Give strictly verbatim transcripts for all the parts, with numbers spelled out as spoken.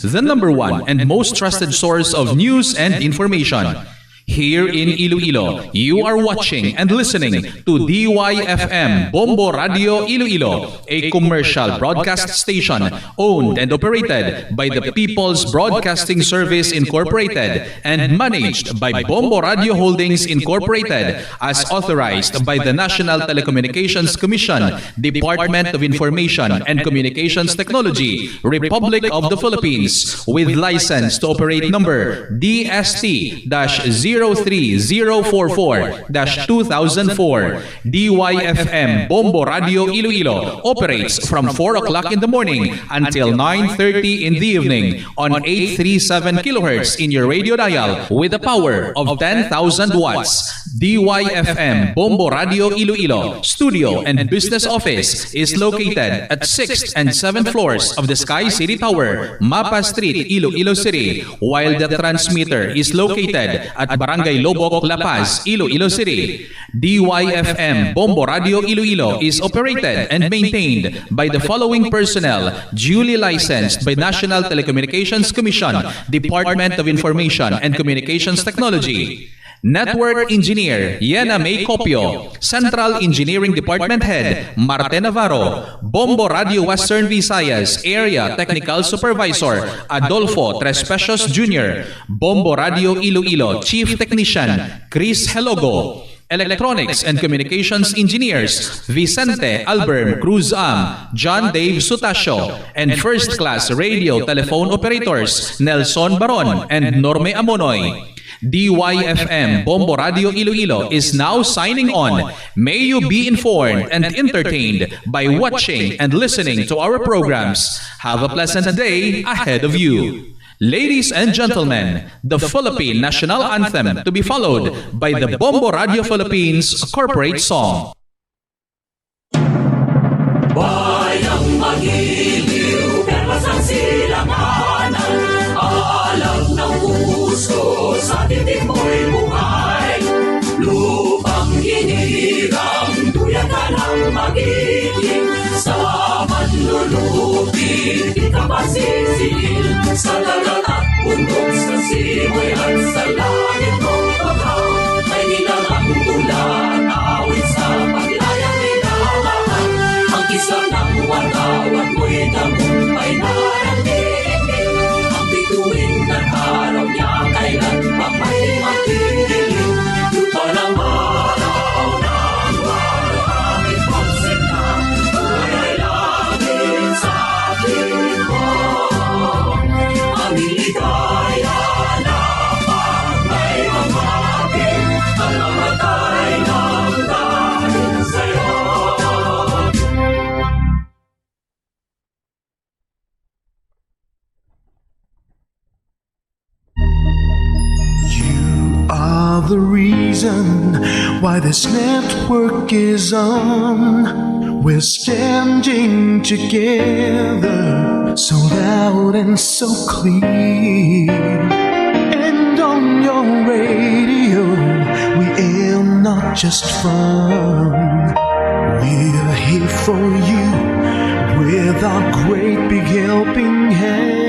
The number one and most trusted source of news and information. Here in Iloilo, you are watching and listening to D Y F M Bombo Radio Iloilo, a commercial broadcast station owned and operated by the People's Broadcasting Service Incorporated and managed by Bombo Radio Holdings Incorporated, as authorized by the National Telecommunications Commission, Department of Information and Communications Technology, Republic of the Philippines, with license to operate number D S T dash zero three zero four four dash two thousand four. D Y F M Bombo Radio Iloilo operates from four o'clock in the morning until nine thirty in the evening on eight three seven kilohertz in your radio dial with a power of ten thousand watts. D Y F M Bombo Radio Iloilo studio and business office is located at sixth and seventh floors of the Sky City Tower, Mapa Street, Iloilo City, while the transmitter is located at Barangay Lobok, La Paz, Iloilo City. D Y F M Bombo Radio Iloilo is operated and maintained by the following personnel, duly licensed by National Telecommunications Commission, Department of Information and Communications Technology. Network Engineer, Yena May Copio. Central Engineering Department Head, Marte Navarro. Bombo Radio Western Visayas Area Technical Supervisor, Adolfo Trespecios Junior. Bombo Radio Iloilo Chief Technician, Chris Helogo. Electronics and Communications Engineers, Vicente Albert Cruz Am, John Dave Sutacio, and First Class Radio Telephone Operators, Nelson Baron and Norme Amonoy. D Y F M Bombo Radio Iloilo is now signing on. May you be informed and entertained by watching and listening to our programs. Have a pleasant day ahead of you. Ladies and gentlemen, the Philippine National Anthem, to be followed by the Bombo Radio Philippines corporate song. Bayang magiliw, perlas ang silanganan, alam ng puso sa titik mo'y buhay. Lupang hinirang, duyan ka ng magiging, sa manlulupi di ka masisiil, sa dagat at bundok, sa simoy at sa langit mong bahaw. May nilalang tula, awit sa paglayang minamahal. Ang kisang ng wardaw at mo'y tagumpay na nagdidilim. Ang bituin ng araw niya kailan pa may magdidilim. Lupa ng araw ng marami pagsinta, tunay langit sa akin mo. Ang ligaya na pagmay ang akin, ang mamatay ng dahil sa'yo. You are the reason why this network is on. We're standing together, so loud and so clear. And on your radio, we air not just fun. We're here for you with our great big helping hand.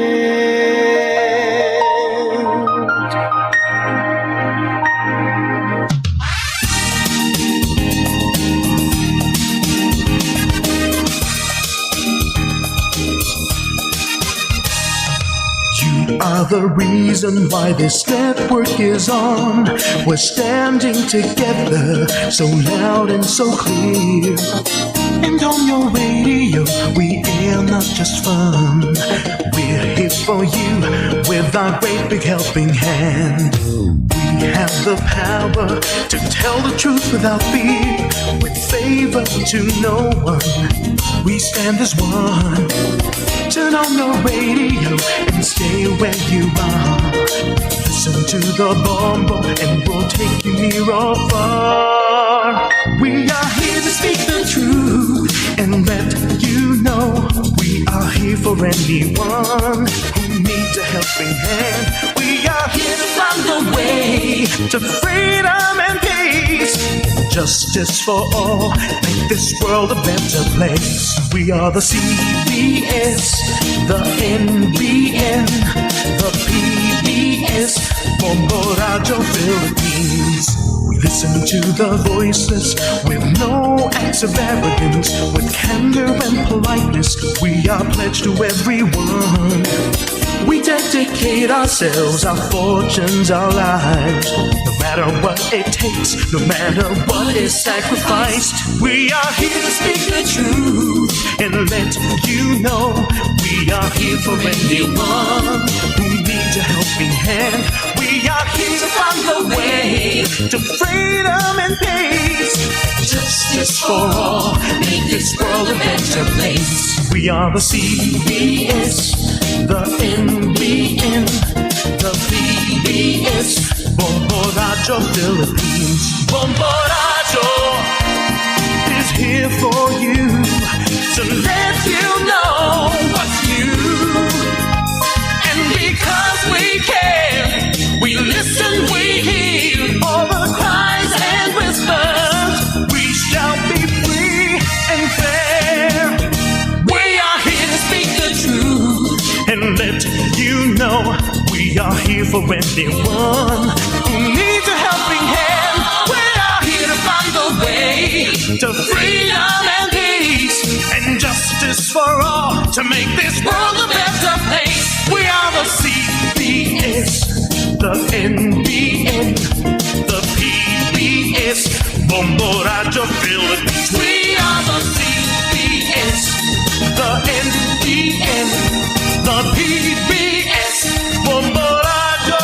You are the reason why this network is on. We're standing together, so loud and so clear. And on your radio, we air not just fun. We're here for you with our great big helping hand. We have the power to tell the truth without fear, with favor to no one. We stand as one. Turn on your radio and stay where you are. Listen to the Bombo and we'll take you near or far. We are here to speak the truth and let you know we are here for anyone who Need a helping hand. We are here to find the way to freedom and peace. Justice for all. Make this world a better place. We are the C B S, the N B N, the P B S, Bombo Radio Philippines. We listen to the voiceless with no acts of arrogance. With candor and politeness, we are pledged to everyone. We dedicate ourselves, our fortunes, our lives. No matter what it takes, no matter what is sacrificed, we are here to speak the truth and let you know we are here for anyone who needs a helping hand. We are here to find the way to freedom and peace. Justice for all, make this world a better place. We are the C B S, the N B N, the P B S, Bombo Radio Philippines. Bombo Radio is here for you to let you know what's new. And because we care, we listen, we hear all the cries and whispers. We shall be free and fair. We are here to speak the truth and let you know we are here for anyone who needs a helping hand. We are here to find the way to freedom and peace and justice for all to make this world a better place. We are the C B S, the N B N, the P B S, Bombo Radio Philippines. We are the C B S, the N B N, the P B S, Bombo Radio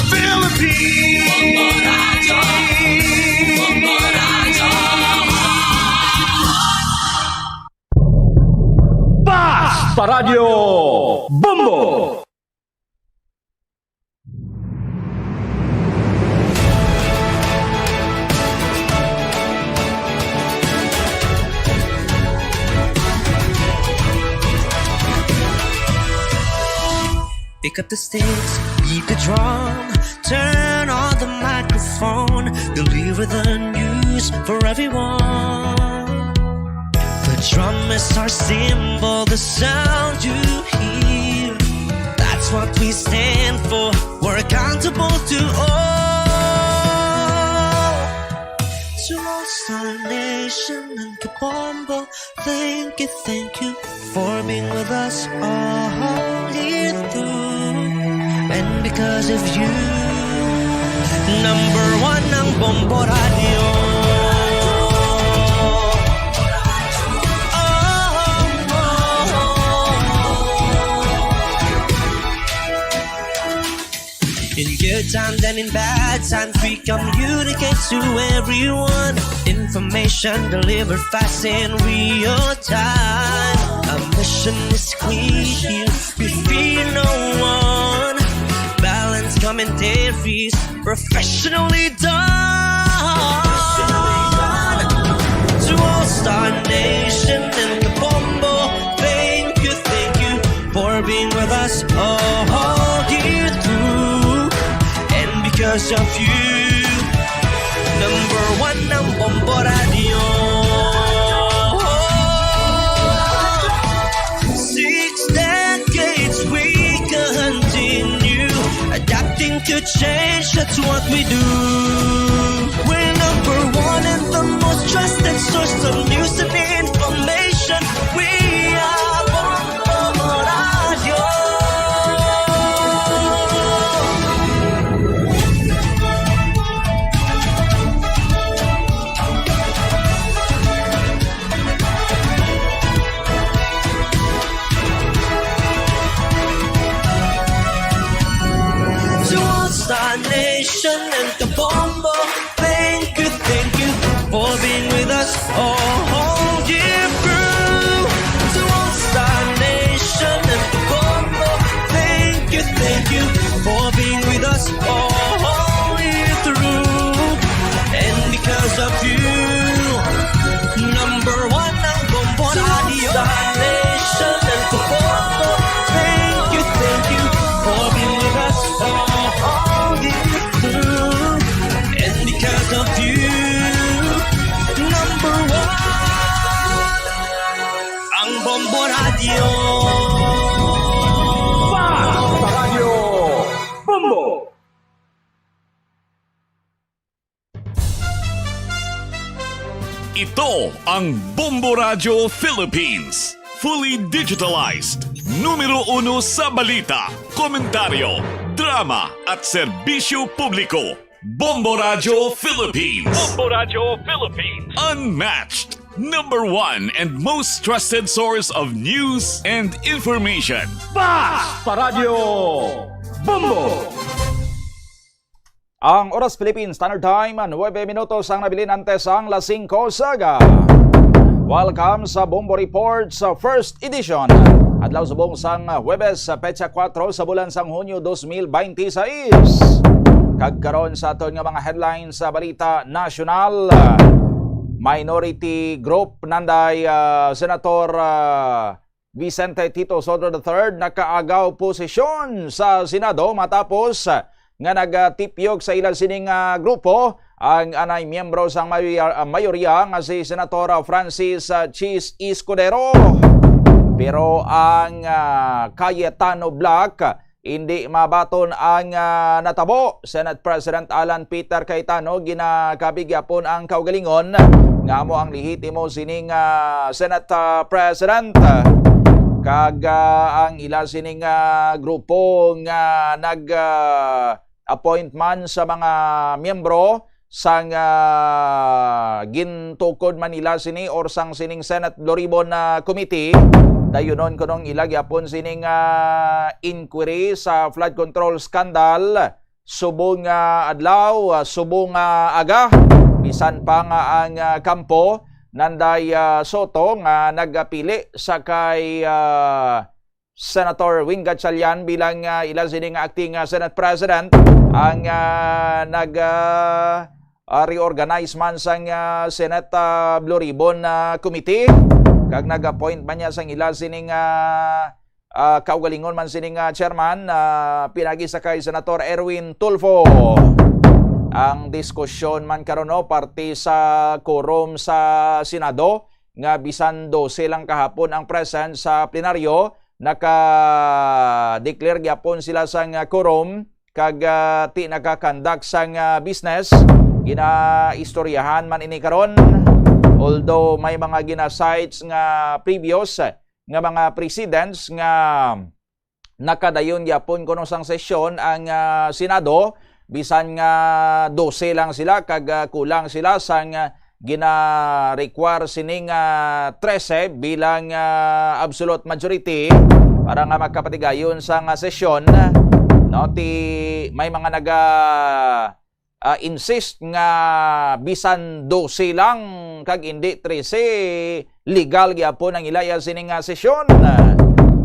Philippines. Basta Radyo Bombo! Pick up the sticks, beat the drum, turn on the microphone, deliver the news for everyone. The drum is our symbol, the sound you hear. That's what we stand for. We're accountable to all. To all Star Nation and Kabombo, thank you, thank you for being with us all year through. And because of you, number one ang Bombo Radio. Oh, oh, oh. In good times and in bad times, we communicate to everyone. Information delivered fast in real time. A mission is clear, we fear no one. Balanced commentaries, professionally done. To all Star Nation and Kabombo, thank you, thank you for being with us all year through. And because of you, number one ang Bombo Radio. Six decades we continue adapting to change, that's what we do. We're number one and the most trusted source of news and information. We are Bombo Radio. To all Star Nation and Kabombo, thank you, thank you for being with us all year through. To all Star Nation and Kabombo, thank you, thank you for being with us all year through. And because of you, number one ang Bombo Radio. Star Nation and Basta Radyo Bombo! Ito ang Bombo Radyo Philippines. Fully digitalized. Numero uno sa balita, komentaryo, drama, at serbisyo publiko. Bombo Radyo Philippines. Bombo Radyo Philippines. Unmatched. Number one and most trusted source of news and information. Basta Radyo Bombo! Ang oras, Philippine Standard Time, nuebe minutos ang nabilin antes ang las singko sa aga. Welcome sa Bombo Report sa first edition. Adlaw subong sang Huwebes, petsa kuwatro sa bulan sang Hunyo dos mil bente seis. Kag karon sa aton nga mga headlines sa balita nasyonal, minority group nanday, ah, Senator, ah, Vicente Tito Sotto the third nakaagaw posisyon sa Senado matapos nga nagatipyok sa ila sining, ah, grupo ang anay miyembro sang mayoria, ah, mayorya nga si Senator, ah, Francis, ah, Chiz Escudero. Pero ang, ah, Cayetano bloc hindi mabaton ang, ah, natabo. Senate President Alan Peter Cayetano ginakabig gyapon ang kaugalingon nga amo ang lehitimo sining, ah, Senate, ah, President. Kag, ah, ang ila sining, ah, grupo nga nag, ah, appointment sa mga miyembro sang, ah, gintukod man nila sini or sang sining Senate Blue Ribbon, ah, Committee. Dayunon kunong ila gyapon sining, ah, inquiry sa flood control scandal subong nga adlaw, ah, subong nga aga. Bisan pa nga ang, ah, kampo nanday, ah, Sotto nga nagapili sa kay, ah, Senator Win Gatchalian bilang, ah, ila sini nga acting, ah, Senate President ang, ah, nag, ah, ah, reorganize man sang, ah, Senate, ah, Blue Ribbon, ah, Committee, kag nag-appoint man niya sang ila sining, ah, ah, kaugalingon man sining, ah, chairman, ah, pinagi sa kay Senator Erwin Tulfo. Ang diskusyon man karon, no, parte sa quorum sa Senado nga bisan dose lang kahapon ang present sa plenaryo, naka-declare gyapon sila sang, ah, quorum kag, ah, ti naka-conduct sang, ah, business. Ginaistoryahan man ini karon, although may mga gina-cites nga previous nga mga precedents nga nakadayon gyapon kuno sang sesyon ang, ah, Senado, bisan nga dose lang sila kag, ah, kulang sila sang, ah, gina-require sining, ah, trese bilang, ah, absolute majority para nga magkapatigayon sang, ah, sesyon, no? Ti may mga naga, ah, insist nga bisan dose lang kag indi trese, legal gyapon ang ila iya sini nga sesyon.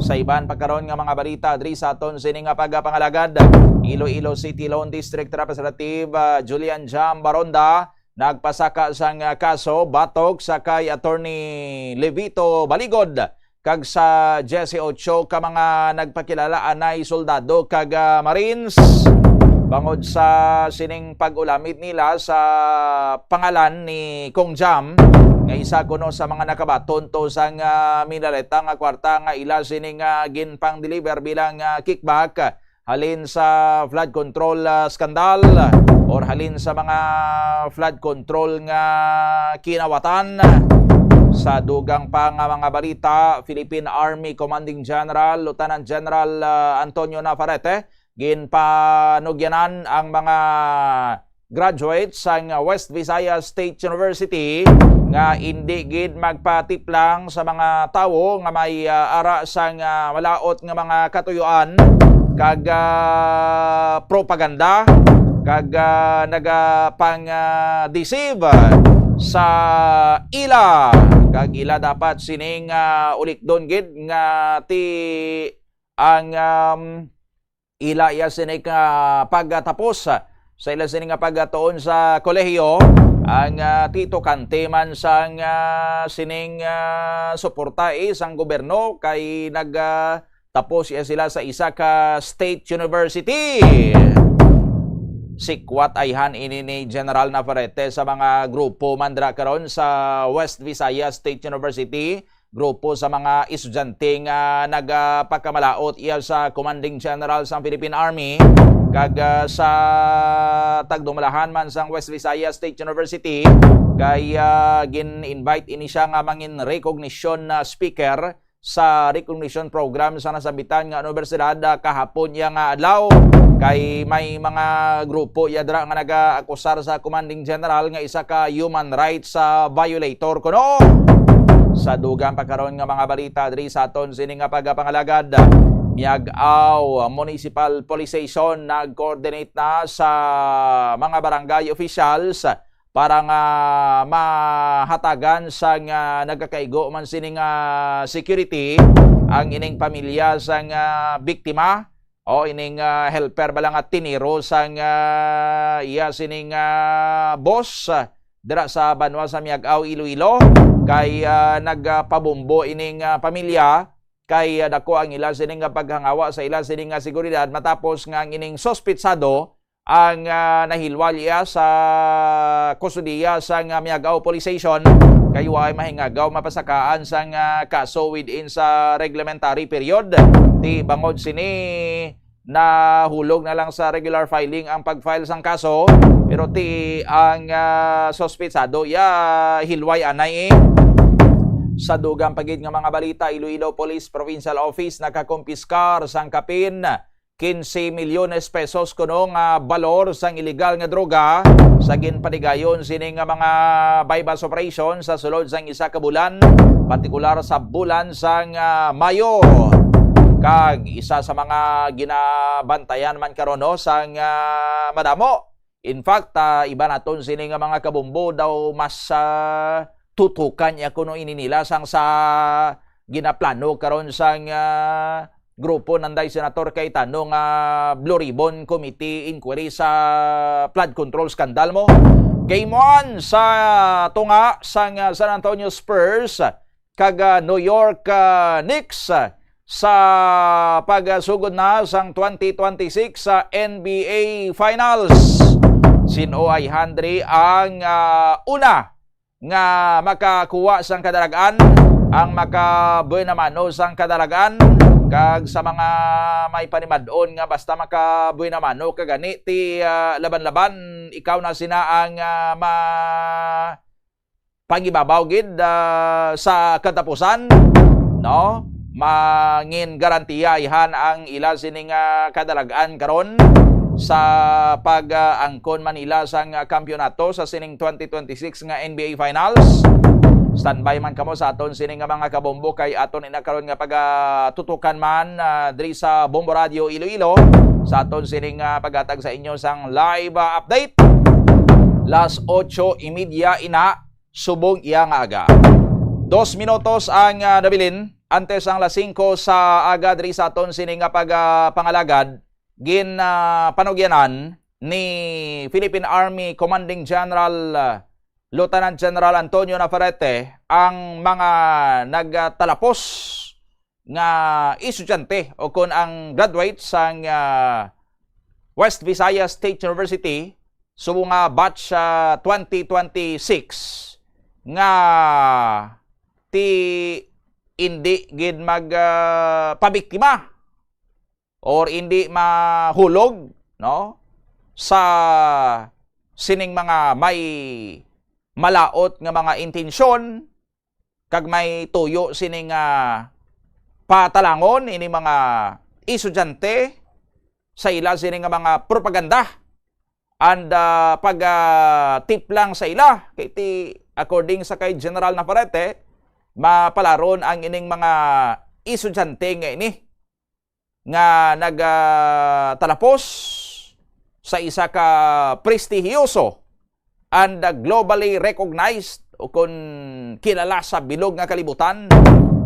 Sa iban pa karon nga mga balita diri sa aton sini nga pagpangalagad, Iloilo City Lone District Representative, ah, Julian Jam Baronda nagpasaka sang, ah, kaso batok sa kay Attorney Levito Baligod kag sa diyes y ocho ka mga nagpakilala anay soldado kag, ah, Marines bangod sa sining pag-ulamit nila sa pangalan ni Kong Jam, nga isa kuno sa mga nakabaton to sang, ah, minaleta nga kwarta nga ila sining, ah, ginpang-deliver bilang, ah, kickback halin sa flood control, ah, skandal or halin sa mga flood control nga kinawatan. Sa dugang pa nga mga balita, Philippine Army Commanding General Lieutenant General, ah, Antonio Navarrete ginpanugyanan ang mga graduate sang West Visayas State University nga indi gid magpatiplang sa mga tawo nga may, ah, ara sang, ah, malaut nga mga katuyoan kag, ah, propaganda kag, ah, nagapang, ah, deceive sa ila, kag ila dapat sining, ah, ulikdon gid nga ti ang, um, ila iya sini nga pagkatapos sa ila sini nga pagtuon sa kolehiyo, ang, ah, ti tokante man sang, ah, sining, ah, suporta, eh, sang gobyerno kay nag, ah, tapos iya sila sa isa ka state university. Sikwat ayhan ini ni General Navarrete sa mga grupo man dira karon sa West Visayas State University grupo sa mga estudyante nga nagapakamalaot iya sa Commanding General sang Philippine Army, kag, ah, sa tagdumalahan man sang West Visayas State University, kay, ah, gin-invite ini siya nga mangin recognition na speaker sa recognition program sa nasambitan nga universidad, ah, kahapon iya nga adlaw. Kay may mga grupo iya dira nga nagaakusar sa commanding general nga isa ka human rights, ah, violator kuno. Sa dugang pa karon nga mga balita diri sa aton sini nga pagapangalagad, Miag-ao Municipal Police Station nag-coordinate na sa mga barangay officials para nga mahatagan sang, ah, nagakaigo man sini nga security ang ining pamilya sang, ah, biktima o ining, ah, helper bala nga tiniro sang, ah, iya sining, ah, boss, ah, dira sa banwa sa Miag-ao, Iloilo, kay, ah, nagpabombo ining, ah, pamilya kay, ah, dako ang ila sining nga paghangawa sa ila sining nga seguridad matapos nga ang ining suspitsado ang, ah, nahilway iya sa kustodiya sang, ah, Miag-ao Police Station, kay waay mahingagaw mapasakaan sang, ah, kaso within sa reglementary period. Ti bangod sini, nahulog na lang sa regular filing ang pag-file sang kaso, pero ti ang, ah, suspitsado iya hilway anay, eh. Sa dugang pa gid nga mga balita, Iloilo Police Provincial Office nakakumpiskar sang kapin quince milyones pesos kuno nga balor sang iligal nga droga sa ginpanigayon sini nga mga buy-bust operation sa sulod sang isa ka bulan, partikular sa bulan sang, ah, Mayo. Kag isa sa mga ginabantayan man karon, no, sang, ah, madamo. In fact, ah, iban naton sini nga mga kabombo daw mas, ah, tutukan niya kuno ini nila sang sa ginaplano karon sang, ah, grupo nanday Senator Cayetano nga Blue Ribbon Committee inquiry sa flood control scandal mo. Game one sa tunga sang, ah, San Antonio Spurs kag, ah, New York, ah, Knicks, ah, sa pagsugod na sang twenty twenty-six sa N B A Finals. Sin-o ayhan diri ang, ah, una nga makakuha sang kadarag-an, ang makabuena mano sang kadarag-an, kag sa mga may panimad-on nga basta makabuena mano ka gani ti, ah, laban-laban, ikaw na sina ang, ah, ma-, pangibabaw gid, ah, sa katapusan, no? Mangin garantiya ayhan ang ila sining, ah, kadarag-an karon sa pag, ah, angkon man nila sang, ah, kampiyonato sa sining twenty twenty-six nga N B A Finals. Standby man kamo sa aton sini nga mga kabombo kay aton ina karon nga pagatutukan man, ah, diri sa Bombo Radio Iloilo sa aton sining, ah, paghatag sa inyo sang live, ah, update. Las ocho y media ina subong iya nga aga. Dos minutos ang, ah, nabilin antes ang las singko sa aga diri sa aton sini nga pag, ah, pangalagad. Gin, ah, panugyanan ni Philippine Army Commanding General, ah, Lieutenant General Antonio Navarrete ang mga nagtalapos nga estudyante o kon ang graduate sang, ah, West Visayas State University subong nga batch, ah, twenty twenty-six nga ti indi gid mag, ah, pabiktima or indi mahulog, no, sa sining mga may malaot nga mga intensyon kag may tuyo sini nga patalangon ini mga estudyante sa ila sini nga mga propaganda and, ah, pag, ah, tip lang sa ila. Kay ti, according sa kay General Navarrete, mapalaron ang ining mga estudyante nga ini nga nag, ah, talapos sa isa ka prestihiyoso and, ah, globally recognized o kon kilala sa bilog nga kalibutan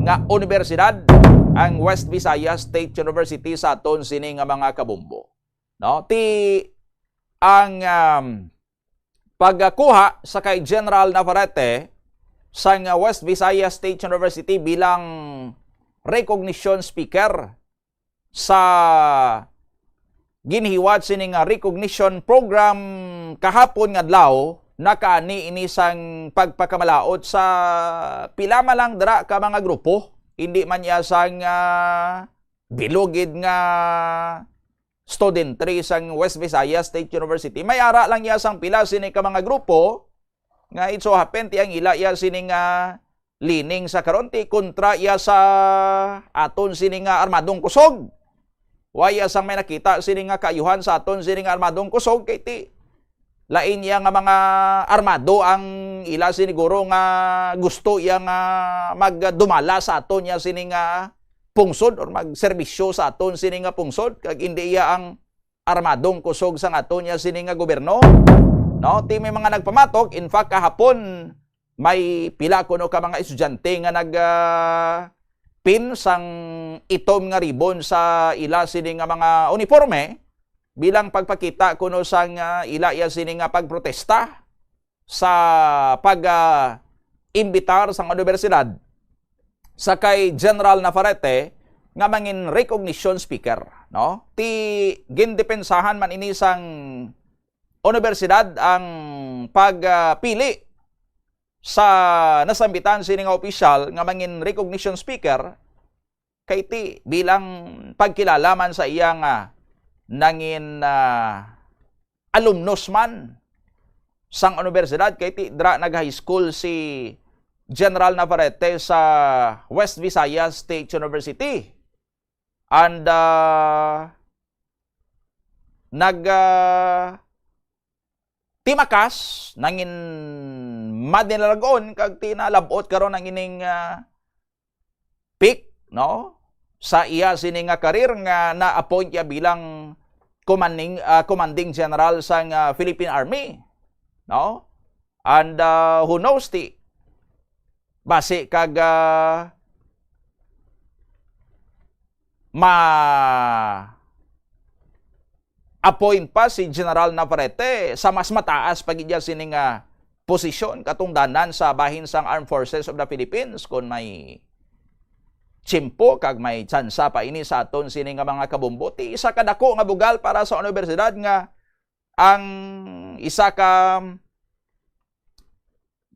nga unibersidad ang West Visayas State University sa aton sini nga mga kabombo. No? Ti ang, um, pagkuha sa kay General Navarrete sang West Visayas State University bilang recognition speaker sa ginhiwat sini nga recognition program kahapon nga adlaw, nakani ini sang pagpakamalaot sa pila man lang dira ka mga grupo. Hindi man iya sang, ah, bilog gid nga studentry sang West Visayas State University. May ara lang iya sang pila sini ka mga grupo nga it so happen ti ang ila iya sini nga leaning sa karon ti kontra iya sa aton sini nga armadong kusog. Wa iya sang may nakita sini nga kaayuhan sa aton sini nga armadong kusog kay ti lain iya nga mga armado ang ila siniguro nga gusto iya nga magdumala sa aton iya sini nga pungsod or magserbisyo sa aton sini nga pungsod kag hindi iya ang armadong kusog sang aton iya sini nga gobyerno, no? Ti may mga nagpamatok, in fact, kahapon, may pila kuno ka mga estudyante nga nag, ah, pin sang itom nga ribbon sa ila sini nga mga uniforme bilang pagpakita kuno sang, ah, ila iya sini nga pagprotesta sa pag, ah, imbitar sang universidad sa kay General Navarrete nga mangin recognition speaker, no? Ti gindepensahan man ini sang universidad ang pagpili sa nasambitan sini nga opisyal nga mangin recognition speaker kay ti bilang pagkilala man sa iya nga nangin, ah, alumnus man sang universidad kay ti dra nag-high school si General Navarrete sa West Visayas State University. And, ah, nag, ah, timakas, nangin madinalag-on kag tinalabot karon ang ining, ah, peak, no? Sa iya sini nga karir nga na-appoint iya bilang commanding, ah, commanding general sang, ah, Philippine Army, no? And, ah, who knows, ti basi kag, ah, ma-appoint pa si General Navarrete sa mas mataas pa gid iya sini nga posisyon katungdanan sa bahin sang Armed Forces of the Philippines kon may tiyempo kag may tsansa pa ini sa aton sini nga mga kabombo. Ti isa ka dako nga bugal para sa universidad nga ang isa ka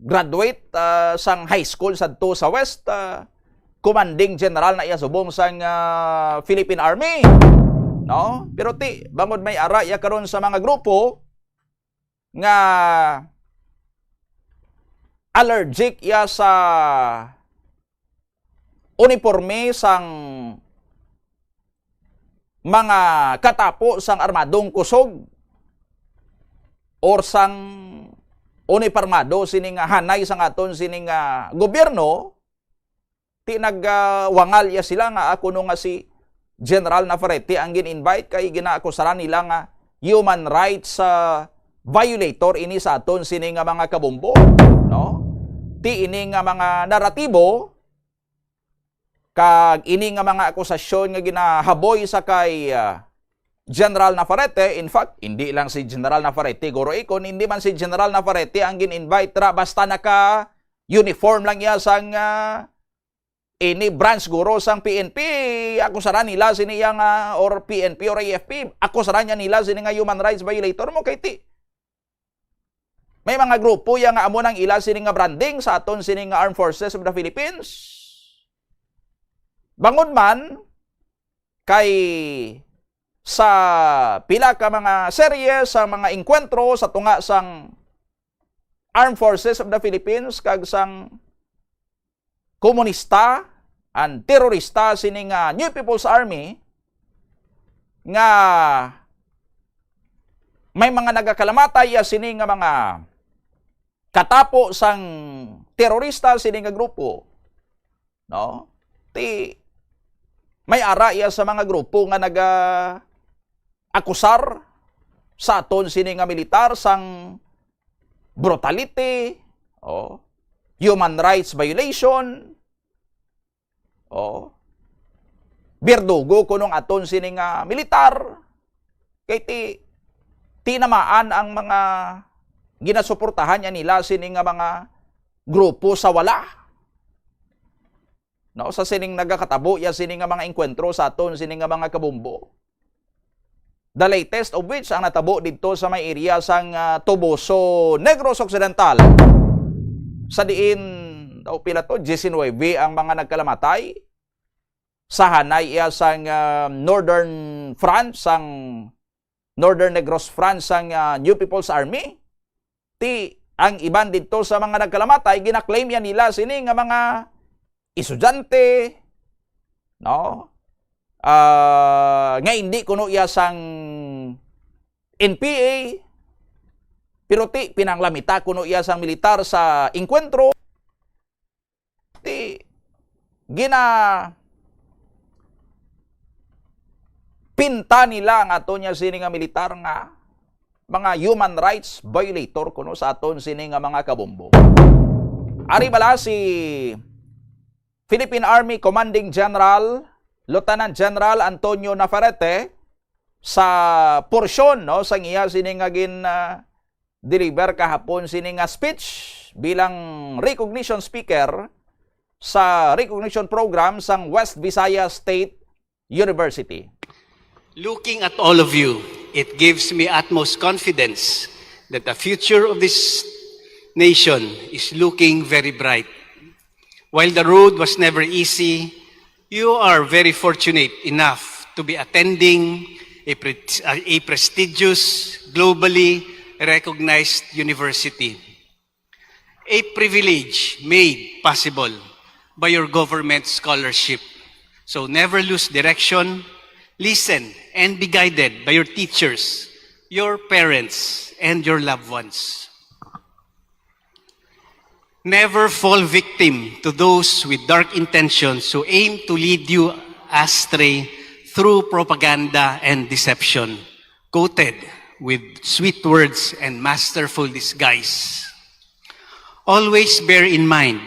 graduate, ah, sang high school sadto sa West, ah, commanding general na iya subong sang, ah, Philippine Army, no? Pero ti, bangod may ara iya karon sa mga grupo nga allergic iya sa uniporme sang mga katapo sang armadong kusog or sang unipormado sini nga hanay sang aton sini nga gobyerno, ti nag, ah, wangal iya sila nga, ah, kuno nga si General Navarrete ang gin-invite kay ginaakusaran nila nga human rights, ah, violator ini sa aton sini nga mga kabombo, no? Ti ini nga mga naratibo kag ini nga mga akusasyon nga ginahaboy sa kay, ah, General Navarrete, in fact, hindi lang si General Navarrete, guro, eh, kun hindi man si General Navarrete ang gin-invite ra, basta naka-uniform lang iya sang, ah, ini branch, guro, sang P N P, akusaran nila sini iya nga, or P N P or A F P, akusaran niya nila sini nga human rights violator mo kay ti may mga grupo ya nga amo nang ila sini nga branding sa aton sini nga Armed Forces of the Philippines. Bangod man kay sa pila ka mga serye sa mga engkwentro sa tunga sang Armed Forces of the Philippines kag sang komunista and terorista sini nga New People's Army nga may mga nagakalamatay ya sini nga mga katapo sang terorista sini nga grupo, no? Ti may ara iya sa mga grupo nga naga-akusar sa aton sini nga militar sang brutality, oh, human rights violation, oh, berdugo kuno ang aton sini nga militar. Kay ti-, tinamaan ang mga ginasuportahan niya nila sini nga mga grupo sa wala. No, sa sining nagakatabo ya sini nga mga engkwentro sa aton sini nga mga kabombo. The latest of which ang natabo didto sa may area sang, ah, Toboso, Negros Occidental. Sa diin, daw pila to, diecinuebe ang mga nagkalamatay. Sa hanay iya sang, ah, Northern Front, sang Northern Negros Front sang, ah, New People's Army. Ti, ang iban didto sa mga nagkalamatay, gina-claim ya nila sini nga mga estudyante, no? Ah, nga hindi kuno iya sang N P A, pero ti, pinanglamita kuno iya sang militar sa engkwentro. Ti, gina-, pinta nila ang aton niya sini nga militar nga mga human rights violator kuno sa aton sini nga mga kabombo. Ari bala si Philippine Army Commanding General Lieutenant General Antonio Navarrete sa porsyon, no, sang iya sini nga gin, ah, deliver kahapon sini nga speech bilang recognition speaker sa recognition program sang West Visayas State University. Looking at all of you, it gives me utmost confidence that the future of this nation is looking very bright. While the road was never easy, you are very fortunate enough to be attending a pre-, a prestigious, globally recognized university. A privilege made possible by your government scholarship. So never lose direction. Listen and be guided by your teachers, your parents, and your loved ones. Never fall victim to those with dark intentions who aim to lead you astray through propaganda and deception, coated with sweet words and masterful disguise. Always bear in mind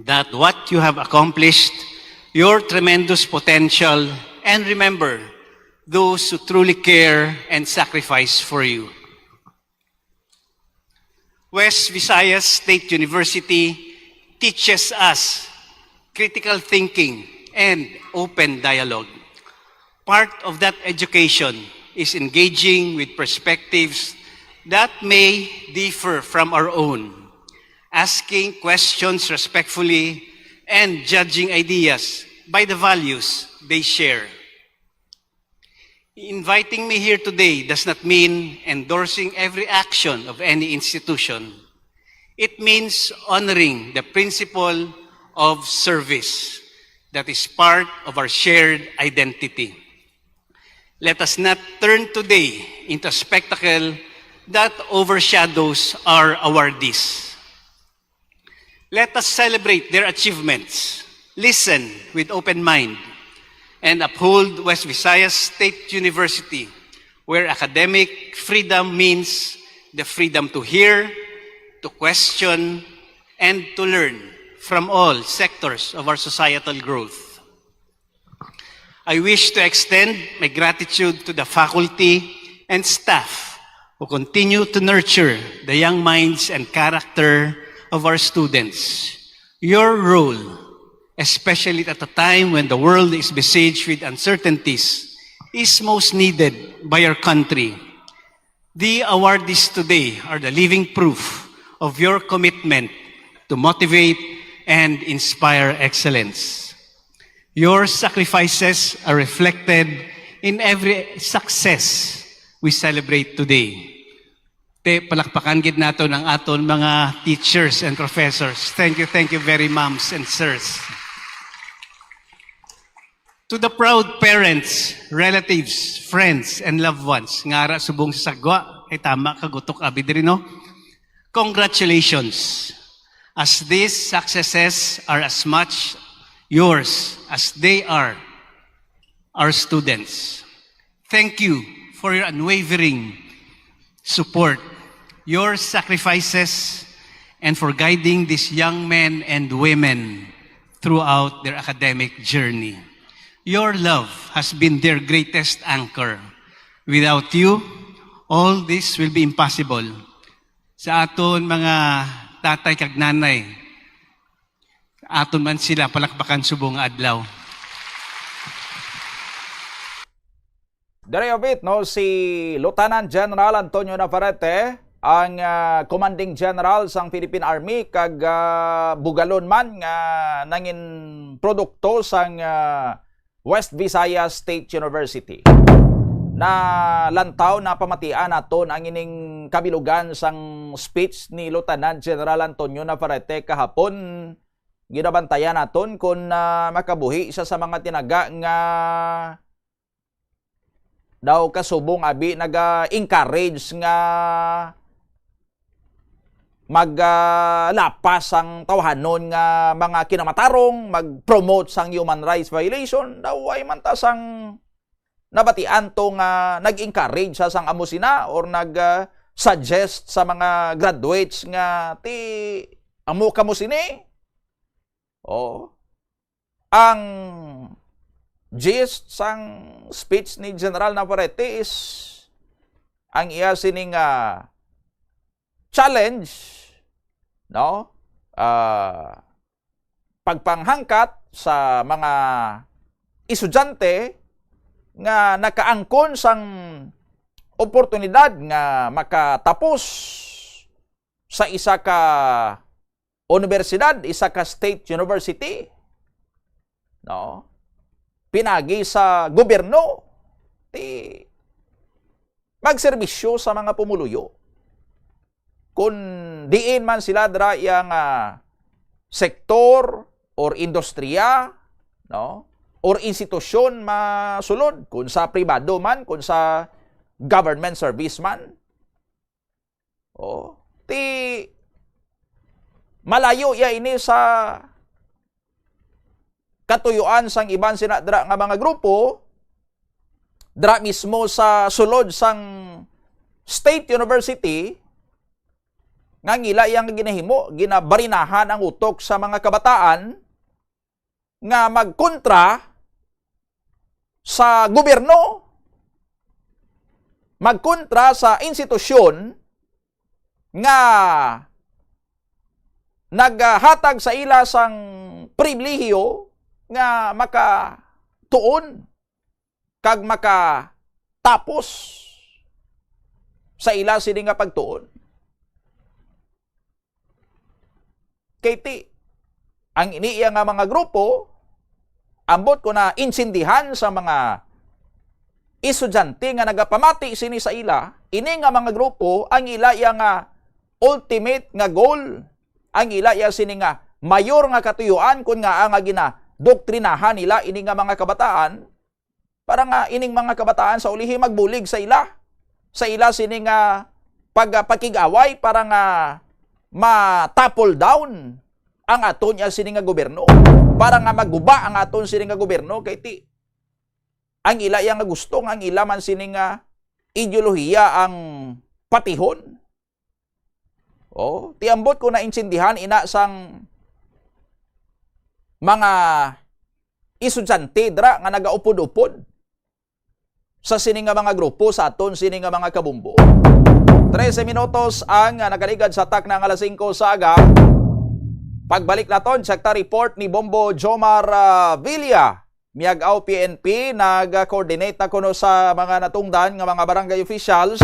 that what you have accomplished, your tremendous potential, and remember those who truly care and sacrifice for you. West Visayas State University teaches us critical thinking and open dialogue. Part of that education is engaging with perspectives that may differ from our own, asking questions respectfully, and judging ideas by the values they share. Inviting me here today does not mean endorsing every action of any institution. It means honoring the principle of service that is part of our shared identity. Let us not turn today into a spectacle that overshadows our awardees. Let us celebrate their achievements, listen with open mind, and uphold West Visayas State University, where academic freedom means the freedom to hear, to question, and to learn from all sectors of our societal growth. I wish to extend my gratitude to the faculty and staff who continue to nurture the young minds and character of our students. Your role, especially at a time when the world is besieged with uncertainties, is most needed by our country. The awardees today are the living proof of your commitment to motivate and inspire excellence. Your sacrifices are reflected in every success we celebrate today. Te, palakpakan gid nato ang aton mga teachers and professors. Thank you, thank you very, ma'ams and sirs. To the proud parents, relatives, friends, and loved ones, nga ara subong sa sagwa, ay tama ka gutok abi diri, no? Congratulations, as these successes are as much yours as they are our students. Thank you for your unwavering support, your sacrifices, and for guiding these young men and women throughout their academic journey. Your love has been their greatest anchor. Without you, all this will be impossible. Sa aton mga tatay kag nanay, aton man sila palakpakan subong nga adlaw. Diri update, no, si Lieutenant General Antonio Navarrete, ang, ah, commanding general sang Philippine Army, kag, ah, bugalon man nga nangin produkto sang, ah, West Visayas State University. Nalantaw, napamatian naton ang ining kabilugan sang speech ni Lieutenant General Antonio Navarrete kahapon. Ginabantayan naton kung, ah, makabuhi siya sa mga tinaga nga daw kasubong abi naga-encourage nga mag, ah, lapas ang tawhanon nga mga kinamatarong, mag-promote sang human rights violation, daw way man ta sang nabatian to nga nag-encourage sa sang amo sina or nag, ah, suggest sa mga graduates nga ti amo kamo sini. Oh. Ang gist sang speech ni General Navarrete is ang iya sining, ah, challenge, no? Ah, pagpanghangkat sa mga estudyante nga nakaangkon sang oportunidad nga makatapos sa isa ka universidad, isa ka state university, no? Pinagi sa gobyerno, ti magserbisyo sa mga pumuluyo. Kung diin man sila dira iya nga sektor or industriya, no? Or institusyon masulod, kung sa pribado man, kung sa government service man. Oh, ti malayo ya ini sa katuyuan sang iban sina dira nga mga grupo, dira mismo sa sulod sang State University, nga ang ila iya nga ginahimo, ginabarinahan ang utok sa mga kabataan nga magkontra sa gobyerno, magkontra sa institusyon nga naghatag sa ila sang pribilehiyo nga makatuon kag makatapos sa ila sini nga pagtuon. Kay ti, ang ini iya nga mga grupo, ambot ko na insindihan sa mga estudyante nga nagapamati sini sa ila, ini nga mga grupo, ang ila iya nga ultimate nga goal, ang ila iya sini nga mayor nga katuyuan, kun nga nga ginadoktrinahan nila ini nga mga kabataan, para nga ining mga kabataan sa ulihi magbulig sa ila, sa ila sini nga pag-, pakig-away, para nga ma-topple down ang aton niya sini nga gobyerno, para nga maguba ang aton sini nga gobyerno, kay ti ang ila iya nga gusto nga ang ila man sini nga ideolohiya ang patihon. Oh, ti ambot ko naintindihan ina sang mga estudyante dira nga nagaupod-upod sa sini nga mga grupo sa aton sini nga mga kabombo. Trese minutos ang, ah, nakaligad sa takna nga alas singko sa aga. Pagbalik naton, check ta report ni Bombo Jomar, ah, Villa. Miag-aw P N P, nag-coordinate na kuno sa mga natungdan nga mga barangay officials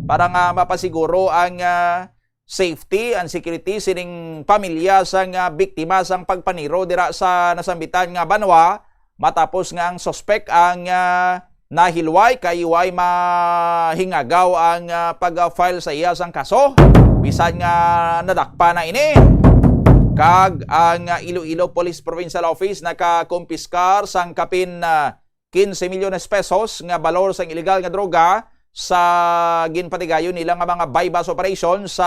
para nga mapasiguro ang, ah, safety and security sining pamilya sang, ah, biktima sang pagpaniro dira sa nasambitan nga banwa, matapos nga ang suspek ang, ah, nahilway kay way mahingagaw ang, ah, pag-file sa iya sang kaso, bisan nga nadakpa na ini. Kag ang, ah, Iloilo Police Provincial Office nakakumpiskar sang kapin, ah, quince milyones pesos nga balor sang iligal nga droga sa ginpatigayon nila nga mga buy-bust operation sa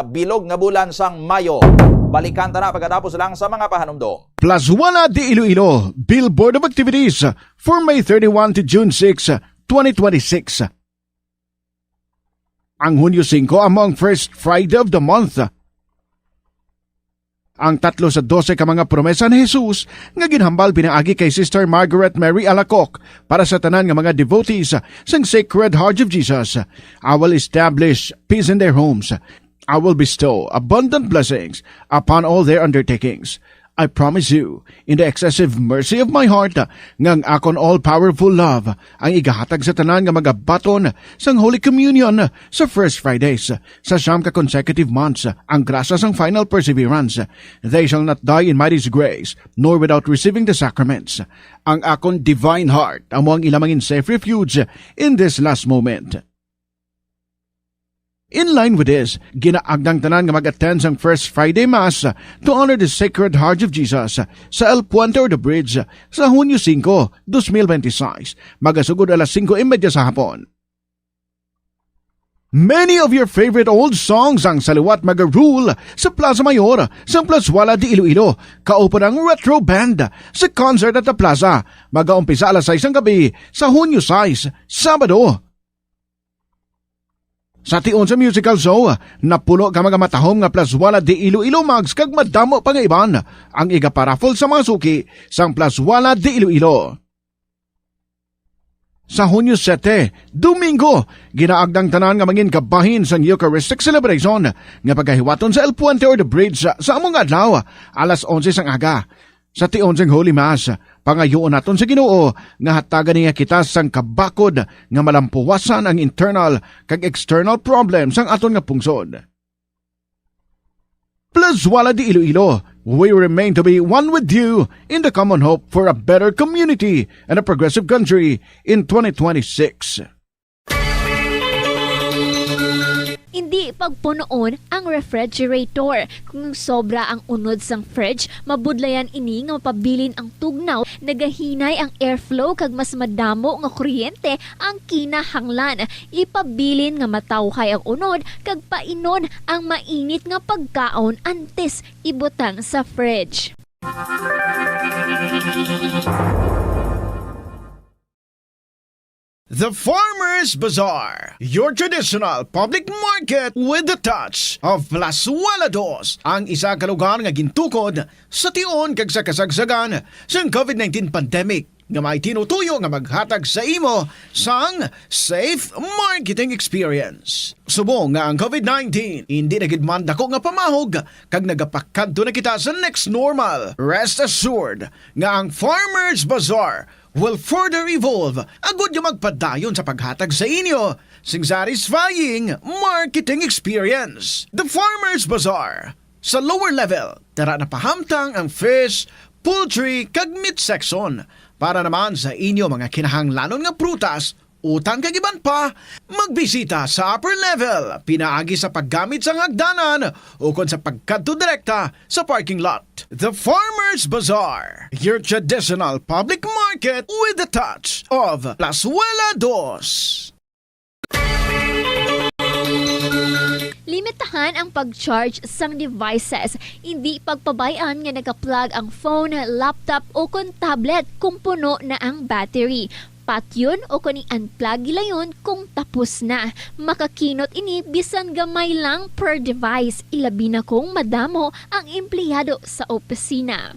bilog nga bulan sang Mayo. Balikan ta na pagkatapos lang sa mga pahanumdom. Plazuela de Iloilo, Bill Board of Activities for May thirty-one to June six, twenty twenty-six. Ang Hunyo singko amo ang first Friday of the month. Ang tatlo sa dose ka mga promesa ni Jesus nga ginhambal pinaagi kay Sister Margaret Mary Alacoque para sa tanan nga mga devotees sang Sacred Heart of Jesus. "I will establish peace in their homes. I will bestow abundant blessings upon all their undertakings. I promise you, in the excessive mercy of my heart, nga ang akon all-powerful love ang igahatag sa tanan nga magabaton sang Holy Communion sa First Fridays. Sa siyam ka consecutive months, ang grasya sang final perseverance, they shall not die in my disgrace, nor without receiving the sacraments. Ang akon divine heart amo ang ila mangin safe refuge in this last moment. In line with this, ginaagda ang tanan nga mag-attend sang First Friday Mass to honor the Sacred Heart of Jesus sa El Puente or the Bridge sa Hunyo singko, dos mil benti sais, magasugod alas singko y media sa hapon. Many of your favorite old songs ang sa liwat maga-rule sa Plaza Mayor sang Plazuela de Iloilo, kaupod ang Retro Band sa concert at the plaza. Magaumpisa alas sais sang gabi sa Hunyo sais, Sabado. Sa tion sa musical show, napuno ka mga matahom nga Plazuela de Iloilo mugs kag madamo pa nga iban ang igaparaffle sa mga suki sang Plazuela de Iloilo. Sa Hunyo siyete, Domingo, ginaagda ang tanan nga mangin kabahin sang Eucharistic celebration nga pagahiwaton sa El Puente or the Bridge sa amo nga adlaw, alas onse sang aga. Sa tion sang Holy Mass, pangayoon naton sa Ginoo nga hatagan niya kita sang kabakod nga malampuwasan ang internal kag external problems sang aton nga pungsod. Plazuela de Iloilo, we remain to be one with you in the common hope for a better community and a progressive country in twenty twenty-six. Indi pagpunoon ang refrigerator. Kung sobra ang unod sang fridge, mabudlayan ini nga mapabilin ang tugnaw, nagahinay ang airflow kag mas madamo nga kuryente ang kinahanglan. Ipabilin nga matawhay ang unod kag painon ang mainit nga pagkaon antes ibutang sa fridge. The Farmers Bazaar, your traditional public market with the touch of Plazuela Dos, ang isa ka lugar nga gintukod sa tion kag sa kasagsagan sang COVID nineteen pandemic nga may tinutuyo nga maghatag sa imo sang safe marketing experience. Subong nga ang COVID nineteen indi na gid man dako nga pamahog kag nagapakadto na kita sa next normal, rest assured nga ang Farmers Bazaar will further evolve agud nga magpadayon sa paghatag sa inyo sing satisfying marketing experience. The Farmers Bazaar, sa lower level, tara na pahamtang ang fish, poultry, kag meat section. Para naman sa inyo mga kinahanglanon nga prutas, utang kag iban pa, magbisita sa upper level pinaagi sa paggamit sang hagdanan ukon sa pagkadto direkta sa parking lot. The Farmers Bazaar, your traditional public market with a touch of Plazuela Dos. Limitahan ang pag-charge sang devices. Indi pagpabay-an nga naka-plug ang phone, laptop, o kon tablet kung puno na ang battery. Patyon o kon i-unplug gilayon kung tapos na. Makakinot ini bisan gamay lang per device, ilabi na kung madamo ang empleyado sa opisina.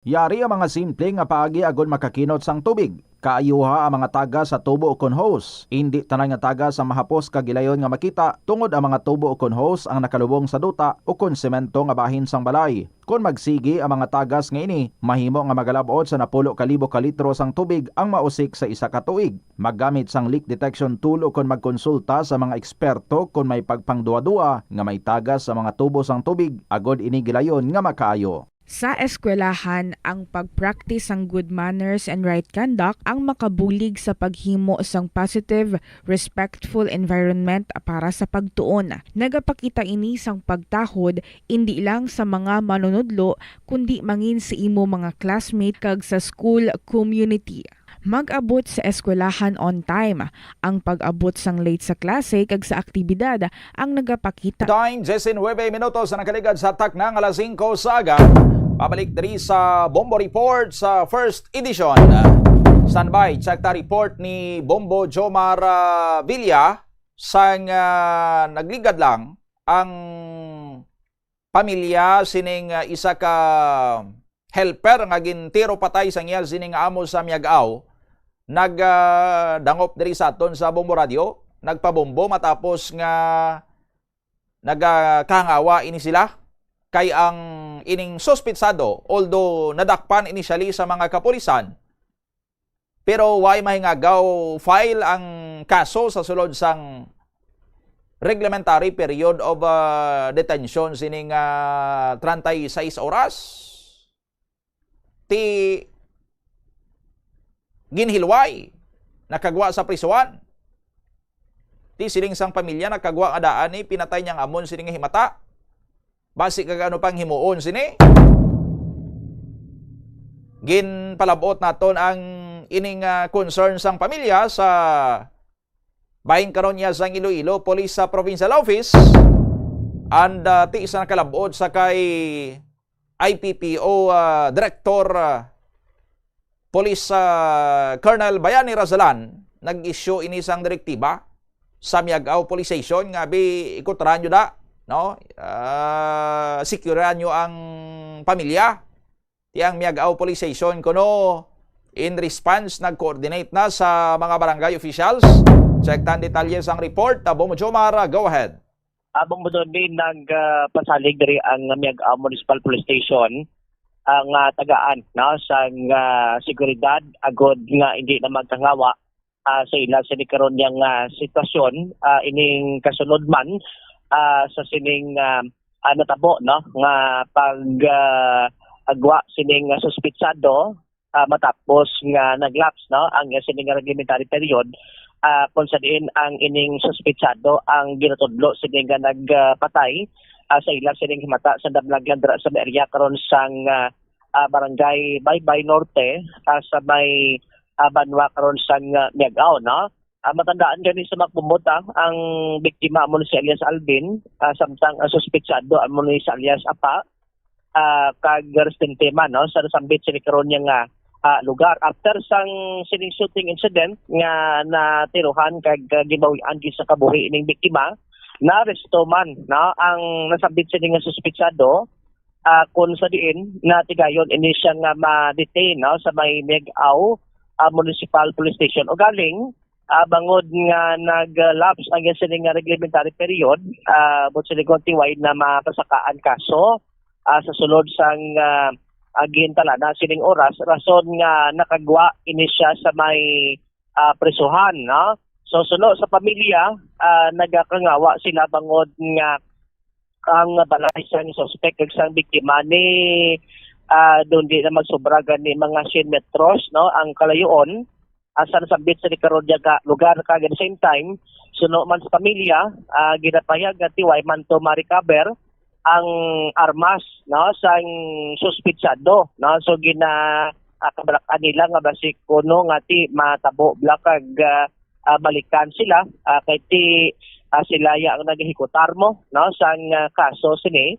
Yari ang mga simple nga paagi agod makakinot sang tubig. Kaayuha ang mga tagas sa tubo ukon hose. Indi tanan nga tagas ang mahapos kag gilayon nga makita, tungod ang mga tubo ukon hose ang nakalubong sa duta ukon semento nga bahin sang balay. Kon magsigi ang mga tagas nga ini, mahimo nga magalab-ot sa napulo ka libo ka litro sang tubig ang mausik sa isa ka tuig. Maggamit sang leak detection tool ukon magkonsulta sa mga eksperto kon may pagpangduadua nga may tagas sa mga tubo sang tubig agod ini gilayon nga makaayo. Sa eskwelahan, ang pag-practice sang good manners and right conduct ang makabulig sa paghimo sang positive, respectful environment para sa pagtuon. Nagapakita ini sang pagtahod indi lang sa mga manunudlo, kundi mangin sa imo mga classmate kag sa school community. Mag-abot sa eskwelahan on time. Ang pag-abot sang late sa klase kag sa aktibidad ang nagapakita. Time, disinuebe minutos ang nakaligad sa takna nga alas singko sa aga. Pabalik diri sa Bombo Report sa first edition. Standby, check ta report ni Bombo Jomar, ah, Villa sang, ah, nagligad lang ang pamilya sining, ah, isa ka helper nga gintiro patay sang iya sining amo sa Miag-ao, nag, ah, dangop diri sa aton sa Bombo Radio, nagpabombo matapos nga nagakahangawa ini sila kay ang ining suspitsado, although nadakpan initially sa mga kapulisan, pero way mahingagaw file ang kaso sa sulod sang reglementary period of, ah, detention sining, ah, treinta y seis oras. Ti ginhilway, nakagwa sa prisuhan. Ti siling sang pamilya, nakagwa nga daan ni pinatay niyang amon sini nga himata. Basi kag ano pang himuon sini? Ginpalabot naton ang ining, ah, concern sang pamilya sa bahin karon niya sang Iloilo Police sa Provincial Office, and, ah, ti sa nakalabot sa kay I P P O, ah, Director, ah, Police, ah, Colonel Bayani Razalan, nag-issue ini sang direktiba sa Miag-ao Police Station nga bi ikutran nyo da, no? Ah, securean nyo ang pamilya. Ti ang Miag-ao Police Station kuno in response nag-coordinate na sa mga barangay officials. Check tan detalye sang report. Tabong Jomar, go ahead. Abang mo doon din nag, ah, pasalig diri ang Miag-ao Municipal Police Station, ah, nga tagaan, no, sang, ah, seguridad agod nga hindi na magkangawa, ah, sa ila sini karon yang, ah, sitwasyon, ah, ining kasunod man, ah, sa sining, ah, ah, natabo, no, nga pag, ah, agwa sining, ah, suspitsado, ah, matapos nga nag-lapse, no, ang iya sini nga reglementary period, ah, kung sa diin ang ining suspitsado ang ginatudlo sini nga nagpatay, ah, sa ila sining himata sa Damlaglan dira sa may area karon sang, ah, ah, Barangay Baybay Norte, ah, sa may, ah, banwa karon sang, ah, Miag-ao, no? Ah, matandaan gani sa mga kumot, ah, ang biktima amo ni si alias Alvin, ah, samtang ang suspitsado amo ni si alias Apa, ah, kag residente man, no, sa nasambit sini karon niya nga, ah, lugar. After sang sining shooting incident nga natirohan kag, ah, gibawian gid sa kabuhi ining biktima, naaresto man, no, ang nasambit sini nga suspitsado, ah, kun sa diin natigayon ini siya nga ma-detain, no, sa may Miag-ao, ah, Municipal Police Station. Ugaling, ah, bangod nga nag-lapse ang iya sini nga reglementary period, ah, buot silingon ti way na mapasakaan kaso, ah, sa sulod sang, ah, ah, gintalana sining oras, rason nga nakagwa ini siya sa may, ah, prisuhan, no? So, suno sa pamilya, ah, nagakangawa sila bangod nga ang balay sang suspek kag sang biktima ni, ah, doon di na magsobra gani mga cien metros, no, ang kalayoon, ah, sa nasambit sa karon nga lugar, kag at the same time, suno man sa pamilya, ah, ginapahayag nga ti way man to ma-recover ang armas, no, sang suspitsado, no. So, gina, ah, kabalak-an nila nga basi kuno nga ti matabo bala kag, ah, ah, balikan sila, ah, kay ti, ah, sila ya ang nagahikutar mo, no, sang, ah, kaso sini,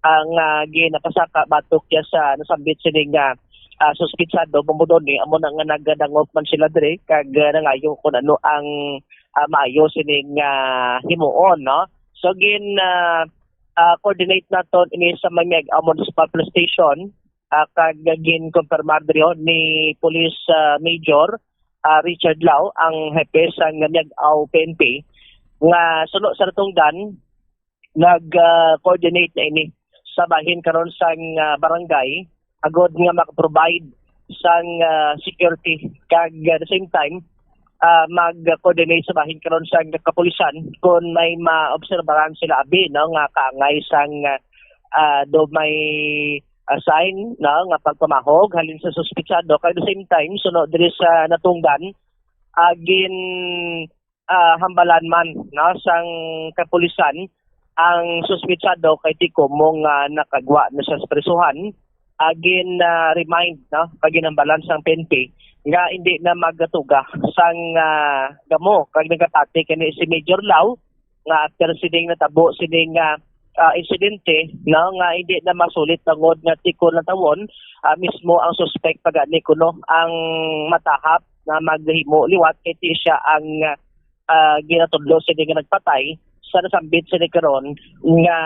ang, ah, ginapasaka batok ya sa nasambit sini nga, ah, suspitsado, bumudon ni amo na nga nagadangop man sila diri kag, ah, nangayo kung ano ang, ah, maayo sini nga himuon, no. So gin, ah, ah, coordinate naton ini sa Miag-ao Municipal Police Station, ah, kag gin-confirmar diri ni Police, ah, Major, ah, Richard Lau, ang hepe sang Miag-ao P N P, nga suno sa natungdan, nag, ah, coordinate na ini sa bahin karon sang, ah, barangay agod nga maka-provide sang, ah, security kag at the same time, ah, mag-coordinate sa bahin karon sang kapulisan kung may maobserbahan sila abi, no, nga kaangay sang, ah, do may, ah, sign, no, nga pagpamahog halin sa suspitsado. Kag at the same time, suno diri sa natungdan, ah, gin, ah, hambalan man, no, sang kapulisan ang suspitsado kay ti komo nga nakagwa na siya sa prisuhan, ah, gin, ah, remind, no, kag ginhambalan sang P N P nga hindi na magatuga sang, ah, gamo, kag nagapati kini si Major Lau nga after sining natabo sining, ah, ah, insidente, no, nga hindi na masulit tungod nga ti kon natawon, ah, mismo ang suspek pa gani kuno ang matahap na maghimo liwat kay ti siya ang, ah, ginatudlo sini nga nagpatay sa nasambit sini karon nga,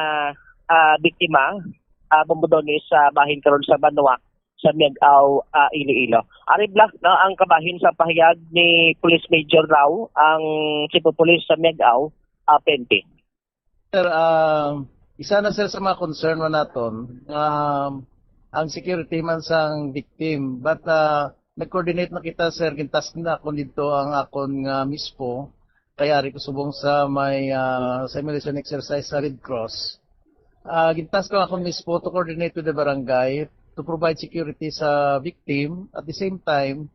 ah, biktima, ah, bumudon ni sa bahin karon sa banwa sa Miag-ao, ah, Iloilo. Ari bala, no, ang kabahin sa pahayag ni Police Major Lau, ang Chief of Police sa Miag-ao, ah, P N P. Sir, ah, isa na, sir, sa mga concern man naton nga ang security man sang victim. But, ah, nag-coordinate na kita, sir, gintas na akon didto ang akon nga mispo, kay ari ko subong sa may, ah, simulation exercise sa Red Cross. Ah, gintas ko akon mispo to coordinate with the barangay to provide security sa victim. At the same time,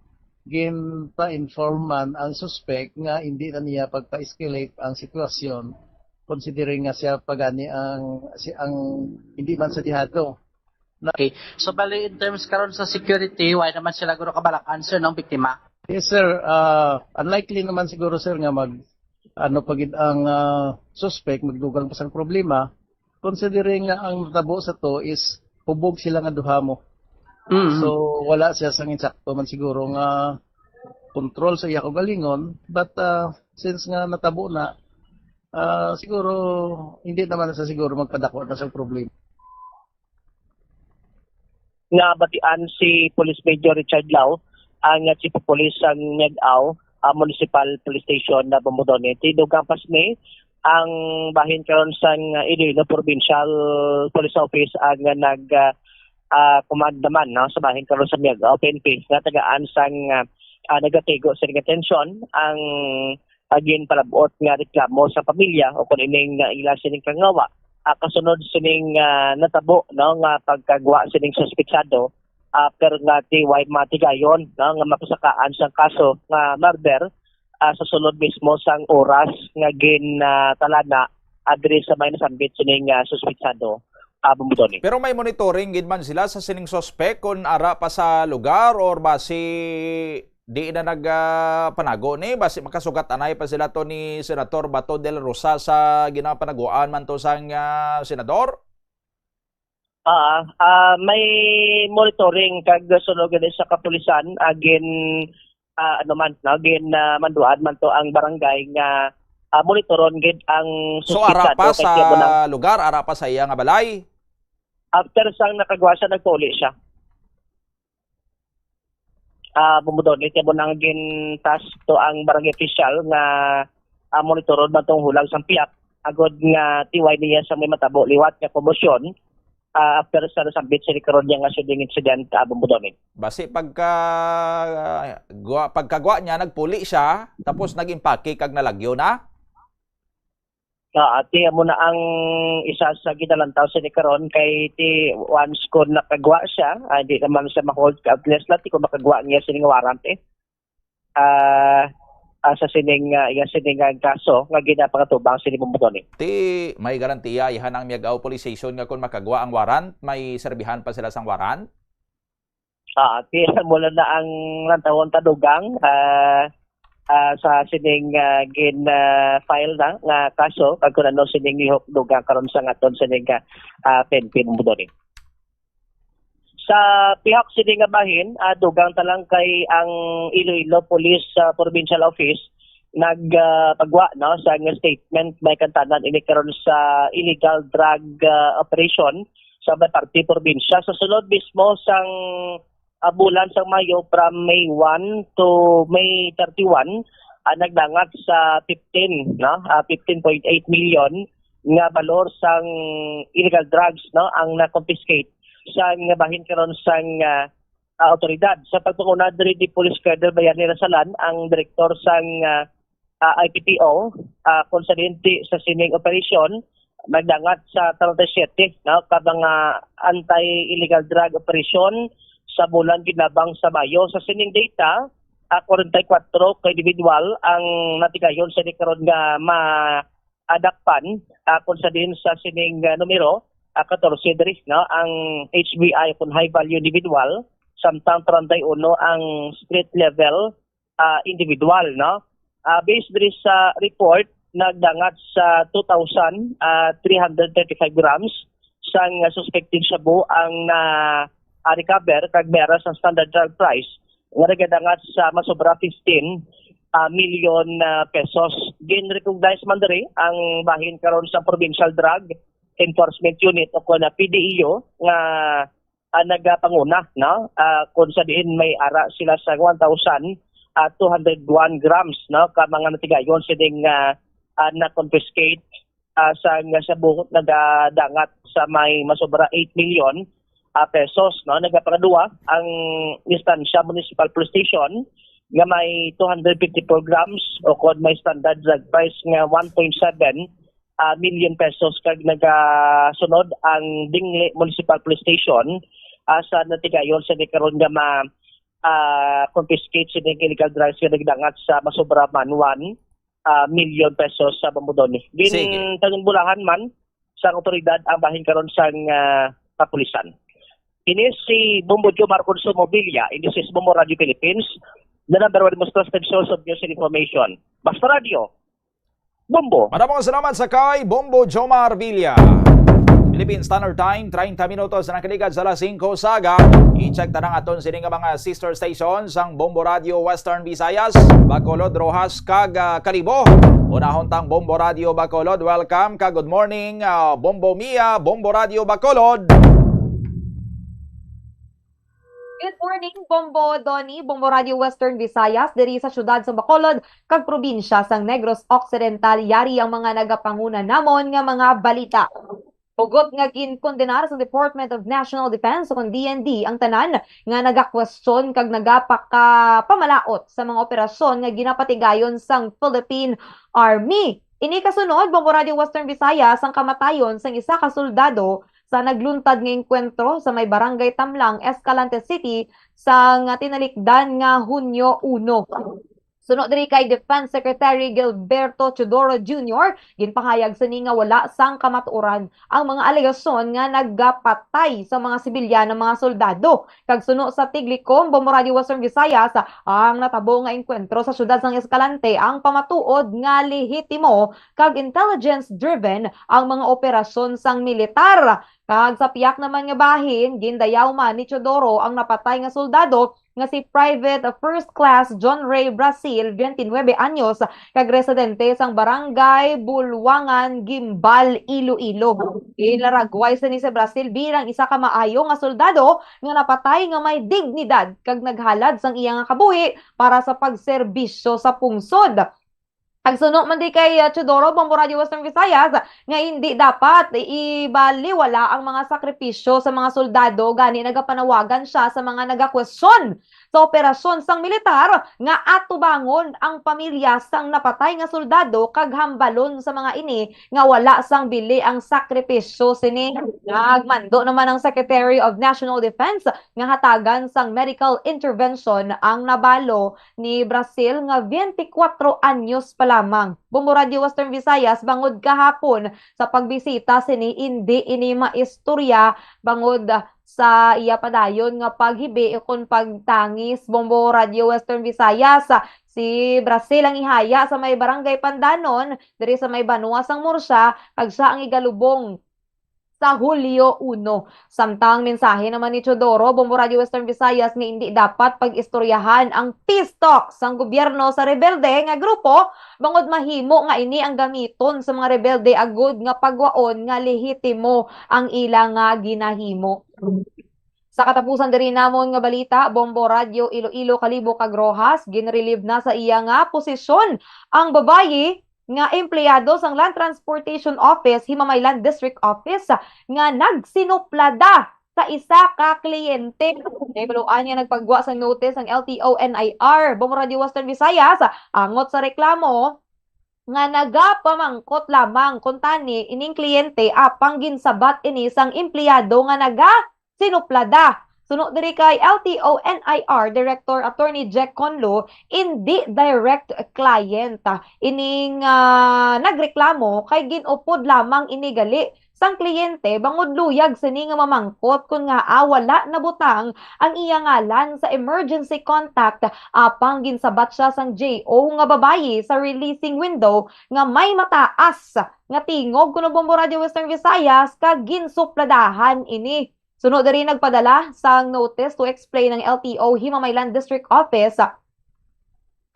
ginpa-inform man ang suspect nga hindi na niya pagpa-escalate ang sitwasyon, considering nga siya pa gani ang, si, ang hindi man sadihado. Okay. So, bali, in terms karon sa security, wala naman sila guro kabalak-an, sir, ng biktima? Yes, sir. Ah, unlikely naman siguro, sir, nga mag, ano pa gid ang, ah, suspect, magdugang pa sang problema, considering nga ang natabo sa to is hubog sila nga duha mo. Mm. So, wala siya sang insakto man siguro nga control sa iya kaugalingon, but, ah, since nga natabo na, ah, siguro hindi naman sa siguro magpadako na sa problema. Nga batian si Police Major Richard Lau, ang, ah, Chief of Police sang Miag-ao, ah, Municipal Police Station na Bombodones. Tinugang pa sini ang bahin karon sang, ah, Iloilo Provincial Police Office ang, ah, nag, ah, ah, command naman, no, sa bahin karon sa Miag-ao P N P nga tagaan sang, ah, ah, nagatigo sa atensyon ang, ah, ginpalab-ot nga reklamo sa pamilya o kung ining, ah, ila sining kangawa, ah, kasunod sining, ah, natabo, no, nga pagkagwa sining suspetsado, ah, pero nga ti way matigayon, no, nga mapasakaan sang kaso nga murder, ah, sa sulod mismo sang oras nga gin, ah, talana, ah, diri sa may nasambit sining, ah, suspetsado, ah, Bombodones. Pero may monitoring gid man sila sa sining suspek kung ara pa sa lugar or basi di na nag, ah, panago ni, basi makasugat anay pa sila to ni Senator Bato de la Rosa sa ginapanaguan man to sang, ah, senador? Ah, ah, may monitoring kag suno gani sa kapulisan, ah, gin, ah, ano man, no, gin, ah, manduan man to ang barangay nga, ah, monitoron gid ang So, ara suspitsado pa kay sa tiyan mo nang lugar, ara pa sa iya nga balay? After sang nakagwa siya, nagpauli siya. Ah, Bombodones, tiyan mo nang gin-task to ang barangay official nga, ah, monitoron man tong hulag sang piyak, agod nga tiway niya sa may matabo liwat nga komosyon, ah, after sa nasambit sini karon niya nga shooting incident, ah, Bombodones. Basi pagka, gwa-, pagkagwa niya, nagpuli siya, tapos nag-impake kag nalagyo na? Ah, ati amo na ang isa sa ginalantaw sini karon kay ti once kon nakagwa siya, ah, di naman siya ma-hold, at least lang ti kung makagwa niya sini nga warrant, eh. Ah, ah, sa sining, ah, iya sining, ah, kaso nga ginapangatubang sini Bombodones. Ti may garantiya ihan ang Miag-ao Police Station nga kon makagwa ang warrant, may serbihan pa sila sang warrant? Ah, ti mula na ang lantawon ta dugang, ah, ah, sa sining, ah, gin, ah, file na nga kaso, kag kun ano sining lihok dugang karon sa aton sining, ah, ah, P N P Bombodones. Sa pihak sini nga bahin, ah, dugang ta lang kay ang Iloilo Police, ah, Provincial Office nag, ah, pagwa, no, sa nga statement may kantanan ini karon sa illegal drug, ah, operation sa may parte probinsya. Sa sulod mismo sang, ah, bulan sang Mayo, from May one to May thirty-one, ah, nagdangat sa fifteen, no? Ah, fifteen point eight million nga balor sang illegal drugs, no, ang na-confiscate sa nga bahin karon sang, ah, ah, awtoridad. Sa pagpanguna diri di Police Colonel Bayani Rasalan, ang direktor sang, ah, ah, I P P O, ah, konsehente sa sining operasyon, nagdangat sa treinta y siete, no, ka mga anti-illegal drug operation sa bulan ginabang sa Mayo. Sa sining data, ah, kwarenta y kwatro ka individual ang natigayon sa karon nga ma-, adakpan, ah, kung sa din sa sining, ah, numero, ah, katorse diri, no, ang H B I kung high value individual, samtang treinta y uno ang street level, ah, individual, no. Ah, based diri sa report, nagdangat sa two thousand, ah, three hundred thirty-five grams sang, ah, suspected shabu ang na, ah, recover kag may ara sang standard drug price nga nagadangat sa masobra fifteen, ah, milyon, ah, pesos. Gin-recognize man diri ang bahin karon sa Provincial Drug Enforcement Unit o kon P D E U nga, ah, nagapanguna, no? Ah, kung sa diin may ara sila sa one thousand, ah, two hundred one grams, no, ka mga natigayon sining, ah, ah, na-confiscate ah, sa, nga sa buhot nagadangat sa may masobra eight million, ah, pesos, no? Nagapangadua ang Estancia Municipal Police Station nga may two hundred fifty-four grams o kon may standard drug price nga one point seven, ah, million pesos, kag nagasunod ang Dingle Municipal Police Station, ah, sa natigayon sa karon nga ma, ah, confiscate sining illegal drugs nga nagdangat sa masobra man one, ah, million pesos sa Bombo Donny. Sige. Gintangimbulahan man sang otoridad ang bahin karon sang, ah, kapulisan. Ini si Bombo Jomar Consumo Villa, ini si Bombo Radio Philippines, the number one most trusted source of news and information. Basta Radio, Bombo. Madamo nga salamat sa kay Bombo Jomar Villa. Philippine Standard Time, treinta minutos na nakaligad sa alas singko sa aga. I-check ta na nga aton sini nga mga sister stations, ang Bombo Radio Western Visayas, Bacolod, Roxas, kag, ah, Kalibo. Unahon tang Bombo Radio Bacolod. Welcome kag good morning, ah, Bombo Mia, Bombo Radio Bacolod. Good morning, Bombo Donny, Bombo Radio Western Visayas, diri sa siyudad sa Bacolod kag probinsya sang Negros Occidental. Yari ang mga nagapanguna namon nga mga balita. Hugot nga ginkondenar sa Department of National Defense o kon D N D ang tanan nga nagakwestiyon kag nagapakapamalaot sa mga operasyon nga ginapatigayon sang Philippine Army. Ini kasunod, Bombo Radio Western Visayas, ang kamatayon sang isa ka soldado sa nagluntad nga engkwentro sa may Barangay Tamlang, Escalante City, sang tinalikdan nga Hunyo uno. Suno diri kay Defense Secretary Gilberto Teodoro Junior, ginpahayag sini nga wala sang kamatuoran ang mga alegasyon nga nagapatay sa mga sibilyan nga mga soldado. Kag suno sa Tiglikom, Bombo Radio Western Visayas, ang natabo nga engkwentro sa siyudad sang Escalante ang pamatuod nga lehitimo kag intelligence-driven ang mga operasyon sang militar. Kag sa piyak naman nga bahin, gindayaw man ni Teodoro ang napatay nga soldado nga si Private First Class John Ray Brasil, twenty-nine anyos, kag residente sang Barangay Bulwangan, Guimbal, Iloilo. Ginlaragway sini si Brasil bilang isa ka maayo nga soldado nga napatay nga may dignidad kag naghalad sang iya nga kabuhi para sa pagserbisyo sa pungsod. Ang suno man di kay, ah, Teodoro, Bombo Radio Western Visayas, nga hindi dapat ibaliwala ang mga sakripisyo sa mga soldado, gani nagapanawagan siya sa mga nagakwestiyon sa operasyon sang militar nga atubangon ang pamilya sang napatay nga soldado kag hambalon sa mga ini nga wala sang bili ang sakripisyo sini. Nagmando naman ang Secretary of National Defense nga hatagan sang medical intervention ang nabalo ni Brasil nga twenty-four anyos pa lamang. Bombo Radio Western Visayas, bangod kahapon sa pagbisita sini, indi ini maistorya bangod sa iya padayon nga paghibi ukon pagtangis. Bombo Radio Western Visayas, si Brasil ang ihaya sa may Barangay Pandanon, diri sa may banwa sang Murcia, kag siya ang igalubong sa Hulyo uno. Samtang mensahe naman ni Teodoro, Bombo Radio Western Visayas, nga indi dapat pag-istoryahan ang peace talks sang gobyerno sa rebelde nga grupo, bangod mahimo nga ini ang gamiton sa mga rebelde agud nga pagwaon nga lehitimo ang ila nga ginahimo. Sa katapusan diri namon nga balita, Bombo Radio Iloilo, Kalibo kag Roxas, ginrelieve na sa iya nga posisyon ang babayi nga empleyado sang Land Transportation Office, Himamaylan District Office, nga nagsinuplada sa isa ka kliyente. Nahibaluan nga nagpagwa sa notice ang L T O N I R, Bombo Radio Western Visayas, angot sa reklamo nga nagapamangkot lamang kuntani ining kliyente, apang ginsabat ini sang empleyado nga nagasinuplada. Suno diri kay L T O N I R Director Attorney Jack Conlo, indi direct client ining, ah, nagreklamo, kay gin-upod lamang ini gali sang kliyente bangod luyag sini nga mamangkot kon ngaa wala nabutang ang iya ngalan sa emergency contact, apang ginsabat siya sang J O nga babayi sa releasing window nga may mataas nga tingog kuno Bombo Radio Western Visayas kag ginsupladahan ini. Suno diri, nagpadala sang notice to explain ang L T O Himamaylan District Office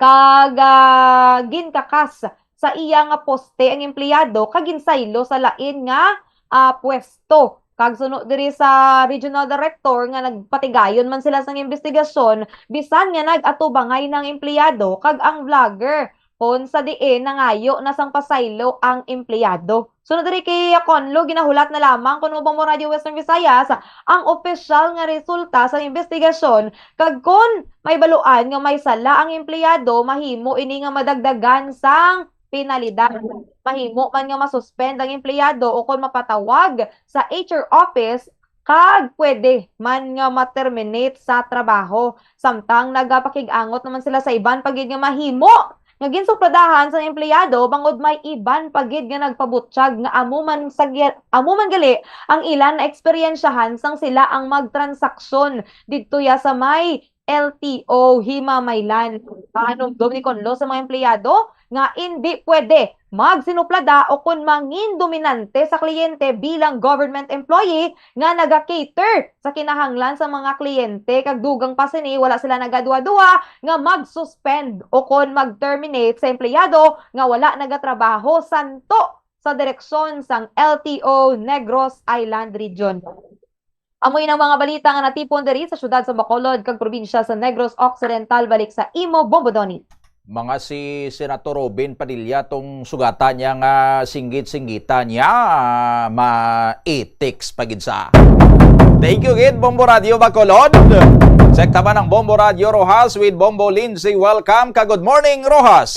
kag, ah, ginkakas sa iya nga poste ang empleyado kag ginsaylo sa lain nga, ah, pwesto. Kag suno diri sa regional director nga nagpatigayon man sila sang imbestigasyon, bisan nga nag-atubangay na ang empleyado kag ang vlogger, kon sa diin nangayo na sang pasaylo ang empleyado. Sunod diri kay Conlo, ginahulat na lamang kuno ba mo Radyo Western Visayas ang opisyal nga resulta sa investigasyon, kag kon may baluan nga may sala ang empleyado, mahimo ini nga madagdagan sang penalidad. Mahimo man nga masuspend ang empleyado o kon mapatawag sa H R office, kag pwede man nga ma-terminate sa trabaho. Samtang nagapakig-angot naman sila sa iban pa gid nga mahimo nga ginsupladahan sa empleyado, bangod may iban pa gid nga nagpabutyag nga amo man sa gi-, amo man gali ang ila na eksperyensyahan sang sila ang magtransaksyon didto ya sa may L T O Himamaylan. Pahanumdom ni Conlo sa mga empleyado nga indi pwede magsinuplada o kon mangin dominante sa kliyente bilang government employee nga naga-cater sa kinahanglan sa mga kliyente, kag dugang pa sini, wala sila nagaduwa-duwa nga mag-suspend o kon mag-terminate sa empleyado nga wala nagatrabaho santo sa direksyon sang L T O Negros Island Region. Amo ini ang mga balita nga natipon diri sa siyudad sa Bacolod kag probinsya sa Negros Occidental. Balik sa imo, Bombo Donny. Mga si Senator Robin Padilla tong sugatan niya nga singgit-singgitan niya, ah, ma-ethics pa gid sa. Thank you gid, Bombo Radio Bacolod. Check naman ang Bombo Radio Roxas with Bombo Lindsay. Welcome ka. Good morning, Roxas.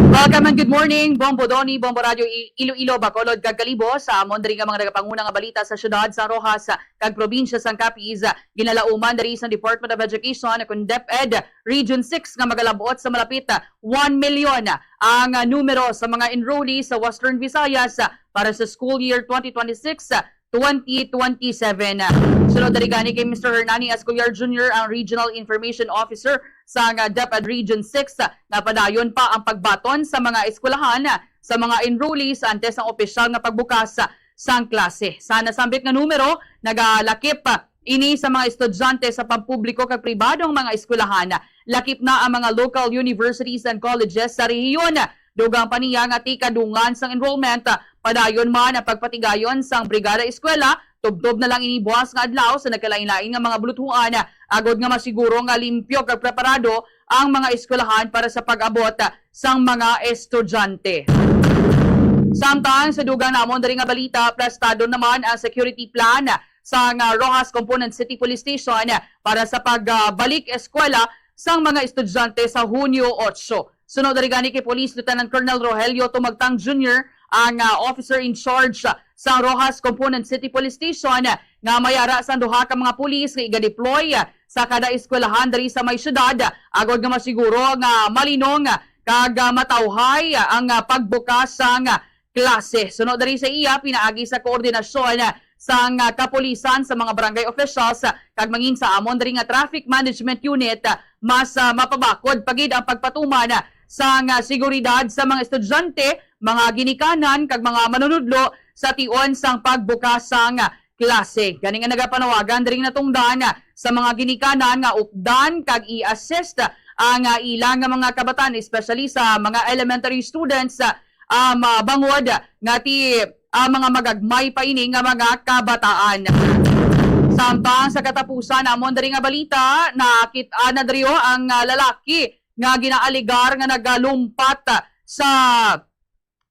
Welcome and good morning, Bombo Donny, Bombo Radio I-, Iloilo, Bacolod, kag Kalibo. Sa amon diri nga mga nagapanguna nga balita sa siyudad sa Roxas kag probinsya sang Capiz, ginalauman diri sa Department of Education, kun DepEd Region six, nga magalabot sa malapit one million ang numero sa mga enrollees sa Western Visayas para sa school year twenty twenty-six twenty twenty-seven. Sunod diri gani kay Mister Hernani Escolar Junior, ang Regional Information Officer sang DepEd Region six, nga padayon pa ang pagbaton sa mga eskwelahan sa mga enrollees antes ang opisyal nga pagbukas sang klase. Sa nasambit nga numero, nagalakip ini sa mga estudyante sa pampubliko kag pribadong mga eskwelahan, lakip na ang mga local universities and colleges sa rehiyon. Dugang pa niya nga tikadungan sang enrollment, padayon man ang pagpatigayon sang brigada eskwela, tubtob na lang ini buwas nga adlaw sa nagkalain-lain nga mga buluthuan, agod nga masiguro nga limpyo kag preparado ang mga eskwelahan para sa pag-abot sang mga estudyante. Samtang sa dugang namon diri nga balita, plastado naman ang security plan sang, ah, Roxas Component City Police Station para sa pagbalik eskwela sang mga estudyante sa Hunyo otso. Sunod diri gani kay Police Lieutenant Colonel Rogelio Tumagtang Junior, ang, ah, officer in charge sa Roxas Component City Police Station, nga may ara sang duha ka mga pulis nga iga-deploy sa kada eskwelahan diri sa may syudad, agod nga masiguro nga malinong kag, ah, matawhay ang, ah, pagbukas sang klase. Sunod diri sa iya, pinaagi sa koordinasyon sang, ah, kapulisan sa mga barangay officials, ah, kag mangin sa amon diri nga Traffic Management Unit, ah, mas, ah, mapabakod pa gid ang pagpatuman, ah, sang, ah, seguridad sa mga estudyante, mga ginikanan, kag mga manunudlo sa tion sang pagbukas sang, ah, klase. Gani nga nagapanawagan diri natungdan, ah, sa mga ginikanan nga updan kag i-assist, ah, ang, ah, ilang nga mga kabataan, especially sa mga elementary students, ah, um, ah, bangod nga ti, ah, mga magagmay pa ini nga mga kabataan. Samtang sa katapusan namon diri nga balita, nakit-, ah, na diri, oh, ang, ah, lalaki nga ginaaligar nga nagalumpat, ah, sa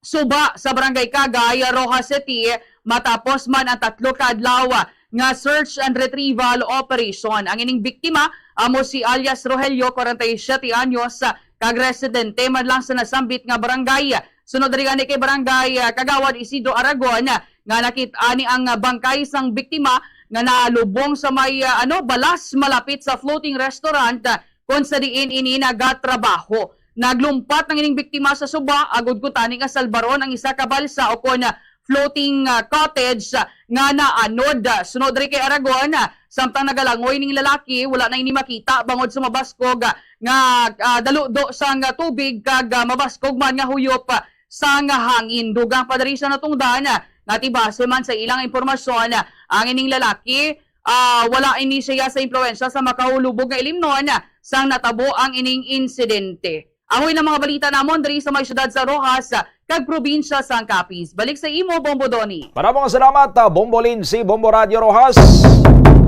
suba sa Barangay Kagay, Roxas City, matapos man ang tatlo ka adlaw nga search and retrieval operation. Ang ining biktima amo si alias Rogelio, kwarenta y siyete anyos, kag residente man lang sa nasambit nga barangay. Sunod diri gani kay Barangay, ah, Kagawad Isidro Aragon, nga nakit-, ani ang, ah, bangkay sang biktima nga nalubong sa may, ah, ano, balas malapit sa floating restaurant, ah, kon sa diin ini nagatrabaho. Naglumpat ang ining biktima sa suba, agod kuntani nga salbaron ang isa ka balsa o kon, ah, floating, ah, cottage, ah, nga naanod. Sunod diri kay Aragon, ah, samtang nagalangoy ning lalaki, wala na ini makita bangod sa mabaskog, ah, nga, ah, daludo sang, ah, tubig kag, ah, mabaskog man nga huyop, ah, sang hangin. Dugang pa diri sa natungdan, ah, nga ti base man sa ilang impormasyon, ah, ang ining lalaki, ah, wala ini siya sa impluwensya sa makahulubog nga ilimnon, ah, sang natabo ang ining insidente. Amo na mga balita namon diri sa may siyudad sa Roxas, ah, kag probinsya sang Capiz. Balik sa imo, Bombo Donny. Maramong salamat, ah, Bombo Lindsay, Bombo Radyo Roxas.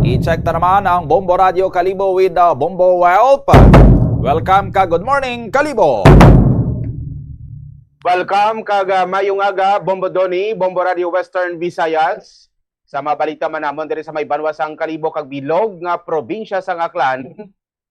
I-check ta naman ang Bombo Radyo Kalibo with, ah, Bombo Welp. Welcome ka. Good morning, Kalibo. Welcome kag, ah, mayong aga, Bombo Donny, Bombo Radio Western Visayas. Sa mga balita man namon diri sa may banwa sang Kalibo kag bilog nga probinsya sang Aklan,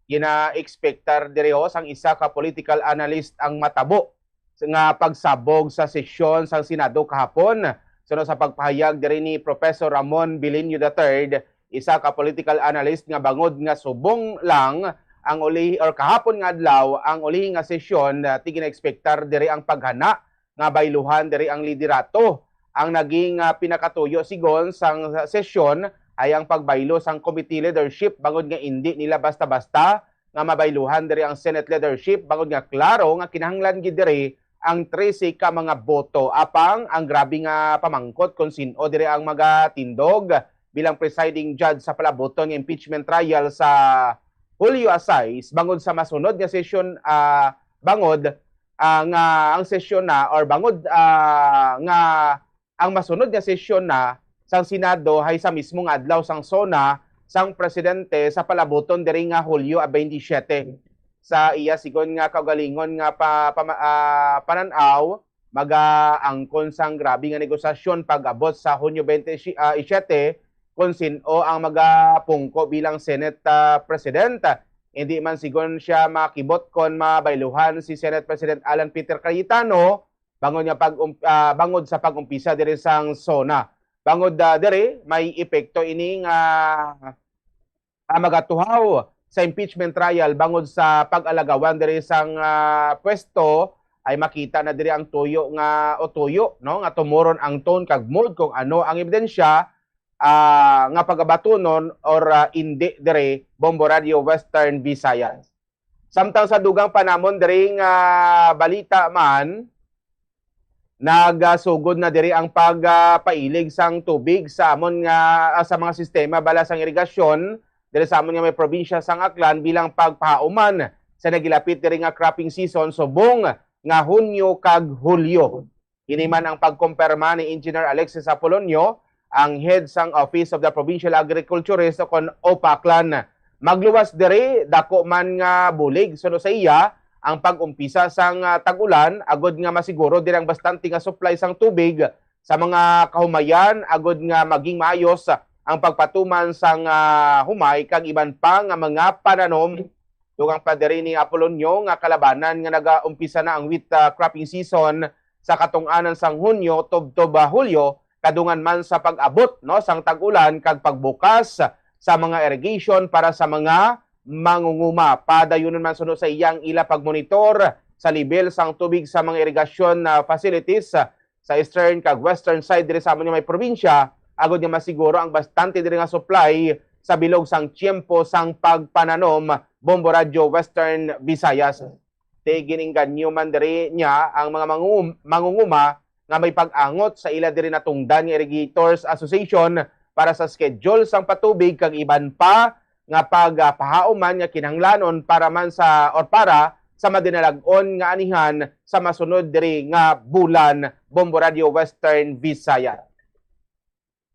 gina-expectar diri ho sang isa ka political analyst ang matabo nga pagsabog sa sesyon sang Senado kahapon. Suno sa pagpahayag diri ni Professor Ramon Biliño the third, isa ka political analyst, nga bangod nga subong lang ang uli or kahapon nga adlaw ang ulihi nga sesyon, ah, ti gina-expectar diri ang paghana nga bayluhan diri ang liderato. Ang naging, ah, pinakatuyo sigon sang sesyon ay ang pagbaylo sang committee leadership, bangod nga indi nila basta-basta nga mabayluhan diri ang Senate leadership, bangod nga klaro nga kinahanglan gid diri ang trese ka mga boto. Apang ang grabe nga pamangkot kon sin-o diri ang magatindog bilang presiding judge sa palabuton nga impeachment trial sa Hulyo a sais, bangod sa masunod nga sesyon, ah, bangod, ah, nga ang sesyon na, or bangod, ah, nga ang masunod nga sesyon na sang Senado hay sa mismo nga adlaw sang SONA sang presidente sa palabuton diri nga Hulyo a twenty-seven. Sa iya sigon nga kaugalingon nga pa, pama- ah, panan-aw, magaangkon sang grabe nga negosasyon pag-abot sa Hunyo twenty, ah, siete, kung sin-o ang magapungko bilang Senate, ah, President. Hindi man sigon siya makibot kon mabayluhan si Senate President Alan Peter Cayetano, bangod nga pag um, ah, bangod sa pag-umpisa diri sang SONA. Bangod, ah, diri, may epekto ini nga, ah, magatuhaw sa impeachment trial, bangod sa pag-alagawan diri sang, ah, pwesto, ay makita na diri ang tuyo nga, o tuyo, no, nga tumuron ang tone kag mood kung ano ang ebidensya, ah, nga pagabatunon or, ah, indi diri, Bombo Radio Western Visayas. Samtang sa dugang pa namon diri nga balita man, nagasugod na diri ang pagpailig sang tubig sa amon nga, ah, sa mga sistema bala sang irigasyon diri sa amon nga may probinsya sang Aklan bilang pagpahuman sa nagilapit diri nga cropping season subong nga Hunyo kag Hulyo. Ini man ang pagkumpirma ni Engineer Alexis Apolonio, ang head sang Office of the Provincial Agriculturist o kon OPA Aklan. Magluwas diri, dako man nga bulig suno sa iya ang pag-umpisa sang, ah, tag-ulan agud nga masiguro diri ang bastante nga supply sang tubig sa mga kahumayan agud nga maging maayos ang pagpatuman sang, ah, humay kag iban pa nga mga pananom. Dugang pa diri ni Apolonio nga kalabanan nga nagaumpisa na ang wheat, ah, cropping season sa katong-anan sang Hunyo tubtob, ah, Hulyo, kadungan man sa pag-abot, no, sang tag-ulan kag pagbukas sa mga irrigation para sa mga mangunguma. Padayunon man suno sa iya ang ila pagmonitor sa lebel sang tubig sa mga irigasyon na facilities, ah, sa eastern kag western side diri sa amon nga may probinsya, agud nga masiguro ang bastante diri nga supply sa bilog sang tiyempo sang pagpananom, Bombo Radyo Western Visayas. Ti giningganyo man diri niya ang mga mangungum-, mangunguma nga may pag-angot sa ila diri natungdan nga Irrigators Association para sa schedule sang patubig kag iban pa nga pagpahauman nga kinahanglanon para man sa, or para sa madinalag-on nga anihan sa masunod diri nga bulan, Bombo Radyo Western Visayas.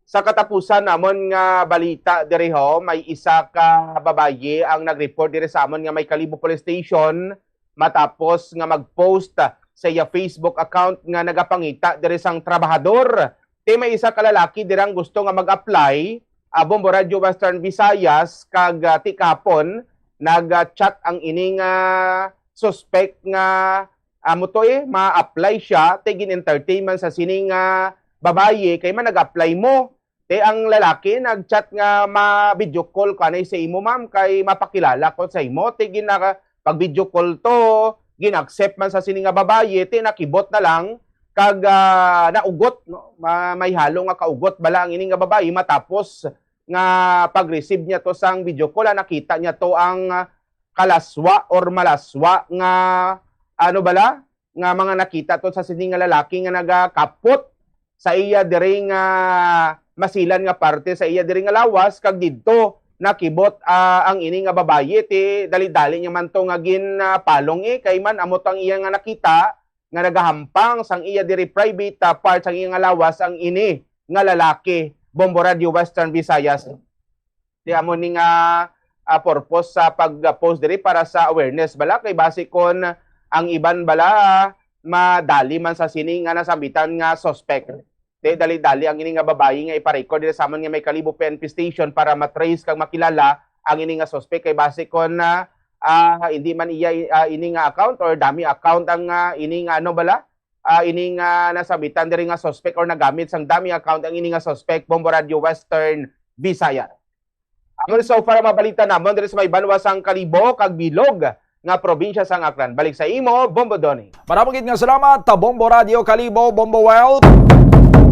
Sa katapusan namon nga balita diri ho, may isa ka babayi ang nag-report diri sa amon nga may Kalibo Police Station matapos nga mag-post sa iya Facebook account nga nagapangita diri sang trabahador. Ti may isa ka lalaki dira ang gusto nga mag-apply, ah, Bombo Radyo Western Visayas, kag, ah, ti kahapon nag-chat ang ini nga suspect nga amo to eh, ma-apply siya, ti gin-entertain man sa sini nga babayi, kay man nag-apply mo. Ti ang lalaki nag-chat nga ma-video call ko anay sa imo, ma'am, kay mapakilala ko sa imo. Ti gina-, pag-video call to, gin-accept man sa sini nga babayi, ti nakibot na lang, kag, ah, naugot, no? Ma-, may halo nga kaugot bala ang ini nga babayi matapos nga pag-receive niya to sang video call, ah, nakita niya to ang, ah, kalaswa or malaswa nga, ano bala, nga mga nakita to sa sini nga lalaki nga nagakapot sa iya diri nga masilan nga parte sa iya diri nga lawas, kag didto nakibot, ah, ang ini nga babayi, ti dali-dali niya man to nga ginpalong, eh, kay man amo to ang iya nga nakita nga nagahampang sang iya diri private, ah, part sang iya nga lawas ang ini nga lalaki, Bombo Radyo Western Visayas. Ti amo ni nga, ah, purpose sa pag-post diri para sa awareness bala, kay basi kon ang iban bala madali man sa sini nga nasambitan nga suspect. Di dali-dali ang ini nga babayi nga ipa-record diri sa amon nga may Kalibo P N P station para matrace kag makilala ang ini nga suspect, kay basi kon, ah, ah, hindi man iya, ah, ini nga account or dummy account ang, ah, ini nga ano bala, ah, ini nga nasambitan diri nga suspect or nagamit sang dummy account ang ini nga suspect, Bombo Radio Western Visayas. Amo so far ang mga balita namon diri sa may banwa sang Kalibo kag bilog nga probinsya sang Aklan. Balik sa imo, Bombo Donny. Maramo gid nga salamat, Bombo Radio Kalibo, Bombo World.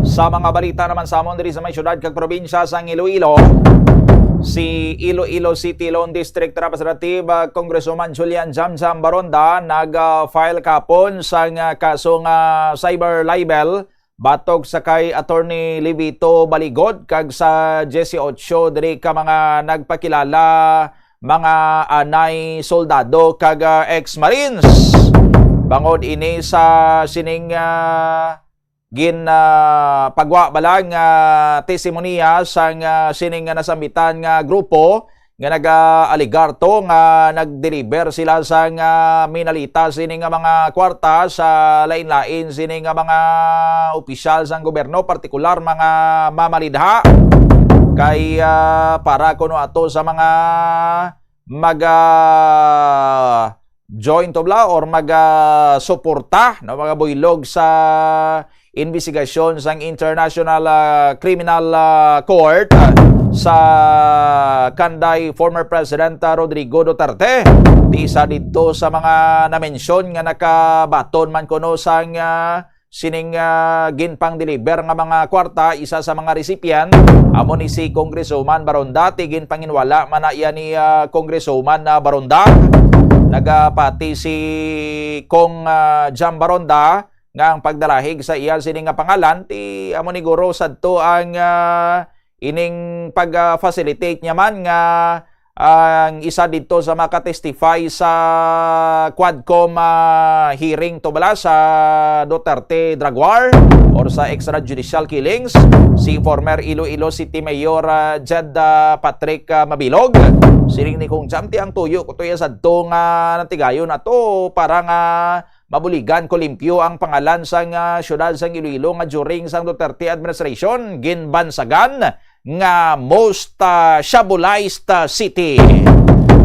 Sa mga balita naman sa amon diri sa may syudad kag probinsya sang Iloilo, si Iloilo City Lone District Representative, ah, Congresswoman Julian Jamjam Baronda nag-file kapon sang, ah, kaso nga cyber libel batok sa kay Attorney Livito Baligot kag sa diyesyocho diri ka mga nagpakilala, mga anay soldado kag, ah, ex-marines. Bangod ini sa sining, ah, gin, ah, pagwa bala nga testimonya sang, ah, sining nga nasambitan nga grupo nga nag-aalegar to nga nag-deliver sila sang, ah, minalita sini nga mga kwarta sa lain-lain sini nga mga opisyal sang gobyerno, partikular mga mamalidha. Kay, ah, para kuno ato sa mga mag, ah, join to bala or mag, ah, suporta, no, mga buylog sa imbestigasyon sang International, ah, Criminal, ah, Court, ah, sa kanday former President, ah, Rodrigo Duterte. Di isa didto sa mga namensyon nga nakabaton man kuno sang, ah, sining, ah, ginpang-deliver nga mga kwarta, isa sa mga recipient amo ni si Congresswoman Baronda. Ti ginpanginwala man na iya ni, ah, Congresswoman, ah, Baronda. Nagapati si Cong, ah, Jam Baronda nga ang pagdalahig sa iya sini nga pangalan, ti amo ni guro sadto ang, ah, ining pag, ah, facilitate niya man nga ang isa didto sa maka-testify sa Quadcom, ah, hearing to bala sa Duterte drug war or sa extrajudicial killings, si former Iloilo City Mayor, ah, Jed, ah, Patrick, ah, Mabilog. Siling ni Cong Jam, ti ang tuyo ko to iya sadto nga natigayon ato para nga mabuligan ko limpyo ang pangalan sang, ah, siyudad sang Iloilo nga during sang Duterte administration, ginbansagan nga most, ah, shabulized, ah, city.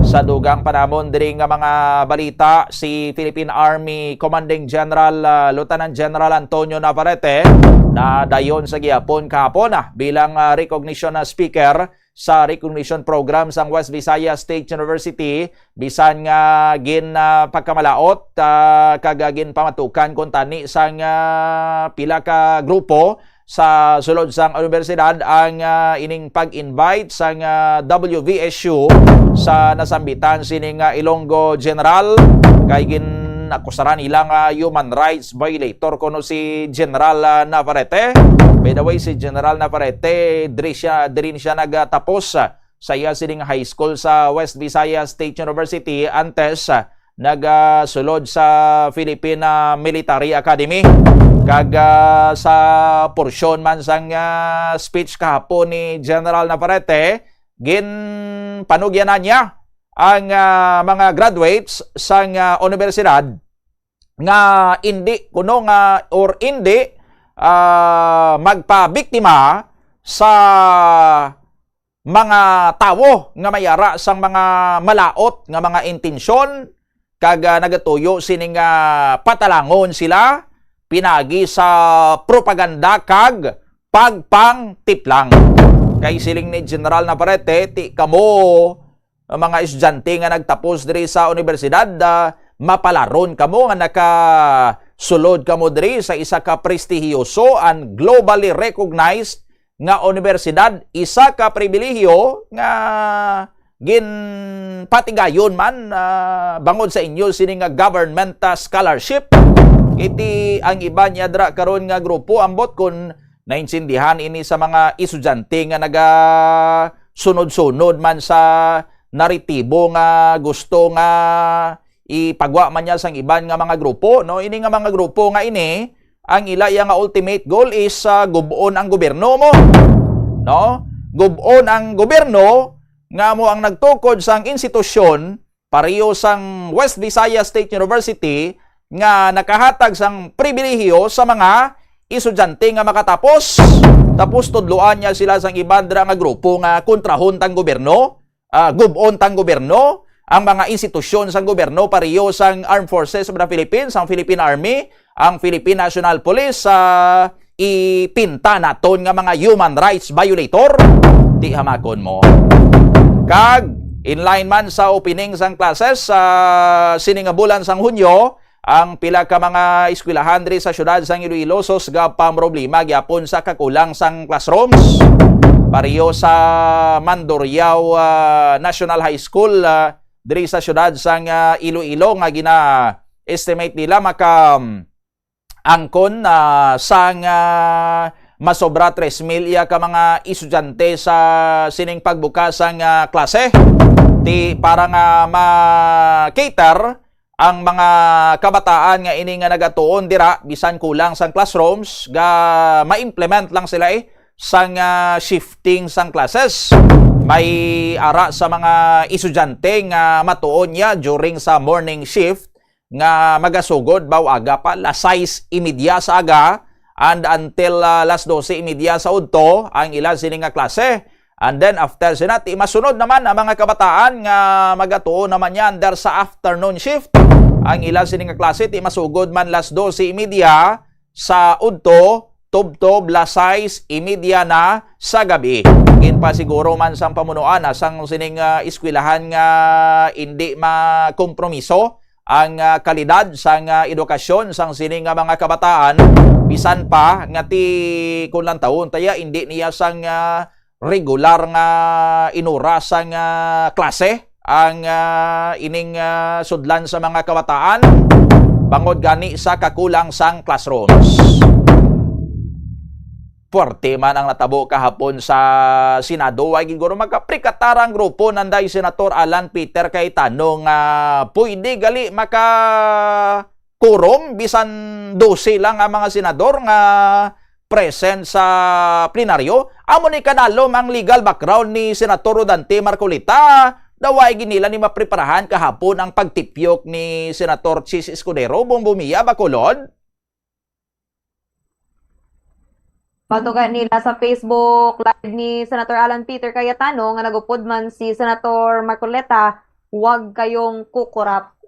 Sa dugang pa namon diri nga mga balita, si Philippine Army Commanding General, ah, Lieutenant General Antonio Navarrete nadayon sa gihapon kahapon, ah, bilang, ah, recognition, ah, speaker sa recognition program sang West Visayas State University, bisan nga gin, ah, pagkamalaot, ah, kag, ah, ginpamatukan kuntani sang, ah, pila ka grupo sa sulod sang universidad ang, ah, ining pag-invite sang, ah, W V S U sa nasambitan sining, ah, Ilonggo General, kay gin-akusaran nila nga human rights violator kuno si General, ah, Navarrete. By the way, si General Navarrete, diri siya, diri siya nagtapos, ah, sa iya sining high school sa West Visayas State University, antes, ah, nagasulod sa Philippine, ah, Military Academy. Kag, ah, sa porsyon man sang, ah, speech kahapon ni General Navarrete, ginpanugyanan niya ang, ah, mga graduates sang, ah, universidad nga indi kuno nga or indi, ah, magpabiktima sa mga tawo nga may ara sang mga malaot nga mga intensyon, kag, ah, nagatuyo sini nga patalangon sila pinagi sa propaganda kag pagpangtiplang. Kay siling ni General Navarrete, ti kamo, ah, mga estudyante nga nagtapos diri sa universidad, ah, mapalaron kamo nga nakasulod kamo diri sa isa ka prestihiyoso and globally recognized nga universidad, isa ka pribilehiyo nga ginpatigayon man, ah, bangod sa inyo sini nga government, ah, scholarship. Iti ang iba niya dira karon nga grupo, ambot kon naintindihan ini sa mga estudyante nga nagasunod-sunod man sa naratibo nga gusto nga ipagwa man niya sang iban nga mga grupo, no? Ini nga mga grupo nga ini, ang ila iya nga ultimate goal is, ah, gub-on ang gobyerno mo. No? Gub-on ang gobyerno nga mo ang nagtukod sang institusyon, pareho sang West Visayas State University, nga nakahatag sang pribilehiyo sa mga estudyante nga makatapos. Tapos tudloan niya sila sang iban dira nga grupo nga kontrahon tang gobyerno, ah, gub-on tang gobyerno, ang mga institusyon sang gobyerno, pareho sang Armed Forces of the Philippines, ang Philippine Army, ang Philippine National Police, ah, ipinta naton nga mga human rights violator. Di hamakon mo. Kag in line man sa opening sang classes sa sini nga bulan sang Hunyo, ang pila ka mga eskwelahan diri sa siyudad sang Iloilo susgab pa ang problema gyapon sa kakulang sang classrooms. Pareho sa Mandurriao, ah, National High School, ah, diri sa siyudad sang, ah, Iloilo nga gina-estimate nila maka, um, angkon, ah, sang, ah, masobra tres mil iya ka mga estudyante sa sining pagbukas sang, ah, klase. Ti para nga ma-cater ang mga kabataan nga ini nga nagatuon dira, bisan kulang sang classrooms, ga ma-implement lang sila, eh, sang, ah, shifting sang classes. May ara sa mga estudyante nga matuon niya during sa morning shift nga magasugod baw aga pa, las sais y media sa aga, and until, ah, las dose y media sa udto ang ila sini nga klase. And then after sina, ti masunod naman ang mga kabataan nga magatuo naman niya under sa afternoon shift. Ang ila sini nga klase, ti masugod man las dose y media sa udto, tubtob las sais y media na sa gabi. Ginpasiguro man sang pamunuan, ah, sang sining, ah, eskwelahan nga indi makompromiso ang, ah, kalidad sang, ah, edukasyon sang sini nga mga kabataan, bisan pa nga ti kun lang tawon taya indi niya sang, ah, regular nga inuras sang, ah, klase ang, ah, ining, ah, sudlan sa mga kabataan bangod gani sa kakulang sang classrooms. Puwerte man ang natabo kahapon sa Senado. Way gid guro magkaprikatara ang grupo nanday Senator Alan Peter Cayetano nga pwede gali maka-quorum bisan dose lang ang mga senador nga present sa plenaryo. Amo ni kadalom ang legal background ni Senator Rodante Marcoleta. Daw way gid nila ni mapreparahan kahapon ang pagtipyok ni Senator Chiz Escudero, Bombo Mia, Bacolod. Patuga nila sa Facebook Live ni Senator Alan Peter Cayetano nga nagupod man si Senator Marcoleta, "Huwag kayong kukurap."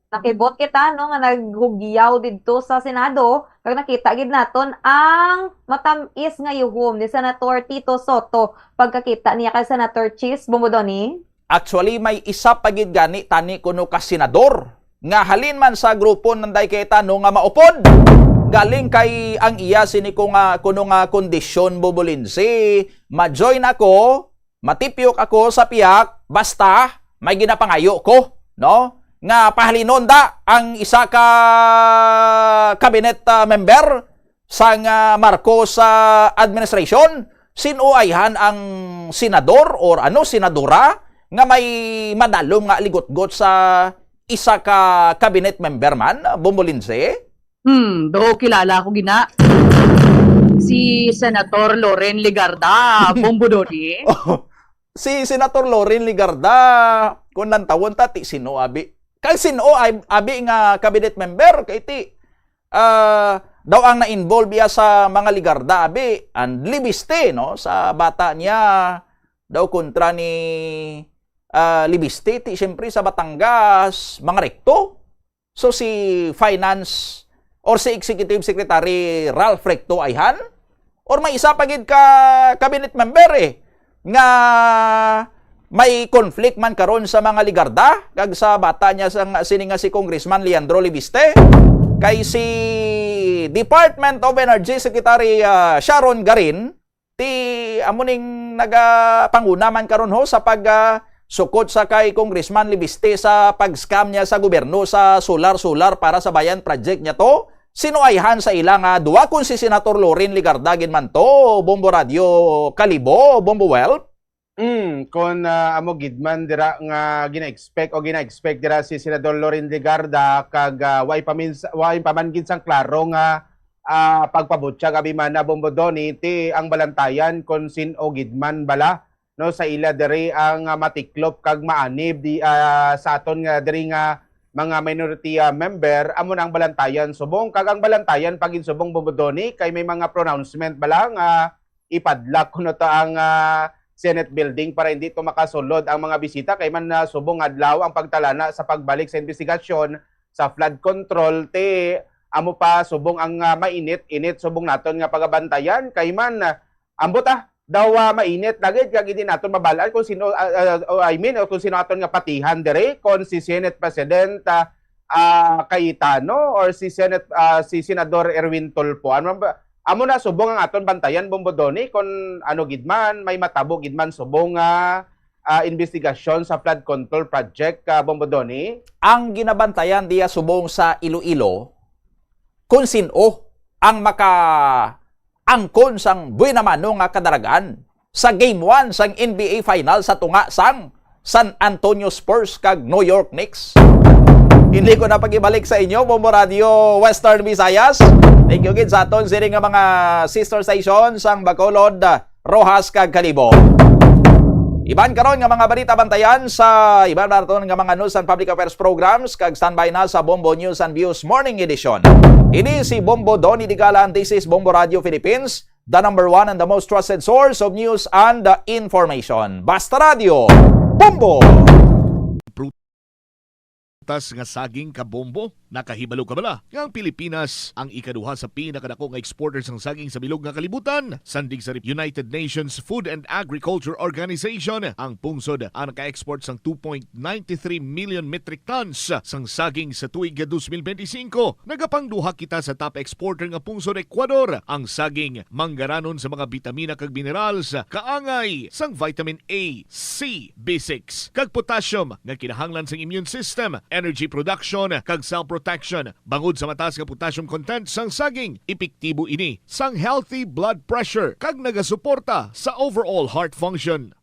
Nakibot kita, no, nga naghugyaw didto sa Senado, kag nakita gid naton ang matam-is nga yuhom ni Senator Tito Soto pagkakita niya kay Senator Chiz Bombodoni. Actually, may isa pa gid gani tani kuno ka senador nga halin man sa grupo nanday Cayetano nga maupod. Galing kay ang iya sini ko nga kuno nga kondisyon, Bobolinsi, ma-join ako, matipyok ako sa pihak, basta may ginapangayo ko, no? Nga pahalinon da ang isa ka cabinet, ah, member sang, ah, Marcos, ah, administration, sin-o ayhan ang senador or ano, senadora nga may madalom nga ligutgot sa isa ka cabinet member man, Bombo Lindsay? Hmm, do kilala ko gina. Si Senator Loren Legarda, Bombo Dodi. Oh, si Senator Loren Legarda, kung nantawon ta, ti sino abi? Kay sino ay abi nga cabinet member? Kay ti, ah, daw ang na-involve iya sa mga Legarda abi, and Libiste, no? Sa bata niya, daw kontra ni, ah, Libiste, ti siyempre sa Batangas, mga rekto. So, si Finance or si Executive Secretary Ralph Recto ayhan? Or may isa pa gid ka cabinet member, eh, nga may conflict man karon sa mga Legarda kag sa bata niya sa, sini nga si Congressman Leandro Libiste? Kay si Department of Energy Secretary, ah, Sharon Garin, ti amo ning nagapanguna man karon ho sa pag, ah, sukot sa kay Congressman Libiste sa pag-scam niya sa gobyerno sa solar, solar para sa bayan project niya to. Sino ayhan sa ila nga duwa, kun si Senator Loren Legarda gid man to, Bombo Radio Kalibo, Bombo Wealth? Mm, kon, ah, amo gid man dira nga gina-expect o gina-expect dira si Senador Loren Legarda kag, ah, way pa min-, way pa man gid sang klaro nga, ah, pagpabutyag abi man na Bombo Doni, ti ang balantayan kon sin-o gid man bala, no, sa ila diri ang, ah, matiklop kag maanib di, ah, sa aton nga diri nga mga minority, ah, member, amo na ang balantayan subong. Kag ang balantayan pa gid subong, Bombo Donny, kay may mga pronouncement bala nga ipadlak kuno ta ang, ah, Senate building para hindi to makasulod ang mga bisita, kay man, ah, subong adlaw ang pagtalana sa pagbalik sa investigasyon sa flood control, ti amo pa subong ang, ah, mainit-init subong naton nga pagabantayan, kay man, ah, ambot, ah, daw, ah, mainit na gid, kag hindi naton mabalaan kung sino, ah, ah, oh, I mean, oh, kung sino aton nga patihan diri, kung si Senate President, ah, ah, Cayetano or si Senate, ah, si Senador Erwin Tulfo. Ano ba? Amo na subong ang aton bantayan, Bombo Donny, kung ano gid man, may matabo gid man subong nga, ah, investigasyon sa flood control project, ah, Bombo Donny. Ang ginabantayan diya subong sa Iloilo, kung sin-o ang maka-angkon sang buena mano nga kadaragan sa Game one sang N B A Final sa tunga sang San Antonio Spurs kag New York Knicks. Hindi ko na pag-ibalik sa inyo, Bombo Radio Western Visayas. Thank you gid sa aton sini nga mga sister station sang Bacolod, Roxas kag Kalibo. Iban karon nga mga balita bantayan sa iban naton nga mga news and public affairs programs, kag standby na sa Bombo News and Views Morning Edition. Ini si Bombo Donny Digala and this is Bombo Radio Philippines, the number one and the most trusted source of news and, uh, information. Basta Radio, Bombo! Prutas nga saging, Kabombo. Nakahibalo ka bala nga ang Pilipinas ang ikaduha sa pinakadako nga exporter sang saging sa bilog nga kalibutan? Sandig sa United Nations Food and Agriculture Organization, ang pungsod ang naka-export sang two point nine three million metric tons sang saging sa tuig nga twenty twenty-five. Nagapangduha kita sa top exporter nga pungsod, Ecuador. Ang saging manggaranon sa mga bitamina kag minerals, kaangay sang vitamin A, C, B six, kag potassium nga kinahanglan sang immune system, energy production, kag cell protection. Bangod sa mataas nga potassium content sang saging, epektibo ini sang healthy blood pressure kag nagasuporta sa overall heart function.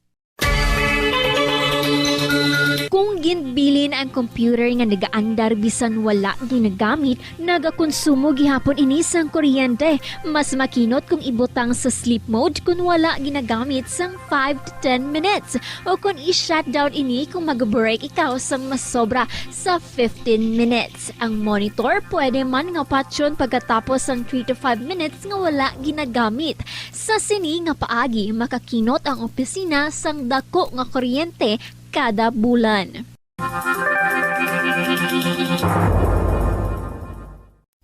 Kung ginbilin ang computer nga nagaandar bisan wala ginagamit, nagakonsumo gihapon ini sang kuryente. Mas makinot kung ibutang sa sleep mode kon wala ginagamit sang five to ten minutes, o kon i-shutdown ini kung mag-break ikaw sang masobra sa fifteen minutes. Ang monitor pwede man nga patyon pagkatapos sang three to five minutes nga wala ginagamit. Sa sini nga paagi, makakinot ang opisina sang dako nga kuryente kada bulan.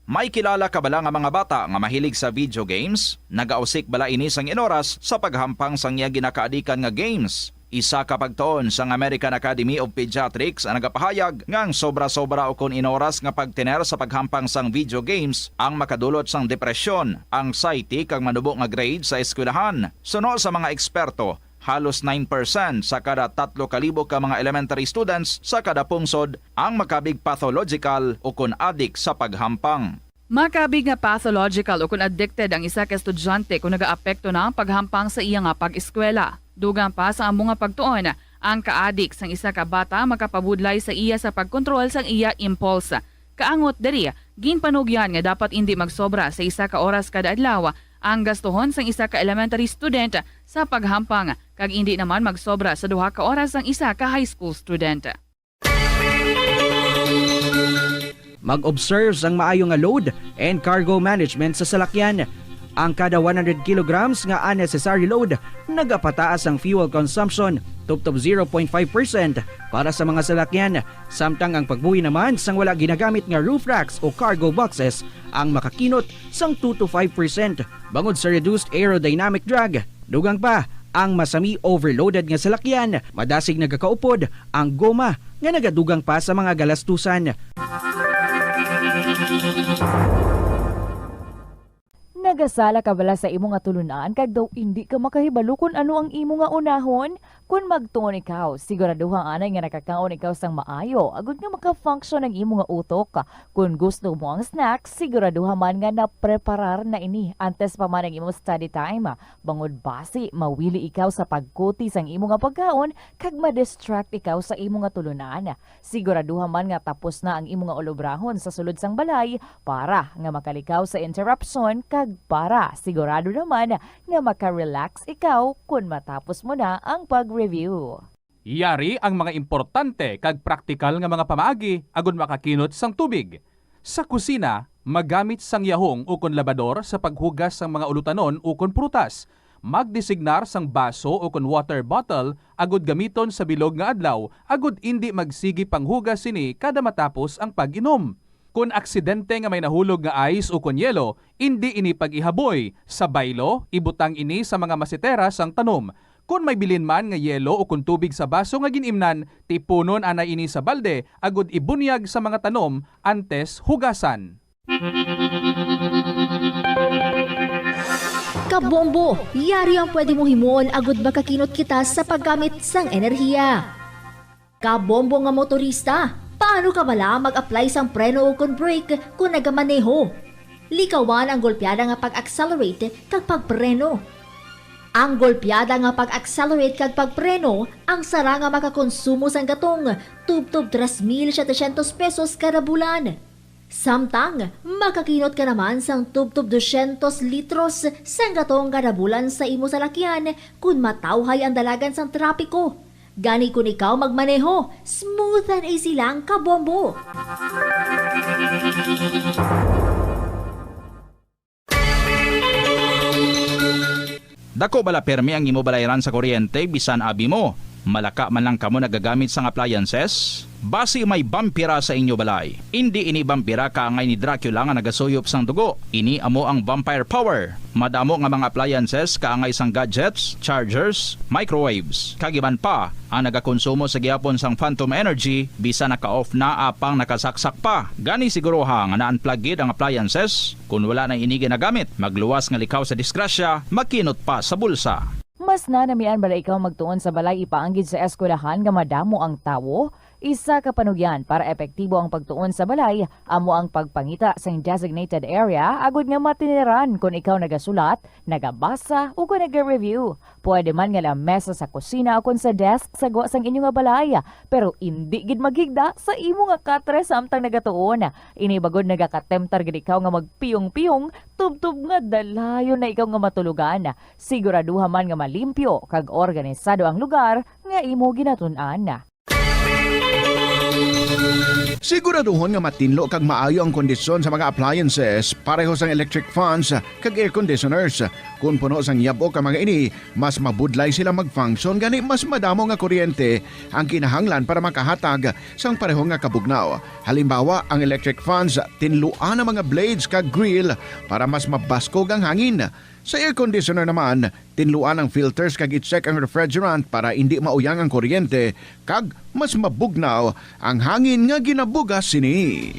May kilala ka bala nga mga bata nga mahilig sa video games? Nagausik bala ini sang inoras sa paghampang sang iya ginakaadikan nga games? Isa ka pagtuon sang American Academy of Pediatrics ang nagapahayag nga ang sobra-sobra ukon inoras nga pagtener sa paghampang sang video games ang makadulot sang depresyon, anxiety, kag manubo nga grade sa eskwelahan. Suno sa mga eksperto, halos nine percent sa kada tatlo ka libo ka mga elementary students sa kada pungsod ang makabig pathological ukon adik sa paghampang. Makabig nga pathological ukon addicted ang isa ka estudyante kon nagaapekto na ang paghampang sa iya nga pag-eskwela. Dugang pa sa amo nga pagtuon, ang kaadik sang isa ka bata makapabudlay sa iya sa pagkontrol sang iya impulse. Kaangot diri, ginpanugyan nga dapat indi magsobra sa isa ka oras kada adlaw ang gastuhon sang isa ka elementary student sa paghampang, kag indi naman magsobra sa duha ka oras ang isa ka high school student. Mag-observe sang maayo nga load and cargo management sa salakyan. Ang kada one hundred kilograms nga unnecessary load nagapataas ang fuel consumption tubtob zero point five percent para sa mga salakyan, samtang ang pagbuhi naman sang wala ginagamit nga roof racks o cargo boxes ang makakinot sang two to five percent bangod sa reduced aerodynamic drag. Dugang pa, ang masami overloaded nga salakyan, madasig nagakaupod ang goma nga nagadugang pa sa mga galastusan. Nagasala ka bala sa imo nga tulunan kag daw indi ka makahibalo kon ano ang imo nga unahon? Kon magtuon ikaw, siguraduha anay nga nakakaon ikaw sang maayo agod nga maka-function ang imo nga utok. Kon gusto mo ang snack, siguraduha man nga napreparar na ini antes pa man ang imo study time. Bangod basi mawili ikaw sa pagkuti sang imo nga pagkaon kag ma-distract ikaw sa imo nga tulunan. Siguraduha man nga tapos na ang imo nga ulobrahon sa sulod sang balay para nga makalikaw sa interruption kag para sigurado naman nga maka-relax ikaw kon matapos mo na ang pag-review. Yari ang mga importante kag praktikal nga mga pamaagi agud makakinot sang tubig. Sa kusina, magamit sang yahong ukon labador sa paghugas sang mga ulutanon ukon prutas. Magdesignar sang baso ukon water bottle agud gamiton sa bilog nga adlaw agud indi magsigi panghugas sini kada matapos ang pag-inom. Kon aksidente nga may nahulog nga ice ukon yelo, indi ini pag-ihaboy. Sa baylo, ibutang ini sa mga masetera sang tanom. Kon may bilin man nga yelo ukon tubig sa baso nga gin-imnan, tipunon anay ini sa balde agud ibunyag sa mga tanom antes hugasan. Kabombo, yari ang pwede mong himuon agud makakinot kita sa paggamit sang enerhiya. Kabombo nga motorista, paano ka bala mag-apply sang preno ukon brake kon nagamaneho? Likawan ang golpeada nga pag-accelerate kag pagpreno. Ang golpeada nga pag-accelerate kag pagpreno ang sara nga makakonsumo sang gatong tubtob tres mil setecientos pesos kada bulan. Samtang makakinot ka naman sang tubtob dosyentos litros sang gatong kada bulan sa imo salakyan kon matawhay ang dalagan sang trapiko. Gani kon ikaw magmaneho, smooth and easy lang, kabombo. Dako bala permi ang imo balayran sa kuryente bisan abi mo? Malaka man lang kamo nagagamit sang appliances? Basi may bampira sa inyo balay. Indi ini bampira kaangay ni Dracula nga nagasuyop sang dugo. Ini amo ang vampire power. Madamo nga mga appliances kaangay sang gadgets, chargers, microwaves, kag iban pa ang nagakonsumo sa gihapon sang phantom energy bisan naka-off na apang nakasaksak pa. Gani siguruha nga na-unplug gid ang appliances. Kon wala na ini ginagamit, magluwas nga likaw sa disgrasya, makinot pa sa bulsa. Mas nanamian bala ikaw magtuon sa balay ipaanggid sa eskwelahan nga madamo ang tawo? Isa ka panugyan para epektibo ang pagtuon sa balay amo ang pagpangita sang designated area agud nga matiniran kon ikaw nagasulat, nagabasa, o kon naga-review. Pwede man nga lamesa sa kusina ukon sa desk sa gwa sang inyo nga balay, pero indi gid maghigda sa imo nga katre samtang nagatuon. Ini bagod nagakatemptar gid ikaw nga magpiyong-piyong tubtob nga dalayon na ikaw nga matulogan. Siguraduha man nga malimpyo kag organisado ang lugar nga imo ginatun-an. Siguraduhon nga matinlo kag maayo ang kondisyon sa mga appliances, pareho sang electric fans kag air conditioners. Kon puno sang yab-ok ang mga ini, mas mabudlay sila mag-function, gani mas madamo nga kuryente ang kinahanglan para makahatag sang pareho nga kabugnaw. Halimbawa, ang electric fans, tinluan ang mga blades kag grill para mas mabaskog ang hangin. Sa air conditioner naman, tinluan ang filters kag i-check ang refrigerant para indi mauyang ang kuryente kag mas mabugnaw ang hangin nga ginabugas sini.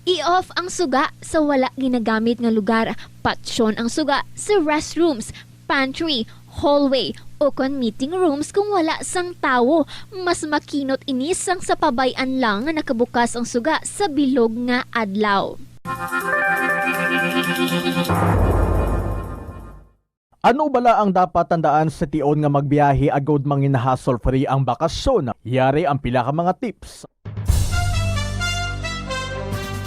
I-off ang suga sa wala ginagamit nga lugar. Patyon ang suga sa restrooms, pantry, hallway, o kon meeting rooms kung wala sang tawo. Mas makinot ini sang sa pabay-an lang nga nakabukas ang suga sa bilog nga adlaw. Ano bala ang dapat tandaan sa tion nga magbiyahe agud mangin hassle-free ang bakasyon? Yari ang pila ka mga tips.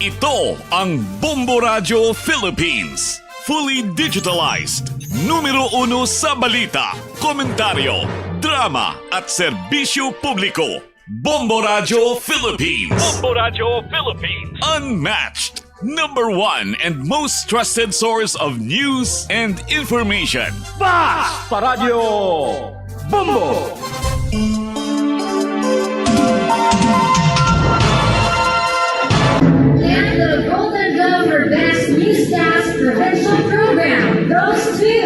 Ito ang Bombo Radyo Philippines. Fully digitalized. Numero uno sa balita, komentaryo, drama, at serbisyo publiko. Bombo Radyo Philippines. Bombo Radyo Philippines. Unmatched. Number one and most trusted source of news and information. Basta Radyo Bombo! And the Golden Glove for Best Newscast Provincial Program goes to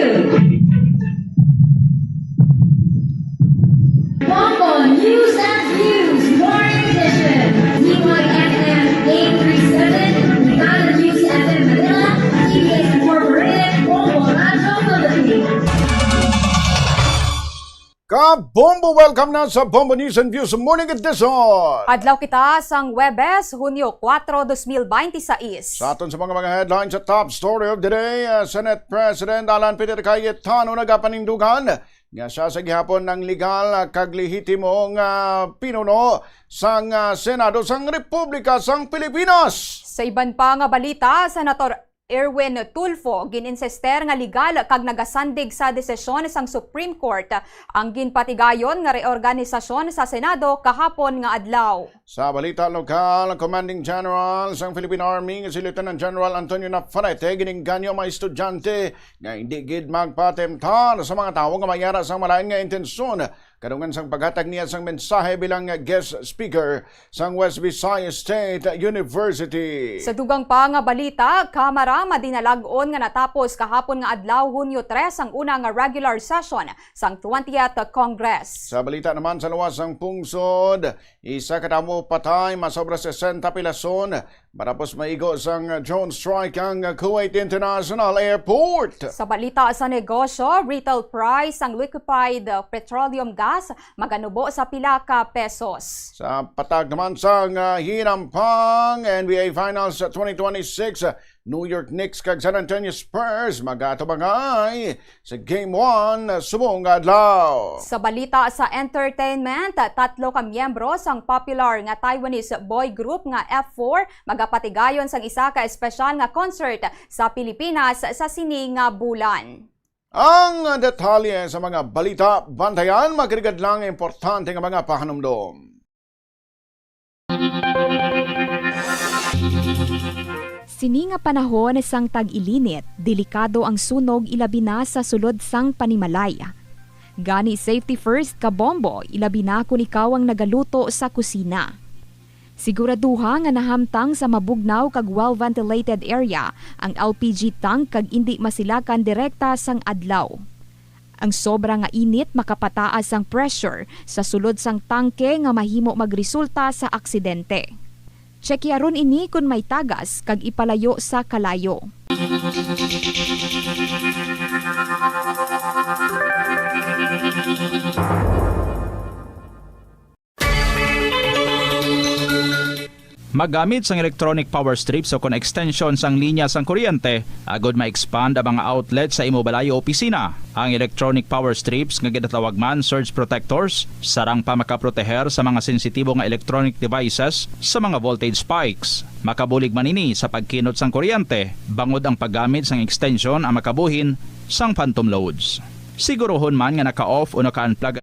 Bombo News and Views Morning Edition, D Y F M eight three seven, Ligado News F M Manila, T V S Incorporated, Bombo Radyo Philippines. Kabombo, welcome na sa Bombo News and Views Morning Edition. Adlaw kita sang Huwebes, Hunyo kuwatro, dos mil binte y seis. Sa aton sa mga, mga headlines sa top story of the day, uh, Senate President Alan Peter Cayetano nagapanindugan nga siya sa gihapon ang legal, ah, kag lehitimo nga pinuno sang, ah, Senado sang Republika sang Pilipinas. Sa iban pa nga balita, Senator Erwin Tulfo, gin-insister nga legal kag nagasandig sa desisyon sang Supreme Court ang ginpatigayon nga reorganisasyon sa Senado kahapon nga adlaw. Sa balita lokal, Commanding General sang Philippine Army nga si Lieutenant General Antonio Navarrete ginengganyo ang mga estudyante nga hindi gid magpatemtar sa mga tawo nga may ara sang malain nga intensyon kadungan sang paghatag niya sang mensahe bilang guest speaker sang West Visayas State University. Sa dugang pa nga balita, Kamara madinalag-on nga natapos kahapon nga adlaw, Hunyo tres, ang una nga regular session sang twentieth Congress. Sa balita naman sa luwas sang pungsod, isa ka tawo patay, masobra sesenta pilason matapos maigo sang drone strike ang Kuwait International Airport. Sa balita sa negosyo, retail price sang liquefied petroleum gas maganubo sa pila ka pesos. Sa patag naman sang, ah, hinampang N B A Finals twenty twenty-six, New York Knicks kag San Antonio Spurs magatubangay sa Game one subong nga adlaw. Sa balita sa entertainment, tatlo ka miyembro sang popular nga Taiwanese boy group nga F four magapatigayon sang isa ka espesyal nga concert sa Pilipinas sa sini nga bulan. Ang detalye sa mga balita, bantayan, magrigad lang importante nga mga pahanumdom. Sini nga panahon sang tag-ilinit, delikado ang sunog, ilabi na sa sulod sang panimalay. Gani, safety first, kabombo, ilabi na kon ikaw ang nagaluto sa kusina. Siguraduha nga nahamtang sa mabugnaw kag well-ventilated area ang L P G tank kag indi masilakan direkta sang adlaw. Ang sobra nga init makapataas sang pressure sa sulod sang tangke nga mahimo magresulta sa aksidente. Tsyekiharon ini kon may tagas kag ipalayo sa kalayo. Maggamit sang electronic power strips o kon extension sang linya sang kuryente agod ma-expand ang mga outlet sa imo balay o opisina. Ang electronic power strips, nga ginatawag man surge protectors, sarang pa makaproteher sa mga sensitibo nga electronic devices sa mga voltage spikes. Makabulig man ini sa pagkinot sang kuryente bangod ang paggamit sang extension ang makabuhin sang phantom loads. Siguruhon man nga naka-off o naka-unplug.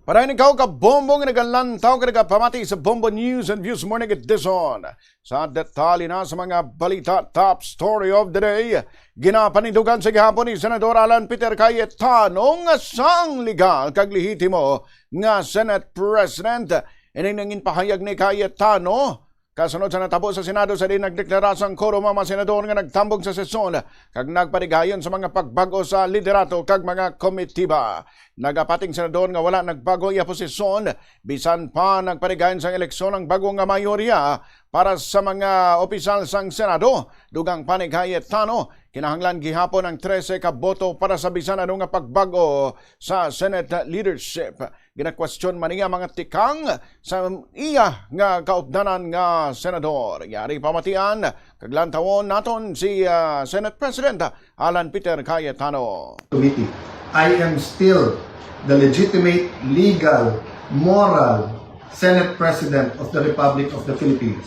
Para ikaw ka Bombo nga nagalantaw ka nagapamati sa Bombo News and Views Morning Edition. Sa detalye na sa mga balita, top story of the day, ginapanindugan sa gihapon ni Senador Alan Peter Cayetano nga sang legal kag lehitimo nga Senate President. Ini nangin pahayag ni Cayetano kasunod sa natabo sa Senado, sa diin nagdeklara sang quorum ang mga senador nga nagtambong sa sesyon kag nagpatigayon sa mga pagbag-o sa liderato kag mga komitiba. Nagapating senador nga wala nagbago iya posisyon, bisan pa nagpatigayon sang eleksyon ang bago nga mayorya para sa mga opisyal sang Senado. Dugang pa ni Cayetano, kinahanglan gihapon ang trese ka boto para sa bisan ano nga pagbag-o sa Senate leadership. Ginakwestiyon man niya mga tikang sa iya nga kaupdanan nga senador. Yari pamatian kag lantawon naton si, ah, Senate President Alan Peter Cayetano. Committee. I am still the legitimate, legal, moral Senate President of the Republic of the Philippines.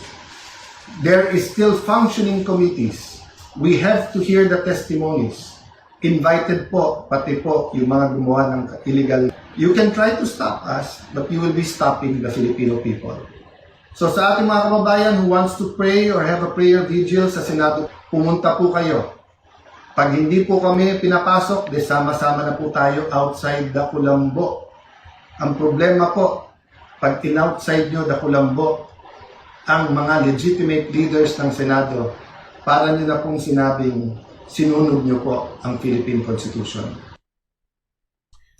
There is still functioning committees. We have to hear the testimonies. Invited po, pati po yung mga gumawa ng illegal. You can try to stop us, but you will be stopping the Filipino people. So sa ating mga kababayan who wants to pray or have a prayer vigil sa Senado, pumunta po kayo. Pag hindi po kami pinapasok, di sama-sama na po tayo outside the kulambo. Ang problema po, pag in-outside nyo the kulambo ang mga legitimate leaders ng Senado, para nyo na pong sinabing sinunog nyo po ang Philippine Constitution.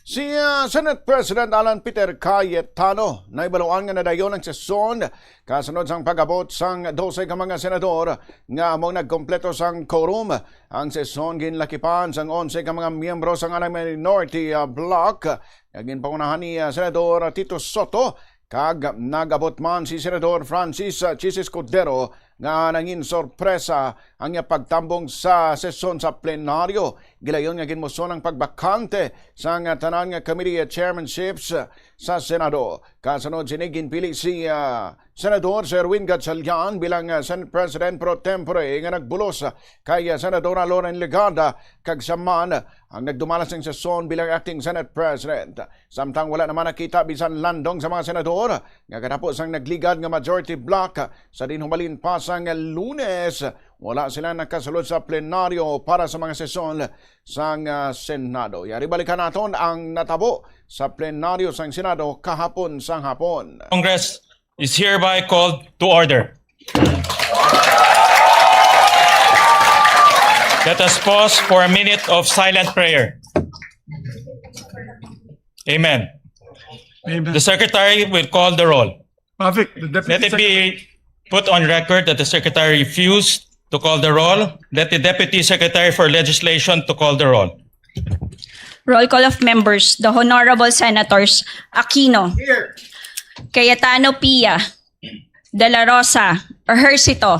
Si, ah, Senate President Alan Peter Cayetano, nahibaluan nga nadayon ang sesyon kasunod sang pag-abot sang dose ka mga senador nga amo nagkompleto sang quorum. Ang sesyon ginlakipan sang onse ka mga miyembro sang anay minority, ah, bloc nga ginpangunahan ni, ah, Senador Tito Soto, kag nag-abot man si Senador Francis, ah, Chiz Escudero nga nangin sorpresa ang iya pagtambong sa sesyon sa plenaryo. Gilayon nga ginmuson ang pagbakante sang tanan nga committee chairmanships sa Senado. Kasunod sini, ginpili si, ah, Senador Sir Erwin Gatchalian bilang, ah, Senate President pro tempore nga nagbulos kay, ah, Senadora Loren Legarda, kag siya man ang nagdumala sang sesyon bilang acting Senate President. Samtang wala naman nakita bisan landong sa mga senador nga katapo sang nagligad nga majority bloc sa dinhumalin pa sang Lunes, wala sila nakasulod sa plenaryo para sa mga sesyon sang, ah, Senado. Yari balikan naton ang natabo sa plenaryo sang Senado kahapon sang hapon. Congress is hereby called to order. Let us pause for a minute of silent prayer. Amen. Amen. The secretary will call the roll. Mavic, the deputy Let it secretary. Be put on record that the secretary refused to call the roll. Let the deputy secretary for legislation to call the roll. Roll call of members, the Honorable Senators Aquino, Cayetano Pia, De La Rosa, Ejercito,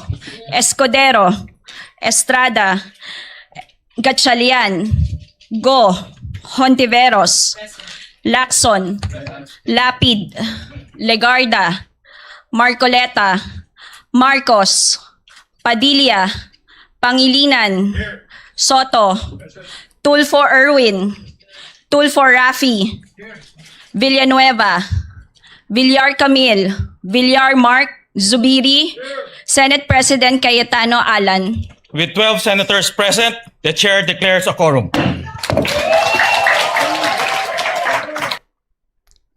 Escudero, Estrada, Gatchalian, Go, Hontiveros, Lacson, Lapid, Legarda, Marcoleta, Marcos, Padilla, Pangilinan, Soto, Tulfo Erwin, Tulfo Raffy, Villanueva, Villar Camille, Villar Mark, Zubiri, Senate President Cayetano Alan. With twelve senators present, the chair declares a quorum.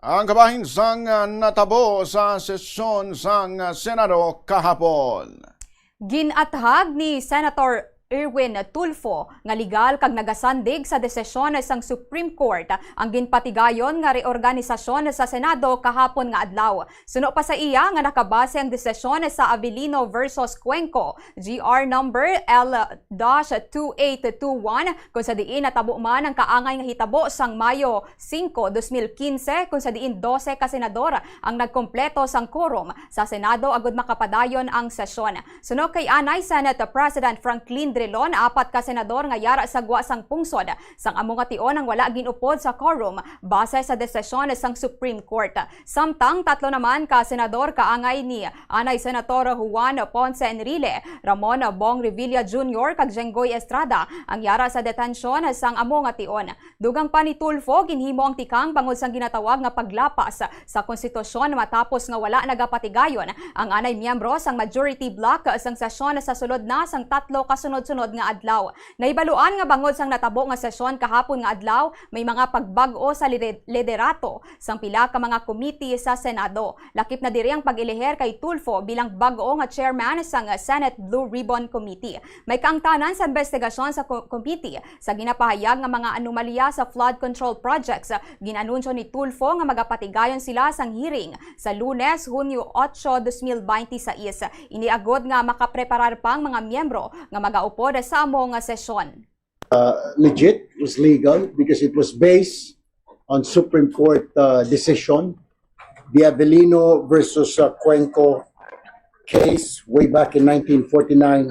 Ang kabahin sang, ah, natabo sa sesyon sang, ah, Senado kahapon. Gin-athag ni Senator Erwin Tulfo nga legal kag nagasandig sa desisyon sang Supreme Court ang ginpatigayon nga reorganisasyon sa Senado kahapon nga adlaw. Suno pa sa iya nga nakabase ang desisyon sa Avelino versus Cuenco, G R number L dash two eight two one, kung sa diin natabo man ang kaangay nga hitabo sang Mayo singko, dos mil kinse, kung sa diin dose ka senador ang nagkumpleto sang quorum sa Senado agud makapadayon ang sesyon. Suno kay anay Senate President Franklin Drilon, apat ka senador nga yara sa gwa sang pungsod sang amo nga tion ang wala gin-upod sa quorum base sa desisyon sang Supreme Court. Samtang tatlo naman ka senador kaangay ni anay Senator Juan Ponce Enrile, Ramon Bong Revilla Junior kag Jenggoy Estrada ang yara sa detensyon sang amo nga tion. Dugang pa ni Tulfo, ginhimo ang tikang bangod sang ginatawag nga paglapas sa konstitusyon matapos nga wala nagapatigayon ang anay miyembro sang majority bloc sang sesyon sa sulod na sang tatlo ka sunod-sunod nga adlaw. Nahibaluan nga bangod sang natabo nga sesyon kahapon nga adlaw, may mga pagbag-o sa lide-, liderato sang pila ka mga komite sa Senado. Lakip na diri ang pag-eleher kay Tulfo bilang bag-o nga chairman sang Senate Blue Ribbon Committee. May kaangtanan sa investigasyon sa ko-, committee sa ginapahayag nga mga anomalya sa flood control projects. Gin-anunsyo ni Tulfo nga magapatigayon sila sang hearing sa Lunes, Hunyo otso, dos mil binte sais. Ini agod nga makapreparar pa ang mga miyembro nga magaupod sa amo nga sesyon. Uh, legit, was legal because it was based on Supreme Court, uh, decision, the Avelino versus, uh, Cuenco case way back in nineteen forty-nine,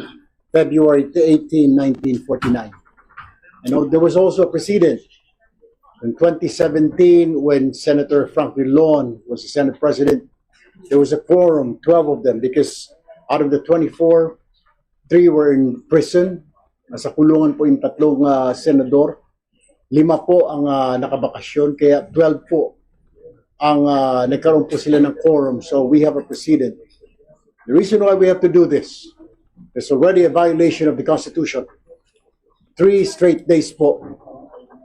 February eighteen, nineteen forty-nine. And, uh, there was also a precedent in twenty seventeen when Senator Frank Drilon was the Senate President. There was a quorum, twelve of them, because out of the twenty-four, three were in prison. Nasa kulungan po yung tatlong, ah, senador. Lima po ang, ah, nakabakasyon, kaya twelve po ang, ah, nagkaroon po sila ng quorum. So we have a precedent. The reason why we have to do this, there's already a violation of the Constitution. Three straight days po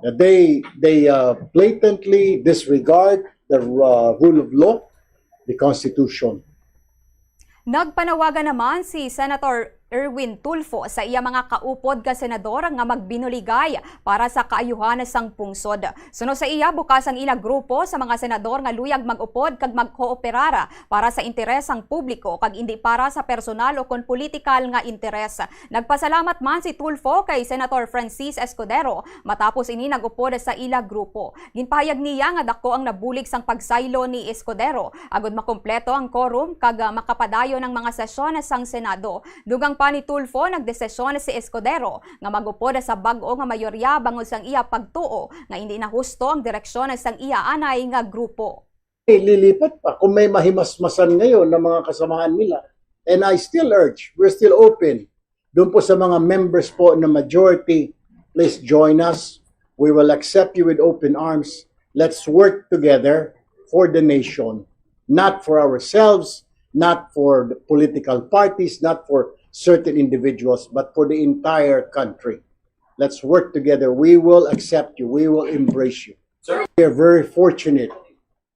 that they, they, uh, blatantly disregard the, uh, rule of law, the Constitution. Nagpanawagan naman si Senator Erwin Tulfo sa iya mga kaupod nga senador nga magbinuligay para sa kaayuhan sang pungsod. Suno sa iya, bukas ang ila grupo sa mga senador nga luyag mag-upod kag magkooperar para sa interes sang publiko kag indi para sa personal o kon politikal nga interes. Nagpasalamat man si Tulfo kay Senator Francis Escudero matapos ini nag-upod sa ila grupo. Ginpahayag niya nga dako ang nabulig sang pagsaylo ni Escudero agud makumpleto ang quorum kag, ah, makapadayon ang mga sesyon sang Senado. Dugang pa ni Tulfo, nagdesisyon si Escudero nga mag-upod sa bag-o nga mayorya bangod sang iya pagtuo nga indi na husto ang direksyon sang iya anay nga grupo. Lilipat pa kung may mahimasmasan ngayon ng mga kasamahan nila. And I still urge, we're still open. Doon po sa mga members po ng majority, please join us. We will accept you with open arms. Let's work together for the nation, not for ourselves, not for the political parties, not for certain individuals, but for the entire country. Let's work together. We will accept you. We will embrace you. Sir, we are very fortunate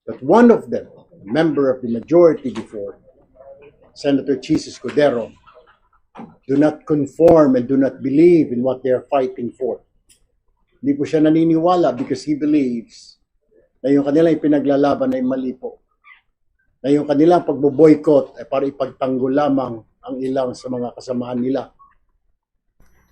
that one of them, a member of the majority before, Senator Chiz Escudero, do not conform and do not believe in what they are fighting for. Hindi po siya naniniwala because he believes na yung kanilang ipinaglalaban ay mali po. Na yung kanilang pagbo-boycott ay para ipagtanggol lamang ang ilang sa mga kasamahan nila.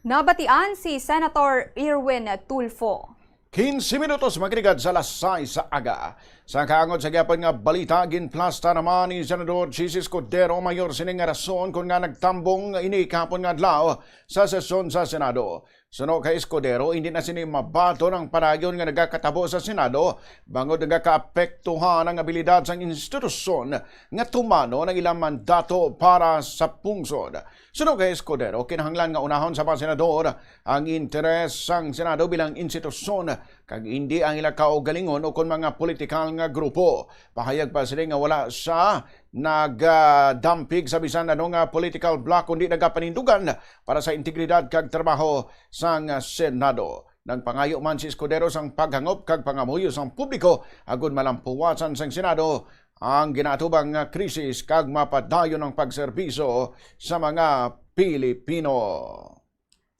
Nabatian si Senator Erwin Tulfo. Quince minutos, mga kaligad, sa alas sais sa aga. Sa kaangod sa gihapon nga balita, ginplasta naman ni Senador Chiz Escudero mayor sini nga rason kon ngaa nagtambong ini kahapon nga adlaw sa sesyon sa Senado. Suno kay Escudero, hindi na sini mabaton ang padayon nga nagakatabo sa Senado bangod nagakaapektuhan ang abilidad sang institusyon nga tumanon ang ilang mandato para sa pungsod. Suno kay Escudero, kinahanglan nga unahon sa mga senador ang interes sang Senado bilang institusyon kag indi ang ila kaugalingon ukon mga politikal nga grupo. Pahayag pa sini nga wala siya nagadampig sa bisan ano nga political bloc kundi nagapanindugan para sa integridad kag trabaho sang Senado. Nagpangayo man si Escudero sang paghangop kag pangamuyo sang publiko agud malampuwasan sang Senado ang ginaatubang nga krisis kag mapadayon ang pagserbisyo sa mga Pilipino.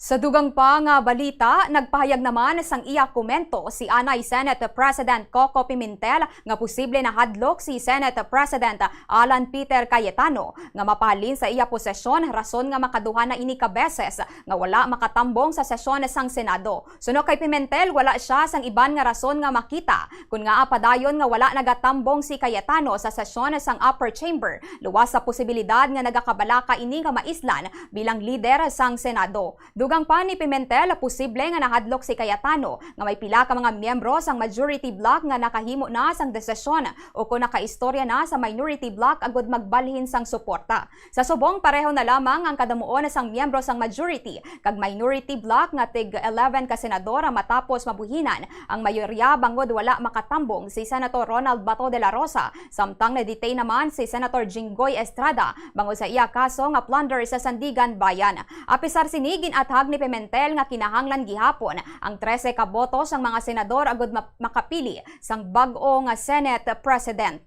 Sa dugang pa nga balita, nagpahayag naman sang iya komento si anay Senate President Coco Pimentel nga posible nahadlok si Senate President Alan Peter Cayetano nga mapahalin sa iya posisyon, rason nga makaduha na ini ka beses nga wala makatambong sa sesyon sang Senado. Suno kay Pimentel, wala sia sang iban nga rason nga makita kon ngaa padayon nga wala nagatambong si Cayetano sa sesyon sang Upper Chamber, luwas sa posibilidad nga nagakabalaka ini nga maislan bilang lider sang Senado. Dugang pa ni Pimentel, posible nga nahadlok si Cayetano nga may pila ka mga miyembro sang majority bloc nga nakahimo na sang desisyon o kon nakaistorya na sa minority bloc agud magbalhin sang suporta. Sa subong, pareho na lamang ang kadamuon sang miyembro sang majority kag minority bloc nga tig eleven ka senador matapos mabuhinan ang mayorya bangod wala makatambong si Senator Ronald Bato de la Rosa, samtang na-detain naman si Senator Jinggoy Estrada bangod sa iya kaso nga plunder sa Sandiganbayan. Apisar sini, gin-athag ni Pimentel nga kinahanglan gihapon ang trese ka boto sang mga senador agud ma-, makapili sang bag-o nga Senate President.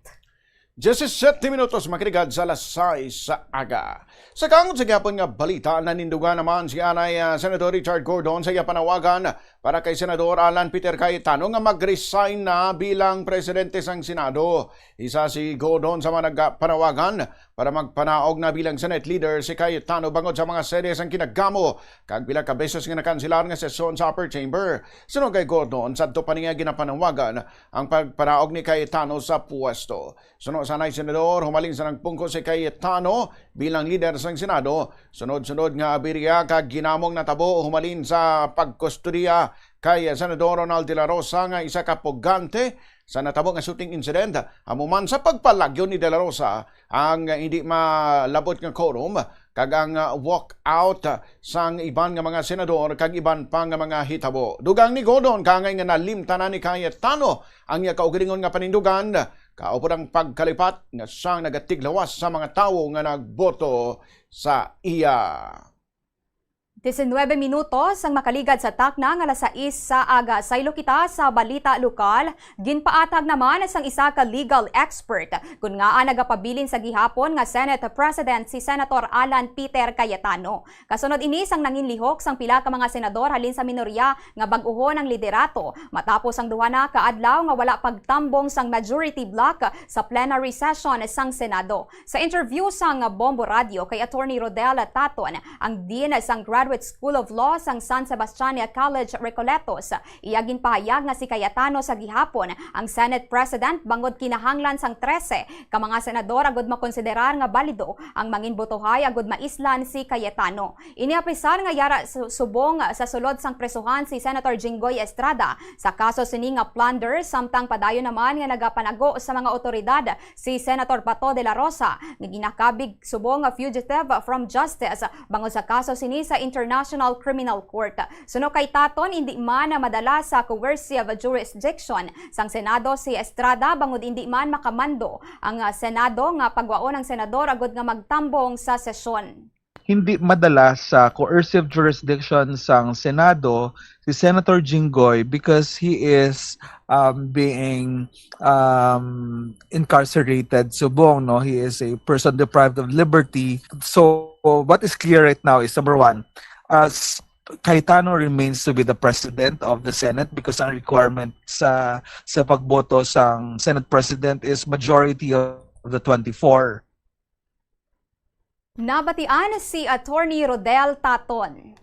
Diyesisiyete minutos, mga kaligad, sa alas sais sa aga. Sa kaangod sa gihapon nga balita, nanindugan naman si anay, ah, Senador Richard Gordon sa iya panawagan para kay Senador Alan Peter Cayetano nga mag-resign na bilang presidente sang Senado. Isa si Gordon sa mga nagpanawagan para magpanaog na bilang Senate leader si Cayetano bangod sa mga serye sang kinagamo kag pila ka beses nga nakanselar nga sesyon sa upper chamber. Suno kay Gordon, sadto pa niya ginapanawagan ang pagpanaog ni Cayetano sa puwesto. Suno sa anay Senador, humalin sa nagpungko si Cayetano bilang lider sang Senado, sunod-sunod nga aberya kag ginamong natabo humalin sa pagkustodiya kay Senador Ronald De La Rosa nga isa ka pugante sa natabo nga shooting incident, amo man sa pagpalagyo ni De La Rosa ang hindi malabot nga quorum kag ang, ah, walk out sang iban nga mga senador kag iban pa nga mga hitabo. Dugang ni Gordon, kaangay nga nalimtanan ni Cayetano ang iya kaugalingon nga panindugan, kaupod ang pagkalipat nga siyang nagatiglawas sa mga tawo nga nagboto sa iya. Diecinuebe minutos ang makaligad sa takna nga alas sais sa aga. Saylo kita sa balita lokal, ginpaatag naman sang isa ka legal expert kon ngaa nagapabilin sa gihapon nga Senate President si Senator Alan Peter Cayetano. Kasunod ini sang nanginlihok sang pila ka mga senador halin sa minorya nga bag-ohon ang liderato, matapos ang duha na ka adlaw nga wala pagtambong sang majority bloc sa plenary session sang Senado. Sa interview sang Bombo Radio kay Attorney Rodel Taton, ang Dean sang Graduate School of Law sang San Sebastian College Recoletos, iya ginpahayag nga si Cayetano sa gihapon ang Senate President bangod kinahanglan sang trese ka mga senador agud makonsiderar nga balido ang manginbotohay agud maislan si Cayetano. Ini apisar nga yara su-, subong sa sulod sang presohan si Senator Jinggoy Estrada sa kaso sini nga plunder, samtang padayon naman nga nagapanago sa mga otoridad si Senator Bato de la Rosa nga ginakabig subong nga fugitive from justice bangod sa kaso sini sa International Criminal Court. Suno kay Taton, indi man madala sa coercive jurisdiction sang Senado si Estrada bangod indi man makamando ang, ah, Senado nga pagwaon ang senador agud nga magtambong sa sesyon. Hindi madala sa coercive jurisdiction sang Senado si Senator Jinggoy because he is, um, being, um, incarcerated subong, no? He is a person deprived of liberty. So what is clear right now is, number one, as Cayetano remains to be the president of the Senate because ang requirement sa sa pagboto sang Senate President is majority of the twenty-four. Nabatian si Attorney Rodel Taton.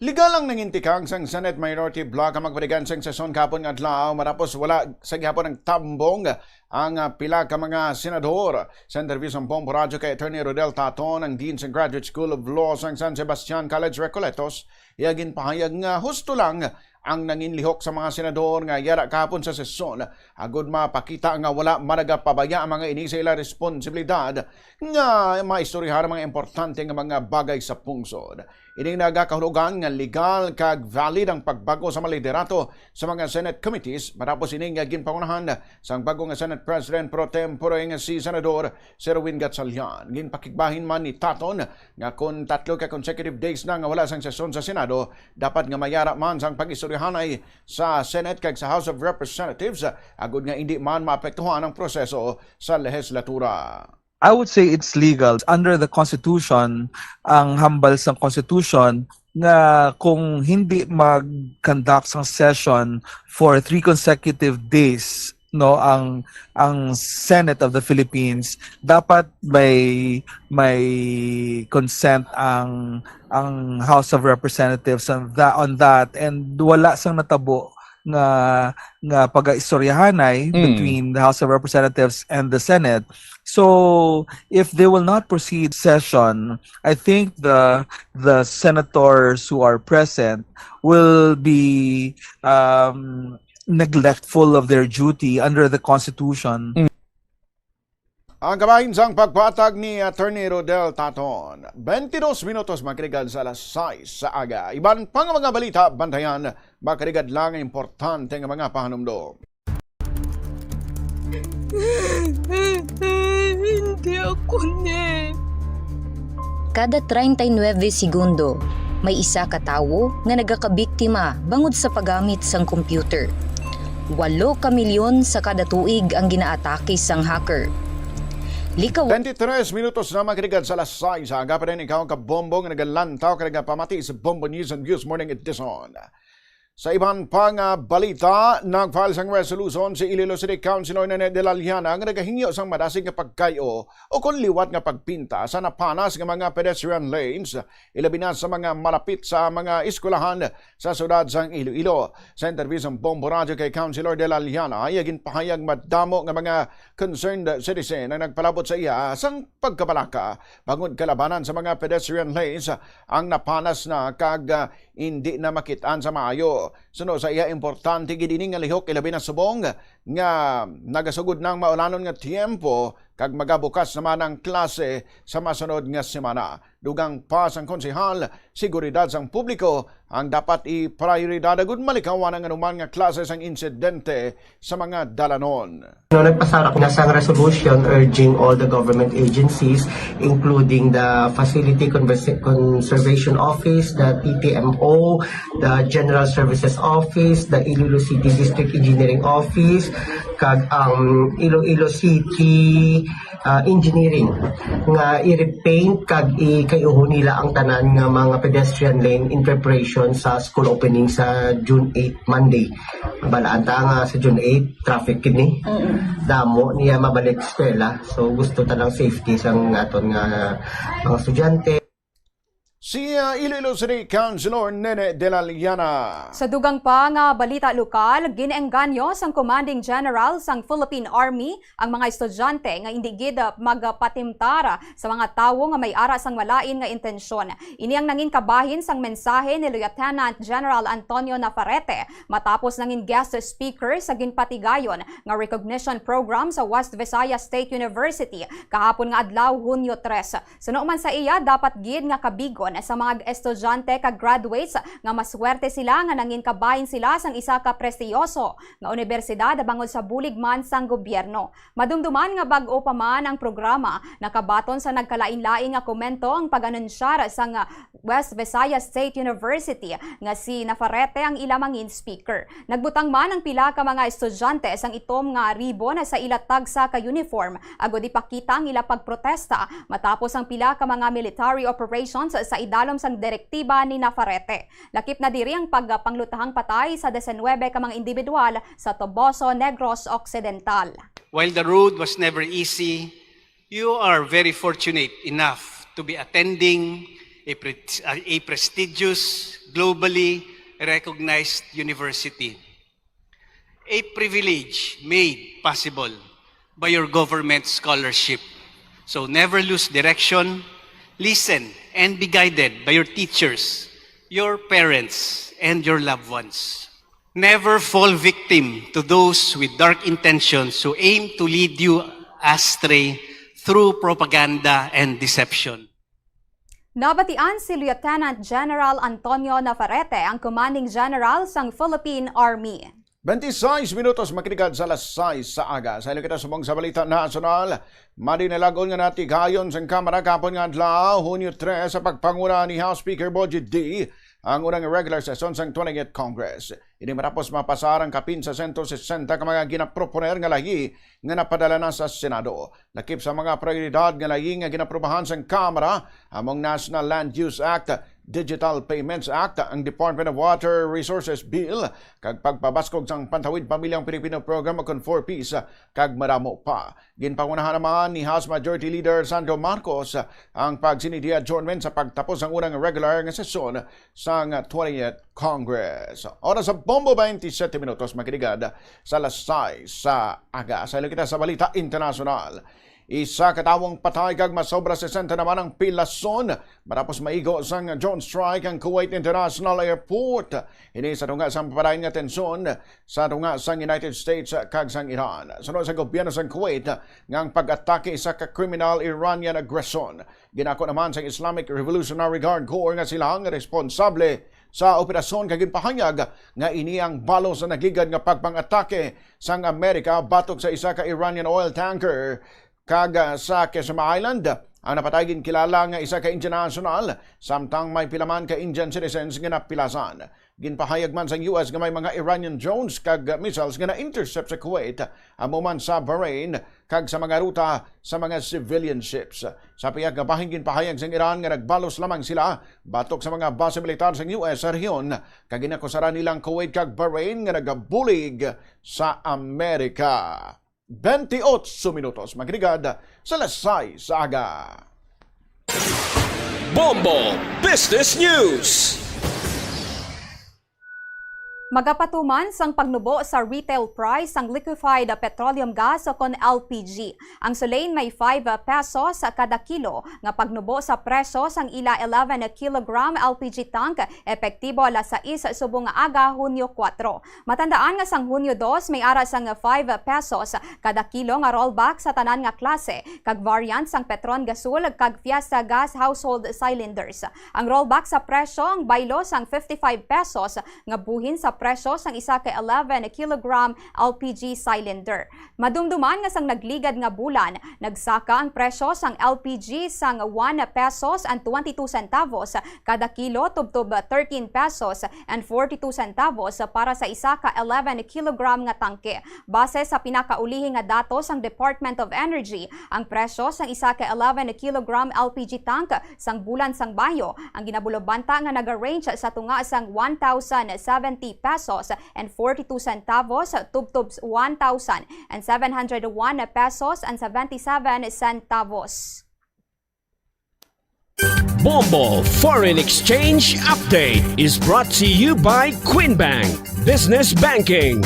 Legal ang nangintikang sang Senate Minority Bloc ang magpadagan sang sesyon kahapon nga adlaw, matapos wala sa gihapon ang tambong ang, ah, pila ka mga senador. Sa interview sa Bombo Radyo kay Attorney Rodel Taton, ang Dean sa Graduate School of Law sang San Sebastian College Recoletos, iya ginpahayag nga husto lang ang nanginlihok sa mga senador nga yara kahapon sa sesyon, agud mapakita nga wala man nagapabaya ang mga ini sa ila responsibilidad nga maistoryahan ang mga importante nga mga bagay sa pungsod. Ining nagakahulugan nga legal kag valid ang pagbag-o sa mga liderato sa mga Senate committees, matapos ini nga ginpangunahan sang bag-o nga Senate President pro tempore nga si Senador Sherwin Gatchalian. Ginpakigbahin man ni Taton nga kon tatlo ka consecutive days na nga wala sang sesyon sa Senado, dapat nga mayara man sang pag-istoryahanay sa Senate kag sa House of Representatives, agud nga indi man maapektuhan ang proseso sa lehislatura. I would say it's legal. Under the Constitution, ang hambal sa Constitution nga kung hindi mag-conduct sang session for three consecutive days, no, ang, ang Senate of the Philippines, dapat may, may consent ang, ang House of Representatives on that, on that, and wala sang natabo nga, nga pag-istoryahanay Mm. between the House of Representatives and the Senate. So, if they will not proceed session, I think the, the senators who are present will be, um, neglectful of their duty under the Constitution. Mm. Ang kabahin sang pagpatag ni Attorney Rodel Taton. Twenty-dos minutos makarigal sa alas sais sa aga. Iban pa nga mga balita, bantayan, makarigal lang ang importante nga mga pahanumdom. Hindi ako ni. Kada treinta y nueve segundo, may isa ka tawo nga nagakabiktima bangod sa paggamit sang computer. Walo ka milyon sa kada tuig ang ginaatake sang hacker. Likaw. Twenty-tres minutos na makarigal sa alas sais sa aga pa rin ikaw kabombo nga nagalantaw ka nagapamati sa Bombo News and Views Morning Edition. Sa iban pa nga balita, nag-file sang resolution si Iloilo City Councilor Nene de la Liana nga nagahingyo sang madasig nga pagkay-o o kon liwat nga pagpinta sa napanas nga mga pedestrian lanes, ilabi na sa mga malapit sa mga eskwelahan sa siyudad sang Iloilo. Sa interview sang Bombo Radyo kay Councilor de la Liana, iya ginpahayag madamo nga mga concerned citizen ang nagpalabot sa iya sang pagkabalaka bangod kalabanan sa mga pedestrian lanes ang napanas na kag, ah, indi na makit-an sa maayo. Suno sa iya, importante gid ini nga lihok, ilabi na subong nga nagasugod na ang maulanon nga tiyempo kag magabukas naman ang klase sa masunod nga semana. Dugang pa sang konsehal, seguridad sang publiko ang dapat iprioridad agud malikawan ang anuman nga klase sang insidente sa mga dalanon. No, nagpasar ako na sang resolution urging all the government agencies, including the Facility Conversa-, Conservation Office, the T T M O, the General Services Office, the Iloilo City District Engineering Office, kag ang Iloilo City, ah, Engineering, nga i-repaint kag ikaiuho nila ang tanan nga mga pedestrian lane in preparation sa school opening sa June eight, Monday. Balaan ta nga sa June eight, traffic kini. Mm-mm. Damo niya mabalik eskwela. So, gusto ta lang safety sang aton nga mga estudyante. Si, ah, Iloilo City Councilor Nene de la Liana. Sa dugang pa nga balita lokal, gin-engganyo sang Commanding General sang Philippine Army ang mga estudyante nga indi gid, ah, magpatimtar sa mga tawo nga may ara sang malain nga intensyon. Ini ang nangin kabahin sang mensahe ni Lieutenant General Antonio Navarrete matapos nangin guest speaker sa ginpatigayon nga recognition program sa West Visayas State University kahapon nga adlaw, Hunyo tres. Suno man sa iya, dapat gid nga kabigon sa mga estudyante kag graduates nga maswerte sila nga nangin kabahin sila sang isa ka prestiyoso nga unibersidad bangod sa bulig man sang gobyerno. Madumduman nga bag-o pa man ang programa, nakabaton sa nagkalain-lain nga komento ang pag-anunsyar sang West Visayas State University nga si Navarrete ang ila mangin speaker. Nagbutang man ang pila ka mga estudyante sang itom nga ribbon sa ila tagsa ka uniform agud ipakita ang ila pagprotesta matapos ang pila ka mga military operations sa idalom sang direktiba ni Navarrete. Lakip na diri ang pagpanglutahang patay sa diecinuebe ka mga individual sa Toboso, Negros Occidental. While the road was never easy, you are very fortunate enough to be attending a pre-, a prestigious, globally recognized university. A privilege made possible by your government scholarship. So never lose direction. Listen and be guided by your teachers, your parents, and your loved ones. Never fall victim to those with dark intentions who aim to lead you astray through propaganda and deception. Nabatian si Lieutenant General Antonio Navarrete, ang Commanding General sang Philippine Army. Twenty-six minutos makidikad sa alas sais sa aga. Sa ilo kita subong sa balita nasyonal, madinilagon nga natigayon sang Kamara kahapon nga adlaw, Hunyo tres, sa pagpanguna ni House Speaker Boji D ang unang regular session sang twentieth Congress. Ini matapos mapasar ang kapin sa sento sesenta ka mga ginaproponer nga lahi nga napadala na sa Senado. Lakip sa mga prioridad nga lahi nga ginaprubahan sang Kamara, among National Land Use Act, Digital Payments Act, ang Department of Water Resources Bill, kag pagpabaskog sang Pantawid Pamilyang Pilipino Program ukon four Ps, kag madamo pa. Ginpangunahan naman ni House Majority Leader Sandro Marcos ang pagsinigi adjournment sa pagtapos sang unang regular nga sesyon sang twentieth Congress. Oras sa bombo, twenty-seven minutos, makidikad sa alas sais sa aga. Sa ilo kita sa balita internasyonal. Isa ka tawo ang patay kag masobra sesenta naman ang pilason matapos maigo sang drone strike ang Kuwait International Airport. Ini sa tunga sang papadayon nga tensyon sa tunga sang United States kag sang Iran. Suno sa gobyerno sang Kuwait nga ang pag-atake isa ka kriminal Iranian aggression. Ginako naman sang Islamic Revolutionary Guard Corps nga sila ang responsable sa operasyon kag ginpahayag nga ini ang balos sa nagligad nga pagpang-atake sang Amerika batok sa isa ka Iranian oil tanker kag, ah, sa Qeshm Island. Ang napatay ginkilala nga isa ka Indian national, samtang may pila man ka Indian citizens nga napilasan. Ginpahayag man sang U S nga may mga Iranian drones kag missiles nga na-intercept sa Kuwait, amo man sa Bahrain, kag sa mga ruta sa mga civilian ships. Sa pihak nga bahin, ginpahayag sang Iran nga nagbalos lamang sila batok sa mga base militar sang U S sa rehiyon, kag ginakusaran nila ang Kuwait kag Bahrain nga nagabulig sa Amerika. Twenty-eight minutos, makidikad sa alas sais sa aga. Bombo Business News. Magapatuman sang pagnubo sa retail price sang liquefied petroleum gas o kon L P G. Ang sulay may five pesos kada kilo nga pagnubo sa presyo sang ila eleven kilogram L P G tank, epektibo alas sais subong nga aga, Hunyo kuwatro. Matandaan nga sang Hunyo dos may ara sang five pesos kada kilo nga rollback sa tanan nga klase kag variant sang Petron Gasol kag Fiesta Gas household cylinders. Ang rollback sa presyo ang baylo sang fifty-five pesos nga buhin sa presyo sang isa ka eleven kilogram L P G cylinder. Madumduman nga sang nagligad nga bulan, nagsaka ang presyo sang L P G sang one pesos and twenty-two centavos kada kilo tubtob thirteen pesos and forty-two centavos para sa isa ka eleven kilogram nga tangke. Base sa pinakaulihi nga datos sang Department of Energy, ang presyo sang isa ka eleven kilogram L P G tank sang bulan sang Mayo ang ginabulabanta nga naga-range sa tunga sang one thousand seventy pesos and forty-two centavos tubtob one thousand and seven hundred one pesos and seventy-seven centavos. Bombo Foreign Exchange Update is brought to you by Queen Bank Business Banking.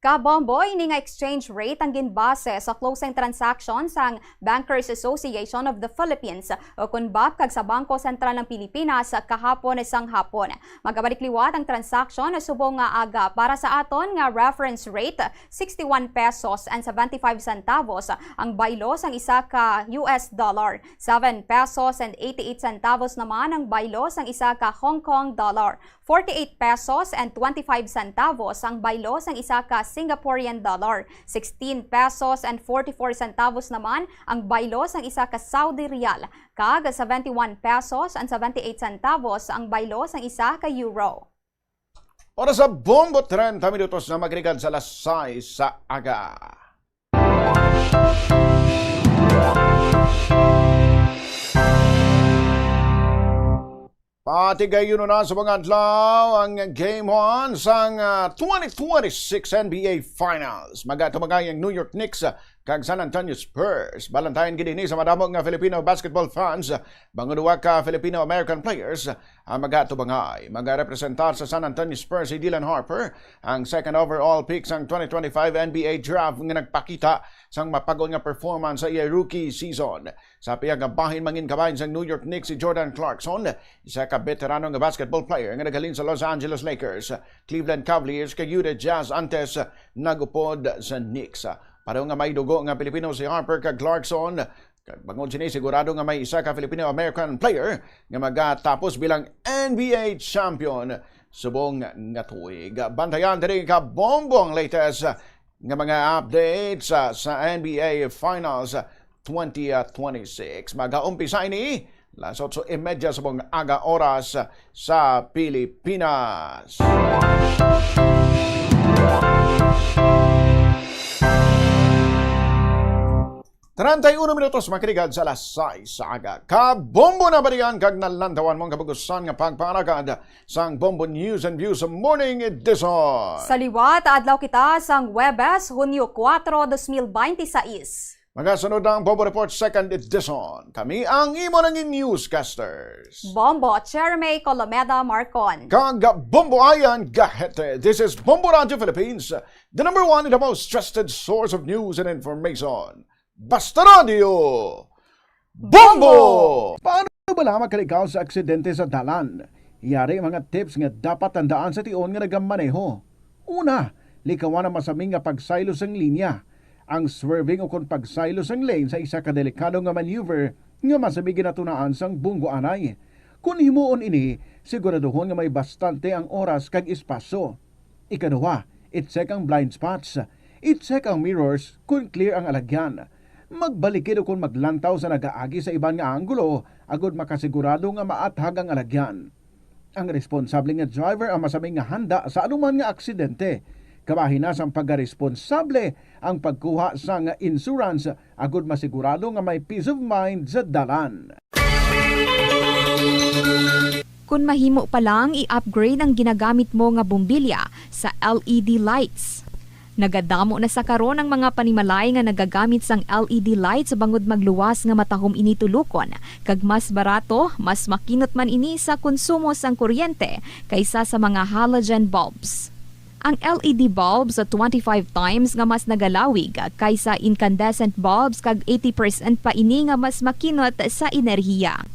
Ka-Bombo, ini nga exchange rate ang ginbase sa closing transaction sang Bankers Association of the Philippines o kon BAPH kag sa Bangko Sentral ng Pilipinas kahapon sang hapon. Magabalik liwat ang transaction subong nga aga. Para sa aton nga reference rate, sixty-one pesos and seventy-five centavos ang baylo sang isa ka U S dollar, seven pesos and eighty-eight centavos naman ang baylo sang isa ka Hong Kong dollar, forty-eight pesos and twenty-five centavos ang baylo sang isa ka Singaporean dollar, sixteen pesos and forty-four centavos naman ang baylo sang isa ka Saudi riyal, kag seventy-one pesos and seventy-eight centavos ang baylo sang isa ka euro. Oras sa Bombo, treinta minutos na magligad sa alas sais sa aga. Patigayunon na sa mga adlaw ang Game one sang, ah, twenty twenty-six N B A Finals. Magatubangan ang New York Knicks, ah, kag San Antonio Spurs. Balantayan gid ini sa madamo nga Filipino basketball fans, ah, bangod duwa ka Filipino-American players ang magatubangay. Magarepresentar sa San Antonio Spurs si Dylan Harper, ang second overall pick sang twenty twenty-five N B A draft nga nagpakita sang mapag-on nga performance sa iya rookie season. Sa pihak nga bahin, manginkabahin sang New York Knicks si Jordan Clarkson, isa ka beterano nga basketball player nga naghalin sa Los Angeles Lakers, Cleveland Cavaliers, kag Utah Jazz antes nagupod sa Knicks. Pareho nga may dugo nga Pilipino si Harper kag Clarkson, kag bangod sini, sigurado nga may isa ka Filipino-American player nga magatapos bilang N B A champion subong nga tuig. Bantayan diri ka Bombo ang latest nga mga updates sa, sa N B A Finals twenty twenty-six. Magaumpisa ini las otso y media subong aga oras sa Pilipinas. Treinta y uno minutos makaliwat sa alas sais sa aga. Ka Bombo, nabalian kag nalantawan mo ang kabugusan nga pagpangalagad sang Bombo News and Views Morning Edition. Sa liwat, adlaw kita sang Huwebes, Hunyo kuwatro, dos mil beinti sais. Magasunod ang Bombo Report Second Edition. Kami ang imo nangin newscasters, Bombo Chermay Colomeda Marcon kag Bombo Ayan Gahete. This is Bombo Radio Philippines, the number one and the most trusted source of news and information. Basta Radio Bombo! Paano bala makalikaw sa aksidente sa dalan? Yari mga tips nga dapat tandaan sa tion nga nagamaneho. Una, likawan ang masami nga pagsaylo sang linya. Ang swerving ukon pagsaylo sang lane sa isa ka delikado nga maneuver nga masami ginatunaan sang bunggoanay. Kon himuon ini, siguraduhon nga may bastante ang oras kag espasyo. Ikaduha, i-check ang blind spots. I-check ang mirrors kon clear ang alagyan. Magbalikid ukon maglantaw sa nagaagi sa iban nga anggulo agod makasigurado nga maathag ang alagyan. Ang responsable nga driver ang masami nga handa sa anuman nga aksidente. Kabahin na sang pagkaresponsable ang pagkuha sang insurance agod masigurado nga may peace of mind sa dalan. Kon mahimo pa lang, i-upgrade ang ginagamit mo nga bombilya sa L E D lights. Nagadamo na sa karon ang mga panimalay nga nagagamit sang L E D lights bangod magluwas nga matahom ini tulokon, kag mas barato, mas makinot man ini sa konsumo sang kuryente kaysa sa mga halogen bulbs. Ang L E D bulbs twenty-five times nga mas nagalawig kaysa incandescent bulbs, kag eighty percent pa ini nga mas makinot sa enerhiya.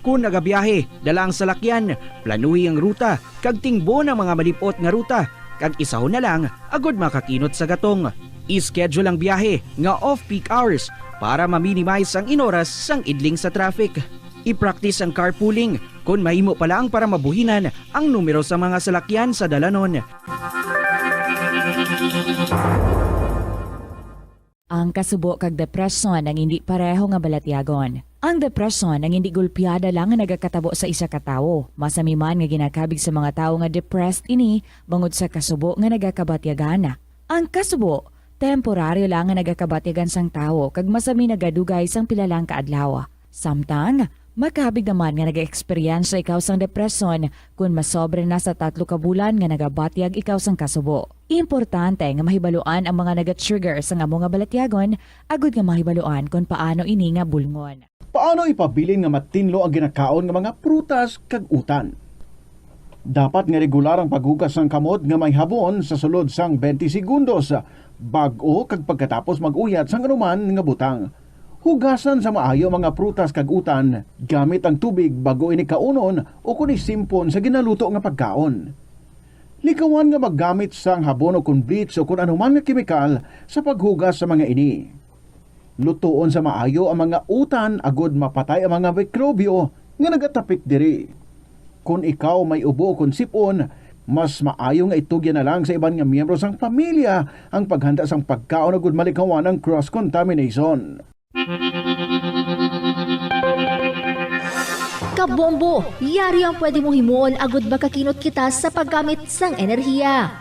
Kon nagabiyahe, dala ang salakyan, planuhi ang ruta, kag tingbon ang mga malip-ot nga ruta, kag isahon na lang agud makakinot sa gatong. I-schedule ang biyahe nga off-peak hours para ma-minimize ang inoras sang idling sa traffic. I-practice ang carpooling kon mahimo pa lang para mabuhinan ang numero sa mga salakyan sa dalanon. Ang kasubo kag depresyon ang indi pareho nga balatyagon. Ang depresyon ang indi gulpiada lang nga nagakatabo sa isa ka tawo. Masami man nga ginakabig sa mga tawo nga depressed ini bangod sa kasubo nga nagakabatyagan. Ang kasubo, temporaryo lang nga nagakabatyagan sang tawo kag masami nagadugay sang pila lang ka adlaw. Samtang, makabig naman nga nag-eksperyensya ikaw sang depresyon kon masobra na sa tatlo ka bulan nga nagabatyag ikaw sang kasubo. Importante nga mahibaluan ang mga naga-trigger sang amo nga balatyagon agud nga mahibaluan kon paano ini nga bulngon. Paano ipabilin nga matinlo ang ginakaon nga mga prutas kag utan? Dapat nga regular ang paghugas sang kamot nga may habon sa sulod sang twenty segundos bag-o kag pagkatapos mag-uyat sang anuman nga butang. Hugasan sa maayo ang mga prutas kag utan gamit ang tubig bag-o ini kaunon ukon isimpon sa ginaluto nga pagkaon. Likawan nga maggamit sang habon ukon bleach ukon anuman nga kemikal sa paghugas sa mga ini. Lutoon sa maayo ang mga utan agud mapatay ang mga mikrobyo nga nagatapik diri. Kon ikaw may ubo kon sip-on, mas maayo nga itugyan na lang sa iban nga miyembro sang pamilya ang paghanda sang pagkaon agud malikawan ang cross-contamination. Kabombo, yari ang pwede mong himuon agud makakinot kita sa paggamit sang enerhiya.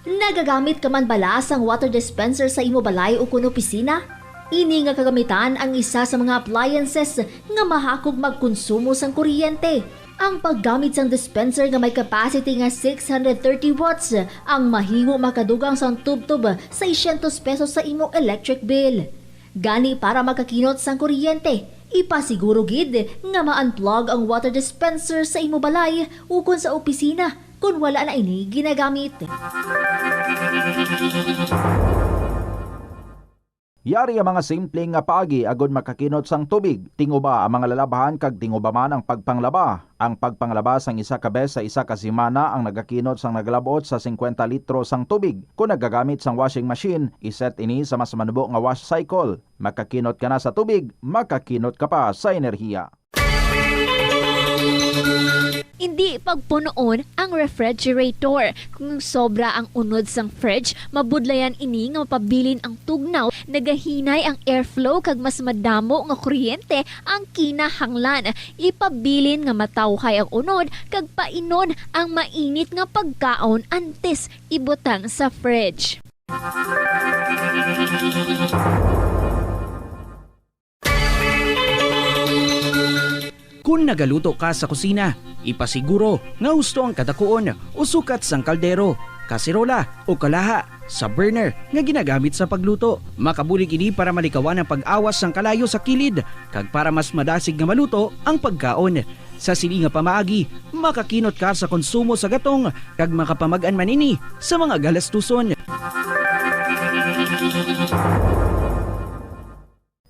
Nagagamit ka man bala sang water dispenser sa imo balay ukon opisina? Ini nga kagamitan ang isa sa mga appliances nga mahakog magkonsumo sang kuryente. Ang paggamit sang dispenser nga may capacity nga six hundred thirty watts ang mahimo makadugang sang tubtob seiscientos pesos sa imo electric bill. Gani, para makakinot sang kuryente, ipasiguro gid nga ma-unplug ang water dispenser sa imo balay ukon sa opisina kon wala na ini ginagamit. Yari ang mga simple nga paagi agud makakinot sang tubig. Tinguba ang mga lalabhan kag tinguba man ang pagpanglaba. Ang pagpanglaba sang isa ka bes sa isa ka semana ang nagakinot sang nagalab-ot sa singkwenta litro sang tubig. Kon nagagamit sang washing machine, iset ini sa mas manubo nga wash cycle. Makakinot ka na sa tubig, makakinot ka pa sa enerhiya. Indi pagpunoon ang refrigerator. Kung sobra ang unod sang fridge, mabudlayan ini nga mapabilin ang tugnaw, nagahinay ang airflow, kag mas madamo nga kuryente ang kinahanglan. Ipabilin nga matawhay ang unod kag painon ang mainit nga pagkaon antes ibutang sa fridge. Kon nagaluto ka sa kusina, ipasiguro nga husto ang kadakuon o sukat sang kaldero, kaserola, o kalaha sa burner nga ginagamit sa pagluto. Makabulig ini para malikawan ang pag-awas sang kalayo sa kilid kag para mas madasig nga maluto ang pagkaon. Sa sini nga pamaagi, makakinot ka sa konsumo sa gatong kag makapamag-an man ini sa mga galastuson.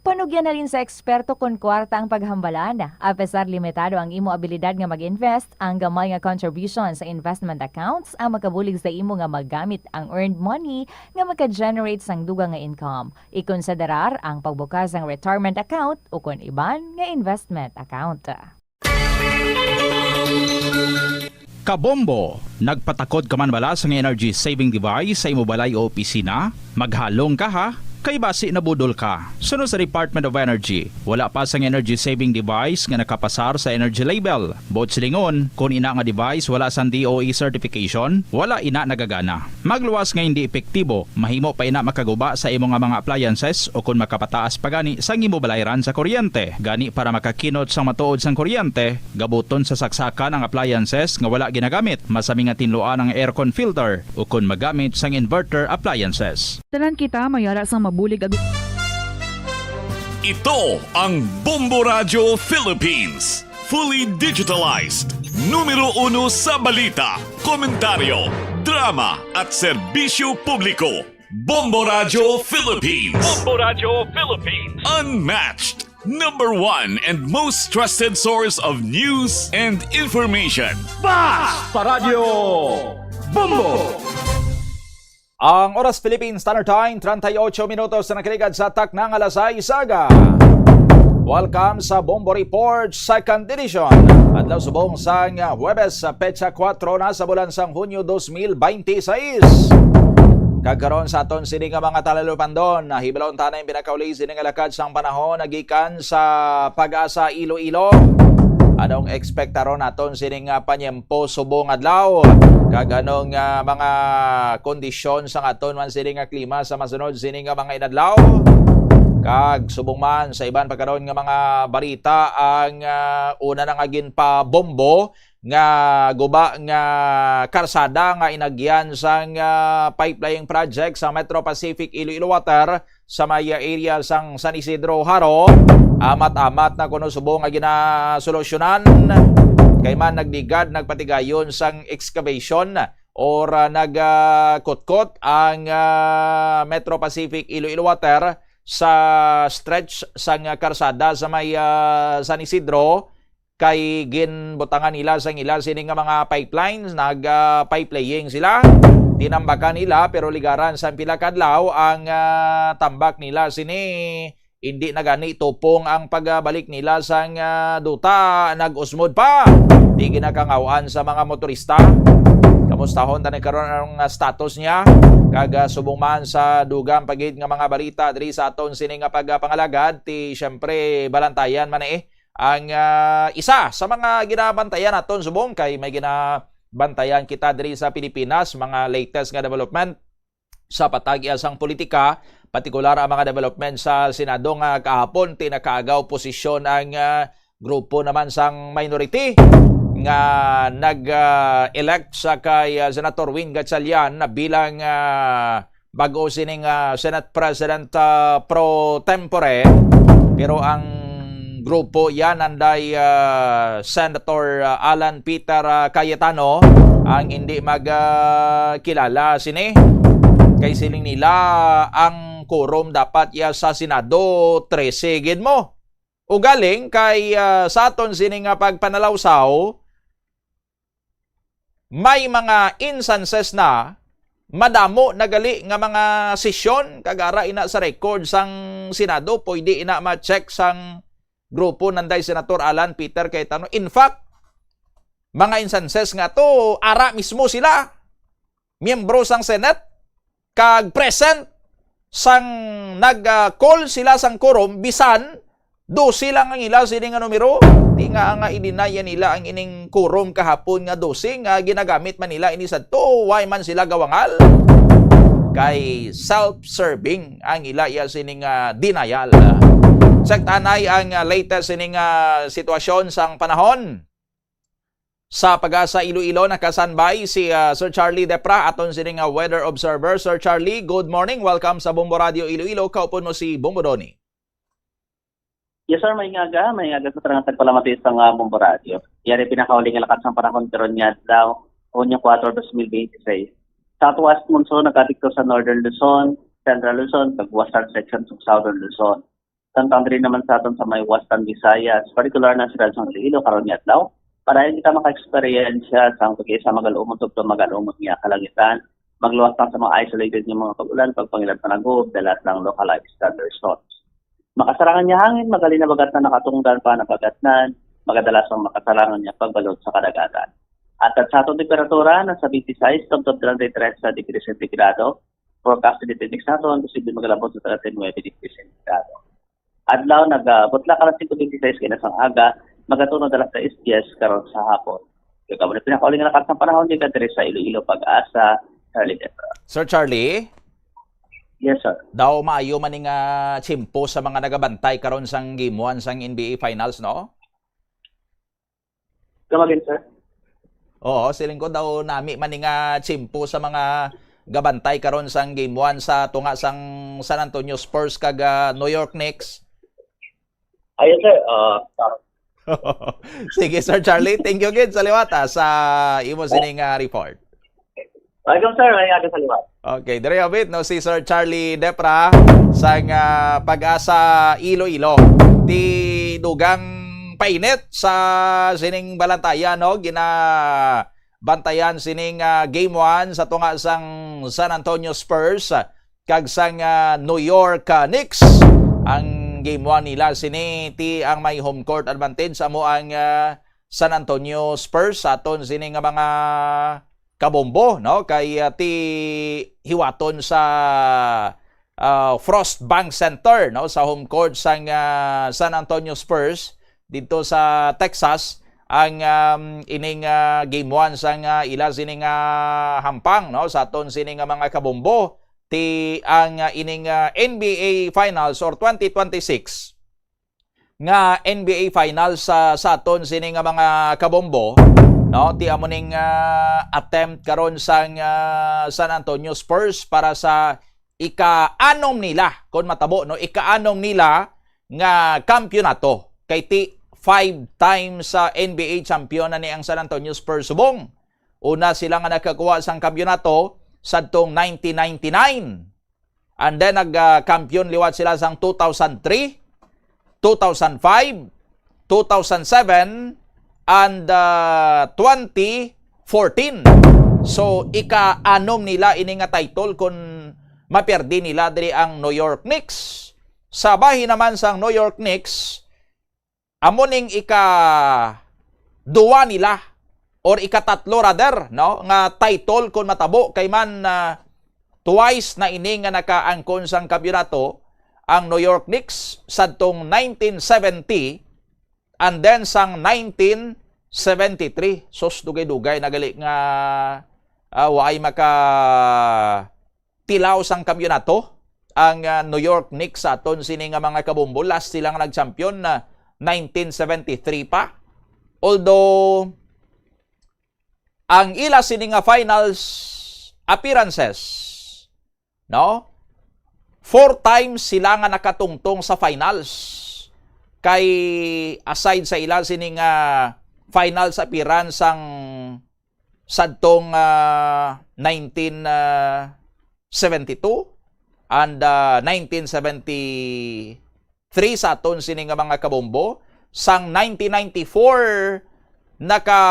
Panugyan halin sa eksperto kon kwarta ang paghambalan. Apesar limitado ang imo abilidad nga mag-invest, ang gamay nga contribution sa investment accounts ang makabulig sa imo nga magamit ang earned money nga maka-generate sang dugang nga income. Ikonsiderar ang pagbukas sang retirement account ukon iban nga investment account. Kabombo! Nagpatakod ka man bala sang energy saving device sa imo balay o opisina? Maghalong ka, ha! kay basi nabudol ka. Suno sa Department of Energy, wala pa sang energy saving device nga nakapasar sa energy label. Buot silingon, kon ina nga device wala sang D O E certification, wala ina nagagana. Magluwas nga hindi epektibo, mahimo pa ina makaguba sa imo nga mga appliances o kon makapataas pa gani sang imo balayran sa kuryente. Gani, para makakinot sang matuod sang kuryente, gabuton sa saksakan ang appliances nga wala ginagamit, masami nga tinluan ang aircon filter o kon magamit sang inverter appliances. Tanan kita may ara sang mabulig ag- Ito ang Bombo Radyo Philippines. Fully digitalized. Numero uno sa balita, komentaryo, drama, at serbisyo publiko. Bombo Radyo Philippines. Bombo Radyo Philippines. Unmatched. Number one and most trusted source of news and information. Basta Radyo Bombo! Ang oras, Philippine Standard Time, treinta y ocho minutos na nakaligad sa takna nga alas sais sa aga. Welcome sa Bombo Report Second Edition. Adlaw subong sang Huwebes, sa petsa kuwatro na sa bulan sang Hunyo dos mil beinti sais. Kag karon sa aton sini nga mga talalupandon, nahibalon ta na ang pinakauli sini nga lakad sang panahon nagikan sa Pag-asa Iloilo. Anong ekspektaron naton sini nga panyempo subong adlaw? Kag anong, ah, mga kondisyon sang aton man sini nga klima sa masunod sini nga mga inadlaw? Kag subong man sa iban pa karon nga mga balita, ang, ah, una na nga ginpabombo nga guba nga karsada nga inagyan sang, ah, pipeline project sa Metro Pacific Iloilo Water sa may area sang San Isidro, Jaro. Amat-amat na kuno subong nga ginasolusyonan, kay man nagligad, nagpatigayon sang excavation or, ah, nag, ah, kutkot ang, ah, Metro Pacific Iloilo Water sa stretch sang karsada sa may, ah, San Isidro, kay ginbutangan nila sang ila sini nga mga pipelines, nag, ah, pipe laying sila. Tinambakan nila, pero ligaran sang pila ka adlaw ang, ah, tambak nila sini, hindi na gani tupong ang pagbalik nila sang, ah, duta, nag-usmod pa. Di ginakangaw-an sa mga motorista. Kamustahon ta ni karon ang, ah, status niya. Kag, ah, subong man sa dugang pa gid nga mga balita diri sa aton sini nga pagpangalagad, ti, siyempre, balantayan man eh ang, ah, isa sa mga ginabantayan naton subong, kay may ginabantayan kita diri sa Pilipinas, mga latest nga development sa patag-iya sang politika, partikular ang mga development sa Senado nga kahapon, ti nakaagaw posisyon ang, ah, grupo naman sang minority nga nag, ah, elect sa kay, ah, Senator Win Gatchalian na bilang, ah, bag-o sining, ah, Senate President, ah, pro tempore, pero ang grupo yan nanday, ah, Senator, ah, Alan Peter, ah, Cayetano ang hindi mag, ah, kilala sini. Kay siling nila ang quorum dapat ya sa Senado, trese gid mo. Ugaling kay, ah, sa aton sini nga pagpanalawsaw, may mga instances na madamo na gali nga mga sesyon, kag ara ina sa record sang Senado, pwede ina ma-check sang grupo nanday Senator Alan Peter Cayetano. In fact, mga instances nga to, ara mismo sila, miyembro sang Senate, kag present sang nag, ah, call sila sang quorum, bisan dose lang ang ila sini nga numero. Di nga, nga i-deny nila ang ining quorum kahapon nga dose nga ginagamit man nila ini sadto, why man sila gawangal? Kay self-serving ang ila iya sini nga denial. Check ta anay ang, ah, latest sini nga sitwasyon sang panahon. Sa Pag-asa Iloilo, naka-standby si, ah, Sir Charlie Depra, aton sini nga weather observer. Sir Charlie, good morning. Welcome sa Bombo Radio Iloilo. Kaupon mo si Bombo Donny. Yes, sir. Maayong aga. Maayong aga sa tanan nga tagpalamati sa nga Bombo Radio. Yari pinakauli nga lakat sang panahon karon nga adlaw, Hunyo kuwatro, dos mil bente seis. Southwest monsoon nagkadikto sa Northern Luzon, Central Luzon, kag western section sa Southern Luzon. Samtang diri naman sa aton sa may Western Visayas, partikular na sa Siyudad sang Iloilo karon nga adlaw, padayon kita maka-eksperyensya sang pag-isa magalumot ug magalumot nga kalangitan. Magluwas lang sa mga isolated nga mga pag-ulan, pagpangilad panaguob, dalas lang localized thunderstorms. Makasarangan nga hangin, magali na bagat na nakatungdan pa na bagatnan, magadalas ang makasarangan nga pagbalod sa kadagatan. At, at sa aton temperatura, nasa twenty-six tubtob thirty-three sa degree sentigrado, forecast dito next naton, posible magalabot sa thirty-nine degrees centígrado. Adlaw, nagabutla ka lang singko twenty-six kay na sang aga, magatunod alas sais diyes karon sa hapon. Kaya kamo na pinakauling nga nakasang panahon, di ka diri sa Iloilo, Pag-asa, Charlie Debra. Sir Charlie? Yes, sir. Daw maayo man ni nga tiyempo sa mga nagabantay karon sang game one sang N B A Finals, no? Come again, sir? Oo, siling ko daw nami man ni nga tiyempo sa mga gabantay karon sang game one sa tunga sang San Antonio Spurs kag ah, New York Knicks. Ayun, sir. Uh, Sige, Sir Charlie, thank you gid sa liwat ah, sa imo sining ah, report. Welcome, sir. Ay, aga sa liwat. Okay, diri abit no si Sir Charlie Depra sang ah, Pag-asa Iloilo. Ti dugang painit sa sining balantayan, no? Ginabantayan sining ah, game one sa tunga sang San Antonio Spurs ah, kag sang ah, New York ah, Knicks. Ang game one nila sini ti ang may home court advantage amo ang ah, San Antonio Spurs sa aton sini nga mga kabombo, no? Kay ah, ti hiwaton sa ah, Frost Bank Center, no, sa home court sang ah, San Antonio Spurs dito sa Texas ang um, ining ah, game one sang ah, ila sini nga hampang, no, sa aton sini nga mga kabombo ti ang ah, ining ah, N B A Finals or twenty twenty-six nga N B A Finals sa sa aton sini nga mga kabombo, no? Ti amo ning ah, attempt karon sang ah, San Antonio Spurs para sa ika-anom nila, kon matabo, no? Ika-anom nila nga kampiyonato. Kay ti five times sa N B A champion na ni ang San Antonio Spurs subong. Una sila nga nakakuha sang kampiyonato sadtong nineteen ninety-nine. And then nag-kampiyon liwat sila sang two thousand three, two thousand five, two thousand seven, and ah, twenty fourteen. So ika-anom nila ini nga title kon maperdi nila diri ang New York Knicks. Sa bahin naman sang New York Knicks, amo ning ika-duwa nila or ikatatlo rather, no, nga title kon matabo kay man ah, twice na ini nga nakaangkon sang kampiyonato ang New York Knicks sadtong nineteen seventy and then sang nineteen seventy-three. Sus, dugay-dugay na gali nga ah, waay maka tilaw sang kampiyonato ang ah, New York Knicks sa aton sini nga mga kabombo. Last sila nga nag-champion na nineteen seventy-three pa. Although ang ila sini nga finals appearances, no? Four times sila nga nakatungtong sa finals. Kay aside sa ila sini nga finals appearance sang sadtong ah, nineteen seventy-two and ah, nineteen seventy-three sa aton sini nga mga kabombo. Sang nineteen ninety-four naka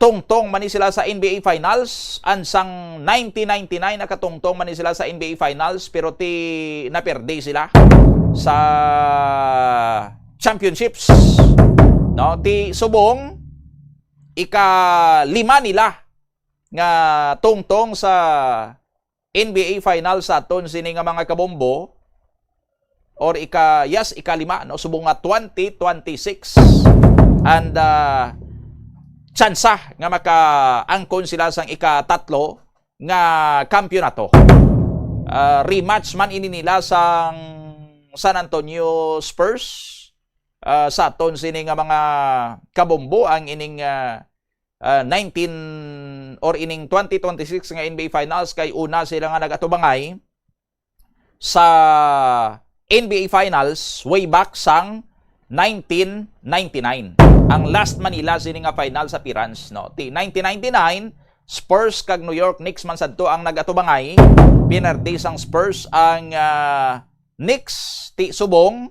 tungtong man ni sila sa N B A Finals and sang nineteen ninety-nine nakatungtong man ni sila sa N B A Finals, pero ti naperdi sila sa championships, no? Ti subong ikalima nila nga tungtong sa N B A Finals sa aton sini nga mga kabombo, or ika yes, ikalima, no, subong nga twenty twenty-six. And uh, tsansa nga makaangkon sila sang ikatatlo nga kampiyonato. Uh, rematch man ini nila sang San Antonio Spurs uh, sa aton sini nga mga kabombo ang ining uh, uh, nineteen or ining twenty twenty-six nga N B A Finals, kay una sila nga nagatubangay sa N B A Finals way back sang nineteen ninety-nine. Ang last man nila sini nga finals appearance, no. Ti nineteen ninety-nine, Spurs kag New York Knicks man sadto ang nagatubangay. Pinerdi sang Spurs ang ah, Knicks ti subong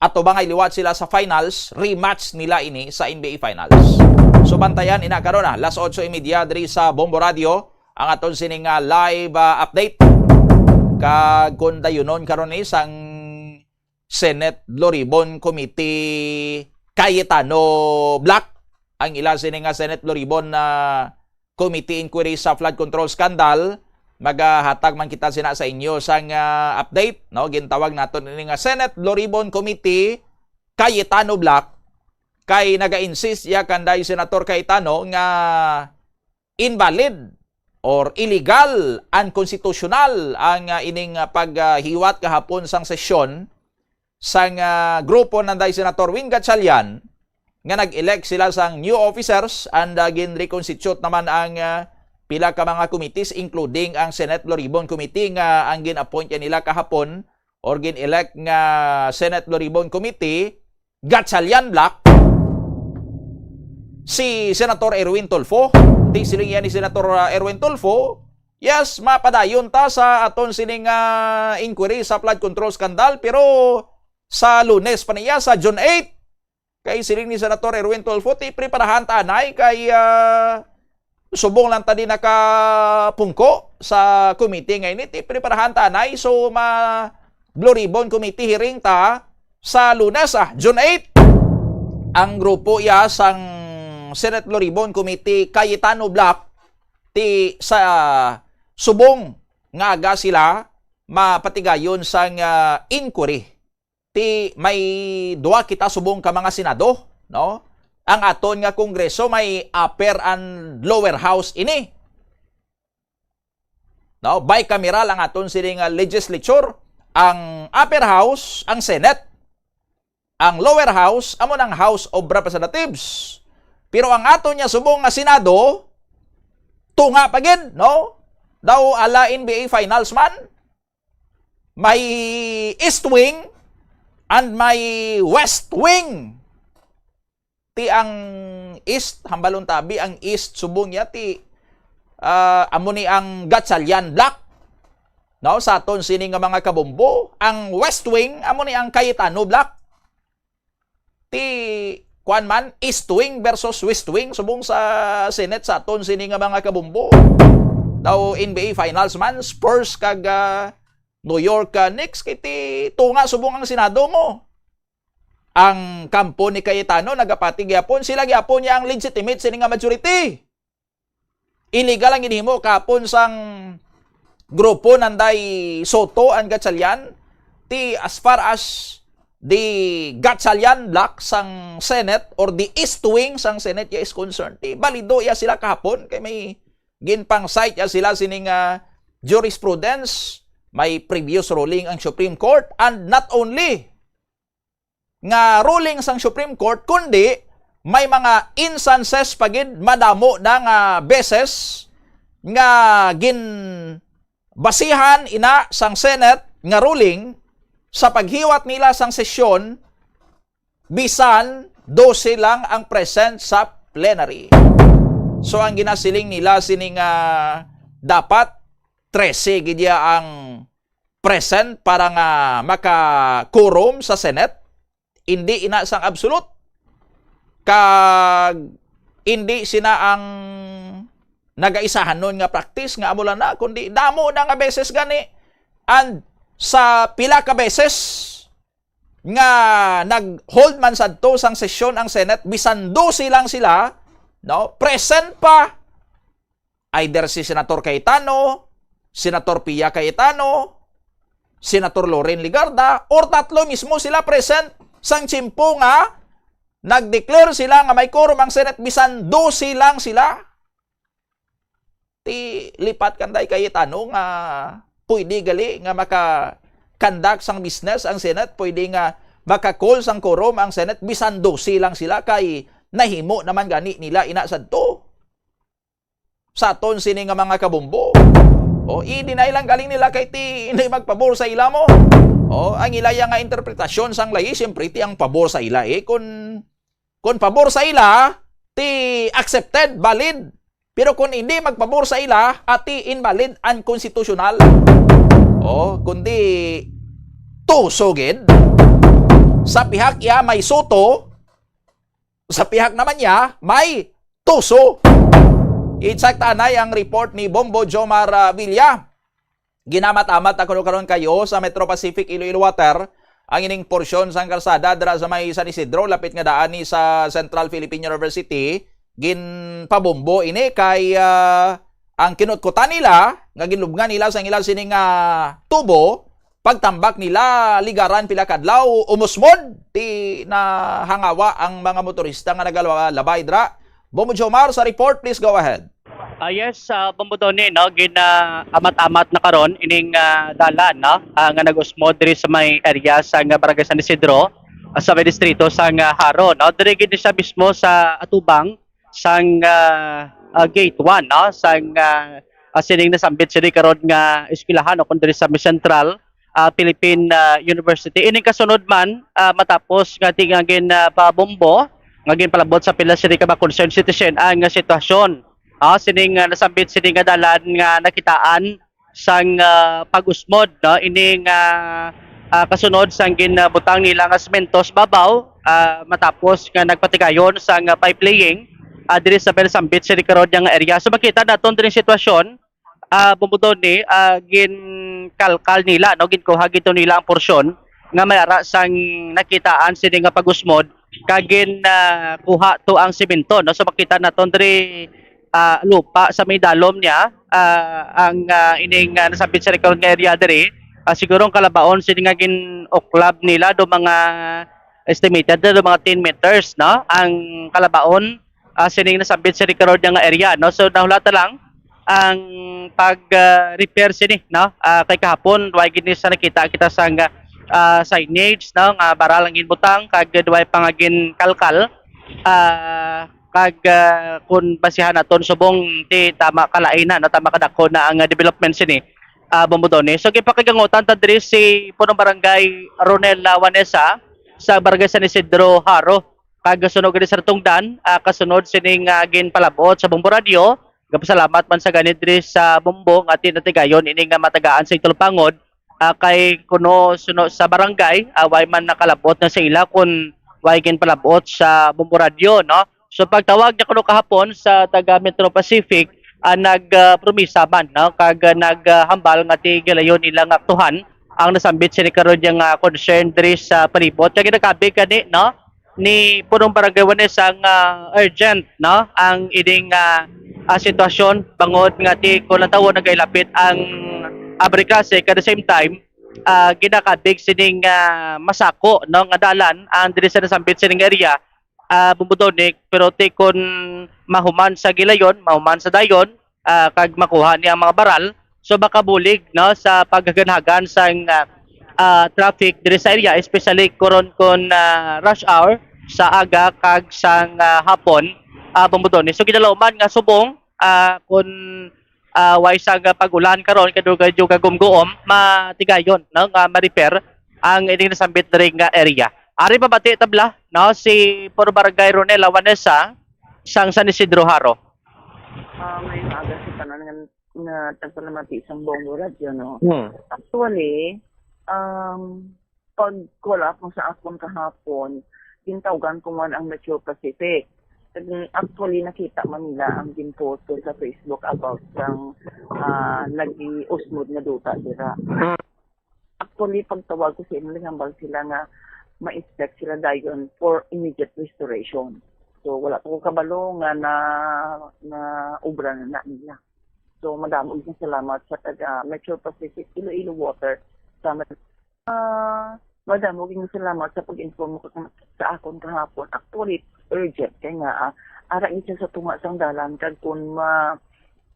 atubangay liwat sila sa finals, rematch nila ini sa N B A Finals. So bantayan ina karon na, las otso y media diri sa Bombo Radio, ang aton sini nga live ah, update. Kag kung dayunon karon ni sang Senate Loribon Committee Cayetano Black, ang ila sini nga Senate Loribon na committee inquiry sa flood control scandal, magahatag man kita sina sa inyo sang, ah, update, no? Gintawag naton ini nga Senate Blue Ribbon Committee, Cayetano Block, kay naga-insist ya kanday Senator Cayetano nga invalid or illegal, unconstitutional ang, ah, ining, ah, paghiwat kahapon sang sesyon sang, ah, grupo nanday Senator Wing Gatchalian nga nag-elect sila sang new officers and, ah, gin-reconstitute naman ang, ah, pila ka mga committees, including ang Senate Blue Ribbon Committee nga ang gin-appoint ya nila kahapon or gin-elect nga Senate Blue Ribbon Committee, Gatchalian Block, si Senator Erwin Tulfo. Di siling yan ni Senator, ah, Erwin Tulfo, "Yes, mapadayon ta sa aton sining, ah, inquiry sa flood control scandal, pero sa Lunes pa niya, sa June eight." Kay siling ni Senator Erwin Tulfo, "Ti preparahan ta anay kay, ah, subong lang ta di nakapungko sa committee nga ini, ti preparahan ta anay. So, ma Blue Ribbon Committee hearing ta sa Lunes, ah, June eight." Ang grupo ya sang Senate Blue Ribbon Committee, Cayetano Block, ti sa subong nga aga sila mapatigayon sang, ah, inquiry. Ti may duha kita subong ka mga Senado, no? Ang aton nga Kongreso may upper and lower house ini. No? Bicameral ang aton sini nga legislature. Ang upper house, ang Senate. Ang lower house, amo nang House of Representatives. Pero ang aton nga subong nga Senado, tunga pa gid, no? Daw ala N B A Finals man, may East Wing and may West Wing. Ti ang East, hambalon tabi, ang East subong ya ti, ah, amo ni ang Gatchalian Block. No, sa aton sini nga mga kabombo, ang West Wing amo ni ang Cayetano Block. Ti kuan man, East Wing versus West Wing subong sa Senate sa aton sini nga mga kabombo. Daw N B A Finals man, Spurs kag, ah, New York, ah, Knicks, kay ti tunga subong ang Senado mo. Ang kampo ni Cayetano nagapati gyapon, sila gyapon niya ang legitimate sini nga majority. Illegal ang ginhimo kahapon sang grupo nanday Soto and Gatchalian. Ti as far as the Gatchalian bloc sang Senate or the East Wing sang Senate ya is concerned, ti balido ya sila kahapon kay may ginpang-cite ya sila sining, ah, jurisprudence, may previous ruling ang Supreme Court, and not only nga ruling sang Supreme Court, kundi may mga instances pa gid, madamo na nga beses nga ginbasihan ina sang Senate nga ruling sa paghiwat nila sang sesyon, bisan dose lang ang present sa plenary. So, ang ginasiling nila sini nga dapat trese gid ya ang present para nga maka-quorum sa Senate, indi ina sang absolute. Kag indi sina ang nagaisahanon nga practice nga amo lang na, kundi damo na nga beses gani. And sa pila ka beses nga nag-hold man sadto sang sesyon ang Senate, bisan dose lang sila, no, present pa. Either si Senator Cayetano, Senator Pia Cayetano, Senator Loren Legarda, or tatlo mismo sila present sang tiyempo nga nag-declare sila nga may quorum ang Senate, bisan dose lang sila. Ti lipat kanday Cayetano nga pwede gali nga maka-conduct sang business ang Senate, pwede nga maka-call sang quorum ang Senate, bisan dose lang sila, kay nahimo naman gani nila ina sadto. Sa aton sini nga mga kabombo. O, i-deny lang galing nila kay ti hindi magpabor sa ila mo. O, ang ilaya nga interpretasyon sang layi, siyempre, ti ang pabor sa ila, eh. Kung, kung pabor sa ila, ti accepted, valid. Pero kung hindi magpabor sa ila, ati invalid, unconstitutional. O, kundi tuso gid. Sa pihak iya may Soto, sa pihak naman niya may tuso. I-check ta anay ang report ni Bombo Jomar, ah, Villa. Ginamat-amat na kuno karon kayo sa Metro Pacific Iloilo Water ang ining porsyon sang kalsada dira sa may San Isidro, lapit nga daan ni sa Central Philippine University. Ginpabombo ini kay, ah, ang kinutkutan nila nga ginlubngan nila sa ila sining, ah, tubo, pagtambak nila ligaran pila ka adlaw, umusmod ti nahangawa ang mga motorista nga nagalabay dira. Bombo Jomar sa report, please go ahead. Ah, yes, ah, Bombo Tony, no, gina-amat-amat na karon ining, ah, dalan, no, ah, nga nag-usmod diri sa may area sa nga Barangay San Isidro, ah, sa may distrito sa nga Jaro, no. Diri gid siya mismo sa atubang sang, ah, ah, gate one, no, sang, ah, ah, sining nasambit sini karon nga eskwelahan o kung diri sa may Central, ah, Philippine, ah, University. Ining kasunod man, ah, matapos nga ti nga gin, ah, pabombo, nga ginpalabot sa pila sini ka mga concerned citizen ang, ah, sitwasyon. Ah, sining, ah, nasambit sini nga dalan nga nakitaan sang, ah, pag-usmod, no, ining, ah, ah, kasunod sang ginbutang nila nga semento sa babaw, ah, matapos nga nagpatigayon sang, ah, pipe laying, ah, diri sa may nasambit sini karon nga area. So makita naton diri sitwasyon, ah, Bombo Tony, ah, ginkalkal nila, no, ginkuha gito nila ang porsyon nga may ara sang nakitaan sini nga pag-usmod kag gin, ah, kuha to ang semento, no. So makita naton diri, ah, lupa sa may dalom niya, ah, ang, ah, ining, ah, nasambit sini karon nga area diri. Ah, siguro ang kalabaon sini nga gin-uklab nila do mga estimated do mga ten meters, no, ang kalabaon, ah, sining nasambit sini karon nga area, no. So nahulat na lang ang pag, ah, repair sini, no. Ah, kay kahapon way gid ni sa nakita kita sang, ah, signage, no, nga baral ang ginbutang kag way pa nga ginkalkal. Ah, kag, ah, kun basihan naton subong ti tama kalain na, no, tama kadako na ang, ah, development sini, ah, Bombo Tony. So gipakigangutan ta diri si Punong Barangay Ronel, ah, Vanessa sa Barangay San Isidro, Jaro. Kag sunog gid sa tungdan, ah, kasunod sining, ah, ginpalabot sa Bombo Radyo, gapasalamat man sa gani diri sa Bombo nga tinatigayon ini nga matagaan sa Tulpangod, ah, kay kuno suno sa barangay, ah, way man nakalabot na sa ila kun way ginpalabot sa Bombo Radyo, no? So pagtawag niya kuno kahapon sa taga Metro Pacific, ah, nag, ah, promisa man, no? Kag, ah, nag, ah, hambal nga ti gilayon nila nga aktuhan ang nasambit sini karon nga concern diri sa palibot. Kag ginakabig gani, no, ni Punong Barangay Vanessa nga urgent, no, ang ining, ah, ah, sitwasyon bangod nga ti kon natawon nagailapit ang abri klase, at the same time, ah, ginakabig sining, ah, masako, no, nga dalan ang diri sa nasambit sining area, ah, Bombo Tony, pero ti kon mahuman sa gilayon, mahuman sa dayon, ah, kag makuha ni ang mga baral, so makabulig, no, sa paghaganhagan sang, ah, ah, traffic diri sa area, especially karon kon, ah, rush hour sa aga kag sang, ah, hapon, ah, Bombo Tony. So gidalauman nga subong, ah, kun, ah, way sa nga pag-ulan karon, kadugay-dugay gumguom, matigayon, no, nga ma-repair ang ining nasambit diri nga area. Ari pabati tabla, no, si Puro Barangay Ronel Lawanesa sang San Isidro, Jaro. Ah, may maaga sa tanan nga, nga tagpalamati sang Bombo Radyo, no? Hmm. Actually, um, pag-call up mo sa akon kahapon, gintawgan ko man ang Metro Pacific. And actually, nakita man nila ang ginpost ko sa Facebook about sang, ah, nag-iusmod nga duta dira. Hmm. Actually, pagtawag ko sa ila, nahambal sila nga ma-inspect sila dayon for immediate restoration. So, wala pa ko kabalo nga na, na obra na na nila. So, madamo gyud salamat sa taga Metro Pacific Iloilo Water sa, ah, madamo gyud salamat sa pag-inform mo ka-, sa akon kahapon. Actually, urgent kay nga, ah, ara gyud siya sa tunga sang dalan kag kun ma-,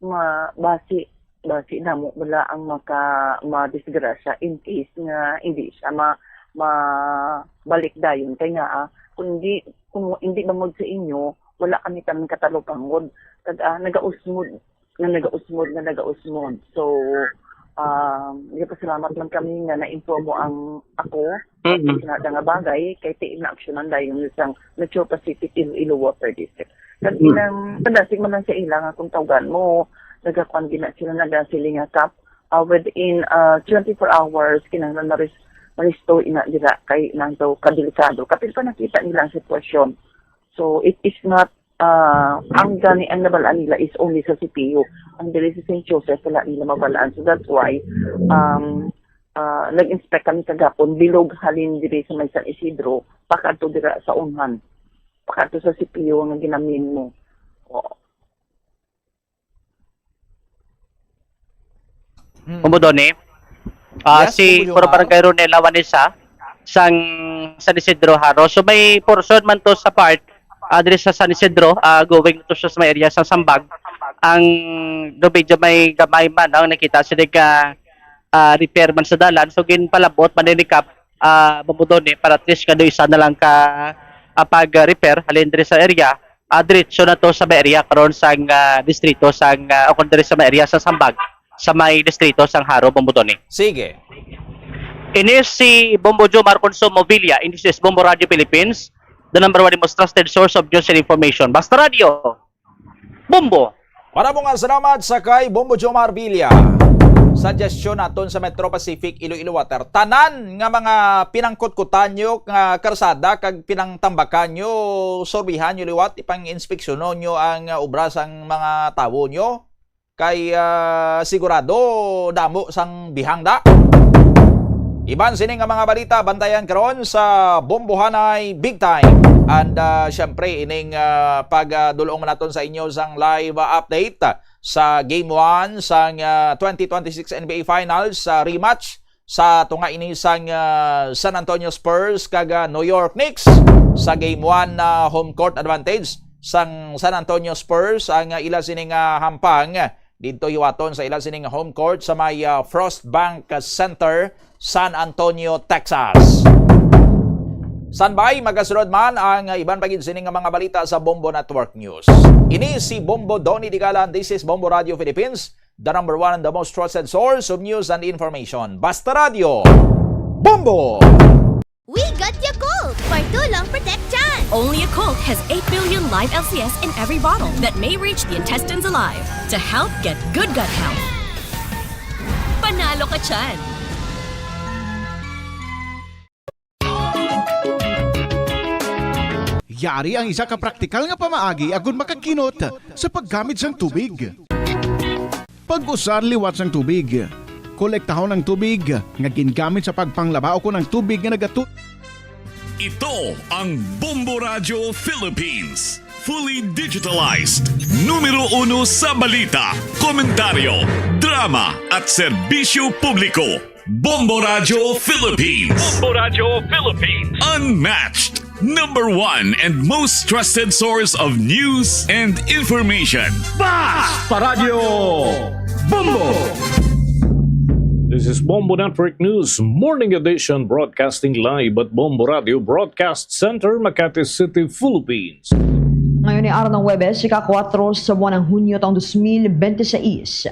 ma-, basi, basi namo bala ang maka-, madisgrasya in case nga hindi siya ma-, mabalik dayon. Kay nga, ah, kung hindi, kung hindi bangod sa inyo, wala kami tanan katalupangod. Kag, ah, nagausmod, nga nagausmod, nga nagausmod. So, ah, nagapasalamat man kami nga na-inform mo ang ako, mm, sa nga bagay, kay ti inaaksyonan dayon sang Metro Pacific Iloilo Water District. Kag, mm, inang, kadasig man lang sa ila nga kung tawgan mo, nagakuan gina sila, nagasiling nga kap, ah, within, ah, twenty-four hours, kinahanglan maris-, ma-restore ina dira kay nang daw kadelikado. Kapil pa nakita nila ang sitwasyon. So, it is not, ah, ang gani ang nabalaan nila is only sa C P U. Ang diri sa Saint Joseph, wala nila mabalaan. So, that's why, um, ah, nag-inspect kami kagapon, bilog halin diri sa may San Isidro, pakadto dira sa unhan. Pakadto sa C P U nga ginamin mo. Oo. Mm. Bombo Donny. Ah, Yes, si Bombo Puro Jomar. Barangay Ronel Lawanesa sang San Isidro, Jaro. So may portion man to sa part, ah, diri sa San Isidro, ah, going to sa may area sa Sambag. Ang medyo may gamay man ang nakita sila ka, ah, repair man sa dalan. So ginpalabot man ni Kap, ah, Bombo Donny, para at least kado isa na lang ka, ah, pag-repair halin diri sa area. Ah, diretso na to sa may area karon sang, ah, distrito sang, ah, o kung diri sa may area sa Sambag, sa may distrito sang Jaro, Bombo Donny. Sige. Ini si Bombo Jomar Consumo Villa, ini si Bombo Radio Philippines, the number one most trusted source of news and information. Basta Radio, Bombo. Para mo nga salamat sa kay Bombo Jomar Villa. Suggestion naton sa Metro Pacific Iloilo Water. Tanan nga mga pinangkutkutan nyo nga karsada kag pinangtambakan nyo, sorbihan nyo liwat, ipang-inspeksyonon nyo ang, uh, obra sang mga tawo nyo. Kay, ah, sigurado damo sang bihang da. Iban sini nga mga balita, bantayan karon sa Bombohanay Big Time. And, ah, syempre, ining, ah, pagdulong naton sa inyo sang live, ah, update, ah, sa Game one sang, ah, twenty twenty-six N B A Finals, sa rematch sa tunga ini sang, ah, San Antonio Spurs kag, ah, New York Knicks. Sa Game one, ah, home court advantage sang San Antonio Spurs ang, ah, ila sini nga hampang didto hiwaton sa ila sining home court sa may, ah, Frost Bank Center, San Antonio, Texas. Standby, magasunod man ang, ah, iban pa gid sini nga mga balita sa Bombo Network News. Ini si Bombo Donny Digalan. This is Bombo Radio Philippines, the number one and the most trusted source of news and information. Basta Radio, Bombo! We got Yakult for too long protection. Only Yakult has eight billion live L C S in every bottle that may reach the intestines alive to help get good gut health. Panalo ka dyan! Yari ang isa ka praktikal nga pamaagi agud makakinot sa paggamit sang tubig. Pag-usar liwat sang tubig. Kolektahon ang tubig nga gingamit sa pagpanglaba ukon ang tubig nga nagatu- Ito ang Bombo Radyo Philippines. Fully digitalized. Numero uno sa balita, komentaryo, drama, at serbisyo publiko. Bombo Radyo Philippines. Bombo Radyo Philippines. Unmatched. Number one and most trusted source of news and information. Basta Radyo Bombo! This is Bombo Network News Morning Edition, broadcasting live at Bombo Radio Broadcast Center, Makati City, Philippines. Ngayon ay araw ng Huwebes, ika-kuwatro sa buwan ng Hunyo taong dos mil bente seis.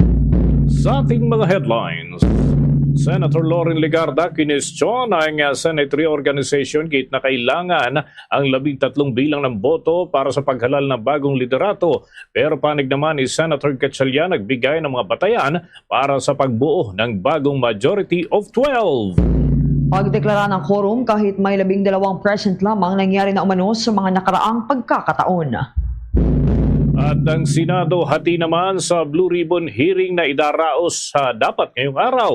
Sa ating mga headlines, Senator Loren Legarda kinestyon ang, ah, Senate reorganization, giit na kailangan ang labing tatlong bilang ng boto para sa paghalal ng bagong liderato. Pero panig naman ni Senator Gatchalian nagbigay ng mga batayan para sa pagbuo ng bagong majority of twelve. Pagdeklara ng quorum kahit may labing dalawang present lamang nangyari na umano sa mga nakaraang pagkakataon. At ang Senado hati naman sa Blue Ribbon hearing na idaraos sa dapat ngayong araw.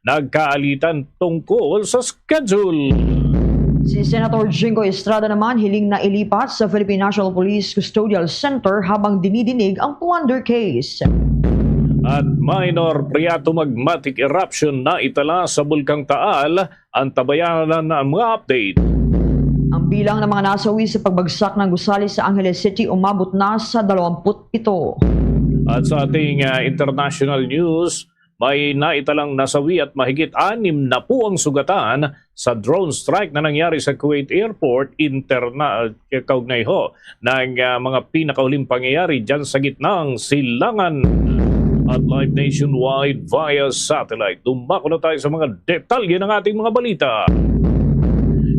Nagkaalitan tungkol sa schedule. Si Senator Jinggoy Estrada naman hiling na ilipat sa Philippine National Police Custodial Center habang dinidinig ang plunder case. At minor phreatomagmatic eruption na itala sa Bulkang Taal. Antabayanan ang mga update. Ang bilang ng mga nasawi sa pagbagsak ng gusali sa Angeles City umabot na sa dalawampu't pito. At sa ating, ah, international news, may naitalang nasawi at mahigit anim na po ang sugatan sa drone strike na nangyari sa Kuwait Airport interna-, kaugnay ho ng, ah, mga pinakahuling pangyayari dyan sa gitnang silangan. At live nationwide via satellite. Dumako na tayo sa mga detalye ng ating mga balita.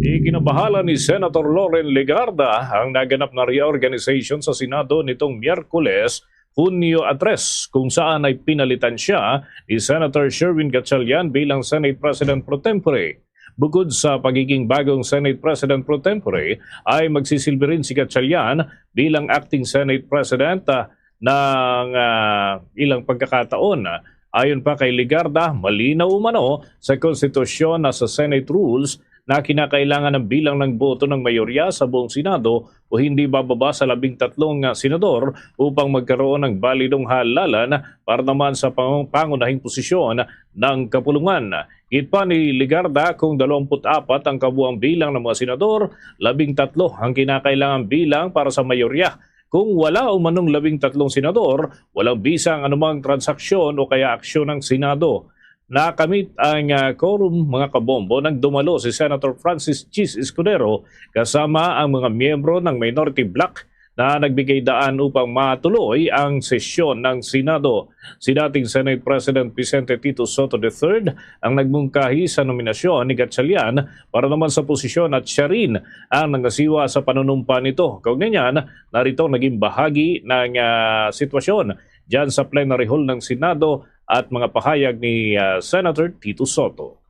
Ikinabahala ni Senator Loren Legarda ang naganap na reorganization sa Senado nitong Miyerkules, Hunyo tres, kung saan ay pinalitan siya ni Senator Sherwin Gatchalian bilang Senate President pro tempore. Bukod sa pagiging bagong Senate President pro tempore, ay magsisilbi rin si Gatchalian bilang acting Senate President, ah, ng, ah, ilang pagkakataon. Ayon pa kay Legarda, malinaw umano sa konstitusyon na sa Senate rules na kinakailangan ang bilang ng boto ng mayorya sa buong Senado o hindi bababa sa labing tatlong, ah, senador upang magkaroon ng balidong halalan para naman sa pang-, pangunahing posisyon ng kapulungan. Gid pa ni Legarda, kung dalawampu't apat ang kabuang bilang ng mga senador, labing tatlo ang kinakailangan bilang para sa mayorya. Kung wala umanong labing tatlong senador, walang bisa ang anumang transaksyon o kaya aksyon ng Senado. Nakamit ang, ah, quorum, mga kabombo, nang dumalo si Senator Francis Chiz Escudero kasama ang mga miyembro ng minority bloc na nagbigay daan upang matuloy ang sesyon ng Senado. Si dating Senate President Vicente Tito Sotto the third ang nagmungkahi sa nominasyon ni Gatchalian para naman sa posisyon at siya rin ang nangasiwa sa panunumpa nito. Kaugnay niyan, narito ang naging bahagi ng, ah, sitwasyon dyan sa plenary hall ng Senado at mga pahayag ni, ah, Senator Tito Sotto.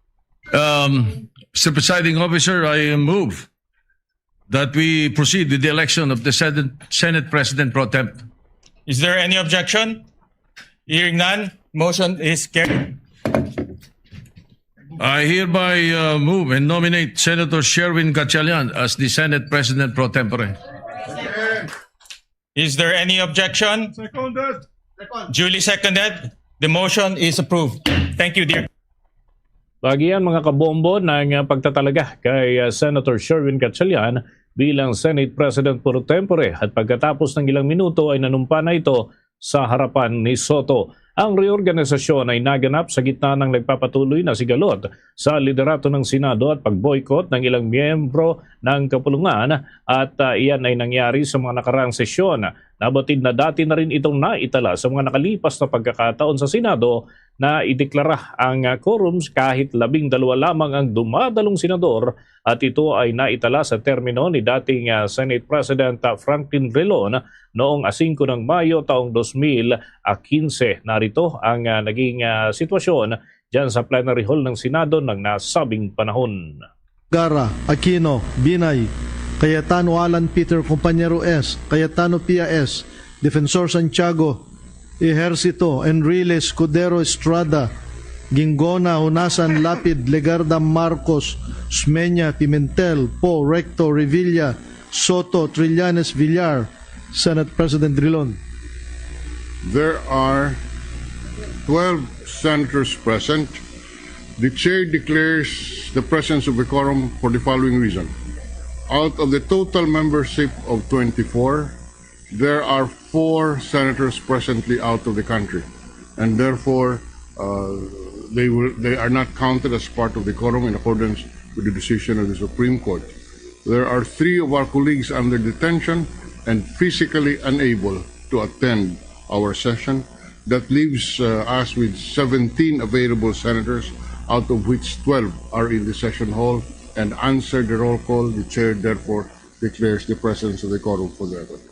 Um, Mister Presiding Officer, I move that we proceed with the election of the Senate, Senate President pro temp. Is there any objection? Hearing none, motion is carried. I hereby, uh, move and nominate Senator Sherwin Gatchalian as the Senate President pro tempore. Is there any objection? Seconded. Duly seconded. The motion is approved. Thank you, dear. Bagian, mga kabombo, ng, uh, pagtatalaga kay, uh, Senator Sherwin Gatchalian bilang Senate President pro tempore, at pagkatapos ng ilang minuto ay nanumpa na ito sa harapan ni Sotto. Ang reorganisasyon ay naganap sa gitna ng nagpapatuloy na sigalot sa liderato ng Senado at pag-boycott ng ilang miyembro ng kapulungan, at, ah, iyan ay nangyari sa mga nakaraang sesyon. Nabatid na dati na rin itong naitala sa mga nakalipas na pagkakataon sa Senado na ideklara ang, ah, quorums kahit labing dalawa lamang ang dumadalong senador, at ito ay naitala sa termino ni dating, ah, Senate President, ah, Franklin Drilon noong asingko ng Mayo taong dos mil quince. Narito ang, ah, naging, ah, sitwasyon dyan sa plenary hall ng Senado ng nasabing panahon. Gara, Aquino, Binay, Cayetano Alan Peter Compañero S, Cayetano Pia S, Defensor Santiago, Ejercito, Enrile, Escudero, Estrada, Guingona, Honasan, Lapid, Legarda, Marcos, Osmeña, Pimentel, Poe, Recto, Revilla, Sotto, Trillanes, Villar, Senate President Drilon. There are twelve senators present. The chair declares the presence of a quorum for the following reason. Out of the total membership of twenty-four, there are four senators presently out of the country, and therefore, uh, they will, they are not counted as part of the quorum in accordance with the decision of the Supreme Court. There are three of our colleagues under detention and physically unable to attend our session. That leaves, uh, us with seventeen available senators, out of which twelve are in the session hall, and answer the roll call. The chair therefore declares the presence of the quorum for the record.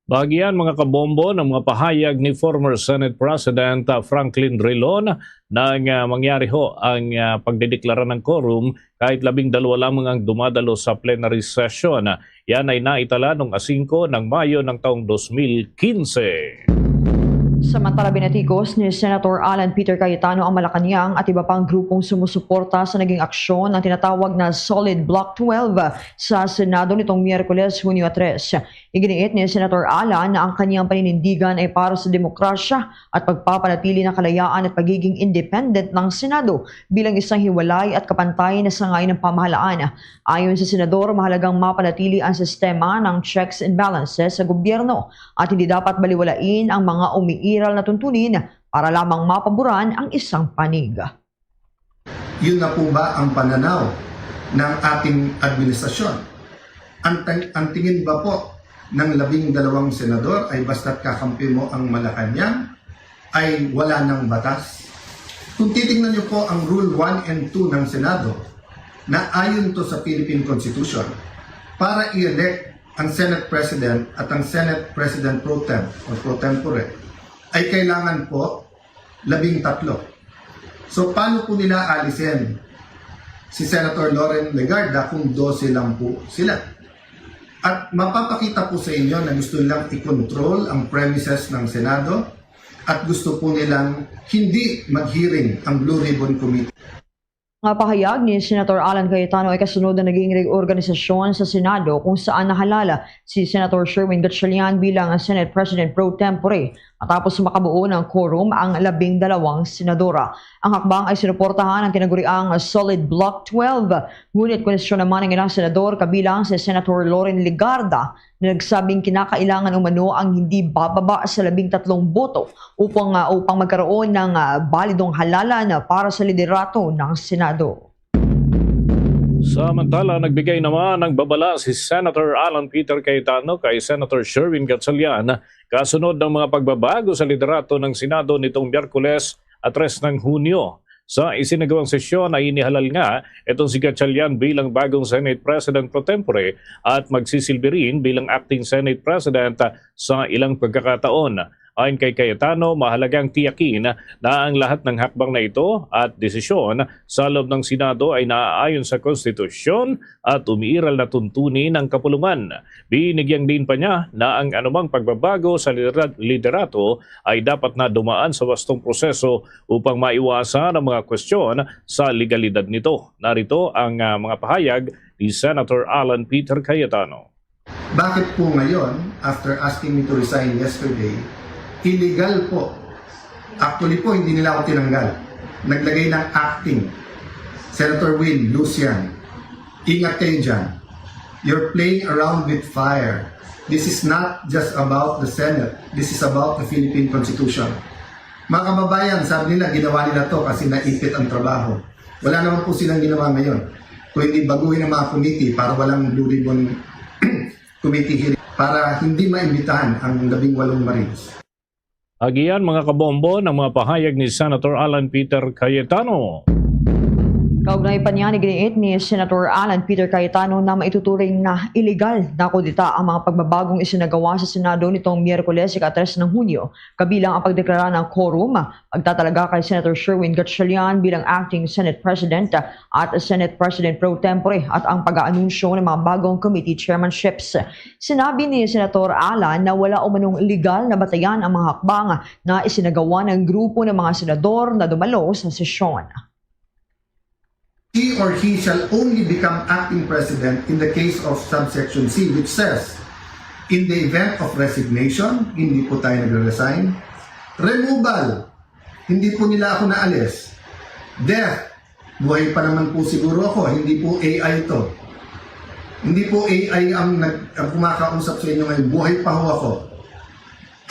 Bagian, mga kabombo, ng mga pahayag ni former Senate President, ah, Franklin Drilon nang, ah, mangyari ho ang, ah, pagdedeklara ng quorum kahit labing dalawa lamang ang dumadalo sa plenary session. Yan ay naitala nung asingko ng Mayo ng taong dos mil quince. Samantala, binatikos ni Senator Alan Peter Cayetano ang Malacañang at iba pang grupong sumusuporta sa naging aksyon ng tinatawag na Solid Bloc twelve sa Senado nitong Miyerkules, Hunyo tres. Iginiit ni Senator Alan na ang kanyang paninindigan ay para sa demokrasya at pagpapanatili ng kalayaan at pagiging independent ng Senado bilang isang hiwalay at kapantay na sangay ng pamahalaan. Ayon sa Senador, mahalagang mapanatili ang sistema ng checks and balances sa gobyerno at hindi dapat baliwalain ang mga umiiral na tuntunin para lamang mapaboran ang isang panig. Yun na po ba ang pananaw ng ating administrasyon? Ang, ang tingin ba po ng labing dalawang senador ay basta't kakampi mo ang Malacañang ay wala ng batas? Kung titingnan niyo po ang Rule one and two ng Senado, na ayon to sa Philippine Constitution, para i-elect ang Senate President at ang Senate President pro tem o pro tempore, ay kailangan po labing tatlo. So, paano po nila alisin si Senator Loren Legarda kung dose lang po sila? At mapapakita po sa inyo na gusto nilang i-control ang premises ng Senado at gusto po nilang hindi mag-hearing ang Blue Ribbon Committee. Nga pahayag ni Senator Alan Cayetano ay kasunod na naging reorganisasyon sa Senado kung saan nahalala si Senator Sherwin Gatchalian bilang Senate President pro tempore matapos makabuo ng quorum ang labing dalawang senadora. Ang hakbang ay sinuportahan ng tinaguriang Solid Bloc twelve, ngunit kwestiyon naman ang ilang senador kabilang si Senator Loren Legarda na nagsabing kinakailangan umano ang hindi bababa sa labing tatlong boto upang, ah, upang magkaroon ng, ah, balidong halalan para sa liderato ng Senado. Samantala, nagbigay naman ng babala si Senator Alan Peter Cayetano kay Senator Sherwin Gatchalian kasunod ng mga pagbabago sa liderato ng Senado nitong Miyerkules, a tres ng Hunyo. Sa isinagawang sesyon ay inihalal nga itong si Gatchalian bilang bagong Senate President pro tempore at magsisilbi rin bilang acting Senate President sa ilang pagkakataon. Ayon kay Cayetano, mahalagang tiyakin na ang lahat ng hakbang na ito at desisyon sa loob ng Senado ay naaayon sa konstitusyon at umiiral na tuntunin ng kapulungan. Binigyang diin pa niya na ang anumang pagbabago sa lidera-, liderato ay dapat na dumaan sa wastong proseso upang maiwasan ang mga kwestiyon sa legalidad nito. Narito ang, ah, mga pahayag ni Senator Alan Peter Cayetano. Bakit po ngayon, after asking me to resign yesterday, illegal po? Actually po, hindi nila ako tinanggal. Naglagay ng acting. Senator Will, Lucian, ingat kayo dyan. You're playing around with fire. This is not just about the Senate. This is about the Philippine Constitution. Mga kababayan, sabi nila, ginawa nila to kasi naipit ang trabaho. Wala naman po silang ginawa ngayon. Kung hindi baguhin ang mga committee para walang Blue Ribbon Committee hearing, para hindi maimbitahan ang labing walong Marines. Agian, mga kabombo, ng mga pahayag ni Senator Alan Peter Cayetano. Kaugnay pa niya, iginiit ni Senator Alan Peter Cayetano na maituturing na iligal na kudeta ang mga pagbabagong isinagawa sa Senado nitong Miyerkules, ika-tres ng Hunyo, kabilang ang pagdeklara ng quorum, pagtatalaga kay Senator Sherwin Gatchalian bilang acting Senate President at Senate President pro tempore at ang pag-aanunsyo ng mga bagong committee chairmanships. Sinabi ni Senator Alan na wala umanong legal na batayan ang mga hakbang na isinagawa ng grupo ng mga senador na dumalo sa sesyon. He or he shall only become acting president in the case of subsection C, which says, in the event of resignation, hindi po tayo nagre-resign, removal, hindi po nila ako naalis, death, buhay pa naman po siguro ako, hindi po A I to. Hindi po A I ang, nag, ang kumakausap sa inyo ngayon, buhay pa ho ako.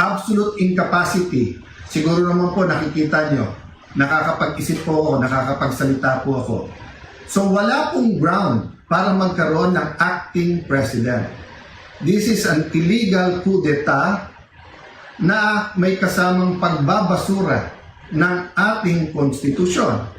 Absolute incapacity, siguro naman po nakikita nyo, nakakapag-isip po ako, nakakapagsalita po ako. So wala pong ground para magkaroon ng acting president. This is an illegal coup d'etat na may kasamang pagbabasura ng ating konstitusyon.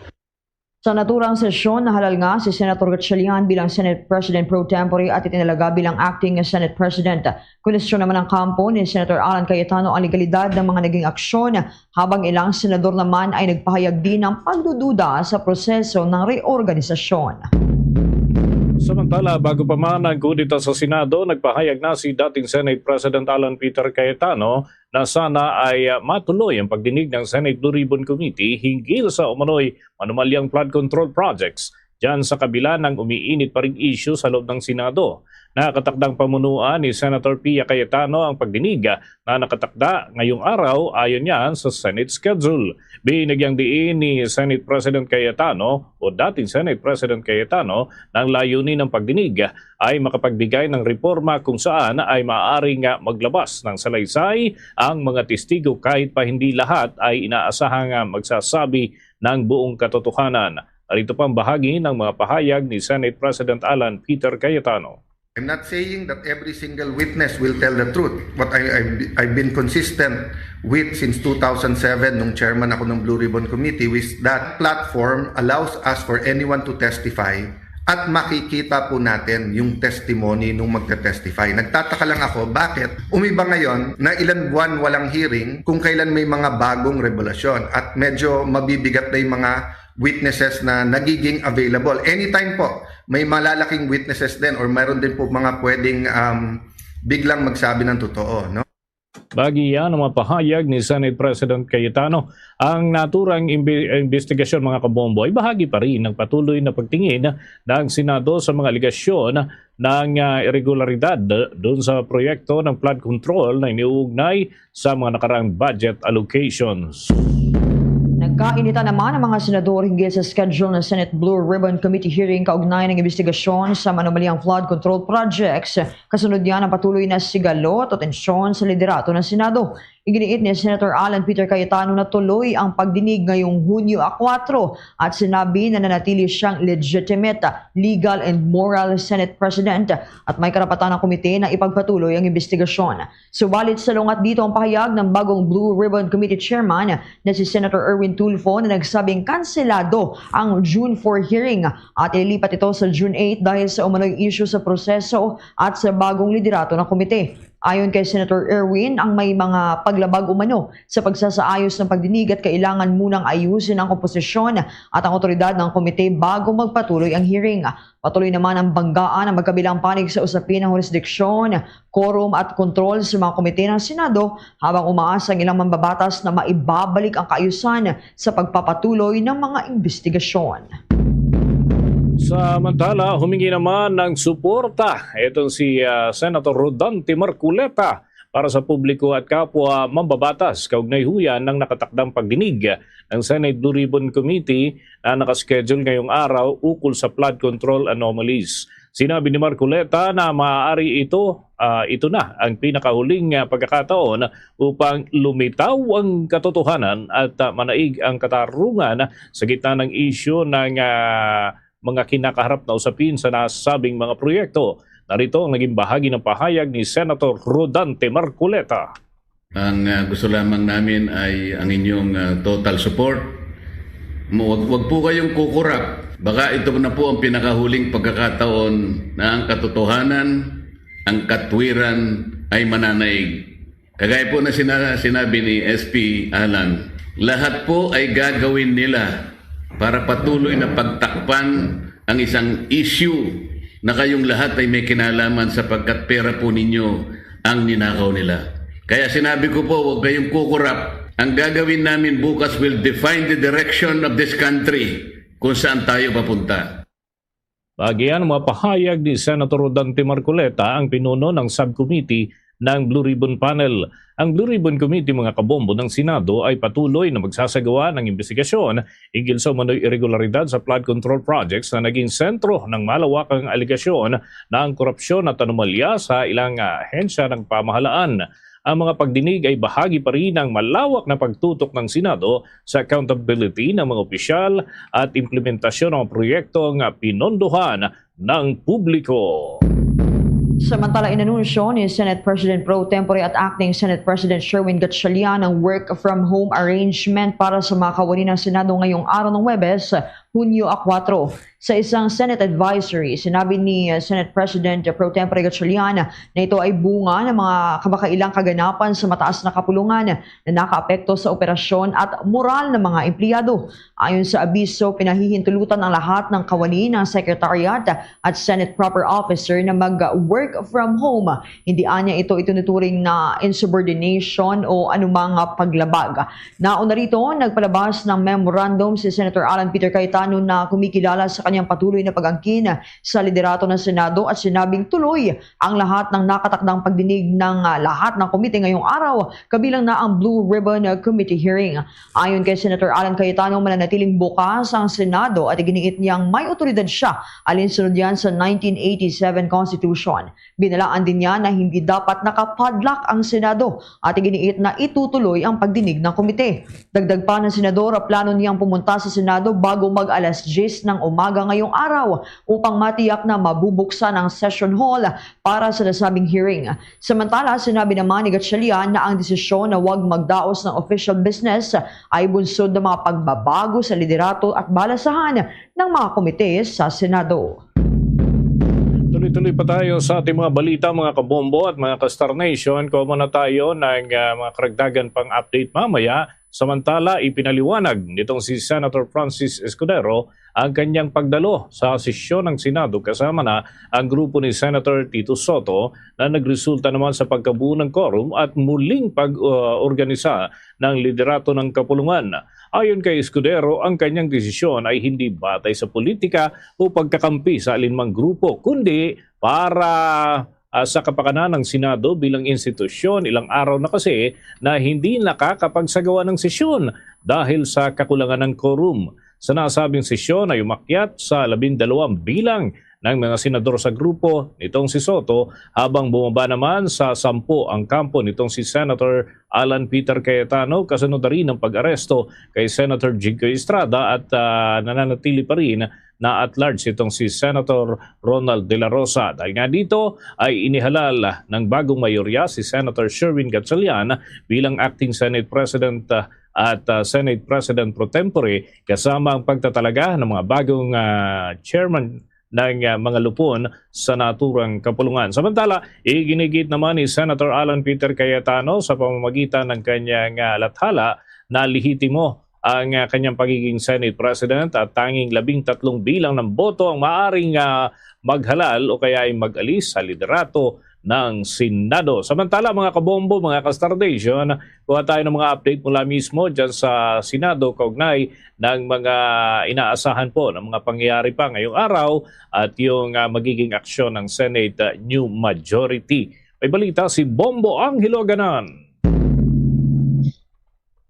Sa naturang sesyon, nahalal nga si Senator Gatchalian bilang Senate President pro tempore at itinalaga bilang acting Senate President. Kwestiyon naman ng kampo ni Senator Alan Cayetano ang legalidad ng mga naging aksyon, habang ilang senador naman ay nagpahayag din ng pagdududa sa proseso ng reorganisasyon. Samantala, bago pa man ang kudeta sa Senado, nagpahayag na si dating Senate President Alan Peter Cayetano na sana ay, ah, matuloy ang pagdinig ng Senate Blue Ribbon Committee hinggil sa umano'y manumalyang flood control projects, dyan sa kabila ng umiinit pa ring issue sa loob ng Senado. Nakatakdang pamunuan ni Senator Pia Cayetano ang pagdinig na nakatakda ngayong araw ayon yan sa Senate schedule. Binigyang diin ni Senate President Cayetano o dating Senate President Cayetano ng layunin ng pagdinig ay makapagbigay ng reporma kung saan ay maaaring maglabas ng salaysay ang mga testigo kahit pa hindi lahat ay inaasahang magsasabi ng buong katotohanan. Narito pa ang bahagi ng mga pahayag ni Senate President Alan Peter Cayetano. I'm not saying that every single witness will tell the truth. What I, I've, I've been consistent with since two thousand seven nung chairman ako ng Blue Ribbon Committee was that platform allows us for anyone to testify at makikita po natin yung testimony nung magte-testify. Nagtataka lang ako bakit umiba ngayon na ilang buwan walang hearing kung kailan may mga bagong revelasyon at medyo mabibigat na yung mga witnesses na nagiging available. Anytime po, may malalaking witnesses din or mayroon din po mga pwedeng, um, biglang magsabi ng totoo, no? Bagian ang mga pahayag ni Senate President Cayetano. Ang naturang imbi-, imbestigasyon, mga kabombo, ay bahagi pa rin ng patuloy na pagtingin ng Senado sa mga alegasyon ng, ah, irregularidad doon sa proyekto ng flood control na iniuugnay sa mga nakaraang budget allocations. Nagkainitan naman ang mga senador hinggil sa schedule ng Senate Blue Ribbon Committee hearing kaugnay ng imbestigasyon sa manumalyang flood control projects. Kasunod niya ng patuloy na sigalot o tensyon sa liderato ng Senado. Iginiit ni Senator Alan Peter Cayetano na tuloy ang pagdinig ngayong Hunyo a kuwatro at sinabi na nanatili siyang legitimate, legal and moral Senate President at may karapatan ang komite na ipagpatuloy ang imbestigasyon. Subalit, salungat dito ang pahayag ng bagong Blue Ribbon Committee Chairman na si Senator Erwin Tulfo na nagsabing kanselado ang June four hearing at ililipat ito sa June eight dahil sa umano'y issue sa proseso at sa bagong liderato ng komite. Ayon kay Senator Erwin, ang may mga paglabag umano sa pagsasaayos ng pagdinig at kailangan munang ayusin ang komposisyon at ang otoridad ng komite bago magpatuloy ang hearing. Patuloy naman ang banggaan ng magkabilang panig sa usapin ng jurisdiksyon, quorum at kontrol sa mga komite ng Senado habang umaasa ang ilang mambabatas na maibabalik ang kaayusan sa pagpapatuloy ng mga imbestigasyon. Samantala, humingi naman ng suporta itong si, ah, Senator Rodante Marcoleta para sa publiko at kapwa mambabatas kaugnay huyan ng nakatakdang pagdinig ng Senate Blue Ribbon Committee na nakaschedule ngayong araw ukol sa flood control anomalies. Sinabi ni Marcoleta na maaari ito, ah, ito na ang pinakahuling, ah, pagkakataon upang lumitaw ang katotohanan at, ah, manaig ang katarungan sa gitna ng isyu ng, ah, mga kinakaharap na usapin sa nasabing mga proyekto. Narito ang naging bahagi ng pahayag ni Senator Rodante Marcoleta. Ang, ah, gusto lamang namin ay ang inyong, ah, total support. Mo-, wag, wag po kayong kukurap. Baka ito na po ang pinakahuling pagkakataon na ang katotohanan, ang katwiran ay mananaig. Kagaya po na sina-, sinabi ni S P Alan, lahat po ay gagawin nila para patuloy na pagtakpan ang isang issue na kayong lahat ay may kinalaman sapagkat pera po ninyo ang ninakaw nila. Kaya sinabi ko po, huwag kayong kukurap. Ang gagawin namin bukas will define the direction of this country kung saan tayo papunta. Bagian ang mga pahayag ni Senator Rodante Marcoleta, ang pinuno ng subcommittee ng Blue Ribbon Panel. Ang Blue Ribbon Committee, mga kabombo, ng Senado ay patuloy na magsasagawa ng imbestigasyon hinggil sa umano'y irregularidad sa flood control projects na naging sentro ng malawakang alegasyon na ang korupsyon at anomalya sa ilang, ah, ahensya ng pamahalaan. Ang mga pagdinig ay bahagi pa rin ng malawak na pagtutok ng Senado sa accountability ng mga opisyal at implementasyon ng mga proyektong pinondohan ng publiko. Samantala, inanunsyo ni Senate President Pro Tempore at Acting Senate President Sherwin Gatchalian ang work from home arrangement para sa mga kawani ng Senado ngayong araw ng Huwebes, Hunyo a kuwatro. Sa isang Senate advisory, sinabi ni, uh, Senate President Pro Tempore Gatchalian na ito ay bunga ng mga kamakailang kaganapan sa mataas na kapulungan na nakaapekto sa operasyon at moral ng mga empleyado. Ayon sa abiso, pinahihintulutan ang lahat ng kawani ng Secretariat at Senate proper officer na mag-work from home. Hindi anya ito itinuturing na insubordination o anumang paglabag. Nauna rito, nagpalabas ng memorandum si Senator Alan Peter Cayetano na kumikilala sa kanyang patuloy na pag-angkin sa liderato ng Senado at sinabing tuloy ang lahat ng nakatakdang pagdinig ng, ah, lahat ng komite ngayong araw, kabilang na ang Blue Ribbon Committee hearing. Ayon kay Senator Alan Cayetano, mananatiling bukas ang Senado at iginiit niyang may otoridad siya alinsunod yan sa nineteen eighty-seven Constitution. Binalaan din niya na hindi dapat nakapadlock ang Senado at iginiit na itutuloy ang pagdinig ng komite. Dagdag pa ng Senador, plano niyang pumunta sa Senado bago mag alas diyes ng umaga ngayong araw upang matiyak na mabubuksan ang session hall para sa nasabing hearing. Samantala, sinabi naman ni Gatchalian na ang desisyon na wag magdaos ng official business ay bunsod ng mga pagbabago sa liderato at balasahan ng mga komite sa Senado. Tuloy-tuloy pa tayo sa ating mga balita, mga kabombo at mga ka-Star Nation. Kuha muna tayo ng, ah, mga karagdagan pang update mamaya Samantala, ipinaliwanag nitong si Senator Francis Escudero ang kanyang pagdalo sa sesyon ng Senado kasama na ang grupo ni Senator Tito Soto na nagresulta naman sa pagkabuo ng quorum at muling pag-organisa ng liderato ng kapulungan. Ayon kay Escudero, ang kanyang desisyon ay hindi batay sa politika o pagkakampi sa alinmang grupo, kundi para ah, sa kapakanan ng Senado bilang institusyon. Ilang araw na kasi na hindi nakakapagsagawa ng sesyon dahil sa kakulangan ng quorum. Sa nasabing sesyon ay umakyat sa labindalawang bilang ng mga senador sa grupo nitong si Soto, habang bumaba naman sa sampu ang kampo nitong si Senator Alan Peter Cayetano, kasunod na rin ang pag-aresto kay Senator Jinggoy Estrada at ah, nananatili pa rin na at large itong si Senator Ronald De La Rosa. Dahil nga dito ay inihalal ng bagong mayorya si Senator Sherwin Gatchalian bilang acting Senate President, ah, at ah, Senate President pro tempore, kasama ang pagtatalaga ng mga bagong ah, chairman ng ah, mga lupon sa naturang kapulungan. Samantala, iginigit naman ni Senator Alan Peter Cayetano sa pamamagitan ng kanyang ah, lathala na lehitimo ang ah, kanyang pagiging Senate President at tanging labing tatlong bilang ng boto ang maaring ah, maghalal o kaya ay mag-alis sa liderato ng Senado. Samantala, mga kabombo, mga ka-Star Nation, kuha tayo ng mga update mula mismo dyan sa Senado kaugnay ng mga inaasahan po ng mga pangyayari pa ngayong araw at yung ah, magiging aksyon ng Senate ah, new majority. May balita si Bombo Angelo Ganan.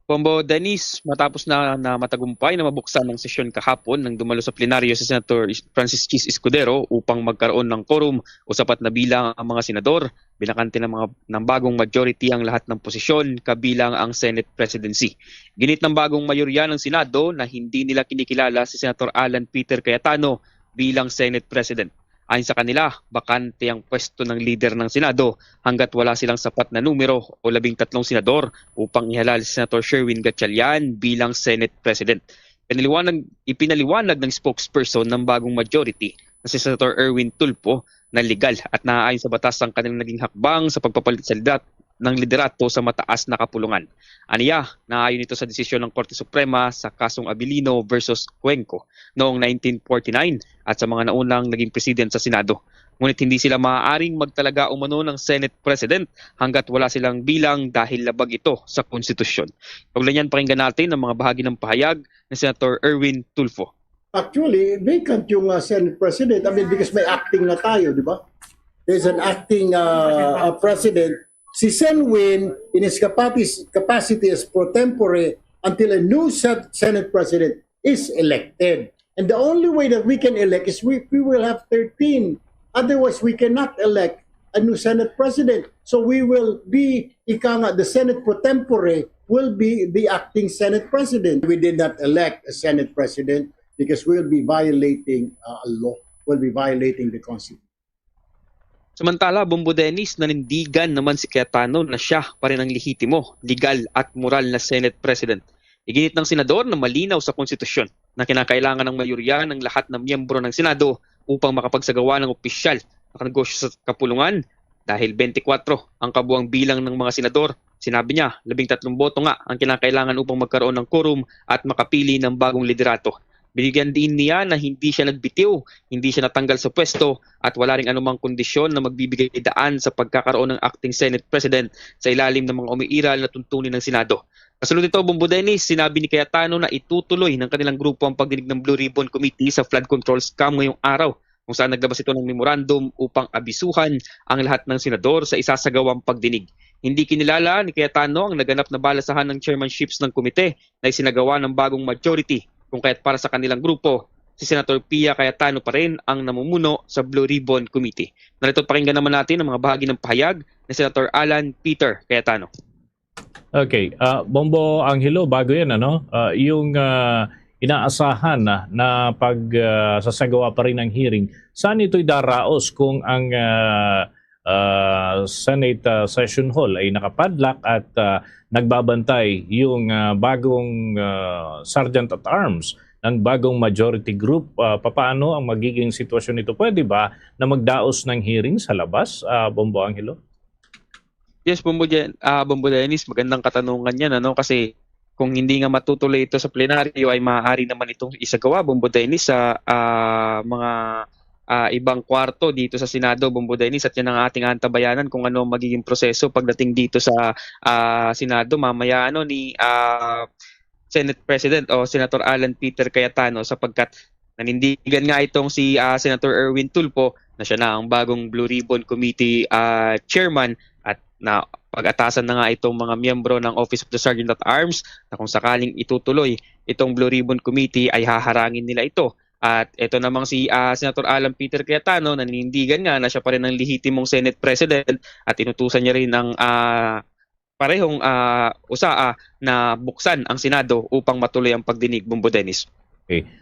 Bombo Dennis, matapos na, na matagumpay na mabuksan ang sesyon kahapon nang dumalo sa plenaryo si Senator Is- Francis Chis Escudero upang magkaroon ng quorum o sapat na bilang ang mga senador, binakante ng mga ng bagong majority ang lahat ng posisyon kabilang ang Senate presidency. Ginit ng bagong mayorya ng Senado na hindi nila kinikilala si Senator Alan Peter Cayetano bilang Senate President. Ayon sa kanila, bakante ang pwesto ng lider ng Senado hanggat wala silang sapat na numero o labing tatlong senador upang ihalal si Senator Sherwin Gatchalian bilang Senate President. Pinaliwanag, ipinaliwanag ng spokesperson ng bagong majority na si Senator Erwin Tulfo na legal at naaayon sa batas ang kanilang naging hakbang sa pagpapalit sa lidat ng liderato sa mataas na kapulungan. Aniya, naayon ito sa desisyon ng Korte Suprema sa kasong Abilino versus Cuenco noong nineteen forty-nine at sa mga naunang naging president sa Senado. Ngunit hindi sila maaaring magtalaga umano ng Senate President hanggat wala silang bilang dahil labag ito sa konstitusyon. Kaugnay niyan, pakinggan natin ang mga bahagi ng pahayag ni Senator Erwin Tulfo. Actually, vacant yung uh, Senate President. I mean, because may acting na tayo, di ba? There's an acting uh, uh, president. Si Sen Win, in his capacity, capacity as pro tempore, until a new Sen- Senate President is elected. And the only way that we can elect is we, we will have thirteen. Otherwise, we cannot elect a new Senate President. So we will be, ika nga, the Senate pro tempore will be the acting Senate President. We did not elect a Senate President because we will be violating uh, a law. We'll be violating the Constitution. Samantala, Bombo Dennis, nanindigan naman si Cayetano na siya pa rin ang lehitimo, legal at moral na Senate President. Iginit ng senador na malinaw sa konstitusyon na kinakailangan ng mayorya ng lahat ng miyembro ng Senado upang makapagsagawa ng opisyal na negosyo sa kapulungan dahil twenty-four ang kabuang bilang ng mga senador. Sinabi niya, labing tatlong boto nga ang kinakailangan upang magkaroon ng quorum at makapili ng bagong liderato. Binigyan din niya na hindi siya nagbitiw, hindi siya natanggal sa pwesto at wala ring anumang kondisyon na magbibigay daan sa pagkakaroon ng acting Senate President sa ilalim ng mga umiiral na tuntunin ng Senado. Kasunod nito, Bombo Dennis, sinabi ni Cayetano na itutuloy ng kanilang grupo ang pagdinig ng Blue Ribbon Committee sa flood control scam ngayong araw, kung saan naglabas ito ng memorandum upang abisuhan ang lahat ng senador sa isasagawang pagdinig. Hindi kinilala ni Cayetano ang naganap na balasahan ng chairmanships ng komite na isinagawa ng bagong majority, kung kaya't para sa kanilang grupo, si Senator Pia Cayetano pa rin ang namumuno sa Blue Ribbon Committee. Narito, pakinggan naman natin ang mga bahagi ng pahayag ni Senator Alan Peter Cayetano. Okay, ah, Bombo Angelo, bago yan, ano? Ah, yung ah, inaasahan na, na pag ah, sasagawa pa rin ang hearing, saan ito'y daraos kung ang ah, ah, Senate ah, Session Hall ay nakapadlock at ah, nagbabantay yung ah, bagong ah, Sergeant at Arms ng bagong majority group? Ah, papaano ang magiging sitwasyon nito? Pwede ba na magdaos ng hearing sa labas, ah, Bombo Angelo? Yes, Bombo, Jen, ah, Bombo Dennis, magandang katanungan yan, ano? Kasi kung hindi nga matutuloy ito sa plenaryo, ay maaari naman itong isagawa, Bombo Dennis, sa, ah, mga, ah, ibang kwarto dito sa Senado, Bombo Dennis, at yan ang ating antabayanan kung ano ang magiging proseso pagdating dito sa, ah, Senado mamaya, ano, ni, ah, Senate President o Senator Alan Peter Cayetano, sapagkat nanindigan nga itong si, ah, Senator Erwin Tulfo na siya na ang bagong Blue Ribbon Committee, ah, chairman, at na pag-atasan na nga itong mga miyembro ng Office of the Sergeant at Arms na kung sakaling itutuloy itong Blue Ribbon Committee ay haharangin nila ito. At ito namang si, ah, Senator Alan Peter Cayetano, naninindigan nga na siya pa rin ang lehitimong Senate President at inutusan niya rin ang, ah, parehong, ah, usa, ah, na buksan ang Senado upang matuloy ang pagdinig, Bombo Dennis.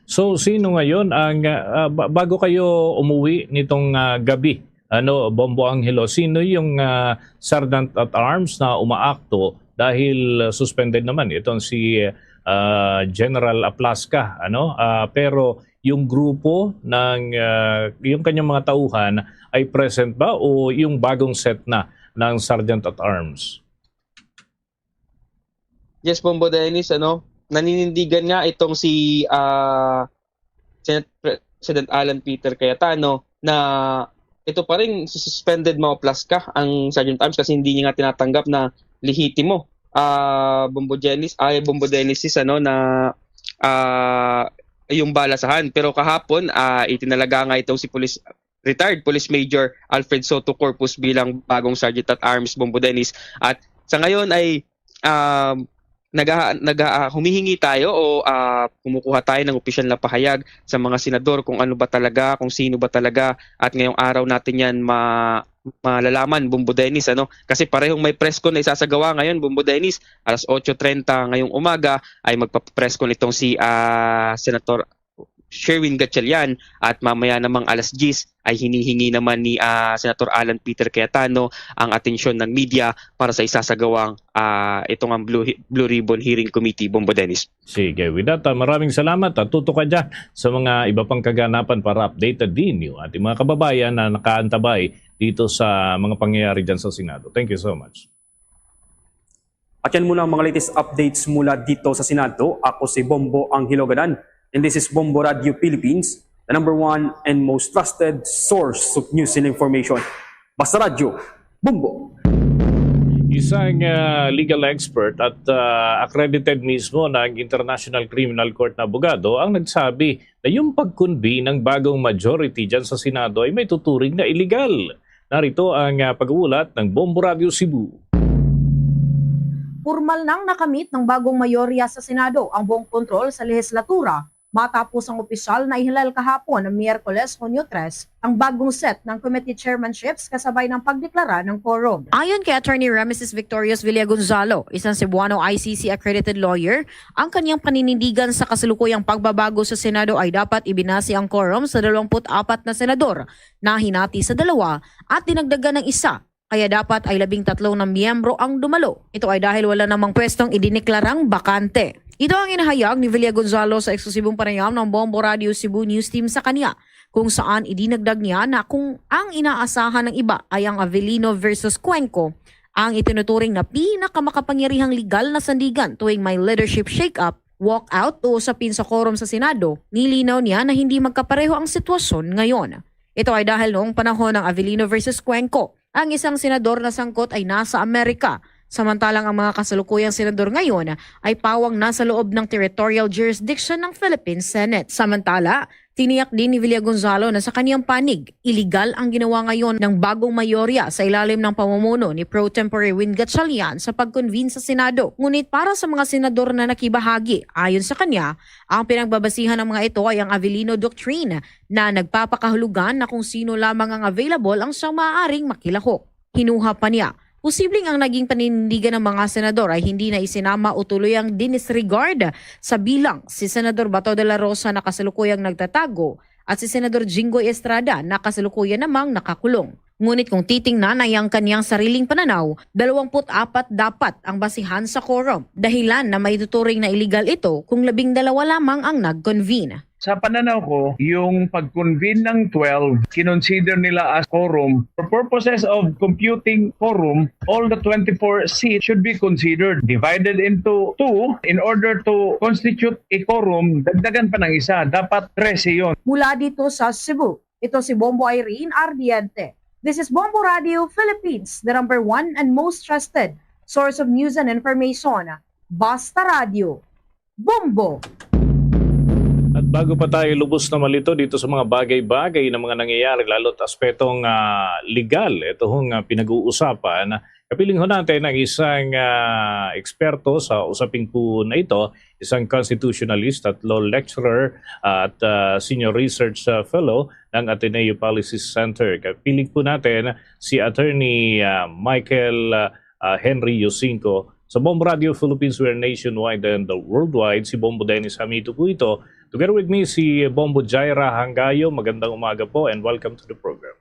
So, sino ngayon ang, ah, ba- bago kayo umuwi nitong, ah, gabi, ano, Bombo Angelo, sino yung, ah, Sergeant at Arms na umaakto dahil, ah, suspended naman itong si, ah, General Aplasca, ano? Ah, pero yung grupo ng, ah, yung kanyang mga tauhan ay present ba o yung bagong set na ng Sergeant at Arms? Yes, Bombo Dennis, ano, naninindigan nga itong si, ah, Senate President Alan Peter Cayetano na ito pa rin, suspended, Mao Plasca, ang Sergeant Arms kasi hindi niya nga tinatanggap na lehitimo, ah, Bombo Genesis, ay, Bombo Genesis, ano, na, ah, yung balasahan. Pero kahapon, ah, itinalaga nga itong si Police, retired Police Major Alfred Soto Corpus bilang bagong Sergeant at Arms, Bombo Dennis. At sa ngayon ay, um, nagaha, nagaha, humihingi tayo o, ah, kumukuha tayo ng opisyal na pahayag sa mga senador kung ano ba talaga, kung sino ba talaga. At ngayong araw natin yan ma, malalaman, Bombo Dennis, ano? Kasi parehong may press con na isasagawa ngayon, Bombo Dennis, alas otso treinta ngayong umaga ay magpa-press con itong si, ah, Senator Sherwin Gatchalian, at mamaya namang alas diyes ay hinihingi naman ni, ah, Senator Alan Peter Cayetano ang atensyon ng media para sa isasagawang, ah, itong ang Blue, Hi- Blue Ribbon Hearing Committee, Bombo Dennis. Sige, with that, ah, maraming salamat. At tutok ka dyan sa mga iba pang kaganapan para updated din yung ating mga kababayan na nakaantabay dito sa mga pangyayari dyan sa Senado. Thank you so much. At yan muna ang mga latest updates mula dito sa Senado. Ako si Bombo Angelo Gadan, and this is Bombo Radio Philippines, the number one and most trusted source of news and information. Basta Radyo, Bombo! Isang, ah, legal expert at, ah, accredited mismo ng International Criminal Court na abogado ang nagsabi na yung pag-convene ng bagong majority dyan sa Senado ay may tuturing na illegal. Narito ang, ah, pag-uulat ng Bombo Radio Cebu. Pormal nang nakamit ng bagong mayorya sa Senado ang buong kontrol sa lehislatura matapos ang opisyal na ihilal kahapon ng Miyerkules, Hunyo tres, ang bagong set ng committee chairmanships kasabay ng pagdeklara ng quorum. Ayon kay Attorney Rameses Victorious Villagonzalo, isang Cebuano I C C accredited lawyer, ang kanyang paninindigan sa kasalukuyang pagbabago sa Senado ay dapat ibinase ang quorum sa dalawampu't apat na senador na hinati sa dalawa at dinagdagan ng isa, kaya dapat ay labing tatlo na miyembro ang dumalo. Ito ay dahil wala namang pwestong idineklarang bakante. Ito ang inahayag ni Villagonzalo sa eksklusibong panayam ng Bombo Radio Cebu News Team sa kanya, kung saan idinagdag niya na kung ang inaasahan ng iba ay ang Avellino versus Cuenco, ang itinuturing na pinakamakapangyarihang legal na sandigan tuwing may leadership shake-up, walkout o usapin sa quorum sa Senado, nilinaw niya na hindi magkapareho ang sitwasyon ngayon. Ito ay dahil noong panahon ng Avellino versus Cuenco, ang isang senador na sangkot ay nasa Amerika, samantalang ang mga kasalukuyang senador ngayon ay pawang nasa loob ng territorial jurisdiction ng Philippine Senate. Samantala, tiniyak din ni Villagonzalo na sa kanyang panig, iligal ang ginawa ngayon ng bagong mayorya sa ilalim ng pamumuno ni Pro Tempore Win Gatchalian sa pag-convene sa Senado. Ngunit para sa mga senador na nakibahagi, ayon sa kanya, ang pinagbabasihan ng mga ito ay ang Avellino Doctrine na nagpapakahulugan na kung sino lamang ang available ang siyang maaaring makilahok. Hinuha pa niya, posibleng ang naging paninindigan ng mga senador ay hindi na isinama o tuloy ang dinisregard sa bilang si Senador Bato de la Rosa na kasalukuyang nagtatago at si Senador Jinggoy Estrada na kasalukuyan namang nakakulong. Ngunit kung titingnan ay ang kanyang sariling pananaw, dalawampu't apat dapat ang basihan sa quorum, dahilan na maituturing na iligal ito kung labing dalawa lamang ang nag-convene. Sa pananaw ko, yung pag-convene ng twelve, kinonsider nila as quorum. For purposes of computing quorum, all the twenty-four seats should be considered, divided into two in order to constitute a quorum. Dagdagan pa ng isa, dapat trese yon. Mula dito sa Cebu, ito si Bombo Irene Ardiente. This is Bombo Radio Philippines, the number one and most trusted source of news and information. Basta Radio. Bombo! At bago pa tayo lubos na malito dito sa mga bagay-bagay na mga nangyayari, lalo't aspetong ah, legal, ito hong ah, pinag-uusapan, kapiling ho natin ang isang ah, eksperto sa usaping po na ito, isang constitutionalist at law lecturer at ah, senior research ah, fellow ng Ateneo Policy Center. Kapiling po natin si Attorney ah, Michael ah, ah, Henry Yosinco. Sa Bombo Radio Philippines, we're nationwide and worldwide. Si Bombo Dennis Hamito po ito. Together with me, si Bombo Jaira Hangayo. Magandang umaga po and welcome to the program.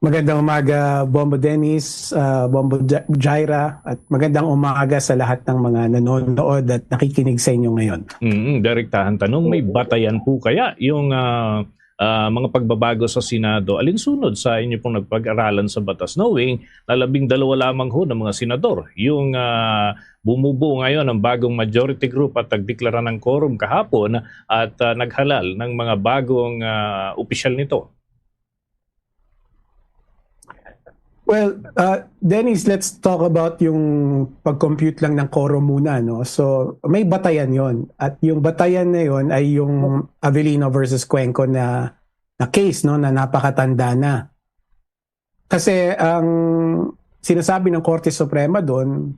Magandang umaga, Bombo Dennis, ah, Bombo Ja- Jaira, at magandang umaga sa lahat ng mga nanonood at nakikinig sa inyo ngayon. Mm, direktahan tanong, may batayan po kaya yung ah, ah, mga pagbabago sa Senado alinsunod sa inyo pong napag-aralan sa batas, knowing na labing dalawa lamang ho ng mga senador yung ah, bumubuo ngayon ng bagong majority group at nagdeklara ng quorum kahapon at ah, naghalal ng mga bagong ah, opisyal nito? Well, uh, Dennis, let's talk about yung pag-compute lang ng quorum muna, no? So, may batayan yon. At yung batayan na yon ay yung Avellino versus Cuenco na, na case, no, na napakatanda na. Kasi ang sinasabi ng Korte Suprema doon,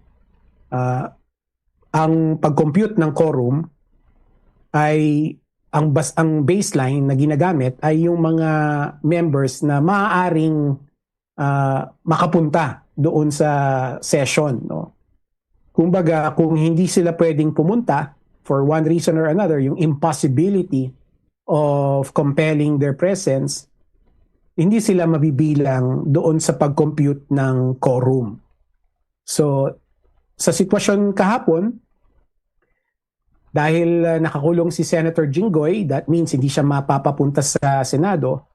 ah, ang pag-compute ng quorum ay ang bas ang baseline na ginagamit ay yung mga members na maaaring ah, makapunta doon sa session, no? Kumbaga, kung hindi sila pwedeng pumunta for one reason or another, yung impossibility of compelling their presence, hindi sila mabibilang doon sa pag-compute ng quorum. So, sa sitwasyon kahapon, dahil uh, nakakulong si Senator Jinggoy, that means hindi siya mapapapunta sa Senado.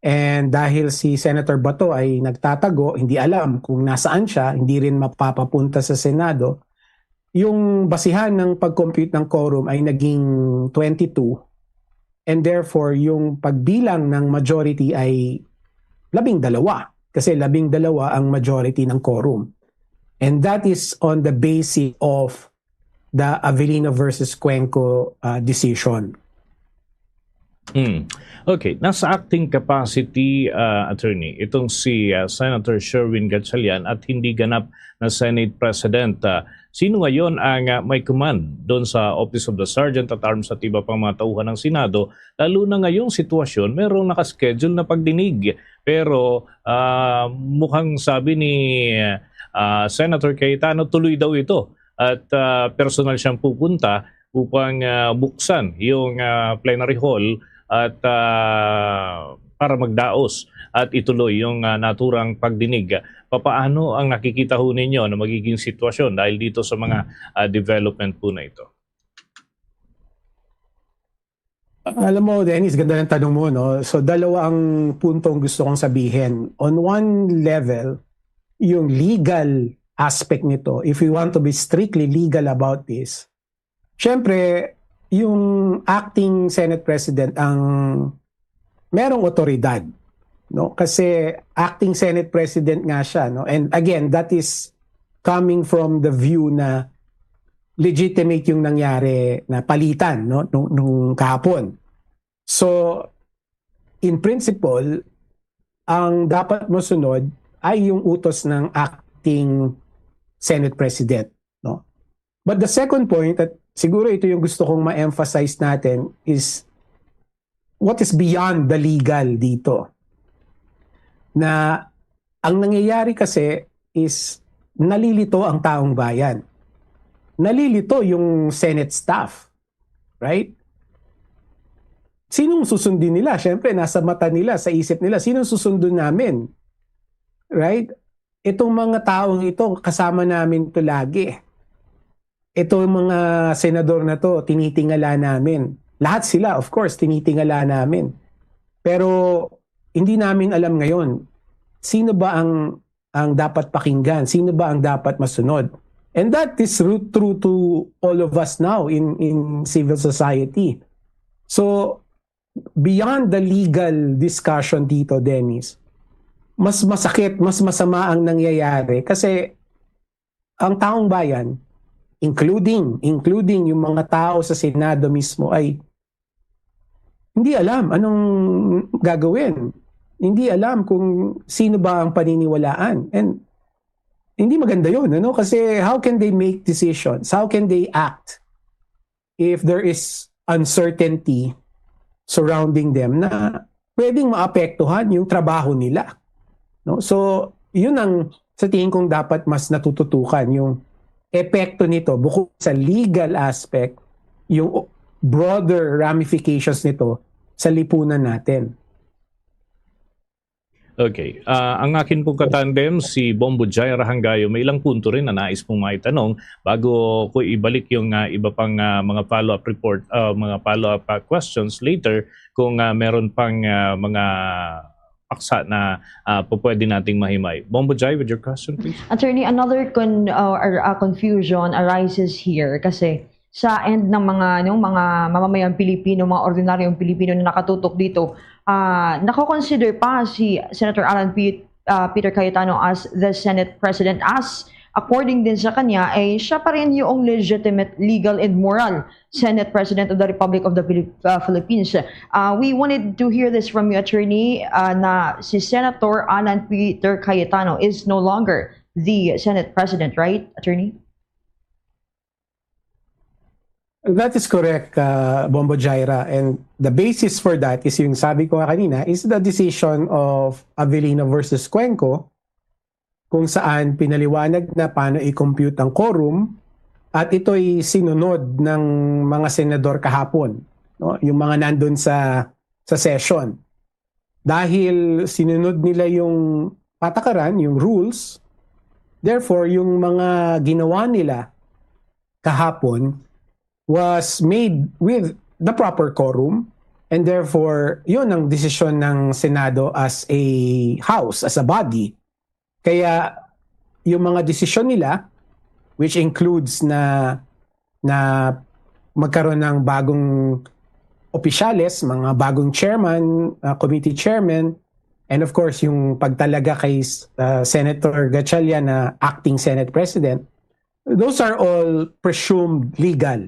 And dahil si Senator Bato ay nagtatago, hindi alam kung nasaan siya, hindi rin mapapapunta sa Senado, yung basihan ng pag-compute ng quorum ay naging twenty-two. And therefore, yung pagbilang ng majority ay labing dalawa. Kasi labing dalawa ang majority ng quorum. And that is on the basis of the Avellino versus Cuenco uh, decision. Hmm. Okay, nasa acting capacity, uh, attorney, itong si uh, Senator Sherwin Gatchalian at hindi ganap na Senate President. Uh, sino ngayon ang uh, may command doon sa Office of the Sergeant at Arms at iba pang mga tauhan ng Senado, lalo na ngayong sitwasyon, merong nakaschedule na pagdinig. Pero uh, mukhang sabi ni uh, Senator Cayetano, tuloy daw ito at uh, personal siyang pupunta upang uh, buksan yung uh, plenary hall at uh, para magdaos at ituloy yung uh, naturang pagdinig. Papaano ang nakikita ho ninyo na magiging sitwasyon dahil dito sa mga uh, development po na ito? Alam mo, Dennis, ganda ng tanong mo, no? So, dalawa ang punto ang gusto kong sabihin. On one level, yung legal aspect nito, if we want to be strictly legal about this, syempre, yung acting Senate President ang merong otoridad, no? Kasi acting Senate President nga siya, no? And again, that is coming from the view na legitimate yung nangyari na palitan, no, nung, nung kahapon. So, in principle, ang dapat masunod ay yung utos ng acting Senate President, no? But the second point, at siguro ito yung gusto kong ma-emphasize natin, is what is beyond the legal dito. Na ang nangyayari kasi is nalilito ang taong bayan. Nalilito yung Senate staff. Right? Sinong susundin nila? Siyempre, nasa mata nila, sa isip nila, sinong susundin namin? Right? Itong mga taong ito, kasama namin to lagi. ito, mga senador na to, tinitingala namin. Lahat sila, of course, tinitingala namin. Pero hindi namin alam ngayon sino ba ang, ang dapat pakinggan, sino ba ang dapat masunod. And that is ru-, true to all of us now in, in civil society. So, beyond the legal discussion dito, Dennis, mas masakit, mas masama ang nangyayari kasi ang taong bayan, including, including yung mga tao sa Senado mismo, ay hindi alam anong gagawin. Hindi alam kung sino ba ang paniniwalaan. And hindi maganda yun, ano? Kasi how can they make decisions? How can they act if there is uncertainty surrounding them na pwedeng maapektuhan yung trabaho nila? No? So, yun ang sa tingin kong dapat mas natututukan, yung epekto nito, bukod sa legal aspect, yung broader ramifications nito sa lipunan natin. Okay. Ah, ang akin pong katandem, si Bombo Jaira Hangayo, may ilang punto rin na nais pong maitanong bago ko ibalik yung ah, iba pang ah, mga follow-up report, ah, mga follow-up ah, questions later kung ah, meron pang ah, mga paksa na ah, po pwede nating mahimay. Bombo Jai, with your question, please. Attorney, another con, uh, or, uh, confusion arises here kasi sa end ng mga, ano, mga mamamayang Pilipino, mga ordinaryong Pilipino na nakatutok dito, ah, nako-consider pa si Senator Alan P, ah, Peter Cayetano as the Senate President, as according din sa kanya, ay siya pa rin yung legitimate, legal, and moral Senate President of the Republic of the Philip-, ah, Philippines. Ah, we wanted to hear this from you, Attorney, ah, na si Senator Alan Peter Cayetano is no longer the Senate President, right, Attorney? That is correct, uh, Bombo Jaira. And the basis for that is yung sabi ko nga kanina, is the decision of Avellino versus Cuenco, kung saan pinaliwanag na paano i-compute ang quorum, at ito'y sinunod ng mga senador kahapon, no? Yung mga nandun sa, sa session. Dahil sinunod nila yung patakaran, yung rules, therefore, yung mga ginawa nila kahapon was made with the proper quorum, and therefore, yun ang desisyon ng Senado as a house, as a body. Kaya yung mga desisyon nila, which includes na, na magkaroon ng bagong opisyales, mga bagong chairman, uh, committee chairman, and of course, yung pagtalaga kay uh, Senator Gatchalian na acting Senate President, those are all presumed legal,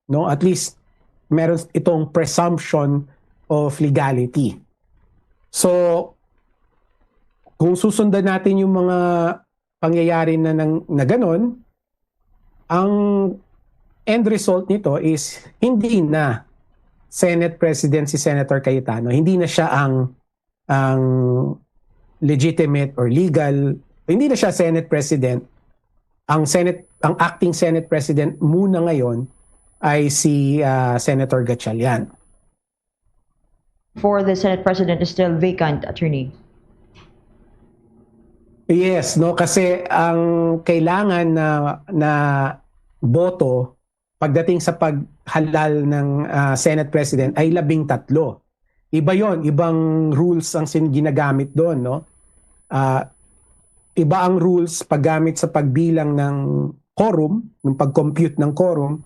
no? At least meron itong presumption of legality. So, kung susundan natin yung mga pangyayari na, nang, na ganon, ang end result nito is hindi na Senate President si Senator Cayetano, hindi na siya ang ang legitimate or legal, hindi na siya Senate President. Ang Senate, ang acting Senate President muna ngayon ay si ah, Senator Gatchalian. For the Senate President is still vacant, Attorney. Yes, no, kasi ang kailangan na na boto pagdating sa paghalal ng ah, Senate President ay labing tatlo. Iba yon, ibang rules ang sin ginagamit doon, no? Ah, iba ang rules paggamit sa pagbilang ng quorum, ng pag-compute ng quorum,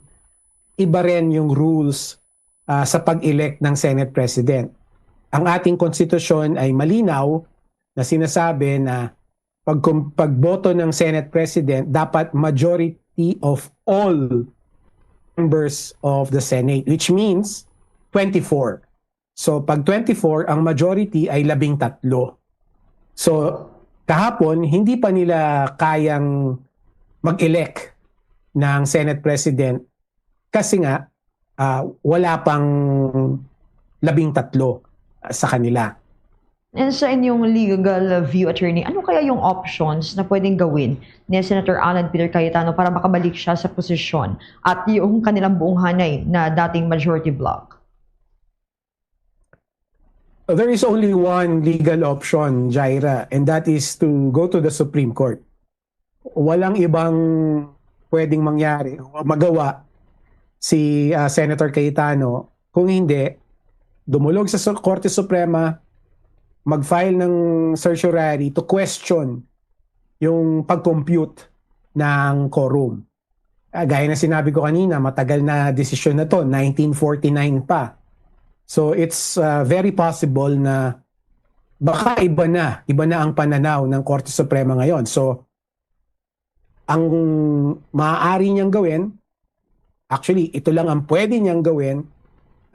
iba rin yung rules ah, sa pag-elect ng Senate President. Ang ating konstitusyon ay malinaw na sinasabi na pag pagboto ng Senate President, dapat majority of all members of the Senate, which means twenty-four. So pag twenty-four, ang majority ay labing tatlo. So kahapon, hindi pa nila kayang mag-elect ng Senate President kasi nga ah, wala pang labing tatlo sa kanila. And sa inyong legal view, Attorney, ano kaya yung options na pwedeng gawin ni Senator Alan Peter Cayetano para makabalik siya sa posisyon at yung kanilang buong hanay na dating majority bloc? There is only one legal option, Jaira, and that is to go to the Supreme Court. Walang ibang pwedeng mangyari o magawa si, ah, Senator Cayetano. Kung hindi, dumulog sa Su-, Korte Suprema, mag-file ng certiorari to question yung pag-compute ng quorum. Ah, gaya na sinabi ko kanina, matagal na desisyon na to, nineteen forty-nine pa. So it's, ah, very possible na baka iba na, iba na ang pananaw ng Korte Suprema ngayon. So ang maaari niyang gawin, actually, ito lang ang pwede niyang gawin,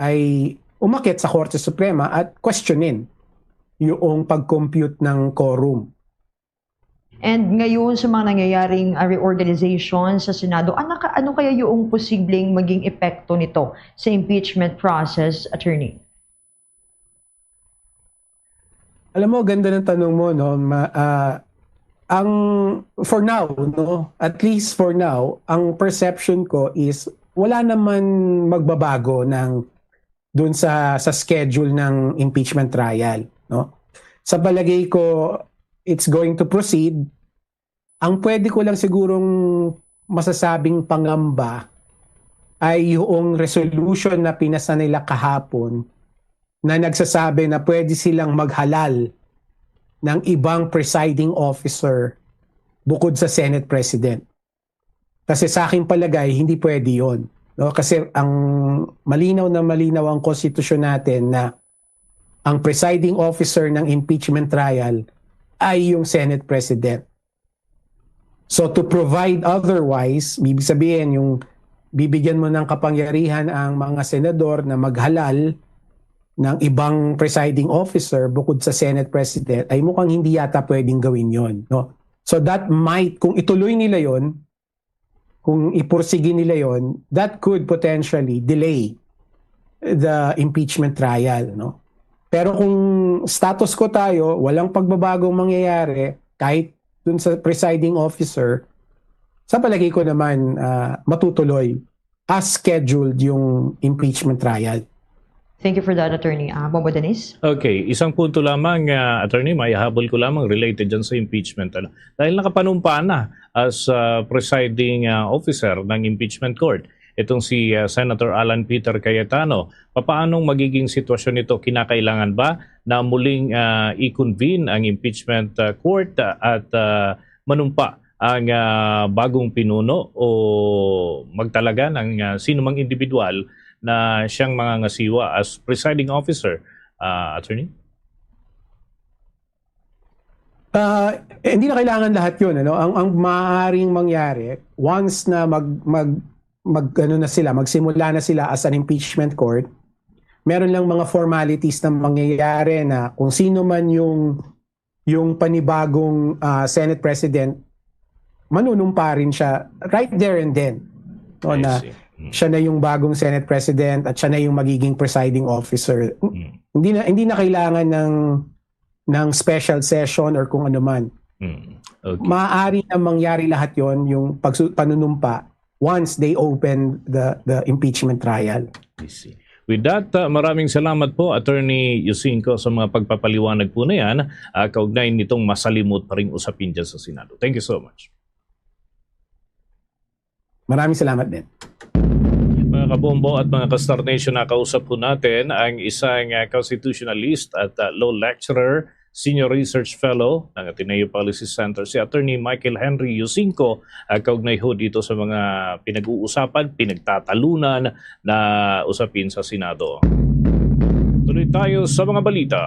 ay umakyat sa Korte Suprema at questionin yung pag-compute ng quorum. And ngayon sa mga nangyayaring, ah, reorganization sa Senado, ano, ka, ano kaya yung posibleng maging epekto nito sa impeachment process, attorney? Alam mo, ganda ng tanong mo, no? Ma, ah, ang, for now, no? At least for now, ang perception ko is wala naman magbabago ng dun sa, sa schedule ng impeachment trial, no? Sa palagay ko, it's going to proceed. Ang pwede ko lang sigurong masasabing pangamba ay yung resolution na pinasa nila kahapon na nagsasabi na pwede silang maghalal ng ibang presiding officer bukod sa Senate President. Kasi sa aking palagay, hindi pwede yon, no? Kasi ang malinaw na malinaw ang konstitusyon natin na ang presiding officer ng impeachment trial ay yung Senate President. So to provide otherwise, ibig sabihin yung bibigyan mo ng kapangyarihan ang mga senador na maghalal ng ibang presiding officer bukod sa Senate President, ay mukhang hindi yata pwedeng gawin yon, no? So that might, kung ituloy nila yon, kung ipursigi nila yon, that could potentially delay the impeachment trial, no? Pero kung status quo tayo, walang pagbabagong mangyayari kahit dun sa presiding officer, sa palagay ko naman, ah, matutuloy as scheduled yung impeachment trial. Thank you for that, attorney. Ah, Bombo Dennis? Okay, isang punto lamang, ah, attorney, may habol ko lamang related dyan sa impeachment. Ano? Dahil nakapanumpa na as, ah, presiding, ah, officer ng impeachment court, itong si, ah, Senator Alan Peter Cayetano, papaanong magiging sitwasyon nito? Kinakailangan ba na muling, ah, i-convene ang impeachment, ah, court, ah, at, ah, manumpa ang, ah, bagong pinuno o magtalaga ng, ah, sino mang individual na siyang mangangasiwa as presiding officer, ah, attorney? Ah, eh, hindi na kailangan lahat yun, ano? Ang, ang maaaring mangyari, once na mag, mag, mag, ano na sila, magsimula na sila as an impeachment court, meron lang mga formalities na mangyayari na kung sino man yung, yung panibagong, ah, Senate President, manunumpa rin siya right there and then. No, I na see. Mm. siya na yung bagong Senate President at siya na yung magiging presiding officer. Mm. Hindi na, hindi na kailangan ng, ng special session or kung ano man. Mm. Okay. Maaari na mangyari lahat yon, yung pagsu- panunumpa, once they open the the impeachment trial. I see. With that, uh, maraming salamat po, Attorney Yusinko, sa mga pagpapaliwanag po na yan, uh, kaugnay nitong masalimot pa ring usapin dyan sa Senado. Thank you so much. Maraming salamat din. Mga kabombo at mga ka-Star Nation, nakausap po natin ang isang, uh, constitutionalist at, uh, law lecturer, senior research fellow ng Ateneo Policy Center, si Attorney Michael Henry Yusinko, uh, kaugnay ho dito sa mga pinag-uusapan, pinagtatalunan na usapin sa Senado. Tuloy tayo sa mga balita.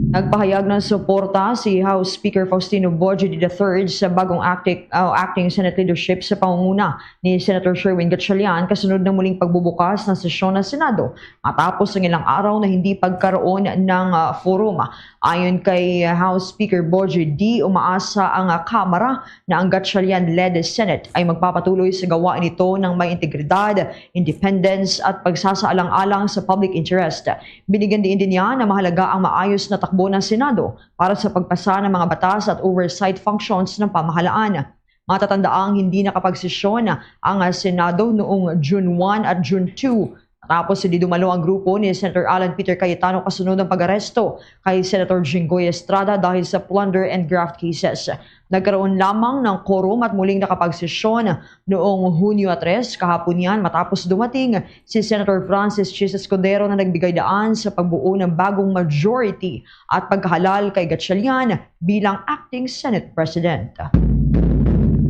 Nagpahayag ng suporta si House Speaker Faustino Bojoy the third sa bagong acting, uh, acting Senate leadership sa pangunguna ni Senator Sherwin Gatchalian kasunod ng muling pagbubukas ng sesyon ng Senado matapos ang ilang araw na hindi pagkaroon ng, uh, forum. Ayon kay House Speaker Bojoy, di umaasa ang, uh, Kamara na ang Gatchalian-led Senate ay magpapatuloy sa gawain nito ng may integridad, independence at pagsasaalang-alang sa public interest. Binigyan diin din niya na mahalaga ang maayos na takbo ng Senado para sa pagpasa ng mga batas at oversight functions ng pamahalaan. Matatandaang hindi nakapagsesyon ang Senado noong June one at June two Tapos hindi dumalo ang grupo ni Senator Alan Peter Cayetano kasunod ng pag-aresto kay Senator Jinggoy Estrada dahil sa plunder and graft cases. Nagkaroon lamang ng quorum at muling nakapagsesyon noong Hunyo tres, kahapon yan, matapos dumating si Senator Francis Chis Escudero na nagbigay daan sa pagbuo ng bagong majority at pagkahalal kay Gatchalian bilang acting Senate President.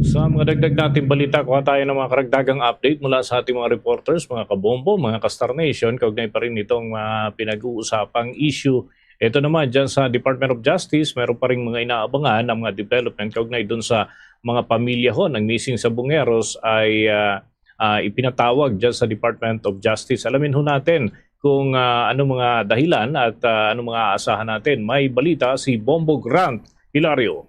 Sa mga dagdag nating balita, kuha tayo ng mga karagdagang update mula sa ating mga reporters, mga kabombo, mga ka-Star Nation, kaugnay pa rin itong uh, pinag-uusapang issue. Ito naman, dyan sa Department of Justice, meron pa rin mga inaabangan ang mga development kaugnay dun sa mga pamilya ho ng missing sa Bungeros ay uh, uh, ipinatawag dyan sa Department of Justice. Alamin ho natin kung uh, ano mga dahilan at uh, ano mga aasahan natin. May balita si Bombo Grant Hilario.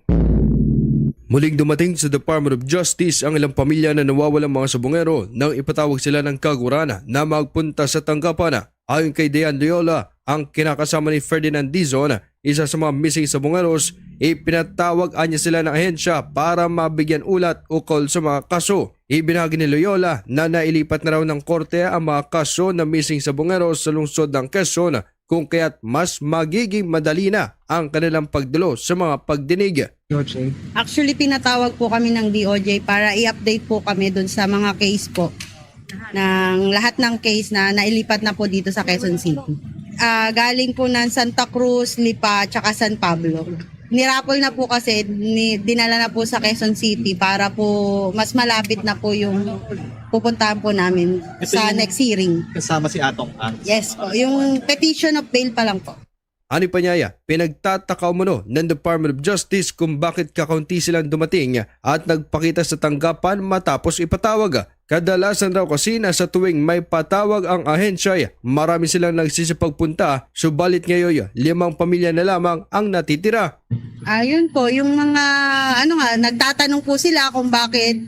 Muling dumating sa Department of Justice ang ilang pamilya na nawawalang mga Sabongero nang ipatawag sila ng kaguran na magpunta sa tanggapan. Ayon kay Diane Loyola, ang kinakasama ni Ferdinand Dizon, isa sa mga missing Sabongeros, ipinatawag anya sila ng ahensya para mabigyan ulat ukol sa mga kaso. Ibinahagi ni Loyola na nailipat na raw ng korte ang mga kaso na missing Sabongeros sa lungsod ng Quezon, kung kaya't mas magiging madali na ang kanilang pagdalo sa mga pagdinig. Actually, pinatawag po kami ng D O J para i-update po kami dun sa mga case po ng lahat ng case na nailipat na po dito sa Quezon City. Ah, galing po ng Santa Cruz, Lipa, tsaka San Pablo. Nirapol na po kasi, ni, dinala na po sa Quezon City para po mas malapit na po yung pupuntahan po namin Ito sa yung- next hearing. Kasama si Atong Ang. Yes po, yung petition of bail pa lang po. Ani pa niya, pinagtataka umano ng Department of Justice kung bakit kakaunti silang dumating at nagpakita sa tanggapan matapos ipatawag. Kadalasan raw kasi na sa tuwing may patawag ang ahensya, marami silang nagsisipagpunta, subalit ngayon limang pamilya na lamang ang natitira. Ayun po, yung mga ano nga, nagtatanong po sila kung bakit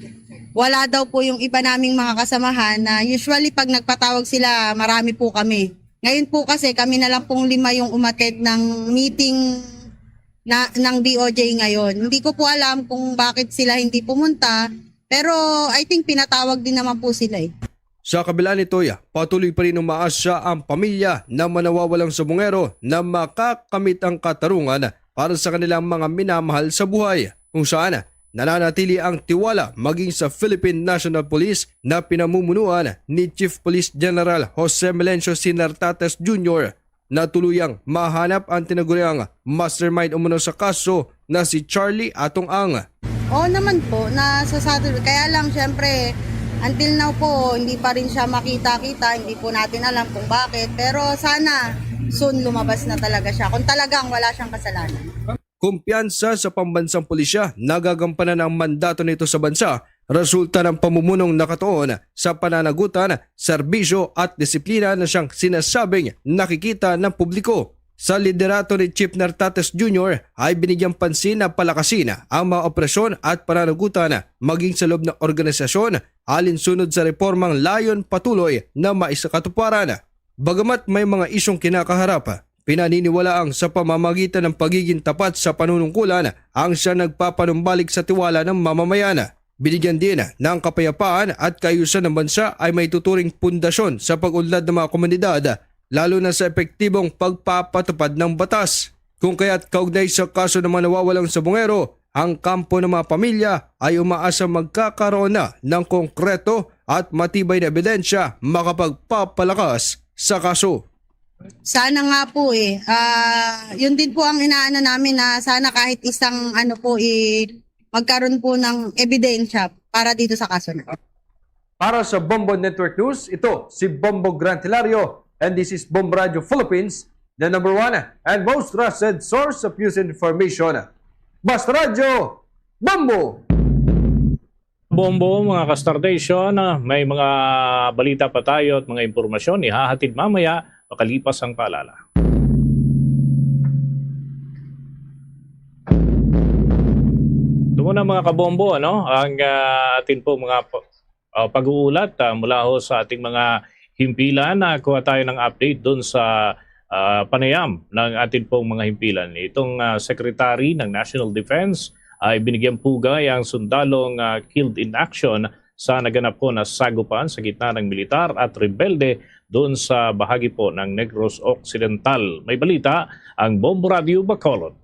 wala daw po yung iba naming mga kasamahan na usually pag nagpatawag sila, marami po kami. Ngayon po kasi kami na lang pong lima yung umattend ng meeting na, ng D O J ngayon. Hindi ko po alam kung bakit sila hindi pumunta, pero I think pinatawag din naman po sila eh. Sa kabila nito, ya, patuloy pa rin umaasa ang pamilya ng mga nawawalang Sabongero na makakamit ang katarungan para sa kanilang mga minamahal sa buhay, kung saan nananatili ang tiwala maging sa Philippine National Police na pinamumunuan ni Chief Police General Jose Melencio Sinartates Junior na tuluyang mahanap ang tinaguriang mastermind umano sa kaso na si Charlie Atong Ang. Oo naman po, nasa Saturday. Kaya lang, syempre, until now po, hindi pa rin siya makita-kita. Hindi po natin alam kung bakit. Pero sana, soon lumabas na talaga siya. Kung talagang wala siyang kasalanan. Kumpiyansa sa pambansang pulisya, nagagampanan ang mandato nito sa bansa, resulta ng pamumunong nakatuon sa pananagutan, serbisyo at disiplina na siyang sinasabing nakikita ng publiko. Sa liderato ni Chief Nartates Junior ay binigyang pansin na palakasin ang mga operasyon at pananagutan maging sa loob ng organisasyon alinsunod sa reformang layon patuloy na maisakatuparan. Bagamat may mga isyong kinakaharap, pinaniniwalaang sa pamamagitan ng pagiging tapat sa panunungkulan ang siya nagpapanumbalik sa tiwala ng mamamayan. Binigyan din ng kapayapaan at kaayusan ng bansa ay may tuturing pundasyon sa pag-unlad ng mga komunidad, lalo na sa epektibong pagpapatupad ng batas. Kung kaya't kaugnay sa kaso ng mga nawawalang Sabongero, ang kampo ng mga pamilya ay umaasa magkakaroon na ng konkreto at matibay na ebidensya makapagpapalakas sa kaso. Sana nga po eh. Ah, yun din po ang inaano namin na sana kahit isang ano po eh, magkaroon po ng ebidensya para dito sa kaso na. Para sa Bombo Network News, ito si Bombo Grant Hilario and this is Bombo Radio Philippines, the number one and most trusted source of news and information. Basta Radyo, Bombo! Bombo, mga ka-Star Nation, ah, may mga balita pa tayo at mga impormasyon ihahatid mamaya makalipas ang paalala. Ito muna, mga kabombo, ano, ang ah, atin po mga po- ah, pag-uulat ah, mula ho sa ating mga himpilan. Ah, kuha tayo ng update doon sa ah, panayam ng atin pong mga himpilan. Itong ah, Secretary ng National Defense ay binigyan pugay ang sundalong ah, killed in action sa naganap po na sagupan sa gitna ng militar at rebelde doon sa bahagi po ng Negros Occidental. May balita ang Bombo Radio Bacolod.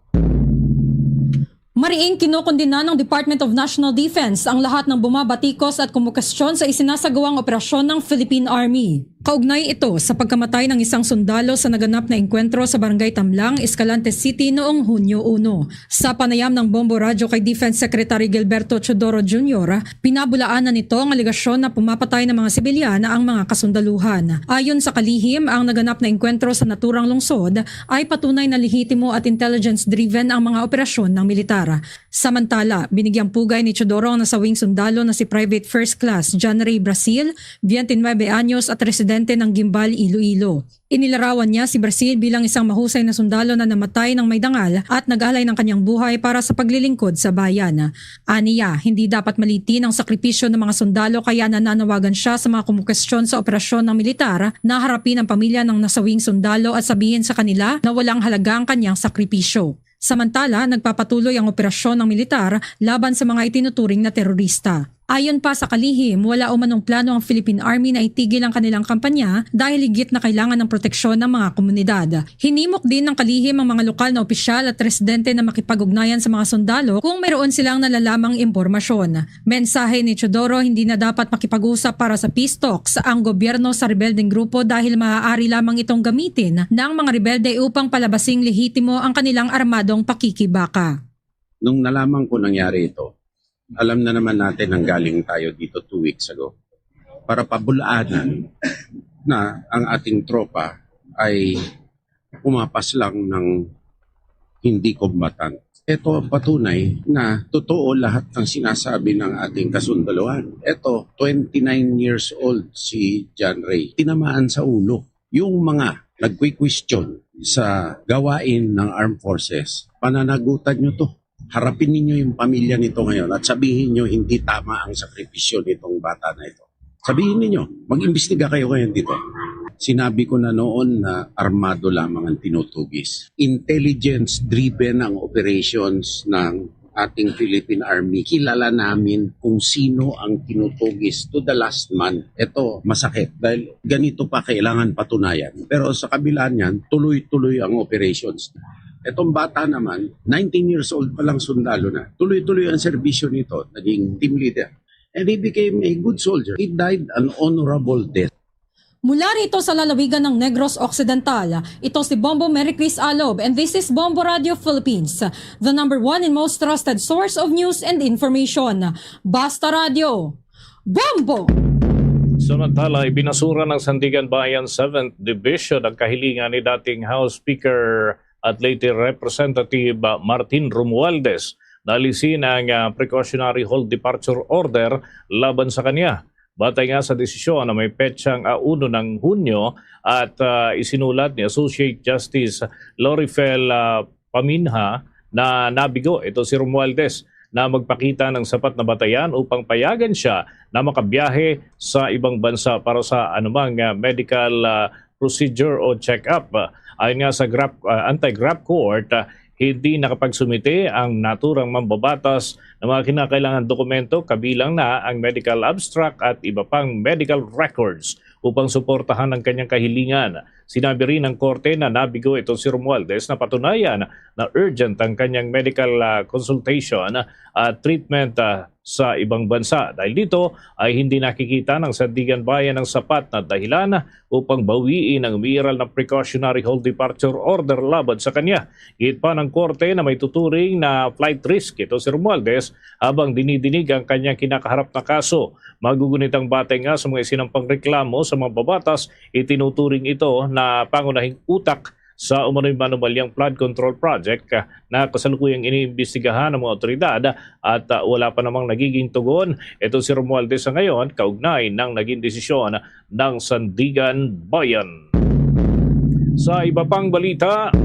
Mariing kinukondena ng Department of National Defense ang lahat ng bumabatikos at kumukestyon sa isinasagawang operasyon ng Philippine Army. Kaugnay ito sa pagkamatay ng isang sundalo sa naganap na engkwentro sa Barangay Tamlang, Escalante City, noong Hunyo uno. Sa panayam ng Bombo Radyo kay Defense Secretary Gilberto Teodoro Junior, pinabulaan na nito ang alegasyon na pumapatay ng mga sibilyan ang mga kasundaluhan. Ayon sa kalihim, ang naganap na engkwentro sa naturang lungsod ay patunay na lehitimo at intelligence-driven ang mga operasyon ng militar. Samantala, binigyang pugay ni Teodoro ang nasawing sundalo na si Private First Class John Ray Brasil, twenty-nine anyos at residente ng Guimbal, Iloilo. Inilarawan niya si Brasil bilang isang mahusay na sundalo na namatay ng may dangal at nag-alay ng kanyang buhay para sa paglilingkod sa bayan. Aniya, hindi dapat maliitin ang sakripisyo ng mga sundalo, kaya nananawagan siya sa mga kumukestyon sa operasyon ng militar na harapin ang pamilya ng nasawing sundalo at sabihin sa kanila na walang halaga ang kanyang sakripisyo. Samantala, nagpapatuloy ang operasyon ng militar laban sa mga itinuturing na terorista. Ayon pa sa kalihim, wala umanong plano ang Philippine Army na itigil ang kanilang kampanya dahil higit na kailangan ng proteksyon ng mga komunidad. Hinimok din ng kalihim ang mga lokal na opisyal at residente na makipag-ugnayan sa mga sundalo kung mayroon silang nalalamang impormasyon. Mensahe ni Teodoro, hindi na dapat makipag-usap para sa peace talks ang gobyerno sa rebeldeng grupo dahil maaari lamang itong gamitin ng mga rebelde upang palabasing lehitimo ang kanilang armadong pakikibaka. Nung nalaman ko nangyari ito, alam na naman natin nang galing tayo dito two weeks ago para pabulaanan na ang ating tropa ay pumapas lang ng hindi kombatan. Ito ang patunay na totoo lahat ng sinasabi ng ating kasundaluhan. Ito, twenty-nine years old si John Ray. Tinamaan sa ulo. Yung mga nagkwi-question sa gawain ng armed forces, pananagutan nyo to. Harapin ninyo yung pamilya nito ngayon at sabihin nyo hindi tama ang sakripisyo nitong bata na ito. Sabihin ninyo, mag-imbestiga kayo ngayon dito. Sinabi ko na noon na armado lamang ang tinutugis. Intelligence-driven ang operations ng ating Philippine Army. Kilala namin kung sino ang tinutugis to the last man. Ito, masakit dahil ganito pa kailangan patunayan. Pero sa kabila niyan, tuloy-tuloy ang operations. Itong bata naman, nineteen years old pa lang sundalo na. Tuloy-tuloy ang serbisyo nito. Naging team leader. And he became a good soldier. He died an honorable death. Mula rito sa lalawigan ng Negros Occidental, ito si Bombo Mary Chris Alob, and this is Bombo Radio Philippines, the number one and most trusted source of news and information. Basta Radio, Bombo! Samantala, ibinasura ng Sandiganbayan Seventh Division ang kahilingan ni dating House Speaker at Leyte Representative, ah, Martin Romualdez na alisin ang, ah, precautionary hold departure order laban sa kanya. Batay nga sa desisyon na may petsang, ah, uno ng Hunyo at, ah, isinulat ni Associate Justice Lorifel, ah, Paminha na nabigo ito si Romualdez na magpakita ng sapat na batayan upang payagan siya na makabiyahe sa ibang bansa para sa anumang, ah, medical, ah, procedure o check-up. Ayon nga sa grab, ah, anti-grab court, ah, hindi nakapagsumite ang naturang mambabatas ng mga kinakailangan dokumento, kabilang na ang medical abstract at iba pang medical records, upang suportahan ang kanyang kahilingan. Sinabi rin ng korte na nabigo ito si Romualdez na patunayan na urgent ang kanyang medical, ah, consultation at treatment, ah, sa ibang bansa. Dahil dito ay hindi nakikita ng Sandiganbayan ang sapat na dahilan upang bawiin ang umiiral na precautionary hold departure order laban sa kanya. Giit pa ng korte na may tuturing na flight risk ito si Romualdez habang dinidinig ang kanyang kinakaharap na kaso. Magugunit ang batay nga sa mga isinampang reklamo sa mambabatas, itinuturing ito na pangunahing utak sa umano'y manumalyang flood control project, ah, na kasalukuyang iniimbestigahan ng mga otoridad at, ah, wala pa namang nagiging tugon. Ito si Romualdez sa ngayon kaugnay ng naging desisyon ng Sandiganbayan. Sa iba pang balita,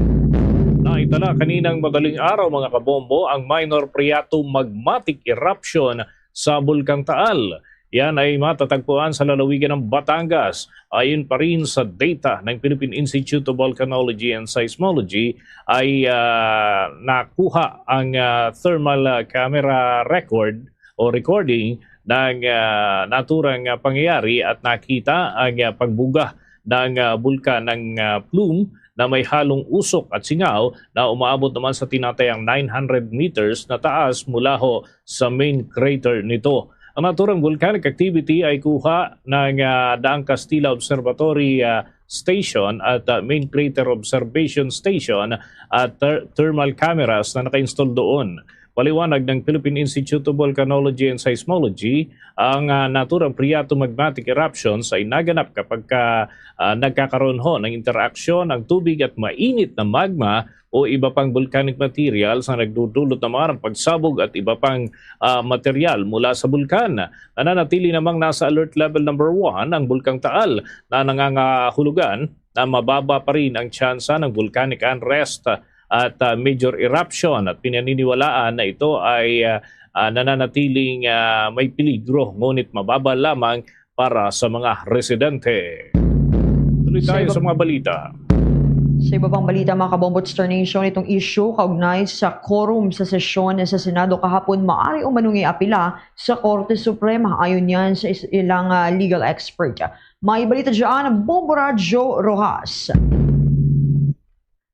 naitala kaninang madaling araw, mga kabombo, ang minor phreato magmatic eruption sa Bulkang Taal. Yan ay matatagpuan sa lalawigan ng Batangas. Ayon pa rin sa data ng Philippine Institute of Volcanology and Seismology, ay, ah, nakuha ang, ah, thermal, ah, camera record o recording ng, ah, naturang, ah, pangyayari at nakita ang, ah, pagbuga ng, ah, bulkan ng, ah, plume na may halong usok at singaw na umaabot naman sa tinatayang nine hundred meters na taas mula ho sa main crater nito. Ang naturang volcanic activity ay kuha ng, ah, Daang Kastila Observatory, ah, Station at, ah, Main Crater Observation Station at ther-, thermal cameras na naka-install doon. Paliwanag ng Philippine Institute of Volcanology and Seismology, ang, ah, naturang phreatomagmatic eruptions ay naganap kapag ka, ah, nagkakaroon ho ng interaksyon ang tubig at mainit na magma o iba pang volcanic materials na nagdudulot naman ng pagsabog at iba pang, ah, material mula sa bulkan. Nananatili namang nasa alert level number one ang Bulkang Taal na nangangahulugan na mababa pa rin ang tsansa ng volcanic unrest at, ah, major eruption, at pinaniniwalaan na ito ay, ah, ah, nananatiling, ah, may peligro ngunit mababa lamang para sa mga residente. Tuloy Sa tayo iba- sa mga balita. Sa iba pang balita, mga kabombo, Star Nation, itong issue kaugnay sa quorum sa sesyon sa Senado kahapon maaari umanong iapila sa Korte Suprema, ayon yan sa is-, ilang, ah, legal expert. May balita dyan ang Bombo Radyo Rojas.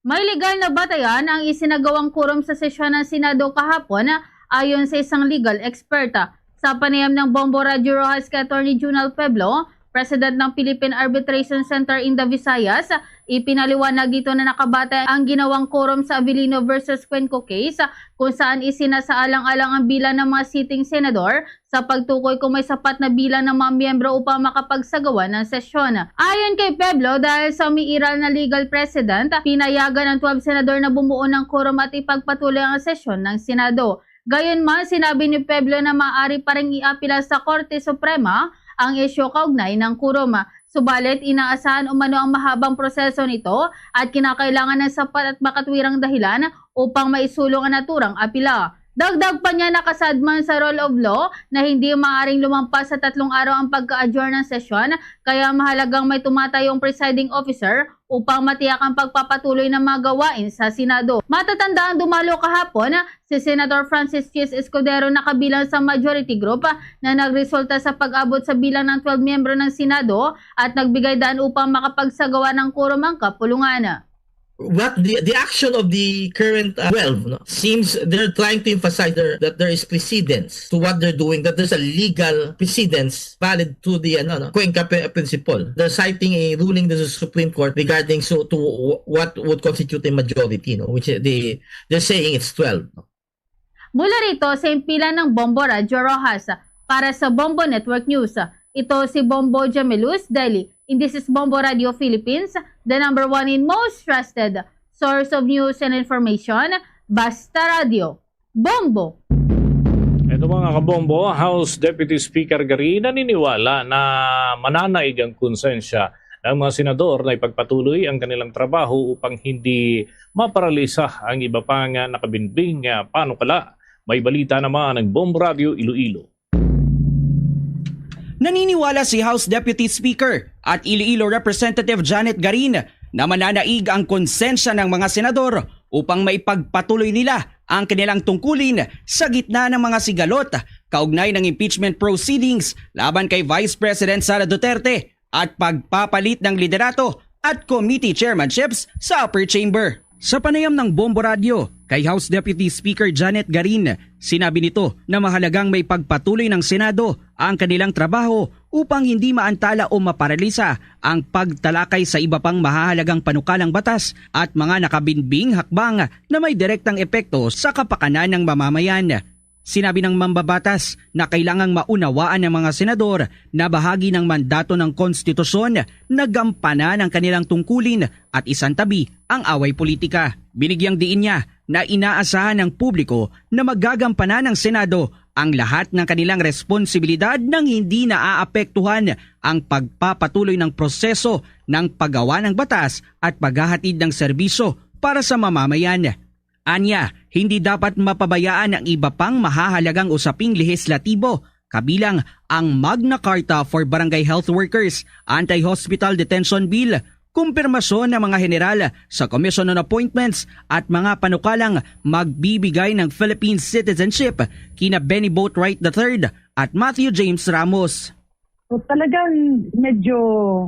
May legal na batayan ang isinagawang quorum sa sesyon ng Senado kahapon, ayon sa isang legal expert. Sa panayam ng Bombo Radyo Rojas kay Attorney Junal Pueblo, President ng Philippine Arbitration Center in the Visayas, ipinaliwanag dito na nakabatay ang ginawang quorum sa Avellino versus Cuenco case, kung saan isinasaalang-alang ang bilang ng mga sitting senador sa pagtukoy kung may sapat na bilang ng mga miyembro upang makapagsagawa ng sesyon. Ayon kay Pueblo, dahil sa umiiral na legal precedent, pinayagan ang twelve senador na bumuo ng quorum at ipagpatuloy ang sesyon ng Senado. Gayunman, sinabi ni Pueblo na maaari pa ring iapila sa Korte Suprema ang isyu kaugnay ng quorum. Subalit, inaasahan umano ang mahabang proseso nito at kinakailangan ng sapat at makatwirang dahilan upang maisulong ang naturang apila. Dagdag pa niya, nakasadman sa rule of law na hindi maaring lumampas sa tatlong araw ang pagka-adjourn ng sesyon, kaya mahalagang may tumatayong presiding officer upang matiyak ang pagpapatuloy ng mga gawain sa Senado. Matatandaan, dumalo kahapon si Senator Francis Chis Escudero na kabilang sa majority group na nagresulta sa pag-abot sa bilang ng twelve miyembro ng Senado at nagbigay daan upang makapagsagawa ng quorum ang kapulungan. What the, the action of the current, uh, twelve, no, seems they're trying to emphasize there that there is precedence to what they're doing, that there's a legal precedence valid to the, ano, no, Cuenca pri-, principle. They're citing a ruling of the Supreme Court regarding so to w-, what would constitute a majority, no, which they, they're saying it's twelve. Mula rito sa himpilan ng Bombo Radyo Rojas, para sa Bombo Network News, ito si Bombo Jamelus Daily, and this is Bombo Radio Philippines, the number one and most trusted source of news and information. Basta Radio, Bombo! Ito, mga kabombo, House Deputy Speaker Garin naniniwala na mananaig ang konsensya ng mga senador na ipagpatuloy ang kanilang trabaho upang hindi maparalisa ang iba pang nakabinbing panukala. May balita naman ang Bombo Radio Iloilo. Naniniwala si House Deputy Speaker at Iloilo Representative Janet Garin na mananaig ang konsensya ng mga senador upang maipagpatuloy nila ang kanilang tungkulin sa gitna ng mga sigalot kaugnay ng impeachment proceedings laban kay Vice President Sara Duterte at pagpapalit ng liderato at committee chairmanships sa upper chamber. Sa panayam ng Bombo Radio kay House Deputy Speaker Janet Garin, sinabi nito na mahalagang maipagpatuloy ng Senado ang kanilang trabaho upang hindi maantala o maparalisa ang pagtalakay sa iba pang mahahalagang panukalang batas at mga nakabinbing hakbang na may direktang epekto sa kapakanan ng mamamayan. Sinabi ng mambabatas na kailangang maunawaan ng mga senador na bahagi ng mandato ng konstitusyon na gampanan ang kanilang tungkulin at isantabi ang away politika. Binigyang diin niya na inaasahan ng publiko na magagampanan ng Senado ang lahat ng kanilang responsibilidad nang hindi naaapektuhan ang pagpapatuloy ng proseso ng paggawa ng batas at paghahatid ng serbisyo para sa mamamayan. Anya, hindi dapat mapabayaan ang iba pang mahahalagang usaping lehislatibo, kabilang ang Magna Carta for Barangay Health Workers, Anti-Hospital Detention Bill, kumpirmasyon ng mga general sa Commission on Appointments at mga panukalang magbibigay ng Philippine citizenship kina Benny Boatwright the third at Matthew James Ramos. So talagang medyo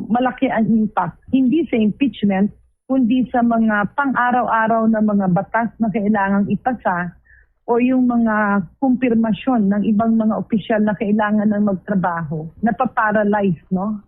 malaki ang impact, hindi sa impeachment, kundi sa mga pang-araw-araw na mga batas na kailangang ipasa o yung mga kumpirmasyon ng ibang mga opisyal na kailangan ng magtrabaho, napaparalyze, no?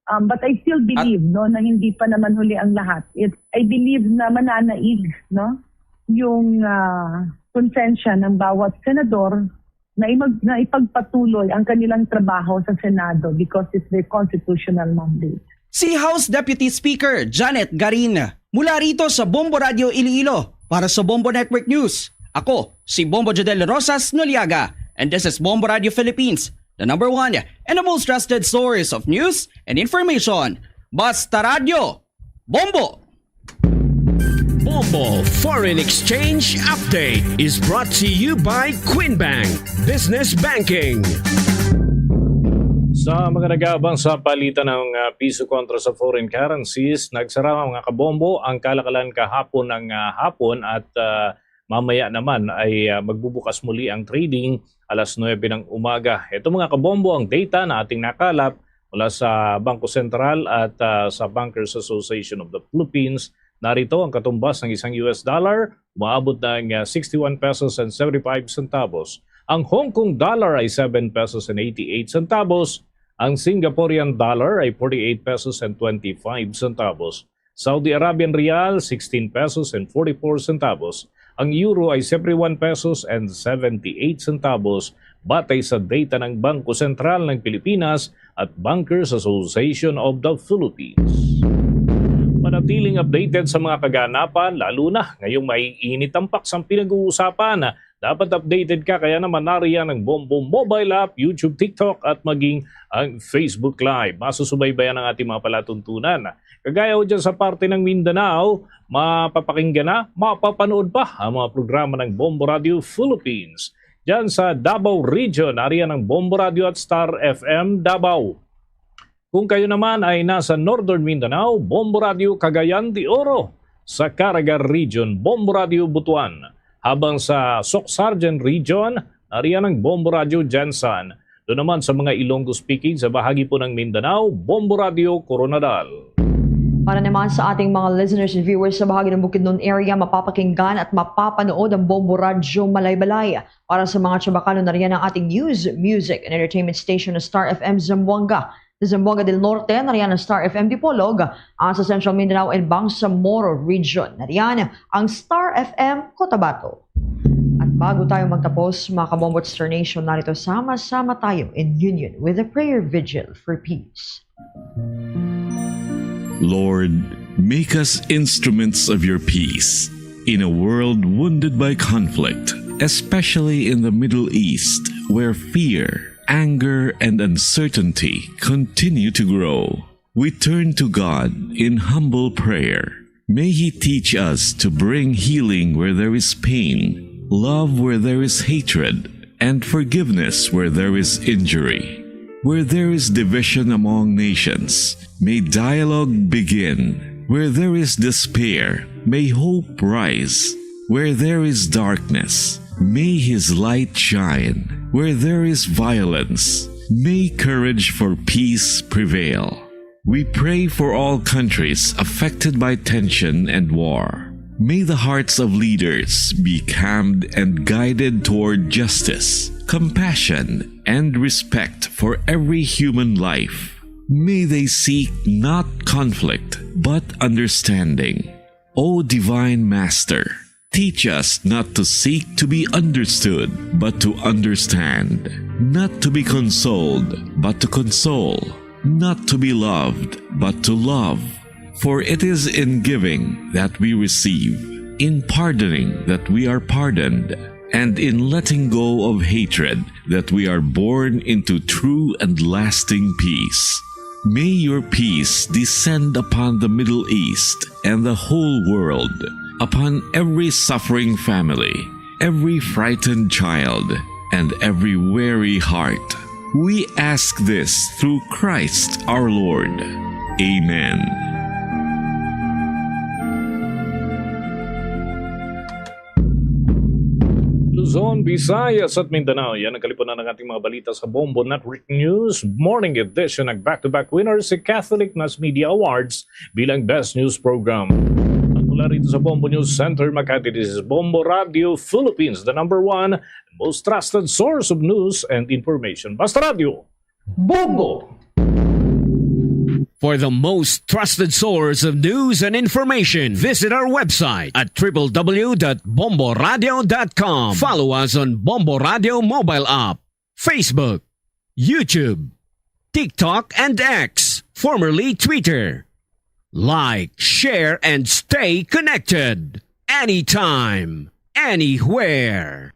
Um, but I still believe, no, na hindi pa naman huli ang lahat. It, I believe na mananaig, no, yung ah, konsensya ng bawat senador na, imag- na ipagpatuloy ang kanilang trabaho sa Senado because it's their constitutional mandate. Si House Deputy Speaker Janet Garin mula rito sa Bombo Radio Iloilo para sa Bombo Network News. Ako si Bombo Jodel Rosas Noliaga, and this is Bombo Radio Philippines, the number one and the most trusted source of news and information. Basta Radio, Bombo! Bombo Foreign Exchange Update is brought to you by Queen Bank Business Banking. Sa mga nag-aabang sa palitan ng ah, piso kontra sa foreign currencies, nagsara, mga kabombo, ang kalakalan kahapon ng ah, hapon at ah, mamaya naman ay ah, magbubukas muli ang trading alas nuebe ng umaga. Ito, mga kabombo, ang data na ating nakalap mula sa Bangko Sentral at ah, sa Bankers Association of the Philippines. Narito ang katumbas ng isang U S dollar, umaabot ng ah, sixty-one pesos and seventy-five centavos. Ang Hong Kong dollar ay seven pesos and eighty-eight centavos. Ang Singaporean dollar ay forty-eight pesos and twenty-five centavos. Saudi Arabian rial, sixteen pesos and forty-four centavos. Ang euro ay seventy-one pesos and seventy-eight centavos, batay sa data ng Bangko Sentral ng Pilipinas at Bankers Association of the Philippines. Manatiling updated sa mga kaganapan, lalo na ngayong maiinit ang paksang pinag-uusapan. Dapat updated ka, kaya naman nariyan ang Bombo Mobile App, YouTube, TikTok at maging ang Facebook Live. Masusubaybayan ang ating mga palatuntunan. Kagaya ho dyan sa parte ng Mindanao, mapapakinggan na, mapapanood pa ang mga programa ng Bombo Radio Philippines. Diyan sa Davao Region, nariyan ang Bombo Radio at Star F M Davao. Kung kayo naman ay nasa Northern Mindanao, Bombo Radio Cagayan de Oro, sa Caraga Region, Bombo Radio Butuan, habang sa Soccsksargen Region, nariyan ang Bombo Radio Gensan. Doon naman sa mga Ilonggo speaking sa bahagi po ng Mindanao, Bombo Radio Koronadal. Para naman sa ating mga listeners and viewers sa bahagi ng Bukidnon area, mapapakinggan at mapapanood ang Bombo Radyo Malaybalay. Para sa mga Chavacano, nariyan ang ating news, music, and entertainment station na Star F M Zamboanga. Sa Zamboanga del Norte, nariyan ang Star F M Dipolog, at sa Central Mindanao and Bangsamoro Region, nariyan ang Star F M Cotabato. At bago tayo magtapos, mga Kabombo at Star Nation, narito sama-sama tayo in union with a prayer vigil for peace. Lord, make us instruments of your peace in a world wounded by conflict, especially in the Middle East, where fear, anger, and uncertainty continue to grow. We turn to God in humble prayer. May He teach us to bring healing where there is pain, love where there is hatred, and forgiveness where there is injury. Where there is division among nations, may dialogue begin. Where there is despair, may hope rise. Where there is darkness, may His light shine. Where there is violence, may courage for peace prevail. We pray for all countries affected by tension and war. May the hearts of leaders be calmed and guided toward justice, compassion, and respect for every human life. May they seek not conflict, but understanding. O Divine Master, teach us not to seek to be understood, but to understand, not to be consoled, but to console, not to be loved, but to love. For it is in giving that we receive, in pardoning that we are pardoned, and in letting go of hatred that we are born into true and lasting peace. May your peace descend upon the Middle East and the whole world, upon every suffering family, every frightened child, and every weary heart. We ask this through Christ our Lord. Amen. Luzon, Visayas at Mindanao. Yan ang kalipunan ng ating mga balita sa Bombo Network News Morning Edition. Nag back-to-back winner si Catholic Mass Media Awards bilang Best News Program. At mula rito sa Bombo News Center, Makati, this is Bombo Radio Philippines, the number one most trusted source of news and information. Basta Radio. Bombo! For the most trusted source of news and information, visit our website at triple w dot bomboradio dot com. Follow us on Bombo Radio mobile app, Facebook, YouTube, TikTok, and X, formerly Twitter. Like, share, and stay connected. Anytime, anywhere.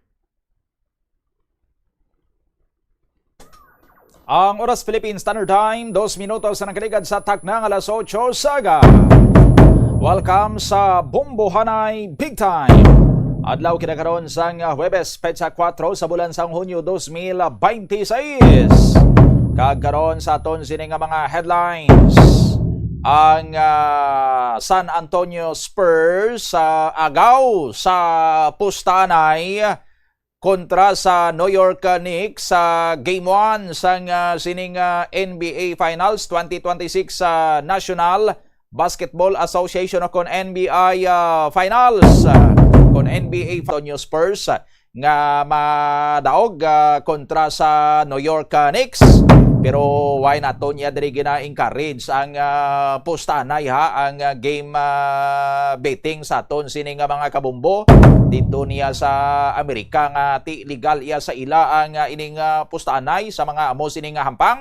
Ang oras, Philippine Standard Time, dos minutos na nakaligad sa takna nga alas otso sa aga. Welcome sa Bombohanay Big Time. Adlaw kita karon sang, ah, Huwebes, petsa kuwatro sa bulan sang Hunyo dos mil binte seis. Kag karon sa aton sini nga mga headlines, ang, ah, San Antonio Spurs sa agaw sa pustaanay kontra sa New York, uh, Knicks sa Game one sang, uh, sining, uh, N B A Finals twenty twenty-six, uh, National Basketball Association o kon N B A, uh, Finals, uh, kon N B A Antonio Spurs, uh, nga madaog, uh, kontra sa New York, uh, Knicks. Pero why naton iya diri gina-encourage ang, uh, pustanay, ha, ang, uh, game, uh, betting sa aton sini nga mga kabombo dito niya sa Amerika nga ti legal iya sa ila ang, ah, ining, ah, pustanay sa mga amo sini nga hampang.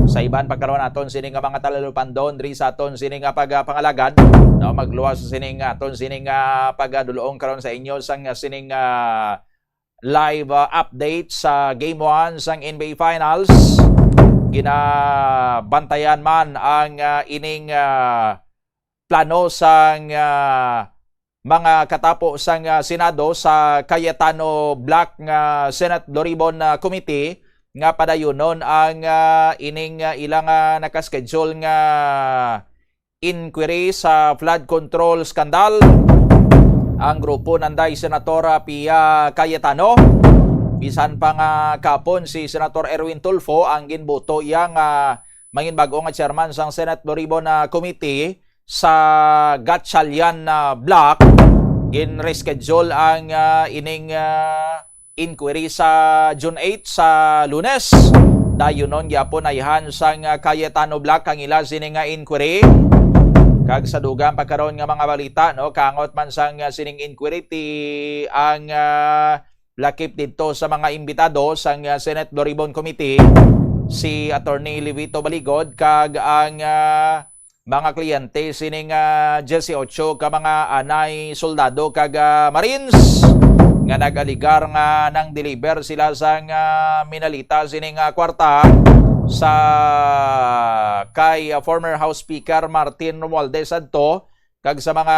Sa iban pa karon aton sini nga mga talalupandon diri sa aton sini nga pag, ah, pangalagad, no, magluwas sa sini nga aton sini nga pagaduloong karon sa inyo sang, ah, sining, ah, live, ah, update sa Game one sang N B A Finals. Ginabantayan man ang, ah, ining, ah, plano sang, ah, mga katapo sang, ah, Senado sa Cayetano Black nga Senate Blue Ribbon, ah, Committee nga padayunon ang, ah, ining, ah, ilang, ah, nakaschedule nga inquiry sa flood control scandal. Ang grupo nanday Senator, ah, Pia Cayetano, bisan pa nga kapon si Senator Erwin Tulfo ang ginbuto iya nga mangin bag-o nga chairman sang Senate Blue Ribbon, ah, Committee, sa Gatchalian, ah, Block, gin-reschedule ang, ah, ining, ah, inquiry sa June eight sa Lunes. Dayunon gyapon ayhan sang, ah, Cayetano Block ang ila sini nga inquiry. Kag sa dugang pa karon nga mga balita, no, kangot man sang, ah, sining inquiry ti ang, ah, lakip didto sa mga imbitado sang, ah, Senate Blue Ribbon Committee, si Attorney Livito Baligod kag ang, ah, mga kliyente sining, ah, diyesyocho ka mga anay soldado kag, ah, Marines nga nag-alegar nga nang-deliver sila sang, ah, minalita sining, ah, kwarta sa kay, ah, former House Speaker Martin Romualdez adto kag sa mga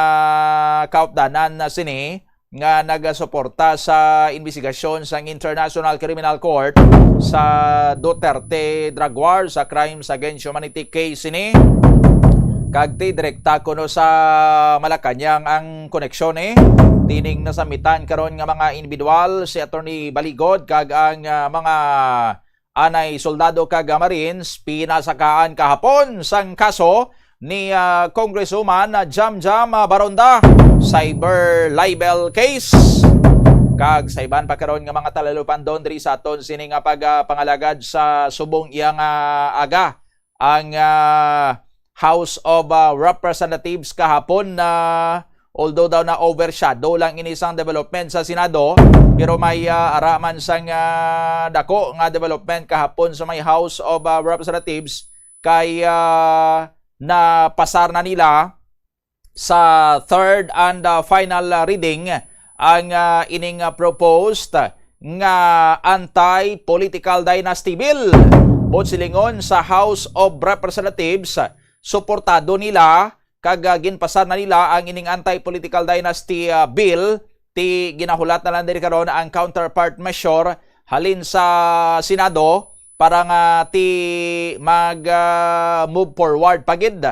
kaupdanan na sini nga nagasuporta sa imbestigasyon sang International Criminal Court sa Duterte drug war, sa crimes against humanity case sini, kag ti direkta kuno sa Malacañang ang koneksyon, eh. Tining nasamitan karon nga mga individual, si Attorney Baligod kag ang, ah, mga anay soldado kag, ah, Marines pinasakaan kahapon sang kaso ni, ah, Congresswoman, ah, Jam Jam, ah, Baronda, cyber libel case. Kag sa iban pa karon nga mga talalupandon diri sa aton sini nga pag, ah, pangalagad sa subong iya nga aga, ang, ah, House of, ah, Representatives kahapon na, although daw na-overshadow lang ini sang development sa Senado, pero may, ah, ara man sang, ah, dako nga development kahapon sa may House of, ah, Representatives kay, ah, napasar na nila sa third and, ah, final, ah, reading ang, ah, ining, ah, proposed nga anti-political dynasty bill. Buot silingon sa House of Representatives, suportado nila kag, ah, ginpasar na nila ang ining anti-political dynasty, ah, bill. Ti ginahulat na lang diri karon ang counterpart measure halin sa Senado para nga ti mag, ah, move forward pa gid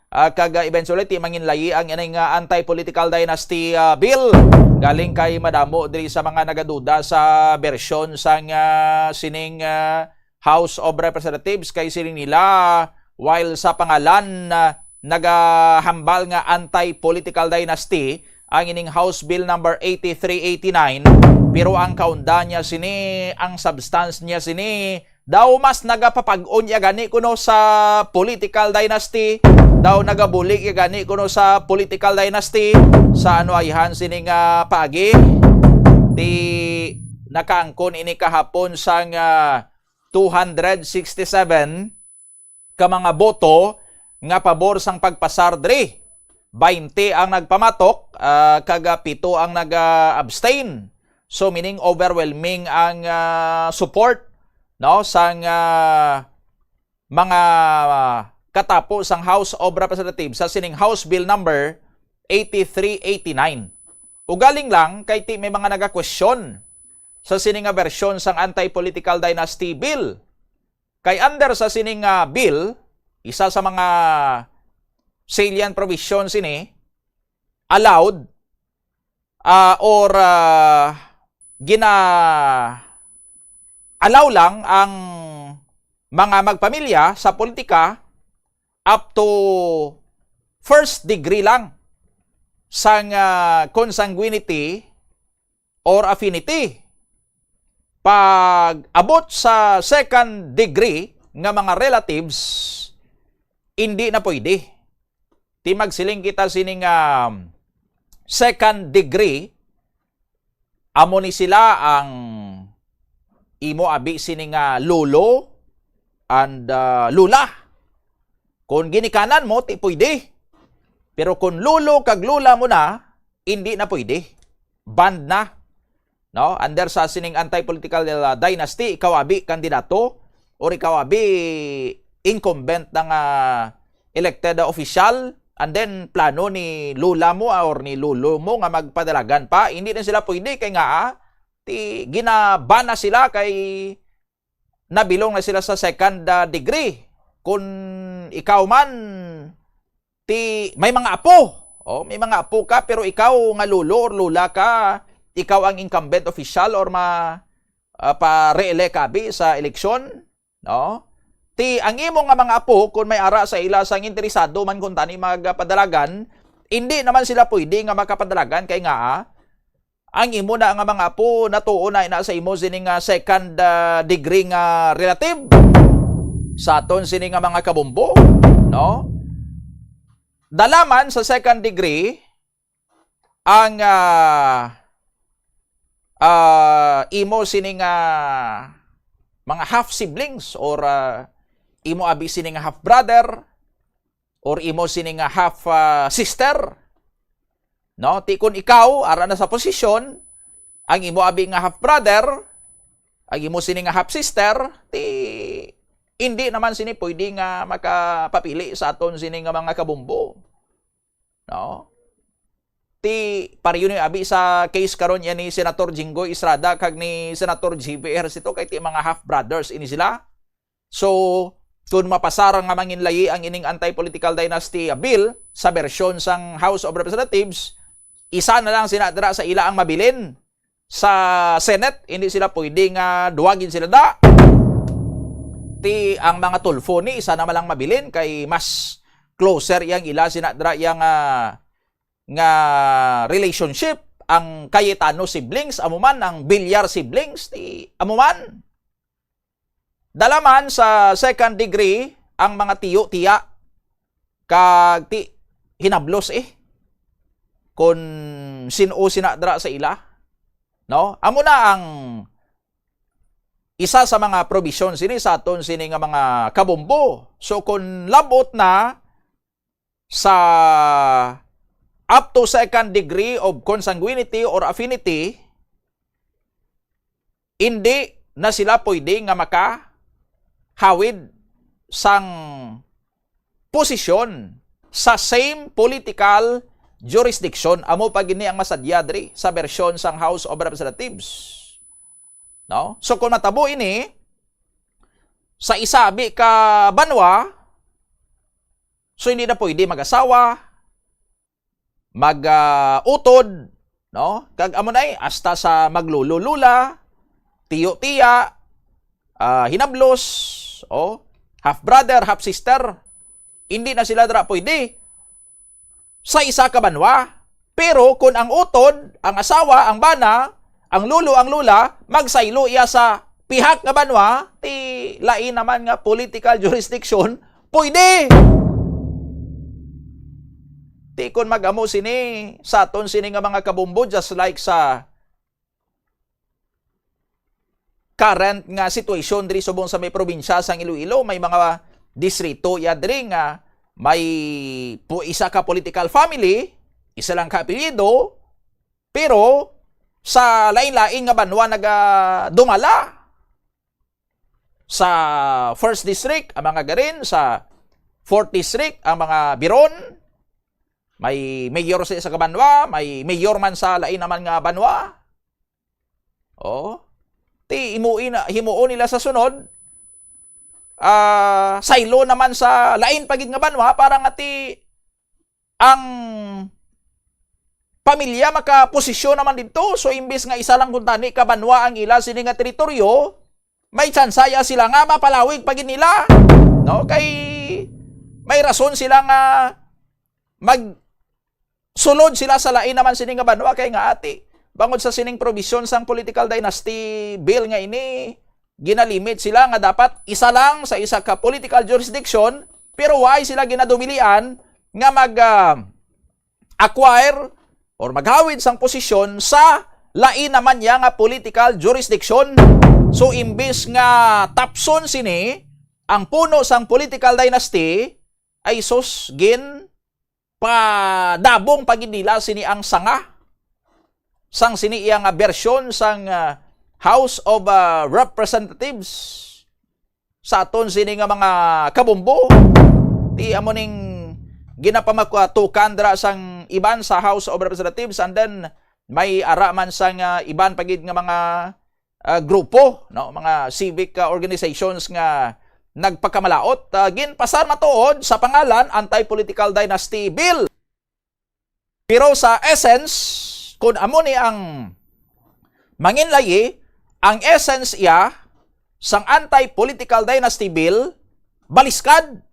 Ah, kag, ah, eventually, ti manginlayi ang ining, ah, anti-political dynasty, ah, bill. Galing kay madamo diri sa mga nagaduda sa bersyon sang, ah, sining, ah, House of Representatives, kay siling nila, while sa pangalan, ah, nagahambal nga anti-political dynasty ang ining House Bill number eighty-three eighty-nine, pero ang kaunda niya sini, ang substance niya sini, daw mas nagapapag-on iya gani kuno sa political dynasty, daw nagabulig iya gani kuno sa political dynasty. Sa ano ayhan sini nga paagi? Ti nakaangkon ini kahapon sang, ah, two hundred sixty-seven ka mga boto nga pabor sang pagpasar diri. Baynte ang nagpamatok, ah, kag, ah, pito ang nag-abstain. So, meaning overwhelming ang, ah, support, no, sang, ah, mga, ah, katapo sang House of Representatives sa sining House Bill number eighty-three eighty-nine. Ugaling lang kay ti may mga nagakwestiyon sa sini nga bersyon sang anti-political dynasty bill. Kay under sa sini nga bill, isa sa mga salient provision sini, allowed, ah, or, ah, gina-allow lang ang mga magpamilya sa politika up to first degree lang sang, ah, consanguinity or affinity. Pag abot sa second degree nga mga relatives, hindi na pwede. Ti magsiling kita sini nga second degree, amo ni sila ang imo abi sini nga lolo and, ah, lola. Kung ginikanan mo, ti pwede. Pero kung lolo kag lola mo na, hindi na pwede. Banned na. No? Under sa sining anti-political, ah, dynasty, ikaw abi kandidato or ikaw abi incumbent na nga elected official, and then plano ni lola mo, ah, or ni lolo mo nga magpadalagan pa, hindi na sila pwede kay nga, ah, ti ginaban na sila kay nabilong na sila sa second, ah, degree. Kung ikaw man, ti may mga apo. Oh, may mga apo ka, pero ikaw nga lolo or lola ka, ikaw ang incumbent official or ma, ah, pa-re-elect ka abi sa eleksyon, no? Ti ang imo nga mga apo, kung may ara sa ila sang interesado man kuntani magpadalagan, hindi naman sila pwede nga makapadalagan kay nga, ah, ang imo na nga mga apo natuo na ina sa imo sini nga second, ah, degree nga relative sa aton sini nga mga kabombo, no? Dala man sa second degree ang, ah, ah, imo sini nga mga half siblings or, ah, imo abi sini nga half brother or imo sini nga half, ah, sister, no? Ti kun ikaw ara na sa posisyon, ang imo abi nga half brother, ang imo sini nga half sister, ti hindi naman sini pwede nga makapapili sa aton sini nga mga kabombo, no? Ti pareho ni abi sa case karon yan ni Senator Jinggoy Estrada kag ni Senator J B Ejercito, kay ti mga half brothers ini sila. So, kung mapasar nga manginlayi ang ining anti-political dynasty bill sa bersyon sang House of Representatives, isa na lang sina dira sa ila ang mabilin sa Senate, hindi sila pwede nga duwagin sila da. Ti ang mga Tulfo ni isa na man lang mabilin kay mas closer yang ila sina dira yang, ah, nga relationship. Ang Cayetano siblings amo man, ang Villar siblings ti amo man. Dala man sa second degree ang mga tiyo-tiya kag ti hinablos eh kun sin-o sina dira sa ila, no? Amo na ang isa sa mga provision sini sa aton sini nga mga kabombo. So kun labot na sa up to second degree of consanguinity or affinity, hindi na sila pwede nga makahawid sang posisyon sa same political jurisdiction. Amo pa gini ang masadya diri sa bersyon sang House of Representatives. No? So kung matabo ini sa isa abi ka banwa, So, hindi na pwede mag-asawa, mag, ah, utod, no? Kag amo na eh, hasta sa maglolo-lola, tiyo-tiya, ah, hinablos, oh, half brother, half sister, hindi na sila dira pwede sa isa ka banwa. Pero kung ang utod, ang asawa, ang bana, ang lolo, ang lola, magsaylo iya sa pihak nga banwa, ti lain naman nga political jurisdiction, pwede. Ti kon mag-amo sini, sa aton sini nga mga kabombo, just like sa current nga sitwasyon diri subong sa may probinsya sang Iloilo, may mga distrito ya diri nga may pu-, isa ka political family, isa lang ka apelyido, pero sa lain-lain nga banwa nagadumala. Sa first district, ang mga Garin, sa fourth district, ang mga Biron, may mayor sa isa ka banwa, may mayor man sa lain naman nga banwa. Oh. Ti himuin, himuon nila sa sunod, ah, saylo naman sa lain pa gid nga banwa para nga ti ang pamilya makaposisyon naman didto. So, imbis nga isa lang kuntani ka banwa ang ila sini nga teritoryo, may tsansa ya sila nga mapalawig pa gid nila, no? Kay may rason sila nga magsulod sila sa lain naman sini nga banwa, kay nga ati, bangod sa sining provision sang political dynasty bill nga ini, ginalimit sila nga dapat isa lang sa isa ka political jurisdiction, pero why sila ginadumilian nga mag, ah, acquire or maghawid sang posisyon sa lain naman niya nga political jurisdiction. So, imbis nga tapson sini ang puno sang political dynasty, ay sus, gin padabong pa gid nila sini ang sanga sang sini iya nga bersyon sang, ah, House of, ah, Representatives sa aton sini nga mga kabombo. Ti amo ning ginapamatukan dira sang iban sa House of Representatives, and then may ara man sang, ah, iban pa gid nga mga, ah, grupo, no, mga civic, ah, organizations nga nagpakamalaot, ah, ginpasar matuod sa pangalan Anti-Political Dynasty Bill. Pero sa essence, kun amo ni ang manginlayi, ang essence iya sang Anti-Political Dynasty Bill, baliskad,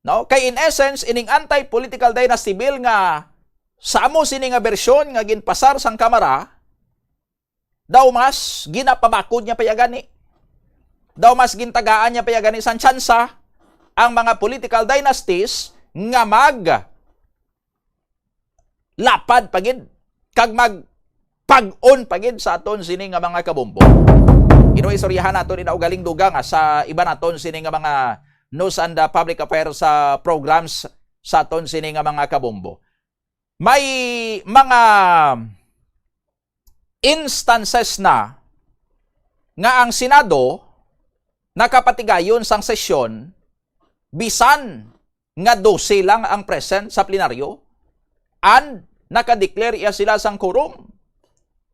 no? Kay in essence, ining Anti-Political Dynasty Bill nga sa amo sini nga bersyon nga ginpasar sang Kamara, daw mas ginapabakod niya pa ya gani. Daw mas gintagaan niya pa ya gani sang tsansa ang mga political dynasties nga mag lapad pa gid kag mag pag-on pa gid sa aton sini nga mga kabombo. Ino istoryahan nato ni na ugaling dugang, ah, sa iba naton sini nga mga news and, ah, public affairs, ah, programs sa aton sini nga mga kabombo. May mga instances na nga ang Senado nakapatigayon sang sesyon bisan nga dose lang ang present sa plenaryo and nakadeclare iya sila sang quorum.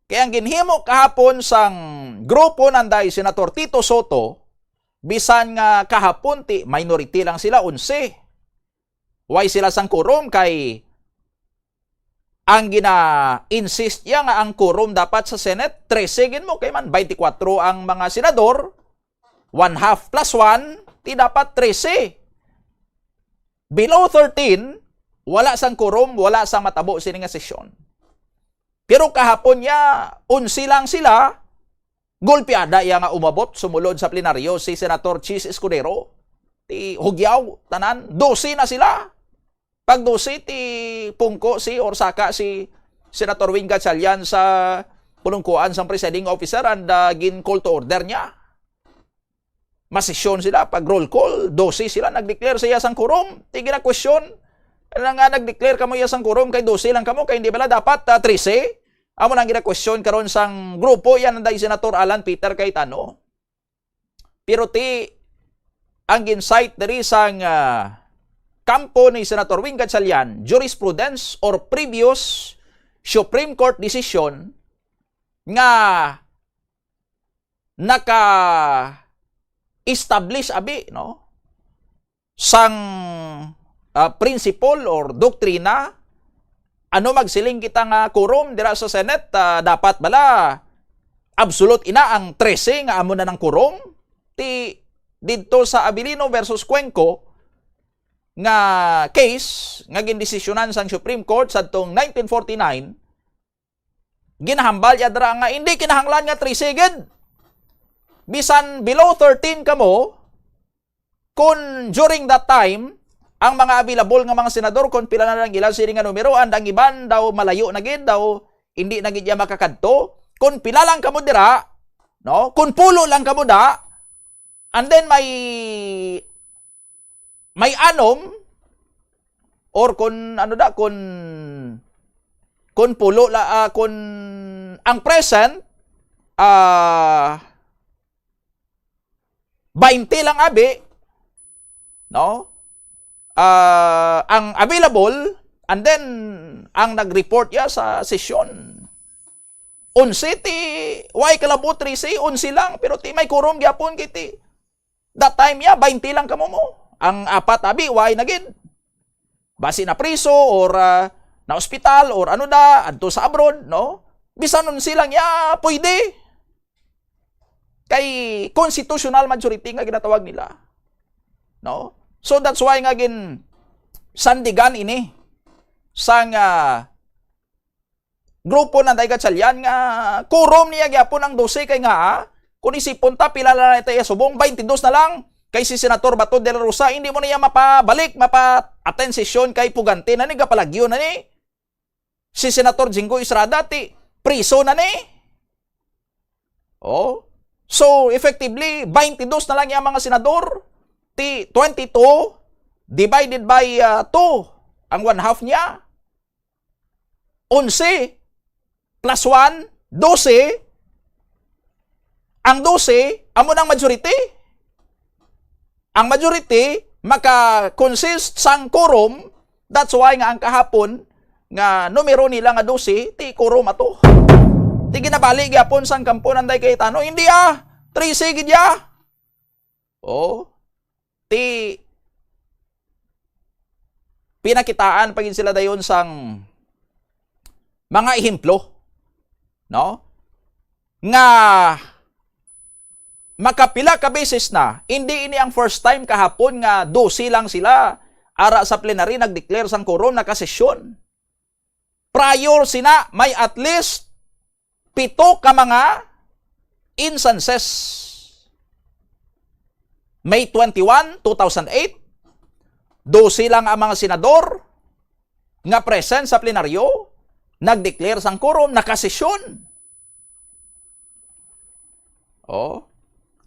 Kaya ang ginhimo kahapon sang grupo nanday Senator Tito Soto, bisan nga kahapon ti minority lang sila, onse. Why sila sang quorum? Kay ang gina-insist niya nga ang quorum dapat sa Senate, trese gid mo. Kay man, twenty-four ang mga senador, one half plus one, ti dapat trese. Below thirteen, wala sang quorum, wala sang matabo sini nga sesyon. Pero kahapon niya, onse lang sila, gulpiada iya nga umabot, sumulod sa plenaryo si Senator Chiz Escudero. Ti hugyaw, tanan, dose na sila. Pag dose, ti pungko si or saka si Senator Wing Gatchalian sa pulungkuan sang presiding officer and, ah, gin-call to order niya. Masesyon sila, pag roll call, dose sila, nag-declare sa iya sang quorum. Ti gina-question, "Ano nga nag-declare kamo iya sang quorum kay dose lang kamo, kay hindi bala dapat, ah, trese?" Amo nang gina-question karon sang grupo yan, nanday Senator Alan Peter Cayetano. Pero ti, ang gin-cite diri sang, ah, kampo ni Senator Wing Gatchalian, jurisprudence or previous Supreme Court decision nga naka-establish abi, no, sang ah, principle or doktrina, ano magsiling kita nga quorum dira sa Senate, ah, dapat bala absolute ina ang trese nga amo na nang quorum? Ti didto sa Abilino versus Cuenco nga case nga gindesisyonan sang Supreme Court sadtong nineteen forty-nine, ginahambal ya dira nga hindi kinahanglan nga trese gid. Bisan below thirteen kamo, kun during that time, ang mga available nga mga senador, kun pila na lang ila sini nga numero, and ang iban daw malayo na gid, daw hindi na gid iya makakadto. Kun pila lang kamo dira, no? Kun pulo lang kamo da, and then may, may anom, or kun ano da, kun, kun pulo la, ah, kun ang present, ah, baynte lang abi, no? Ah, ang available, and then ang nag-report ya sa sesyon. Onse ti, why kalabo trese, onse lang, pero ti may quorum gyapon kay ti that time ya baynte lang kamo mo. Ang apat abi, why na gid? Basi na priso or, ah, na ospital or ano da, adto sa abroad, no? Bisan onse lang ya, pwede. Kay constitutional majority nga ginatawag nila. No? So that's why nga gin sandigan ini sang, ah, grupo ng Daigat Salyan nga quorum niya gyapon ang dose kay nga, ah, kung isipon ta, pila na lang ito iya subong, twenty-two na lang. Kay si Senator Bato de la Rosa, hindi mo niya mapabalik, mapa-attend session kay pugante na ni, gapalagyo na ni. Si Senator Jinggoy Estrada, ti, priso na ni. Oh. So, effectively, twenty-two na lang yung mga senador. Ti, twenty-two divided by, ah, two, ang one half niya. Onse plus one, dose. Ang dose, amo nang majority. Ang majority maka-consist sang quorum. That's why nga ang kahapon nga numero nila nga dose, ti quorum ato. Ti ginabali gyapon sang kampo ng Day Cayetano, hindi ah, trese gid ya. Oh. Ti pinakitaan pa gid sila dayon sang mga ehemplo, no? Nga makapila ka beses na, hindi ini ang first time kahapon nga dose lang sila ara sa plenary nag-declare sang quorum, nakasesyon. Prior sina, may at least pito ka mga instances. May twenty-one, two thousand eight, dose lang ang mga senador nga present sa plenaryo, nag-declare sang quorum, nakasesyon. Oh.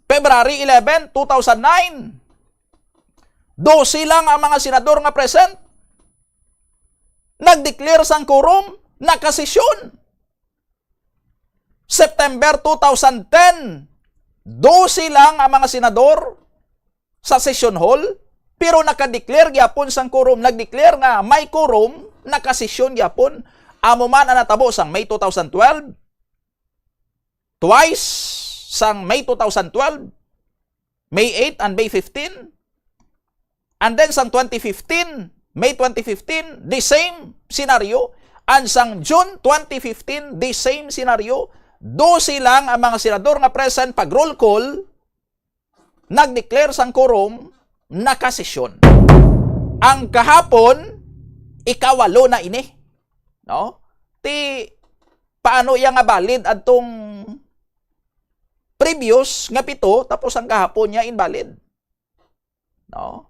February eleven, two thousand nine, dose lang ang mga senador nga present, nag-declare sang quorum, nakasesyon. September two thousand ten, dose lang ang mga senador sa session hall, pero naka-declare gyapon sang quorum, nag-declare nga may quorum, nakasesyon gyapon. Amo man ang natabo sang May two thousand twelve, twice sang May two thousand twelve, May eight and May fifteen. And then sang twenty fifteen, May twenty fifteen, the same scenario. And sang June twenty fifteen, the same scenario. Dose lang ang mga senador nga present pag roll call, nag-declare sang quorum, nakasesyon. Ang kahapon, ikawalo na ini. No? Ti, paano iya nga valid adtong previous nga pito, tapos ang kahapon niya invalid? No?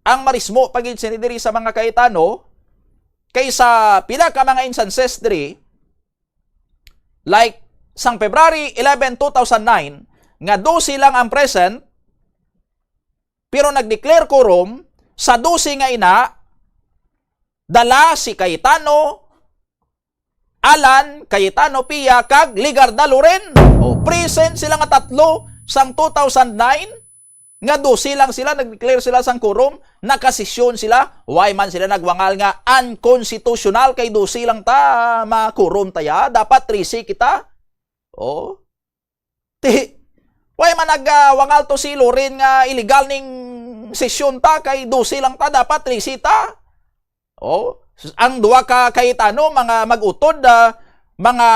Ang marismo pa gid sini diri sa mga Cayetano, kay sa pila ka mga instances diri, like sang February eleven, two thousand nine, nga dose lang ang present, pero nag-declare quorum, sa dose nga ina, dala si Cayetano, Alan, Cayetano Pia, kag Legarda Loren. O, present sila nga tatlo sang two thousand nine, nga dose lang sila, nag-declare sila sang quorum, nakasesyon sila, why man sila nagwangal nga unconstitutional kay dose lang ta, ma-quorum ta ya, dapat trese kita. O, ti, why man nagwangal to si Loren nga illegal ning sesyon ta kay dose lang ta, dapat trese ta. Oh, ang duha ka Cayetano, mga mag-utod, ah, mga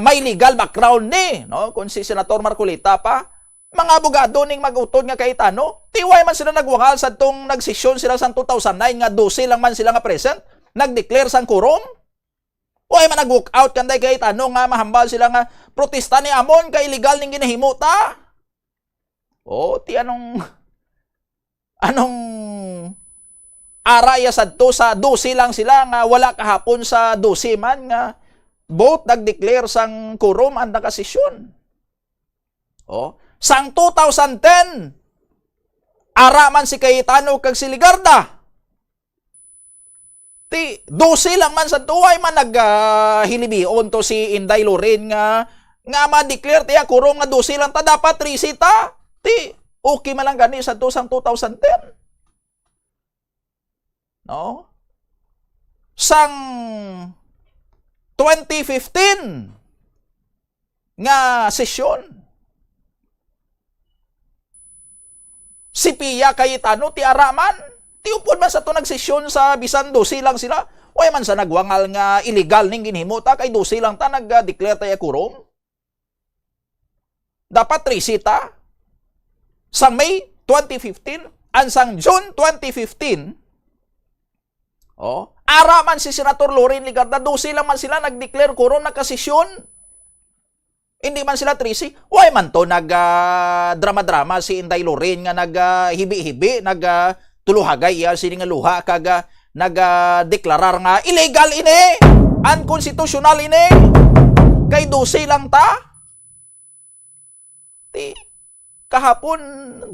may legal background ni, no? Kung si Senator Marcoleta pa, mga abogado ning mag-utod nga Cayetano, ti why man sila nagwangal sa tong nagsesyon sila sa two thousand nine nga dose lang man sila nga present, nag-declare sang quorum? Why man nag-walk out kanday Cayetano nga mahambal sila nga protesta ni amon kay illegal ning ginahimo ta? Oh, ti anong, anong ara iya sadto sa dose lang sila nga wala kahapon sa dose man nga vote nag-declare sang quorum ang nakasesyon? Oh, sang two thousand ten, ara man si Cayetano kag si Legarda. Ti, dose lang man sa tuway man nag, ah, hilibion to si Inday Loren nga, nga ma-declare tiya quorum nga dose lang ta, dapat trese ta. Ti, okay man lang gani sa to sang two thousand ten. No? Sang twenty fifteen nga sesyon, si Pia Cayetano, ti ara man, ti upod man sa to nagsesyon sa bisan dose lang sila. Way man sa nagwangal nga illegal ning ginhimo ta, kay dose lang ta nag-declare ta iya quorum. Dapat trese ta. Sang May twenty fifteen, ang sang June twenty fifteen, oh, ara man si Senator Loren Legarda, dose lang man sila nag-declare quorum, nakasesyon. Hindi man sila trese. Why man to nag, ah, drama-drama si Inday Loren nga nag, ah, hibi-hibi, nag, ah, tuluhagay iya sini nga luha kag, ah, nag, ah, deklarar nga illegal ini, unconstitutional ini, kay dose lang ta? Ti, kahapon,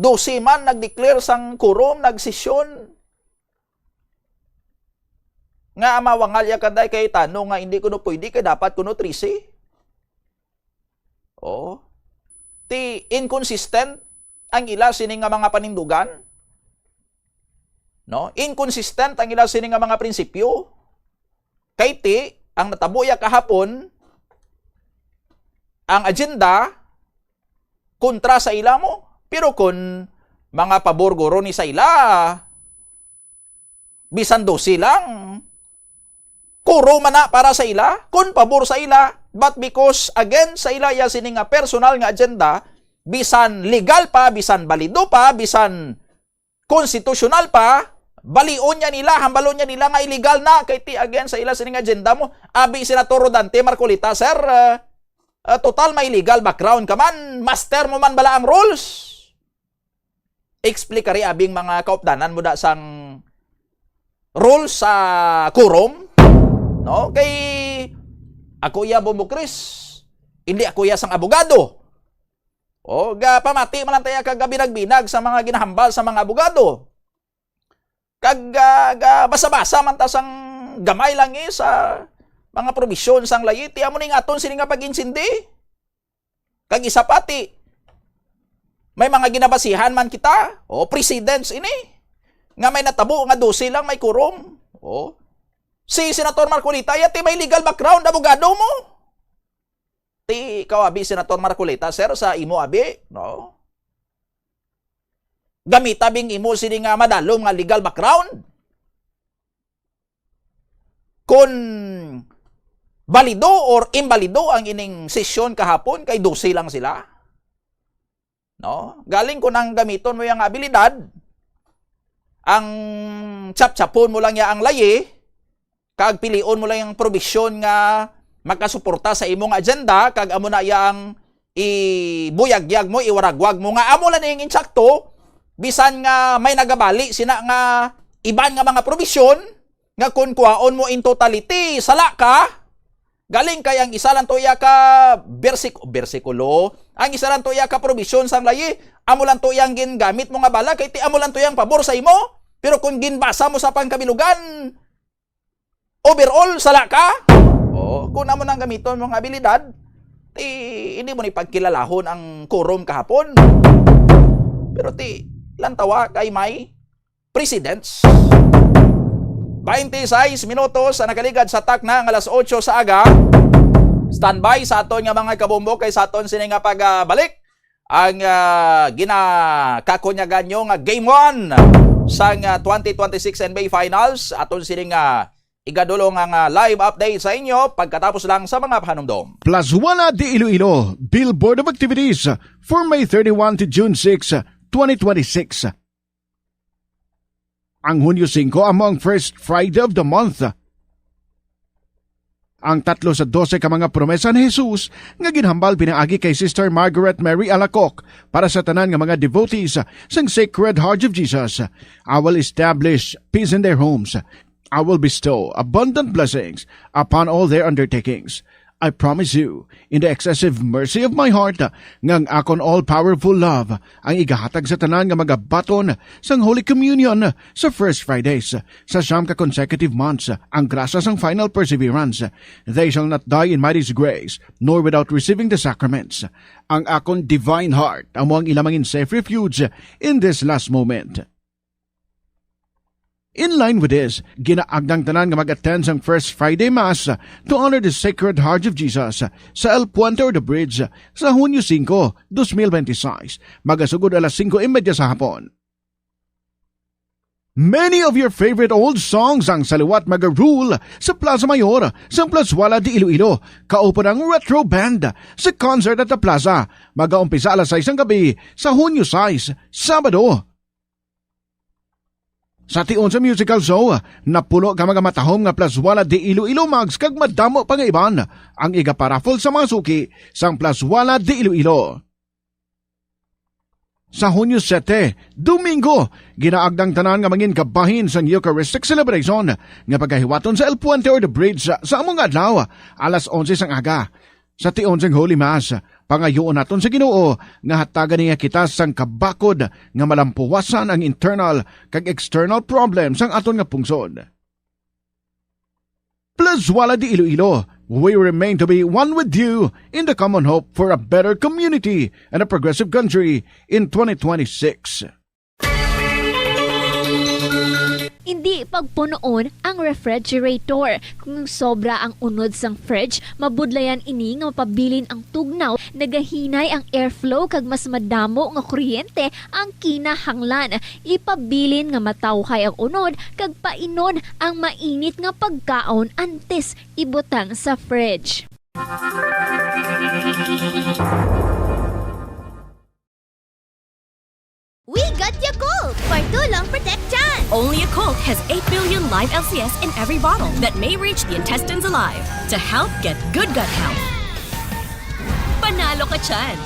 dose man nag-declare sang quorum, nagsesyon. Nga mawangal iya kanday Cayetano nga hindi kuno pwede kay dapat kuno trese. Oh. Ti inconsistent ang ila sini nga mga panindugan. No? Inconsistent ang ila sini nga mga prinsipyo. Kay ti, ang natabo iya kahapon, ang agenda kontra sa ila mo. Pero kun mga pabor guro ni sa ila, bisan dose lang, quorum man na para sa ila, kun pabor sa ila, but because against sa ila iya sini nga personal nga agenda, bisan legal pa, bisan balido pa, bisan konstitusyonal pa, balion niya nila, hambalon niya nila nga illegal na, kay ti against sa ila sini nga agenda mo. Abi, Senator Rodante Marcoleta, sir, ah, ah, total may legal background ka man, master mo man bala ang rules. Explica ri abing mga kaupdanan mo da sang rules sa quorum, no? Kay ako iya, Bombo Chris, hindi ako iya sang abogado. O, ga-, pamati man lang ta iya kag gabinag-binag sa mga ginahambal sa mga abogado. Kag, ah, ga-, basa-basa man ta sang gamay lang, eh, sa mga probisyon sang layi. Ti amo ning aton sini nga pag-insindi. Kag isa pa, ti, may mga ginabasihan man kita. O, precedents ini. Nga may natabo nga dose lang may quorum. O. Si Senator Marcoleta, iya ti may legal background, abogado mo. Ti ikaw, abi, Senator Marcoleta, sir, sa imo, abi, no? Gamita bing imo sini nga madalom nga legal background. Kun balido or imbalido ang ining sesyon kahapon, kay dose lang sila. No? Galing kun ang gamiton mo yang abilidad, ang chapchapon mo lang ya ang layi, kag pilion mo lang yung probisyon nga makasuporta sa imong agenda, kag amo na yang ibuyagyag mo, iwaragwag mo, nga amo lang ning insakto, bisan nga may nagabali sina nga iban nga mga probisyon, nga kun kuhaon mo in totality, sala ka, galing kay ang isa lang to iya ka bersik-, bersikulo, ang isa lang to iya ka probisyon sang layi, amo lang to iyang gingamit mo nga bala, kay ti amo lang to iyang pabor sa imo, pero kung ginbasa mo sa pangkabilugan, overall, sala ka. Oo, kung amo nang gamiton mo nga abilidad, ti, hindi mo ni pagkilalahon ang quorum kahapon. Pero ti, lantawa kay may precedents. Twenty-six minutos ang nakaligad sa takna nga alas otso sa aga. Standby sa aton nga mga kabombo kay sa aton sini nga pagbalik. ang, ah, ginakakunyagan nyo nga game one sang, ah, twenty twenty-six N B A Finals. Aton sining, ah, igadulong ang, ah, live update sa inyo pagkatapos lang sa mga pahanumdom. Plazuela de Iloilo, Billboard of Activities for May thirty-one to June six, twenty twenty-six. Ang Hunyo singko amo ang first Friday of the month. Ang tatlo sa dose ka mga promesa ni Jesus nga ginhambal pinaagi kay Sister Margaret Mary Alacoque para sa tanan nga mga devotees sang Sacred Heart of Jesus. "I will establish peace in their homes. I will bestow abundant blessings upon all their undertakings. I promise you, in the excessive mercy of my heart, nga ang akon all-powerful love ang igahatag sa tanan nga magabaton sang Holy Communion sa First Fridays sa siyam ka consecutive months, ang grasya sang final perseverance. They shall not die in my disgrace, nor without receiving the sacraments. Ang akon divine heart amo ang ila mangin safe refuge in this last moment." In line with this, ginaagda ang tanan nga mag-attend sang First Friday Mass to honor the Sacred Heart of Jesus sa El Puente or the Bridge sa Hunyo singko, dos mil benti sais, magasugod alas singko y media sa hapon. Many of your favorite old songs ang sa liwat maga-rule sa Plaza Mayor sang Plazuela de Iloilo, kaupod ang Retro Band sa concert at the plaza. Magaumpisa alas sais sang gabi sa Hunyo sais, Sabado. Sa tion sa musical show, napuno ka mga matahom nga Plazuela de Iloilo mugs kag madamo pa nga iban ang igaparaffle sa mga suki sang Plazuela de Iloilo. Sa Hunyo siyete, Domingo, ginaagda ang tanan nga mangin kabahin sang Eucharistic celebration nga pagahiwaton sa El Puente or the Bridge sa, sa amo nga adlaw, alas onse sang aga. Sa tion sang Holy Mass, pangayuon naton sa Ginoo nga hatagan niya kita sang kabakod nga malampuwasan ang internal kag external problems sang aton nga pungsod. Plazuela de Iloilo, we remain to be one with you in the common hope for a better community and a progressive country in twenty twenty-six. Indi pagpunoon ang refrigerator. Kung sobra ang unod sang fridge, mabudlayan ini nga mapabilin ang tugnaw, nagahinay ang airflow, kag mas madamo nga kuryente ang kinahanglan. Ipabilin nga matawhay ang unod kag painon ang mainit nga pagkaon antes ibutang sa fridge. We got Yakult for too long protection. Only Yakult has eight billion live L C S in every bottle that may reach the intestines alive to help get good gut health. Panalo ka dyan!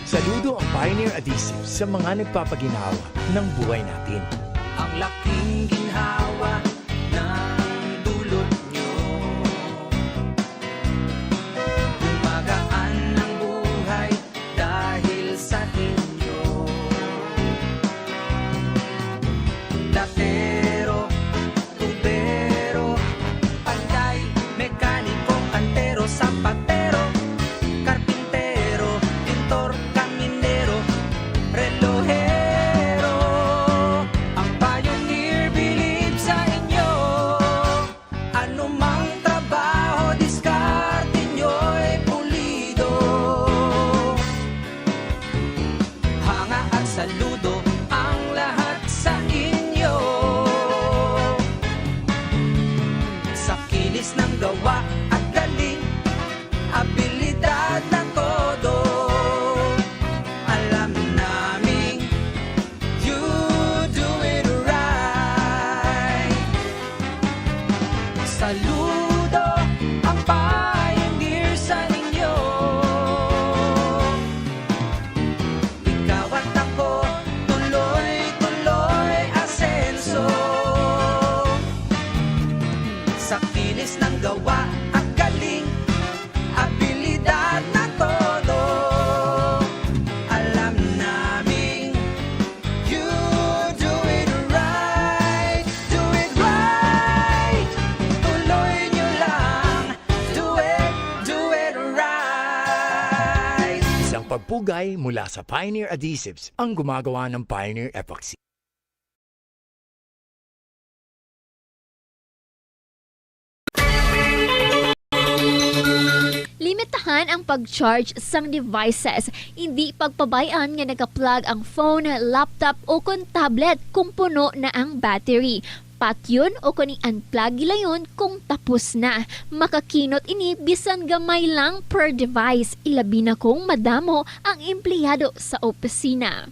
Saludo ang Pioneer Adhesive sa mga nagpapaginhawa ng buhay natin. Ang laking ginhawa ng dulot nyo. Gumagaan ang buhay dahil sa inyo. Platero, tubero, panday, mekaniko, kantero, sapatero, karpintero, pintor, kaminero, relohero. Ang Pioneer bilib sa inyo. Anumang trabaho, diskarte nyo'y pulido. Hanga at saludo ang lahat sa inyo. Sa kinis ng gawa at galing, abilidad na todo. Alam naming you do it right. Saludo ang Pioneer sa inyo. Ikaw at ako, tuloy-tuloy asenso. Sa kinis ng gawa at galing, abilidad na todo. Alam naming you do it right, do it right. Tuloy nyo lang, do it, do it right. Isang pagpugay mula sa Pioneer Adhesives ang gumagawa ng Pioneer Epoxy. Limitahan ang pag-charge sang devices. Indi pagpabay-an nga naka-plug ang phone, laptop, o kon tablet kung puno na ang battery. Patyon o kon i-unplug gilayon kung tapos na. Makakinot ini bisan gamay lang per device, ilabi na kung madamo ang empleyado sa opisina.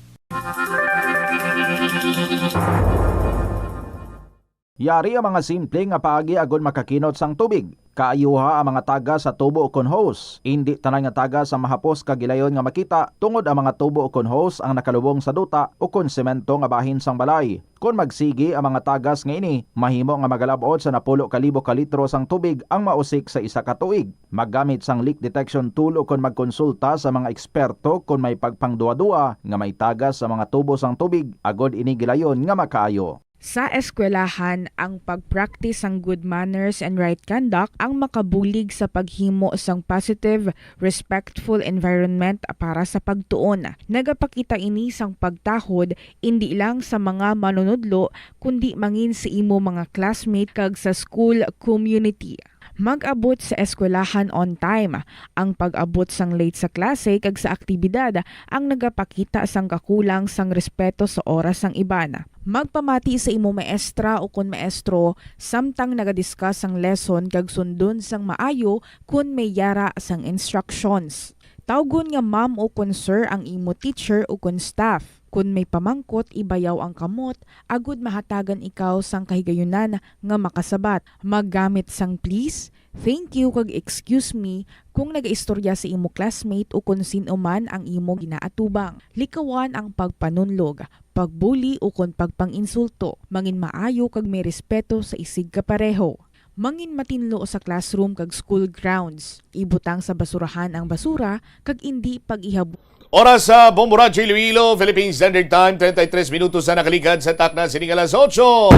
Yari ang mga simple nga paagi agod makakinot sang tubig. Kaayuha ang mga tagas sa tubo ukon hose. Indi tanan nga tagas ang mahapos kag gilayon nga makita, tungod ang mga tubo ukon hose ang nakalubong sa duta ukon semento nga bahin sang balay. Kon magsigi ang mga tagas nga ini, mahimo nga magalab-ot sa napulo ka libo ka litro sang tubig ang mausik sa isa ka tuig. Maggamit sang leak detection tool ukon magkonsulta sa mga eksperto kon may pagpangduwa-duwa nga may tagas sa mga tubo sang tubig agod ini gilayon nga makaayo. Sa eskwelahan, ang pag-practice sang good manners and right conduct ang makabulig sa paghimo sang positive, respectful environment para sa pagtuon. Nagapakita ini sang pagtahod indi lang sa mga manunudlo, kundi mangin sa imo mga classmate kag sa school community. Mag-abot sa eskwelahan on time. Ang pag-abot sang late sa klase kag sa aktibidad ang nagapakita sang kakulang sang respeto sa oras sang iban. Magpamati sa imo maestra ukon maestro samtang naga-discuss sang lesson kag sundon sang maayo kon may yara sang instructions. Tawgon nga ma'am ukon sir ang imo teacher ukon staff. Kon may pamangkot, ibayaw ang kamot agod mahatagan ikaw sang kahigayunan nga makasabat. Maggamit sang please, thank you, kag excuse me kung nagaistorya sa imo classmate ukon sin-o man ang imo ginaatubang. Likawan ang pagpanunlog, pagbuli ukon pagpang-insulto. Mangin maayo kag may respeto sa isigkapareho. Mangin matinlo sa classroom kag school grounds. Ibutang sa basurahan ang basura kag indi pag-ihabo. Oras sa Bombo Radyo Iloilo, Philippine Standard Time, treinta y tres minutos na nakaligad sa takna sining alas otso.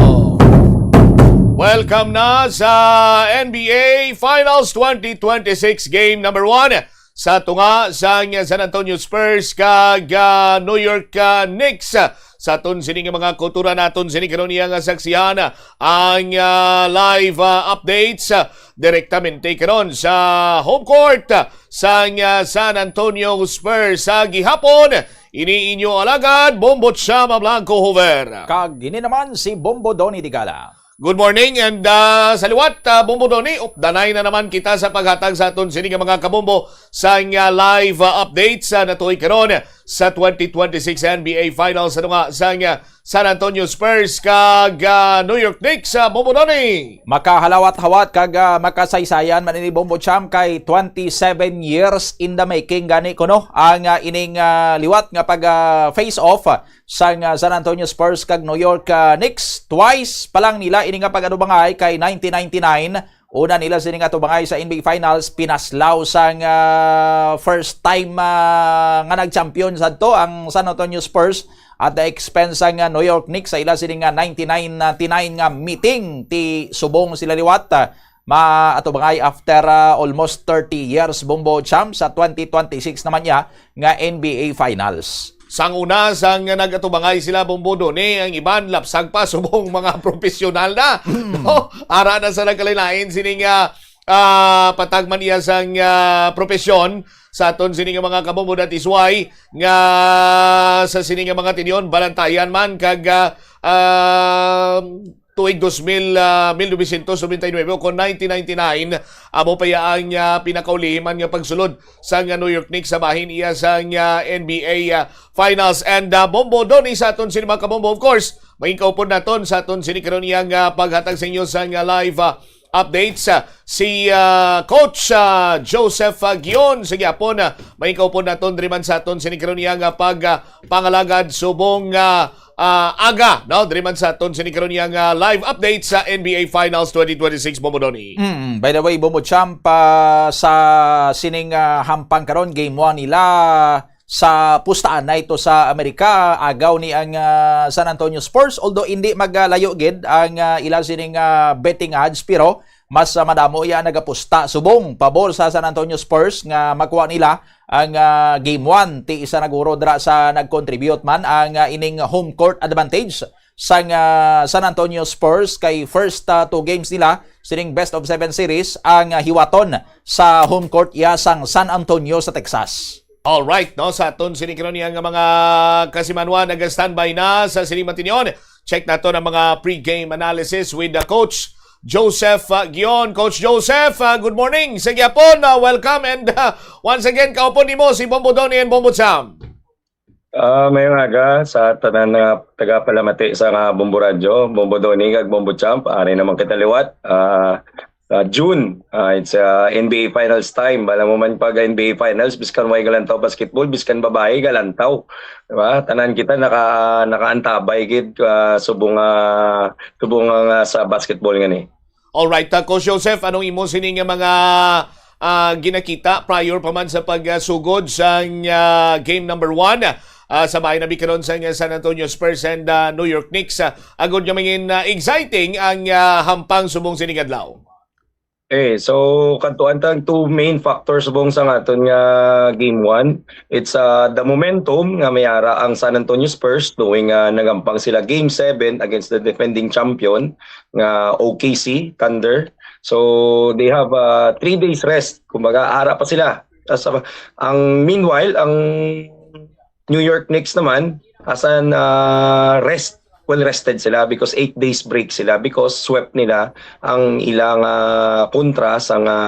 Welcome na sa N B A Finals twenty twenty-six Game number one sa tunga sang San Antonio Spurs kag, ah, New York, ah, Knicks. Sa aton sini nga mga kultura, naton sini karon iya nga saksihan ang, ah, live, ah, updates, ah, direktamente karon sa home court, ah, sang, ah, San Antonio Spurs sa gihapon. Ini inyo alagad, Bombo Chama Blanco Hoover. Kag ini naman si Bombo Donny Digala. Good morning and, ah, sa liwat, ah, Bombo Donny, updanay na naman kita sa paghatag sa aton sini nga mga kabombo sang, ah, live, ah, update sa natuoy karon sa twenty twenty-six N B A Finals, ano nga, sang, ah, San Antonio Spurs kag, ah, New York Knicks, ah, Bombo Donny. Makahalawat-hawat kag, ah, makasaysayan man ini, Bombo Cham, kay twenty-seven years in the making gani kuno ang, ah, ining, ah, liwat nga pag, ah, face off sang, ah, San Antonio Spurs kag New York, ah, Knicks. Twice pa lang nila ini nga pag-atubangay, kay nineteen ninety-nine. Una nila sini nga atubangay sa N B A Finals, pinaslaw sang, ah, first time, ah, nga nag-champion sadto ang San Antonio Spurs at the expense sang, ah, New York Knicks sa ila sini nga nineteen ninety-nine nga meeting. Ti subong sila liwat, ah, maatubangay after, ah, almost thirty years, Bombo Cham, sa twenty twenty-six naman niya nga N B A Finals. Sang una, sang nag-atubangay sila, Bombo Donny, ang iban lapsag pa, subong mga profesional na. No? Ara na sa nagkalain-lain sining, ah, ah, patag man iya sang, ah, profesyon sa aton sini nga mga kabombo. That is why nga sa sini nga mga tinyon, balantayan man kag, ah, ah, tuig dos mil, ah, mil novecientos nobenta y nuebe o kon nineteen ninety-nine, amo pa ya ang, ah, pinakaulihiman nga pagsulod sang, ah, New York Knicks sa bahin iya sang, ah, N B A, ah, Finals. And, ah, Bombo Donny, sa aton sini mga kabombo, of course, mangin kaupod naton sa aton sini karon iya nga paghatag sa inyo sang, ah, live, ah, updates, ah, si, ah, Coach, ah, Joseph, ah, Gion. Sige, apon, ah, mangin kaupod naton diri man sa aton sini karon iya nga pag, ah, pangalagad subong, ah, ah, aga, no? Diri man sa aton sini karon iya nga live update sa N B A Finals twenty twenty-six, Bombo Donny. Mm, by the way, Bombo Champ, ah, sa sining, ah, hampang karon, game one nila sa pustaanay to sa Amerika, agaw ni ang, ah, San Antonio Spurs, although hindi maglayo gid ang, ah, ila sining, ah, betting odds, pero mas, ah, madamo iya nagapusta subong pabor sa San Antonio Spurs nga makuha nila ang, ah, game one. Ti isa naguro dira sa nag-contribute man ang, ah, ining home court advantage sang, ah, San Antonio Spurs, kay first, ah, two games nila sining best of seven series ang, ah, hiwaton sa home court iya sang San Antonio sa Texas. All right, no, sa aton sini karon niya nga mga kasimanwa, nag-standby na sa sining matinyon. Check nato ang mga pre-game analysis with the coach Joseph, uh, Gion. Coach Joseph, uh, good morning sa gyapon. Uh, welcome and, uh, once again, kaupod nimo si Bombo Donnie and Bombo Cham. Ah, mayong aga sa tanan nga tagapalamati sa nga Bombo Radyo, Bombo Donnie kag Bombo Champ. Ari naman kita liwat. Ah, sa June, ah, it's, ah, N B A Finals time. Alam mo man, pag N B A Finals, biskan way galantaw basketball, biskan babae galantaw. Di ba? Tanan kita naka, nakaantabay gid, ah, subong, ah, subong nga sa basketball nga ni. Alright, uh, Coach Joseph, anong imo sining nga mga, ah, ginakita prior pa man sa pagsugod sa, ah, game number one, ah, sa bahin abi karon sa, ah, San Antonio Spurs and, ah, New York Knicks, ah, agod nga mangin, ah, exciting ang, ah, hampang subong sining adlaw? Eh, so, kadtuan tang two main factors subong sa aton nga game one. It's, ah, the momentum nga may ara ang San Antonio Spurs, knowing, ah, nagampang sila game seven against the defending champion nga O K C Thunder. So, they have, ah, three days rest. Kumbaga, ara pa sila. As, ah, ang, meanwhile, ang New York Knicks naman, asan, ah, rest, well rested sila because eight days break sila because swept nila ang ilang, ah, kontra sa nga,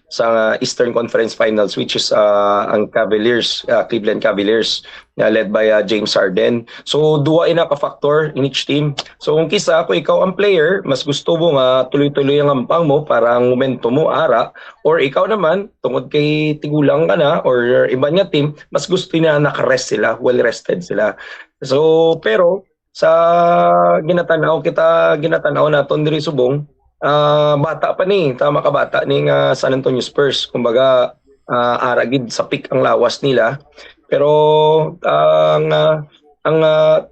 sa nga Eastern Conference Finals, which is, ah, ang Cavaliers, ah, Cleveland Cavaliers, nga led by, ah, James Harden. So, duwa ina ka factor in each team. So, kung kisa, kung ikaw ang player, mas gusto mo nga tuloy-tuloy ang hampang mo para ang momentum mo ara, or ikaw naman, tungod kay tigulang ka na or iban nga team, mas gusto niya naka-rest sila, well rested sila. So, pero sa ginatanaw kita, ginatanaw naton diri subong, ah, bata pa ni, tama ka, bata ni nga San Antonio Spurs. Kumbaga, ah, ara gid sa peak ang lawas nila. Pero ang, ah, ang, ah,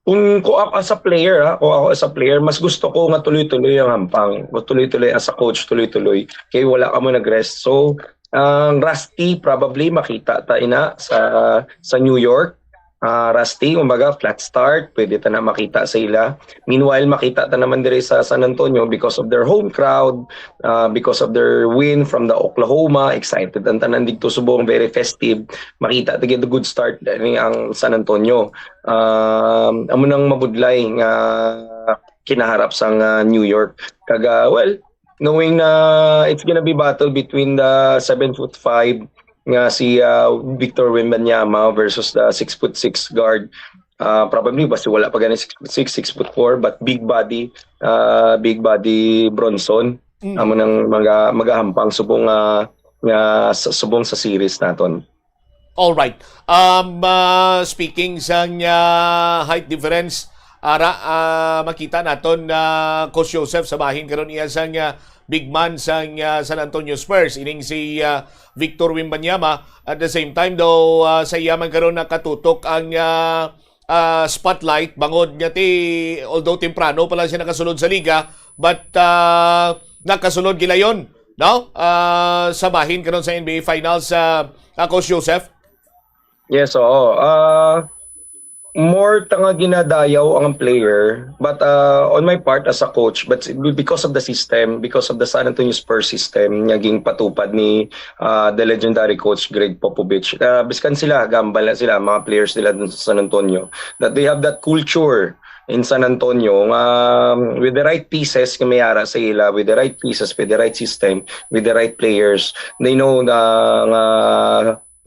kung, kung ako as a player, ah, kung ako as a player, mas gusto ko nga tuloy-tuloy ang hampang. Kung tuloy-tuloy as a coach, tuloy-tuloy. Kay wala ka mo nag-rest. So, ang rusty probably makita ta ina sa, sa New York. Ah, rusty, kumbaga, flat start, pwede ta na makita sa ila. Meanwhile, makita ta naman diri sa San Antonio because of their home crowd, ah, because of their win from the Oklahoma, excited ang tanan dito subong, very festive. Makita ta gid good start ni ang San Antonio. Um, amo nang mabudlay nga kinaharap sang, ah, New York. Kag, ah, well, knowing na it's gonna be battle between the seven foot five nga si, ah, Victor Wembanyama versus the six foot six guard. Ah, probably, basta wala pa gani six foot six, six foot four, but big body, ah, big body Bronson. Mm. Amo nang mga, magahampang subong, ah, nga sa, subong sa series naton. All right. Um, ah, speaking sang, ah, height difference, ara, ah, makita naton na Coach Joseph sa bahin karon iya sang, ah, big man sang, ah, San Antonio Spurs, ining si, ah, Victor Wembanyama. At the same time daw, ah, sa iya man karon nakatutok ang, ah, ah, spotlight bangod nga ti, although temprano pa lang siya nakasulod sa liga, but, ah, nakasulod gilayon, no? Ah, sa bahin karon sa N B A Finals, ah, ah, Coach Joseph? Yes, oo. Ah, more ta nga ginadayaw ang player, but, ah, on my part as a coach, but because of the system, because of the San Antonio Spurs system nga ginpatupad ni, ah, the legendary coach Gregg Popovich, ah, biskan sila, gambal na sila, mga players nila dun sa San Antonio, that they have that culture in San Antonio nga, um, with the right pieces nga may ara sa ila, with the right pieces, with the right system, with the right players, they know na nga,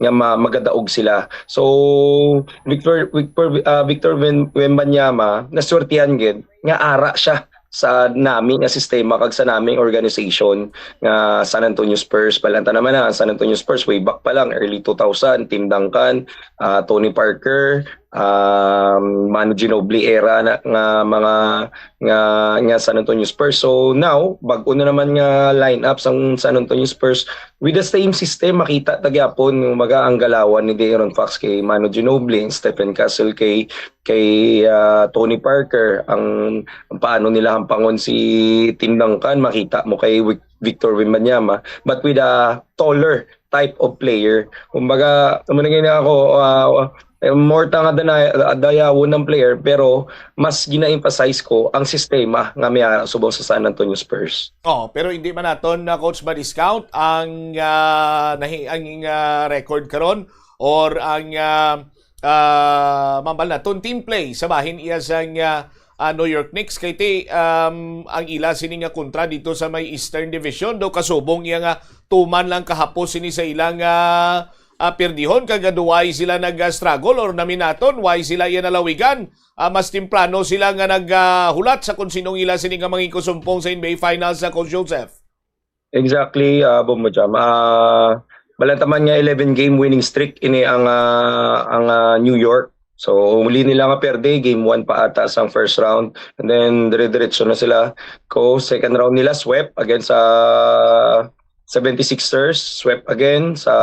nga ma-, magadaog sila. So, Victor, Victor, ah, Victor Wen-, Wembanyama, naswertihan gid nga ara siya sa nami nga sistema kag sa naming organization nga San Antonio Spurs. Balanta naman na, ang San Antonio Spurs way back pa lang, early two thousand, Tim Duncan, ah, Tony Parker, um, Manu Ginobili era na nga mga, nga, nga San Antonio Spurs. So now, bag-o na naman nga lineup sang San Antonio Spurs with the same system. Makita ta gyapon, kumbaga, ang galawan ni De'Aaron Fox kay Manu Ginobili, Stephen Castle kay, kay, ah, Tony Parker, ang, ang paano nila hampangon si Tim Duncan, makita mo kay Wic-, Victor Wembanyama, but with a taller type of player. Kumbaga, amo na gani ako, ah, Eh, more ta nga dana-, dayawon ang player, pero mas gina-emphasize ko ang sistema nga may ara subong sa San Antonio Spurs. Oh, pero hindi man naton na, Coach, ma-discount ang, ah, nahi-, ang, ah, record karon or ang, ah, ah, mambal naton team play sa bahin iya sang, ah, ah, New York Knicks. Kay ti, um, ang ila sini nga kontra dito sa may Eastern Division, daw kasubong iya nga tuman lang kahapos sini sa ilang, ah, ah, pirdihon, kag duway sila nag-struggle or naminaton, why sila iya nalawigan. Ah, mas temprano sila nga naghulat sa kung sinong ila sini nga mangikusumpong sa N B A Finals, sa Coach Joseph. Exactly, ah, Bombo Jam. Ah, balantaman nga eleven game winning streak ini ang, ah, ang, ah, New York. So, uli nila nga perde, game one pa ata sang first round. And then, dire-diretso na sila. Ko, second round nila, swept against sa seventy-sixers, swept again sa,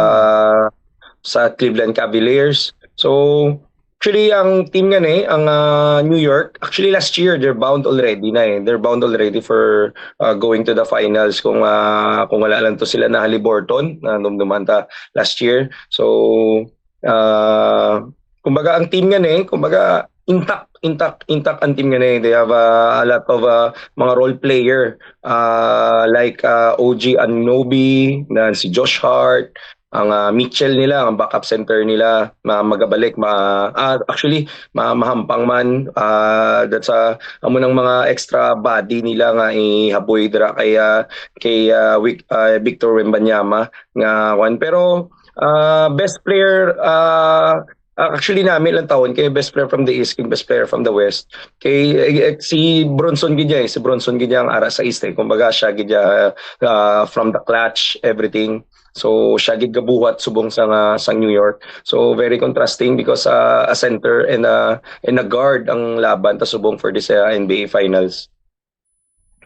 sa Cleveland Cavaliers. So, actually, ang team nga ni, ang, ah, New York, actually last year, they're bound already na eh. They're bound already for, ah, going to the finals kung, ah, kung wala lang to sila na Haliburton, na dumduman ta last year. So, ah, kumbaga, ang team nga ni, kumbaga, intact, intact, intact ang team nga ni. They have a, a lot of, ah, mga role player, ah, like, ah, O G Anunoby, na si Josh Hart, ang, ah, Mitchell nila, ang backup center nila, ma-, magabalik, ma-, ah, actually, ma-, mahampang man, ah, that's, ah, amo nang mga extra body nila nga ihaboy dira kay, ah, kay, ah, Wic-, ah, Victor Wembanyama nga kwan. Pero, ah, best player, ah, ah, actually, nami lang tawon kay best player from the East, kay best player from the West. Kay, eh, eh, si Bronson gid niya eh, si Bronson gid niya ang ara sa East eh. Kumbaga, siya gid niya, ah, from the clutch, everything. So, siya gid gabuhat subong sa nga, sa New York. So, very contrasting because, ah, a center and a, and a guard ang laban ta subong for this, ah, N B A Finals.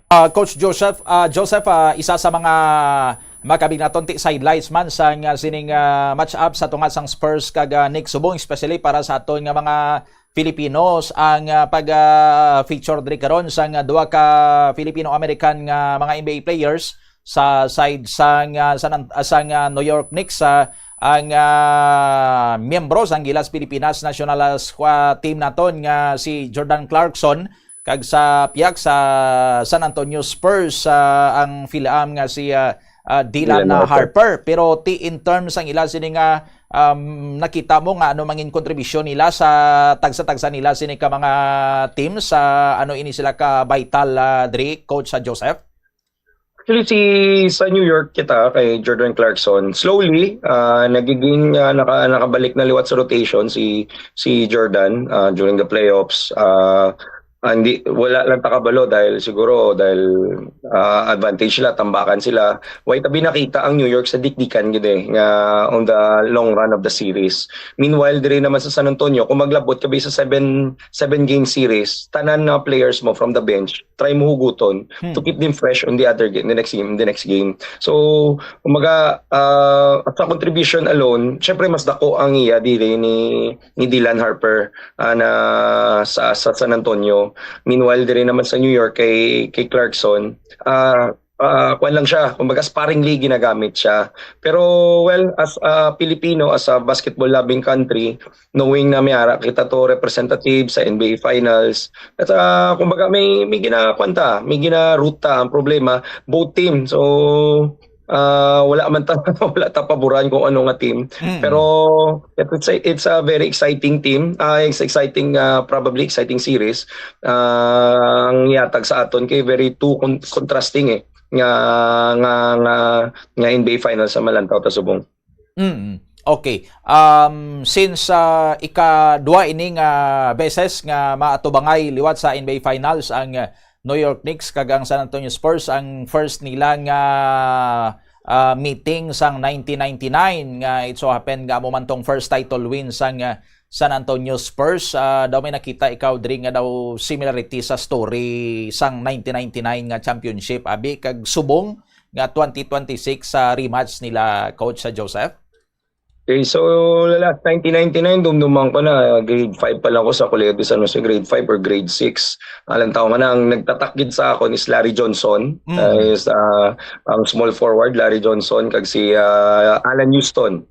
Ah, Coach Joseph, ah, Joseph, ah, isa sa mga makabig naton ti sidelights man sa nga sining, ah, match up sa tunga sang Spurs kag, ah, Knicks subong, especially para sa aton nga mga Filipinos ang, ah, pag, ah, feature diri karon sang, ah, duha ka Filipino-American nga mga N B A players sa side sang, ah, San Ant-, ah, sang, ah, New York Knicks, ah, ang, ah, miyembro sang Gilas Pilipinas national, ah, squa-, team naton nga si Jordan Clarkson, kag sa pihak sa San Antonio Spurs, ah, ang fil-am nga si, ah, ah, Dylan, Dylan, ah, Harper. Harper. Pero ti in terms ang ila sini nga, um, nakita mo nga ano mangin kontribusyon nila sa tagsa-tagsa nila sini ka mga teams, sa ano ini sila ka vital, ah, diri, Coach, sa Joseph? Actually, si, sa New York kita kay Jordan Clarkson, slowly, ah, nagiging, ah, naka-, nakabalik na liwat sa rotation si, si Jordan, ah, during the playoffs. Ah, ah, hindi, wala lang takabalo dahil siguro dahil, ah, advantage sila, tambakan sila. Way tabi nakita ang New York sa dikdikan gid eh, nga on the long run of the series. Meanwhile, diri naman sa San Antonio, kung maglabot ka ba sa seven, seven game series, tanan nga players mo from the bench, try mo huguton Hmm. to keep them fresh on the other game, the next game, the next game. So, kumbaga, ah, sa contribution alone, syempre mas dako ang iya diri ni, ni Dylan Harper, ah, na sa, sa San Antonio. Meanwhile, diri naman sa New York kay, kay Clarkson, ah, ah, kwan lang siya, kumbaga sparingly ginagamit siya. Pero, well, as a Filipino, as a basketball loving country, knowing na may ara kita to representative sa N B A Finals, at, ah, kumbaga may, may ginakwanta, may ginaruta ang problema, both team. So, ah, wala man ta, wala ta paboran kung ano nga team. Mm. Pero it's a, it's a very exciting team. Ah, it's exciting, ah, probably exciting series. Ah, ang yatag sa aton kay very two con-, contrasting eh, nga, nga, nga, nga N B A Finals sa malantaw ta subong. Mm. Okay. Um, since, ah, ika-dua ini nga beses nga maatubangay liwat sa N B A Finals ang, ah, New York Knicks kag ang San Antonio Spurs, ang first nila nga, ah, meeting sang nineteen ninety-nine, nga it so happen nga amo man tong first title win sang, ah, San Antonio Spurs. Ah, daw may nakita ikaw diri nga daw similarity sa story sang nineteen ninety-nine nga championship, abi, kag subong nga twenty twenty-six sa rematch nila, Coach, sa Joseph? Okay, so last nineteen ninety-nine, dumduman ko na, grade five pa lang ko sa Colegio de San Jose, grade five or grade six. Alang taon nga na, ang nagtatak gid sa akon is Larry Johnson, Mm. uh, is, uh, ang small forward, Larry Johnson, kag si, uh, Allan Houston.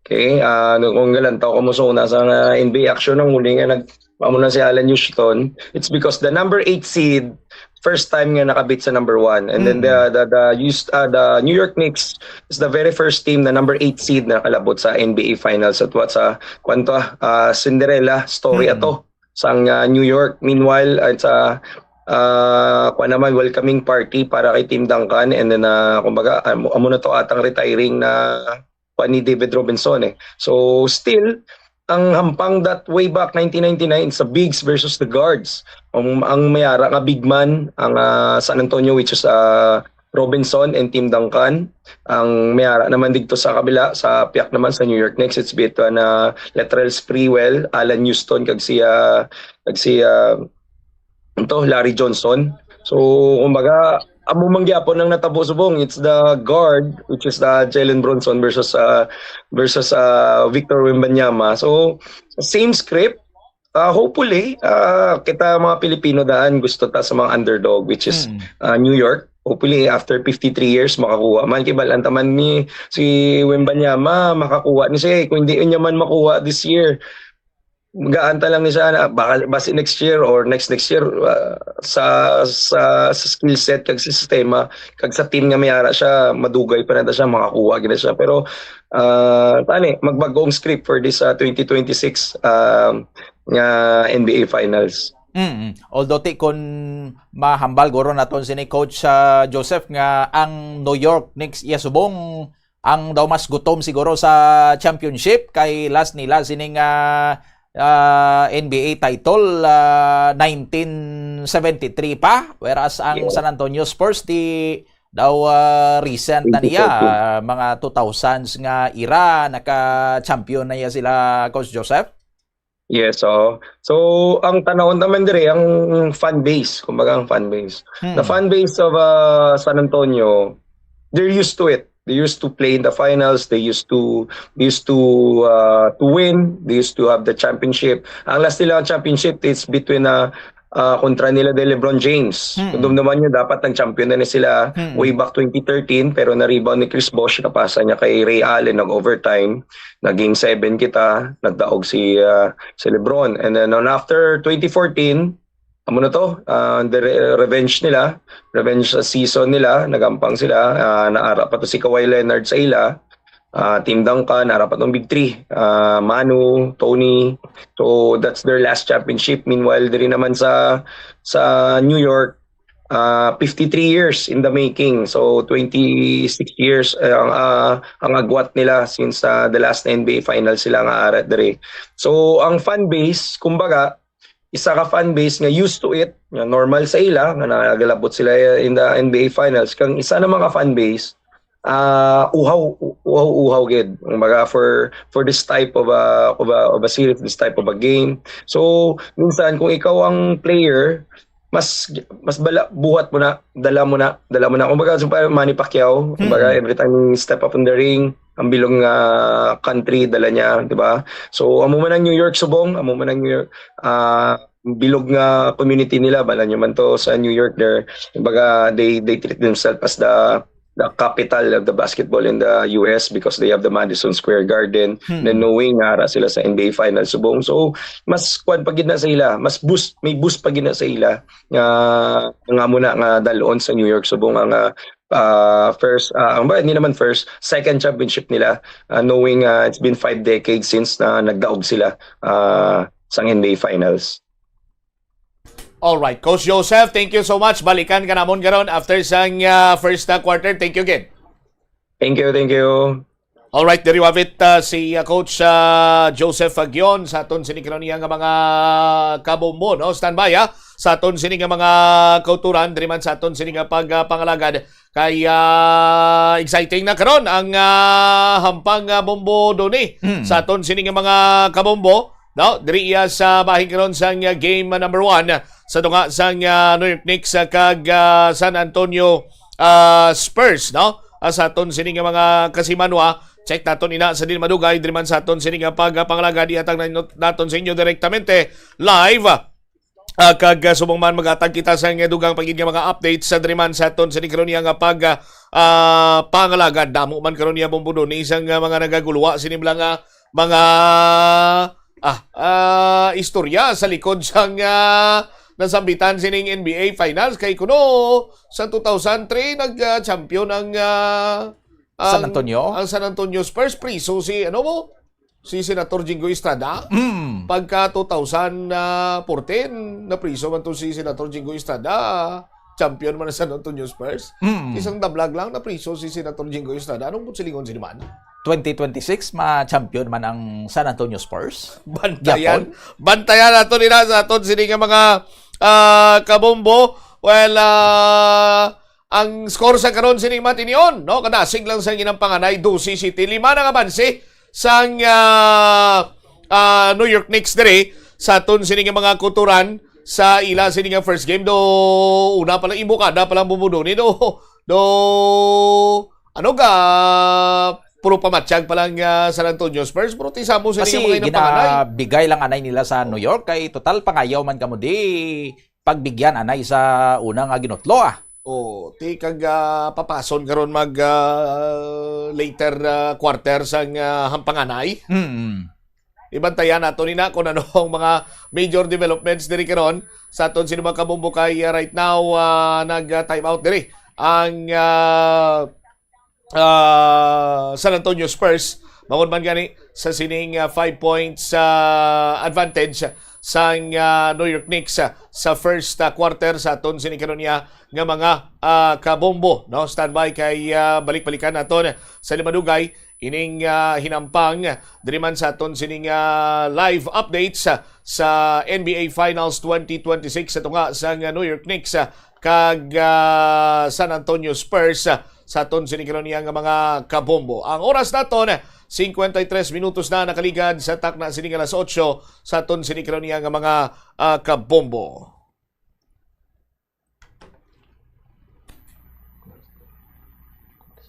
Okay, ah, no, kung galantaw ka mo sa una sa nga N B A action, ang huli nga nag-, amo na si Allan Houston. It's because the number eight seed, first time nga nakabit sa number one. And then the, the, the, used, ah, the New York Knicks is the very first team na number eight seed na nakalabot sa N B A Finals. At what sa, kwanto, ah, Cinderella story ato sang, ah, New York. Meanwhile, at sa, ah, kwan naman, welcoming party para kay Tim Duncan. And then, ah, kumbaga, amo, amo na to atang retiring na kwan ni David Robinson eh. So, still, ang hampang that way back nineteen ninety-nine sa bigs versus the guards. Ang, ang may ara nga big man, ang, ah, San Antonio, which is, ah, Robinson and Tim Duncan. Ang may ara naman dito sa kabila, sa piyak naman sa New York Knicks, it's between, ah, Latrell Sprewell, Allan Houston, kag si, ah, kag si, ah, ito, Larry Johnson. So, kumbaga, amo man gyapon ang natabo subong. It's the guard, which is the Jalen Brunson versus, uh, versus, uh, Victor Wembanyama. So, same script. Uh, hopefully, uh, kita mga Pilipino daan gusto ta sa mga underdog, which is, uh, New York. Hopefully, after fifty-three years, makakuha man. Kay balaan ta man ni si Wembanyama, makakuha ni siya eh. Kung hindi niya man makuha this year, gaan ta lang ni siya na baka, basi next year or next next year, ah, sa, sa, sa skill set kag sa sistema kag sa team nga may ara siya, madugay pa na ta siya, makakuha gid na siya. Pero, ah, tani, magbagong script for this, ah, twenty twenty-six, um, nga N B A Finals. Mm. Although ti kun mahambal guro naton sini Coach, ah, Joseph, nga ang New York Knicks iya subong ang daw mas gutom siguro sa championship kay last nila sining, ah, ah, N B A title, ah, nineteen seventy-three pa, whereas ang San Antonio Spurs di daw, ah, recent na niya, ah, mga two thousands nga era naka-champion na iya sila, Coach Joseph. Yes, oo. So, ang tanawon naman dire, ang fan base, kumbaga ang fan base. The fan base of, uh, San Antonio, they're used to it. They used to play in the finals. They used to, they used to, uh, to win. They used to have the championship. Ang last nila ang championship is between, uh, uh, kontra nila de LeBron James. Kung dumduman nyo, dapat nag-champion na ni sila way back twenty thirteen, pero na-rebound ni Chris Bosh, napasa niya kay Ray Allen, nag-overtime, nag-game seven kita, nagdaog si, uh, si LeBron. And then on after twenty fourteen, amo na to, uh, the re- revenge nila, revenge season nila, nagampang sila, uh, naara pa to si Kawhi Leonard sa ila, uh, Tim Duncan, naara pa tong Big Three, uh, Manu, Tony. So that's their last championship. Meanwhile, diri naman sa sa New York, uh, fifty-three years in the making. So twenty-six years, uh, ang, uh, ang agwat nila since, uh, the last N B A Finals sila nga ara diri. So ang fan base, kumbaga, isa ka fan base nga used to it, nga normal sa ila, nga nagalabot sila in the N B A Finals. Kang isa naman ka fan base, ah, uhaw, uhaw, uhaw gid. Kumbaga, for, for this type of a, of a, of a series, this type of a game. So, minsan, kung ikaw ang player, mas, mas bala, buhat mo na, dala mo na, dala mo na. Kumbaga, so, parang Manny Pacquiao, kumbaga, every time he step up on the ring, ang bilog nga country, dala niya, di ba? So, amo man ang New York subong, amo man ang New York, ah, bilog nga community nila, bala nyo man to sa New York, they're, kumbaga, they, they treat themselves as the, the capital of the basketball in the U S because they have the Madison Square Garden, then knowing nga ara sila sa N B A Finals subong. So, mas kwan pa gid na sa ila, mas boost, may boost pa gid na sa ila nga, nga muna nga dalon sa New York subong ang, ah, ah, first, ah, ang ba, hindi naman first, second championship nila, ah, knowing, ah, it's been five decades since na nagdaog sila, ah, sang N B A Finals. All right, Coach Joseph, thank you so much. Balikan ka namon karon after sang, ah, first, ah, quarter. Thank you again. Thank you, thank you. All right, diri wavit, ah, si, ah, Coach, ah, Joseph Aguion sa aton sini kanunay nga mga kabombo, no? Standby, ha? Sa aton sini nga mga kauturan, diri man sa aton sini nga pag, ah, pangalagad. Kay, ah, exciting na karon ang, ah, hampang, ah, bombo doni sa aton sini nga mga kabombo, no? Diri iya sa bahin karon sang, ah, game, ah, number one sa tunga sang, ah, New York Knicks, ah, kag, ah, San Antonio, ah, Spurs, no? Ah, sa aton sini nga mga kasimanwa, check naton ina sa din madugay diri man sa aton sini nga pagpangalagad, ihatag na naton sa inyo direktamente live. Ah, kag, ah, subong man magatag kita sa nga dugang pa gid nga mga updates sa diri man sa aton sini karon nga pag, ah, ah, pangalagad. Damo man karon niya bumbudon ni isang, ah, mga nagaguluwa sini lang, ah, mga, ah, ah, istorya sa likod sang, ah, nasambitan sining N B A Finals. Kay kuno, sa two thousand three, nag, ah, champion ang, ah, San ang, Antonio? ang San Antonio Spurs. Priso si, ano mo? Si Senator Jinggoy Estrada. Mm. Pagka two thousand fourteen, napriso man to si Senator Jinggoy Estrada. Champion man ang San Antonio Spurs. Mm. Isang dablag lang, napriso si Senator Jinggoy Estrada. Anong silingon sini man? Twenty twenty-six, ma-champion man ang San Antonio Spurs? Bantayan. Yapon? Bantayan nato nila sa aton sini nga mga, ah, kabombo. Well, ah, ang score sa karon sini matinion, no? Kadasig lang sa ginang panganay, dose siete. Lima na nga banse sang, ah, ah, New York Knicks diri sa aton sini nga mga kuturan sa ila sini nga first game. Do, una pa lang, imbukada pa lang bumuduni. Do, do, ano ka, puro pamatsyag pa lang, ah, San Antonio Spurs, pero ti samo sini nga Kasi mga ginang panganay. ginabigay lang anay nila sa New York, kay total pangayaw man kamo di pagbigyan anay sa una nga ginutlo, ah. Oh, ti kag, ah, papason karon mag, ah, later, ah, quarter sang, ah, hampanganay. Mm. Ibantayan nato ni na kung ano ang mga major developments diri karon sa aton sini mga kabombo kay, ah, right now, ah, nag, ah, time out diri ang, ah, ah, San Antonio Spurs. Bangod man gani sa sining, ah, five points, ah, advantage sang, ah, New York Knicks, ah, sa first, ah, quarter sa aton sini karon niya nga mga, ah, kabombo, no? Standby kay, ah, balik-balikan naton sa limadugay ining, ah, hinampang diri man sa aton sining, ah, live updates, ah, sa N B A Finals twenty twenty-six sa tunga sang, ah, New York Knicks, ah, kag, ah, San Antonio Spurs, ah, sa aton sini karon niya nga mga kabombo. Ang oras naton, cincuenta y tres minutos na nakaligad sa takna sini nga alas otso sa aton sini karon niya nga mga, ah, kabombo.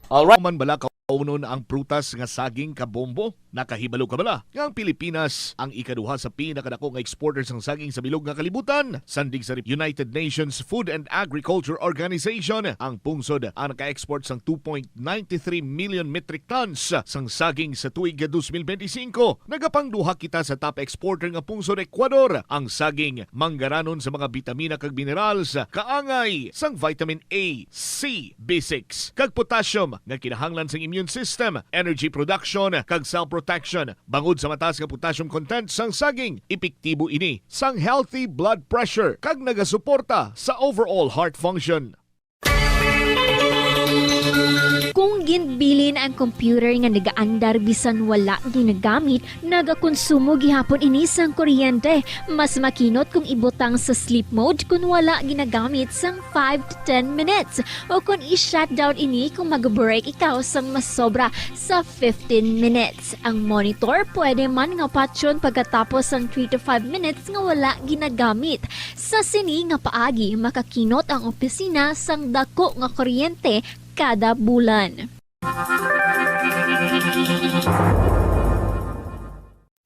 Alright. Man bala kaunon ang prutas nga saging, kabombo? Nakahibalo ka bala nga ang Pilipinas ang ikaduha sa pinakadako nga exporter sang saging sa bilog nga kalibutan? Sandig sa United Nations Food and Agriculture Organization, ang pungsod ang naka-export sang two point nine three million metric tons sang saging sa tuig twenty twenty-five. Nagapangduha kita sa top exporter nga pungsod, Ecuador. Ang saging manggaranon sa mga bitamina kag minerals, kaangay sang vitamin A, C, B six, kag potassium nga kinahanglan sang immune system, energy production, kag cell protection. Bangod sa mataas nga potassium content sang saging, epektibo ini sang healthy blood pressure kag nagasuporta sa overall heart function. Kung ginbilin ang computer nga nagaandar bisan wala ginagamit, nagakonsumo gihapon ini sang kuryente. Mas makinot kung ibutang sa sleep mode kung wala ginagamit sang five to ten minutes, o kung i-shutdown ini kung mag-break ikaw sang masobra sa fifteen minutes. Ang monitor pwede man nga patyon pagkatapos sang three to five minutes nga wala ginagamit. Sa sini nga paagi, makakinot ang opisina sang dako nga kuryente kada bulan.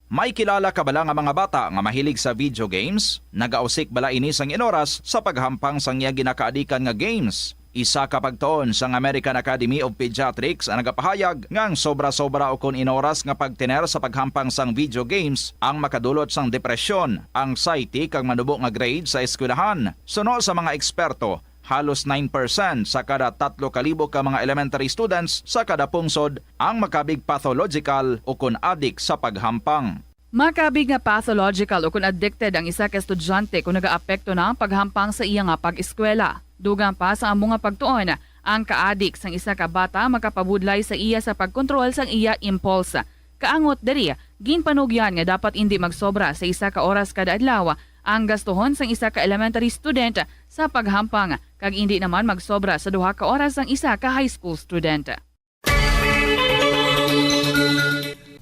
May kilala ka bala nga mga bata nga mahilig sa video games? Nagausik bala ini sang inoras sa paghampang sang iya ginakaadikan nga games? Isa ka pagtuon sang American Academy of Pediatrics ang nagapahayag nga ang sobra-sobra ukon inoras nga pagtener sa paghampang sang video games ang makadulot sang depresyon, anxiety, kag manubo nga grade sa eskwelahan. Suno sa mga eksperto, halos nine percent sa kada tatlo ka libo ka mga elementary students sa kada pungsod ang makabig pathological ukon adik sa paghampang. Makabig nga pathological ukon addicted ang isa ka estudyante kon nagaapekto na ang paghampang sa iya nga pag-eskwela. Dugang pa sa amo nga pagtuon, ang kaadik sang isa ka bata makapabudlay sa iya sa pagkontrol sang iya impulse. Kaangot diri, ginpanugyan nga dapat indi magsobra sa isa ka oras kada adlaw ang gastuhon sang isa ka elementary student sa paghampang, kag indi naman magsobra sa duha ka oras ang isa ka high school student.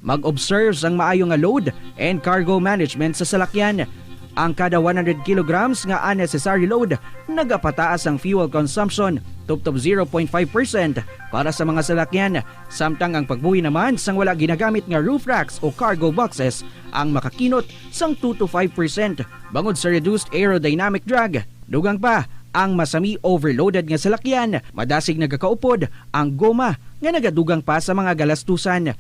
Mag-observe sang maayo nga load and cargo management sa salakyan. Ang kada one hundred kilograms nga unnecessary load nagapataas ang fuel consumption tubtob zero point five percent para sa mga salakyan, samtang ang pagbuhi naman sang wala ginagamit nga roof racks o cargo boxes ang makakinot sang two to five percent bangod sa reduced aerodynamic drag. Dugang pa, Ang masami overloaded nga salakyan, madasig nagakaupod ang goma nga nagadugang pa sa mga galastusan.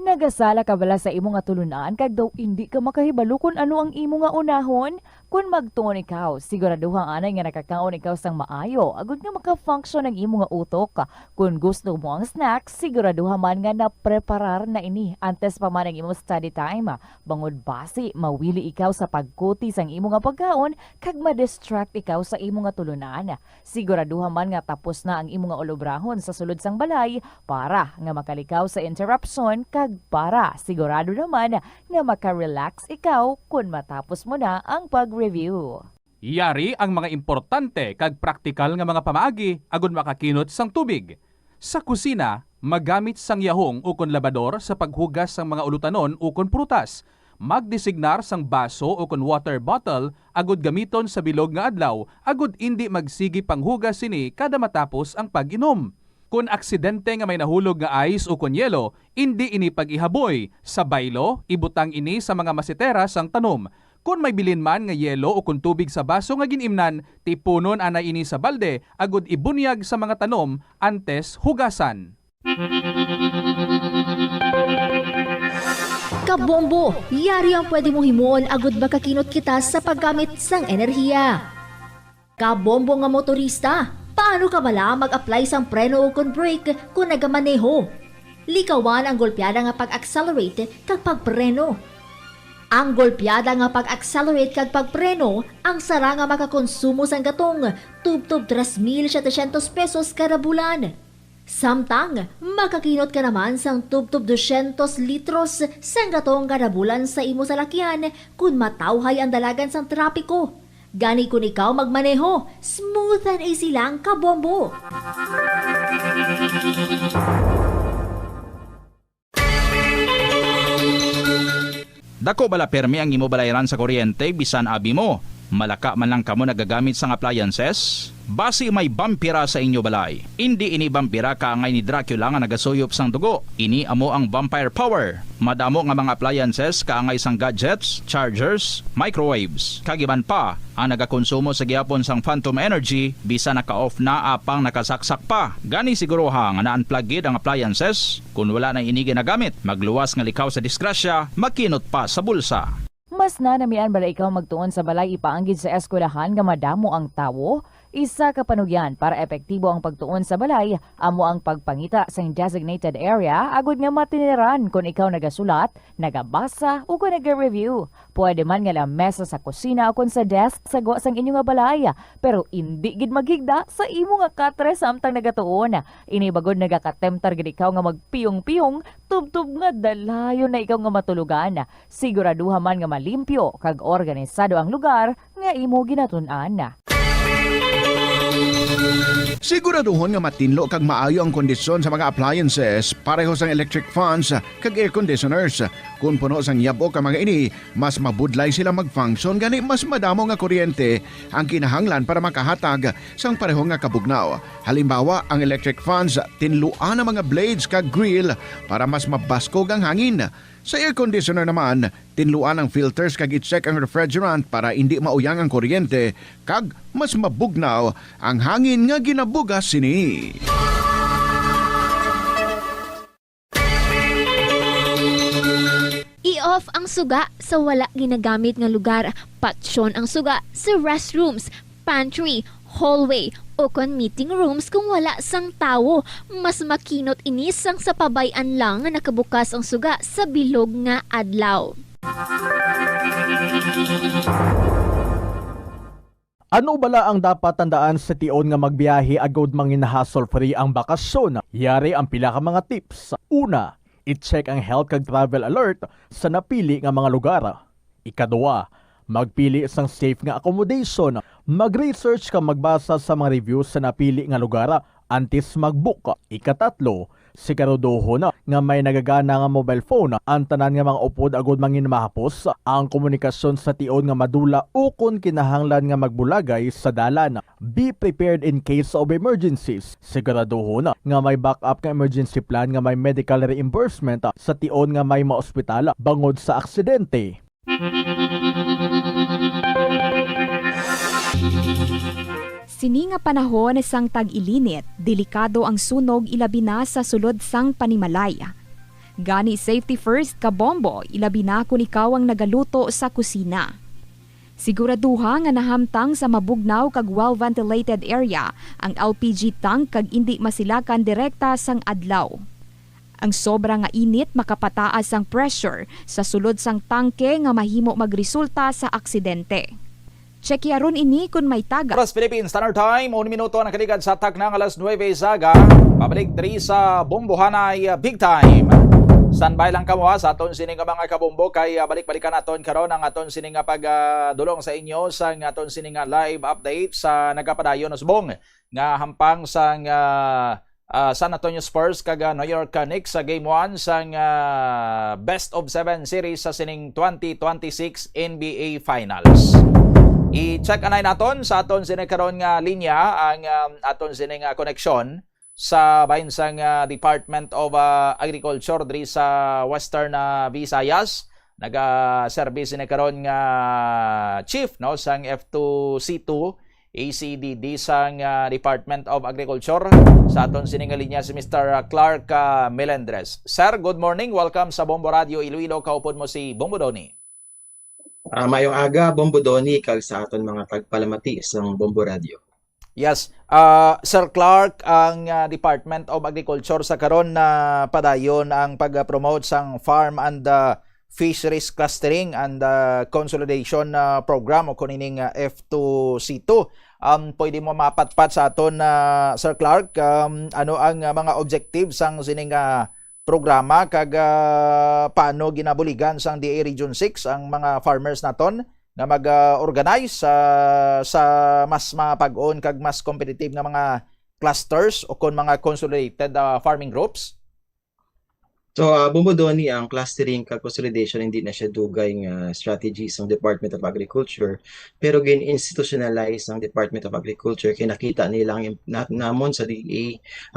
Nagasala ka bala sa imo nga tulunan kag daw indi ka makahibalo kon ano ang imo nga unahon? Kon magtuon ikaw, siguraduha anay nga nakakaon ikaw sang maayo agod nga maka-function ang imo nga utok. Kon gusto mo ang snack, siguraduha man nga napreparar na ini antes pa man ang imo study time. Bangod basi mawili ikaw sa pagkuti sang imo nga pagkaon kag ma-distract ikaw sa imo nga tulunan. Siguraduha man nga tapos na ang imo nga ulobrahon sa sulod sang balay para nga makalikaw sa interruption kag para sigurado naman nga maka-relax ikaw kon matapos mo na ang pag-review. Yari ang mga importante kag praktikal nga mga pamaagi agud makakinot sang tubig. Sa kusina, magamit sang yahong ukon labador sa paghugas sang mga ulutanon ukon prutas. Magdesignar sang baso ukon water bottle agud gamiton sa bilog nga adlaw agud indi magsigi panghugas sini kada matapos ang pag-inom. Kon aksidente nga may nahulog nga ice ukon yelo, indi ini pag-ihaboy. Sa baylo, ibutang ini sa mga masetera sang tanom. Kon may bilin man nga yelo ukon tubig sa baso nga gin-imnan, tipunon anay ini sa balde agud ibunyag sa mga tanom antes hugasan. Kabombo, yari ang pwede mo himuon agud makakinot kita sa paggamit sang enerhiya. Kabombo nga motorista, paano ka bala mag-apply sang preno ukon brake kon nagamaneho? Likawan ang golpeada nga pag-accelerate kag pagpreno. Ang golpeada nga pag-accelerate kag pagpreno ang sara nga makakonsumo sang gatong tubtob tres mil setecientos pesos kada bulan. Samtang makakinot ka naman sang tubtob dosyentos litros sang gatong kada bulan sa imo salakyan kon matawhay ang dalagan sang trapiko. Gani kon ikaw magmaneho, smooth and easy lang, kabombo. Dako bala permi ang imo balayran sa kuryente bisan abi mo? Malaka man lang kamo nagagamit sang appliances? Basi may bampira sa inyo balay. Indi ini bampira kaangay ni Dracula nga nagasuyop sang dugo. Ini amo ang vampire power. Madamo nga mga appliances kaangay sang gadgets, chargers, microwaves, kag iban pa ang nagakonsumo sa gihapon sang phantom energy bisan naka-off na apang nakasaksak pa. Gani siguruha nga na-unplug gid ang appliances. Kon wala na ini ginagamit, magluwas nga likaw sa disgrasya, makinot pa sa bulsa. Mas nanamian bala ikaw magtuon sa balay ipaanggid sa eskwelahan nga madamo ang tawo? Isa ka panugyan para epektibo ang pagtuon sa balay amo ang pagpangita sang designated area agud nga matiniran kon ikaw nagasulat, nagabasa, o kon naga-review. Pwede man nga lamesa sa kusina o kon sa desk sa gwa sang inyo nga balay, pero indi gid maghigda sa imo nga katre samtang nagatuon. Ini bagod nagakatemptar gid ikaw nga magpiyong-piyong tubtob nga dalayon na ikaw nga matulogan. Siguraduha man nga malimpyo kag organisado ang lugar nga imo ginatun-an. Siguraduhon nga matinlo kag maayo ang kondisyon sa mga appliances, pareho sang electric fans kag air conditioners. Kon puno sang yab-ok ang mga ini, mas mabudlay sila mag-function, gani mas madamo nga kuryente ang kinahanglan para makahatag sang pareho nga kabugnaw. Halimbawa, ang electric fans, tinluan ang mga blades kag grill para mas mabaskog ang hangin. Sa air conditioner naman, tinluan ang filters kag i-check ang refrigerant para indi mauyang ang kuryente kag mas mabugnaw ang hangin nga ginabugas sini. I-off ang suga sa wala ginagamit nga lugar. Patyon ang suga sa restrooms, pantry, hallway, o kon meeting rooms kung wala sang tawo. Mas makinot ini sang sa pabay-an lang nga nakabukas ang suga sa bilog nga adlaw. Ano bala ang dapat tandaan sa tion nga magbiyahe agud mangin-hassle-free ang bakasyon? Yari ang pila ka mga tips. Una, i-check ang health kag travel alert sa napili nga mga lugar. Ikaduha, magpili sang safe nga accommodation. Mag-research kag magbasa sa mga reviews sa napili nga lugar antes mag-book. Ikatatlo, siguraduhon nga may nagagana nga mobile phone ang tanan nga mga upod agud mangin mahapos ang komunikasyon sa tion nga madula ukon kinahanglan nga magbulagay sa dalan. Be prepared in case of emergencies. Siguraduhon nga may backup nga emergency plan nga may medical reimbursement sa tion nga may maospital bangod sa aksidente. Sini nga panahon sang tag-ilinit, delikado ang sunog, ilabi na sa sulod sang panimalay. Gani, safety first, kabombo, ilabi na kon ikaw ang nagaluto sa kusina. Siguraduha nga nahamtang sa mabugnaw kag well-ventilated area ang L P G tank kag indi masilakan direkta sang adlaw. Ang sobra nga init makapataas sang pressure sa sulod sang tangke nga mahimo magresulta sa aksidente. Tseki aron ini kon may taga. Oras Philippine Standard Time, un minuto ang nakaligad sa takna nga alas nuwebe sa aga. Pabalik diri sa Bombohanay, uh, Big Time. Standby lang kamo, ha, sa aton sini nga mga kabombo kay, uh, balik-balikan naton karon ang aton sini nga pagdulong sa inyo sa aton sini nga live update sa nagapadayon na subong nga hampang sang, ah, ah, San Antonio Spurs kag, ah, New York Knicks sa game one sang, ah, best of seven series sa sining twenty twenty-six N B A Finals. I-check anay naton sa aton sini karon nga linya ang, um, aton sini nga koneksyon sa bahin sang, ah, Department of, ah, Agriculture diri sa Western, ah, Visayas. Naga-serve sini karon nga chief, no, sang F two C two A C D D sang, ah, Department of Agriculture. Sa aton sini nga linya si Mister Clark, ah, Melendres. Sir, good morning. Welcome sa Bombo Radio Iloilo. Kaupod mo si Bombo Donny. Ah, mayong aga, Bombo Donny, kag sa aton mga tagpalamati sang Bombo Radio. Yes. Ah, Sir Clark, ang, ah, Department of Agriculture sa karon na padayon ang pag-promote sang farm and, ah, fisheries clustering and, ah, consolidation, ah, program o kung ining, ah, F two C two. Um, pwede mo mapatpat sa aton, ah, Sir Clark, um, ano ang, ah, mga objectives sang sining, ah, programa kag, ah, paano ginabuligan sang D A Region six ang mga farmers naton nga mag, ah, organize sa, sa mas mapag-on kag mas competitive nga mga clusters o kon mga consolidated, ah, farming groups? So, ah, Bombo Donny, ang clustering kag consolidation hindi na siya dugay nga strategy sang Department of Agriculture, pero gin-institutionalize sang Department of Agriculture kay nakita nila ang im-, na-, namon sa D A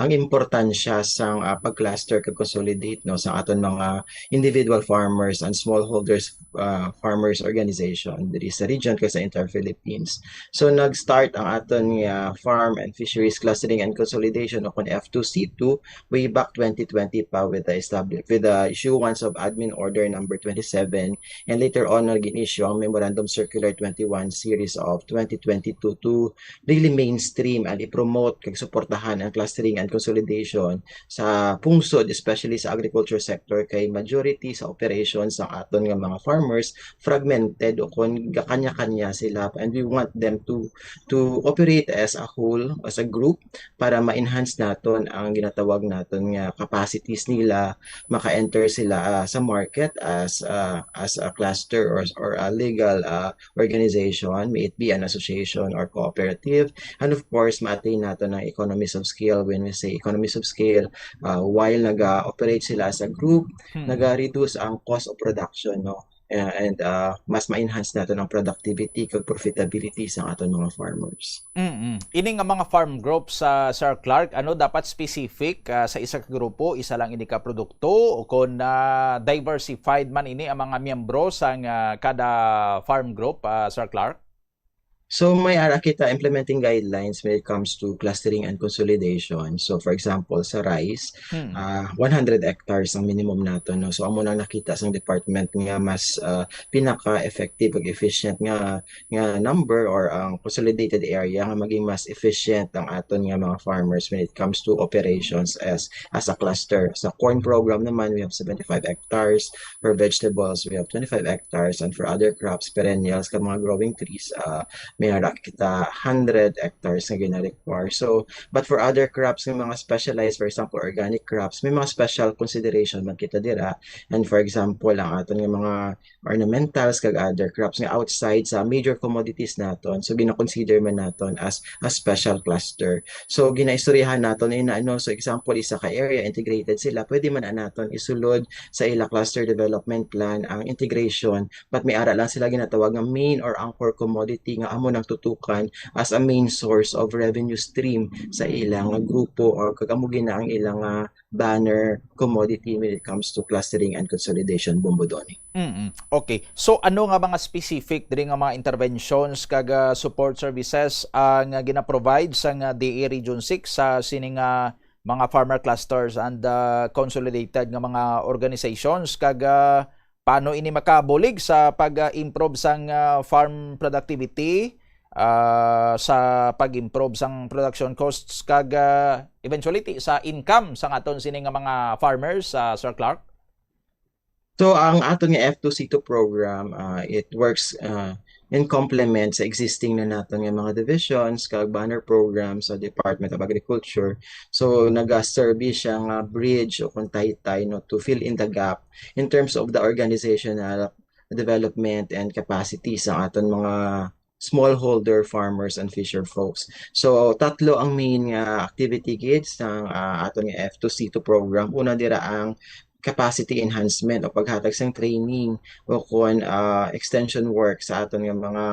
ang importansya sang, ah, pag-cluster kag consolidate, no, sa aton mga individual farmers and smallholders, ah, farmers organization diri sa region kag sa entire Philippines. So, nag-start ang aton nga Farm and Fisheries Clustering and Consolidation o kon F two C two way back twenty twenty pa with the establi-, with the issuance of Admin Order Number twenty-seven, and later on, naging issue ang Memorandum Circular twenty-one series of twenty twenty-two to really mainstream and i-promote kag suportahan ang clustering and consolidation sa pungsod, especially sa agriculture sector, kay majority sa operations sang aton nga mga farmers fragmented o kon gakanya-kanya sila, and we want them to to operate as a whole, as a group, para ma-enhance naton ang ginatawag naton nga capacities nila, maka-enter sila, ah, sa market as, ah, as a cluster or, or a legal, ah, organization, may it be an association or cooperative. And of course, ma-attain nato ng economies of scale. When we say economies of scale, uh, while naga-operate sila as a group, Hmm. naga-reduce ang cost of production, no? Uh, and, uh, mas ma-enhance nato ang productivity kag profitability sa aton mga farmers. Mm-mm. Ini nga mga farm groups, ah, Sir Clark, ano dapat specific, ah, sa isa ka grupo, isa lang ini ka produkto, o kon, ah, diversified man ini ang mga miyembro sang, ah, kada farm group, ah, Sir Clark? So, may ara kita implementing guidelines when it comes to clustering and consolidation. So, for example, sa rice, Hmm. ah, one hundred hectares ang minimum nato, no? So, amo nang nakita sang department nga mas, ah, pinaka-effective ug efficient nga, nga number or ang consolidated area nga maging mas efficient ang aton nga mga farmers when it comes to operations as, as a cluster. Sa corn program naman, we have seventy-five hectares. For vegetables, we have twenty-five hectares, and for other crops, perennials, kag mga growing trees, ah, may ara kita hundred hectares nga gina-require. So, but for other crops nga mga specialized, for example, organic crops, may mga special consideration man kita dira. And for example, ang aton nga mga ornamentals kag other crops nga outside sa major commodities naton, so gina-consider man naton as a special cluster. So, ginaistoryahan naton ina, ano, so example, isa ka area, integrated sila, pwede man na naton isulod sa ila cluster development plan ang integration, but may ara lang sila ginatawag nga main or anchor commodity nga amo amo nang tutukan as a main source of revenue stream sa ilang nga grupo, or kag amo gid na ang ilang nga banner commodity when it comes to clustering and consolidation, Bombo Donny. Mm. Okay. So ano nga mga specific diri nga mga interventions kag ah, support services ang ah, gina-provide sang ah, D A Region six sa sining ah, mga farmer clusters and ah, consolidated nga mga organizations, kag ah, paano ini makabulig sa pag-improve sang ah, farm productivity, ah, sa pag-improve sang production costs, kag ah, eventually ti- sa income sang aton sini nga mga farmers, ah, Sir Clark? So ang aton nga F two C two program, ah, it works ah, in complement sa existing na naton nga mga divisions kag banner programs sa Department of Agriculture. So nagaserbi siya nga bridge o kung taytay, no, to fill in the gap in terms of the organizational development and capacity sa aton mga smallholder farmers and fisher folks. So tatlo ang main nga activity gid sa ah, aton nga F two C two program. Una dira ang capacity enhancement o paghatag sang training o kon ah, extension work sa aton nga mga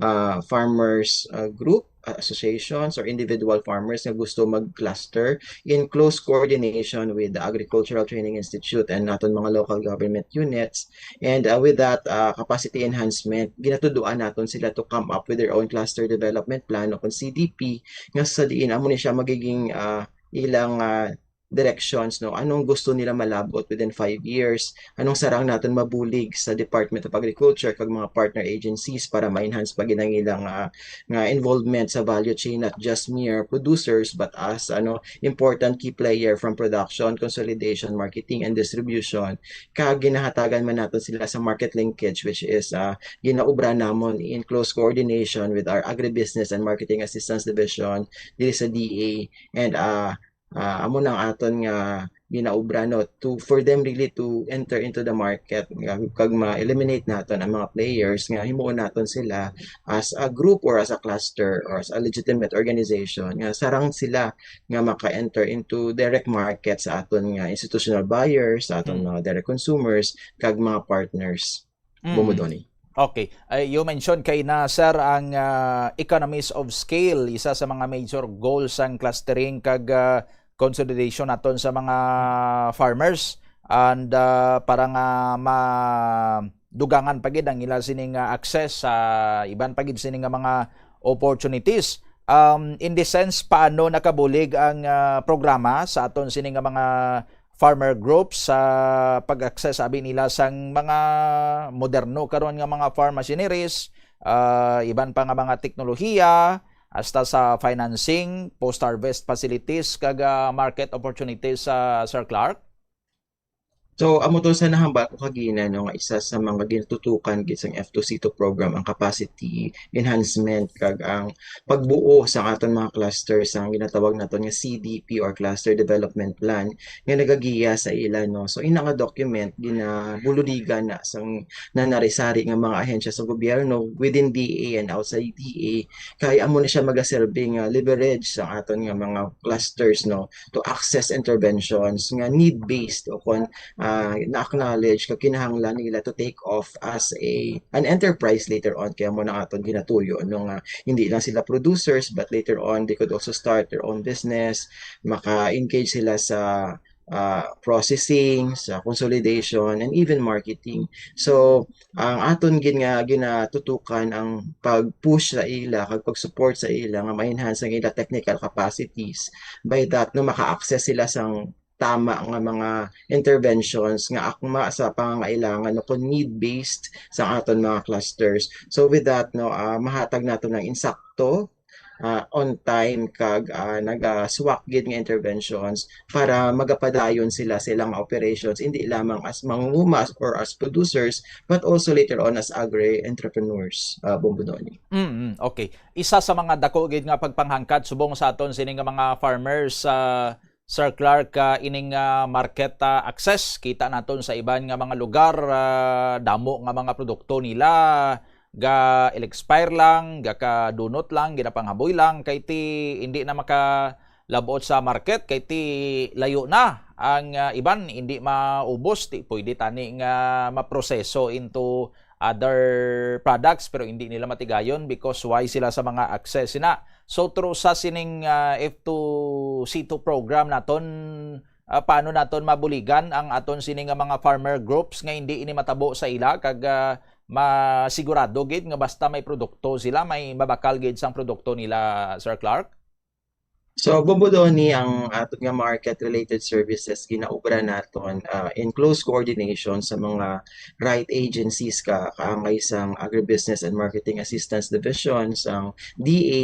ah, farmers ah, group, ah, associations, or individual farmers nga gusto mag-cluster in close coordination with the Agricultural Training Institute and naton mga local government units. And ah, with that ah, capacity enhancement, ginatuduan naton sila to come up with their own cluster development plan o kon C D P, nga sa diin amo ni siya magiging ah, ilang ah, directions, no, anong gusto nila malabot within five years, anong sarang naton mabulig sa Department of Agriculture kag mga partner agencies para ma-enhance pa gid ang ilang ah, nga involvement sa value chain, not just mere producers but as ano, important key player from production, consolidation, marketing, and distribution. Kag ginahatagan man naton sila sa market linkage, which is ah, ginaubra namon in close coordination with our Agribusiness and Marketing Assistance Division diri sa D A, and ah, ah, amo nang aton nga ginaubra, no, to, for them really to enter into the market, nga kag ma-eliminate naton ang mga players, nga himuon naton sila as a group or as a cluster or as a legitimate organization nga sarang sila nga maka-enter into direct market sa aton nga institutional buyers, sa aton Mm. mga direct consumers kag mga partners. Mm. Bombo Donny. Okay. Ay, you mentioned kay na, sir, ang ah, economies of scale, isa sa mga major goals sang clustering kag ah, consolidation naton sa mga farmers, and ah, para nga madugangan pa gid ang ila sining ah, access sa iban pa gid sini nga mga opportunities. Um, in this sense, paano nakabulig ang ah, programa sa aton sini nga mga farmer groups sa pag-access abi nila sang mga moderno karon nga mga farm machineries, ah, iban pa nga mga teknolohiya, hasta sa financing, post-harvest facilities, kag ah, market opportunities, sa Sir Clark? So, amo to sa nahambal ko kagina, no, nga isa sa mga ginatutukan gid sang F two C two program ang capacity enhancement kag ang pagbuo sa aton mga clusters, ang ginatawag naton nga C D P or Cluster Development Plan, nga nagagiya sa ila, no. So, ina nga document ginabululigan na sang nanari-sari nga mga ahensya sa gobyerno within D A and outside D A, kay amo na siya magaserbi nga leverage sa aton nga mga clusters, no, to access interventions nga need-based o kon ah, na-acknowledge kag kinahanglan nila to take off as a an enterprise later on. Kaya mo na aton ginatuyo, no, nga hindi lang sila producers, but later on they could also start their own business, maka-engage sila sa ah, processing, sa consolidation, and even marketing. So, ang aton gid nga ginatutukan ang pag-push sa ila kag pag-support sa ila nga ma-enhance ang ila technical capacities. By that, no, maka-access sila sang tama nga mga interventions nga akma sa pangangailangan o kung need-based sa aton mga clusters. So with that, no, ah, mahatag nato ng insakto, ah, on time, kag ah, nagaswak gid nga interventions para magapadayon sila sa ilang operations, hindi lamang as mangunguma or as producers, but also later on as agri-entrepreneurs, ah, Bombo Donny. Mm, okay. Isa sa mga dako gid nga pagpanghangkat subong sa aton sini nga mga farmers, ah, Sir Clark, ah, ining ah, market ah, access. Kita naton sa iban nga mga lugar, ah, damo nga mga produkto nila ga-expire lang, gakadunot lang, ginapanghaboy lang, kay ti hindi na makalabot sa market, kay ti layo na ang ah, iban, hindi maubos, ti pwede tani nga maproseso into other products, pero hindi nila matigayon because why sila sa mga access na. So through sa sining ah, F two C two program naton, ah, paano naton mabuligan ang aton sini nga mga farmer groups nga hindi ini matabo sa ila kag ah, masigurado gid nga basta may produkto sila, may mabakal gid sang produkto nila, Sir Clark? So, Bobo Donny, ang aton nga market-related services ginaobra naton ah, in close coordination sa mga right agencies ka kaangay sang Agribusiness and Marketing Assistance Division, sang D A,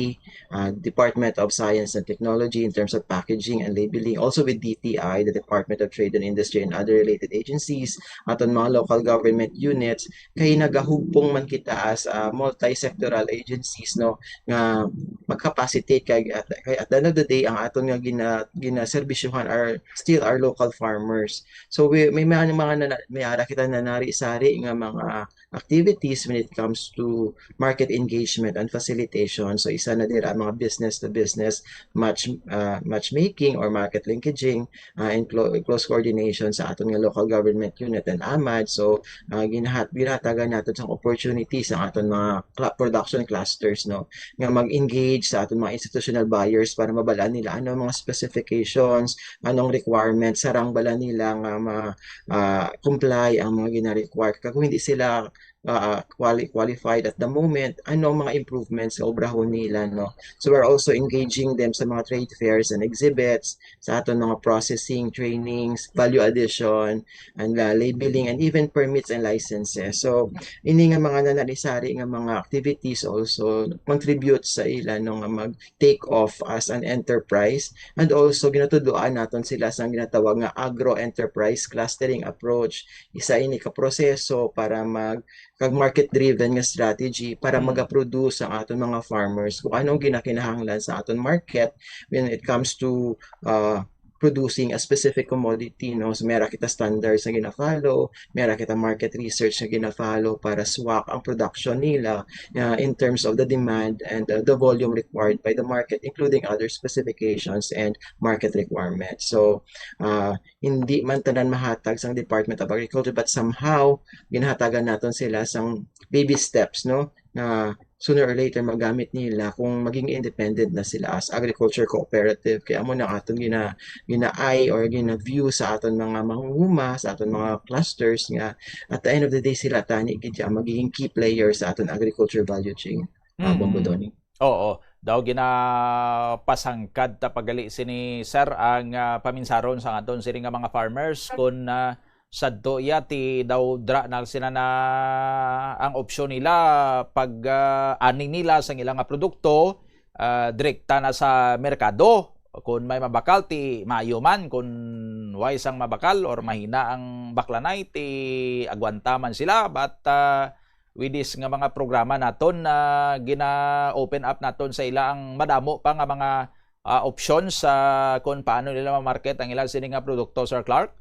ah, Department of Science and Technology in terms of packaging and labeling, also with D T I, the Department of Trade and Industry, and other related agencies, aton mga local government units, kay nagahugpong man kita as ah, multi-sectoral agencies, no, nga magcapacitate kay at, kay at the end of the day ang aton nga gina, ginaserbisyuhan are still our local farmers. So we, may mga mga nana, may ara kita nanari-sari nga mga activities when it comes to market engagement and facilitation. So isa na dira ang mga business to business match ah, matchmaking or market linkaging ah, in clo- close coordination sa aton nga local government unit and AMAD. So ah, ginahat ginahatagan naton sang opportunity sa aton mga cla- production clusters, no, nga mag-engage sa aton mga institutional buyers para mabalaan nila ano ang mga specifications, anong requirements, sarang bala nila nga ma ah, comply ang mga gina-require. Kag kung hindi sila ah, quali- qualified at the moment, ano ang mga improvements nga obrahon nila, no? So we're also engaging them sa mga trade fairs and exhibits, sa aton mga processing, trainings, value addition, and uh, labeling, and even permits and licenses. So ini nga mga nanari-sari nga mga activities also contribute sa ila, no, nga mag take off as an enterprise, and also ginatudloan naton sila sang ginatawag nga agro-enterprise clustering approach. Isa ini ka proseso para mag kag market-driven nga strategy para Mm. magaproduce ang aton mga farmers kung anong ginakinahanglan sa aton market when it comes to uh, producing a specific commodity, no? So, mera kita standards nga gina-follow, mera kita market research nga gina-follow para swak ang production nila uh, in terms of the demand and uh, the volume required by the market, including other specifications and market requirements. So, uh, hindi man tanan mahatag sang Department of Agriculture, but somehow ginahatagan naton sila sang baby steps, no, na sooner or later magamit nila kung maging independent na sila as agriculture cooperative. Kaya amo na aton gina ginaay or gina-view sa aton mga manghuma, sa aton mga clusters nga at the end of the day sila tani gid ang magiging key player sa aton agriculture value chain. Uh, Bombo Mm. Donny. Oo, daw ginapasangkad ta pagali sini sir ang ah, paminsaron sa aton sini nga mga farmers kun ah, sadto iya ti daw dra na sila na ang opsyon nila pag ah, ani nila sang ila nga produkto ah, direkta na sa merkado. Kun may mabakal ti maayo man, kun way sang mabakal or mahina ang baklanay ti agwanta man sila, but ah, with this nga mga programa naton na gina-open up naton sa ila ang madamo pa nga mga ah, options sa kung paano nila ma-market ang ilang sini nga produkto, Sir Clark?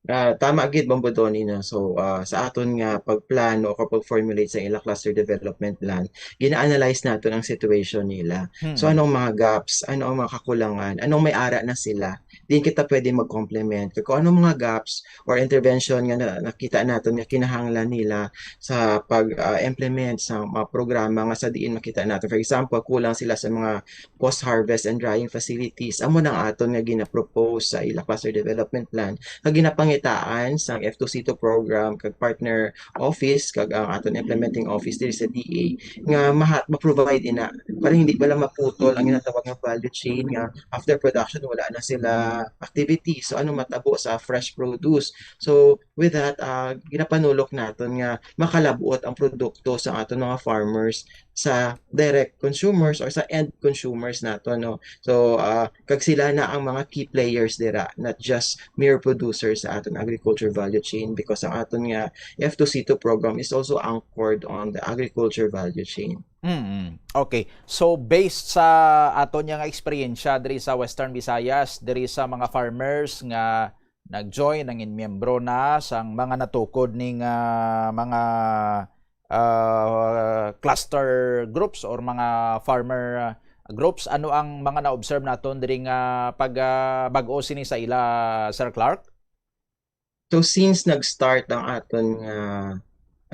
Ah, tama gid, Bombo Donny, no? So, ah, sa aton nga pagplano o pag-formulate sa ila cluster development plan, gina-analyze naton ang situation nila. So, Hmm. anong mga gaps? Ano ang mga kakulangan? Anong may ara na sila? Diin kita pwede mag-complement. Kung anong mga gaps or intervention nga na, nakita naton nga kinahanglan nila sa pag-implement sa mga programa nga sa diin makita naton. For example, kulang sila sa mga post-harvest and drying facilities. Amo na ang aton nga gina-propose sa ila cluster development plan nga ginapangitaan sang F two C two program kag partner office kag ang aton implementing office diri sa D A nga maha- ma-provide ina para hindi pala maputol ang ginatawag nga value chain nga after production wala na sila activity. So ano matabo sa fresh produce? So with that, ah, ginapanulok naton nga makalabot ang produkto sa aton mga farmers sa direct consumers or sa end consumers nato, no? So ah, kag sila na ang mga key players dira, not just mere producers sa aton agriculture value chain, because ang aton nga F two C two program is also anchored on the agriculture value chain. Mm. Okay. So based sa aton nga eksperyensya diri sa Western Visayas, diri sa mga farmers nga nag-join, nangin miyembro na sang mga natukod ning ah, mga ah, cluster groups or mga farmer ah, groups, ano ang mga na-observe naton diri nga pag ah, bag-o sini sa ila, Sir Clark? So since nag-start ang aton nga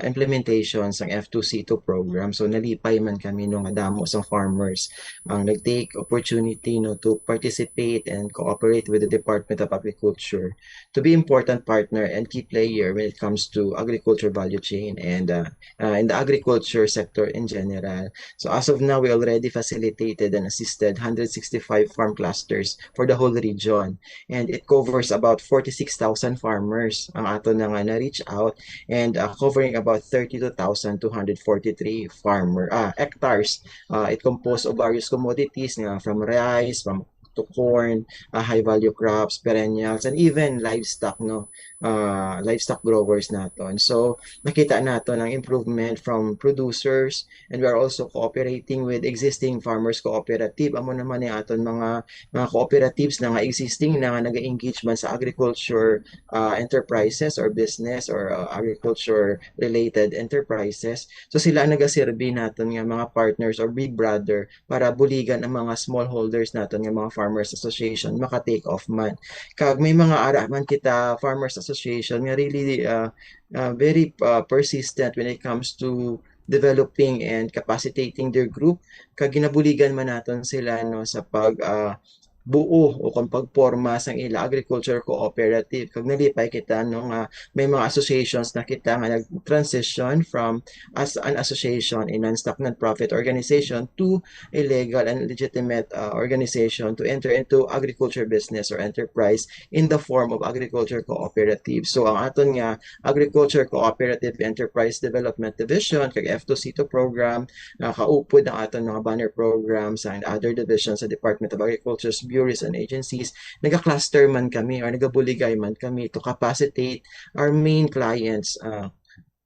implementation sang F two C two program. So nalipay man kami, no, nga damo sang farmers ang nag-take opportunity, no, to participate and cooperate with the Department of Agriculture to be important partner and key player when it comes to agriculture value chain and uh, uh, in the agriculture sector in general. So as of now, we already facilitated and assisted one hundred sixty-five farm clusters for the whole region, and it covers about forty-six thousand farmers ang ato na nga na-reach out, and uh, covering about thirty-two thousand two hundred forty-three farmer ah, hectares. Uh, it composed of various commodities nga from rice, from to corn, uh, high value crops, perennials, and even livestock, no, uh, livestock growers naton. So nakita naton ang improvement from producers, and we are also cooperating with existing farmers cooperative. Amo naman ni aton mga mga cooperatives na nga existing na nga nag-engage man sa agriculture uh, enterprises or business or uh, agriculture related enterprises. So sila ang nagaserbi naton nga mga partners or big brother para buligan ang mga smallholders naton nga mga farmers association maka-take off man. Kag may mga ara man kita farmers association nga really uh, uh, very uh, persistent when it comes to developing and capacitating their group, kag ginabuligan man naton sila, no, sa pag uh, buo o kung pagporma sang ila agriculture cooperative. Kag nalipay kita, no, nga may mga associations na kita nga nag-transition from as an association, a non-stock non-profit organization, to a legal and legitimate uh, organization to enter into agriculture business or enterprise in the form of agriculture cooperative. So ang aton nga Agriculture Cooperative Enterprise Development Division kag F two C two program, uh, kaupod ang aton mga banner programs and other divisions sa Department of Agriculture's bureaus and agencies. Naga-cluster man kami or nagabuligay man kami to capacitate our main clients uh,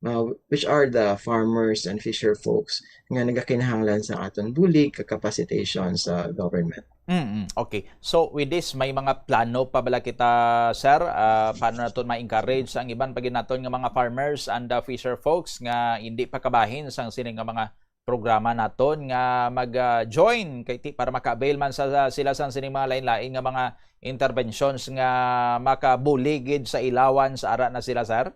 uh, which are the farmers and fisher folks nga nagakinahanglan sa aton bulig kag capacitation sa government. Mm, okay. So, with this, may mga plano pa bala kita, sir? Ah, paano naton ma-encourage ang iban pa gid naton nga mga farmers and, ah, fisher folks nga hindi pa kabahin sang sini nga mga programa naton nga mag-join kay ti para maka-avail man sa, sa sila sang sini mga lain-lain nga mga interventions nga makabulig gid sa ilawan sa ara na sila, sir?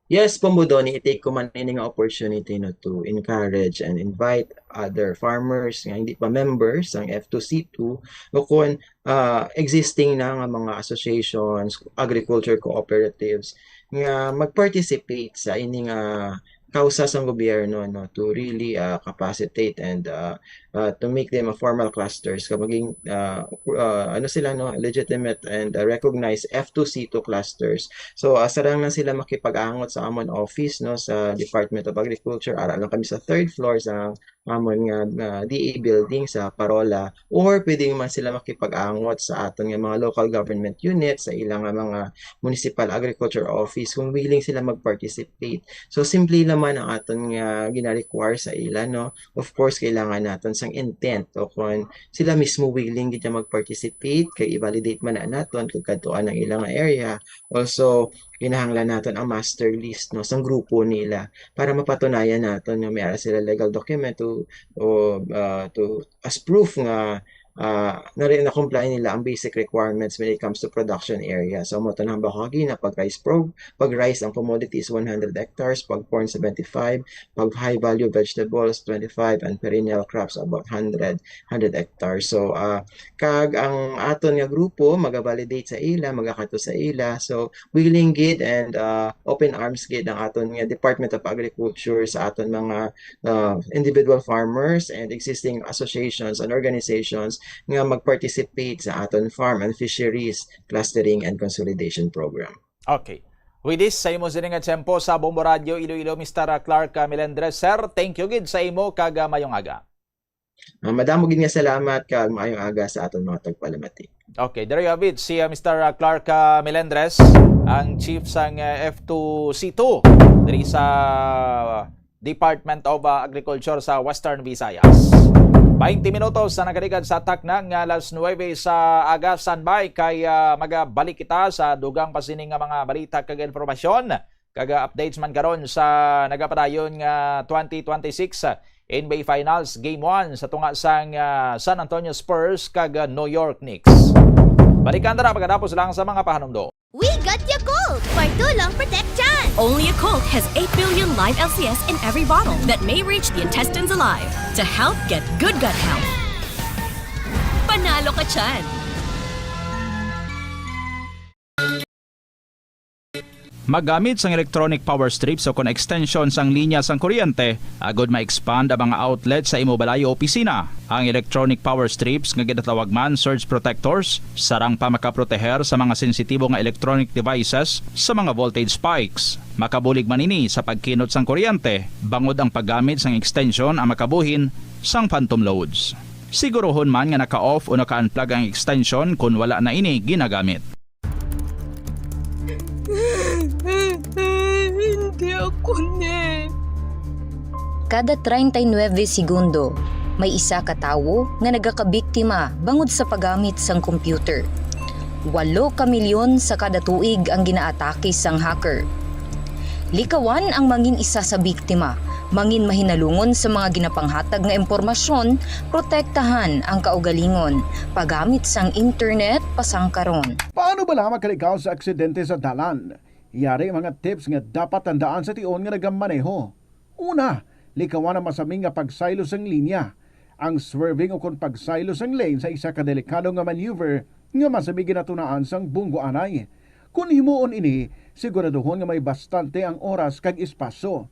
Yes, Pambudoni, i-take ko man ini nga opportunity, no, to encourage and invite other farmers nga hindi pa members sang F two C two o kon ah, existing na nga mga associations, agriculture cooperatives nga mag-participate sa ini nga kausa sang gobyerno, no, to really ah, capacitate and ah, ah, to make them a formal clusters kag maging ah, uh, ano sila, no, legitimate and uh, recognized F two C two clusters. So uh, sarang na sila makipag-angot sa amon office, no, sa Department of Agriculture. Ara lang kami sa third floor sa amon nga uh, D A building sa Parola, or pwede man sila makipag-angot sa aton nga mga local government unit, sa ilang nga mga municipal agriculture office kung willing sila mag-participate. So simple naman ang aton nga gina-require sa ila, no. Of course, kailangan naton sang intent o kung sila mismo willing gid nga mag-participate kay i-validate man na naton kung kadtuan ang ilang area. Also, kinahanglan naton ang master list, no, sang grupo nila para mapatunayan naton nga may ara sila legal document to o uh, to as proof nga uh, na na-comply nila ang basic requirements when it comes to production area. So mo tanang ba kagi na pag rice pro, pag rice ang commodity is one hundred hectares, pag corn seventy-five, pag high value vegetables twenty-five, and perennial crops about one hundred, one hundred hectares. So uh, kag ang aton nga grupo maga-validate sa ila, magakato sa ila. So willing gid and uh, open arms gid ang aton nga Department of Agriculture sa aton mga uh, individual farmers and existing associations and organizations nga mag-participate sa aton Farm and Fisheries Clustering and Consolidation Program. Okay. With this, sa imo sini nga tiyempo sa Bombo Radio Iloilo, Mister Clark uh, Melendres. Sir, thank you gid sa imo kag uh, mayong aga. Uh, madamo gid nga salamat kag maayong aga sa aton mga tagpalamati. Okay, there you have it. Si uh, Mister Clark uh, Melendres, ang chief sang uh, F two C two diri sa Department of uh, Agriculture sa Western Visayas. Baynte minutos na nagaligad sa takna nga alas nuwebe sa aga. Standby kay uh, magabalik kita sa dugang pa sini nga mga balita kag impormasyon kag uh, updates man karon sa nagapadayon nga twenty twenty-six N B A Finals Game one sa tunga sang uh, San Antonio Spurs kag uh, New York Knicks. Balikan ta na pagkatapos lang sa mga pahanumdom. We got Yakult! For too long, protect Chan. Only a Colt has eight billion live L C S in every bottle that may reach the intestines alive to help get good gut health. Panalo ka, Chan! Magamit sang electronic power strips o kon extension sang linya sang kuryente agud ma-expand ang mga outlet sa imo balay o opisina. Ang electronic power strips nga ginatawag man surge protectors sarang pa makaproteher sa mga sensitibo nga electronic devices sa mga voltage spikes. Makabulig man ini sa pagkinot sang kuryente bangod ang paggamit sang extension ang makabuhin sang phantom loads. Siguruhon man nga naka-off o naka-unplug ang extension kon wala na ini ginagamit. Hindi ako ni. Kada treinta y nueve segundo, may isa ka tawo nga nagakabiktima bangod sa paggamit sang computer. Walo ka milyon sa kada tuig ang ginaatake sang hacker. Likawan ang mangin isa sa biktima, mangin mahinalungon sa mga ginapanghatag nga impormasyon, protektahan ang kaugalingon, paggamit sang internet pasangkaron. Paano bala makaligaw sa aksidente sa dalan? Yari mga tips nga dapat tandaan sa tion nga nagamaneho. Una, likawan ang masami nga pagsaylo sang linya. Ang swerving ukon pagsaylo sang lane sa isa ka delikado nga maneuver nga masami ginatunaan sang bunggoanay. Kon himuon ini, siguraduhon nga may bastante ang oras kag espasyo.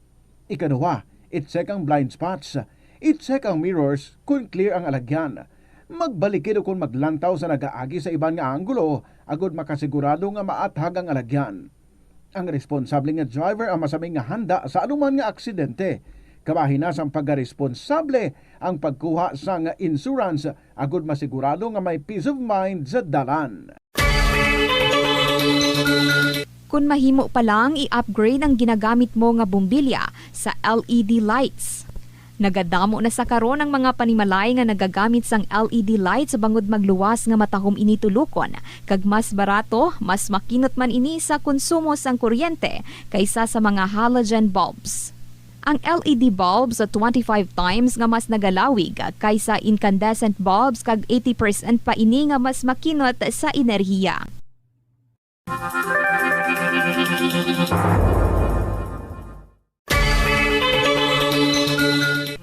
Ikaduha, i-check ang blind spots. I-check ang mirrors kon clear ang alagyan. Magbalikid ukon maglantaw sa nagaagi sa iban nga anggulo agud makasigurado nga maathag ang alagyan. Ang responsable nga driver ang masami nga handa sa anuman nga aksidente. Kabahin na sang pagkaresponsable ang pagkuha sang insurance agud masigurado nga may peace of mind sa dalan. Kon mahimo pa lang, i-upgrade ang ginagamit mo nga bombilya sa L E D lights. Nagadamo na sa karon ang mga panimalay nga nagagamit sang L E D lights bangod magluwas nga matahom ini tulokon, kag mas barato, mas makinot man ini sa konsumo sang kuryente kaysa sa mga halogen bulbs. Ang L E D bulbs twenty-five times nga mas nagalawig kaysa incandescent bulbs kag eighty percent pa ini nga mas makinot sa enerhiya.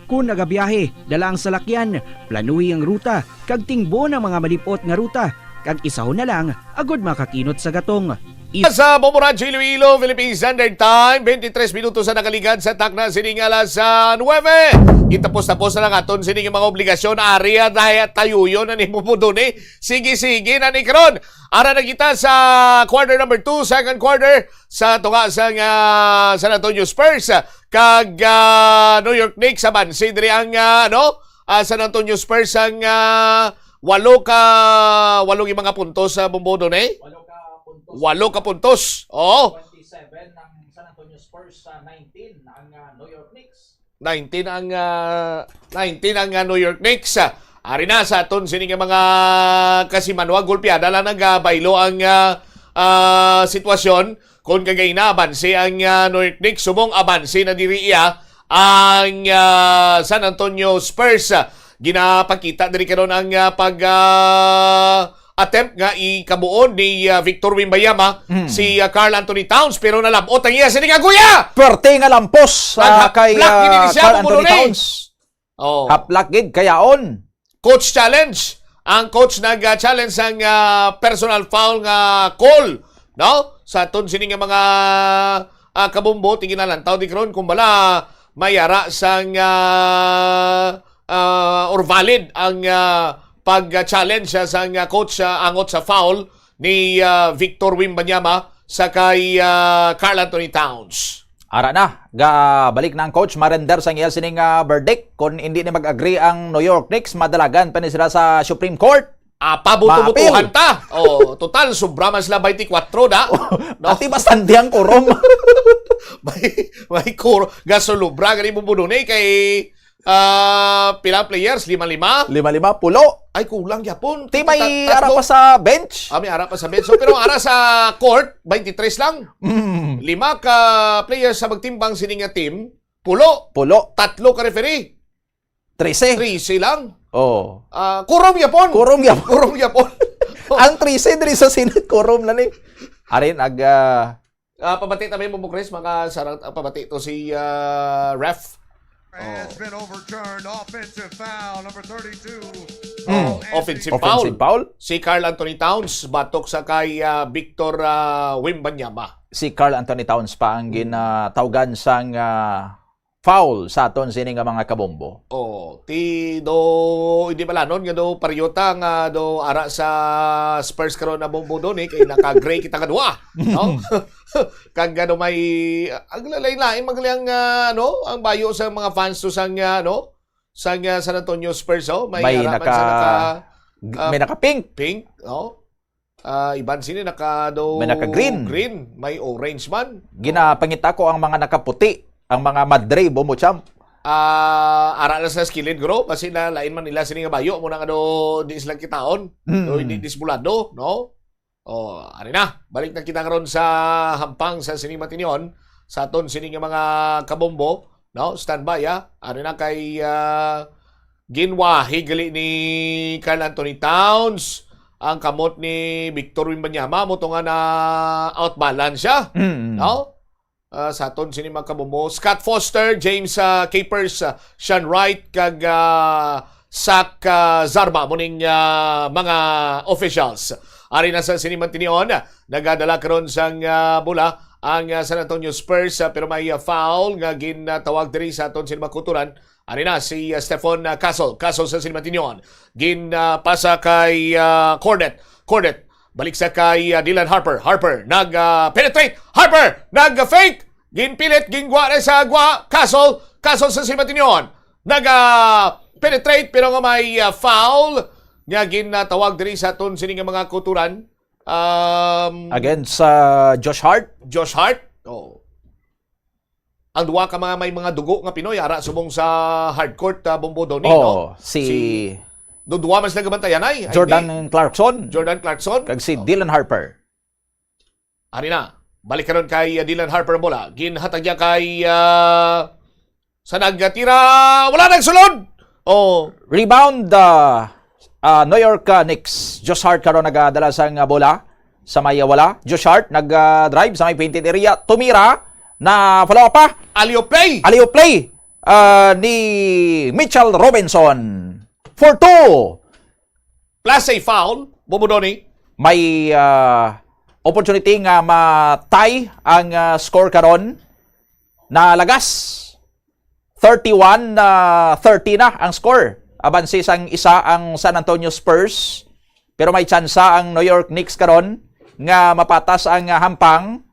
Kon nagabiyahe, dala ang salakyan, planuhi ang ruta, kag tingbon ang mga malip-ot nga ruta, kag isahon na lang agud makakinot sa gatong. Sa Bombo Radyo Iloilo, Philippine Standard Time, twenty-three minutos ang nakaligad sa takna sining alas ah, nuebe. Gitapos-tapos na lang aton sining mga obligasyon. Ari na tayuyon na ni Bombo Duni. Sige-sige na ni karon. Ara na kita sa quarter number two, second quarter, sa tunga sang ah, San Antonio Spurs kag ah, New York Knicks. Abanse diri ang ah, ano, ah, San Antonio Spurs ang ah, walo ka walo nga mga puntos sa Bombo Duni. Walo ka puntos. Walo ka puntos. Oo. Twenty-seven ang San Antonio Spurs, ah, nineteen ang ah, New York Knicks. Nineteen ang ah, nineteen ang ah, New York Knicks. Ah, ari na sa aton sini nga mga kasimanwa, golpeada lang nagabaylo ang ah, ah, sitwasyon. Kon kagay na abanse ang ah, New York Knicks, subong abanse na diri iya ang ah, San Antonio Spurs. Ah, ginapakita diri karon ang ah, pag ah, attempt nga ikabuon ni ah, Victor Wembanyama Mm. si ah, Karl Anthony Towns, pero nalab-ot ang iya sini nga guya. Perte nga lampos ah, kay Naghaplak gid ni ah, siya, Karl Anthony Mulunay. Towns. Oh. Haplak gid kayaon. Coach challenge. Ang coach nag-challenge sang ah, personal foul nga call, no? Sa aton sini nga mga ah, kabumbo, tinginalantaw di karon kung bala may ara sang ah, ah, or valid ang ah, pag-challenge ah, sang ah, coach ah, angot sa foul ni ah, Victor Wembanyama sa kay ah, Karl Anthony Towns. Ara na, ga balik na ang coach marender sang iya sining ah, verdict. Kung hindi ni mag-agree ang New York Knicks, madalagan pa ni sila sa Supreme Court. Ah, pabuto-butuhan Maapil. ta. Oh, total sobra man sila twenty-four da. No? Ati bastante ang quorum. May may quorum gasolubra gani mo buno ni kay ah, pila players? Lima-lima? Lima-lima, pulo. Ay, kulang gyapon. Di may Ta- ara tatlo. pa sa bench. Ah, may ara pa sa bench. So, pero ara sa court, twenty-three lang. Mm. Lima ka players sa magtimbang sini nga team, pulo. Pulo. Tatlo ka referee. Trese. Trese lang. Oh. Ah, quorum gyapon. Quorum gyapon. Quorum gyapon. Ang trese diri sa Senate quorum na ni. Ari nag ah, Ah, pabati ta, Bombong Chris, mga sarang, ah, pabati to si, ah, ref. Has Oh. been overturned. Offensive foul, number thirty-two. Mm. Oh, Anthony offensive foul. Offensive foul. Si Karl Anthony Towns batok sa kay, ah, Victor, ah, Wembanyama. Si Karl Anthony Towns pa ang Mm. ginatawgan sang, ah, foul sa aton sini nga mga kabombo. Oh, ti do, hindi balanon nga do pareho ta nga do ara sa Spurs karon na Bombo Donny, kay naka-gray kita nga duha, no? Kag ano may, ang lain-lain, magaling, ah, ano, ang bayo sa mga fans to sang, ah, ano, sang, ah, San Antonio Spurs, oh. May May harapan naka-, sa naka, ah, may naka-pink. Pink, oh. Ah, iban sini naka do May naka-green. Green, may orange man. Ginapangita ko ang mga nakaputi, ang mga madre, Bombo Champ. Ah, ara na sa skilid, bro. Basi na lain man nila sini nga bayo, mo na nga do di sila kitaon. Mm. Do hindi disbulado, no? Oh, ari na. Balik na kita karon sa hampang sa sini matinyon, sa aton sini nga mga kabombo, no? Standby, ah. Ari na kay, ah, ginwahi gali ni Karl Anthony Towns ang kamot ni Victor Wembanyama, mo to nga na out balance siya, Mm. no? Ah, sa aton sini mga kabombo, Scott Foster, James, ah, Capers, ah, Sean Wright, kag, ah, Zach, ah, Zarba, muning, ah, mga officials. Ari na sa sini matinyon, nagadala karon sang, ah, bola ang, ah, San Antonio Spurs, ah, pero may, ah, foul nga ginatawag diri sa aton sini mga kuturan. Ari na si, ah, Stefan, ah, Castle. Castle sa sini matinyon. Gin, ah, pasa kay, ah, Cornet. Cornet. Balik sa kay, ah, Dylan Harper. Harper. Nag, ah, penetrate. Harper. Nag, ah, fake. Ginpilit. Gingwa na sa gwa. Castle. Castle sa sini matinyon. Nag, ah, penetrate pero nga may, ah, foul nga ginatawag diri sa aton sini nga mga kuturan. Um, Against, ah, Josh Hart. Josh Hart. Oh. Ang duha ka mga may mga dugo nga Pinoy ara subong sa hard court, ah, Bombo Donny, Oo, no? si Si, do-, duha man sila gabantayan ay, ay, Jordan di. Clarkson. Jordan Clarkson. Kag si Oh. Dylan Harper. Ari na. Balik karon kay, ah, Dylan Harper ang bola. Ginhatag niya kay, ah, sa nagtira. Wala nagsulod. Oh. Rebound, ah, ah, New York, ah, Knicks. Josh Hart karon nagadala sang, ah, bola. Sa may, ah, wala. Josh Hart nag, ah, drive sa may painted area. Tumira. Na follow pa. Alley-oop play. Alley-oop play, ah, ni Mitchell Robinson. For two. Plus a foul, Bombo Donny. May, ah, opportunity nga ma-tie ang, ah, score karon. Nalagas. Thirty-one, ah, thirty na ang score. Abanse sang isa ang San Antonio Spurs. Pero may tsansa ang New York Knicks karon nga mapatas ang, ah, hampang.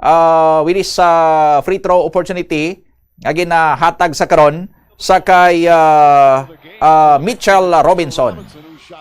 Ah, with this, ah, free throw opportunity nga ginahatag sa karon sa kay, ah, ah, Mitchell Robinson.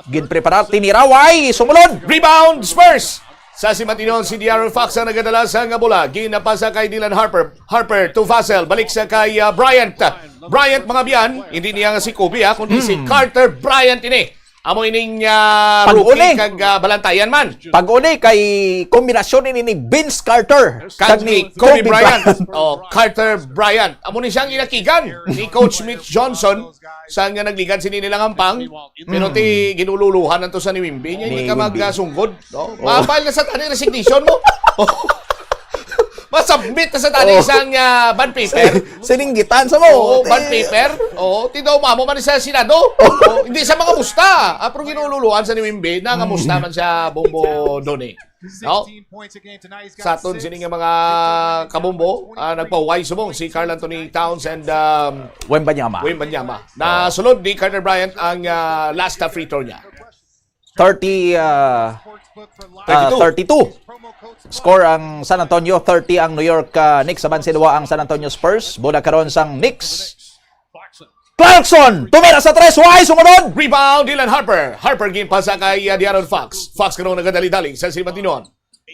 Ginpreparar, tiniraway, sumulod. Rebound, Spurs! Sa sini matinyon, si De'Aaron Fox ang nagadala sa nga bola. Ginapasa kay Dylan Harper. Harper to Vassell. Balik sa kay, ah, Bryant. Bryant, mga biyan, hindi niya nga si Kobe, ha, kundi si Hmm. Carter Bryant ini. Amo ining, ah, Pag-uli. Rookie kag, ah, balantayan man. Pag-uli kay kombinasyon ini ni Vince Carter Kag kag ni ni Kobe Kobe Bryant. Bryant. Oh, Carter Bryant. Amo ni siyang inakigan ni Coach Mitch Johnson sa nga nagligad sini nilang hampang. Pero Mm. ti ginululuhan na to sa ni Wimby. Nya Ni hindi ka Wimby. magsunggod, no? Oh. Ma-file na sa tani resignation mo. Oh. Ma-submit na sa tani Oh. isang, ah, bond paper. Sininggitan sa mo. Oo, Ti- bond paper. Oo, ti daw mamo man sa Senado. Oh. Oo, hindi sa mga musta. Ah, pero ginululuhan sa ni Wimby na nga Mm. musta man siya, Bombo Donny. No? Sa aton sini nga mga kabombo, ah, nagpahuway subong si Carl Anthony Towns and, um, Wembanyama. Wembanyama. Na Oh. sulod ni Carter Bryant ang, ah, last na free throw niya. Thirty, ah, ah, Thirty-two. thirty-two. Score ang San Antonio, thirty ang New York, ah, Knicks. Abanse duha ang San Antonio Spurs. Bola karon sang Knicks. Clarkson, tumira sa tres, way sumunod. Rebound, Dylan Harper. Harper ginpasa kay, ah, De'Aaron Fox. Fox karon nagadali-dali sa sini matinyon.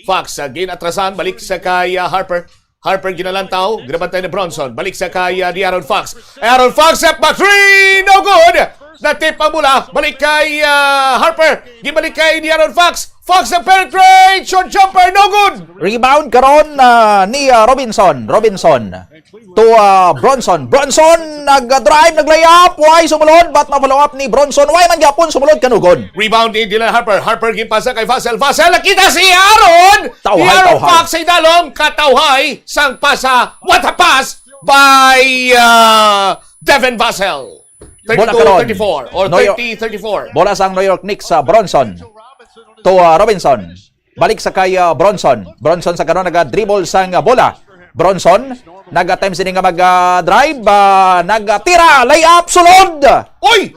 Fox, ah, ginatrasan, balik sa kay, ah, Harper. Harper ginalantaw, ginabantay ni Bronson. Balik sa kay, ah, De'Aaron Fox. Aaron Fox, step back three, no good. Natip ang bola, balik kay, ah, Harper. Gibalik kay De'Aaron Fox. Fox na penetrate, short jumper, no good. Rebound karon, ah, ni, ah, Robinson. Robinson to, ah, Bronson. Bronson nag-drive, nag-layup, way sumulod, but na-follow up ni Bronson. Way man gyapon sumulod, kanugon. Rebound ni Dylan Harper. Harper ginpasa kay Vassell. Vassell, nakita si Aaron. Tawhay, Aaron tawhay. Fox sa idalom, katawhay sang pasa. What a pass by, ah, Devin Vassell. Bola karon. Thirty-two thirty-four or New York, thirty thirty-four. Bola sang New York Knicks sa Bronson. To, ah, Robinson. Balik sa kay, ah, Bronson. Bronson sa karon naga-dribble sang, ah, bola. Bronson, naga-time sini nga mag, ah, drive, ah, nagatira, layup, sulod! Oy!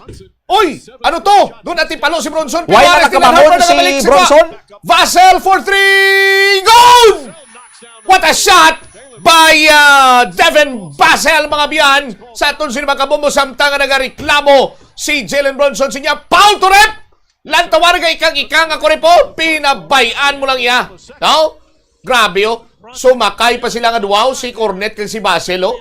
Oy! Ano to? Doon natin palo si Bronson. Why na nakabangon si Bronson? Vassell for three! Goal! What a shot by, uh, Devin Vassell, mga biyan. Sa aton sini mga kabombo, samtang nga nagareklamo si Jalen Bronson, siya foul to ref. Lantawan nga ikang-ikang ako rin po. Pinabayaan mo lang iya. No? Grabe, oh. Sumakay pa sila nga duwaw, si Cornet kag si Vassell, oh.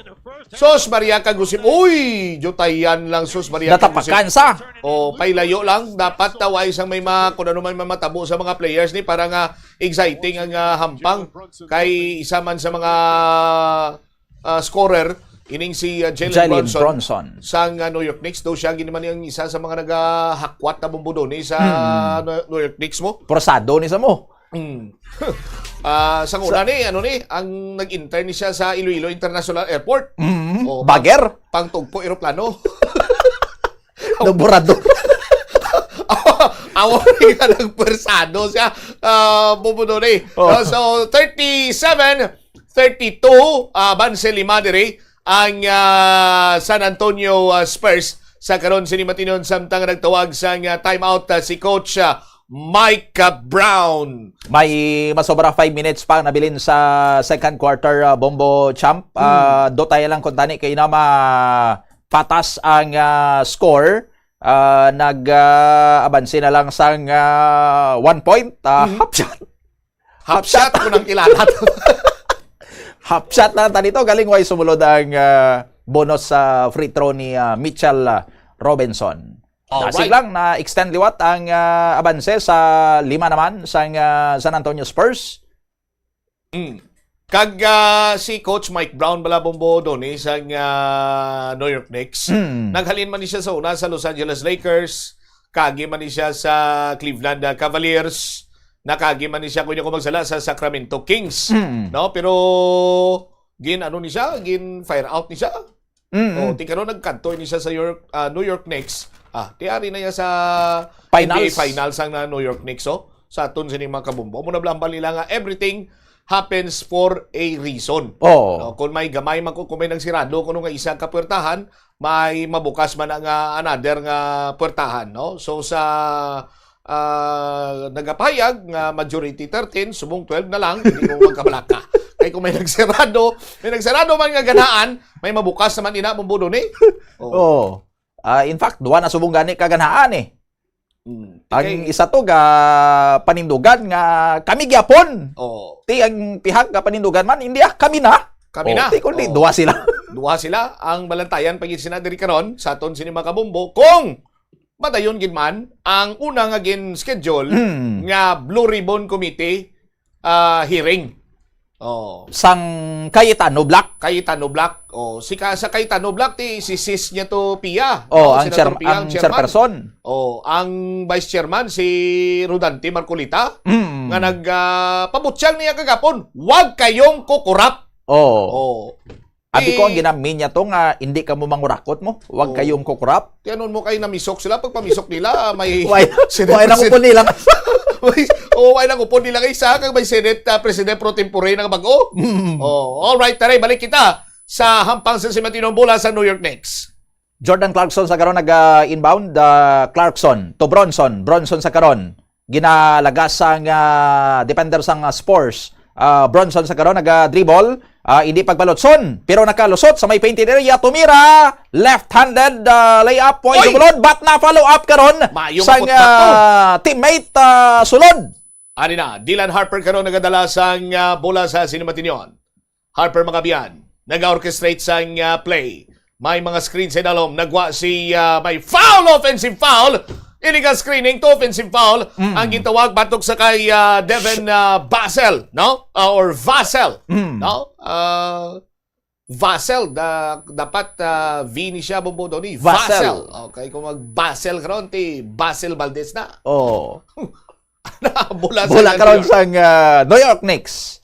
Sus Maria, kag usip. Uy, jutayan lang, sus Maria, kag usip. Natapakan sa. Oh, pailayo lang. Dapat taway sang may ma-, kung ano may mamatabo sa mga players ni para nga exciting ang, ah, hampang. Kay isa man sa mga, ah, scorer, ining si, ah, Jalen Jalen Bronson, Bronson. Sang, ah, New York Knicks. Daw siya gini man ang isa sa mga nagahakwat na bumbudoni sa Hmm. New York Knicks mo. Porsado ni sa mo. Mm. Ah, sa una Sa ni, ano ni, ang nag-intern ni siya sa Iloilo International Airport. Mm. Oh, Bagger? Pang, pangtugpo eroplano. Naburado. Awa ni nga nagpersado siya. Ah, bubuno ni. Oh. So, so, thirty-seven thirty-two, ah, banse lima diri ang, ah, San Antonio, ah, Spurs sa karon sini matinon samtang nagtawag sang, ah, timeout, ah, si Coach, ah, Mike, ah, Brown. May masobra five minutes pa nabilin sa second quarter, ah, Bombo Champ. Hmm. Ah, dutay lang kung tani kay na mapatas ang, ah, score. Ah, nag, ah, abanse na lang sang, ah, one point. Ah, Mhm. Half shot. Half shot ko nang kilala to. Half shot na ta dito. Galing way sumulod ang, ah, bonus sa free throw ni, ah, Mitchell, ah, Robinson. Alright. Dasig lang na extend liwat ang, ah, abanse sa lima naman sang, ah, San Antonio Spurs. Mm. Kag, ah, si Coach Mike Brown bala, Bombo, doon eh, sang, ah, New York Knicks. Mm. Naghalin man ni siya sa una sa Los Angeles Lakers, kagi man ni siya sa Cleveland, ah, Cavaliers, nakagi man ni siya, kung di ako magsala, sa Sacramento Kings. Mm. No? Pero, gin, ano ni siya, gin fire out ni siya. Mm-mm. Oh, ti karon nagkadto ini siya sa York, ah, New York Knicks. Ah, ti ari na iya sa Finals. N B A Finals ang, ah, New York Knicks, oh. Sa aton sining mga kabombo. Amo na blambal nila nga everything happens for a reason. Oh. Oh, kung may gamay man ko, kung may nagsirado kuno nga isa ka puwertahan, may mabukas man ang, ah, another nga puwertahan, no? So, sa ah, nagapahayag nga majority thirteen, subong twelve na lang, hindi mo magkabalaka. Kay kung may nagsarado, may nagsarado man nga ganahan, may mabukas naman ina mong budo ni. Oh. Oh. Ah, in fact, duwa na subong gani ka ganahan eh. Mm. Ang Kay isa to ga panindugan nga kami gyapon. Oh. Ti ang pihak ga panindugan man, hindi ah, kami na. Kami Oh, na. Ti kundi Oh. duwa sila. Duwa sila. Ang balantayan pag sina diri karon sa aton sini mga kabombo kung madayon gid man ang una nga gin-schedule Mm. nga Blue Ribbon Committee, ah, hearing. Oh. Sang Cayetano Black. Cayetano Black. Oh, si ka-, sa Cayetano Black, ti, si sis niya to, Pia. Oh, Oh, ang Senator chair-, Pia ang ang chairman. chairperson. Oh, ang vice chairman, si Rodante Marcoleta, Mm. nga nag, ah, pabutyag niya kagapon, "Wag kayong kukurap." Oh. Oh. Abi ko, ang Eh, ginami niya to nga, "Hindi ka mo mangurakot mo, wag Oo. kayong kukurap." Ti anon mo kay namisok sila, pag pamisok nila, may Why? Senate Why nang President. upon nila? Why? Oh, why nang upon nila kay isa, kag may Senate, ah, President pro tempore na bag-o? Mm. Oh, all right, taray, balik kita sa hampang sa simantinong bola sa New York Knicks. Jordan Clarkson sa karon nag, ah, inbound, ah, Clarkson to Bronson, Bronson sa karon. Ginalagas sang, ah, defender sang, ah, Spurs. Ah, Bronson sa karon naga-dribble. Ah, hindi pagbalotson, pero nakalusot sa may painted area. Tumira, left-handed, ah, layup, way Oy! sumulod, but na-follow up karon Maayong sang, putpat to. ah, teammate, ah, sulod. Ari na, Dylan Harper karon nagadala sang, ah, bola sa sinimatinyon. Harper, mga biyan, nag-orchestrate sang, ah, play. May mga screen sa idalom. Nagwa si, ah, may foul, offensive foul. Illegal screening to offensive foul Mm. ang gitawag batok sa kay, ah, Devin, ah, Basel, no? Ah, or Vassell, Mm. no? Ah, Vassell, da-, dapat, ah, V ni siya, Bombo Donny. Vassell. Vassell. Okay, kung mag-Basel karon, ti Basil Valdez na. Oh. Bola sa Bola New karon York. sang, ah, New York Knicks.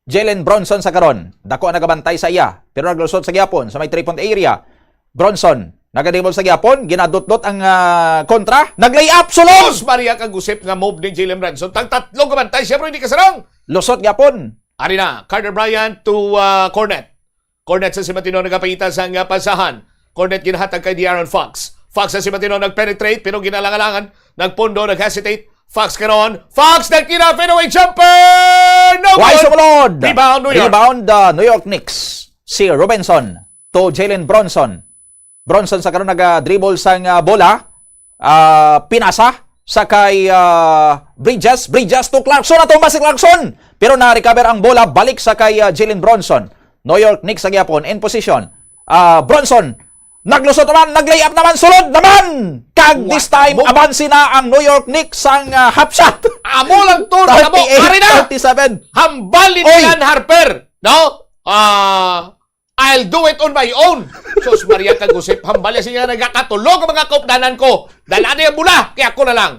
Jalen Brunson sa karon. Dako ang nagabantay sa iya, pero naglusot sa gihapon sa may three-point area. Brunson, nagadribble sa gihapon, ginadotdot ang, ah, kontra, nag-layup, sulod! Sus, Maria kag Josep nga move ni Jalen Brunson. Tag tatlo ka bantay, siyempre hindi kasarang. Lusot gihapon. Ari na, Carter Bryant to, ah, Cornet. Cornet sa simatino nagapangita sa nga pasahan. Cornet ginahatag kay De'Aaron Fox. Fox sa simatino nag-penetrate, pero ginalangalangan. Nagpundo, nag-hesitate. Fox karon. Fox nagtira, fadeaway jumper! No Why good! sumulod? Rebound, New York. Rebound, ah, New York Knicks. Si Robinson to Jalen Brunson. Brunson sa karon naga-dribble sang, ah, bola. Ah, pinasa sa kay, ah, Bridges. Bridges to Clarkson. Natumba si Clarkson. Pero na-recover ang bola. Balik sa kay, ah, Jalen Brunson. New York Knicks sa gihapon. In position. Ah, Brunson. Naglusot naman. Nag-layup naman. Sulod naman. Kag this What time, mo? abansi na ang New York Knicks sang, ah, half shot. Amo lang to, namo. Ari na. Thirty-eight thirty-seven. Hambal ni Oy. Dylan Harper. No? Ah, I'll do it on my own. Sus, Maria kag Josep, hambal niya siya, nagakatulog ang mga kaupdanan ko. Dala niya ang bola, kaya ako na lang.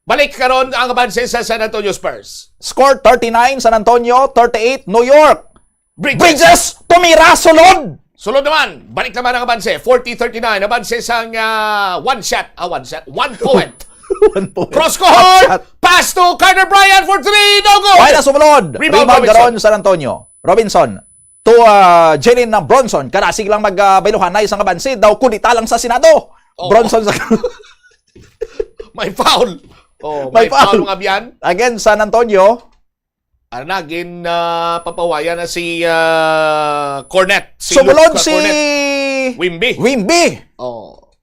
Balik karon ang abanse sa San Antonio Spurs. Score thirty-nine, San Antonio, thirty-eight, New York. Bridges. Bridges, tumira, sulod! Sulod naman, balik naman ang abanse. Forty thirty-nine, abanse sang, ah, one shot. Ah, one shot. One point. One point. Cross court! One shot. Pass to Carter Bryant for three. No good! Why na sumulod? Rebound, Rebound Robinson. karon, San Antonio. Robinson. To, ah, Jalen na Brunson. Karasig lang mag, ah, bayluhanay sa kabansi. Daw kudita lang sa Senado. Oo. Brunson sa May foul. Oh, May may foul. foul, mga biyan. Again, San Antonio. Ano na, gin, ah, papawayan na si, ah, Cornet. Si Sumulod Luke, ah, si Cornet. Wimby. Wimby. Oh.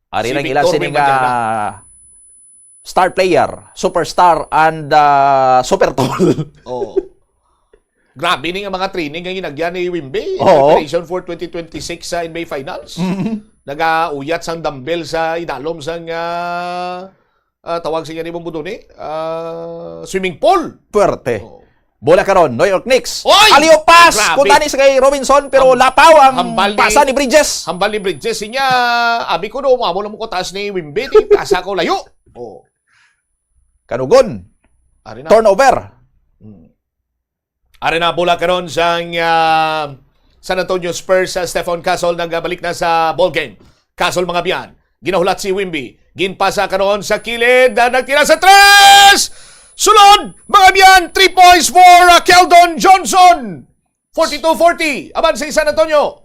Ari Si lang ila Victor sining, Wimbanjana. ah, star player, superstar, and, ah, super tall. Oh. Grabe ni nga mga training nga ginagyan ni Wimby. Oo. Preparation for twenty twenty-six sa N B A Finals. Mhm. Nagauyat sang dumbbell sa idalom sang, ah, ah, tawag sa iya ni Bombo Duni, ah, swimming pool. Puwerte. Oo. Bola karon, New York Knicks. Oy! Alley-oop pass! Grabe. Punta ni sa kay Robinson, pero Ham-, lapaw ang hambal ni, pasa ni Bridges. Hambal ni Bridges, siya, abi ko, no, amo lang mo ko taas ni Wimby, di pasa ko layo. Oh. Kanugon. Ari na. Turnover. Hmm. Ari na, bola karon sang, ah, San Antonio Spurs, ah, Stephon Castle nagbalik na sa ball game. Castle, mga biyan. Ginahulat si Wimby. Ginpasa karon sa kilid. Ah, nagtira sa tres! Sulod! Mga biyan, three points for, ah, Keldon Johnson. Forty-two forty. Abanse San Antonio.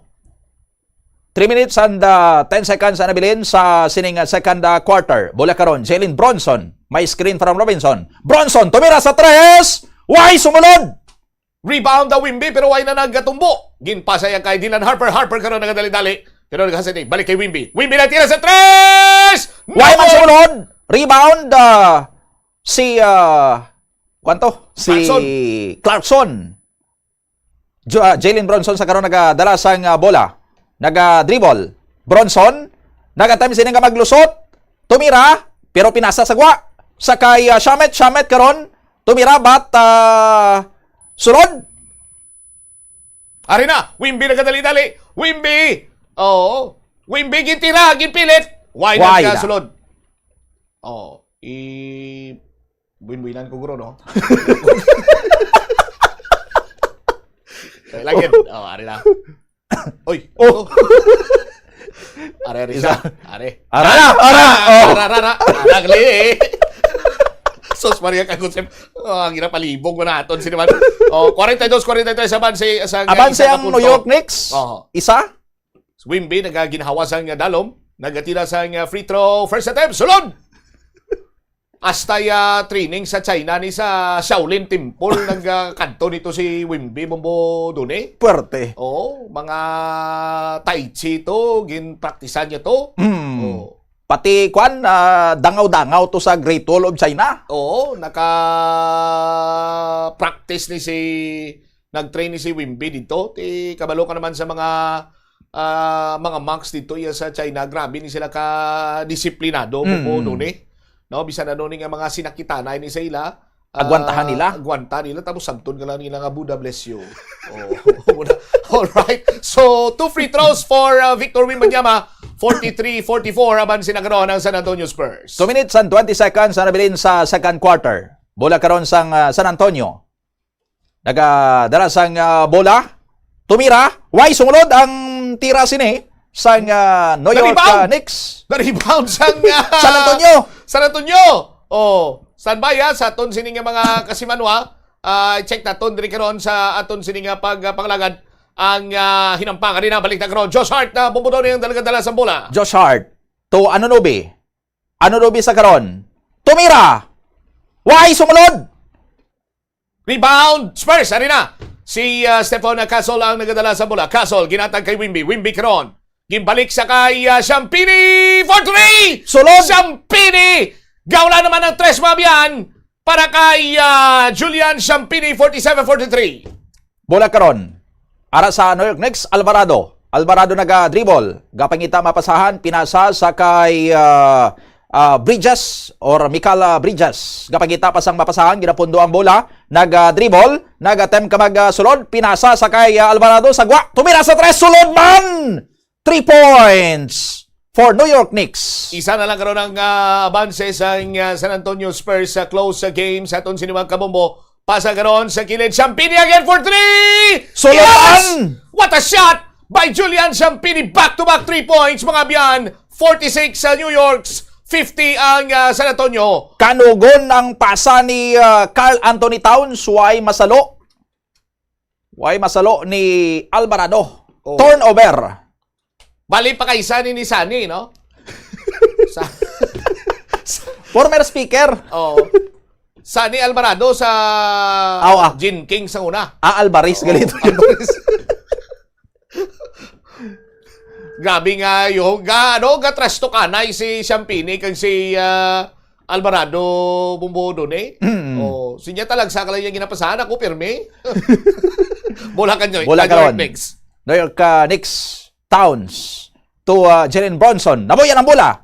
Three minutes and, ah, ten seconds ang nabilin sa sining, ah, second, ah, quarter. Bola karon, Jalen Brunson. May screen from Robinson. Brunson, tumira sa tres! Why sumulod? Rebound daw Wimby, pero why na nagatumbo? Ginpasa yan kay Dylan Harper. Harper karon nagadali-dali. Pero naghasiti. Balik kay Wimby. Wimby nagtira sa tres! Why man No! sumulod? Rebound, ah, si, ah, kwan to? Si Clarkson. Clarkson. Jo-, ah, Jalen Brunson sa karon nagadala sang, ah, bola. Naga-dribble. Brunson, naga-time sini nga maglusot. Tumira, pero pinasa sa gwa. Sa kay, ah, Shamet, Shamet karon. Tumira, but, ah, sulod. Ari na, Wimby nagadali-dali. Wimby! Oo. Wimby, gintira, ginpilit. Why Why na na? sulod? Oh, i-, buin-buinan ko, guro, no? Lagi. Oh, ari na. Oy, Oh. ano? Are, are Isa. siya. Are. Ara na! Ara! Oh. Ara, ara, ara. Ara, gali, eh. Sus, Maria kag Josep. Oh, ang hirap palibog mo naton, sino man? Oh, forty-two forty-three sa abanse, sa Abanse sa ang New punto. York Knicks. Oh. Isa. Wimby, nagaginhawa sa nga dalom. Nagatira sa nga free throw. First attempt, sulod! Hasta ya training sa China ni sa Shaolin Temple, nag, ah, kadto nito si Wimby Bombo Dune. Puwerte. Oo, mga tai chi to, ginpraktisan niya to. Mm. Oo. Pati, kwan, ah, dangaw-dangaw to sa Great Wall of China. Oo, naka-practice ni si, nag-train ni si Wimby dito. Ti, kabalo ka naman sa mga, ah, mga monks dito iya sa China. Grabe ni sila ka disiplinado, Mm. Bombo Dune. No, bisan ano ni nga mga sinakitanay ni sa ila, Agwantahan ah, nila. Agwanta nila, tapos sabton ka lang nila nga, "Buddha bless you." Oh, muna. All right. So, two free throws for, uh, Victor Wembanyama, forty-three forty-four, abanse na karon ang San Antonio Spurs. Two minutes and twenty seconds na nabilin sa second quarter. Bola karon sang, uh, San Antonio. Nagadala sang, uh, bola. Tumira. Way sumulod ang tira sini sang, uh, New York, Na-rebound. uh, Knicks. Na-rebound sang, uh, San Antonio. San Antonio. Oh, standby, ha, sa aton sini nga mga kasimanwa. Ah, check naton diri karon sa aton sini nga pag-, ah, panglagad ang, ah, hinampang. Ari na, balik na karon. Josh Hart na bumbudo niyang dalagadala sa bola. Josh Hart to Anunoby. Anunoby sa karon. Tumira. Way sumulod. Rebound. Spurs, ari na. Si, ah, Stefan Castle ang nagadala sa bola. Castle, ginatag kay Wimby. Wimby karon. Gimbalik sa kay, ah, Ciampini for three! Sulod! Ciampini! Gawla naman ang tres, mga biyan, para kay, ah, Julian Ciampini, forty-seven forty-three. Bola karon. Ara sa New York Knicks, Alvarado. Alvarado naga-dribble. Gapangita mapasahan, pinasa sa kay, ah, ah, Bridges or Mikal, ah, Bridges. Gapangita pa sang mapasahan, ginapundo ang bola. Naga-dribble, naga-attempt ka mag, ah, sulod. Pinasa sa kay, ah, Alvarado, sagwa. Tumira sa tres, sulod man! Three points for New York Knicks. Isa na lang karon ang, ah, abanse sa, ah, San Antonio Spurs sa close sa game sa aton sini, mga kabombo. Pasa karon sa kilid. Ciampini again for three! Sulod! Yes! What a shot by Julian Ciampini. Back-to-back three points, mga biyan. Forty-six sa New York's, fifty ang, ah, San Antonio. Kanugon ang pasa ni, ah, Karl Anthony Towns. Way masalo. Way masalo ni Alvarado. Oh. Turnover. Bali pa kay Sani ni Sani, no? Sa, sa Former speaker. Oh. Sani Alvarado sa Aw, ah. Jin King sa una. Ah, Alvarez, Oo, galito. Alvarez. Grabe nga, yo, ga, ano, ga trash talk anay si Ciampini kag si, ah, Alvarado Bumbudo ni. Mm. Oh, sinya talag sa kalay yung ginapasahan ako, pirmi. Bola ka, Joy. Bola Ka, Joy karon. Next. New York, ah, Knicks, Towns to, ah, Jalen Brunson. Nabuyan ang bola.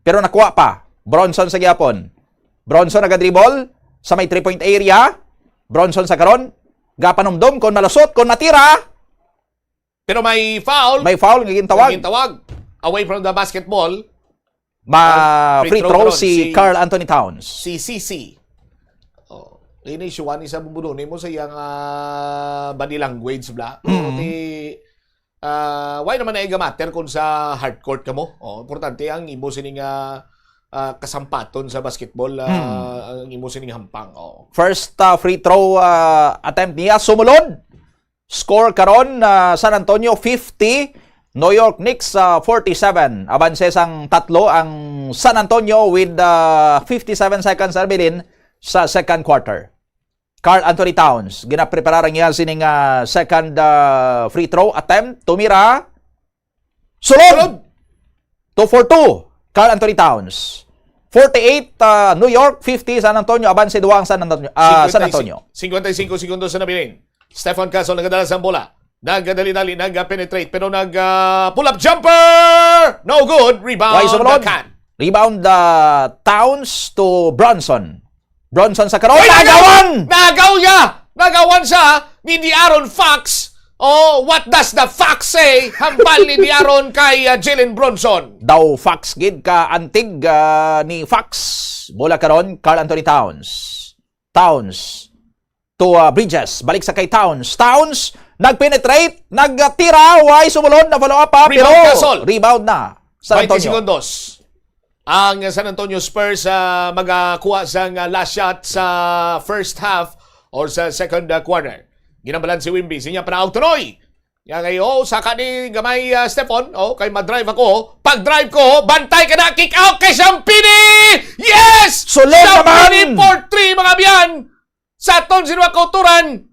Pero nakuha pa. Brunson sa gyapon. Brunson nagadribble sa may three-point area. Brunson sa karon. Gapanumdom kung malusot, kung matira. Pero may foul. May foul nga gintawag. Nga gintawag. Away from the basketball. Ma-, Free free throw throw karon si si Karl Anthony Towns. Si C C. Oh, ini siya ni sa bubuluni mo sa iyang, ah, body language, bla. Mm. Pero ti, ah, why naman na iga matter kung sa hard court ka mo? Oh, importante ang imo sini nga, ah, kasampaton sa basketball, ah, Mm. ang imo sini nga hampang. Oh. First, ah, free throw, ah, attempt niya, sumulod. Score karon, ah, San Antonio fifty, New York Knicks, ah, forty-seven. Abanse sang tatlo ang San Antonio with, ah, fifty-seven seconds, Arbilin, sa second quarter. Karl Anthony Towns, ginaprepara ra niya sining, ah, second, ah, free throw attempt. Tumira. Sulod! Sulod! Two for two, Karl Anthony Towns. Forty-eight, ah, New York, fifty, San Antonio, abanse duwa ang San Antonio, ah, San Antonio. Cincuenta y cinco segundos na nabilin. Stefan Castle nagadala sa bola. Nagdali-dali, nag-penetrate, pero nag, ah, pull-up jumper! No good. Rebound, Why sumunod? Backhand. Rebound, ah, Towns to Brunson. Brunson sa karon. Oy, nagawan! Nagaw niya! Nagawan siya ni De'Aaron Fox. Oh, what does the Fox say? Hambal ni De'Aaron kay, ah, Jalen Brunson. Daw Fox gid ka antig, ah, ni Fox. Bola karon, Karl Anthony Towns. Towns. To, ah, Bridges. Balik sa kay Towns. Towns, nag-penetrate, nagtira, way sumulod, na-follow up pa, Rebound, pero Castle. Rebound na. San Twenty Antonio. Segundos. Ang San Antonio Spurs, ah, magakuha sang, ah, last shot sa first half or sa second, ah, quarter. Ginambalan si Wimby. Sinya pa na, Tunoy. Yan kay, oh, saka ni gamay, ah, Stefan. Oh, kay madrive ako. Pag-drive ko, bantay ka na. Kick out kay Ciampini! Yes! Sulod Ciampini naman! For three, mga biyan! Sa aton sinuwa kauturan,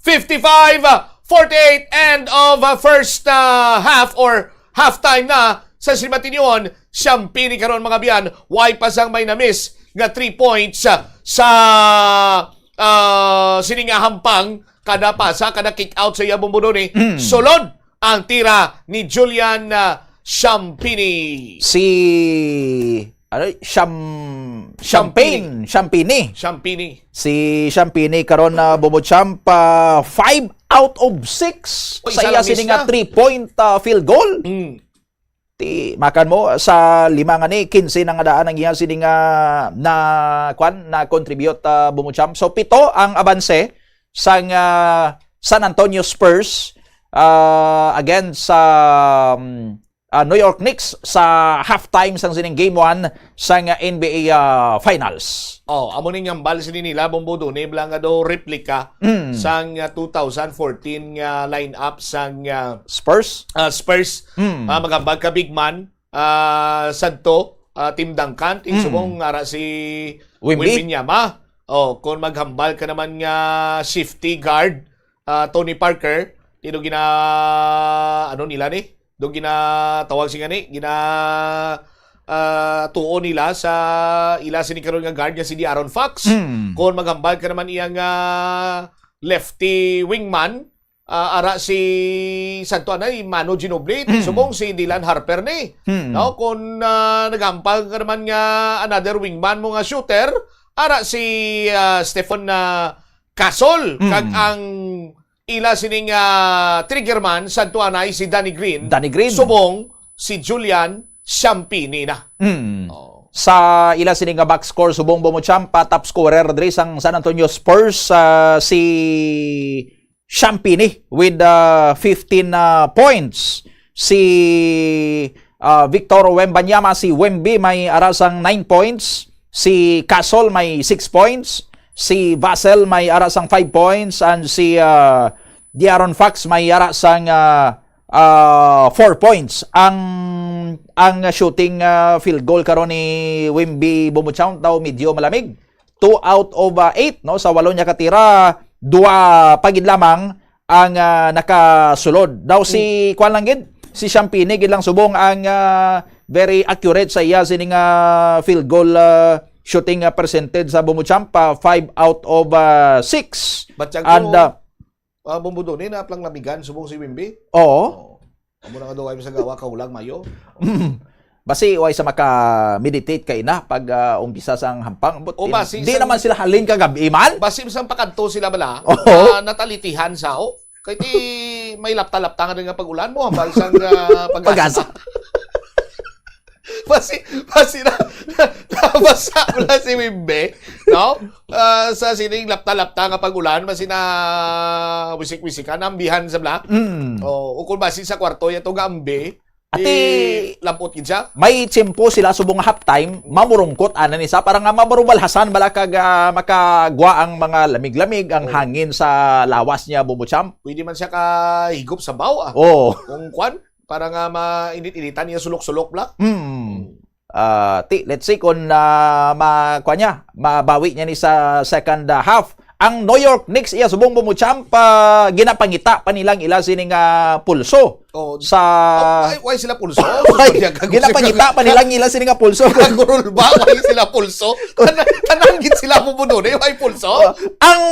fifty-five forty-eight, end of, uh, first, uh, half or halftime na sa Silimatinyon. Ciampini karon, mga biyan, way pa sang may na-miss nga three points, uh, sa, uh, sini nga hampang, kada pasa, kada kick out sa iya bumbuno ni Mm. Sulod ang tira ni Julian, uh, Ciampini. Si ano, Cham-, Champine, Champini. Champini. Si Champini karon na bumuchamp, ah, five out of six Uy, sa isa iya lang sini miss nga na. Three-point, ah, field goal. Mm. Ti, makan mo, sa lima nga ni, quince na nga daan ang iya sini nga na, kwan, na contribute, ah, bumuchamp. So, pito ang abanse sang, ah, San Antonio Spurs, ah, against sa, um, ah, New York Knicks sa halftime sang sining game one sang, ah, N B A, ah, Finals. Oh, amo ning hambal sini nila, Bombo, duni bala nga daw replika Mm. sang, ah, two thousand fourteen nga lineup sang, ah, Spurs? ah, Spurs. Mm. Ah, maghambal ka, big man, ah, sadto, ah, Tim Duncan, ti Mm. subong ara si Wemby? Wembanyama. Oh, kung maghambal ka naman nga safety guard, ah, Tony Parker, ti do gina-, ano nila ni? Do ginatawag sini nga ni? Gina-, ah, tuo nila sa ila sini karon nga guard nga si De'Aaron Fox. Mm. Kung maghambal ka naman iya nga lefty wingman, ah, ara si sadto anay Manu Ginobili, Mm. subong si Dylan Harper ni. Mm. No, kung, ah, nagampal ka naman nga another wingman mo nga shooter, ara si, ah, Stephen, ah, Castle, Mm. kag ang ila sining, ah, trigger man sadto anay si Danny Green. Danny Green. Subong si Julian Champini na. Mm. Oh. Sa ila sini nga box score, subong bumuchamp, top scorer diri sang San Antonio Spurs, ah, si Champini with, ah, fifteen, ah, points. Si, ah, Victor Wembanyama, si Wemby may ara sang nine points. Si Castle may six points. Si Vassell may ara sang five points. And si, ah, De'Aaron Fox may ara sang, ah, ah, four points. Ang, ang shooting, ah, field goal karon ni Wemby Bumuchang daw medyo malamig. Two out of, ah, eight, no? Sa walo niya katira, duwa pa gid lamang ang, ah, nakasulod. Daw si, Mm. kwan lang gid, si Champini gid lang subong ang, ah, very accurate sa iya sining, ah, field goal, ah, shooting, ah, percentage sa Bumuchamp, ah, five out of, ah, six. Batyag And, ko, ah, ah, Bumbo, duni na plang lamigan subong si Wimby. Oo. Oo. Amo na nga daw ay sa gawa, kahulang mayo. Mm. Basi, way sa maka-meditate kay na pag, ah, umpisa sang hampang. But O, in-, basi di sang naman sila halin kagabi man. Basi sang pakadto sila bala, Oo. ah, natalitihan sa, o. Kay ti may lapta-lapta nga din nga pag-ulan mo, hambal sang, ah, Pag-asa. Pag-asa. Basi, basi na, nabasa ko lang si Wimbe, no? Ah, sa sining lapta-lapta nga pag-ulan, basi na wisik-wisikan, ambihan sa bla. Mm. O, o kung basi sa kwarto, yato nga ambi, Ati, eh, labot gid siya. May tiyempo sila subong nga halftime, mamurungkot, ana ni sa, para nga mabarubalhasan, bala kag, ah, makagwa ang mga lamig-lamig, ang Oo. hangin sa lawas niya, Bumucham. Pwede man siya kahigop sa baw, ah. Oo. Kung kwan, para nga mainit-initan niya sulok-sulok, bla. Mm. Ah, ti, let's see kung, ah, ma-, kwan niya, mabawi niya ni sa second, ah, half. Ang New York Knicks, iya subong Bumucham, pa, ginapangita pa nilang ila sining, ah, pulso. Oh, sa oh, ay, why sila pulso? Why? Sorry, ang kagusip Ginapangita ko. pa nilang ila sining, ah, pulso. Kagurol ba? Why sila pulso? Tanan, tanan gid sila mo buno, eh, why pulso? Oh, ang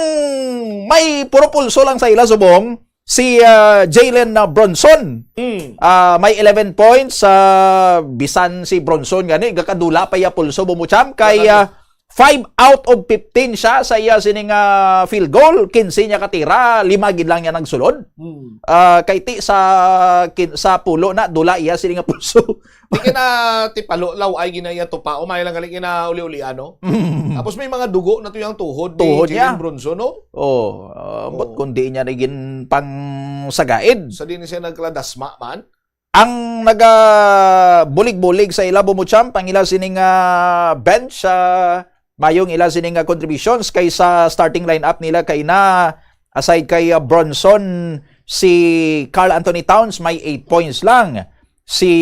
may puro pulso lang sa ila subong, si, ah, Jalen, ah, Bronson. Mm. Ah, may eleven points, ah, bisan si Bronson gani, gakadula pa iya pulso, Bumucham, kay, Gakadula. ah, five out of fifteen siya sa iya sining, ah, field goal, quince niya katira, lima gid lang niya nagsulod. Mm. Ah, kay ti sa kin-, sa pulo na dula iya sining nga pulso. Di ka na tipalo, law ay ginaya to pa, umay lang gali kina uli-uli, ano? Mm. Tapos may mga dugo na to yung tuhod ni Tuhod niya. Jalen Bronson, no? Oh, ah, but Oo. kung di niya na gin pang sagaid. Sa di na siya nagkladasma man? Ang nagabulig-bulig sa ila, Bumucham, ang ila sining, ah, bench, ah, mayong ila sining, ah, contributions kay sa starting lineup nila kay na, aside kay, ah, Bronson, si Karl Anthony Towns may eight points lang. Si,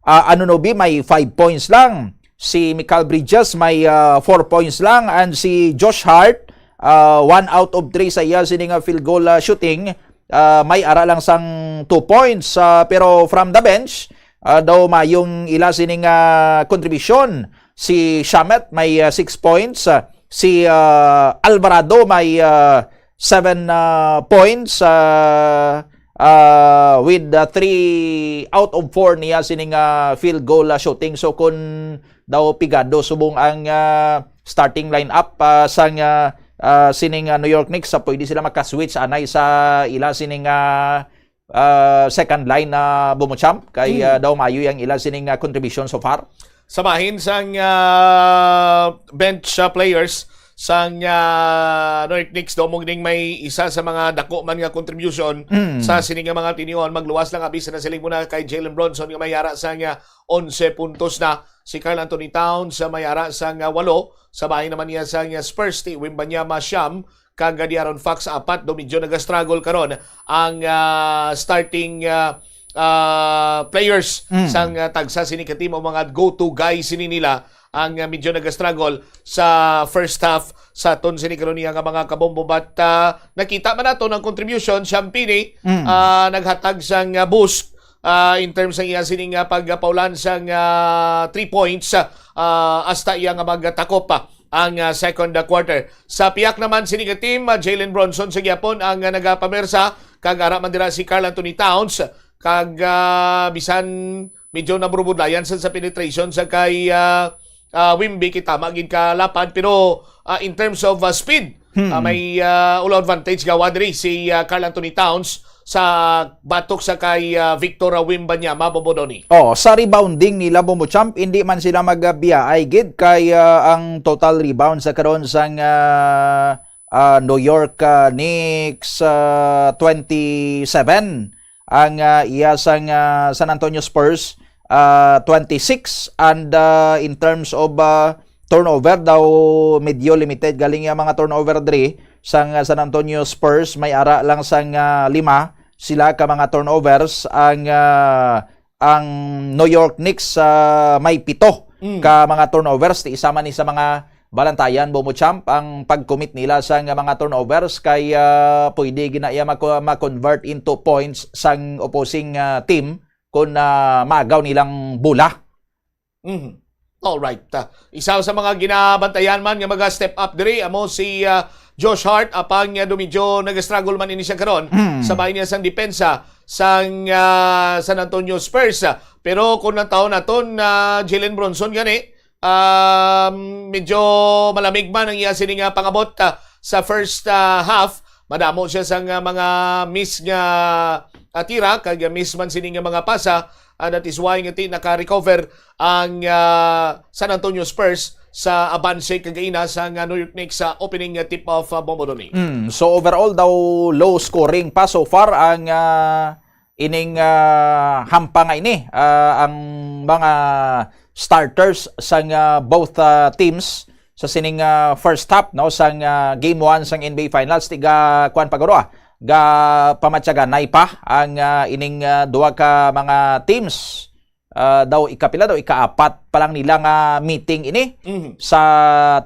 ah, Anunoby may five points lang. Si Mikal Bridges may, ah, four points lang. And si Josh Hart, ah, one out of three sa iya sining, ah, field goal, ah, shooting. Ah, may ara lang sang two points. Ah, pero from the bench, ah, daw mayong ila sining, ah, kontribusyon. Si Shamet may, ah, six points. Ah, si, ah, Alvarado may, ah, seven, ah, points, ah, ah, with, ah, three out of four niya sining, ah, field goal, ah, shooting. So, kung daw pigado subong ang, ah, starting lineup, ah, sang, ah, ah, sining, ah, New York Knicks, sa pwede sila makaswitch anay sa ila sining, ah, ah, second line na, Bombo Champ, kay, Hmm. ah, daw maayo ang ila sining, ah, contribution so far. Sa bahin sang, ah, bench, ah, players sang, ah, New York Knicks, daw mo gining may isa sa mga dako man nga contribution Hmm. sa sini nga mga tinion. Magluwas lang abi sa nasiling mo na kay Jalen Brunson nga may ara sang, ah, onse puntos na. Si Karl Anthony Towns, ah, may ara sang, ah, walo. Sa bahin naman niya sang, ah, Spurs, ti Wembanyama siyam, kag De'Aaron Fox apat, do medyo nagastruggle karon ang, ah, starting, ah, ah, players Mm. sang, ah, tagsa sini ka team o mga go-to guys sini nila ang, ah, medyo nagastruggle sa first half sa aton sini karon niya nga mga kabombo. But, ah, nakita man nato ang contribution, Champini, Mm. ah, naghatag sang, ah, boost, ah, in terms sang iya sining, ah, pagpaulan sang, ah, three points, ah, hasta iya nga magtakop pa ang, ah, second, ah, quarter. Sa piyak naman sini nga team, ah, Jalen Brunson sa gyapon ang, ah, nagapamersa, kag ara man dira si Karl Anthony Towns, kag, ah, bisan medyo naburubudlayan sa, sa penetration sa kay, ah, ah, Wemby, kay tama gid ka lapad, pero, ah, in terms of, ah, speed, Hmm. ah, may, ah, ulo advantage gawa diri si, ah, Karl Anthony Towns sa batok sa kay, ah, Victor Wembanyama, Bombo Donny. Oh, sa rebounding nila, Bombo Champ, hindi man sila magbiyaay gid kay, ah, ang total rebound sa karon sang, ah, ah, New York, ah, Knicks, ah, twenty-seven. Ang, ah, iya sang, ah, San Antonio Spurs, ah, twenty-six. And, ah, in terms of, ah, turnover daw, medyo limited galing iya mga turnover diri sang, ah, San Antonio Spurs. May ara lang sang, ah, lima sila ka mga turnovers. Ang, ah, ang New York Knicks, ah, may pito Mm. ka mga turnovers. Ti isa man ni sa mga balantayan, Bombo Champ, ang pag-commit nila sang mga turnovers kay, ah, pwede gina iya mako-, ma-convert into points sang opposing, ah, team kung, ah, maagaw nilang bola. Mhm. Alright. Ah, isa sa mga ginabantayan man nga mga step up diri amo si, ah, Josh Hart, apang, ah, do medyo nag-struggle man ini siya karon Mm. sa bahin niya sang depensa sang, ah, San Antonio Spurs. Ah, pero kung ang taon naton, ah, Jalen Brunson gani, um, medyo malamig man ang iya sini nga pangabot, ah, sa first, ah, half. Madamo siya sang, ah, mga miss nga, ah, tira, kag miss man sini nga mga pasa. Ah, that is why nga ti naka-recover ang, ah, San Antonio Spurs sa abanse kagaina sang, ah, New York Knicks sa opening, ah, tip-off, ah, Bombo Donny. Mm, so overall daw, low scoring pa so far ang, ah, ining, ah, hampang nga ini. Ah, ang mga starters sang, ah, both, ah, teams sa sining, ah, first half, no, sang, ah, game one sang N B A Finals, tiga kuan pa guro, ah, ga pamatyaganay pa ang, ah, ining, ah, duha ka mga teams. Ah, daw ikapila daw, ikaapat pa lang nila nga meeting ini Mhm. sa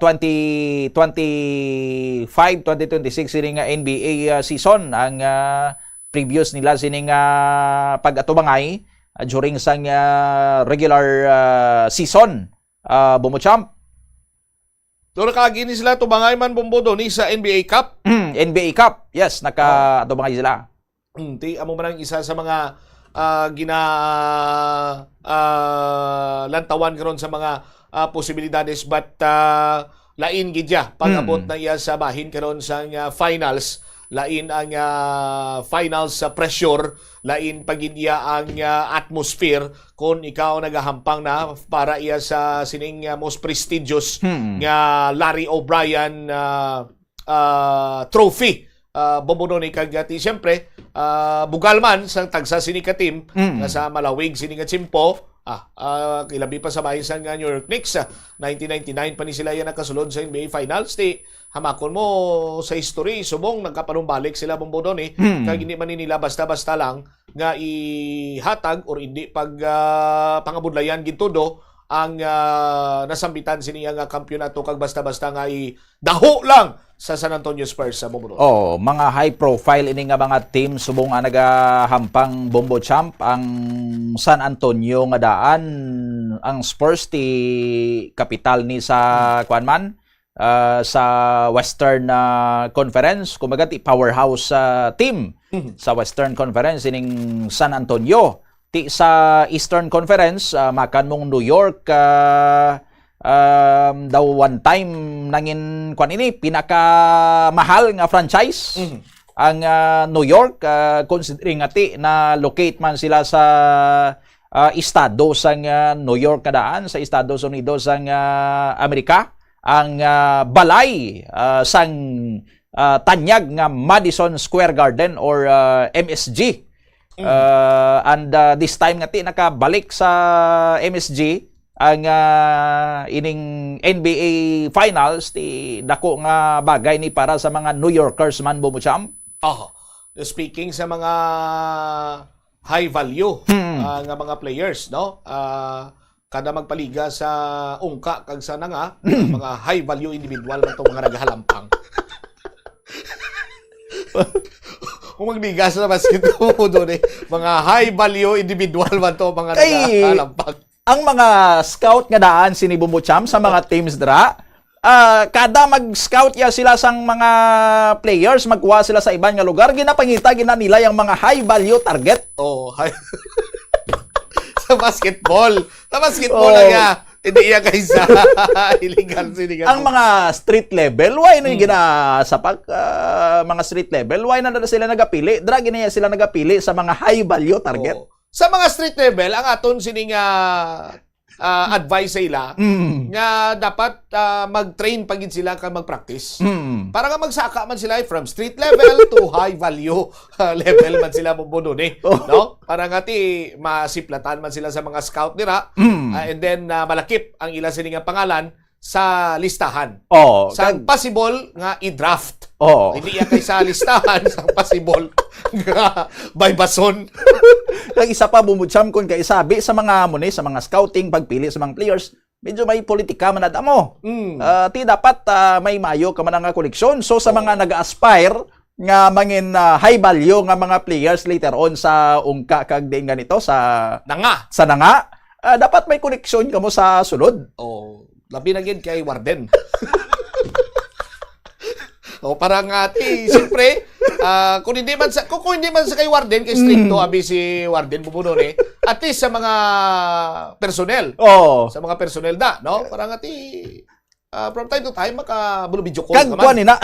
twenty twenty-five, twenty twenty-six ini nga N B A, ah, season. Ang, ah, previous nila sining, ah, pag-atubangay, ah, during sang, ah, regular, ah, season, ah, Bombo Champ. Pero kaagi ni sila tubangay man, Bombo Donny, sa N B A Cup. Mm, N B A Cup. Yes, naka-, Oh. tubangay sila. Mm, ti, amo man ang isa sa mga, ah, gina-, ah, lantawan karon sa mga, ah, posibilidades, but, ah, lain gid siya pag-abot Mm. na iya sa bahin karon sa, ah, finals. Lain ang, ah, finals sa pressure, lain pa gid iya ang, ah, atmosphere kung ikaw nagahampang na para iya sa sining, ah, most prestigious Hmm. nga Larry O'Brien, ah, ah, Trophy. Ah, Bombo Donny, kag ti, siyempre, ah, bugal man sa tagsa sini ka team Mm. nga sa malawig sini nga tiyempo, ah, ah, ilabi pa sa bahin sang, ah, New York Knicks, ah, nineteen ninety-nine pa ni sila yan nakasulod sa N B A Finals. Ti, hamakon mo sa history, subong nagkapanumbalik sila, Bombo Donny, Mm. kag hindi man ni nila basta-basta lang nga ihatag or hindi pag, ah, pangabudlayan gid todo ang, ah, nasambitan sini nga kampiyonato kag basta-basta nga idaho lang sa San Antonio Spurs sa Bombo Donny. Oh, mga high profile ini nga mga team subong ang nagahampang, Bombo Champ, ang San Antonio nga daan, ang Spurs ti kapital ni sa Hmm. kuan man, ah, sa Western, ah, Conference, kumbaga ti powerhouse, ah, team Mhm. sa Western Conference ining San Antonio. Ti sa Eastern Conference, ah, makan mong New York, ah, um, daw one time nangin, kwan ini, pinakamahal nga franchise Mhm. ang, ah, New York, ah, considering nga ti na locate man sila sa, ah, estado sang, ah, New York nga daan, sa Estados Unidos sang, ah, Amerika, ang, ah, balay, ah, sang, ah, tanyag nga Madison Square Garden or, ah, M S G. Mm. Ah, and, ah, this time nga ti nakabalik sa M S G ang, ah, ining N B A Finals, ti dako nga bagay ni para sa mga New Yorkers man, Bobo Cham. Oh, speaking sa mga high value Hmm. ah, nga mga players, no? Ah, kada magpaliga sa ungka kag sa nanga, mga high value individual man tong mga nagahalampang. Kung magbigas na basketball mo doon eh, mga high value individual man to, mga Kay, nagahalampang. Ang mga scout nga daan sini, Bumbo Cham, sa mga teams dra, ah, kada mag-scout ya sila sang mga players, magkuha sila sa iban nga lugar, ginapangita gina nila yung mga high value target. Oh, high. Sa basketball. Sa basketball Oh. lang ya. Hindi iya kaysa illegal sini nga Ang mga street level, why no Hmm. ginasapak, ah, mga street level, why na sila nagapili? Dra gina sila nagapili sa mga high value target. Oo. Sa mga street level, ang aton sini nga, ah, advice sa ila, Mm. nga dapat, ah, mag-train pa gid sila kag mag-practice. Mm. Para nga magsaka man sila from street level to high value, ah, level man sila mo ni, Oh. no? Para nga ti masiplatan man sila sa mga scout nira, Mm. ah, and then, ah, malakip ang ila sini nga pangalan sa listahan. Oh, Sa kag- possible nga i-draft. Oh. Hindi yan kay sa listahan sa possible nga baybason. Kag isa pa, Bumbo Cham, kun kay sabi sa mga amo ni, sa mga scouting, pagpili sa mga players, medyo may politika man na mo. Mm. Ah, ti dapat, ah, may mayo ka man nga koneksyon. So, sa Oh. mga nag-aspire nga mangin, ah, high value nga mga players later on sa ungka kag diin ganito sa Nanga. sa nanga, ah, dapat may koneksyon kamo sa sulod. Oh, labi na gid kay Warden. O, para nga, ti, siyempre, ah, kung hindi man sa, kung, kung hindi man sa kay Warden, kay stricto, Mm. abi si Warden, bubuno ni, at least sa mga personnel. Oo. Sa mga personnel da, no? Para nga, ti, ah, from time to time, maka-video call Kag ka man. kuwan ni na.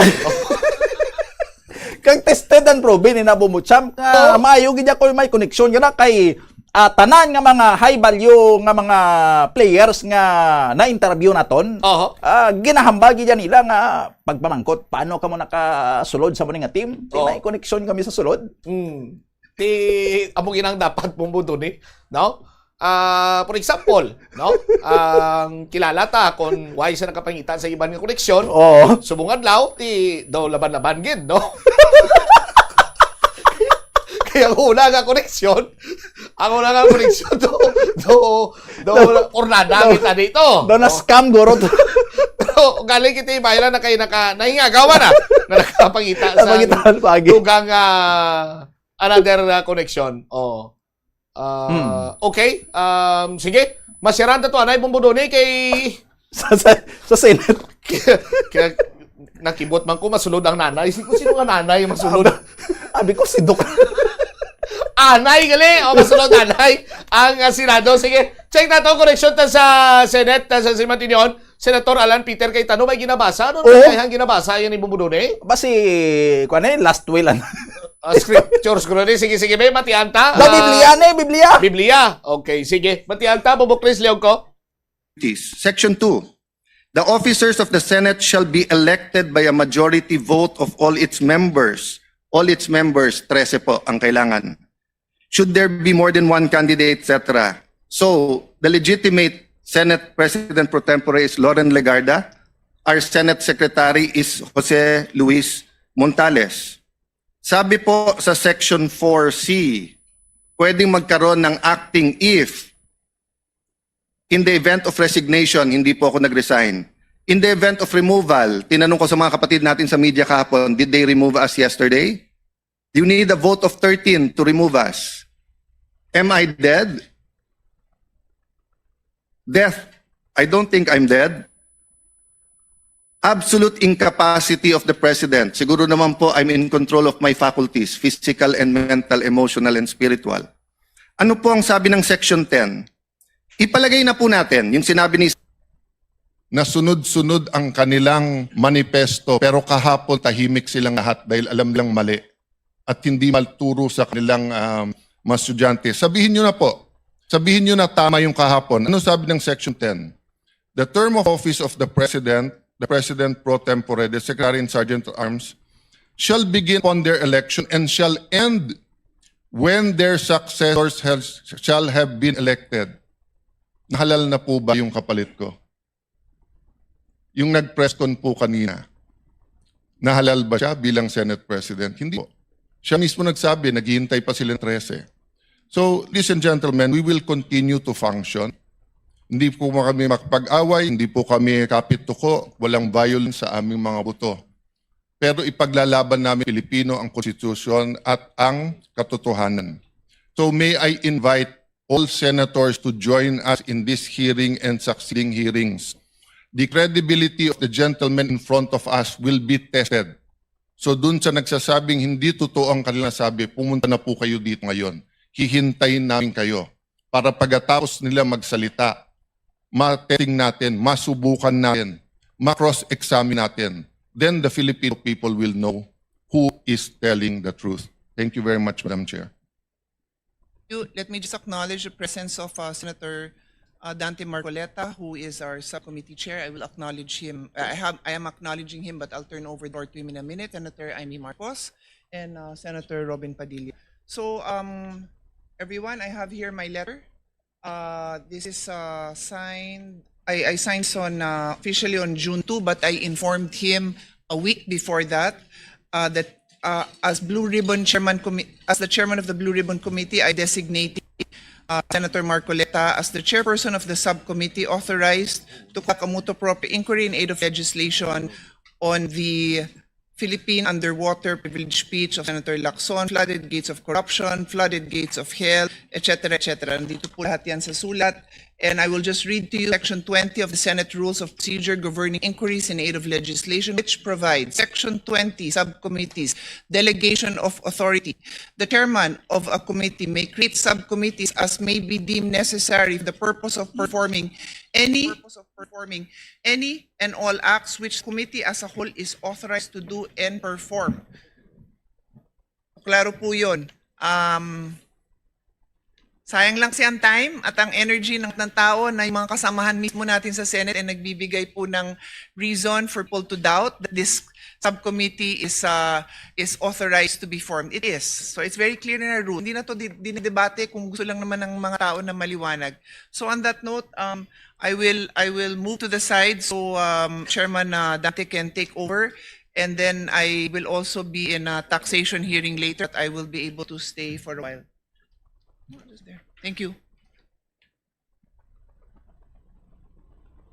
Kag tested and proven ni na, Bumbo Cham, nga Oo. maayo gid ako may koneksyon. Nga na kay, ah, tanan nga mga high value nga mga players nga na-interview naton, Oho. ah, ginahambal gid nila nga pagpamangkot, "Paano ka mo nakasulod sa mo nga team?" Ti Oo. may koneksyon kami sa sulod. Mm. Ti, amo ginang dapat mo mo dun eh, no? Ah, for example, no? Ang kilala ta kung why siya nakapangita sa iban nga koneksyon, Oo. subong adlaw, ti daw laban-laban gid, no? Kaya ang una nga koneksyon, ang una nga koneksyon, do, do, do, ornada kita dito. Do na scam, guro. Do, galing kita ibayla na kayo naka, nahingagawa na, na nakapangita sa Napangita sa pagi. dugang, ah, another, ah, connection. Oh. Ah, Hmm. okay. Um, sige. Masiran ta to, anay, Bumbudoni, kay Sa, sa, sa Senate. Kaya, kaya nakibot man ko, masulod ang nanay. Sino, sino nga nanay masulod? Abi ko, si Doc. Anay, gali. O, masulod, anay. Ang, ah, Senado. Sige, check na to. Koreksyon ta sa Senate, ta sa Simantinyon. Senator Alan Peter Cayetano, may ginabasa. Ano Oo. na ang ginabasa yan ni Bumbudoni? Ba si, kuwan eh, last will, ano? Ah, scriptures ko rin. Sige, sige, may matianta. Daw Ah, Biblia na eh, Biblia. Biblia. Okay, sige. Matianta, Bumbok Chris Leon ko. Duties. Section two, the officers of the Senate shall be elected by a majority vote of all its members. All its members, trese po ang kailangan. Should there be more than one candidate, et cetera? So, the legitimate Senate President pro tempore is Loren Legarda. Our Senate Secretary is Jose Luis Montales. Sabi po sa Section four C, pwedeng magkaroon ng acting if, in the event of resignation, hindi po ako nag-resign. In the event of removal, tinanong ko sa mga kapatid natin sa media kahapon, did they remove us yesterday? You need a vote of thirteen to remove us. Am I dead? Death, I don't think I'm dead. Absolute incapacity of the president. Siguro naman po, I'm in control of my faculties, physical and mental, emotional and spiritual. Ano po ang sabi ng Section ten? Ipalagay na po natin yung sinabi ni na sunod-sunod ang kanilang manifesto, pero kahapon tahimik silang lahat dahil alam nilang mali at hindi magturo sa kanilang, um, mga estudyante. Sabihin nyo na po. Sabihin nyo na tama yung kahapon. Ano sabi ng Section ten? The term of office of the President, the President pro tempore, the Secretary and Sergeant at Arms, shall begin upon their election and shall end when their successors have, shall have been elected. Nahalal na po ba yung kapalit ko? Yung nag-press con po kanina, nahalal ba siya bilang Senate President? Hindi po. Siya mismo nagsabi, naghihintay pa sila ng trese. So, ladies and gentlemen, we will continue to function. Hindi po kami makapag-away, hindi po kami kapit tuko, walang violence sa aming mga boto. Pero ipaglalaban namin Pilipino ang konstitusyon at ang katotohanan. So may I invite all senators to join us in this hearing and succeeding hearings. The credibility of the gentlemen in front of us will be tested. So dun sa nagsasabing hindi totoo ang kanilang sabi, pumunta na po kayo dito ngayon. Hihintayin namin kayo para pagkatapos nila magsalita, ma-testing natin, masubukan natin, ma-cross-examine natin. Then the Filipino people will know who is telling the truth. Thank you very much, Madam Chair. You, let me just acknowledge the presence of uh, Senator uh, Dante Marcoleta, who is our subcommittee chair. I will acknowledge him. I have, I am acknowledging him, but I'll turn over the floor to him in a minute. Senator Imee Marcos and uh, Senator Robin Padilla. So, um, everyone, I have here my letter. Uh, this is uh, signed. I, I signed this on uh, officially on June two, but I informed him a week before that uh, that uh, as Blue Ribbon Chairman Commi- as the chairman of the Blue Ribbon Committee, I designated uh, Senator Marcoleta as the chairperson of the subcommittee authorized to conduct a motu proprio inquiry in aid of legislation on the Philippine underwater privilege speech of Senator Lacson, flooded gates of corruption, flooded gates of hell, et cetera, et cetera. Nandito po lahat yan sa sulat. And I will just read to you Section twenty of the Senate Rules of Procedure governing inquiries in aid of legislation, which provides, Section twenty, subcommittees, delegation of authority. The chairman of a committee may create subcommittees as may be deemed necessary for the purpose of performing any purpose of performing any and all acts which committee as a whole is authorized to do and perform. Klaro po yun. Um, sayang lang kasi ang time at ang energy ng, ng tao na yung mga kasamahan mismo natin sa Senate ay nagbibigay po ng reason for people to doubt that this subcommittee is uh, is authorized to be formed. It is. So it's very clear in our rule. Hindi na to di- dinidebate kung gusto lang naman ng mga tao na maliwanag. So on that note, um, I will I will move to the side so um, Chairman uh, Dante can take over, and then I will also be in a taxation hearing later. That I will be able to stay for a while. Thank you.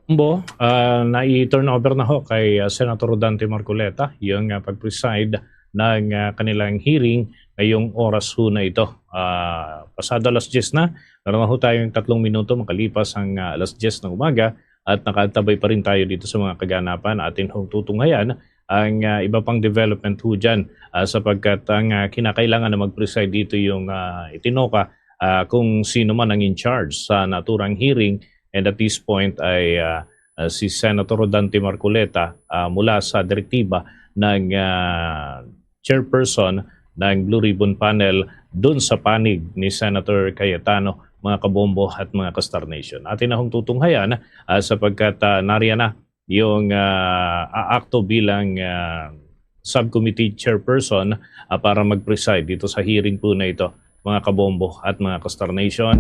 Bombo, ah, nai-turn over na ho kay ah, Senator Dante Marcoleta yung ah, pag-preside ng ah, kanilang hearing ngayong oras ho na ito. Ah, pasado alas diyes na, meron na ho tayong tatlong minuto makalipas ang ah, alas diyes ng umaga at nakaantabay pa rin tayo dito sa mga kaganapan. Atin hong tutunghayan ang ah, iba pang development ho dyan ah, sapagkat ang ah, kinakailangan na mag-preside dito yung ah, itinoka ah, kung sino man ang in charge sa naturang hearing, and at this point ay ah, ah, si Senator Dante Marcoleta ah, mula sa direktiba ng ah, chairperson ng Blue Ribbon Panel dun sa panig ni Senator Cayetano, mga kabombo at mga ka-Star Nation. Atin na hong tutunghayan ah, sapagkat ah, nariyan na yung ah, aakto bilang ah, subcommittee chairperson ah, para mag-preside dito sa hearing po na ito, mga kabombo at mga ka-Star Nation.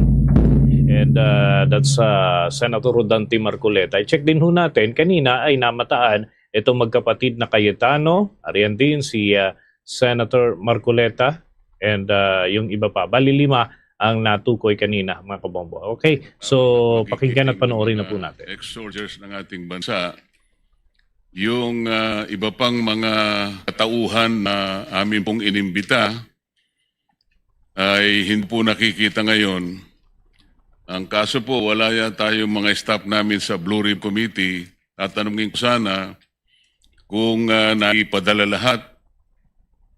And ah, that's ah, Senator Rodante Marcoleta. I-check din ho natin, kanina ay namataan itong magkapatid na Cayetano, ariyan din si ah, Senator Marcoleta, and ah, yung iba pa. Bali lima ang natukoy kanina, mga kabombo. Okay, so pakinggan at panoorin na po natin. Ex-soldiers ng ating bansa, yung ah, iba pang mga katauhan na amin pong inimbita ay hindi po nakikita ngayon. Ang kaso po, wala ya tayong mga staff namin sa Blue Ribbon Committee. Tatanungin ko sana kung ah, naipadala lahat.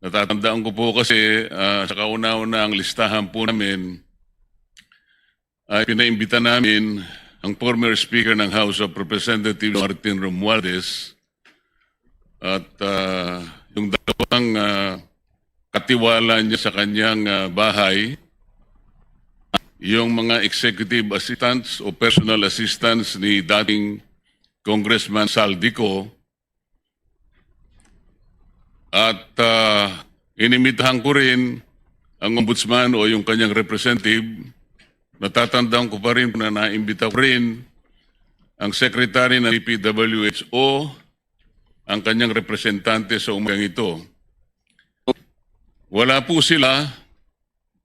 Natatandaan ko po kasi ah, sa kauna-una ang listahan po namin ay pinaimbita namin ang former Speaker ng House of Representatives, Martin Romualdez, at ah, yung dalawang ah, katiwala niya sa kanyang ah, bahay, yung mga executive assistants o personal assistants ni dating Congressman Saldico, at ah, inimbitahan ko rin ang ombudsman o yung kanyang representative. Natatandaan ko pa rin na naimbita ko rin ang secretary ng D P W H O, ang kanyang representante sa umagang ito. Wala po sila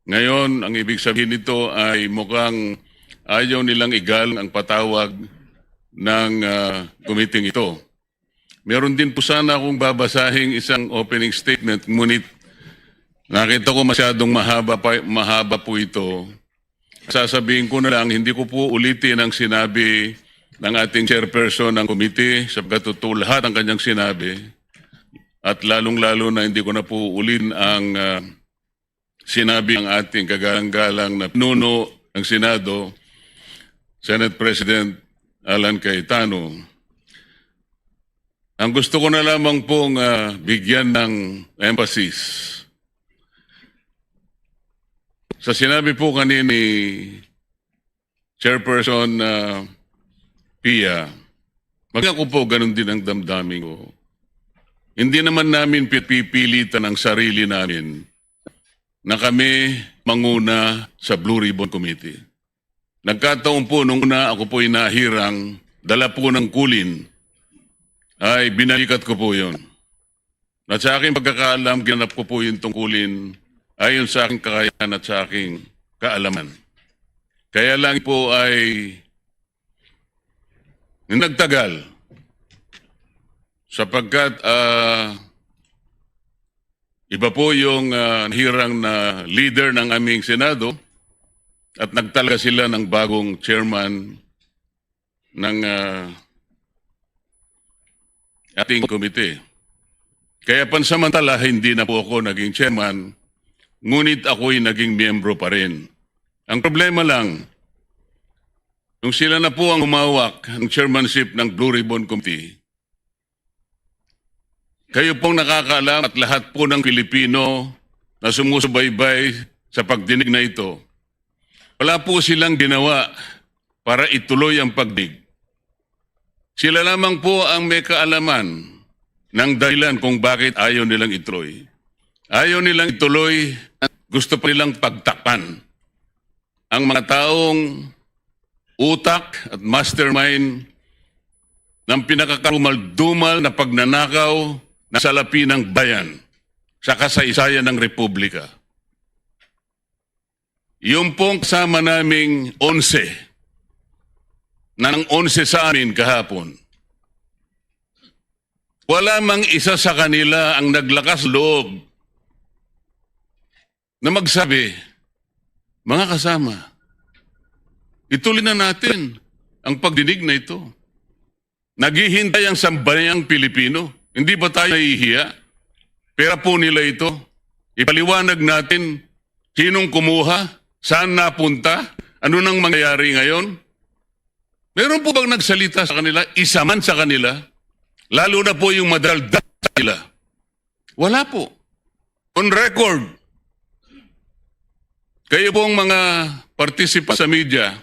ngayon. Ang ibig sabihin nito ay mukhang ayaw nilang igalang ang patawag ng ah, committee ito. Meron din po sana akong babasahing isang opening statement, ngunit nakita ko masyadong mahaba, pa, mahaba po ito. Sasabihin ko na lang, hindi ko po ulitin ang sinabi ng ating chairperson ng committee, sapagkat totoo lahat ang kanyang sinabi. At lalong-lalo na hindi ko na po ulitin ang ah, sinabi ng ating kagalang-galang na pinuno ng Senado, Senate President Alan Cayetano. Ang gusto ko na lamang pong ah, bigyan ng emphasis sa sinabi po kanini Chairperson ah, Pia, maging ako po, ganun din ang damdamin ko. Hindi naman namin pipilitan ang sarili namin na kami manguna sa Blue Ribbon Committee. Nagkataon po, nung una ako po'y nahirang, dala po ng kulin, ay binalikat ko po yon. At sa aking pagkakaalam, ginanap ko po yung tungkulin ayon sa aking kakayahan at sa aking kaalaman. Kaya lang po ay nagtagal, sapagkat ah, iba po yung ah, hirang na leader ng aming Senado at nagtalaga sila ng bagong chairman ng ah, ating komite. Kaya pansamantala, hindi na po ako naging chairman, ngunit ako'y naging miyembro pa rin. Ang problema lang, nung sila na po ang humawak ng chairmanship ng Blue Ribbon Committee, kayo pong nakakaalam at lahat po ng Pilipino na sumusubaybay sa pagdinig na ito, wala po silang ginawa para ituloy ang pagdinig. Sila lamang po ang may kaalaman ng dahilan kung bakit ayaw nilang ituloy. Ayaw nilang ituloy, gusto pa nilang pagtakpan ang mga taong utak at mastermind ng pinakakarumal-dumal na pagnanakaw na salapi ng bayan sa kasaysayan ng Republika. Yung pong kasama naming onse, na ng onse sa amin kahapon, wala mang isa sa kanila ang naglakas loob na magsabi, "Mga kasama, ituloy na natin ang pagdinig na ito. Naghihintay ang sambayang Pilipino. Hindi ba tayo nahihiya?" Pera po nila ito. Ipaliwanag natin sinong kumuha, saan napunta, ano nang mangyayari ngayon. Meron po bang nagsalita sa kanila, isa man sa kanila? Lalo na po yung madaldal sa kanila. Wala po. On record, kayo pong mga participant sa media,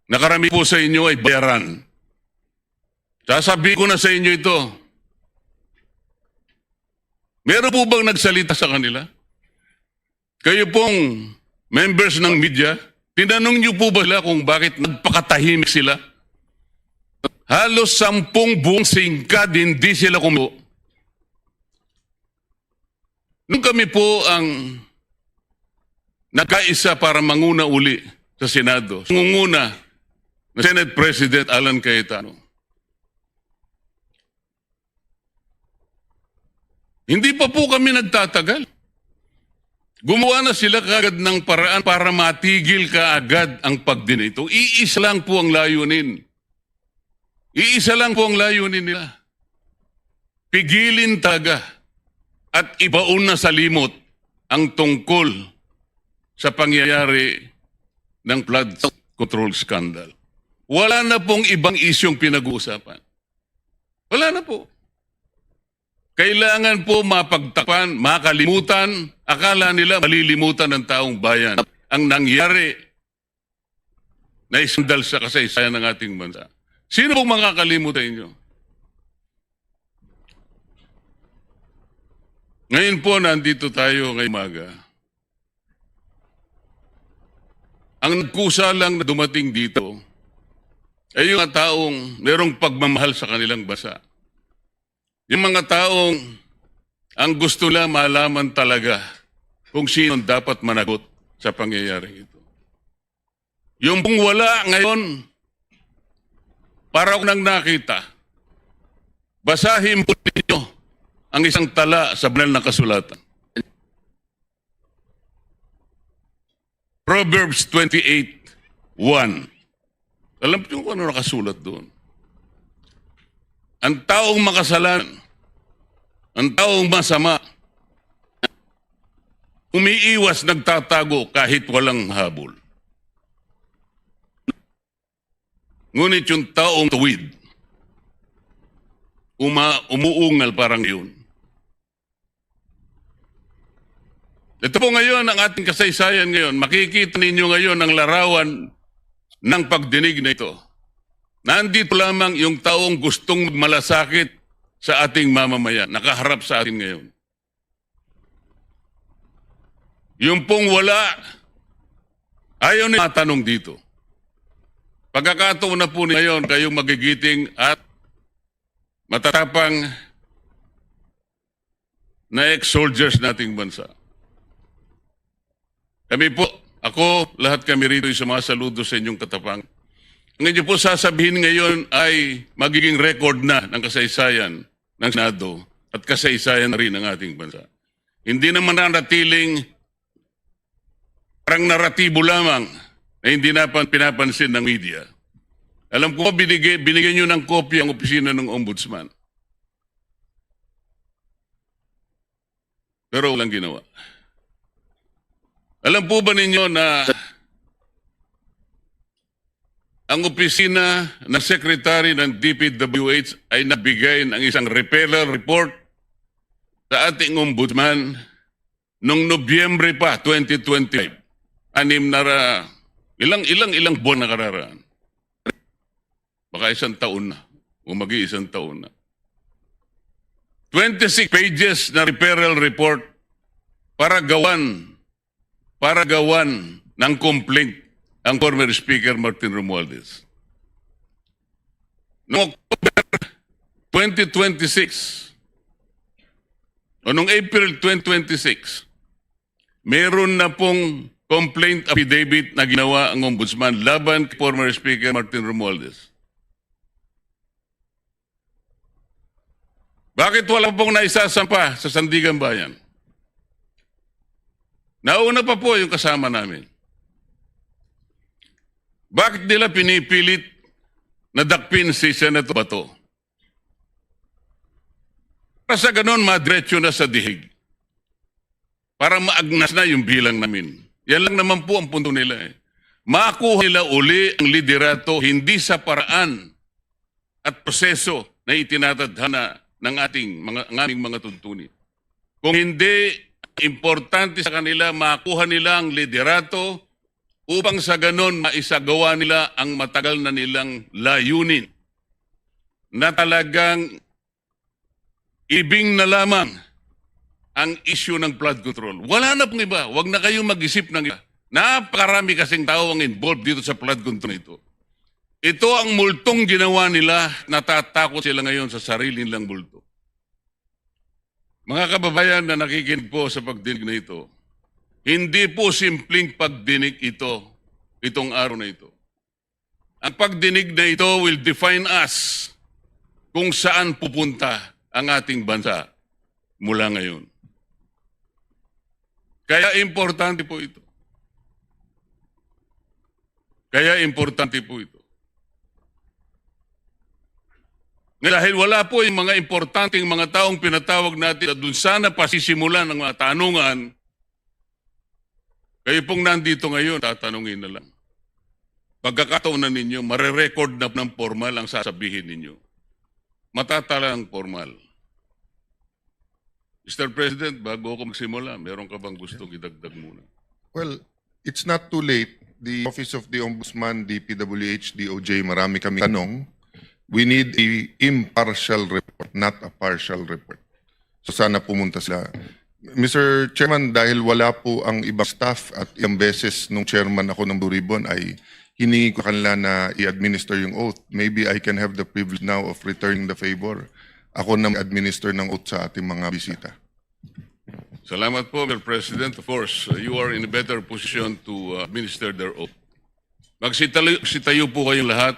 nakarami po sa inyo ay bayaran. Sasabi ko na sa inyo ito. Meron po bang nagsalita sa kanila? Kayo pong members ng media, tinanong niyo po ba sila kung bakit nagpakatahimik sila? Halos sampung buong singkad, hindi sila kumuha. Nung kami po ang nagkaisa para manguna uli sa Senado, nangunguna na Senate President Alan Cayetano, hindi pa po kami nagtatagal. Gumawa na sila kagad ng paraan para matigil kaagad ang pagdinito. Iisa lang po ang layunin. Iisa lang po ang layunin nila. Pigilin talaga at ibaon na sa limot ang tungkol sa pangyayari ng flood control scandal. Wala na pong ibang isyong pinag-uusapan. Wala na po. Kailangan po mapagtakpan, makalimutan, akala nila malilimutan ng taong bayan ang nangyari na iskandal sa kasaysayan ng ating bansa. Sino pong makakalimot sa inyo? Ngayon po, nandito tayo ngayong umaga. Ang nagkusa lang na dumating dito ay yung mga taong merong pagmamahal sa kanilang bansa. Yung mga taong ang gusto nila malaman talaga kung sino ang dapat managot sa pangyayaring ito. Yung pong wala ngayon, para ko nang nakita, basahin po ninyo ang isang tala sa banal na kasulatan. Proverbs twenty-eight one. Alam niyo kung ano nakasulat doon? Ang taong makasalanan, ang taong masama, umiiwas, nagtatago kahit walang habol. Ngunit yung taong tuwid, uma-, umuungal parang yun. Ito po ngayon ang ating kasaysayan ngayon. Makikita ninyo ngayon ang larawan ng pagdinig na ito. Nandito lamang yung taong gustong magmalasakit sa ating mamamayan. Nakaharap sa atin ngayon. Yung pong wala, ayaw na matanong dito. Pagkakataon na po ngayon kayong magigiting at matatapang na ex-soldiers nating bansa. Kami po, ako, lahat kami rito ay sumasaludo sa inyong katapang. Ang inyo po sasabihin ngayon ay magiging record na ng kasaysayan ng Senado at kasaysayan na rin ng ating bansa. Hindi naman nanatiling parang naratibo lamang na hindi na pan-, pinapansin ng media. Alam ko, binigay, binigyan nyo ng kopya ang opisina ng Ombudsman. Pero walang ginawa. Alam po ba ninyo na ang opisina ng Secretary ng D P W H ay nagbigay ng isang referral report sa ating Ombudsman noong Nobyembre pa, twenty twenty-five? Anim na ra-, ilang, ilang, ilang buwan nakararaan? Baka isang taon na, o mag-iisang taon na. Twenty-six pages na referral report para gawan, para gawan ng complaint ang former Speaker Martin Romualdez. Noong October twenty twenty-six, o noong April twenty twenty-six, meron na pong complaint affidavit na ginawa ang Ombudsman laban kay former Speaker Martin Romualdez. Bakit wala pong naisasampa sa Sandiganbayan? Nauna pa po yung kasama namin. Bakit nila pinipilit na dakpin si Senator Bato? Para sa ganun, madiretso na sa dihig. Para maagnas na yung bilang namin. Yan lang naman po ang punto nila eh. Makuha nila uli ang liderato, hindi sa paraan at proseso na itinatadhana ng ating mga, ng aming mga tuntunin. Kung hindi, importante sa kanila, makuha nila ang liderato upang sa ganon maisagawa nila ang matagal na nilang layunin na talagang ibing na lamang ang issue ng flood control. Wala na pong iba. Huwag na kayong mag-isip ng iba. Napakarami kasing tao ang involved dito sa flood control ito. Ito ang multong ginawa nila. Natatakot sila ngayon sa sarili nilang multo. Mga kababayan na nakikinig po sa pagdinig na ito, hindi po simpleng pagdinig ito, itong araw na ito. Ang pagdinig na ito will define us kung saan pupunta ang ating bansa mula ngayon. Kaya importante po ito. Kaya importante po ito. Nga dahil wala po yung mga importanteng mga taong pinatawag natin na doon sana pasisimulan ang mga tanungan, Kayo pong nandito ngayon, tatanungin na lang. Pagkakataon na ninyo, marerecord na ng formal ang sasabihin ninyo. Matatalang formal. Mister President, bago ako magsimula, meron ka bang gustong idagdag muna? Well, it's not too late. The Office of the Ombudsman, D P W H, D O J, marami kami tanong. We need a impartial report, not a partial report. So sana pumunta sila. Mister Chairman, dahil wala po ang ibang staff at ilang beses nung chairman ako ng Blue Ribbon ay hiningi ko kanila na i-administer yung oath. Maybe I can have the privilege now of returning the favor. Ako na administer ng oath sa ating mga bisita. Salamat po, Mister President. Of course, uh, you are in a better position to uh, administer their oath. Magsitayo, sitayo po kayong lahat.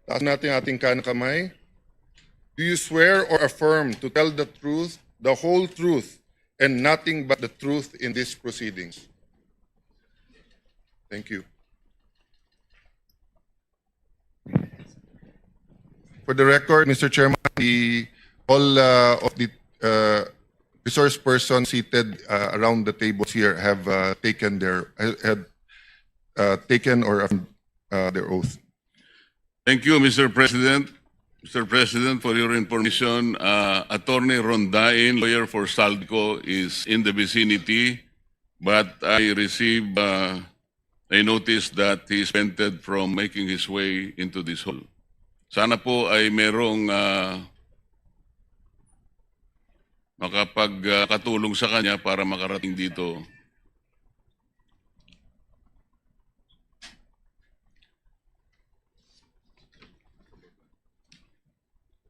Taas natin ating kanang kamay. Do you swear or affirm to tell the truth, the whole truth, and nothing but the truth in these proceedings? Thank you. For the record, Mister Chairman, the, all uh, of the uh, resource persons seated uh, around the tables here have uh, taken their have uh, taken or uh, their oath. Thank you, Mister President. Mister President, for your information, uh, Attorney Rondain, lawyer for Saldico, is in the vicinity, but I received uh, I noticed that he is prevented from making his way into this hall. Sana po ay merong uh, makapagkatulong sa kanya para makarating dito.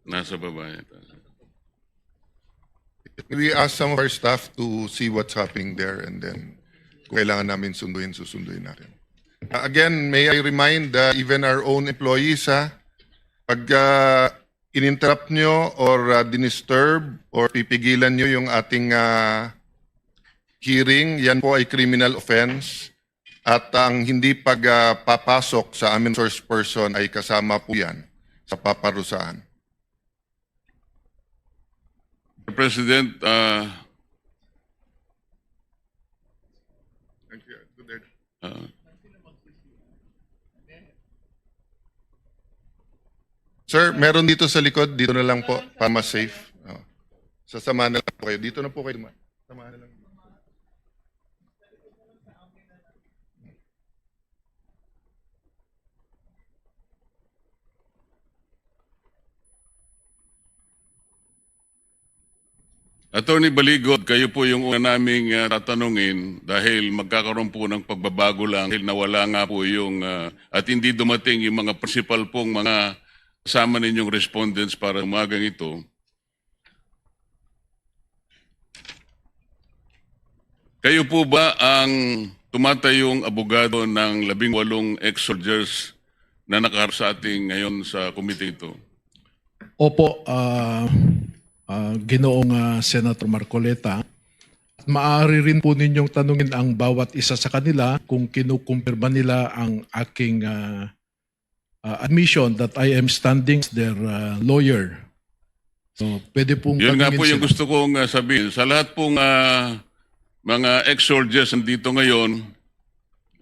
Nasa baba yata. We ask some of our staff to see what's happening there, and then kung kailangan namin sunduin, susunduin natin. Uh, again, may I remind uh, even our own employees, ha, pag uh, in-interrupt nyo or uh, dinisturb or pipigilan nyo yung ating uh, hearing, yan po ay criminal offense. At ang hindi pagpapasok sa aming source person ay kasama po yan sa paparusahan. President, uh, uh, Sir, meron dito sa likod. Dito na lang po para mas safe. Oh. Sasama na lang po kayo. Dito na po kayo. Samahan na lang. Attorney Baligod, kayo po yung una naming uh, tatanungin dahil magkakaroon po ng pagbabago lang dahil nawala nga po yung uh, at hindi dumating yung mga principal pong mga kasama ninyong respondents para umagang ito. Kayo po ba ang tumatayong abogado ng labing walong ex-soldiers na nakaharap sa ating ngayon sa komite ito? Opo, uh, uh, Ginoong uh, Senator Marcoleta, at maaari rin po ninyong tanungin ang bawat isa sa kanila kung kinukumpirma nila ang aking uh, uh, admission that I am standing as their uh, lawyer. So, pwede pong Yun nga po yung siya. gusto kong uh, sabihin. Sa lahat pong uh, mga ex-soldiers nandito ngayon,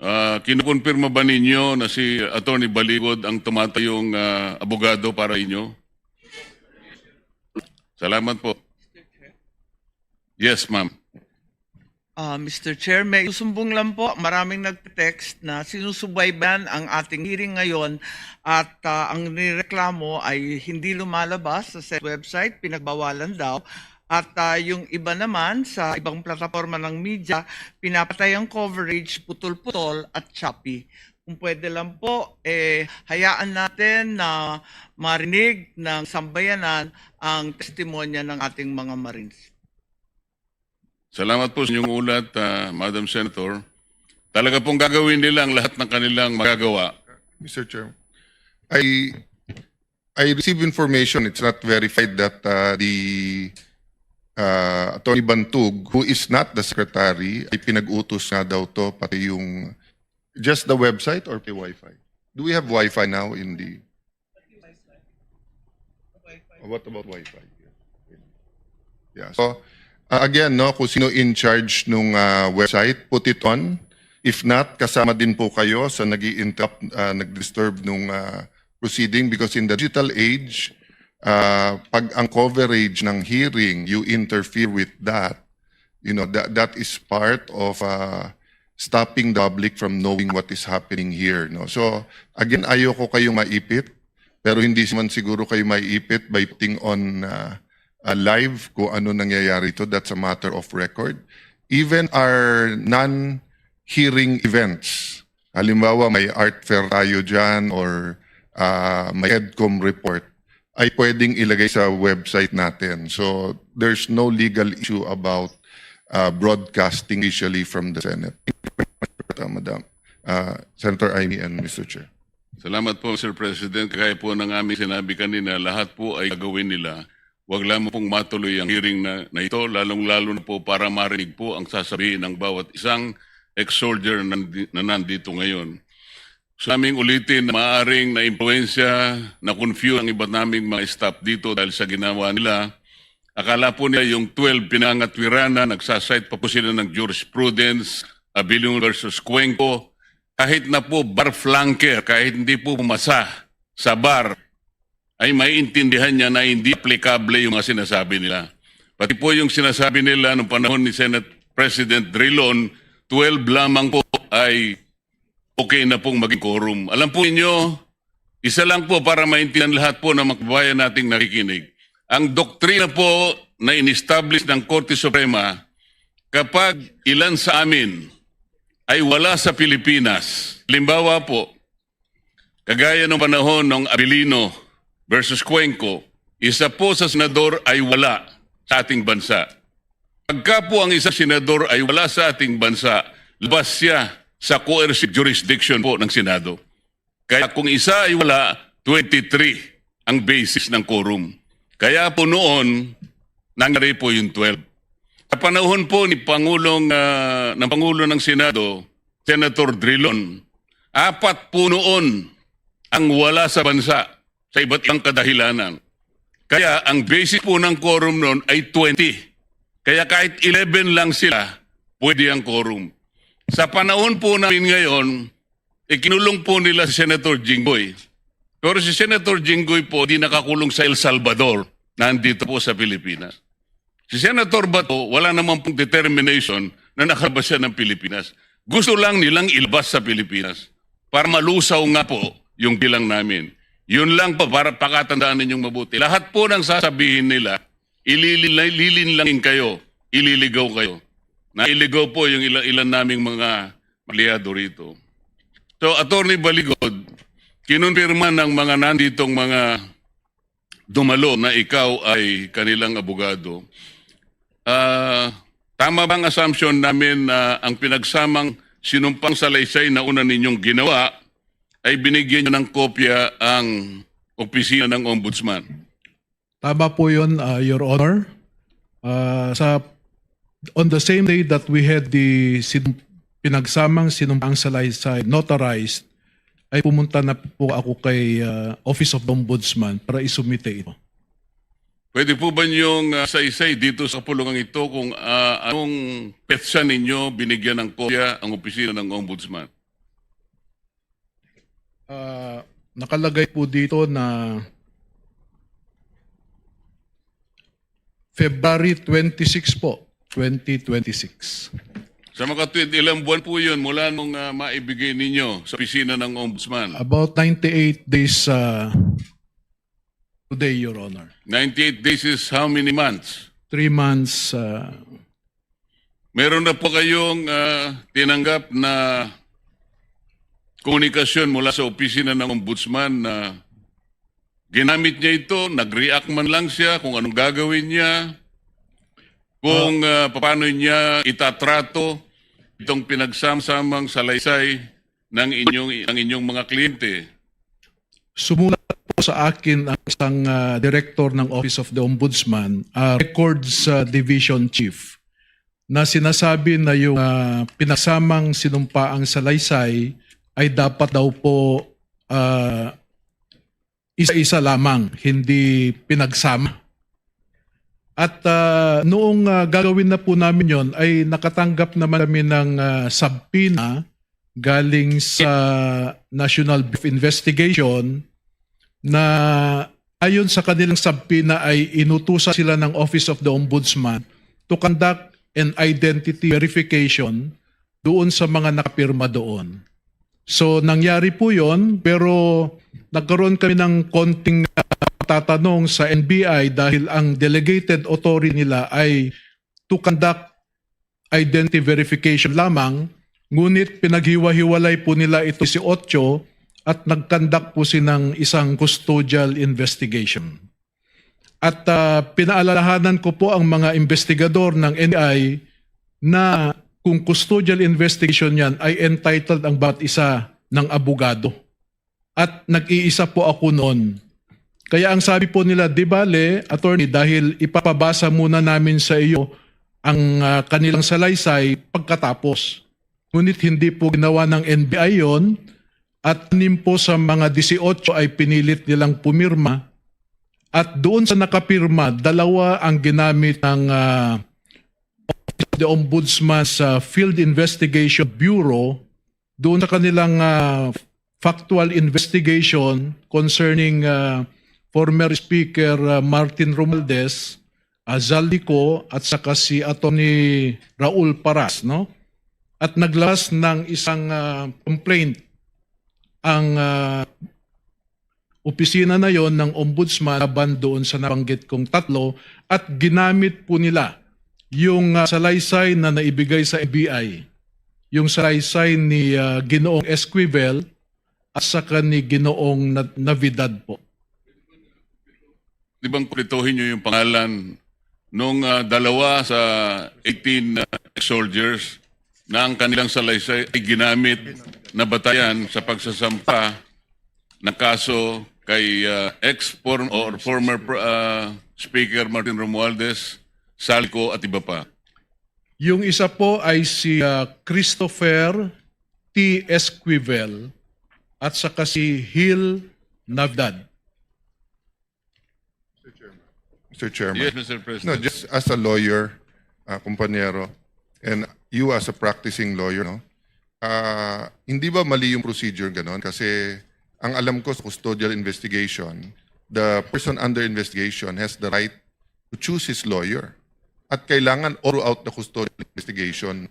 uh, kinukumpirma ba ninyo na si Attorney Baligod ang tumatayong uh, abogado para inyo? Salamat po. Yes, ma'am. Uh, Mister Chair, may sumbong lang po. Maraming nagte-text na sinusubaybayan ang ating hearing ngayon at uh, ang nireklamo ay hindi lumalabas sa said website, pinagbawalan daw. At uh, yung iba naman sa ibang plataforma ng media, pinapatay ang coverage, putol-putol at choppy. Kung pwede lang po, eh, hayaan natin na marinig ng sambayanan ang testimonya ng ating mga Marines. Salamat po sa inyong ulat, uh, Madam Senator. Talaga pong gagawin nila ang lahat ng kanilang magagawa. Mister Chair, I I received information, it's not verified, that uh, the uh, Attorney Bantug, who is not the secretary, ay pinag-utos nga daw to, pati yung, just the website or pati Wi-Fi? Do we have Wi-Fi now in the... What about Wi-Fi? Yeah. So, Ah, again, no, kung sino in charge nung, ah, website, put it on. If not, kasama din po kayo sa nag-i-interrupt, ah, nag-disturb nung, ah, proceeding, because in the digital age, ah, pag ang coverage ng hearing, you interfere with that, you know, that, that is part of, ah, stopping the public from knowing what is happening here, no? So, again, ayoko kayong maipit, pero hindi man siguro kayo maiipit by putting on, ah, ah, live kung ano nangyayari to. That's a matter of record. Even our non-hearing events, halimbawa, may art fair tayo dyan or, ah, may EDCOM report, ay pwedeng ilagay sa website natin. So, there's no legal issue about, ah, broadcasting officially from the Senate. Uh, Madam, uh, Senator Imee and Mister Chair. Salamat po, Mister President. Kaya po ng aming sinabi kanina, lahat po ay gagawin nila. Huwag lamang pong matuloy ang hearing na, na ito, lalong-lalo na po para marinig po ang sasabihin ng bawat isang ex-soldier na nandi-, na nandito ngayon. So, aming ulitin na maaring na-impluwensya, na-confuse ang iba naming mga staff dito dahil sa ginawa nila. Akala po nila yung twelve pinangatwiranan, nagsasite pa po sila ng jurisprudence, Abilino versus Cuenco. Kahit na po bar flanker, kahit hindi po pumasa sa bar, ay maiintindihan niya na hindi aplikable yung mga sinasabi nila. Pati po yung sinasabi nila nung panahon ni Senate President Drilon, twelve lamang po ay okay na pong maging quorum. Alam po ninyo, isa lang po para maintindihan lahat po ng mga kababayan nating nakikinig. Ang doktrina po na in-establish ng Korte Suprema, kapag ilan sa amin ay wala sa Pilipinas, halimbawa po, kagaya ng panahon ng Abilino versus Cuenco, isa po sa senador ay wala sa ating bansa. Pagka po ang isang senador ay wala sa ating bansa, labas siya sa coercive jurisdiction po ng Senado. Kaya kung isa ay wala, twenty-three ang basis ng quorum. Kaya po noon, nangyari po yung twelve. Sa panahon po ni Pangulong, ah, ng Pangulo ng Senado, Senator Drilon, apat po noon ang wala sa bansa sa iba't ibang kadahilanan. Kaya ang basis po ng quorum noon ay twenty. Kaya kahit eleven lang sila, pwede ang quorum. Sa panahon po namin ngayon, ikinulong po nila si Senator Jinggoy. Pero si Senator Jinggoy po di nakakulong sa El Salvador, nandito po sa Pilipinas. Si Senator Bato, wala naman pong determination na nakalabas siya ng Pilipinas. Gusto lang nilang ilabas sa Pilipinas para malusaw nga po yung bilang namin. Yun lang po, para pakatandaan ninyong mabuti. Lahat po ng sasabihin nila, ililin, ililin lang kayo, ililigaw kayo. Nailigaw po yung ilan, ilan naming mga aliado rito. So, Attorney Baligod, kinonfirma ng mga nanditong mga dumalo na ikaw ay kanilang abogado. Ah, tama ba ang assumption namin na ang pinagsamang sinumpang salaysay na una ninyong ginawa ay binigyan nyo ng kopya ang opisina ng Ombudsman? Tama po yun, ah, Your Honor. Ah, sa, on the same day that we had the sin-, pinagsamang sinumpang salaysay notarized, ay pumunta na po ako kay, ah, Office of the Ombudsman para isumite ito. Pwede po ba niyong, ah, saysay dito sa kapulungan ito kung, ah, anong petsa ninyo binigyan ng kopya ang opisina ng Ombudsman? Ah, nakalagay po dito na February twenty-six po, twenty twenty-six. Sa makatuwid, ilang buwan po yun mula nung, ah, maibigay ninyo sa opisina ng Ombudsman? About ninety-eight days, ah, today, Your Honor. Ninety-eight days is how many months? Three months, ah. Meron na po kayong, ah, tinanggap na komunikasyon mula sa opisina ng Ombudsman na ginamit niya ito, nag-react man lang siya kung anong gagawin niya, kung, ah, paano niya itatrato itong pinagsamsamang salaysay ng inyong, ng inyong mga kliyente? Sumulat po sa akin ang isang, ah, director ng Office of the Ombudsman, ah, Records, ah, Division Chief, na sinasabi na yung, ah, pinagsamang sinumpaang salaysay ay dapat daw po, ah, isa-isa lamang, hindi pinagsama. At ah, noong ah, gagawin na po namin yon, ay nakatanggap naman kami ng ah, subpoena galing sa National Bureau of Investigation na ayon sa kanilang subpoena ay inutusan sila ng Office of the Ombudsman to conduct an identity verification doon sa mga nakapirma doon. So nangyari po yon, pero nagkaroon kami ng konting ah, tatanong sa N B I dahil ang delegated authority nila ay to conduct identity verification lamang, ngunit pinaghiwa-hiwalay po nila ito sa otso at nag-conduct po silang isang custodial investigation. At ah, pinaalalahanan ko po ang mga investigador ng N B I na kung custodial investigation yan ay entitled ang bawat isa ng abogado. At nag-iisa po ako noon. Kaya ang sabi po nila, "Di bale, attorney, dahil ipapabasa muna namin sa iyo ang ah, kanilang salaysay pagkatapos." Ngunit hindi po ginawa ng N B I yon at anim po sa mga disiotso ay pinilit nilang pumirma. At doon sa nakapirma, dalawa ang ginamit ng ah, Office of the Ombudsman's ah, Field Investigation Bureau doon sa kanilang ah, factual investigation concerning ah, former Speaker ah, Martin Romualdez, ah, Zaldy Co, at saka si Attorney Raul Paras, no? At naglabas ng isang ah, complaint ang ah, opisina na yon ng Ombudsman laban doon sa nabanggit kong tatlo, at ginamit po nila yung ah, salaysay na naibigay sa N B I, yung salaysay ni ah, Ginoong Esquivel at saka ni Ginoong Na- Navidad po. Di bang kumpletuhin nyo yung pangalan nung ah, dalawa sa eighteen ah, soldiers na ang kanilang salaysay ay ginamit na batayan sa pagsasampa ng kaso kay ah, ex form or former ah, Speaker Martin Romualdez, Zaldy Co at iba pa? Yung isa po ay si ah, Christopher T. Esquivel at saka si Hil Navidad. Mister Chairman. Yes, Mister President. No, just as a lawyer, ah, kumpanyero, and you as a practicing lawyer, no? Ah, hindi ba mali yung procedure ganon? Kasi ang alam ko sa custodial investigation, the person under investigation has the right to choose his lawyer. At kailangan all throughout the custodial investigation,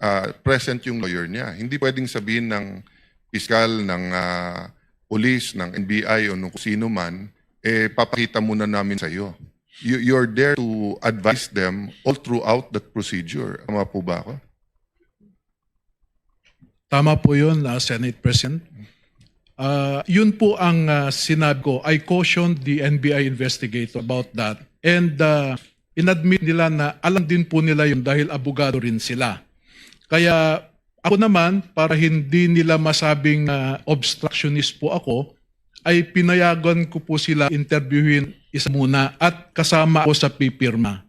ah, present yung lawyer niya. Hindi pwedeng sabihin ng piskal, ng ah, police, ng N B I o nung sino man, eh, papakita muna namin sa iyo. You, you're there to advise them all throughout that procedure. Tama po ba ako? Tama po yun, ah, Senate President. Ah, yun po ang ah, sinabi ko. I cautioned the N B I investigator about that. And ah, inadmit nila na alam din po nila yun dahil abogado rin sila. Kaya ako naman, para hindi nila masabing ah, obstructionist po ako, ay pinayagan ko po sila interviewin isa muna at kasama ako sa pipirma.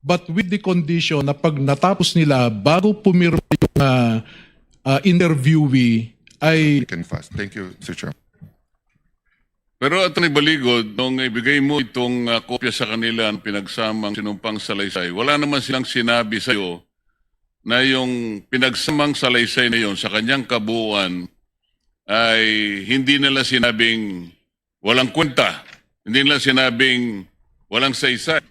But with the condition na pag natapos nila, bago pumirma yung ah, ah, interviewee, ay Can fast. Thank you, Mister Chairman. Pero Attorney Baligod, nung ibigay mo itong ah, kopya sa kanila ng pinagsamang sinumpang salaysay, wala naman silang sinabi sa iyo na yung pinagsamang salaysay na yon sa kanyang kabuuan ay hindi nila sinabing walang kwenta, hindi nila sinabing walang saysay,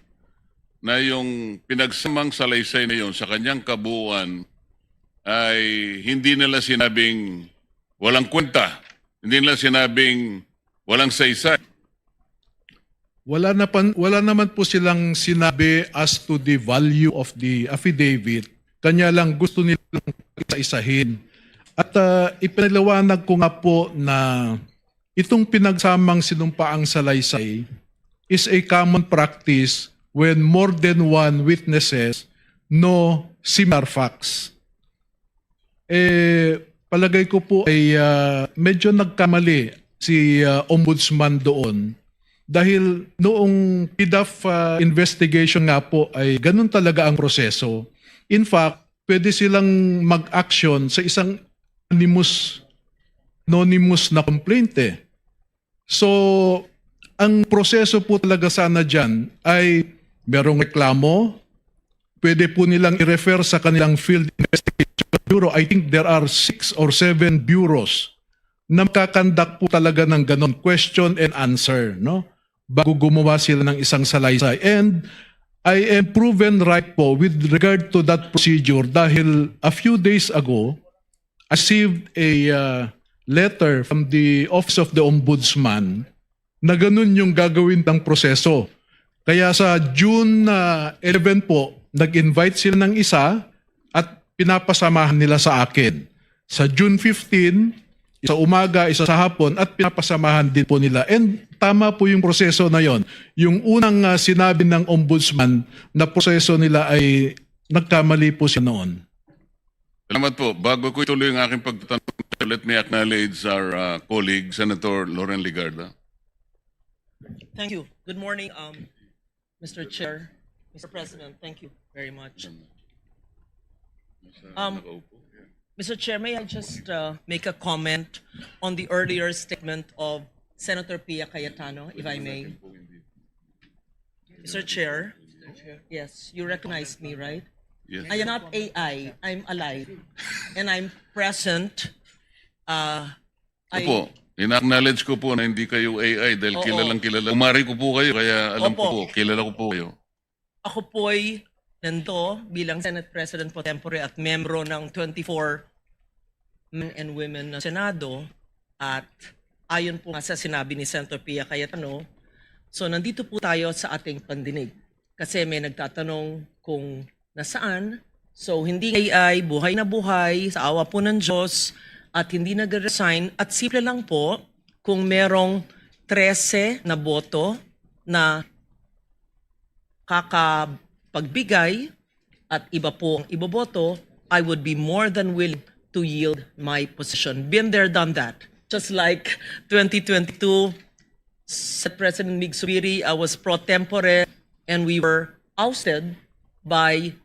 na yung pinagsamang salaysay na yon sa kanyang kabuuan ay hindi nila sinabing walang kwenta, hindi nila sinabing walang saysay. Wala na pan, wala naman po silang sinabi as to the value of the affidavit. Kanya lang gusto nilang isa-isahin. At ah, ipinaliwanag ko nga po na itong pinagsamang sinumpaang salaysay is a common practice when more than one witnesses know similar facts. Eh, palagay ko po ay ah, medyo nagkamali si ah, Ombudsman doon dahil noong PDAF ah, investigation nga po ay ganun talaga ang proseso. In fact, pwede silang mag-action sa isang anonymous, anonymous na complaint eh. So, ang proseso po talaga sana dyan ay merong reklamo, pwede po nilang i-refer sa kanilang Field Investigation Bureau. I think there are six or seven bureaus na makakandak po talaga ng ganon, question and answer, no? Bago gumawa sila ng isang salaysay. And I am proven right po with regard to that procedure dahil a few days ago, I received a uh, letter from the Office of the Ombudsman na ganun yung gagawin ng proseso. Kaya sa June uh, eleven po, nag-invite sila ng isa at pinapasamahan nila sa akin. Sa June fifteen, isa umaga, isa sa hapon, at pinapasamahan din po nila. And tama po yung proseso na yon. Yung unang uh, sinabi ng ombudsman na proseso nila ay nagkamali po siya noon. Salamat po. Bago ko ituloy ang aking pagtatanong, let me acknowledge our uh, colleague, Senator Loren Legarda. Thank you. Good morning, um, Mister Chair, Mister President. Thank you very much. Um, Mister Chair, may I just uh, make a comment on the earlier statement of Senator Pia Cayetano, if I may? Mister Chair, yes, you recognized me, right? Yes. I am not A I. I'm alive. And I'm present. Uh, I, Opo, ina-acknowledge ko po na hindi kayo A I dahil Oo. kilalang kilala. Kumari ko po kayo, kaya alam ko Opo. po, kilala ko po kayo. Ako po'y nando bilang Senate President pro tempore at membro ng twenty-four men and women na Senado. At ayon po nga sa sinabi ni Senator Pia Cayetano, so nandito po tayo sa ating pandinig. Kasi may nagtatanong kung nasaan. So hindi A I, buhay na buhay, sa awa po ng Diyos, at hindi nagre-resign. At simple lang po, kung merong trese na boto na kakapagbigay at iba po ang iboboto, I would be more than willing to yield my position. Been there, done that. Just like twenty twenty-two, Senate President Mig Zubiri, I was pro tempore, and we were ousted by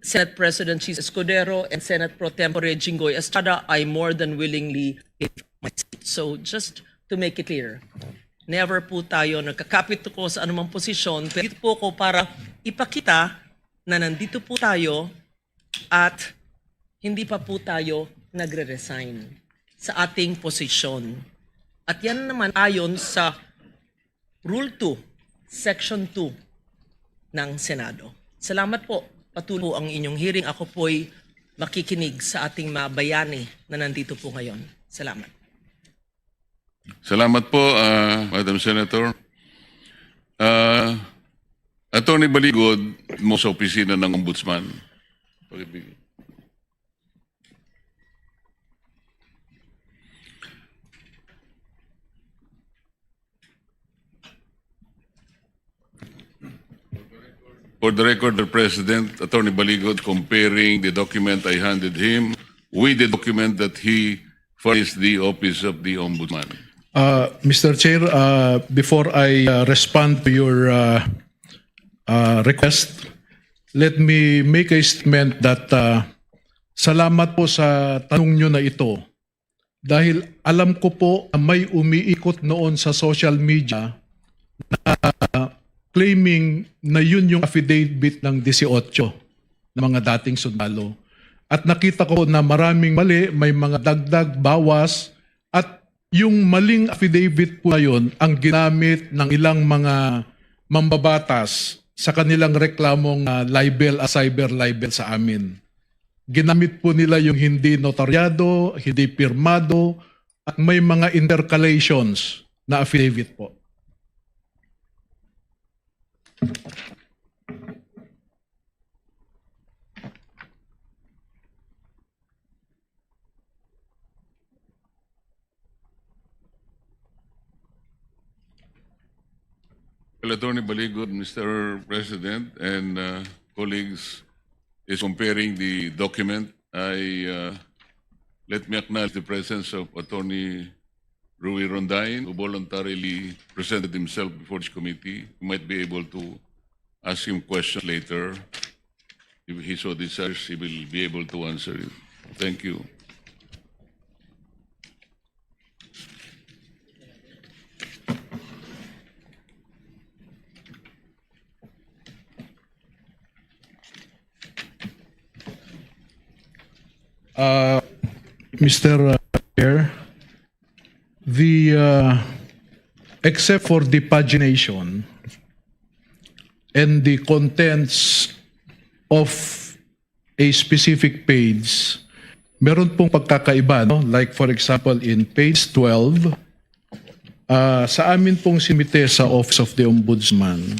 Senate President Chiz Escudero and Senate Pro Tempore Jinggoy Estrada. I more than willingly gave my seat. So just to make it clear, never po tayo nagkakapit ko sa anumang posisyon. Pero dito po ako para ipakita na nandito po tayo at hindi pa po tayo nagre-resign sa ating posisyon. At yan naman ayon sa Rule two, Section two ng Senado. Salamat po. Patuloy po ang inyong hearing. Ako po'y makikinig sa ating mga bayani na nandito po ngayon. Salamat. Salamat po, ah, Madam Senator. Ah, Attorney Baligod mo sa opisina ng Ombudsman. Pakibigay. For the record, the President, Attorney Baligod, comparing the document I handed him with the document that he furnished the Office of the Ombudsman. Uh, Mister Chair, uh, before I uh, respond to your uh, uh, request, let me make a statement that uh, salamat po sa tanong nyo na ito. Dahil alam ko po na may umiikot noon sa social media na claiming na yun yung affidavit ng dieciocho na mga dating sundalo. At nakita ko na maraming mali, may mga dagdag, bawas, at yung maling affidavit po na yun ang ginamit ng ilang mga mambabatas sa kanilang reklamong uh, libel, uh, cyber libel sa amin. Ginamit po nila yung hindi notaryado, hindi pirmado, at may mga intercalations na affidavit po. Well, Attorney Baligod, Mister President, and uh, colleagues, is comparing the document. I uh, let me acknowledge the presence of Attorney Rui Rondain, who voluntarily presented himself before this committee. We might be able to ask him questions later. If he so desires, he will be able to answer it. Thank you. Uh, Mister Chair, the, uh, except for the pagination and the contents of a specific page, meron pong pagkakaiba, no? Like, for example, in page twelve, ah, sa amin pong sinumite sa Office of the Ombudsman,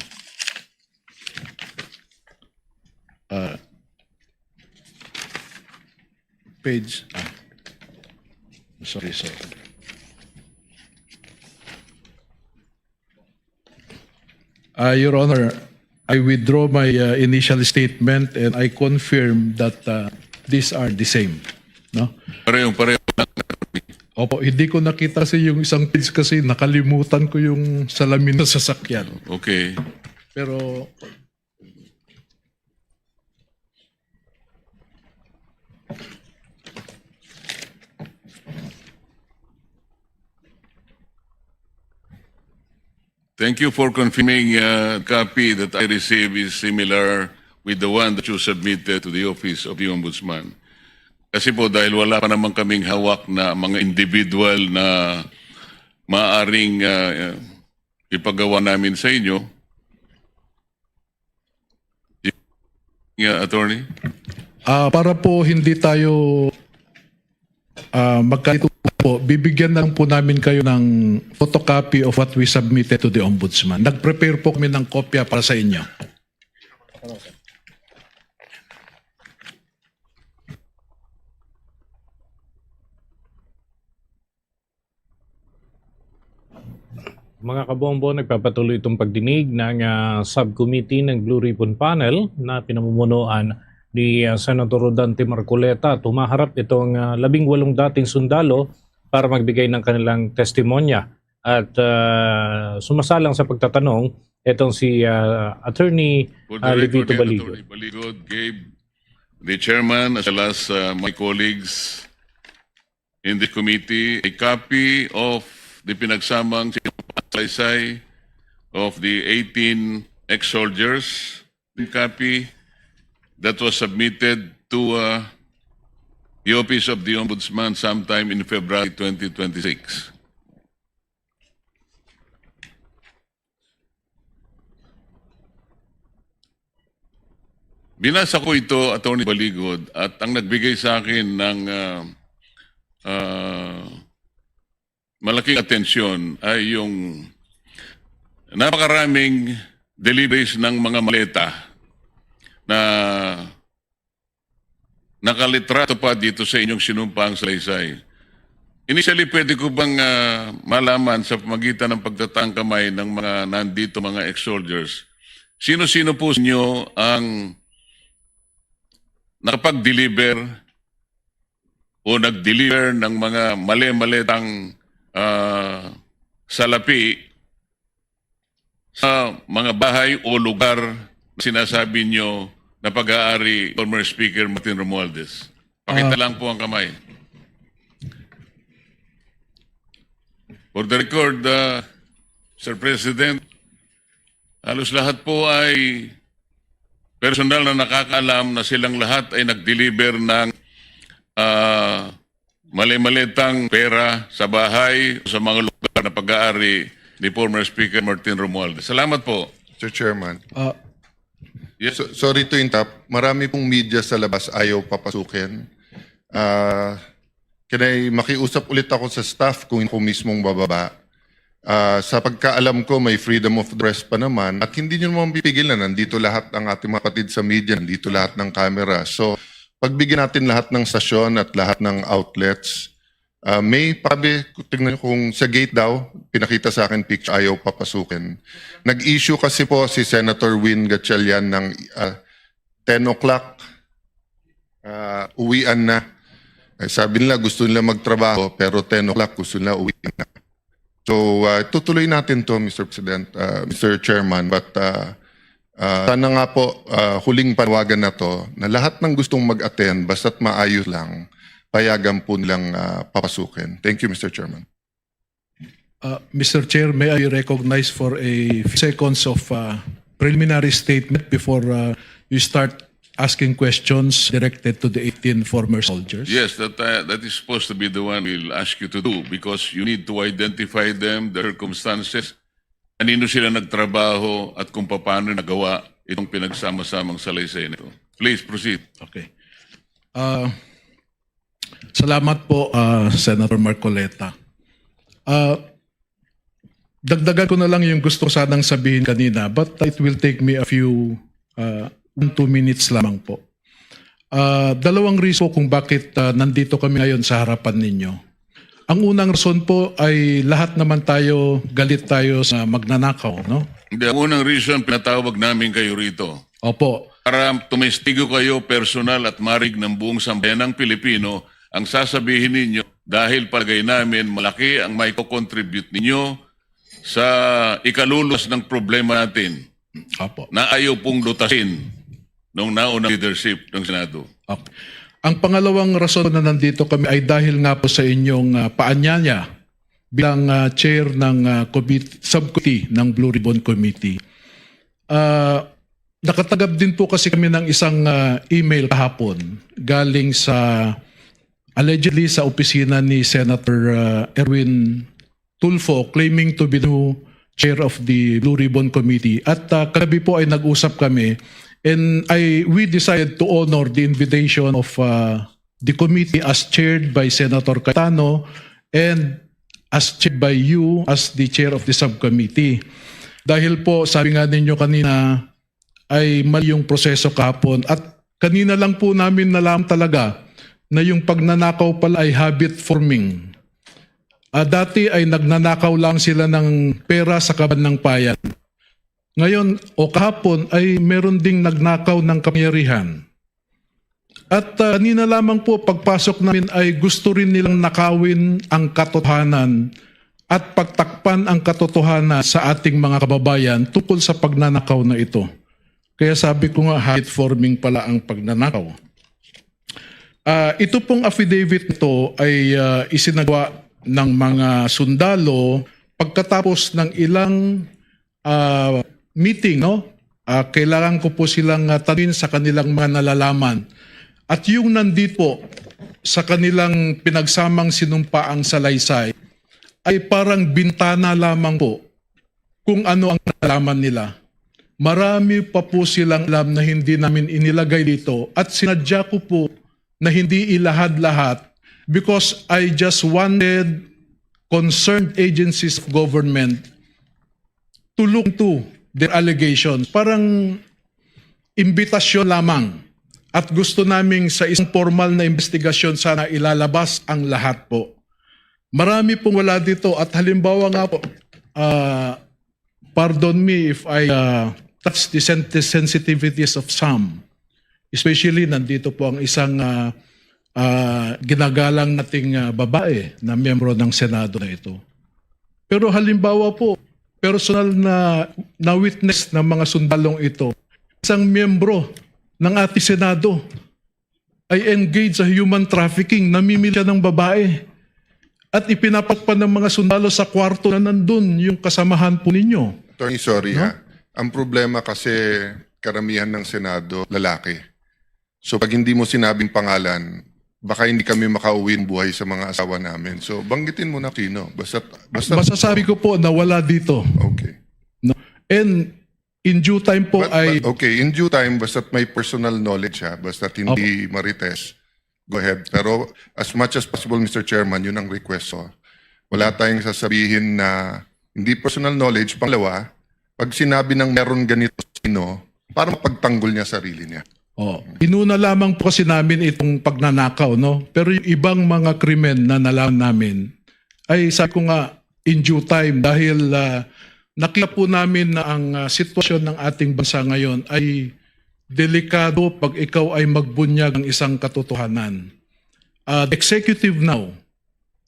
ah, page, ah, sorry, sorry. Uh, Your Honor, I withdraw my, uh, initial statement and I confirm that, uh, these are the same. No? Pareho, pareho. Opo, hindi ko nakita kasi yung isang page kasi nakalimutan ko yung salamin sa sasakyan. Okay. Pero Thank you for confirming, uh, copy that I received is similar with the one that you submitted to the Office of the Ombudsman. Kasi po, dahil wala pa naman kaming hawak na mga individual na maaaring, uh, ipagawa namin sa inyo, yeah, Attorney? Ah, para po hindi tayo, ah, magkalito po, bibigyan na lang po namin kayo ng photocopy of what we submitted to the Ombudsman. Nag-prepare po kami ng kopya para sa inyo. Mga kabombo, nagpapatuloy itong pagdinig ng, ah, subcommittee ng Blue Ribbon Panel na pinamumunuan ni, ah, Senator Rodante Marcoleta. Tumaharap itong, ah, labing walong dating sundalo para magbigay ng kanilang testimonya. At, ah, sumasalang sa pagtatanong itong si, ah, Attorney, For the ah, record, Levito yan, Baligo. Attorney Baligo gave the chairman as well as, uh, my colleagues in the committee a copy of the pinagsamang Salaysay of the eighteen ex-soldiers. Copy that was submitted to, uh, the Office of the Ombudsman sometime in February twenty twenty-six. Binasa ko ito, Attorney Baligod, at ang nagbigay sa akin ng, ah, ah, malaking atensyon ay yung napakaraming deliveries ng mga maleta na nakalitrato pa dito sa inyong sinumpang salaysay. Initially, pwede ko bang, ah, malaman sa pamagitan ng pagtatangkamay ng mga nandito, mga ex-soldiers, sino-sino po sa inyo ang nakapag-deliver o nag-deliver ng mga mali-maletang, ah, salapi sa mga bahay o lugar na sinasabi nyo na pag-aari former Speaker Martin Romualdez? Pakita Ah. lang po ang kamay. For the record, uh, Sir President, halos lahat po ay personal na nakakaalam na silang lahat ay nag-deliver ng, ah, mali-malitang pera sa bahay o sa mga lugar na pag-aari ni former Speaker Martin Romualdez. Salamat po. Mister Chairman. Ah, Yes. So, sorry to interrupt. Marami pong media sa labas ayaw papasukin. Ah, can I makiusap ulit ako sa staff kung ako mismong bababa? Ah, sa pagkaalam ko, may freedom of the press pa naman at hindi nyo naman pipigilan. Nandito lahat ang ating mga kapatid sa media, nandito lahat ng camera. So, pagbigyan natin lahat ng stasyon at lahat ng outlets. Ah, may pabi, tingnan nyo kung sa gate daw, pinakita sa akin picture, ayaw papasukin. Nag-issue kasi po si Senator Win Gatchalian ng, ah, ten o'clock, ah, uwian na. Eh, sabi nila gusto nila magtrabaho pero ten o'clock gusto nila uwi na. So, ah, tutuloy natin to, Mister President, ah, Mister Chairman, but, ah, ah, sana nga po, ah, huling panawagan na to na lahat ng gustong mag-attend, basta't maayos lang, payagan po nilang, ah, papasukin. Thank you, Mister Chairman. Uh, Mister Chair, may I recognize for a few seconds of, uh, preliminary statement before, uh, you start asking questions directed to the eighteen former soldiers? Yes, that uh, that is supposed to be the one we'll ask you to do, because you need to identify them, the circumstances. Kanino sila nagtrabaho at kung paano nagawa itong pinagsama-samang salaysay nito. Please proceed. Okay. Ah, salamat po, ah, Senator Marcoleta. Ah, dagdagan ko na lang yung gusto ko sanang sabihin kanina, but it will take me a few, ah, one, two minutes lamang po. Ah, dalawang reason kung bakit, ah, nandito kami ngayon sa harapan ninyo. Ang unang rason po ay lahat naman tayo, galit tayo sa magnanakaw, no? Hindi, ang unang reason, pinatawag namin kayo rito Opo. Para tumestigo kayo personal at marinig ng buong sambayanang Pilipino ang sasabihin ninyo, dahil palagay namin malaki ang may contribute ninyo sa ikaluluwas ng problema natin Opo. na ayaw pong lutasin nung naunang leadership ng Senado. Okay. Ang pangalawang rason na nandito kami ay dahil nga po sa inyong, ah, paanyaya bilang, ah, chair ng, ah, committee, subcommittee ng Blue Ribbon Committee. Ah, nakatanggap din po kasi kami ng isang, ah, email kahapon galing sa, allegedly, sa opisina ni Senator, ah, Erwin Tulfo, claiming to be the new chair of the Blue Ribbon Committee. At, ah, kagabi po ay nag-usap kami, and I we decided to honor the invitation of, ah, the committee as chaired by Senator Cayetano and as chaired by you as the chair of the subcommittee. Dahil po, sabi nga ninyo kanina, ay mali yung proseso kahapon. At kanina lang po namin nalaman talaga na yung pagnanakaw pala ay habit forming. Ah, dati ay nagnanakaw lang sila ng pera sa kaban ng payan. Ngayon o kahapon ay meron ding nagnakaw ng kapangyarihan. At, ah, kanina lamang po, pagpasok namin ay gusto rin nilang nakawin ang katotohanan at pagtakpan ang katotohanan sa ating mga kababayan tungkol sa pagnanakaw na ito. Kaya sabi ko nga, habit forming pala ang pagnanakaw. Ah, ito pong affidavit nito ay, ah, isinagawa ng mga sundalo pagkatapos ng ilang, ah, meeting, no? Ah, kailangan ko po silang, ah, tanungin sa kanilang mga nalalaman. At yung nandito po sa kanilang pinagsamang sinumpaang salaysay ay parang bintana lamang po kung ano ang nalaman nila. Marami pa po silang alam na hindi namin inilagay dito at sinadya ko po na hindi ilahad lahat because I just wanted concerned agencies of government to look into their allegations. Parang imbitasyon lamang. At gusto naming sa isang formal na investigasyon sana ilalabas ang lahat po. Marami pong wala dito. At halimbawa nga po, ah, pardon me if I, ah, touch the sen- the sensitivities of some. Especially nandito po ang isang, ah, ah, ginagalang nating, ah, babae na miyembro ng Senado na ito. Pero halimbawa po, personal na na-witness ng mga sundalong ito, isang miyembro ng ating Senado ay engaged sa human trafficking, namimili siya ng babae. At ipinapasok pa ng mga sundalo sa kwarto na nandun yung kasamahan po ninyo. Attorney, sorry ha. Ang problema kasi karamihan ng Senado, lalaki. So pag hindi mo sinabing pangalan, baka hindi kami makauwi ng buhay sa mga asawa namin. So banggitin mo na sino. Basta, basta Masasabi ko po na wala dito. Okay. No? And in due time po But, ay... but okay, in due time, basta't may personal knowledge ha, basta't hindi marites, go ahead. Pero as much as possible, Mister Chairman, yun ang request ko. Wala tayong sasabihin na hindi personal knowledge. Pangalawa, pag sinabi ng meron ganito sino, para mapagtanggol niya sarili niya. Oh, inuna lamang po kasi namin itong pagnanakaw, no? Pero yung ibang mga krimen na nalaman namin ay, sabi ko nga, in due time, dahil, ah, nakita po namin na ang, ah, sitwasyon ng ating bansa ngayon ay delikado pag ikaw ay magbunyag ng isang katotohanan. Ah, the executive now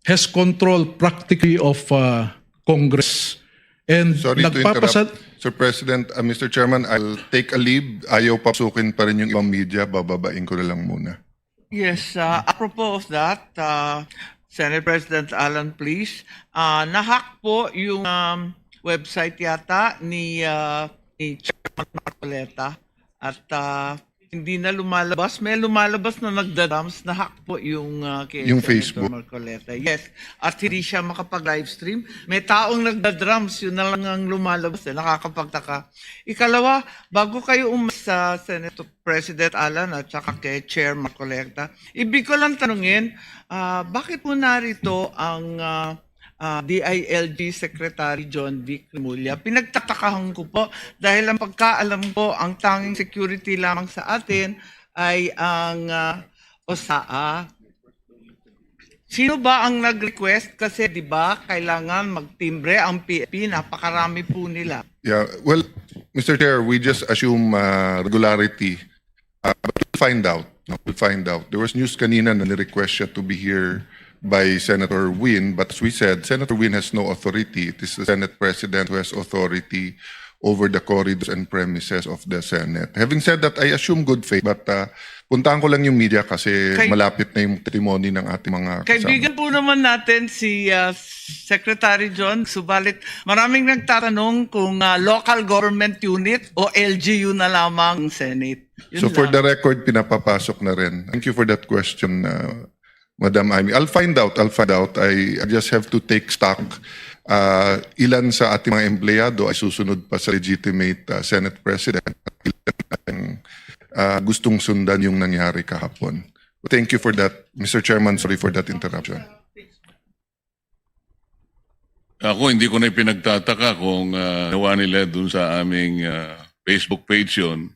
has control practically of, ah, Congress. And Sorry to nagpapasa- interrupt. Sir President, uh, Mister Chairman, I'll take a leave. Ayaw papasukin pa rin yung ibang media. Bababain ko na lang muna. Yes, uh, apropos of that, uh, Senate President Alan, please, uh, na-hack po yung, um, website yata ni, uh, ni Chairman Marcoleta. At, uh, hindi na lumalabas. May lumalabas na nagda-drums, na-hack po yung, ah, kay Yung Senator Facebook. Marcoleta. Yes. At hindi siya makapag-livestream. May taong nagda-drums, yun na lang ang lumalabas. Eh. Nakakapagtaka. Ikalawa, bago kayo umalis sa Senate President Alan at saka kay Chair Marcoleta, ibig ko lang tanungin, ah, bakit po narito ang, ah, ah, D I L G Secretary John Vic Remulla? Pinagtatakahan ko po dahil ang pagkaalam ko, ang tanging security lamang sa atin ay ang, ah, OSAA. Sino ba ang nag-request? Kasi, di ba, kailangan magtimbre ang P N P, napakarami po nila. Yeah, well, Mister Chair, we just assume, uh, regularity. Uh, but we'll find out. No? We'll find out. There was news kanina na ni-request siya to be here by Senator Win, but as we said, Senator Win has no authority. It is the Senate President who has authority over the corridors and premises of the Senate. Having said that, I assume good faith, but, uh, puntahan ko lang yung media kasi Kay- malapit na yung testimony ng ating mga kasama. Kaibigan po naman natin si, uh, Secretary John, subalit maraming nagtatanong kung, uh, local government unit o L G U na lamang ang Senate. Yun So for lang. the record, pinapapasok na rin. Thank you for that question, uh, Madam Amy. I'll find out. I'll find out. I, I just have to take stock. Uh, ilan sa ating mga empleyado ay susunod pa sa legitimate, uh, Senate President? Ilan ang, uh, gustong sundan yung nangyari kahapon? Thank you for that, Mister Chairman. Sorry for that interruption. Ako, hindi ko na ipinagtataka kung, ah, ginawa nila dun sa aming, ah, Facebook page yun.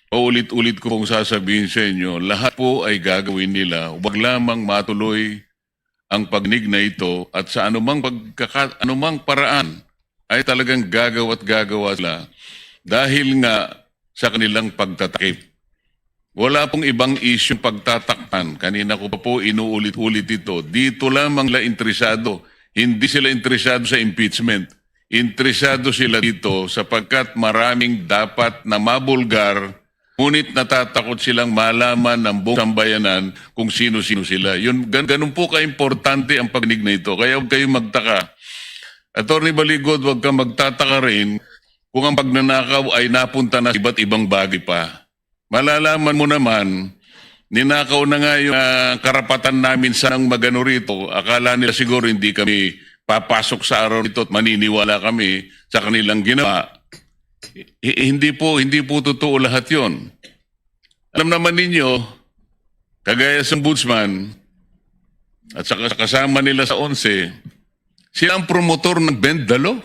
Paulit-ulit ko pong sasabihin sa inyo, lahat po ay gagawin nila. Huwag lamang matuloy ang pagnig na ito at sa anumang pagkaka-, anumang paraan ay talagang gagawa at gagawa sila dahil nga sa kanilang pagtatakip. Wala pong ibang isyung pagtatakpan. Kanina ko pa po inuulit-ulit ito. Dito lamang la interesado. Hindi sila interesado sa impeachment. Interesado sila dito sapagkat maraming dapat na mabulgar, ngunit natatakot silang malaman ng buong sambayanan kung sino-sino sila. Yun, gan-, ganun po ka-importante ang pagnig na ito. Kaya huwag kayong magtaka. Attorney Baligod, huwag kang magtataka rin kung ang pagnanakaw ay napunta na sa iba't ibang bagay pa. Malalaman mo naman, ninakaw na nga yung, ah, karapatan namin sanang magano rito. Akala nila siguro hindi kami papasok sa araw nito at maniniwala kami sa kanilang ginawa. Hi-, hindi po, hindi po totoo lahat yon. Alam naman ninyo, kagaya sa ombudsman at sa kas-, kasama nila sa onse, sila ang promotor ng Bend the Law.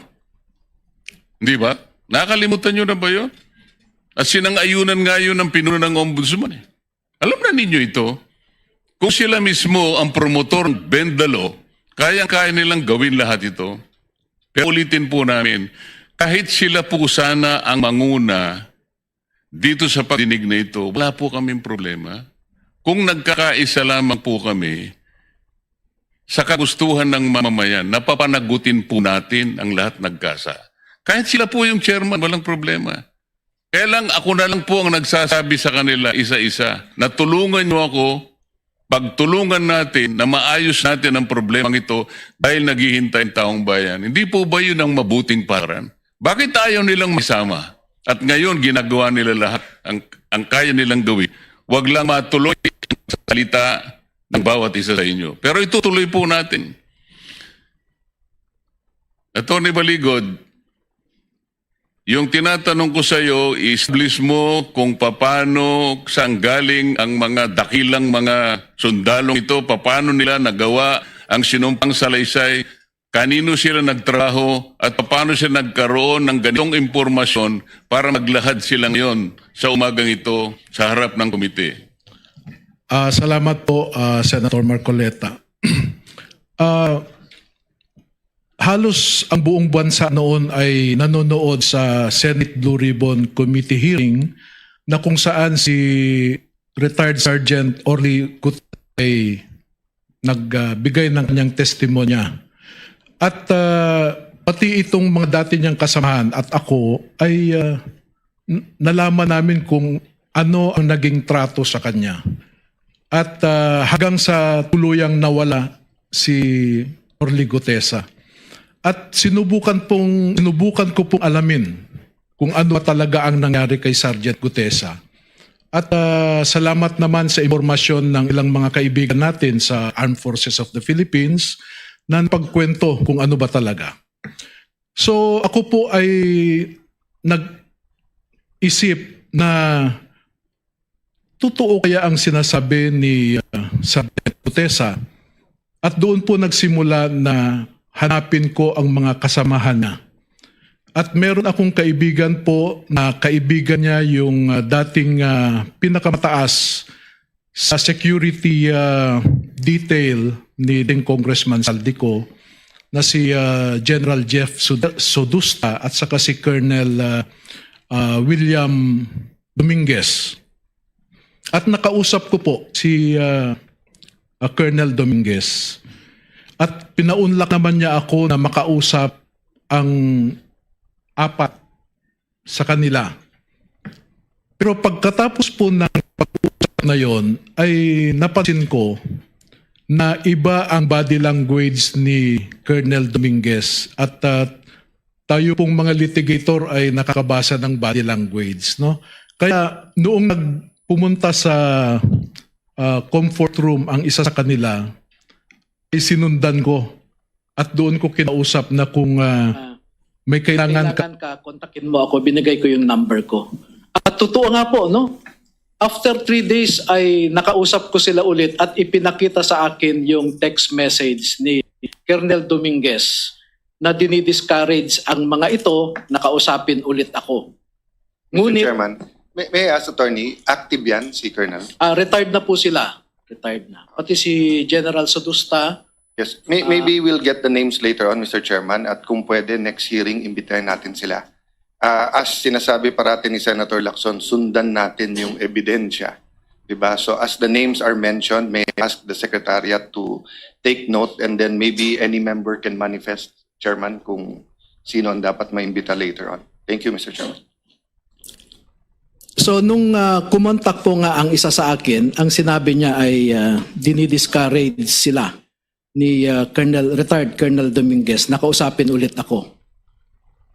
Di ba? Nakalimutan nyo na ba yun? At sinang-ayunan nga yun ang pinuno ng ombudsman eh. Alam na ninyo ito. Kung sila mismo ang promotor ng Bend the Law, kayang-kaya nilang gawin lahat ito. Pero ulitin po namin, kahit sila po sana ang manguna dito sa pagdinig na ito, wala po kaming problema. Kung nagkakaisa lamang po kami sa kagustuhan ng mamamayan, napapanagutin po natin ang lahat nagkasa. Kahit sila po yung chairman, walang problema. Kaya lang, ako na lang po ang nagsasabi sa kanila isa-isa na tulungan niyo ako, pagtulungan natin na maayos natin ang problemang ito dahil naghihintay ang taong bayan. Hindi po ba yun ang mabuting paraan? Bakit ayaw nilang makisama? At ngayon, ginagawa nila lahat ang, ang kaya nilang gawin. Huwag lang matuloy ang salita ng bawat isa sa inyo. Pero itutuloy po natin. Attorney Baligod, yung tinatanong ko sa iyo, i-establish mo kung paano, saan galing ang mga dakilang mga sundalong ito, paano nila nagawa ang sinumpang salaysay, kanino sila nagtrabaho, at paano sila nagkaroon ng ganitong impormasyon para maglahad sila ngayon sa umagang ito sa harap ng komite. Ah, salamat po, ah, Senator Marcoleta. Ah, halos ang buong bansa noon ay nanonood sa Senate Blue Ribbon Committee hearing na kung saan si retired Sergeant Orly Gutierrez ay nagbigay ng kanyang testimonya. At, ah, pati itong mga dati niyang kasamahan at ako ay, ah, n-, nalaman namin kung ano ang naging trato sa kanya. At, ah, hanggang sa tuluyang nawala si Orly Gutesa. At sinubukan pong, sinubukan ko pong alamin kung ano talaga ang nangyari kay Sergeant Gutesa. At ah, salamat naman sa impormasyon ng ilang mga kaibigan natin sa Armed Forces of the Philippines na pagkwento kung ano ba talaga. So ako po ay nag-isip na totoo kaya ang sinasabi ni uh, Sergeant Putesa? At doon po nagsimula na hanapin ko ang mga kasamahan niya. At meron akong kaibigan po na kaibigan niya yung uh, dating uh, pinakamataas sa security uh, detail ni ding Congressman Saldico na si uh, General Jeff Sud- Sodusta at saka si Colonel uh, uh, William Dominguez. At nakausap ko po si uh, uh, Colonel Dominguez. At pinaunlak naman niya ako na makausap ang apat sa kanila. Pero pagkatapos po ng pag-uusap na yon, ay napansin ko na iba ang body language ni Colonel Dominguez at uh, tayo pong mga litigator ay nakakabasa ng body language, no? Kaya noong nagpumunta sa uh, comfort room ang isa sa kanila, ay sinundan ko at doon ko kinausap na kung uh, may kailangan, kailangan ka, kontakin mo ako, binigay ko yung number ko. At totoo nga po, no? After three days ay nakausap ko sila ulit at ipinakita sa akin yung text message ni Colonel Dominguez na dinidiscourage ang mga ito na kausapin ulit ako. Ngunit, Mister Chairman, may, may I ask, Attorney, active yan si Colonel? Ah, retired na po sila. Retired na. Pati si General Sodusta. Yes. May, uh, maybe we'll get the names later on, Mister Chairman, at kung pwede, next hearing, imbitahin natin sila. Uh, as sinasabi parati ni Senator Lacson, sundan natin yung ebidensya. Diba? So as the names are mentioned, may I ask the Secretariat to take note and then maybe any member can manifest, Chairman, kung sino ang dapat maimbita later on. Thank you, Mister Chairman. So nung uh, kumontak po nga ang isa sa akin, ang sinabi niya ay uh, dinidiscourage sila ni uh, Colonel, retired Colonel Dominguez, nakausapin ulit ako.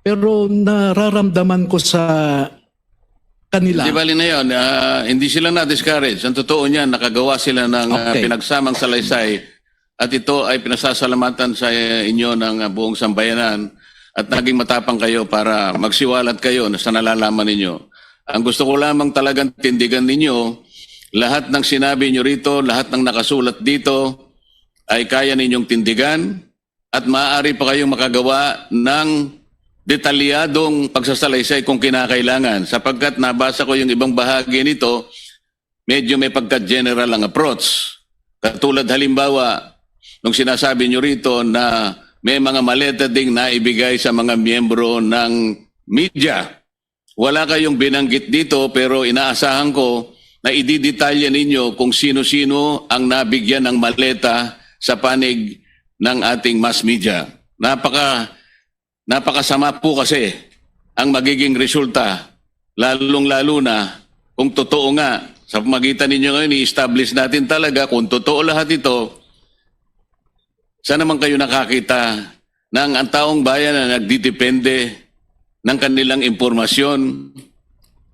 Pero nararamdaman ko sa kanila. Hindi bali na yun. Uh, hindi sila na-discourage. Ang totoo niyan, nakagawa sila ng okay. uh, pinagsamang salaysay at ito ay pinasasalamatan sa inyo ng uh, buong sambayanan at naging matapang kayo para magsiwalat kayo sa nalalaman ninyo. Ang gusto ko lamang talagang tindigan ninyo, lahat ng sinabi nyo rito, lahat ng nakasulat dito, ay kaya ninyong tindigan at maaari pa kayong makagawa ng detalyadong pagsasalaysay kung kinakailangan. Sapagkat nabasa ko yung ibang bahagi nito, medyo may pagka-general ang approach. Katulad halimbawa, nung sinasabi nyo rito na may mga maleta ding naibigay sa mga miyembro ng media. Wala kayong binanggit dito pero inaasahan ko na ididetalye ninyo kung sino-sino ang nabigyan ng maleta sa panig ng ating mass media. Napaka napakasama po kasi ang magiging resulta, lalong-lalo na kung totoo nga sa pamagitan ninyo ngayon i-establish natin talaga kung totoo lahat ito. Saan naman kayo nakakita ng ang taong bayan na nagdidepende ng kanilang impormasyon,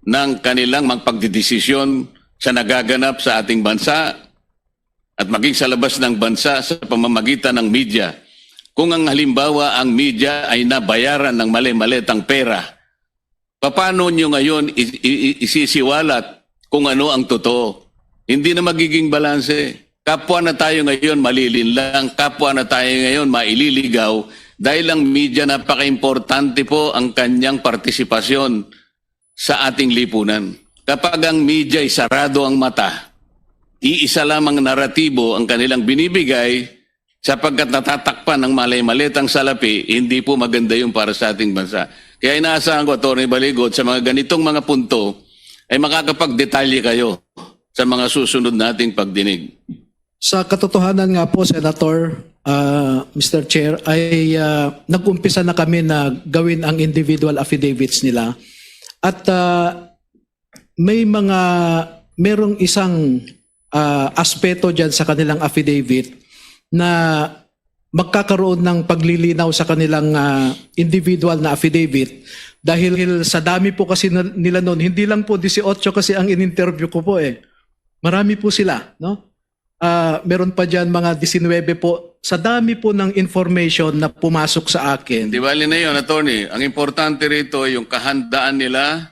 ng kanilang magpagdidesisyon sa nagaganap sa ating bansa at maging sa labas ng bansa sa pamamagitan ng media. Kung ang halimbawa ang media ay nabayaran ng mali-maletang pera, paano nyo ngayon isisiwalat kung ano ang totoo? Hindi na magiging balanse. Kapwa na tayo ngayon malilin lang, kapwa na tayo ngayon maililigaw dahil ang media napaka-importante po ang kanyang partisipasyon sa ating lipunan. Kapag ang media ay sarado ang mata, iisa lamang naratibo ang kanilang binibigay sapagkat natatakpan ng malay-maletang salapi, hindi po maganda yung para sa ating bansa. Kaya inaasahan ko, Attorney Baligod, sa mga ganitong mga punto ay makakapagdetalye kayo sa mga susunod nating pagdinig. Sa katotohanan nga po, Senator, uh, Mister Chair, ay uh, nag-umpisa na kami na gawin ang individual affidavits nila. At uh, may mga, merong isang uh, aspeto dyan sa kanilang affidavit na magkakaroon ng paglilinaw sa kanilang, ah, individual na affidavit. Dahil sa dami po kasi na, nila noon, hindi lang po dieciocho kasi ang in-interview ko po eh. Marami po sila, no? Ah, meron pa diyan mga diecinuebe po. Sa dami po ng information na pumasok sa akin. Di bali na yun, attorney. Ang importante rito, yung kahandaan nila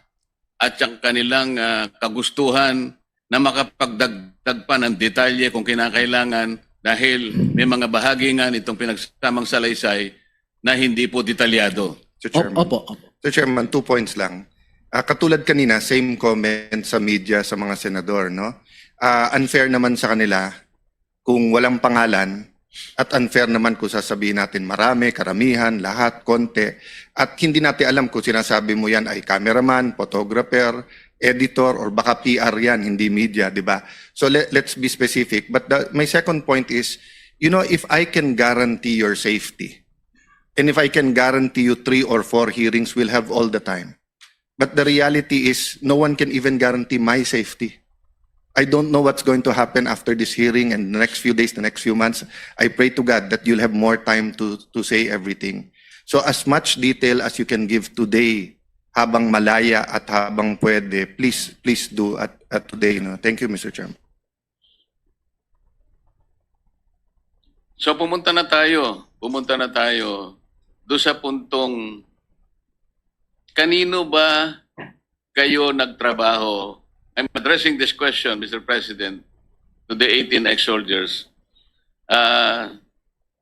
at yung kanilang, ah, kagustuhan na makapagdagdag pa ng detalye kung kinakailangan, dahil may mga bahagi nga nitong pinagsamang salaysay na hindi po detalyado. Mister Op-, Chairman. Opo, opo. Mister Chairman, two points lang. Ah, katulad kanina, same comment sa media, sa mga senador, no? Ah, unfair naman sa kanila kung walang pangalan, at unfair naman kung sasabihin natin marami, karamihan, lahat, konti, at hindi natin alam kung sinasabi mo yan ay cameraman, photographer, editor, or baka P R yan, hindi media, di ba? So le-, let's be specific. But the, my second point is, you know, if I can guarantee your safety, and if I can guarantee you three or four hearings, we'll have all the time. But the reality is, no one can even guarantee my safety. I don't know what's going to happen after this hearing and the next few days, the next few months. I pray to God that you'll have more time to, to say everything. So as much detail as you can give today, habang malaya at habang pwede, please, please do at, at today. No? Thank you, Mister Chairman. So pumunta na tayo, pumunta na tayo do sa puntong, kanino ba kayo nagtrabaho? I'm addressing this question, Mister President, to the eighteen ex-soldiers. Ah,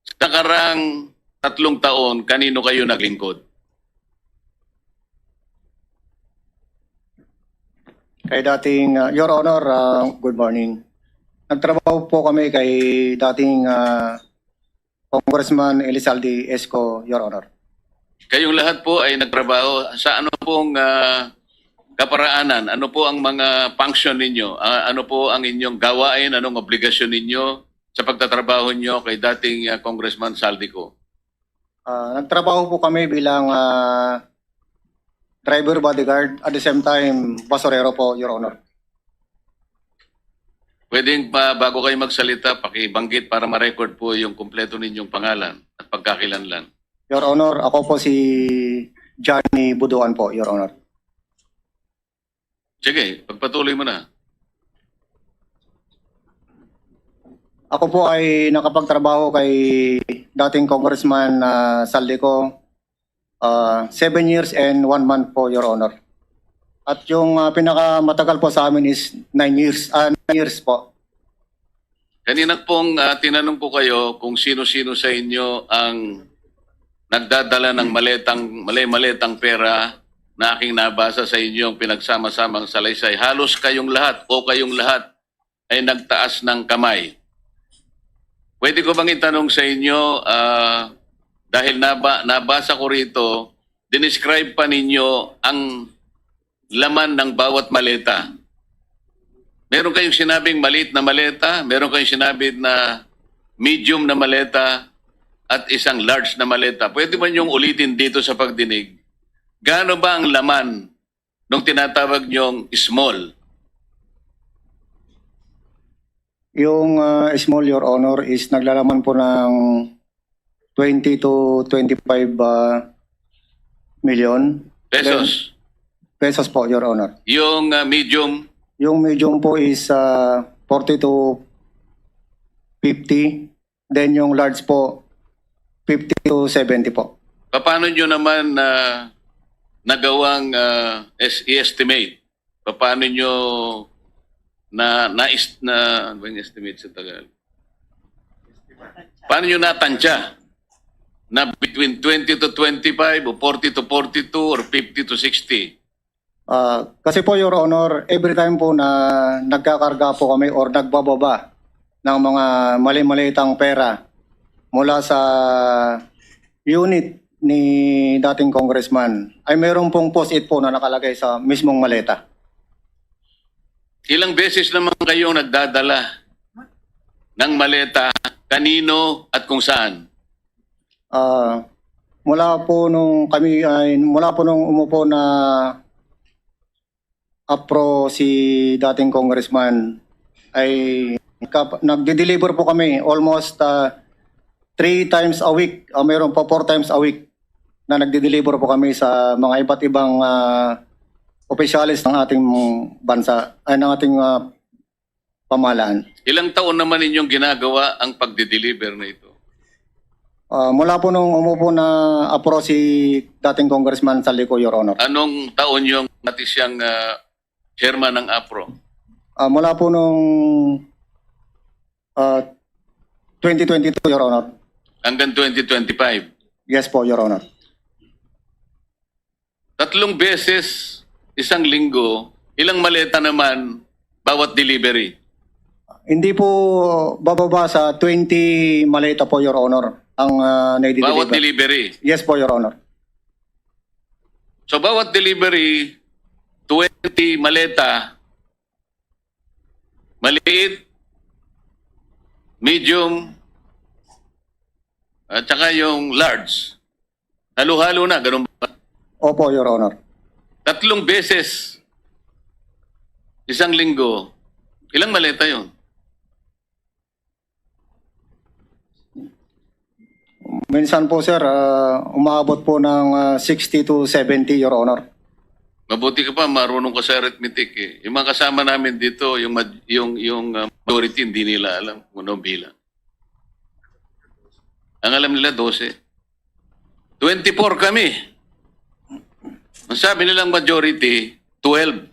sa nakarang tatlong taon, kanino kayo naglingkod? Kay dating, ah, Your Honor, ah, good morning. Nagtrabaho po kami kay dating, ah, Congressman Elizalde Esco, Your Honor. Kayong lahat po ay nagtrabaho sa ano pong, ah, kaparaanan? Ano po ang mga function ninyo? Ah, ano po ang inyong gawain? Anong obligasyon ninyo sa pagtatrabaho nyo kay dating, ah, Congressman Zaldy Co? Ah, nagtrabaho po kami bilang, ah, driver bodyguard, at the same time, basurero po, Your Honor. Pwedeng pa, bago kayo magsalita, pakibanggit para ma-record po yung kumpleto ninyong pangalan at pagkakilanlan. Your Honor, ako po si Johnny Buduan po, Your Honor. Sige, pagpatuloy mo na. Ako po ay nakapagtrabaho kay dating Congressman, ah, Zaldy Co, ah, seven years and one month po, Your Honor. At yung, ah, pinakamatagal po sa amin is nine years, ah, nine years po. Kanina pong, ah, tinanong ko kayo kung sino-sino sa inyo ang nagdadala ng maletang, mali-, maletang pera na aking nabasa sa inyong pinagsama-samang salaysay. Halos kayong lahat o kayong lahat ay nagtaas ng kamay. Pwede ko bang itanong sa inyo, ah, dahil naba-, nabasa ko rito, dinescribe pa ninyo ang laman ng bawat maleta. Meron kayong sinabing maliit na maleta, meron kayong sinabi na medium na maleta, at isang large na maleta. Pwede ba niyong ulitin dito sa pagdinig? Gaano ba ang laman nung tinatawag niyong small? Yung, ah, small, Your Honor, is naglalaman po ng twenty to twenty-five, ah, million. Pesos? Then, pesos po, Your Honor. Yung, ah, medium? Yung medium po is, ah, forty to fifty. Then yung large po, fifty to seventy po. Paano nyo naman, ah, nagawang, ah, es-, i-estimate? Paano nyo na, na, na, ano ba yung estimate sa Tagalog? Paano nyo natansya na between twenty to twenty-five o forty to forty-two or fifty to sixty? Ah, kasi po, Your Honor, every time po na nagkakarga po kami or nagbababa ng mga mali-malitang pera mula sa unit ni dating congressman, ay meron pong post-it po na nakalagay sa mismong maleta. Ilang beses naman kayong nagdadala ng maleta, kanino at kung saan? Ah, mula po nung kami ay, mula po nung umupo na APRO si dating congressman, ay kap-, nagde-deliver po kami almost, ah, three times a week, ah, mayroon po four times a week na nagdi-deliver po kami sa mga iba't ibang, ah, opisyales ng ating bansa, ay, ng ating, ah, pamahalaan. Ilang taon naman ninyong ginagawa ang pagdi-deliver na ito? Ah, mula po nung umupo na APRO si dating Congressman Saldico, Your Honor. Anong taon yung dati siyang, ah, chairman ng APRO? Ah, mula po nung, ah, twenty twenty-two, Your Honor. Hanggang twenty twenty-five? Yes po, Your Honor. Tatlong beses isang linggo, ilang maleta naman bawat delivery? Hindi po bababa sa twenty maleta po, Your Honor, ang, ah, naidideliver. Bawat delivery? Yes po, Your Honor. So, bawat delivery, twenty maleta, maliit, medium, at saka yung large. Halo-halo na, ganun ba? Opo, Your Honor. Tatlong beses isang linggo, ilang maleta yun? Minsan po, sir, ah, umaabot po ng, ah, sixty to seventy, Your Honor. Mabuti ka pa, marunong ka sa arithmetic eh. Yung mga kasama namin dito, yung, maj- yung, yung ah, majority, hindi nila alam kung ano ang bilang. Ang alam nila, dose. Twenty-four kami. Ang sabi nilang majority, twelve.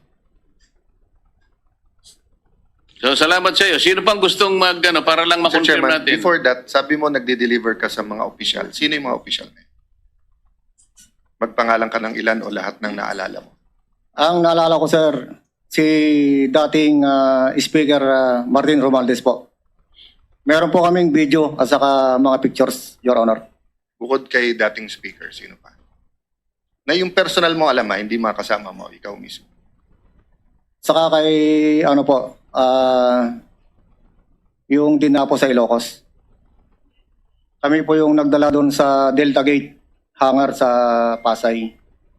So, salamat sa iyo. Sino pang gustong mag, ano, para lang Mister ma-confirm Chairman, natin? Before that, sabi mo nagdi-deliver ka sa mga opisyal. Sino yung mga opisyal na yun? Magpangalan ka ng ilan o lahat ng naalala mo. Ang naalala ko, sir, si dating, ah, Speaker, ah, Martin Romualdez po. Meron po kaming video at saka mga pictures, Your Honor. Bukod kay dating speaker, sino pa? Na yung personal mo alam, ah, hindi mga kasama mo, ikaw mismo. Saka kay, ano po, ah, yung dinala po sa Ilocos. Kami po yung nagdala doon sa Delta Gate hangar sa Pasay.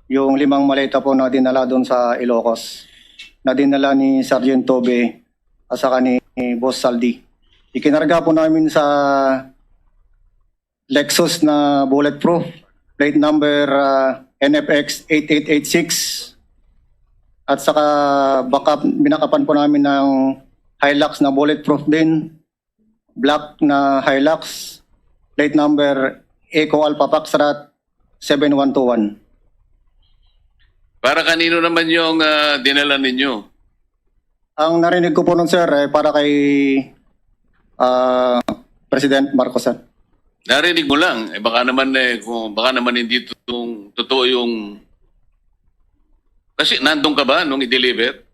Yung limang maleta po na dinala doon sa Ilocos, na dinala ni Sergeant Tobe at saka ni Boss Saldi. Ikinarga po namin sa Lexus na bulletproof, plate number, ah, N F X eight eight eight six. At saka backup, binakapan po namin ng Hilux na bulletproof din, black na Hilux, plate number Echo Alpha Foxtrot seven one two one. Para kanino naman yung, ah, dinala ninyo? Ang narinig ko po nun, sir, eh, para kay, ah, President Marcos, sir. Narinig mo lang, eh, baka naman, eh, kung, baka naman hindi to-, totoo yung, kasi nandun ka ba nung i-deliver?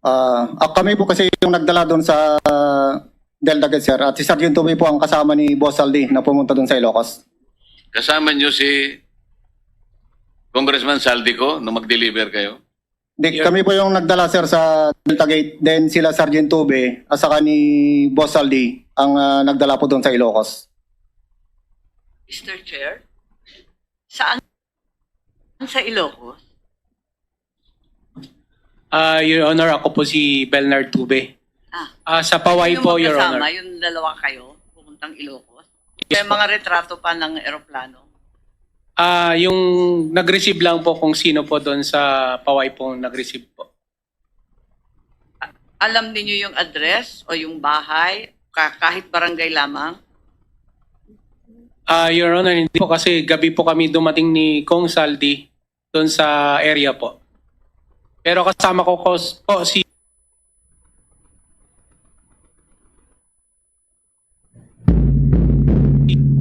Ah, ah, kami po kasi yung nagdala doon sa Delta Gate, sir. At si Sergeant Tobe po ang kasama ni Boss Saldi na pumunta doon sa Ilocos. Kasama niyo si Congressman Saldico nung mag-deliver kayo? Di, Your kami po yung nagdala, sir, sa Delta Gate. Then sila Sergeant Tobe at saka ni Boss Saldi ang, ah, nagdala po doon sa Ilocos. Mister Chair, saan sa Ilocos? Ah, Your Honor, ako po si Bernard Tube. Ah. Ah, sa Paway Yung po, Your magkasama, Honor. Yung dalawa kayo, pumuntang Ilocos? Yes May po. Mga retrato pa ng eroplano? Ah, yung nag-receive lang po kung sino po doon sa Paway pong nag-receive po. Alam ninyo yung address o yung bahay, ka-, kahit barangay lamang? Ah, Your Honor, hindi po kasi gabi po kami dumating ni Kong Saldi doon sa area po. Pero kasama ko, ko po si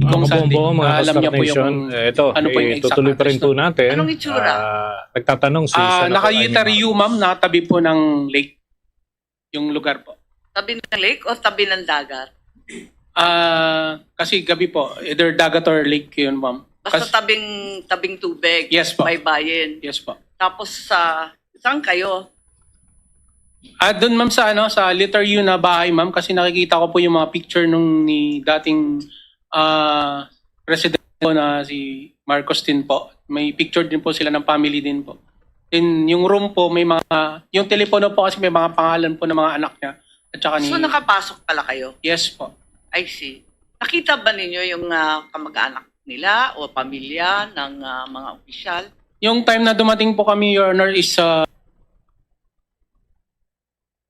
Mga Kong Saldi, kabombo, mga alam niya po yung Nation, eh, ito, ano po yung eh, exact tutuloy pa rin address po nun. Natin. Anong itsura? Ah, nagtatanong si Ah, Senator naka-U Amy Tariu, Marcos. Ma'am, nakatabi po ng lake yung lugar po. Tabi ng lake o tabi ng dagat? Ah, kasi gabi po, either dagat or lake yun, ma'am. Basta Kas- tabing, tabing tubig, Yes po. Baybayin. Yes po. Tapos sa, saan kayo? Ah, doon, ma'am, sa, ano, sa letter U na bahay, ma'am, kasi nakikita ko po yung mga picture nung ni dating, ah, president po na si Marcos din po. May picture din po sila ng family din po. Then, yung room po, may mga, yung telepono po kasi may mga pangalan po ng mga anak niya. At saka ni So, nakapasok pala kayo? Yes po. I see. Nakita ba ninyo yung ah, kamag-anak nila o pamilya ng ah, mga opisyal? Yung time na dumating po kami, Your Honor, is uh,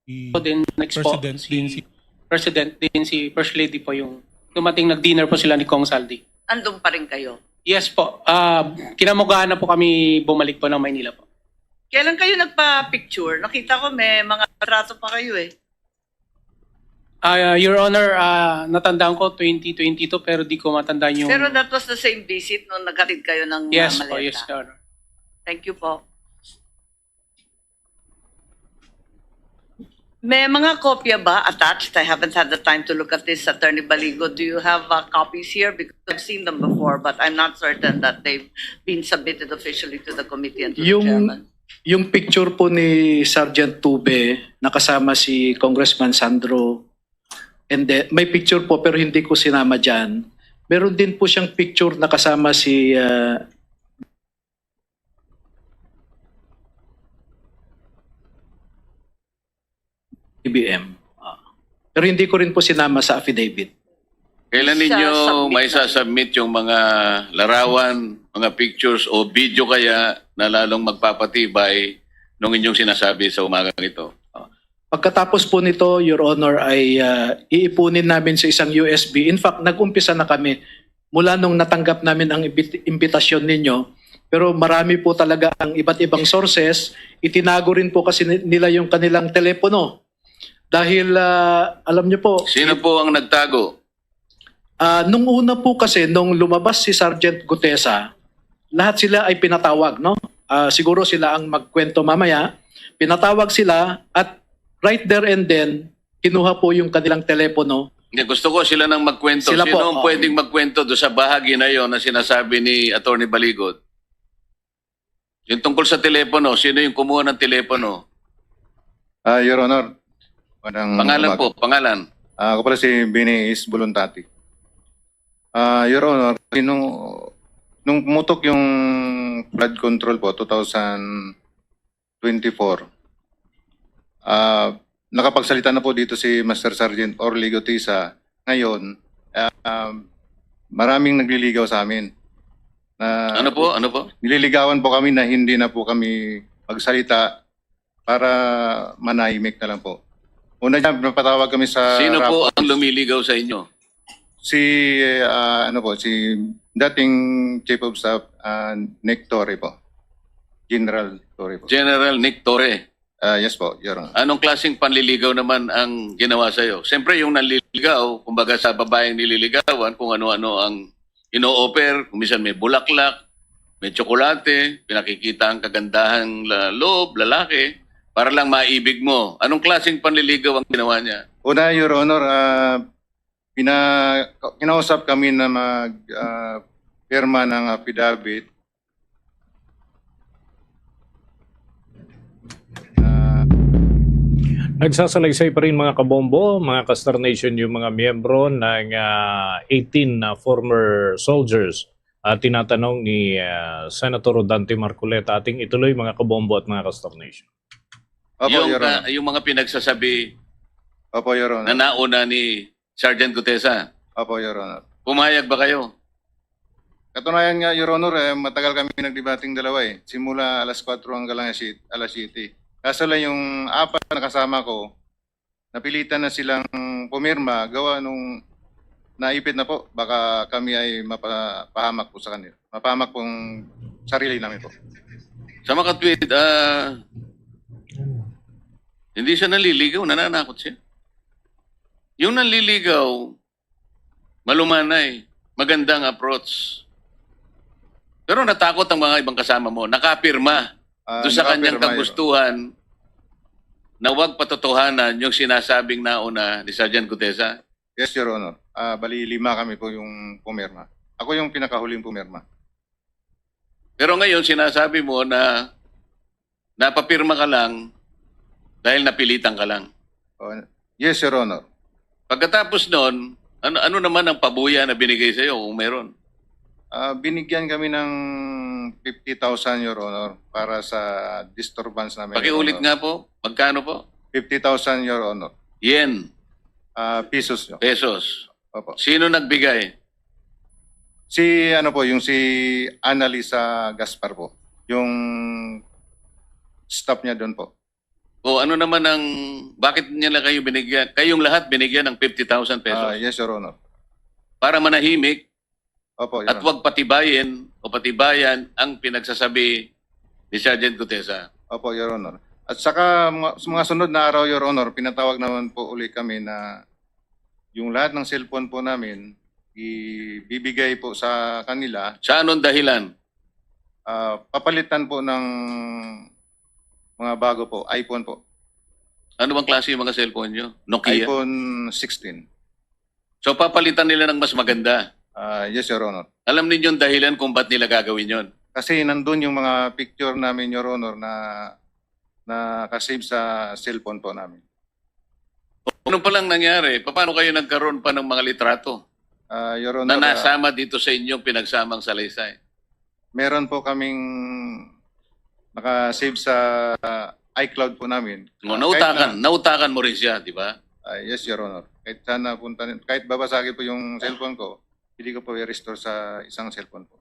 Si din next po President si din si President din si First Lady po yung dumating, nag-dinner po sila ni Cong Saldi. Andun pa rin kayo? Yes po. Ah, kinamugahan na po kami bumalik po ng Maynila po. Kailan kayo nagpa-picture? Nakita ko may mga trato pa kayo eh. Ah, Your Honor, ah, natandaan ko twenty twenty-two pero di ko matandaan yung Pero that was the same visit nung naghatid kayo ng uh, Yes po, maleta. Yes, Your Honor. Thank you po. May mga kopya ba attached? I haven't had the time to look at this, Attorney Baligo. Do you have uh, copies here? Because I've seen them before, but I'm not certain that they've been submitted officially to the committee and to the Yung- chairman. Yung picture po ni Sergeant Tube, nakasama si Congressman Sandro. And then, may picture po pero hindi ko sinama dyan. Meron din po siyang picture nakasama si ah, B B M. Ah. Pero hindi ko rin po sinama sa affidavit. Kailan Isa ninyo submit may na. Submit yung mga larawan, mga pictures o video kaya na lalong magpapatibay nung inyong sinasabi sa umagang ito? Pagkatapos po nito, Your Honor, ay ah, iipunin namin sa isang U S B. In fact, nag-umpisa na kami mula nung natanggap namin ang imbit- imbitasyon ninyo. Pero marami po talaga ang iba't ibang sources. Itinago rin po kasi ni- nila yung kanilang telepono. Dahil ah, alam niyo po, Sino po ang nagtago? Ah, nung una po kasi, nung lumabas si Sergeant Gutesa, lahat sila ay pinatawag, no? Ah, siguro sila ang magkwento mamaya. Pinatawag sila at right there and then, kinuha po yung kanilang telepono. Hindi, gusto ko sila nang magkwento. Sila po, Sino ang oo. Pwedeng magkwento do sa bahagi na yon na sinasabi ni Attorney Baligot? Yung tungkol sa telepono, sino yung kumuha ng telepono? Ah, Your Honor, magandang Pangalan umaga. Po, pangalan. Ah, ako pala si Bini Is Voluntati. Ah, Your Honor, nung, nung pumutok yung flood control po, two thousand twenty-four, ah, nakapagsalita na po dito si Master Sergeant Orly Gutisa. Ngayon, ah, maraming nagliligaw sa amin. Na Ano po? Ano po? Nililigawan po kami na hindi na po kami magsalita para manahimik na lang po. Una dyan, napatawag kami sa Sino po Raffles. Ang lumiligaw sa inyo? Si, ah, ano po, si dating Chief of Staff, ah, Nick Torre po. General Torre po. General Nick Torre. Ah, yes po, Your Honor. Anong klaseng panliligaw naman ang ginawa sa'yo? Siyempre, yung nanliligaw, kumbaga sa babaeng nililigawan, kung ano-ano ang ino-offer, kung minsan may bulaklak, may tsokolate, pinakikita ang kagandahang la- loob, lalaki, para lang maibig mo. Anong klaseng panliligaw ang ginawa niya? Una, Your Honor, ah, pina, kinausap kami na mag ah, pirma ng affidavit. Ah, Nagsasalaysay pa rin, mga kabombo, mga Kastar Nation, yung mga miyembro ng ah, eighteen na former soldiers at tinatanong ni ah, Senator Dante Marcoleta. Ating ituloy, mga kabombo at mga Kastar Nation. opo, yung, Your Honor. ka- yung mga pinagsasabi Opo, Your na Honor. Nauna ni Sergeant Gutesa, Opo, Your Honor. Pumayag ba kayo? Katunayan nga, Your Honor, eh, matagal kami nagdebating dalawa eh. Simula alas kwatro hanggang alas siyete. Alas siyete. Kaso lang yung apat na kasama ko, napilitan na silang pumirma. Gawa nung naipit na po, baka kami ay mapahamak po sa kanila. Mapahamak pong sarili namin po. Sa makatwid, ah, hindi siya nanliligaw, nananakot siya. Yung nanliligaw, malumanay, magandang approach. Pero natakot ang mga ibang kasama mo, nakapirma Ah, doon sa kanyang nakapirma, Your- kagustuhan na huwag patotohanan yung sinasabing nauna ni Sergeant Gutesa. Yes, Your Honor. Ah, bali, lima kami po yung pumirma. Ako yung pinakahuling pumirma. Pero ngayon, sinasabi mo na napapirma ka lang dahil napilitan ka lang. Oh, yes, Your Honor. Pagkatapos nun, ano, ano naman ang pabuya na binigay sa'yo kung meron? Ah, binigyan kami ng fifty thousand, Your Honor, para sa disturbance namin. Pakiulit Your Honor. Nga po, magkano po? Fifty thousand, Your Honor. Yen, Ah, pesos, Your pesos. Opo. Sino nagbigay? Si ano po, yung si Annalisa Gaspar po. Yung staff niya doon po. O ano naman ang, bakit niya na kayo binigyan? Kayong lahat binigyan ng fifty thousand pesos Ah, yes, Your Honor. para manahimik Opo, Your at Honor. Wag patibayin o patibayan ang pinagsasabi ni Sergeant Gutesa. Opo, Your Honor. At saka mga, sa mga sunod na araw, Your Honor, pinatawag naman po uli kami na yung lahat ng cellphone po namin ibibigay po sa kanila. Sa anong dahilan? Ah, papalitan po ng mga bago po, iPhone po. Ano bang klase yung mga cellphone nyo? Nokia? iPhone sixteen. So papalitan nila ng mas maganda. Ah, yes, Your Honor. Alam ninyo ang dahilan kung ba't nila gagawin yon? Kasi nandun yung mga picture namin, Your Honor, na nakasave sa cellphone po namin. Ano palang nangyari? Paano kayo nagkaroon pa ng mga litrato Ah, Your na Honor, ah, nasama dito sa inyong pinagsamang salaysay? Meron po kaming nakasave sa iCloud po namin. No, Ah, nautakan, kahit na- nautakan mo rin siya, di ba? Ah, yes, Your Honor. Kahit sana punta, kahit babasagin po yung cellphone ko, hindi ko po i-restore sa isang cellphone po.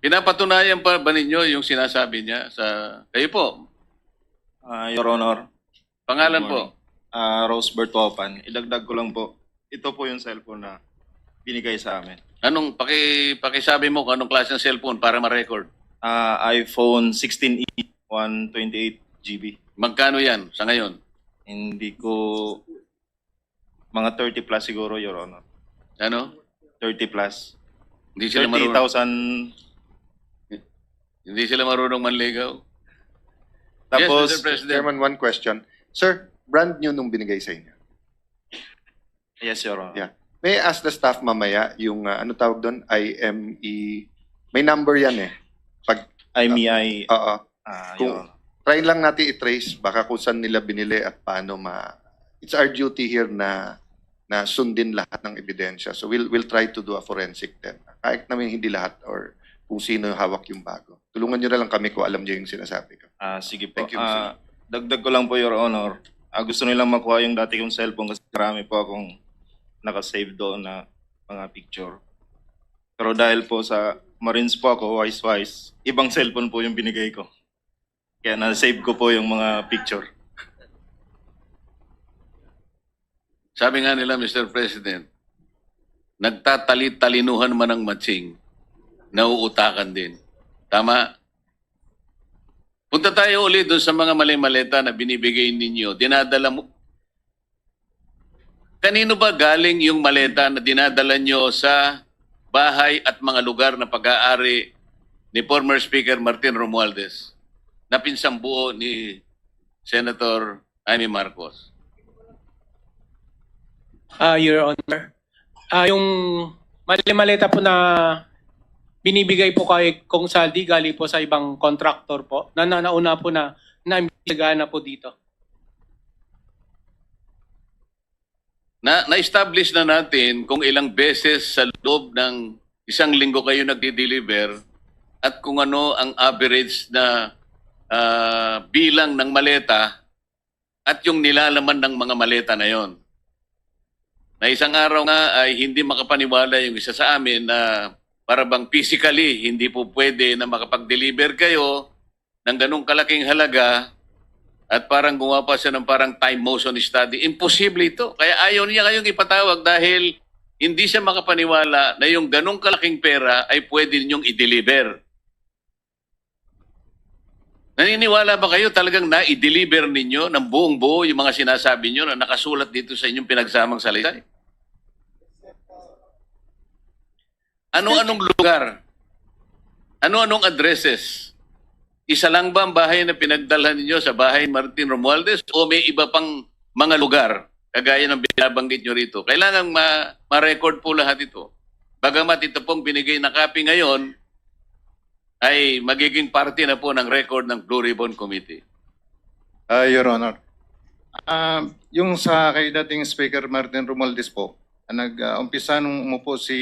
Pinapatunayan pa ba ninyo yung sinasabi niya sa kayo po? Ah, Your Honor, Pangalan Good po. morning. Ah, Rosebert Topan. Idagdag ko lang po, ito po yung cellphone na binigay sa amin. Anong paki pakisabi mo kung anong klase ng cellphone para ma-record? Ah, iPhone sixteen E, one twenty-eight G B. Magkano 'yan sa ngayon? Hindi ko, mga thirty plus siguro, Your Honor. Ano? Thirty plus. Hindi sila marunong. Thirty thousand. Hindi sila marunong manligaw. Tapos, Yes, Mister President. Chairman, one question. Sir, brand new nung binigay sa inyo? Yes, Your Honor. Yeah. May I ask the staff mamaya yung, ah, ano tawag doon? I M E. May number yan eh. Pag, I M E I. Oo. Ah, Kung- Your Honor. Try lang natin i-trace baka kung saan nila binili at paano ma... It's our duty here na na sundin lahat ng ebidensya. So we'll we'll try to do a forensic then. Kahit namin hindi lahat or kung sino yung hawak yung bago. Tulungan nyo na lang kami kung alam nyo yung sinasabi ko. Ah, sige po. Thank you, Mister Ah, dagdag ko lang po, Your Honor. Ah, gusto nilang makuha yung dati kong cellphone kasi marami po akong nakasave doon na mga picture. Pero dahil po sa Marines po ako, wise-wise, ibang cellphone po yung binigay ko. Kaya na-save ko po yung mga picture. Sabi nga nila, Mister President, nagtatali-talinuhan man ang matching, nauutakan din. Tama? Punta tayo ulit doon sa mga mali-maleta na binibigay ninyo. Dinadala mo. Kanino ba galing yung maleta na dinadala nyo sa bahay at mga lugar na pag-aari ni former Speaker Martin Romualdez na pinsambuo ni Senator Imee Marcos? Ah, Your Honor. Ah, yung mali-maleta po na binibigay po kay Kong Saldi, galing po sa ibang contractor po na, na nauna po na naimbestigahan na po dito. Na, na-establish na natin kung ilang beses sa loob ng isang linggo kayo nagdi-deliver at kung ano ang average na ah, bilang ng maleta at yung nilalaman ng mga maleta na yon. Na isang araw nga ay hindi makapaniwala yung isa sa amin na para bang physically hindi po pwede na makapag-deliver kayo ng ganong kalaking halaga at parang gumawa pa siya ng parang time motion study. Imposible ito. Kaya ayaw niya kayong ipatawag dahil hindi siya makapaniwala na yung ganong kalaking pera ay pwede ninyong i-deliver. Naniniwala ba kayo talagang na-deliver ninyo ng buong buo yung mga sinasabi nyo na nakasulat dito sa inyong pinagsamang salaysay? Ano-anong lugar? Ano-anong addresses? Isa lang ba ang bahay na pinagdalhan ninyo sa bahay ni Martin Romualdez o may iba pang mga lugar kagaya ng binabanggit nyo rito? Kailangan ma- ma-record po lahat ito. Bagamat ito pong binigay na copy ngayon ay magiging parte na po ng record ng Blue Ribbon Committee. Ah, Your Honor. Ah, yung sa kay dating Speaker Martin Romualdez po, ah, nag-umpisa nung umupo si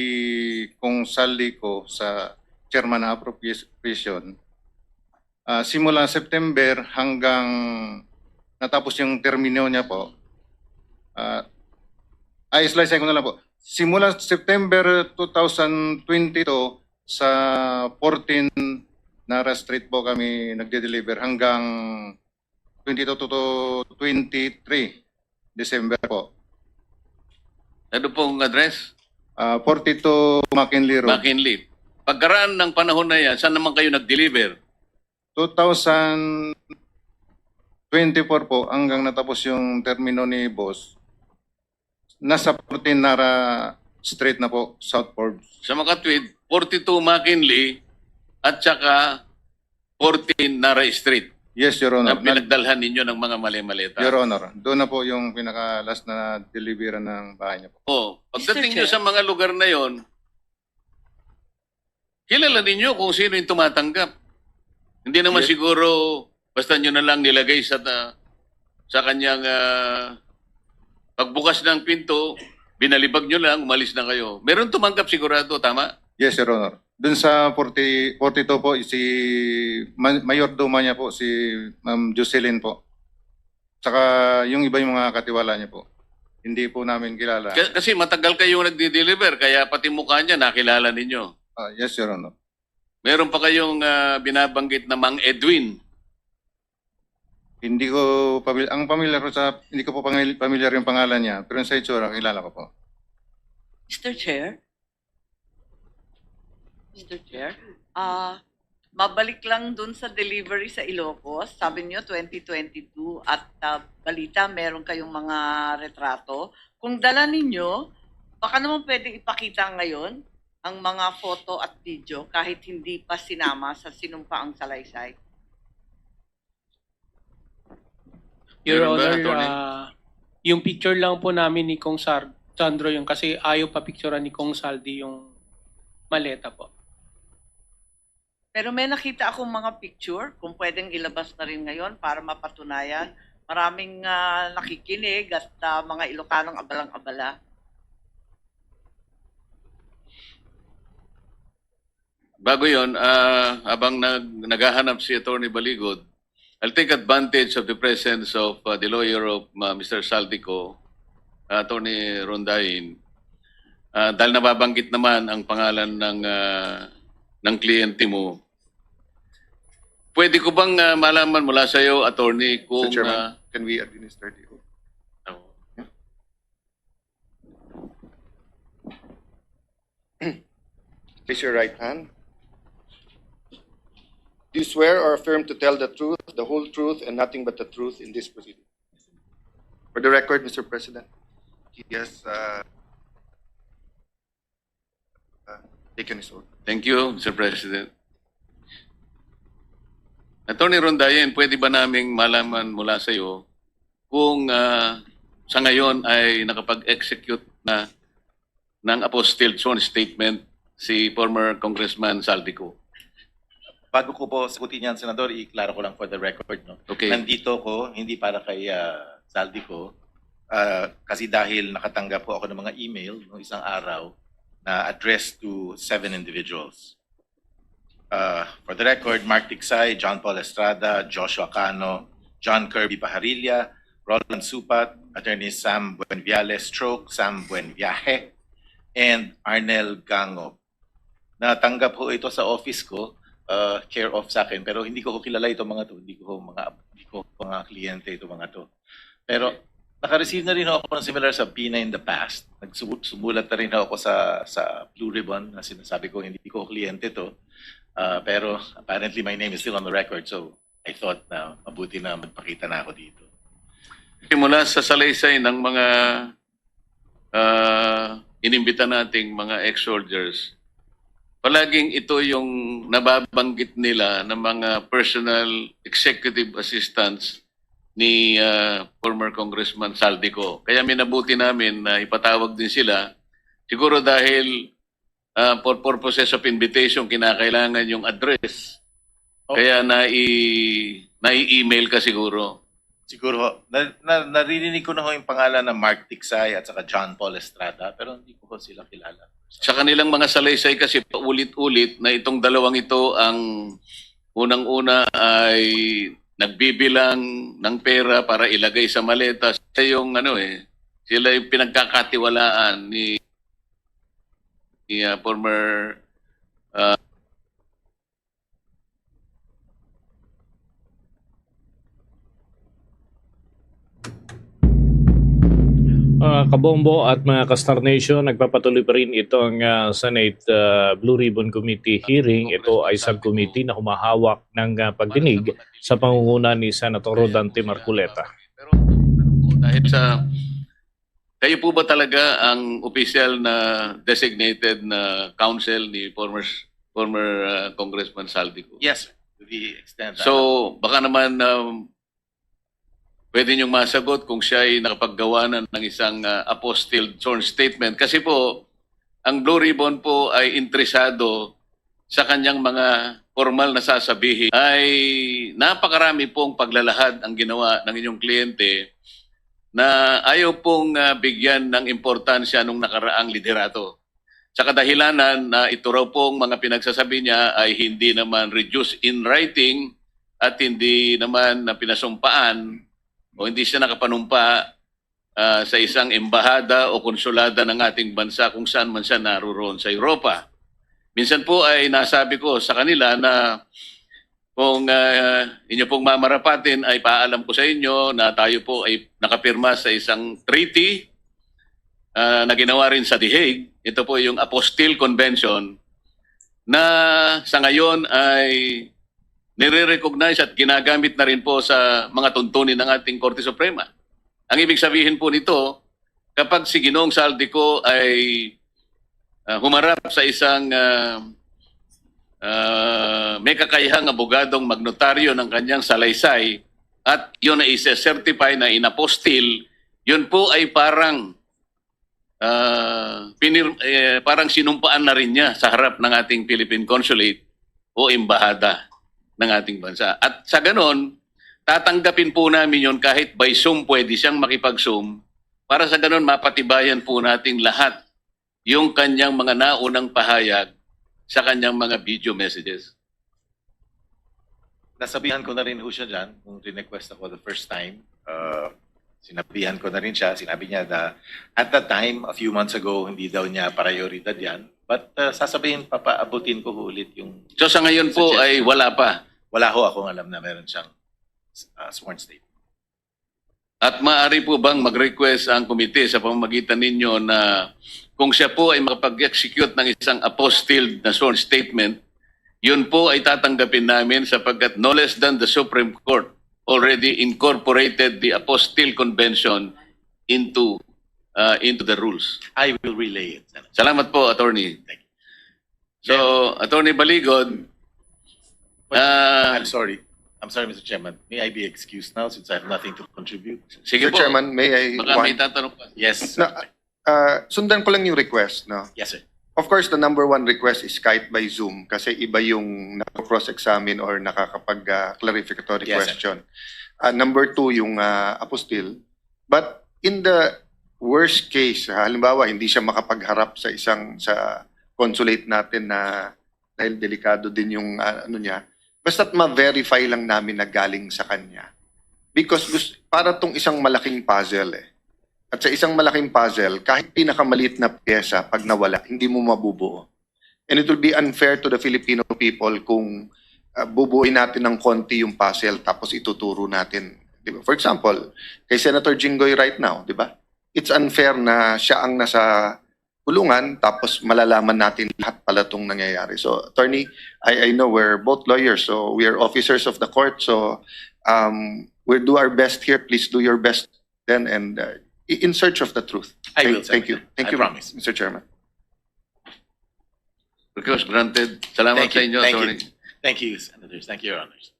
Kong Saldi Co sa chairman ng appropriation, ah, simula September hanggang natapos yung termino niya po, ah, Ay, slice ko na lang po. Simula September two thousand twenty-two, sa fourteen Nara Street po kami nagde-deliver hanggang twenty-two to twenty-three December po. Ano pong address? Ah, forty-two McKinley Road. McKinley. Pagkaraan ng panahon na yan, saan naman kayo nag-deliver? Two thousand twenty-four po, hanggang natapos yung termino ni boss, nasa fourteen Nara Street na po, South Forbes. Sa makatwid, forty-two McKinley at saka fourteen Nara Street Yes, Your Honor. Ang pinagdalhan ninyo ng mga mali-maleta. Your Honor, doon na po yung pinaka-last na deliveran ng bahay niya po. Oh, pagdating Mister nyo Chair. Sa mga lugar na yon, kilala ninyo kung sino yung tumatanggap. Hindi naman Yes. Siguro basta nyo na lang nilagay sa ta- sa kanyang ah, pagbukas ng pinto, binalibag nyo lang, umalis na kayo. Meron tumanggap sigurado, tama? Yes, Your Honor. Doon sa forty, forty-two po, si ma- mayordomo niya po, si Ma'am Jocelyn po. Saka yung iba yung mga katiwala niya po. Hindi po namin kilala. Ka- kasi matagal kayong nagdi-deliver, kaya pati mukha niya nakilala ninyo. Ah, yes, Your Honor. Meron pa kayong ah, binabanggit na Mang Edwin. Hindi ko pamil- ang pamilyar ko sa hindi ko po pamil- pamilyar yung pangalan niya, pero sa itsura kilala ko po. Mister Chair? Mister Chair, ah, mabalik lang dun sa delivery sa Ilocos. Sabi niyo twenty twenty-two at ah, balita meron kayong mga retrato. Kung dala ninyo, baka naman pwede ipakita ngayon ang mga photo at video kahit hindi pa sinama sa sinumpaang salaysay. Your Meron ba, Honor, Attorney? Ah, yung picture lang po namin ni Kong Sar Sandro yung kasi ayaw pa picturean ni Kong Saldi yung maleta po. Pero may nakita akong mga picture, kung pwedeng ilabas na rin ngayon para mapatunayan. Maraming ah, nakikinig at ah, mga Ilocanong abalang-abala. Bago yon, ah, habang nag naghahanap si Attorney Baligod, I'll take advantage of the presence of ah, the lawyer of ah, Mister Saldico, Attorney Rondain. Ah, dahil nababanggit naman ang pangalan ng ah, ng kliyente mo, pwede ko bang ah, malaman mula sa iyo, Attorney, kung Mister Chairman, ah, can we administer the oath? oh, Raise your right hand. Do you swear or affirm to tell the truth, the whole truth, and nothing but the truth in this proceeding? For the record, Mister President, he has uh, uh, taken his oath. Thank you, Mister President. Attorney Rondayan, pwede ba naming malaman mula sa iyo kung ah, sa ngayon ay nakapag-execute na ng apostilled sworn statement si former Congressman Saldico? Bago ko po sagutin yan, Senador, i-klaro ko lang for the record, no? Okay. Nandito ko, hindi para kay ah, Saldico, ah, kasi dahil nakatanggap po ako ng mga email nung isang araw na addressed to seven individuals. Uh, for the record, Mark Tiksay, John Paul Estrada, Joshua Cano, John Kirby Pajarilla, Roland Supat, Attorney Sam Buenviales, stroke Sam Buenviaje, and Arnel Gangob. Natanggap ho ito sa office ko, uh, care of sa akin, pero hindi ko ho kilala itong mga to, hindi ko ho mga, hindi ko ho mga kliyente itong mga to. Pero naka-receive na rin ho ako ng similar subpoena in the past. Nagsumu- sumulat na rin ho ako sa sa Blue Ribbon na sinasabi ko hindi ko kliyente to. Ah, pero apparently my name is still on the record, so I thought na mabuti na magpakita na ako dito. Mula sa salaysay ng mga ah, inimbita nating mga ex-soldiers, palaging ito yung nababanggit nila ng mga personal executive assistants ni ah, former Congressman Saldico. Kaya minabuti namin na ipatawag din sila. Siguro dahil ah, for purposes of invitation, kinakailangan yung address. Oh. Kaya nai nai-email ka siguro. Siguro ho, na, na, naririnig ko na ho yung pangalan ng Mark Tiksay at saka John Paul Estrada, pero hindi ko ho sila kilala. Sa kanilang mga salaysay kasi paulit-ulit na itong dalawang ito ang unang-una ay nagbibilang ng pera para ilagay sa maleta. Siya yung ano eh, Sila yung pinagkakatiwalaan ni, ni, ah, former, ah, Mga kabombo at mga ka-Star Nation, nagpapatuloy pa rin itong, ah, Senate, ah, Blue Ribbon Committee hearing. Ito ay subcommittee na humahawak ng, ah, pagdinig sa pangunguna ni Senator Rodante Marcoleta. Pero ano po, dahil sa, kayo po ba talaga ang official na designated na counsel ni former former ah, Congressman Zaldy Co? Yes, sir. To the extent that So, baka naman um, pwede niyong masagot kung siya ay nakapaggawa na ng isang ah, apostilled sworn statement. Kasi po, ang Blue Ribbon po ay interesado sa kanyang mga formal na sasabihin. Ay napakarami pong paglalahad ang ginawa ng inyong kliyente na ayaw pong ah, bigyan ng importansya nung nakaraang liderato. Sa kadahilanan na ito raw pong mga pinagsasabi niya ay hindi naman reduced in writing at hindi naman na pinasumpaan o hindi siya nakapanumpa ah, sa isang embahada o konsulada ng ating bansa kung saan man siya naroroon sa Europa. Minsan po ay nasabi ko sa kanila na kung ah, inyo pong mamarapatin ay paalam ko sa inyo na tayo po ay nakapirma sa isang treaty ah, na ginawa rin sa The Hague. Ito po yung Apostille Convention na sa ngayon ay nire-recognize at ginagamit na rin po sa mga tuntunin ng ating Korte Suprema. Ang ibig sabihin po nito, kapag si Ginoong Zaldy Co ay ah, humarap sa isang ah, ah, may kakayahang abogadong magnotaryo ng kanyang salaysay at yun ay isa-certify na inapostille, yun po ay parang ah, pinir- eh, parang sinumpaan na rin niya sa harap ng ating Philippine Consulate o embahada ng ating bansa. At sa ganon, tatanggapin po namin yun kahit by Zoom pwede siyang makipag-Zoom para sa ganon mapatibayan po nating lahat yung kanyang mga naunang pahayag sa kanyang mga video messages. Nasabihan ko na rin ho siya dyan nung request ako the first time. Uh, sinabihan ko na rin siya. Sinabi niya na at that time, a few months ago, hindi daw niya prioridad yan. But uh, sasabihin, papaabutin ko ho ulit yung... So sa ngayon po Suggestion. Ay wala pa. Wala ho akong alam na meron siyang uh, sworn statement. At maaari po bang mag-request ang komite sa pamamagitan ninyo na kung siya po ay makapag-execute ng isang apostilled na sworn statement, yun po ay tatanggapin namin sapagkat no less than the Supreme Court already incorporated the Apostille Convention into uh, into the rules. I will relay it. Senator. Salamat po, Attorney. Thank you. So, Attorney Baligod, ah, I'm sorry. I'm sorry, Mister Chairman. May I be excused now since I have nothing to contribute? Sige Mister po. Chairman, may I Baka one? May tatanong pa. Yes. Na, ah, sundan ko lang yung request, no? Yes, sir. Of course, the number one request is Skype by Zoom kasi iba yung nag-cross-examine or nakakapag-clarificatory Yes, sir. Question. Ah, number two, yung ah, apostille. But in the worst case, ha, halimbawa, hindi siya makapagharap sa isang sa consulate natin na dahil delikado din yung ah, ano niya, basta't ma-verify lang namin na galing sa kanya. Because gusto, para tong isang malaking puzzle eh. At sa isang malaking puzzle, kahit pinakamaliit na pyesa, pag nawala, hindi mo mabubuo. And it will be unfair to the Filipino people kung ah, bubuuin natin ng konti yung puzzle tapos ituturo natin. Di ba? For example, kay Senator Jinggoy right now, di ba? It's unfair na siya ang nasa kulungan tapos malalaman natin lahat pala itong nangyayari. So, Attorney, I, I know we're both lawyers, so we are officers of the court. So, um, we'll do our best here. Please do your best then and uh, i- in search of the truth. I Thank- will, Thank you. Senator. Thank I you, promise. Mister Chairman. Request granted. Salamat Thank sa you. inyo, Thank Attorney. You. Thank you, Senators. Thank you, Your Honors.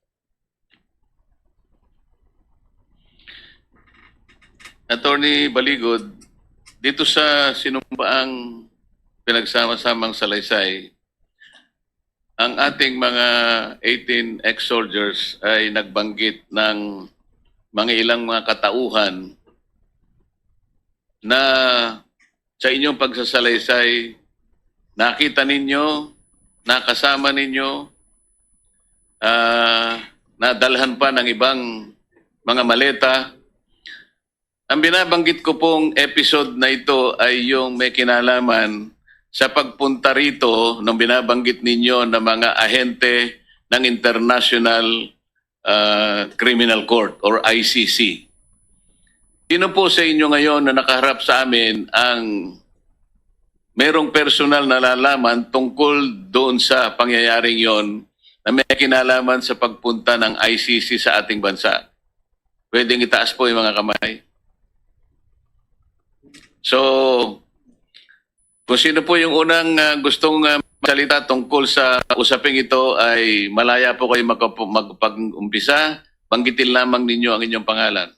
Attorney Baligod, dito sa sinumpaang pinagsama-samang salaysay, ang ating mga eighteen ex-soldiers ay nagbanggit ng mga ilang mga katauhan na sa inyong pagsasalaysay, nakita ninyo, nakasama ninyo, ah, nadalhan pa ng ibang mga maleta. Ang binabanggit ko pong episode na ito ay yung may kinalaman sa pagpunta rito ng binabanggit ninyo na mga ahente ng International ah, Criminal Court or I C C. Sino po sa inyo ngayon na nakaharap sa amin ang merong personal na nalalaman tungkol doon sa pangyayaring yon na may kinalaman sa pagpunta ng I C C sa ating bansa? Pwedeng itaas po yung mga kamay. So, kung sino po yung unang ah, gustong ah, magsalita tungkol sa usaping ito, ay malaya po kayo magkap- magpag-umpisa. Banggitin lamang ninyo ang inyong pangalan.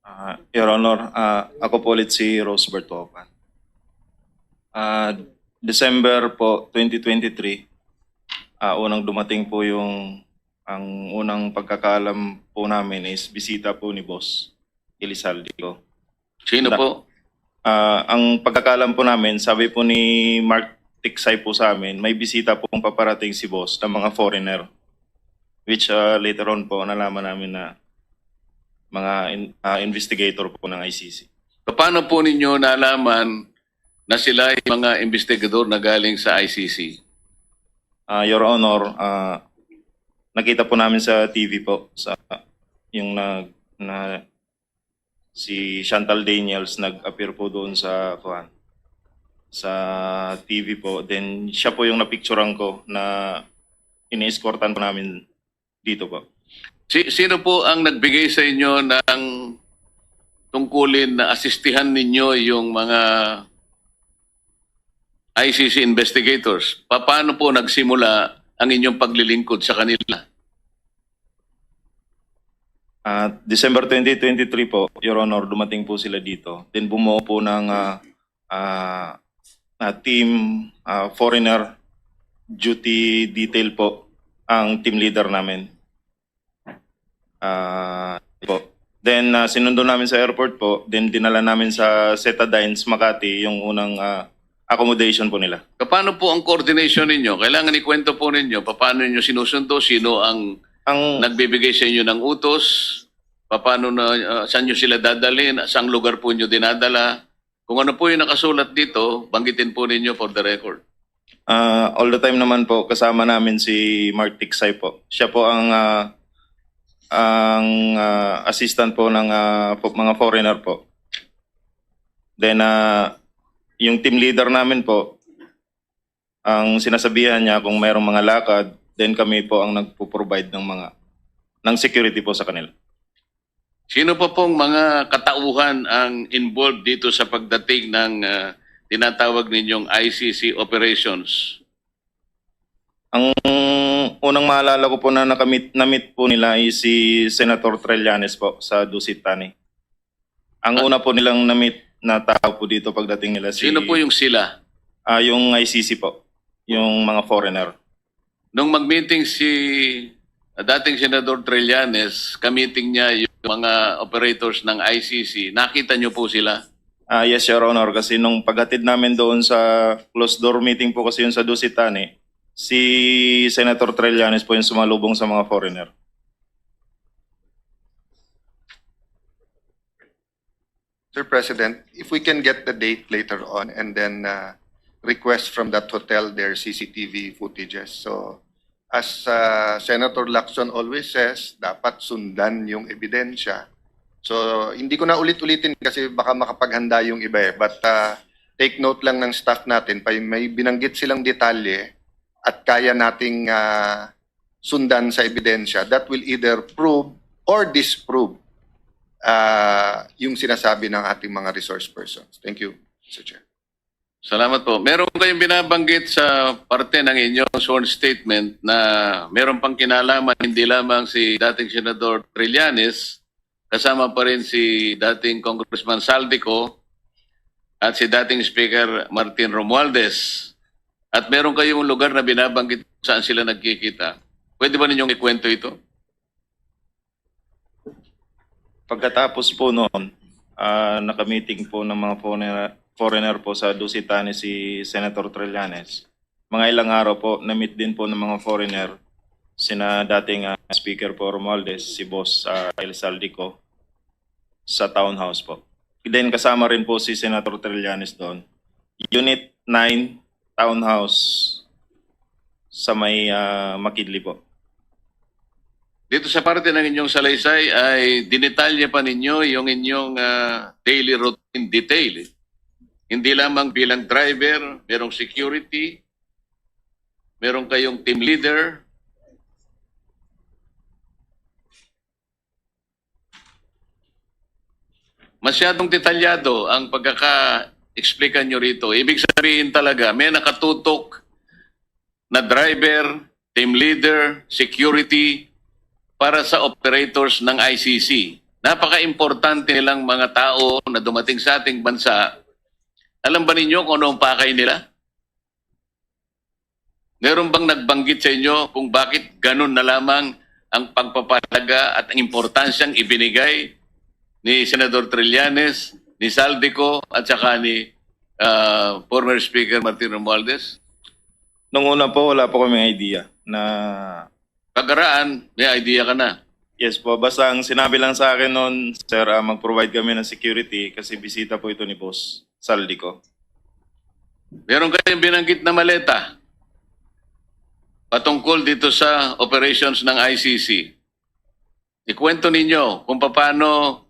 Ah, Your Honor, ah, ako po ulit si Rosebert Topan. Ah, December po twenty twenty-three, ah, unang dumating po yung, ang unang pagkakaalam po namin is bisita po ni Boss Elizalde Go. Sino Da- po? Ah, ang pagkakaalam po namin, sabi po ni Mark Tiksay po sa amin, may bisita po ang paparating si Boss ng mga foreigner. Which ah, later on po, nalaman namin na mga in- ah, investigator po ng I C C. Paano po ninyo nalaman na sila ay mga investigador na galing sa I C C? Ah, Your Honor, ah, nakita po namin sa T V po, sa yung na, na si Chantal Daniels nag-appear po doon sa kuan, sa T V po. Then siya po yung napicturan ko na ini-escortan po namin dito po. Si, sino po ang nagbigay sa inyo ng tungkulin na asistihan ninyo yung mga I C C investigators? Pa- Paano po nagsimula ang inyong paglilingkod sa kanila? At December twenty twenty-three po, Your Honor, dumating po sila dito. Then bumuo po ng ah, ah, na team ah, foreigner duty detail po ang team leader namin. Ah, po. Then ah, sinundo namin sa airport po, then dinala namin sa Cetadines Makati yung unang ah, accommodation po nila. Paano po ang coordination ninyo? Kailangan ikwento po ninyo paano ninyo sinusundo, sino ang Ang nagbibigay sa inyo ng utos, paano na ah, saan nyo sila dadalhin, saang lugar po nyo dinadala. Kung ano po yung nakasulat dito, banggitin po ninyo for the record. Ah, all the time naman po kasama namin si Mark Tiksay po. Siya po ang ah, ang ah, assistant po ng ah, po- mga foreigner po. Then ah, yung team leader namin po, ang sinasabihan niya kung mayroong mga lakad, then kami po ang nagpo-provide ng mga ng security po sa kanila. Sino pa pong mga katauhan ang involved dito sa pagdating ng ah, tinatawag ninyong I C C operations? Ang unang maalala ko po na nakamit, na-meet po nila is si Senator Trillanes po sa Dusit Thani. Ang una po nilang na-meet na tao po dito pagdating nila si Sino po yung sila? Ah, yung I C C po, yung mga foreigner. Nung mag-meeting si ah, dating Senador Trillanes, ka-meeting niya yung mga operators ng I C C. Nakita niyo po sila? Ah, yes, Your Honor, kasi nung paghatid namin doon sa closed door meeting po kasi yun sa Dusit Thani, si Senator Trillanes po yung sumalubong sa mga foreigner. Sir President, if we can get the date later on and then uh, request from that hotel their C C T V footages. So, as uh, Senator Lacson always says, dapat sundan yung ebidensya. So, hindi ko na ulit-ulitin kasi baka makapaghanda yung iba eh. But uh, take note lang ng staff natin, pa may binanggit silang detalye at kaya nating uh, sundan sa ebidensya that will either prove or disprove uh, yung sinasabi ng ating mga resource persons. Thank you, Mister Chair. Salamat po. Meron kayong binabanggit sa parte ng inyong sworn statement na meron pang kinalaman hindi lamang si dating Senador Trillanes, kasama pa rin si dating Congressman Saldico at si dating Speaker Martin Romualdez. At meron kayong lugar na binabanggit kung saan sila nagkikita. Pwede ba ninyong ikwento ito? Pagkatapos po noon, ah, nakamiting po ng mga foreigner, foreigner po sa Dusit Thani si Senator Trillanes. Mga ilang araw po, na-meet din po ng mga foreigner, sina dating ah, Speaker po Romualdez, si Boss ah, Elizalde Go. sa townhouse po. Then kasama rin po si Senator Trillanes doon. Unit nine, townhouse sa may, ah, Makidli po. Dito sa parte ng inyong salaysay ay dinetalye pa ninyo yung inyong ah, daily routine detail. Hindi lamang bilang driver, merong security, meron kayong team leader. Masyadong detalyado ang pagkaka-explica nyo rito. Ibig sabihin talaga, may nakatutok na driver, team leader, security para sa operators ng I C C. Napaka-importante nilang mga tao na dumating sa ating bansa. Alam ba ninyo kung ano ang pakay nila? Meron bang nagbanggit sa inyo kung bakit ganun na lamang ang pagpapahalaga at ang importansyang ibinigay ni Senador Trillanes, ni Zaldy Co, at saka ni ah, former Speaker Martin Romualdez? Nung una po, wala po kaming idea na Pagkaraan, may idea ka na. Yes po, basta ang sinabi lang sa akin noon, sir, ah, mag-provide kami ng security kasi bisita po ito ni Boss Zaldy Co. Meron kayong binanggit na maleta patungkol dito sa operations ng I C C. Ikwento ninyo kung paano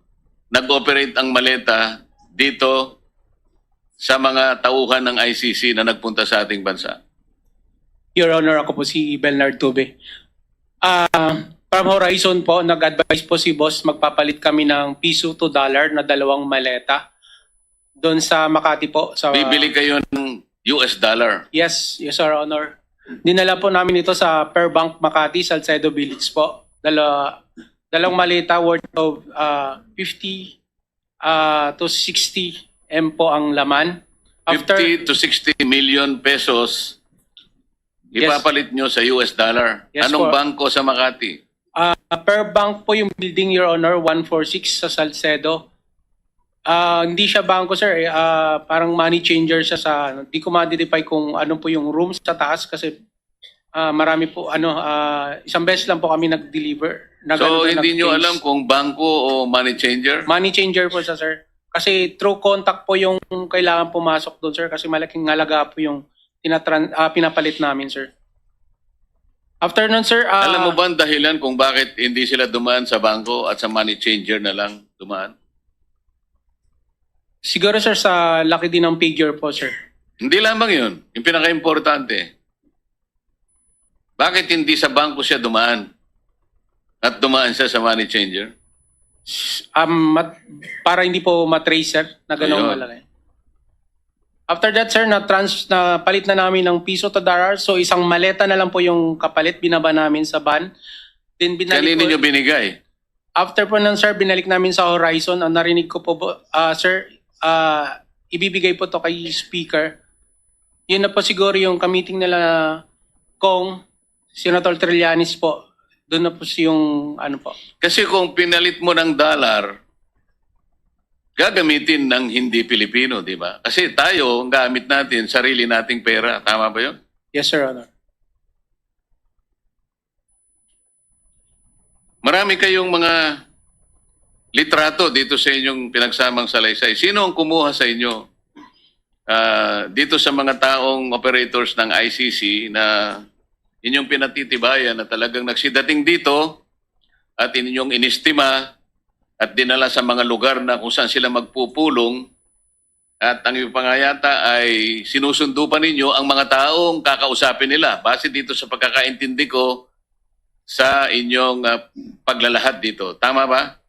nag-operate ang maleta dito sa mga tauhan ng I C C na nagpunta sa ating bansa. Your Honor, ako po si Bernard Tube. Ah, from Horizon po, nag-advise po si Boss, magpapalit kami ng piso to dollar na dalawang maleta doon sa Makati po. Sa... Bibili kayo ng U S dollar. Yes, yes, Your Honor. Dinala po namin ito sa Per Bank Makati, Salcedo Village po. Dala, dalawang maleta worth of ah, fifty ah, to sixty M po ang laman. After, fifty to sixty million pesos Yes. ipapalit nyo sa U S dollar. Yes Anong po. bangko sa Makati? Ah, Per Bank po yung building, Your Honor, one four six sa Salcedo. Ah, hindi siya bangko, sir. Eh. Ah, parang money changer siya sa, ano, di ko ma-identify kung ano po yung room sa taas kasi ah, marami po, ano, ah, isang beses lang po kami nag-deliver. Nag-, So, ano, hindi nyo nag-change. Alam kung bangko o money changer? Money changer po siya, sir. Kasi through contact po yung kailangan pumasok doon, sir. Kasi malaking halaga po yung tinatran ah, pinapalit namin, sir. After nun, sir, ah, Alam mo ba ang dahilan kung bakit hindi sila dumaan sa bangko at sa money changer na lang dumaan? Siguro, sir, sa laki din ng figure po, sir. Hindi lamang yun. Yung pinaka-importante, bakit hindi sa bangko siya dumaan? At dumaan siya sa money changer? Um, mat- para hindi po matrace, sir, na ganong Ayun. Malaki. After that, sir, na trans na palit na namin ng piso to dollar. So isang maleta na lang po yung kapalit, binaba namin sa van. Then binalik Kanino ko, nyo binigay? After po nun, sir, binalik namin sa Horizon. Ang narinig ko po, po, ah, sir, ah, ibibigay po to kay Speaker. Yun na po siguro yung kamiting nila Cong, Senator Trillanes po. Doon na po si yung ano po. Kasi kung pinalit mo ng dollar, gagamitin ng hindi Pilipino, di ba? Kasi tayo, ang gamit natin, sarili nating pera. Tama ba yun? Yes, Sir Honor. Marami kayong mga litrato dito sa inyong pinagsamang salaysay. Sino ang kumuha sa inyo ah, dito sa mga taong operators ng I C C na inyong pinatitibayan na talagang nagsidating dito at inyong inistima at dinala sa mga lugar na kung saan sila magpupulong at ang iba pa nga yata ay sinusundo pa ninyo ang mga taong kakausapin nila base dito sa pagkakaintindi ko sa inyong ah, paglalahad dito. Tama ba?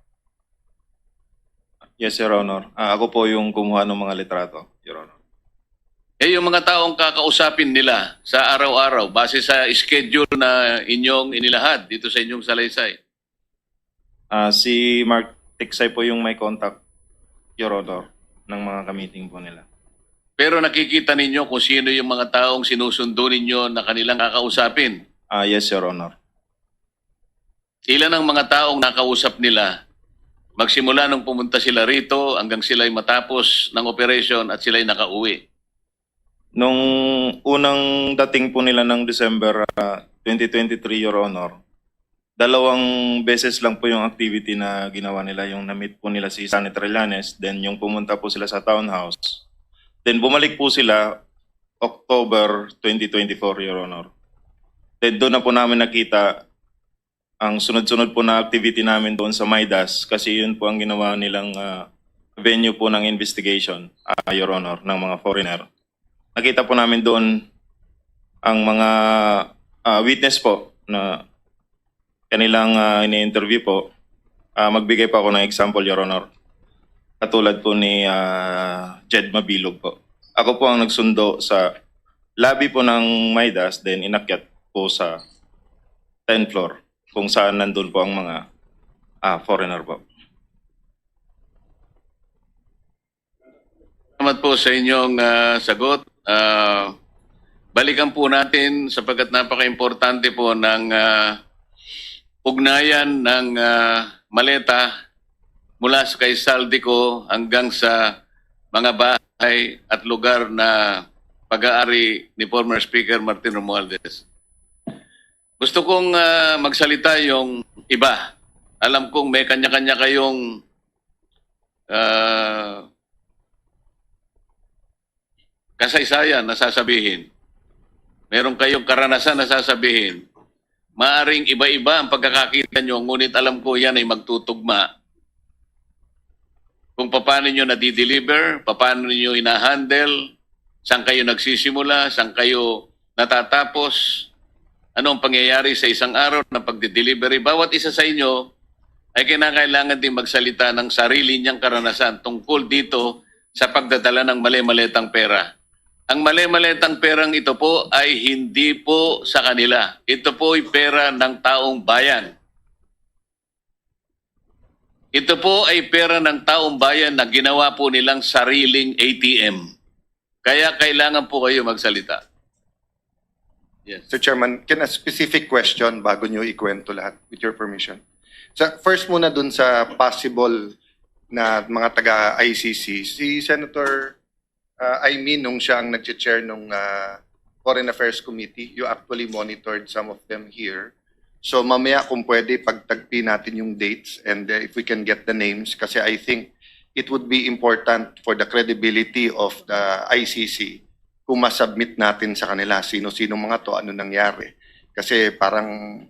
Yes, Your Honor. Ah, ako po yung kumuha ng mga litrato, Your Honor. Eh, yung mga taong kakausapin nila sa araw-araw base sa schedule na inyong inilahad dito sa inyong salaysay. Ah, si Mark Tiksay po yung may contact, Your Honor, ng mga kamiting po nila. Pero nakikita ninyo kung sino yung mga taong sinusundo ninyo na kanilang kakausapin. Ah, yes, Your Honor. Ilan ang mga taong nakausap nila magsimula nung pumunta sila rito hanggang sila'y matapos ng operation at sila'y nakauwi? Nung unang dating po nila ng December ah, twenty twenty-three, Your Honor, Dalawang beses lang po yung activity na ginawa nila, yung na-meet po nila si Senator Trillanes, then yung pumunta po sila sa townhouse. Then bumalik po sila October twenty twenty-four, Your Honor. Then doon na po namin nakita ang sunod-sunod po na activity namin doon sa Midas, kasi yun po ang ginawa nilang ah, venue po ng investigation, ah, Your Honor, ng mga foreigner. Nakita po namin doon ang mga ah, witness po na kanilang ah, ini-interview po. Ah, magbigay po ako ng example, Your Honor. Katulad po ni ah, Jed Mabilog po. Ako po ang nagsundo sa lobby po ng Midas, then inakyat po sa tenth floor kung saan nandun po ang mga ah, foreigner po. Salamat po sa inyong ah, sagot. Ah, balikan po natin sapagkat napaka-importante po ng ah, ugnayan ng ah, maleta mula sa kay Zaldy Co hanggang sa mga bahay at lugar na pag-aari ni former Speaker Martin Romualdez. Gusto kong ah, magsalita yung iba. Alam kong may kanya-kanya kayong ah, kasaysayan na sasabihin. Meron kayong karanasan na sasabihin. Maaring iba-iba ang pagkakakita nyo, ngunit alam ko yan ay magtutugma kung paano nyo nadideliver, paano nyo hinahandle, saan kayo nagsisimula, saan kayo natatapos, ano ang pangyayari sa isang araw ng pagdidelivery. Bawat isa sa inyo ay kinakailangan din magsalita ng sarili niyang karanasan tungkol dito sa pagdadala ng mali-maletang pera. Ang mali-maletang perang ito po ay hindi po sa kanila. Ito po ay pera ng taong bayan. Ito po ay pera ng taong bayan na ginawa po nilang sariling A T M. Kaya kailangan po kayo magsalita. Yes. Mister Chairman, can a specific question bago nyo ikwento lahat, with your permission? Sa first muna dun sa possible na mga taga I C C, si Senator uh, I mean nung siya ang nag-chair nung uh, Foreign Affairs Committee, you actually monitored some of them here. So mamaya kung pwede pagtagpi natin yung dates and uh, if we can get the names kasi I think it would be important for the credibility of the I C C kung masubmit natin sa kanila sino-sino mga to, ano nangyari. Kasi parang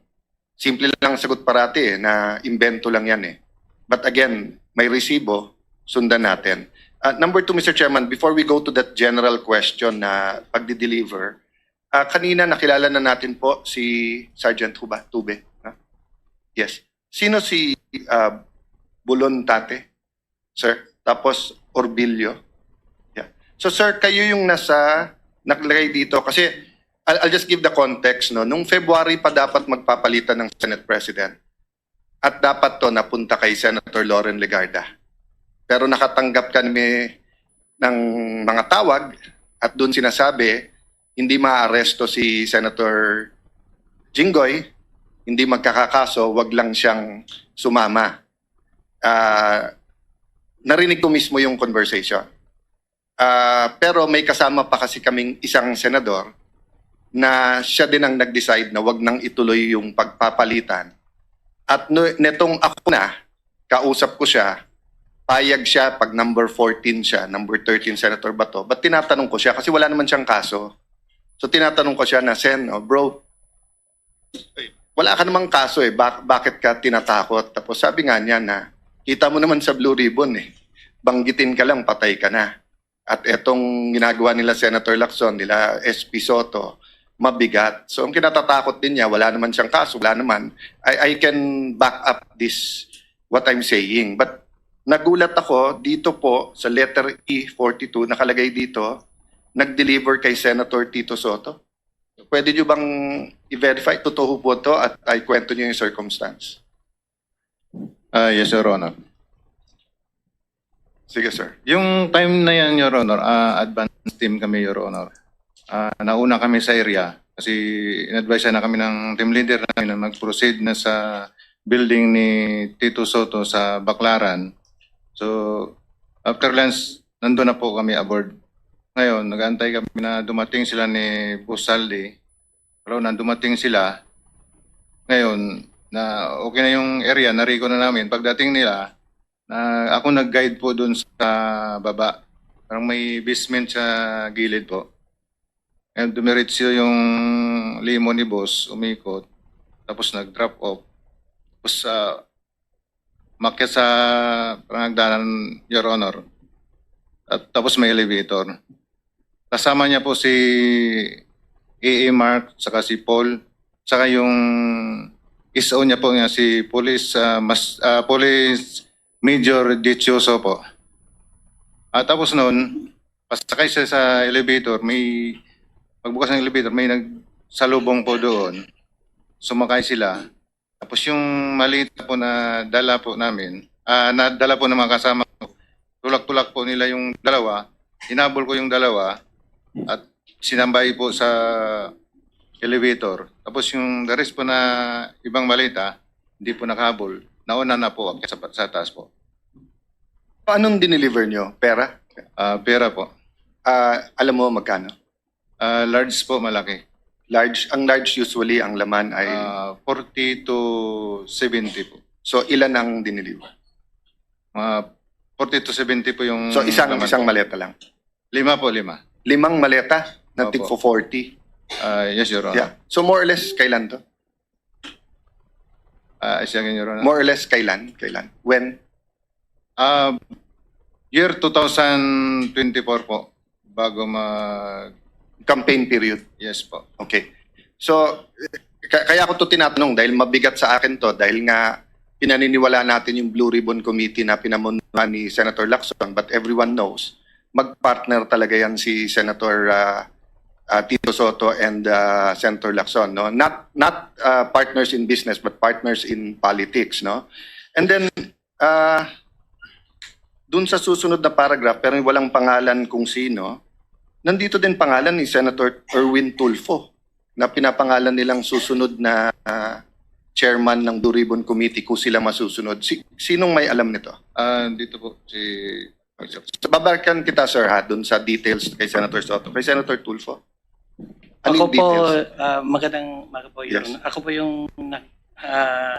simple lang sagot parati eh, na imbento lang yan eh. But again, may resibo, sundan natin. Uh, number two, Mister Chairman, before we go to that general question na pagdi-deliver, uh, kanina nakilala na natin po si Sergeant Huba Tube. Ha? Yes. Sino si uh, Bulon Tate? Sir. Tapos Orbilio. Yeah. So sir, kayo yung nasa naglagay dito kasi I'll, I'll just give the context, no. Nung February pa dapat magpapalitan ng Senate President at dapat to napunta kay Senator Loren Legarda. Pero nakatanggap kami ng mga tawag at doon sinasabi hindi maaresto si Senator Jinggoy, hindi magkakakaso, wag lang siyang sumama. Uh, narinig ko mismo yung conversation. Uh, pero may kasama pa kasi kaming isang senador na siya din ang nag-decide na wag nang ituloy yung pagpapalitan. At no, netong ako na, kausap ko siya, payag siya pag number fourteen siya, number thirteen Senator Bato. But tinatanong ko siya kasi wala naman siyang kaso. So tinatanong ko siya na, Sen, oh, bro, wala ka namang kaso eh, bak- bakit ka tinatakot? Tapos sabi nga niya na, kita mo naman sa Blue Ribbon eh, banggitin ka lang, patay ka na. At etong ginagawa nila Senator Lacson, nila S P Soto, mabigat. So ang kinatatakot din niya, wala naman siyang kaso, wala naman. I, I can back up this, what I'm saying. But nagulat ako dito po sa letter E forty-two, nakalagay dito, nag-deliver kay Senator Tito Soto. Pwede nyo bang i-verify? Totoo po to at ay kwento nyo yung circumstance. Ah, yes, Your Honor. Sige, sir. Yung time na yan, Your Honor, ah, advance team kami, Your Honor. Ah, nauna kami sa area kasi in-advise na kami ng team leader namin na mag-proceed na sa building ni Tito Soto sa Baclaran. So, after lunch, nandun na po kami aboard. Ngayon, nag-aantay kami na dumating sila ni Boss Saldi. Pero nang dumating sila, ngayon, na okay na yung area, na-reco na namin. Pagdating nila, na ako nag-guide po doon sa baba. Parang may basement sa gilid po. And dumiretso yung limo ni boss, umikot, tapos nag-drop off. Tapos sa, umakyat sa parang hagdanan, Your Honor. At tapos may elevator. Kasama niya po si A A Mark, saka si Paul, saka yung S O niya po nga si Police, ah, mas, ah, Police Major Dichoso po. At tapos noon, pasakay siya sa elevator, may, pagbukas ng elevator, may nagsalubong po doon. Sumakay sila. Tapos yung malita po na dala po namin, ah, nadala po ng mga kasama ko, tulak-tulak po nila yung dalawa, hinabol ko yung dalawa, at sinambay po sa elevator. Tapos yung the rest po na ibang malita, hindi po nakahabol. Nauna na po sa, sa taas po. Anong dineliver nyo? Pera? Ah, pera po. Ah, alam mo magkano? Ah, large po, malaki. Large, ang large usually ang laman ay Ah, forty to seventy po. So ilan ang dineliver? Mga forty to seventy po yung So isang laman isang po. Maleta lang. Lima po, lima. Limang maleta na Opo. tig forty. Ah, yes, Your Honor. Yeah. So more or less kailan to? Ah, siya, Your Honor. More or less kailan? Kailan? When? Ah, year two thousand twenty-four po, bago mag Campaign period. Yes po. Okay. So, ka- kaya ko to tinatanong dahil mabigat sa akin to dahil nga pinaniniwala natin yung Blue Ribbon Committee na pinamunuan ni Senator Lacson, but everyone knows magpartner talaga yan si Senator ah, ah, Tito Soto and ah, Senator Lacson, no? Not not ah, partners in business but partners in politics, no? And then ah dun sa susunod na paragraph, pero walang pangalan kung sino, nandito din pangalan ni Senator Erwin Tulfo na pinapangalan nilang susunod na ah, chairman ng Blue Ribbon Committee kung sila masusunod. Si, sinong may alam nito? Ah, dito po si So, babalikan kita, sir, ha, dun sa details kay Senator Soto. Kay Senator Tulfo? Ano Ako yung po, details? ah, magandang umaga po, Your Yes. Honor. Ako po yung nag, ah,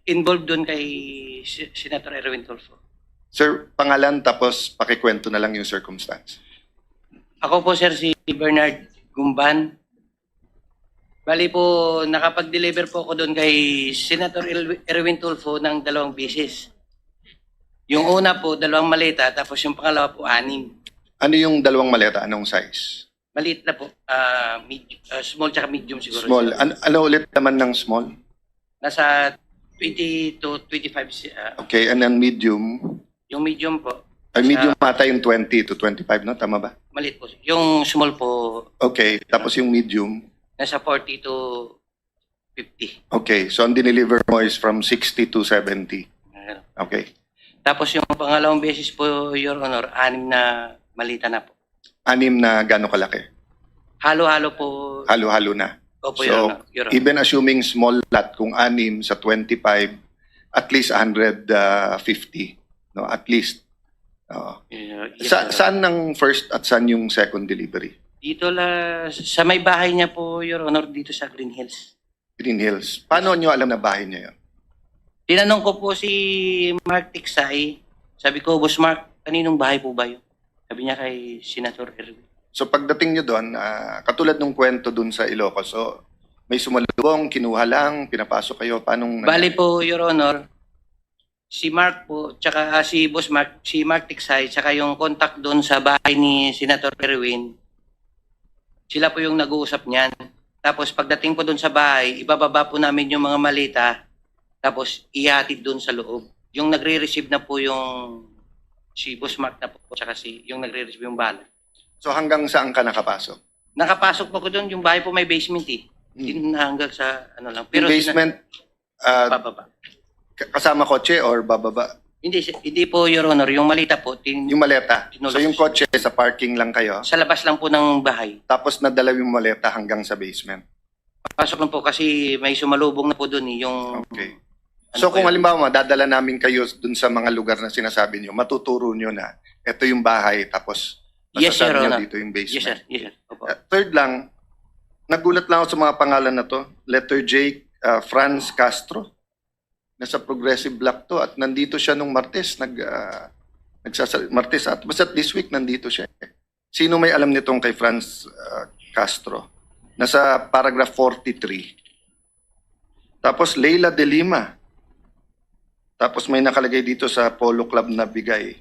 involved doon kay Si- Senator Erwin Tulfo. Sir, pangalan tapos pakikwento na lang yung circumstance. Ako po, sir, si Bernard Gumban. Bali po, nakapag-deliver po ako doon kay Senator El- Erwin Tulfo ng dalawang beses. Yung una po, dalawang maleta, tapos yung pangalawa po, anim. Ano yung dalawang maleta? Anong size? Maliit na po, ah, med- ah, small tsaka medium siguro. Small. Sir. An- ano ulit naman ng small? Nasa twenty to twenty-five, si- ah, Okay, and then medium. Yung medium po. Ay, medium Sa- ata yung twenty to twenty-five, no? Tama ba? Maliit po. Yung small po, Okay, tapos yung medium. Nasa forty to fifty. Okay, so ang dineliver mo is from sixty to seventy. Ano. Okay. Tapos yung pangalawang beses po, Your Honor, anim na malita na po. Anim na gano'ng kalaki? Halo-halo po. Halo-halo na. Opo, So, Your Honor. Your Honor. Even assuming small lot, kung anim sa twenty-five, at least one hundred fifty. No? At least. Oo. Yeah, yes, Sa, Your Honor. Saan ang first at saan yung second delivery? Dito la, sa may bahay niya po, Your Honor, dito sa Green Hills. Green Hills. Paano nyo alam na bahay niya yun? Tinanong ko po si Mark Tiksay. Sabi ko, "Boss Mark, kaninong bahay po ba yun?" Sabi niya, "Kay Senator Erwin." So pagdating nyo doon, ah, katulad nung kwento doon sa Ilocos, so may sumalubong, kinuha lang, pinapasok kayo. Paano? Bali po, Your Honor, si Mark po, tsaka ah, si Boss Mark, si Mark Tiksay, tsaka yung contact doon sa bahay ni Senator Erwin, sila po yung nag-uusap niyan. Tapos pagdating po doon sa bahay, ibababa po namin yung mga malita, tapos ihatid doon sa loob. Yung nagre-receive na po yung si Boss Mark na po, tsaka si, yung nagre-receive yung bala. So hanggang saan ka nakapasok? Nakapasok po ko doon, yung bahay po may basement eh. Hmm. Din hanggang sa ano lang. Yung sina- basement, ah, Pababa. ka- kasama kotse or bababa? Hindi, si- hindi po, Your Honor. Yung malita po, tin- Yung maleta. Tinulak. So yung kotse sa parking lang kayo. Sa labas lang po ng bahay. Tapos nadala yung maleta hanggang sa basement. Pasok lang po kasi may sumalubong na po doon eh, yung Okay. Ano So po kung yun? Halimbawa, madadala namin kayo dun sa mga lugar na sinasabi nyo, matuturo nyo na ito yung bahay, tapos Yes, masasad Your nyo Honor. dito yung basement. Yes, sir. Yes, sir. Opo. Uh, third lang, nagulat lang ako sa mga pangalan na to. Letter J, uh, Franz Castro. Nasa Progressive Bloc to at nandito siya nung Martes. Nag, uh, nagsasal Martes at basta this week nandito siya. Sino may alam nitong kay Franz uh, Castro? Nasa paragraph forty-three. Tapos Leila de Lima. Tapos may nakalagay dito sa Polo Club na bigay.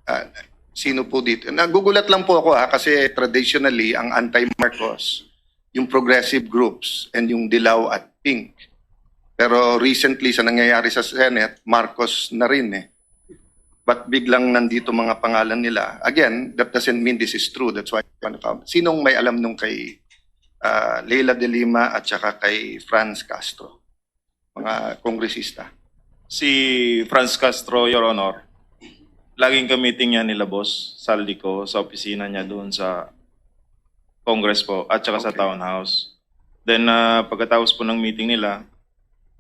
Uh, sino po dito? Nagugulat lang po ako ha, kasi traditionally ang anti-Marcos, yung progressive groups and yung dilaw at pink. Pero recently sa nangyayari sa Senate, Marcos na rin eh. But biglang nandito mga pangalan nila. Again, that doesn't mean this is true. That's why I want to come. Sinong may alam nung kay uh, Leila de Lima at saka kay Franz Castro? Mga kongresista. Si Franz Castro, Your Honor, laging ka-meeting niya nila boss Saldico sa opisina niya doon sa Congress po at saka sa Okay. Townhouse. Then uh, pagkatapos po ng meeting nila,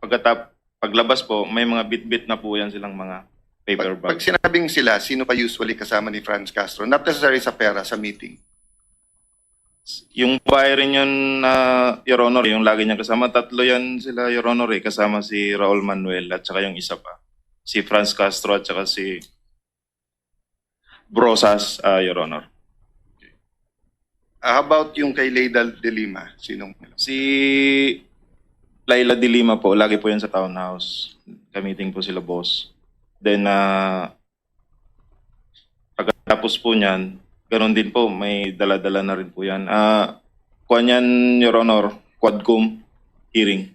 pagkatap paglabas po, may mga bitbit na po yan silang mga paper Pag, pag bag. Sinabing sila, sino pa usually kasama ni Franz Castro? Not necessarily sa pera, sa meeting. Yung babae rin yun, uh, Your Honor, yung lagi niyang kasama, tatlo yan sila, Your Honor, eh, kasama si Raul Manuel at saka yung isa pa, si Franz Castro at saka si Brosas, uh, Your Honor. Uh, how about yung kay Leila de Lima? Sinong Si Laila de Lima po, lagi po yan sa townhouse. Kamiting po sila boss. Then, uh, pagkatapos po niyan, ganun din po, may dala-dala na rin po yan. Uh, kuwan yan, Your Honor, Quadcom hearing.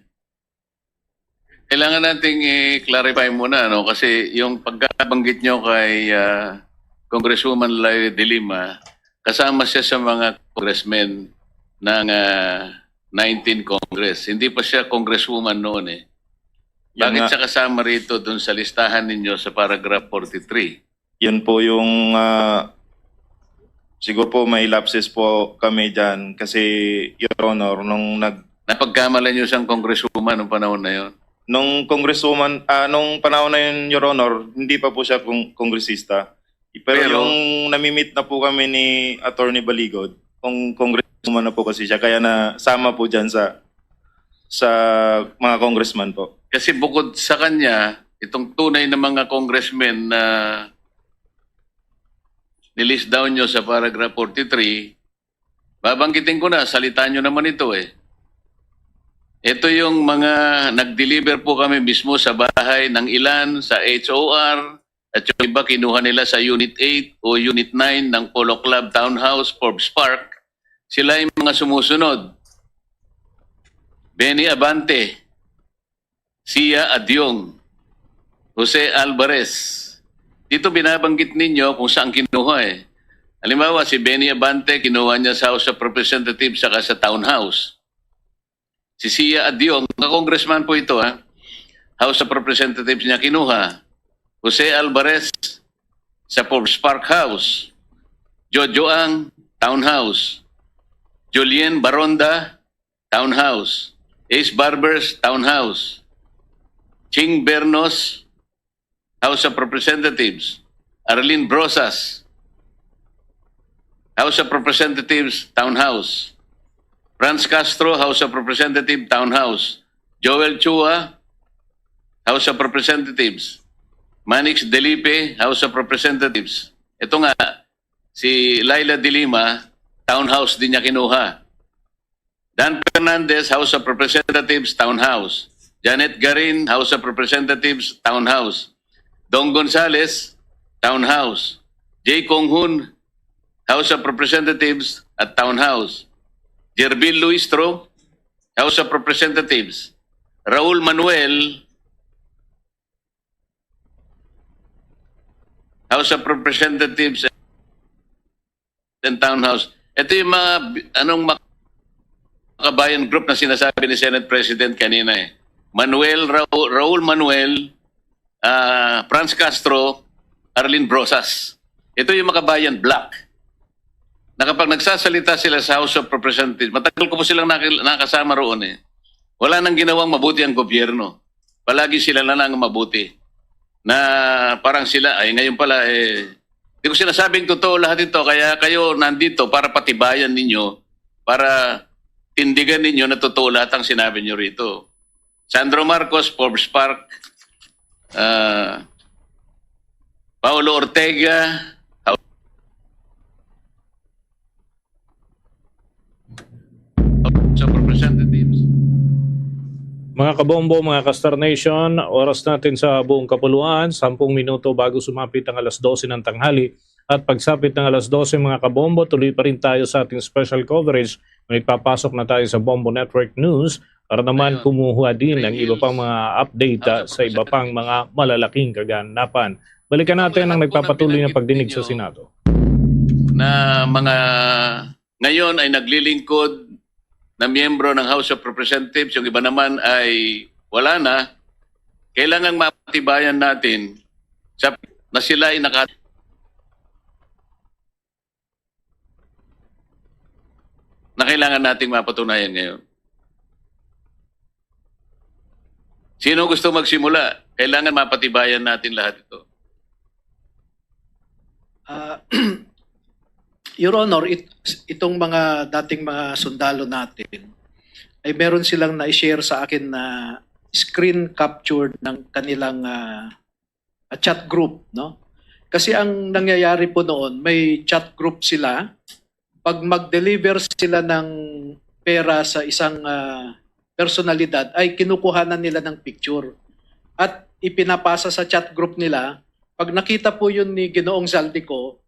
Kailangan nating i-clarify muna, no? Kasi yung pagkabanggit nyo kay uh, Congresswoman Laila de Lima, kasama siya sa mga congressmen ng uh, nineteen Congress. Hindi pa siya congresswoman noon eh. Bakit siya kasama rito dun sa listahan ninyo sa paragraph forty-three? Yun po yung uh, siguro po may lapses po kami dyan kasi, Your Honor, nung nag Napagkamala niyo siyang congresswoman noong panahon na yon? Nung congresswoman, uh, nung panahon na yun, Your Honor, hindi pa po siya kong kongresista. Pero, Pero yung namimit na po kami ni Attorney Baligod, kung congresswoman na po kasi siya, kaya na sama po dyan sa sa mga congressman po. Kasi bukod sa kanya, itong tunay na mga congressmen na nilist down nyo sa paragraph forty-three, babanggitin ko na, salita nyo naman ito eh. Ito yung mga nag-deliver po kami mismo sa bahay ng ilan, sa H O R, at yung iba kinuha nila sa Unit eight o Unit nine ng Polo Club Townhouse, Forbes Park. Sila yung mga sumusunod. Benny Abante, Sia Adiong, Jose Alvarez. Dito binabanggit ninyo kung saan kinuha eh. Halimbawa, si Benny Abante, kinuha niya sa House of Representatives saka sa Townhouse. Si Sia Adiong, mga congressman po ito ha. House of Representatives niya kinuha. Jose Alvarez sa Forbes Park House. Jojo Ang, Townhouse. Julien Baronda, Townhouse. Ace Barbers, Townhouse. Ching Bernos, House of Representatives. Arlene Brosas, House of Representatives, Townhouse. Franz Castro, House of Representatives, Townhouse. Joel Chua, House of Representatives. Manix Delipe, House of Representatives. Ito nga, si Laila de Lima, Townhouse din niya kinuha. Dan Fernandez, House of Representatives, Townhouse. Janet Garin, House of Representatives, Townhouse. Dong Gonzales, Townhouse. Jay Conghun, House of Representatives at Townhouse. Jervil Luistro, House of Representatives. Raul Manuel, House of Representatives and Townhouse. Ito yung mga bi- anong mak- kabayan group na sinasabi ni Senate President kanina eh. Manuel Raul, Raul Manuel, ah, Franz Castro, Arlene Brosas. Ito yung Makabayan Bloc. Na kapag nagsasalita sila sa House of Representatives, matagal ko po silang nakil- nakasama roon eh. Wala nang ginawang mabuti ang gobyerno. Palagi sila na lang mabuti. Na parang sila, ay ngayon pala eh, di ko sinasabing totoo lahat ito, kaya kayo nandito para patibayan ninyo, para tindigan ninyo na totoo lahat ang sinabi nyo rito. Sandro Marcos, Forbes Park, ah, Paulo Ortega, House of Representatives. Mga kabombo, mga ka-Star Nation, oras natin sa buong kapuluan, sampung minuto bago sumapit ang alas dose ng tanghali. At pagsapit ng alas dose, mga kabombo, tuloy pa rin tayo sa ating special coverage. May papasok na tayo sa Bombo Network News para naman Ayun. kumuha din May ng iba news. pang mga update House ah, of sa iba pang Representatives. Mga malalaking kaganapan. Balikan natin ang Lahat po ng nagpapatuloy na binanggit pagdinig sa ninyo Senado. Na mga ngayon ay naglilingkod na miyembro ng House of Representatives, yung iba naman ay wala na, kailangan mapatibayan natin sa, na sila ay naka, na kailangan nating mapatunayan ngayon. Sino gusto magsimula? Kailangan mapatibayan natin lahat ito. Ah, Your Honor, it, itong mga dating mga sundalo natin ay meron silang na-share sa akin na screen capture ng kanilang ah, ah, chat group, no? Kasi ang nangyayari po noon, may chat group sila. Pag mag-deliver sila ng pera sa isang ah, personalidad, ay kinukuhanan nila ng picture at ipinapasa sa chat group nila. Pag nakita po yun ni Ginoong Zaldico,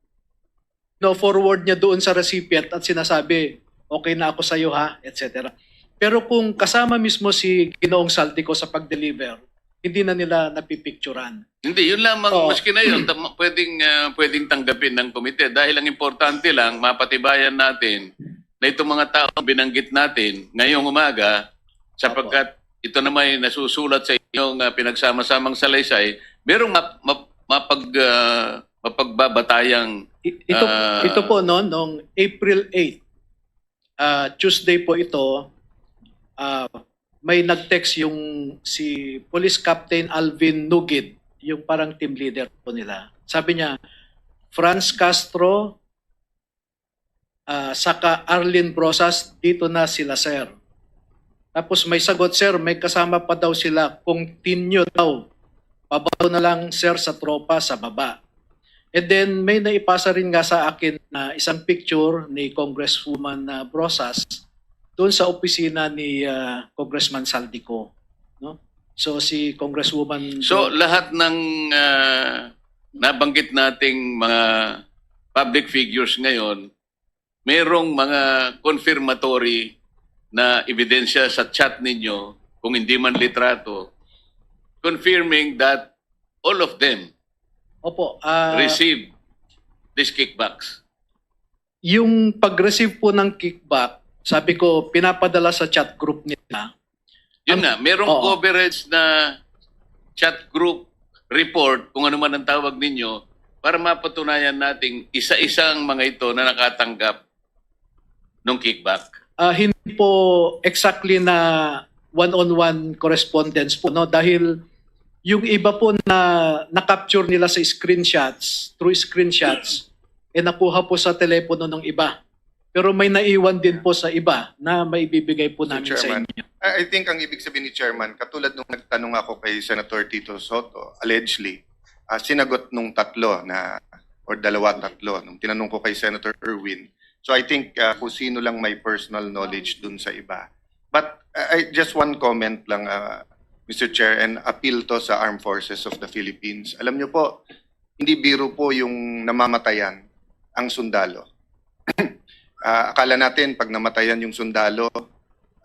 no, forward niya doon sa recipient at sinasabi, "Okay na ako sa iyo, ha," et cetera. Pero kung kasama mismo si Ginoong Zaldico sa pag-deliver, hindi na nila napipicturan. Hindi, yun lamang, Oo. Maski na yun, tam- pwedeng, ah, pwedeng tanggapin ng komite dahil ang importante lang, mapatibayan natin na itong mga tao binanggit natin ngayong umaga, sapagkat ito naman ay nasusulat sa inyong ah, pinagsama-samang salaysay, merong map- map- mapag, ah, mapagbabatayang I- ito, Ah. ito po, no, noong April eight, ah, Tuesday po ito, ah, may nag-text yung si Police Captain Alvin Nugid, yung parang team leader po nila. Sabi niya, "Franz Castro, ah, saka Arlene Brosas, dito na sila, sir." Tapos may sagot, "Sir, may kasama pa daw sila. Continue daw. Pabaw na lang, sir, sa tropa sa baba." And then may naipasa rin nga sa akin na isang picture ni Congresswoman ah, Brosas doon sa opisina ni ah, Congressman Zaldico, no? So si Congresswoman So Bro- lahat ng ah, nabanggit nating mga public figures ngayon, merong mga confirmatory na ebidensya sa chat ninyo, kung hindi man litrato, confirming that all of them Opo, ah, receive these kickbacks. Yung pag-receive po ng kickback, sabi ko, pinapadala sa chat group nila. Yun nga, merong Oo. coverage na chat group report, kung ano man ang tawag ninyo, para mapatunayan nating isa-isang mga ito na nakatanggap ng kickback. Ah, hindi po exactly na one-on-one correspondence po, no? Dahil yung iba po na na-capture nila sa screenshots, through screenshots, eh nakuha po sa telepono ng iba. Pero may naiwan din po sa iba na maibibigay po Mister namin sa Chairman. inyo. I I think ang ibig sabihin ni Chairman, katulad nung nagtanong ako kay Senator Tito Soto, allegedly, ah, sinagot nung tatlo na, or dalawa, tatlo, nung tinanong ko kay Senator Erwin. So I think ah, kung sino lang may personal knowledge dun sa iba. But ah, I, just one comment lang, ah, Mister Chair, and appeal to sa Armed Forces of the Philippines. Alam nyo po, hindi biro po yung namamatayan ang sundalo. Ah, akala natin pag namatayan yung sundalo,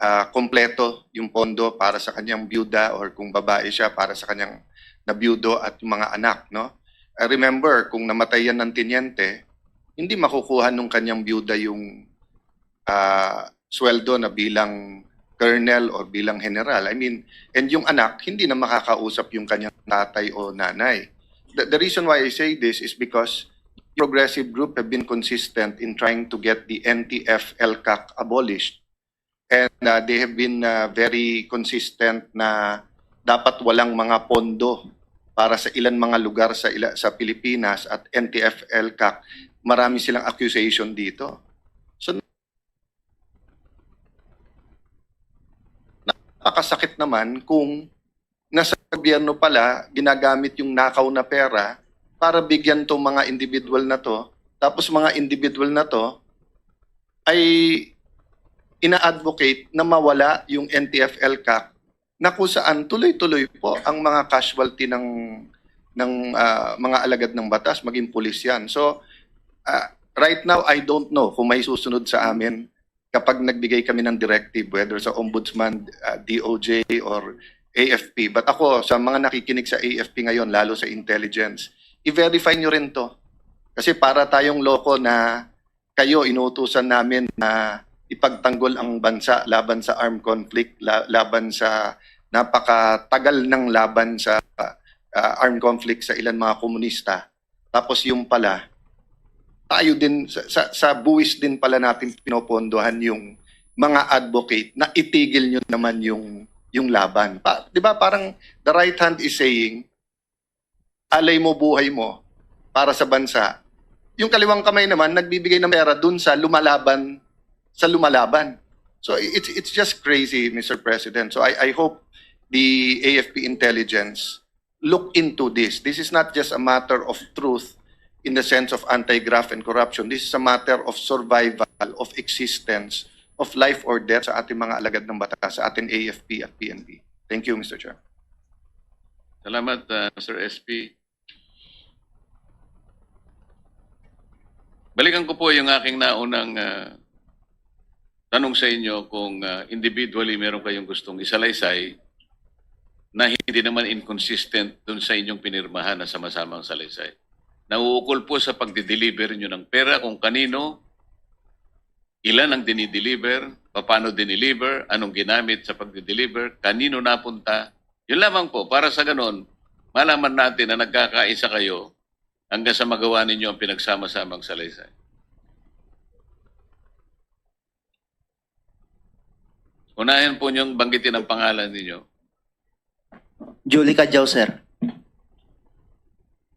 ah, kompleto yung pondo para sa kanyang byuda, or kung babae siya, para sa kanyang nabiyudo at yung mga anak, no? I remember, kung namatay yan ng tiniente, hindi makukuha nung kanyang byuda yung ah, sweldo na bilang colonel or bilang general. I mean, and yung anak, hindi na makakausap yung kanyang tatay o nanay. The, the reason why I say this is because progressive group have been consistent in trying to get the N T F L CAC abolished. And uh, they have been uh, very consistent na dapat walang mga pondo para sa ilan mga lugar sa ila, sa Pilipinas at N T F L CAC, marami silang accusation dito. So Nakakasakit naman kung nasa gobyerno pala ginagamit yung nakaw na pera para bigyan to mga individual na to. Tapos mga individual na to ay ina-advocate na mawala yung N T F L CAC, na kung saan tuloy-tuloy po ang mga casualty ng ng ah, mga alagad ng batas, maging pulis yan. So, ah, right now, I don't know kung may susunod sa amin kapag nagbigay kami ng directive, whether sa ombudsman, ah, D O J, or A F P. But ako, sa mga nakikinig sa A F P ngayon, lalo sa intelligence, i-verify nyo rin to. Kasi para tayong loko na kayo, inuutusan namin na ipagtanggol ang bansa laban sa armed conflict, la- laban sa napakatagal ng laban sa ah, armed conflict sa ilan mga komunista. Tapos yung pala, tayo din, sa, sa, sa buwis din pala natin pinopondohan yung mga advocate na itigil nyo naman yung, yung laban. Pa, di ba, parang the right hand is saying, "Alay mo buhay mo para sa bansa." Yung kaliwang kamay naman nagbibigay ng pera dun sa lumalaban, sa lumalaban. So it's it's just crazy, Mister President. So I I hope the A F P intelligence look into this. This is not just a matter of truth in the sense of anti-graft and corruption. This is a matter of survival, of existence, of life or death sa ating mga alagad ng batas, sa ating A F P at P N P. Thank you, Mister Chair. Salamat, uh, Mister S P. Balikan ko po yung aking naunang uh, tanong sa inyo kung uh, individually meron kayong gustong isalaysay na hindi naman inconsistent dun sa inyong pinirmahan na sama-samang salaysay. Nauukol po sa pagdi-deliver nyo ng pera kung kanino, ilan ang dinideliver, paano dinideliver, anong ginamit sa pagdi-deliver, kanino napunta. Yun lamang po, para sa ganon, malaman natin na nagkakaisa kayo hanggang sa magawa ninyo ang pinagsama-samang salaysay. Unahin po niyong banggitin ang pangalan ninyo. Julie Cadiao, sir.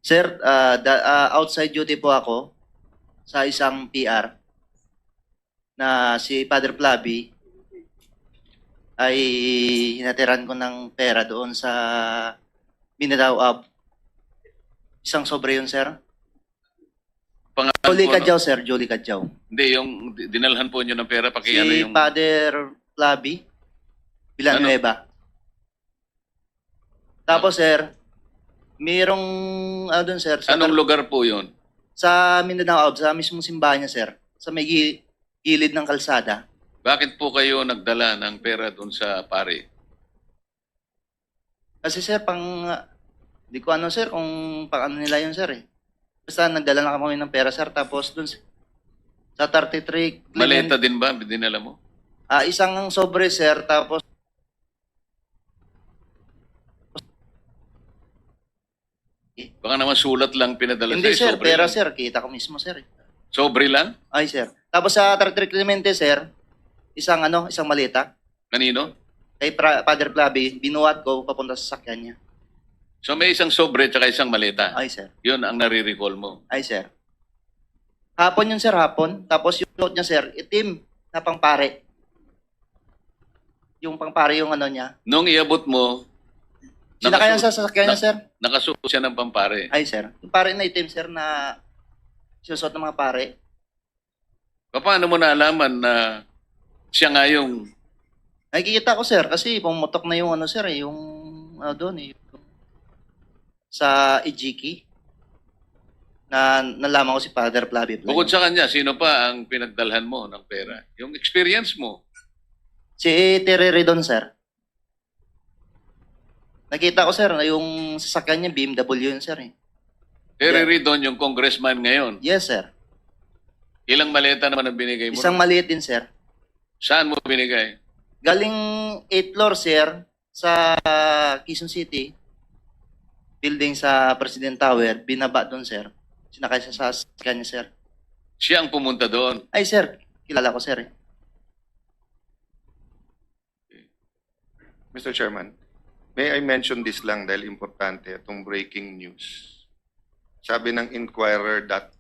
Sir, ah, da- ah, outside duty po ako sa isang P R na si Father Flavi ay hinatiran ko ng pera doon sa Mindanao Hub. Isang sobre yun, sir. Pangalan Julie po, no? Cadiao, sir. Julie Cadiao. Hindi, yung di- dinalhan po nyo ng pera, pakiano Si yung... Father Flavi Villanueva. Tapos, sir, mayroong, ano doon, sir, sa, Anong lugar po yun? Sa Mindanao Hub, sa mismong simbahan niya, sir. Sa may gi- gilid ng kalsada. Bakit po kayo nagdala ng pera dun sa pare? Kasi, sir, pang, di ko ano, sir, kung pang ano nila yun, sir, eh. Basta nagdala na kami ng pera, sir, tapos dun sa- sa thirty-three Clement- Maleta din ba dinala mo? Ah, isang sobre, sir, tapos Baka naman sulat lang pinadala Hindi, sa'yo, sir, sobre pera, lang. Sir, kita ko mismo, sir. Eh. Sobre lang? Ay, sir. Tapos sa thirty-three Clemente, sir, isang ano, isang maleta. Kanino? Kay pra- Father Flavi, binuhat ko papunta sa sakyan niya. So may isang sobre at isang maleta. Ay, sir. Yun ang nare-recall mo. Ay, sir. Hapon yun, sir, hapon. Tapos yung suot niya, sir, itim na pangpare. Yung pangpare yung ano niya. Nung iabot mo, Sinakayan nakasuot- sa sasakyan niya, na- sir. Nakasuot siya ng pampare. Ay, sir. Yung pare na itim, sir, na sinusuot ng mga pare. Paano mo naalaman na siya nga yung... Nakikita ko, sir, kasi pumutok na yung ano, sir, eh, yung ano doon, eh, yung sa Ejiki na nalaman ko si Father Flavi. Bukod sa kanya, sino pa ang pinagdalhan mo ng pera? Yung experience mo. Si Terry Ridon, sir. Nakita ko, sir, na yung sasakyan niya, B M W yun, sir. Eh. Terry Yeah. Ridon, yung congressman ngayon. Yes, sir. Ilang maleta naman ang binigay mo? Isang maliit din, sir. Saan mo binigay? Galing eighth floor, sir, sa Quezon City, building sa President Tower, binaba doon, sir. Sinakay sa sasakyan niya, sir. Siya ang pumunta doon. Ay, sir, kilala ko, sir. Eh. Mister Chairman, may I mention this lang dahil importante itong breaking news. Sabi ng Inquirer dot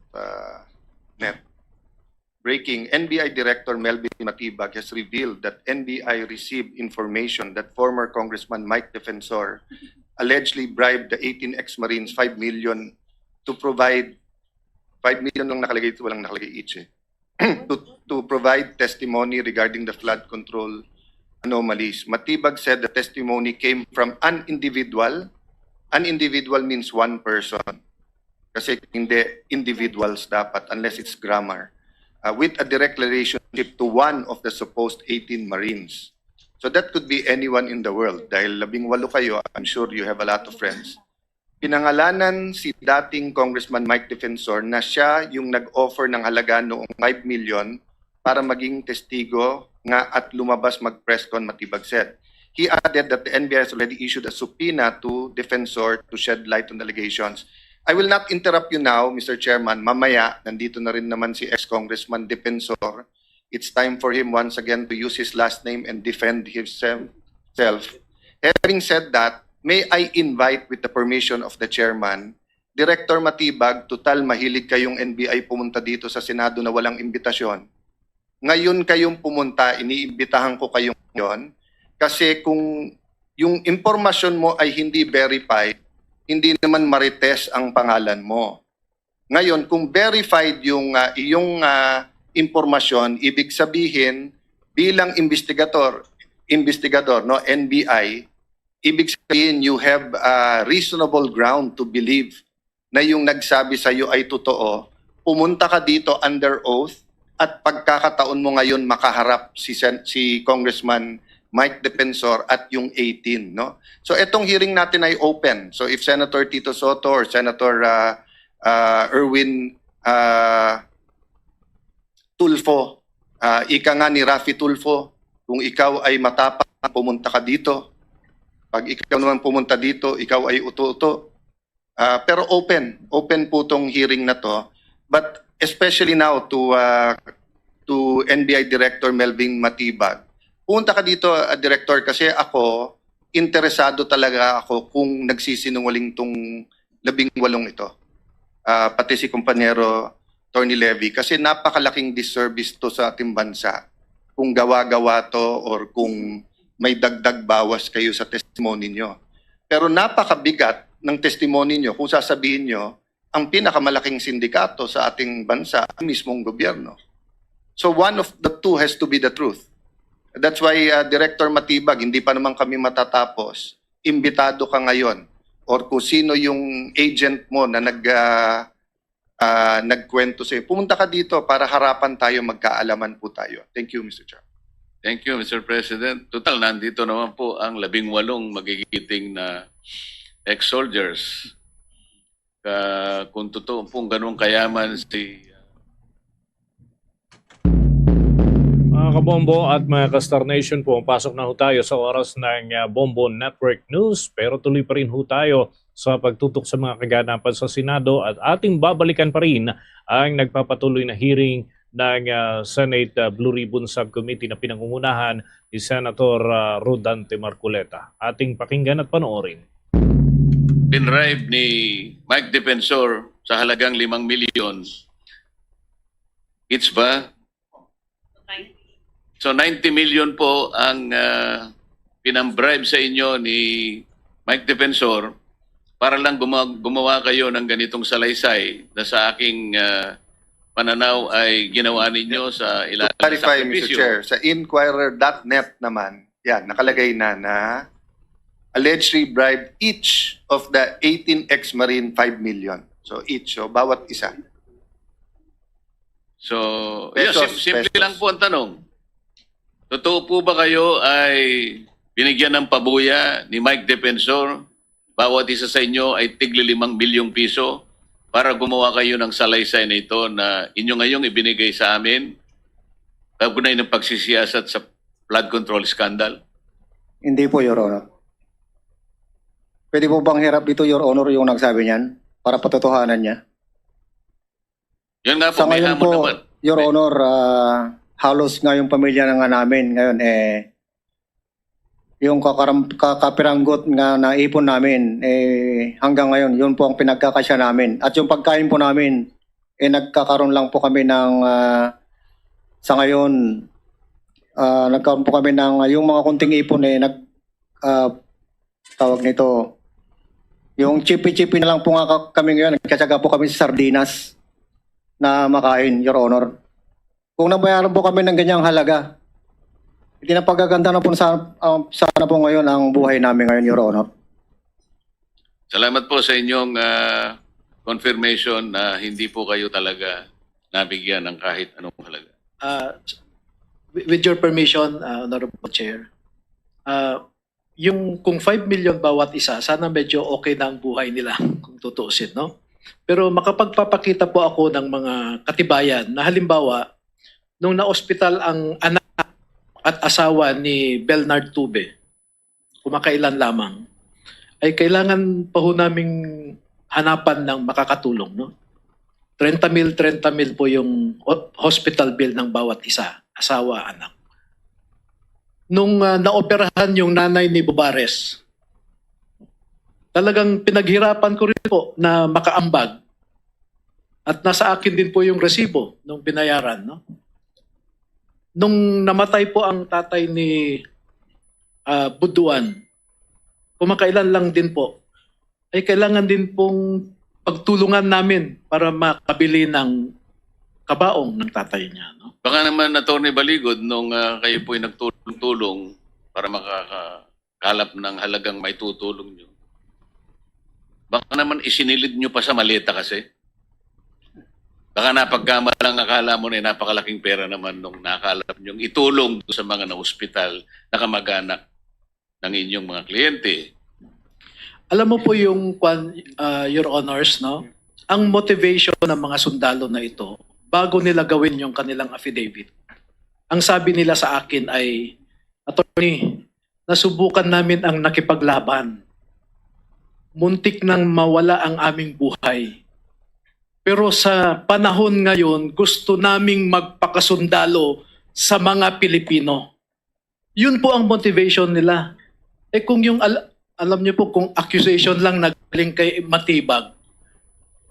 net, Breaking, N B I Director Melvin Matibag has revealed that N B I received information that former Congressman Mike Defensor allegedly bribed the eighteen ex-Marines five million to provide, five million lang nakalagay, walang nakalagay each eh, to, to provide testimony regarding the flood control anomalies. Matibag said the testimony came from an individual. An individual means one person. Kasi hindi individuals dapat unless it's grammar. Uh, with a direct relationship to one of the supposed eighteen Marines. So that could be anyone in the world. Dahil labing walo kayo, I'm sure you have a lot of friends. Pinangalanan si dating Congressman Mike Defensor na siya yung nag-offer ng halaga noong five million para maging testigo nga at lumabas mag-press con, Matibag said. He added that the N B I has already issued a subpoena to Defensor to shed light on the allegations. I will not interrupt you now, Mister Chairman. Mamaya, nandito na rin naman si ex-Congressman Defensor. It's time for him once again to use his last name and defend himself. Having said that, may I invite, with the permission of the chairman, Director Matibag, total mahilig kayong N B I pumunta dito sa Senado na walang imbitasyon. Ngayon kayong pumunta, iniimbitahan ko kayo ngayon kasi kung yung impormasyon mo ay hindi verified, hindi naman marites ang pangalan mo. Ngayon, kung verified yung ah, iyong ah, impormasyon, ibig sabihin bilang investigator, investigador, no, N B I, ibig sabihin you have a reasonable ground to believe na yung nagsabi sa iyo ay totoo, pumunta ka dito under oath at pagkakataon mo ngayon makaharap si Sen- si Congressman Mike Defensor at yung eighteen, no? So itong hearing natin ay open. So if Senator Tito Soto or Senator ah, ah, Erwin ah, Tulfo, ah, ika nga ni Raffy Tulfo, kung ikaw ay matapang, pumunta ka dito. Pag ikaw naman pumunta dito, ikaw ay uto-uto. Ah, pero open, open po tong hearing na to. But especially now to ah, to N B I Director Melvin Matibag. Pumunta ka dito, ah, Director, kasi ako, interesado talaga ako kung nagsisinungaling tong labing walong ito. Ah, pati si Kompanyero Attorney Levy, kasi napakalaking disservice to sa ating bansa kung gawa-gawa to or kung may dagdag bawas kayo sa testimony nyo. Pero napakabigat ng testimony nyo kung sasabihin nyo ang pinakamalaking sindikato sa ating bansa, ang mismong gobyerno. So one of the two has to be the truth. That's why uh, Director Matibag, hindi pa naman kami matatapos. Imbitado ka ngayon or kung sino yung agent mo na nag uh, uh, nagkwento sa iyo. Pumunta ka dito para harapan tayo, magkaalaman po tayo. Thank you, Mister Chair. Thank you, Mister President. Total, nandito naman po ang labing walong magigiting na ex-soldiers. Uh, kung totoo pong ganun kayaman si mga kabombo at mga ka-Star Nation, pumapasok na ho tayo sa oras ng uh, Bombo Network News, pero tuloy pa rin ho tayo sa pagtutok sa mga kaganapan sa Senado at ating babalikan pa rin ang nagpapatuloy na hearing ng uh, Senate uh, Blue Ribbon Subcommittee na pinangungunahan ni Senator uh, Rodante Marcoleta. Ating pakinggan at panoorin. Pinrive ni Mike Defensor sa halagang limang milyon. It's ba? So ninety million po ang uh, pinambribe sa inyo ni Mike Defensor para lang gumawa, gumawa kayo ng ganitong salaysay na sa aking uh, pananaw ay ginawa ninyo sa ilalim ng sakripisyo. Mister Chair, sa inquirer dot net naman, yan, nakalagay na na allegedly bribe each of the eighteen ex-Marine five million. So each, so bawat isa. So, pesos, yeah, sim- simple pesos. lang po ang tanong. Totoo po ba kayo ay binigyan ng pabuya ni Mike Defensor? Bawat isa sa inyo ay tigli limang milyong piso para gumawa kayo ng salaysay na ito na inyo ngayong ibinigay sa amin kaugnay ng pagsisiyasat sa flood control scandal? Hindi po, Your Honor. Pwede po bang hirap dito, Your Honor, yung nagsabi niyan para patotohanan niya? Yun nga po, sa ngayon po, naman. Your Honor, uh, halos nga yung pamilya na nga namin ngayon, eh, yung kakaram, kakapiranggot nga naipon namin, eh, hanggang ngayon, yun po ang pinagkakasya namin. At yung pagkain po namin, eh, nagkakaroon lang po kami ng uh, Sa ngayon, ah, nagkaroon po kami ng, yung mga konting ipon eh, nag, ah, tawag nito, yung chipi-chipi na lang po nga ka- kami ngayon, nagtsatsaga po kami sa sardinas na makain, Your Honor. Kung nabayaran po kami ng ganyang halaga, itinapagaganda na po sa, ah, sana po ngayon ang buhay namin ngayon, Your Honor. Salamat po sa inyong ah, confirmation na hindi po kayo talaga nabigyan ng kahit anong halaga. Uh, with your permission, uh, Honorable Chair, uh, yung kung five million bawat isa, sana medyo okay na ang buhay nila kung tutuusin, no? Pero makapagpapakita po ako ng mga katibayan na halimbawa, nung naospital ang anak at asawa ni Bernard Tube, kumakailan lamang, ay kailangan pa ho naming hanapan ng makakatulong, no? Trenta mil, trenta mil po yung ho- hospital bill ng bawat isa, asawa, anak. Nung ah, naoperahan yung nanay ni Bubares, talagang pinaghirapan ko rin po na makaambag at nasa akin din po yung resibo nung binayaran, no? Nung namatay po ang tatay ni ah, Buduan, kumakailan lang din po, ay kailangan din pong pagtulungan namin para makabili ng kabaong ng tatay niya. No? Baka naman, Attorney Baligod, nung ah, kayo po'y nagtulong-tulong para makakalap ng halagang maitutulong nyo, baka naman isinilid nyo pa sa maleta kasi. Baka napagkama lang akala mo na napakalaking pera naman nung nakalap nyong itulong sa mga na-hospital na kamag-anak ng inyong mga kliyente. Alam mo po yung kwan, uh, Your Honors, no? Ang motivation ng mga sundalo na ito bago nila gawin yung kanilang affidavit. Ang sabi nila sa akin ay, "Attorney, nasubukan namin ang nakipaglaban. Muntik nang mawala ang aming buhay. Pero sa panahon ngayon, gusto naming magpakasundalo sa mga Pilipino." Yun po ang motivation nila. Eh kung yung, al- alam niyo po, kung accusation lang na galing kay Matibag,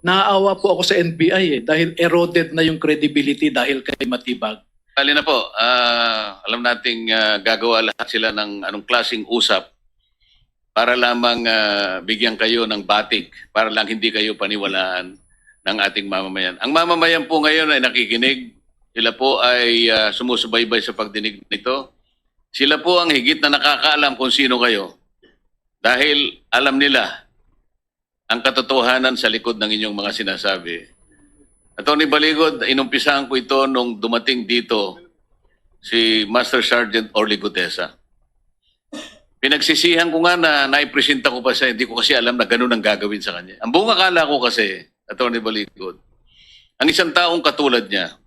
naaawa po ako sa N B I eh, dahil eroded na yung credibility dahil kay Matibag. Bali na po, ah, alam nating ah, gagawa lahat sila ng anong klaseng usap para lamang ah, bigyan kayo ng batik, para lang hindi kayo paniwalaan ng ating mamamayan. Ang mamamayan po ngayon ay nakikinig, sila po ay ah, sumusubaybay sa pagdinig nito. Sila po ang higit na nakakaalam kung sino kayo. Dahil alam nila ang katotohanan sa likod ng inyong mga sinasabi. Attorney Baligod, inumpisahan ko ito nung dumating dito si Master Sergeant Orly Gutesa. Pinagsisihan ko nga na naipresenta ko pa siya, hindi ko kasi alam na ganun ang gagawin sa kanya. Ang buong akala ko kasi, Attorney Baligod, ang isang taong katulad niya,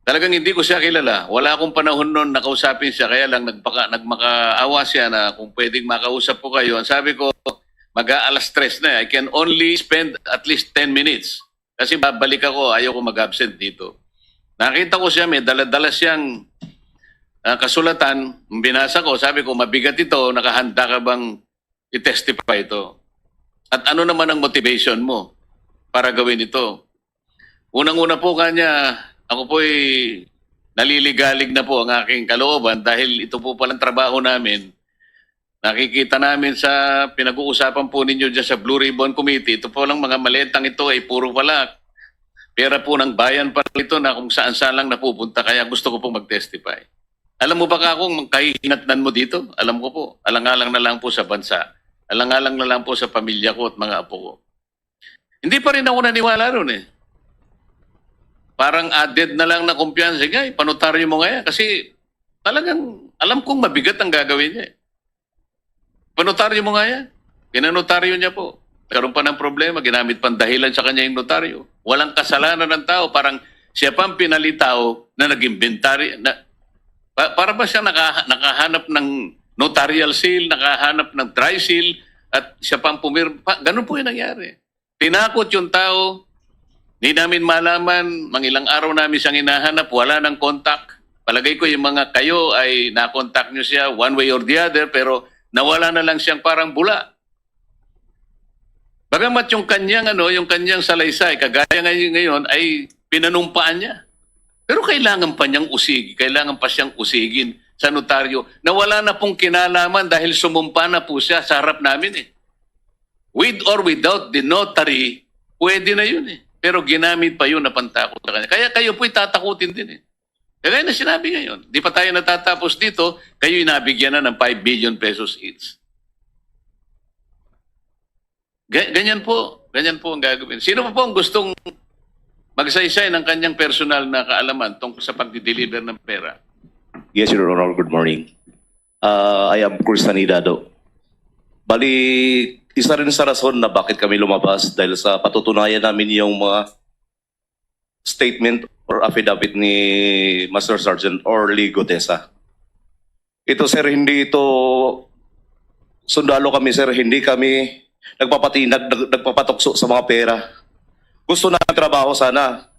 talagang hindi ko siya kilala. Wala akong panahon noon na kausapin siya, kaya lang nagpaka, nagmakaawa siya na kung pwedeng makausap ko kayo. Ang sabi ko, mag-aalas tres na, I can only spend at least ten minutes. Kasi babalik ako, ayaw ko mag-absent dito. Nakita ko siya, may dala-dala siyang ah, kasulatan, binasa ko, sabi ko, "Mabigat ito, nakahanda ka bang i-testify ito? At ano naman ang motivation mo para gawin ito?" Unang-una po kanya, ako po'y naliligalig na po ang aking kalooban dahil ito po palang trabaho namin. Nakikita namin sa pinag-uusapan po ninyo dyan sa Blue Ribbon Committee, ito po lang mga maletang ito ay puro pala pera po ng bayan pa ito na kung saan-saan lang napupunta. Kaya gusto ko pong mag-testify. Alam mo ba ka kung kahihinatnan mo dito? Alam ko po, alang-alang na lang po sa bansa. Alang-alang na lang po sa pamilya ko at mga apo ko. Hindi pa rin ako naniwala ron eh. Parang added na lang na kumpiyansa. Nga, panotaryo mo nga yan. Kasi talagang alam kong mabigat ang gagawin niya eh. Panotaryo mo nga yan. Pinanotaryo niya po. Karoon pa ng problema, ginamit pang dahilan sa kanya yung notaryo. Walang kasalanan ng tao, parang siya pa ang pinalitaw na nag-inventaryo. Na, pa, para ba siya naka, nakahanap ng notarial seal, nakahanap ng dry seal, at siya pa ang pumirma? Pa, ganun po yung nangyari. Tinakot yung tao, di namin malaman, mangilang araw namin siyang hinahanap, wala nang contact. Palagay ko yung mga kayo ay na-contact nyo siya one way or the other, pero nawala na lang siyang parang bula. Bagamat yung kanyang, ano, yung kanyang salaysay, kagaya ngayon, ngayon ay pinanumpaan niya. Pero kailangan pa niyang usig, kailangan pa siyang usigin sa notaryo na wala na pong kinalaman dahil sumumpa na po siya sa harap namin eh. With or without the notary, pwede na yun eh. Pero ginamit pa yun na pantakot sa kanya. Kaya kayo po'y tatakutin din eh. Kaya na sinabi ngayon, di pa tayo natatapos dito, kayo inabigyan na ng five billion pesos each. Ga- ganyan po, ganyan po ang gagawin. Sino pa po ang gustong magsaysay ng kanyang personal na kaalaman tungkol sa pagdi-deliver ng pera? Yes, Your Honor. Good morning. Uh, I am Chris Sanidado. Bali, isa rin sa rason na bakit kami lumabas dahil sa patutunayan namin yung mga statement or affidavit ni Master Sergeant Orly Gutesa. Ito, sir, hindi ito sundalo kami, sir. Hindi kami nagpapati nag, nag- nagpapatukso sa mga pera. Gusto namin trabaho sana.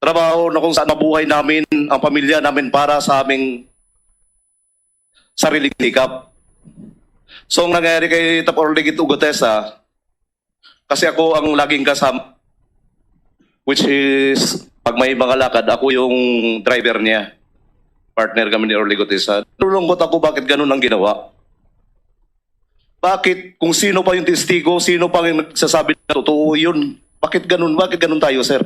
Trabaho na kung saan mabuhay namin ang pamilya namin para sa aming sariling sikap. So, ang nangyari kay Tap Orly Gutesa, kasi ako ang laging kasama, which is, pag may mga lakad, ako yung driver niya. Partner kami ni Orly Gutesa. Nalulungkot ako bakit ganun ang ginawa. Bakit kung sino pa yung testigo, sino pa yung nagsasabi na totoo yun? Bakit ganun? Bakit ganun tayo, sir?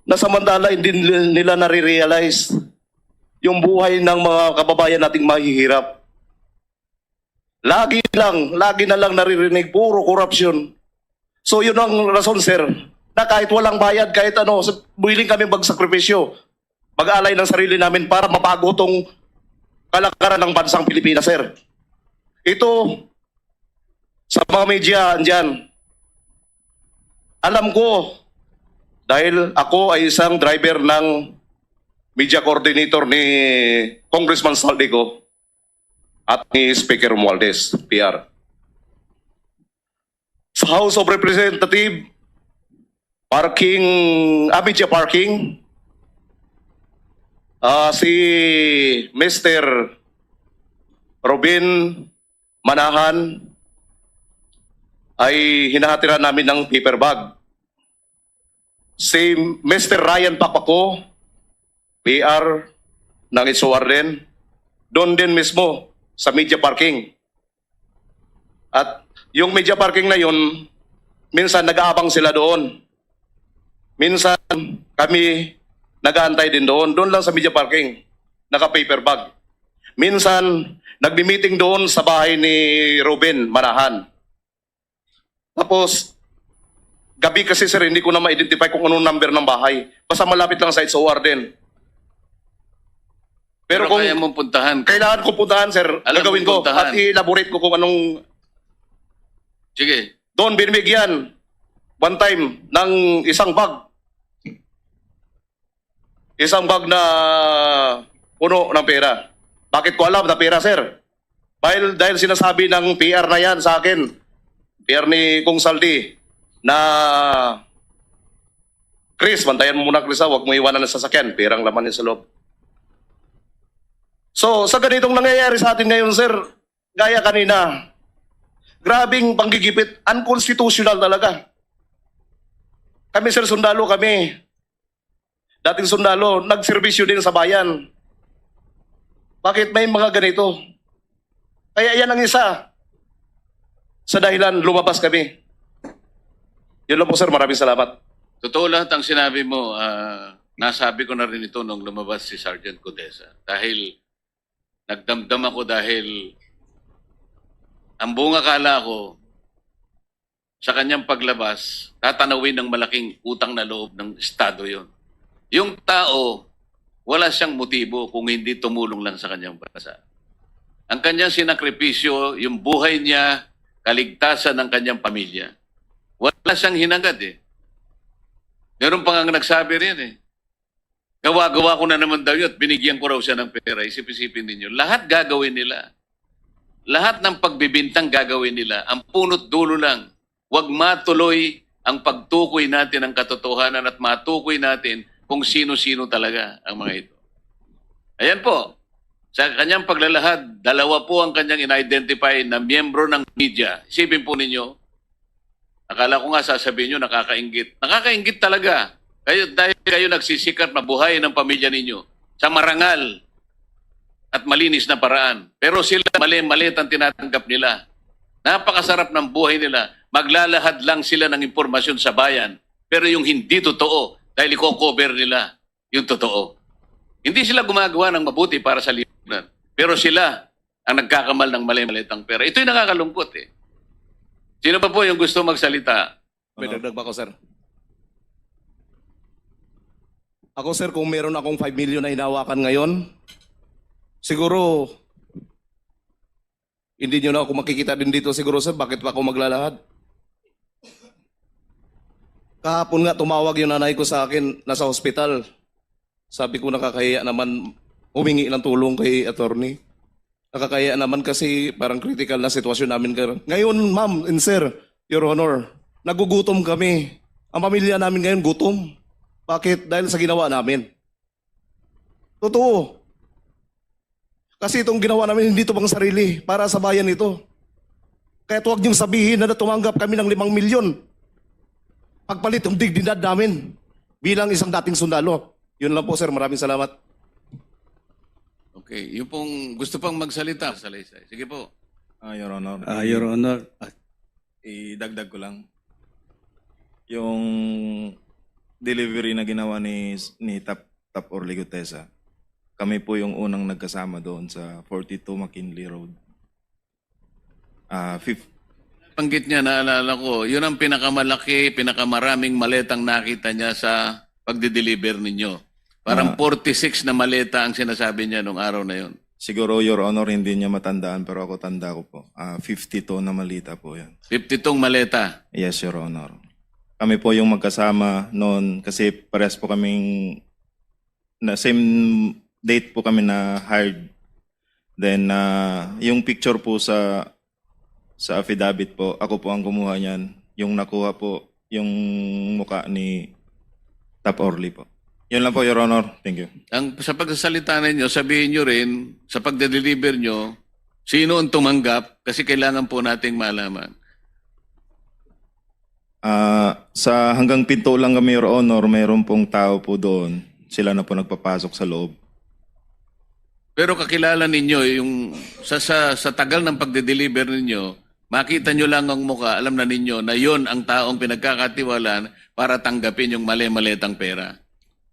Na samantala hindi nila nare-realize yung buhay ng mga kababayan nating mahihirap. Lagi lang, lagi na lang naririnig, puro korupsyon. So yun ang rason, sir, na kahit walang bayad, kahit ano, sa- willing kami magsakripisyo, mag-alay ng sarili namin para mabago tong kalakaran ng bansang Pilipinas, sir. Ito, sa mga media, andyan, alam ko, dahil ako ay isang driver ng media coordinator ni Congressman Zaldy Co at ni Speaker Romualdez, P R. Sa House of Representative, parking, ah, media parking, ah, si Mister Robin Manahan ay hinahatiran namin ng paper bag. Si Mister Ryan Papaco, P R ng H O R din, doon din mismo sa media parking. At yung media parking na yun, minsan nag-aabang sila doon. Minsan kami nag-aantay din doon, doon lang sa media parking, naka-paper bag. Minsan nagmi-meeting doon sa bahay ni Ruben Manahan. Tapos, gabi kasi, sir, hindi ko na ma-identify kung anong number ng bahay. Basta malapit lang sa H O R din. Pero, Pero kung kaya mong puntahan. Kailangan ko puntahan, sir, Alam gagawin mong ko. puntahan. At i-elaborate ko kung anong... Sige. Doon, binibigyan. One time, ng isang bag. Isang bag na puno ng pera. Bakit ko alam na pera, sir? Dahil, dahil sinasabi ng P R na yan sa akin, P R ni Kong Saldi, na, "Chris, bantayan mo muna, Chris, ha? Huwag mo iwanan ang sasakyan. Perang laman niya sa loob." So, sa ganitong nangyayari sa atin ngayon, sir, gaya kanina, grabing panggigipit, unconstitutional talaga. Kami, sir, sundalo kami. Dating sundalo, nagserbisyo din sa bayan. Bakit may mga ganito? Kaya yan ang isa sa dahilan lumabas kami. Yun lang po, sir. Maraming salamat. Totoo lahat ang sinabi mo. Ah, nasabi ko na rin ito nung lumabas si Sergeant Gutesa. Dahil nagdamdam ako dahil ang buong akala ko sa kanyang paglabas, tatanawin ng malaking utang na loob ng Estado yon. Yung tao, wala siyang motibo kung hindi tumulong lang sa kanyang bansa. Ang kanyang sinakripisyo, yung buhay niya, kaligtasan ng kanyang pamilya. Wala siyang hinangad eh. Meron pa nga nagsabi rin eh, "Gawa-gawa ko na naman daw yun at binigyan ko raw siya ng pera." Isip-isipin ninyo, lahat gagawin nila. Lahat ng pagbibintang gagawin nila. Ang punot dulo lang, wag matuloy ang pagtukoy natin ng katotohanan at matukoy natin kung sino-sino talaga ang mga ito. Ayan po, sa kanyang paglalahad, dalawa po ang kanyang in-identify na miyembro ng media. Isipin po ninyo, akala ko nga sasabihin nyo, nakakainggit. Nakakainggit talaga. Kayo, dahil kayo nagsisikat, mabuhay ng pamilya ninyo sa marangal at malinis na paraan. Pero sila, mali-mali ang tinatanggap nila. Napakasarap ng buhay nila. Maglalahad lang sila ng impormasyon sa bayan. Pero yung hindi totoo, dahil iko-cover nila yung totoo. Hindi sila gumagawa ng mabuti para sa lipunan. Pero sila ang nagkakamal ng mali-malitang pera. Ito'y nakakalungkot eh. Sino pa po yung gusto magsalita? May Ano? dagdag pa ko, sir. Ako, sir, kung meron akong five million na hinawakan ngayon, siguro, hindi nyo na ako makikita din dito siguro, sir. Bakit pa ako maglalahad? Kahapon nga, tumawag yung nanay ko sa akin, nasa hospital. Sabi ko, "Nakakahiya naman humingi ng tulong kay attorney. Nakakahiya naman kasi parang critical na sitwasyon namin ngayon." Ngayon, ma'am and sir, Your Honor, nagugutom kami. Ang pamilya namin ngayon gutom. Bakit? Dahil sa ginawa namin. Totoo. Kasi itong ginawa namin, hindi ito pang sarili. Para sa bayan ito. Kaya huwag niyong sabihin na tumanggap kami ng limang milyon. Pagpalit ng dignidad namin bilang isang dating sundalo. Yun lang po, sir. Maraming salamat. Okay. Yung pong gusto pang magsalita, Salaysay. Sige po. Ah, Your Honor. Ah, Your Honor. Ah, Idagdag ko lang. Yung delivery na ginawa ni, ni Tap, Tap Orly Gutesa, kami po yung unang nagkasama doon sa forty-two McKinley Road. Ah, fif- Banggit niya, naalala ko, yun ang pinakamalaki, pinakamaraming maletang nakita niya sa pagdi-deliver ninyo. Parang Ah. forty-six na maleta ang sinasabi niya nung araw na yun. Siguro, Your Honor, hindi niya matandaan, pero ako, tanda ko po. Ah, fifty-two na maleta po yun. Fifty-two maleta? Yes, Your Honor. Kami po yung magkasama noon kasi pares po kaming, na same date po kami na hired. Then, ah, yung picture po sa, sa affidavit po, ako po ang kumuha niyan. Yung nakuha po, yung mukha ni Tap Orly po. Yun lang po, Your Honor. Thank you. Ang, sa pagsasalita ninyo, sabihin nyo rin, sa pagde-deliver nyo, sino ang tumanggap? Kasi kailangan po nating malaman. Ah, sa hanggang pinto lang kami, Your Honor, mayroon pong tao po doon. Sila na po nagpapasok sa loob. Pero kakilala ninyo, yung sa, sa, sa tagal ng pagde-deliver ninyo, makita nyo lang ang mukha, alam na ninyo na yon ang taong pinagkakatiwalaan para tanggapin yung mali-maletang pera.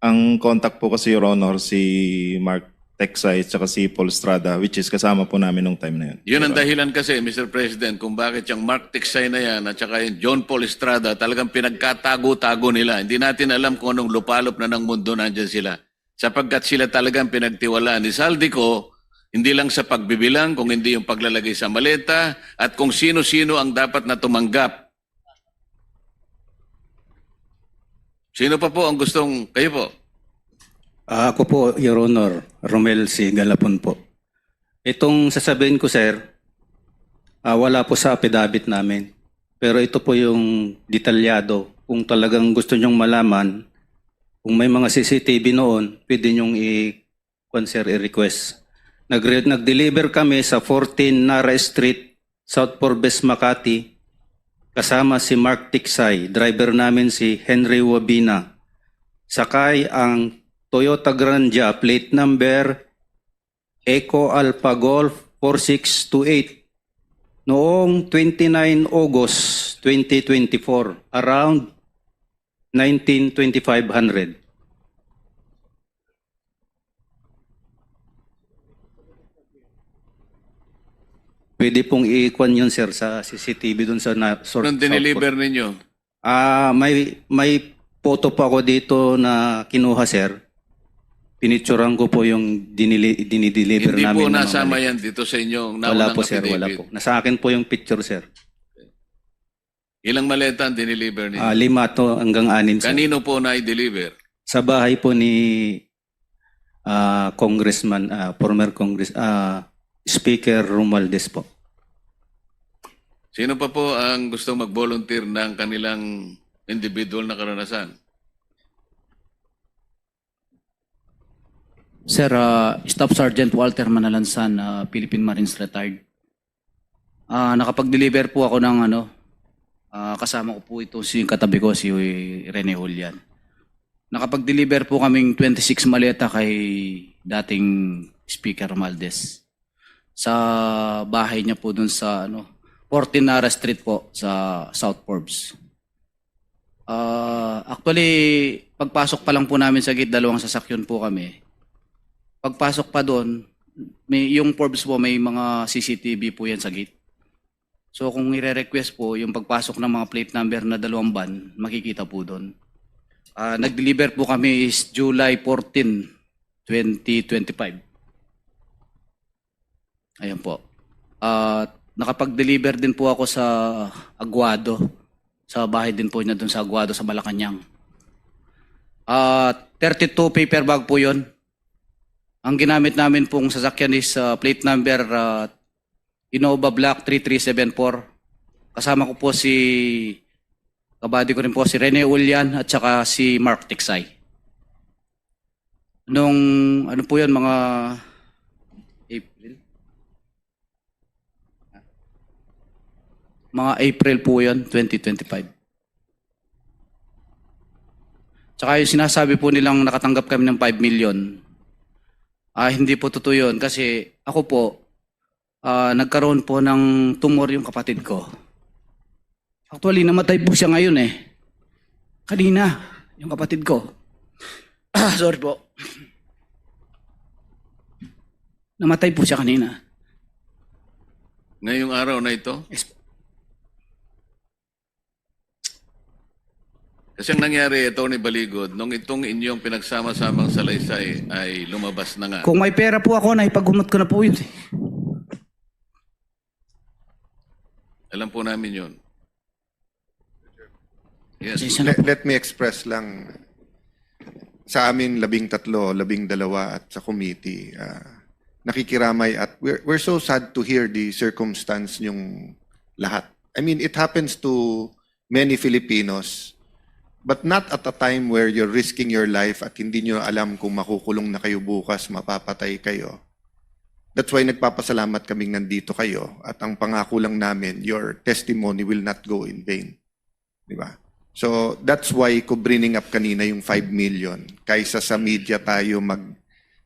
Ang contact po kasi, Your Honor, si Mark Teksay at saka si Paul Estrada, which is kasama po namin nung time na yun. Yun ang Your Honor. dahilan kasi, Mister President, kung bakit yung Mark Teksay na yan at saka yung John Paul Estrada, talagang pinagkatago-tago nila. Hindi natin alam kung anong lupalop na ng mundo nandyan sila. Sapagkat sila talagang pinagtiwalaan ni Zaldy Co, hindi lang sa pagbibilang, kung hindi yung paglalagay sa maleta at kung sino-sino ang dapat na tumanggap. Sino pa po ang gustong, kayo po? Ah, ako po, Your Honor, Romel C. Galapon po. Itong sasabihin ko, sir, ah, wala po sa affidavit namin. Pero ito po yung detalyado. Kung talagang gusto nyong malaman, kung may mga C C T V noon, pwede nyong i-, kwan, sir, i-request. Nagre-, nag-deliver kami sa fourteen Nara Street, South Forbes, Makati, kasama si Mark Tiksay, driver namin si Henry Wabina. Sakay ang Toyota Grandia, plate number Echo Alpha Golf four six two eight, noong twenty-nine August twenty twenty-four, around nineteen, twenty-five hundred. Pwede pong i-kwan yun, sir, sa C C T V dun sa na, sort, Nung diniliver ninyo? Ah, may, may photo po ako dito na kinuha, sir. Pinicturan ko po yung dinili-, dinideliver Hindi namin po na mga nasama maleta. yan dito sa inyo, Wala naunang po, sir. Wala affidavit. po. Nasa akin po yung picture, sir. Ilang maleta ang diniliver ninyo? Ah, lima to hanggang anim, sir. Kanino po na i-deliver? Sa bahay po ni, ah, Congressman, ah, former Congress-, ah, Speaker Romualdez po. Sino pa po ang gusto mag-volunteer ng kanilang individual na karanasan? Sir, ah, Staff Sergeant Walter Manalansan, ah, Philippine Marines retired. Ah, nakapag-deliver po ako ng ano, ah, kasama ko po ito, si katabi ko, si Rene Julian. Nakapag-deliver po kaming twenty-six maleta kay dating Speaker Romualdez sa bahay niya po dun sa, ano, fourteen Nara Street po sa South Forbes. Ah, actually, pagpasok pa lang po namin sa gate, dalawang sasakyan po kami. Pagpasok pa doon, may, yung Forbes po, may mga C C T V po yan sa gate. So kung ire-request po yung pagpasok ng mga plate number na dalawang van, makikita po doon. Ah, nag-deliver po kami is July fourteen, twenty twenty-five. Ayan po. At nakapag-deliver din po ako sa Aguado. Sa bahay din po niya doon sa Aguado, sa Malacañang. At thirty-two paper bag po yun. Ang ginamit namin pong sasakyan is, ah, plate number, ah, Innova Black three three seven four. Kasama ko po si, kabady ko rin po, si Rene Ulian at saka si Mark Tiksay. Nung, ano po yun, mga April? Mga April po yun, twenty twenty-five. Tsaka yung sinasabi po nilang nakatanggap kami ng five million, ah, hindi po totoo yun. Kasi ako po, ah, nagkaroon po ng tumor yung kapatid ko. Actually, namatay po siya ngayon eh. Kanina, yung kapatid ko. Sorry po. Namatay po siya kanina. Ngayong araw na ito? Yes po. Kasi ang nangyari, Attorney Baligod, nung itong inyong pinagsama-samang salaysay ay lumabas na nga. Kung may pera po ako, naipagumot ko na po yun eh. Alam po namin yun. Yes. Pasensya na Let, po. let me express lang sa amin labing tatlo, labing dalawa at sa committee, ah, nakikiramay at we're, we're so sad to hear the circumstance yung lahat. I mean, it happens to many Filipinos, but not at a time where you're risking your life at hindi nyo alam kung makukulong na kayo bukas, mapapatay kayo. That's why nagpapasalamat kaming nandito kayo at ang pangako lang namin, your testimony will not go in vain. Di ba? So that's why ko bringing up kanina yung five million kaysa sa media tayo mag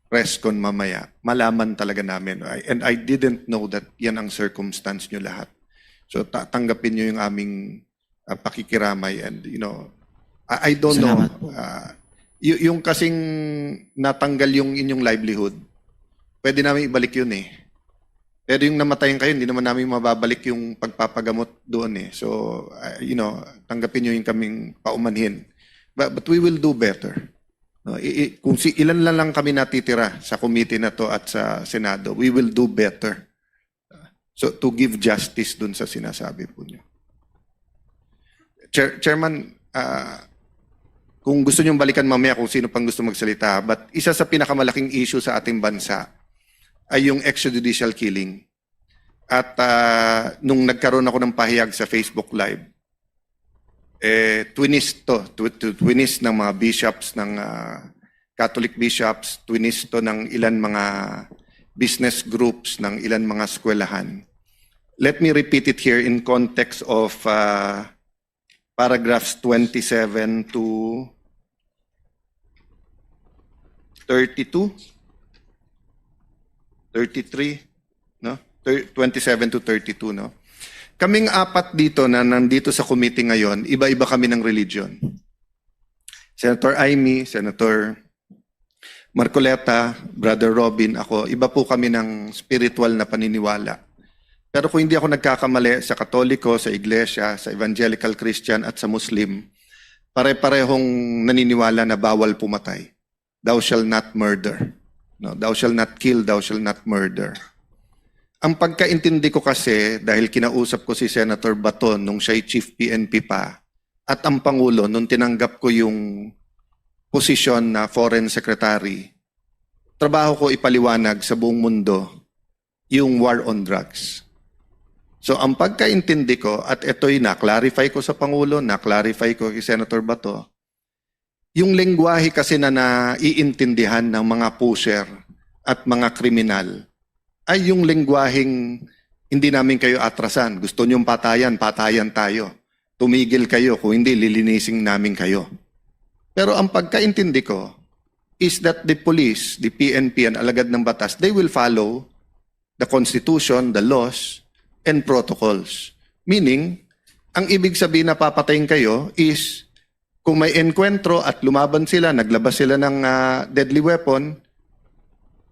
press con mamaya, malaman talaga namin. I, and I didn't know that yan ang circumstance nyo lahat. So ta- tanggapin nyo yung aming ah, pakikiramay and you know, I, I don't Salamat know. Po. Ah, y- yung kasing natanggal yung inyong livelihood, pwede namin ibalik yun eh. Pero yung namatayan kayo, hindi naman namin mababalik yung pagpapagamot doon eh. So, ah, you know, tanggapin nyo yung kaming paumanhin. But, but we will do better. No, i- i- kung si ilan lang, lang kami natitira sa committee na to at sa Senado, we will do better. So, to give justice dun sa sinasabi po niyo. Chair, Chairman, ah, kung gusto niyong balikan mamaya kung sino pang gusto magsalita, but isa sa pinakamalaking issue sa ating bansa ay yung extrajudicial killing. At ah, nung nagkaroon ako ng pahayag sa Facebook Live, eh, twinis to, tw- tw- twinis ng mga bishops, ng ah, Catholic bishops, twinis to ng ilan mga business groups, ng ilan mga eskwelahan. Let me repeat it here in context of ah, paragraphs twenty-seven to thirty-two, thirty-three, no? Thir- twenty-seven to thirty-two, no? Kaming apat dito na nandito sa committee ngayon, iba-iba kami ng religion. Senator Imee, Senator Marcoleta, Brother Robin, ako, iba po kami ng spiritual na paniniwala. Pero kung hindi ako nagkakamali, sa Katoliko, sa Iglesia, sa Evangelical Christian, at sa Muslim, pare-parehong naniniwala na bawal pumatay. Thou shall not murder. No, thou shall not kill, thou shall not murder. Ang pagkaintindi ko kasi, dahil kinausap ko si Senator Bato nung siya'y Chief P N P pa, at ang Pangulo nung tinanggap ko yung posisyon na Foreign Secretary, trabaho ko ipaliwanag sa buong mundo yung war on drugs. So ang pagkaintindi ko, at ito'y na-clarify ko sa Pangulo, na-clarify ko kay Senator Bato, yung lengguwahe kasi na naiintindihan ng mga pusher at mga kriminal ay yung lengguwaheng hindi namin kayo atrasan. Gusto niyong patayan, patayan tayo. Tumigil kayo, kung hindi, lilinisin namin kayo. Pero ang pagkaintindi ko is that the police, the P N P, and alagad ng batas, they will follow the constitution, the laws, and protocols. Meaning, ang ibig sabihin na papatayin kayo is kung may enkwentro at lumaban sila, naglabas sila ng ah, deadly weapon,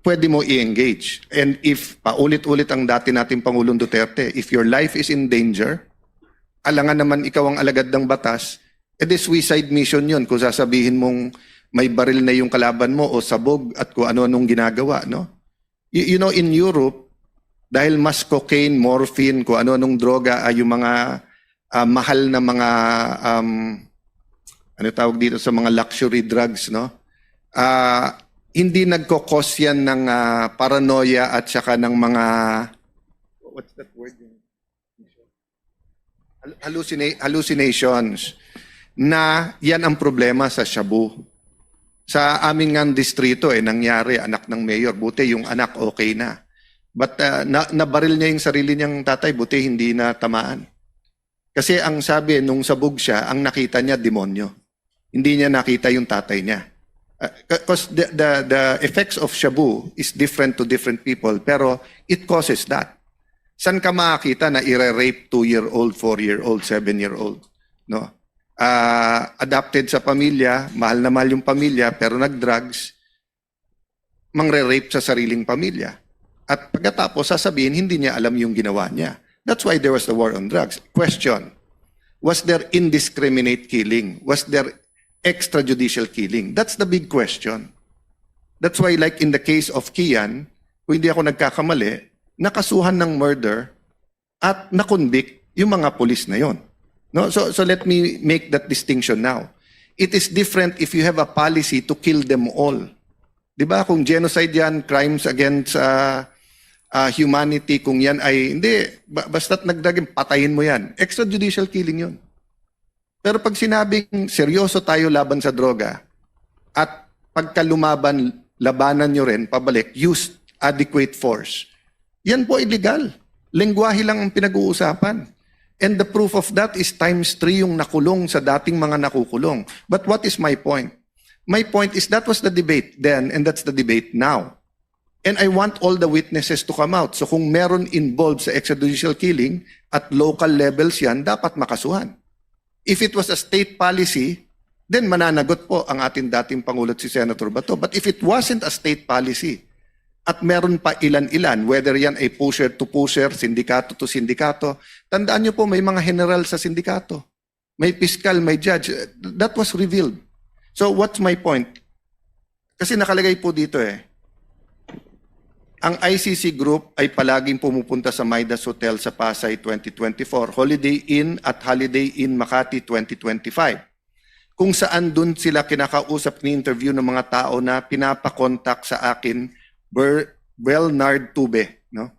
pwede mo i-engage. And if paulit-ulit ang dati nating Pangulong Duterte, if your life is in danger, alangan naman ikaw ang alagad ng batas, edi suicide mission yun kung sasabihin mong may baril na yung kalaban mo o sabog at kung ano-anong ginagawa, no? You, you know, in Europe, dahil mas cocaine, morphine, kung ano-anong droga ay yung mga ah, mahal na mga, um, ano tawag dito, sa mga luxury drugs, no? Ah, hindi nagkokos yan ng ah, paranoia at saka ng mga, what's that word? Hal- hallucina- hallucinations, na yan ang problema sa shabu. Sa aming nga distrito, eh, nangyari, anak ng mayor, buti yung anak okay na. But ah, na, nabaril niya yung sarili niyang tatay, buti hindi na tamaan. Kasi ang sabi, nung sabog siya, ang nakita niya, demonyo. Hindi niya nakita yung tatay niya. Because the, the, the effects of shabu is different to different people, pero it causes that. San ka makakita na ire-rape two-year-old, four-year-old, seven-year-old? No? Ah, adopted sa pamilya, mahal na mahal yung pamilya, pero nag-drugs, mangre-rape sa sariling pamilya. At pagkatapos, sasabihin, hindi niya alam yung ginawa niya. That's why there was the war on drugs. Question, was there indiscriminate killing? Was there extrajudicial killing? That's the big question. That's why, like in the case of Kian, kung hindi ako nagkakamali, nakasuhan ng murder at na-convict yung mga pulis na yon. No? So, so let me make that distinction now. It is different if you have a policy to kill them all. Di ba? Kung genocide yan, crimes against uh, uh, humanity, kung yan ay, hindi, ba- basta't nagdaging, patayin mo yan. Extrajudicial killing yun. Pero pag sinabing seryoso tayo laban sa droga at pagkalumaban, labanan nyo rin, pabalik, use adequate force. Yan po illegal. Lengguwahe lang ang pinag-uusapan. And the proof of that is times three yung nakulong sa dating mga nakukulong. But what is my point? My point is that was the debate then and that's the debate now. And I want all the witnesses to come out. So kung meron involved sa extrajudicial killing at local levels yan, dapat makasuhan. If it was a state policy, then mananagot po ang ating dating Pangulo at si Senator Bato. But if it wasn't a state policy, at meron pa ilan-ilan, whether yan ay pusher to pusher, sindikato to sindikato, tandaan nyo po may mga general sa sindikato, may piskal, may judge, that was revealed. So what's my point? Kasi nakalagay po dito eh, ang I C C group ay palaging pumupunta sa Midas Hotel sa Pasay twenty twenty-four, Holiday Inn at Holiday Inn Makati twenty twenty-five, kung saan dun sila kinakausap, ni-interview ng mga tao na pinapakontak sa akin, Ber- Bernard Tube, no?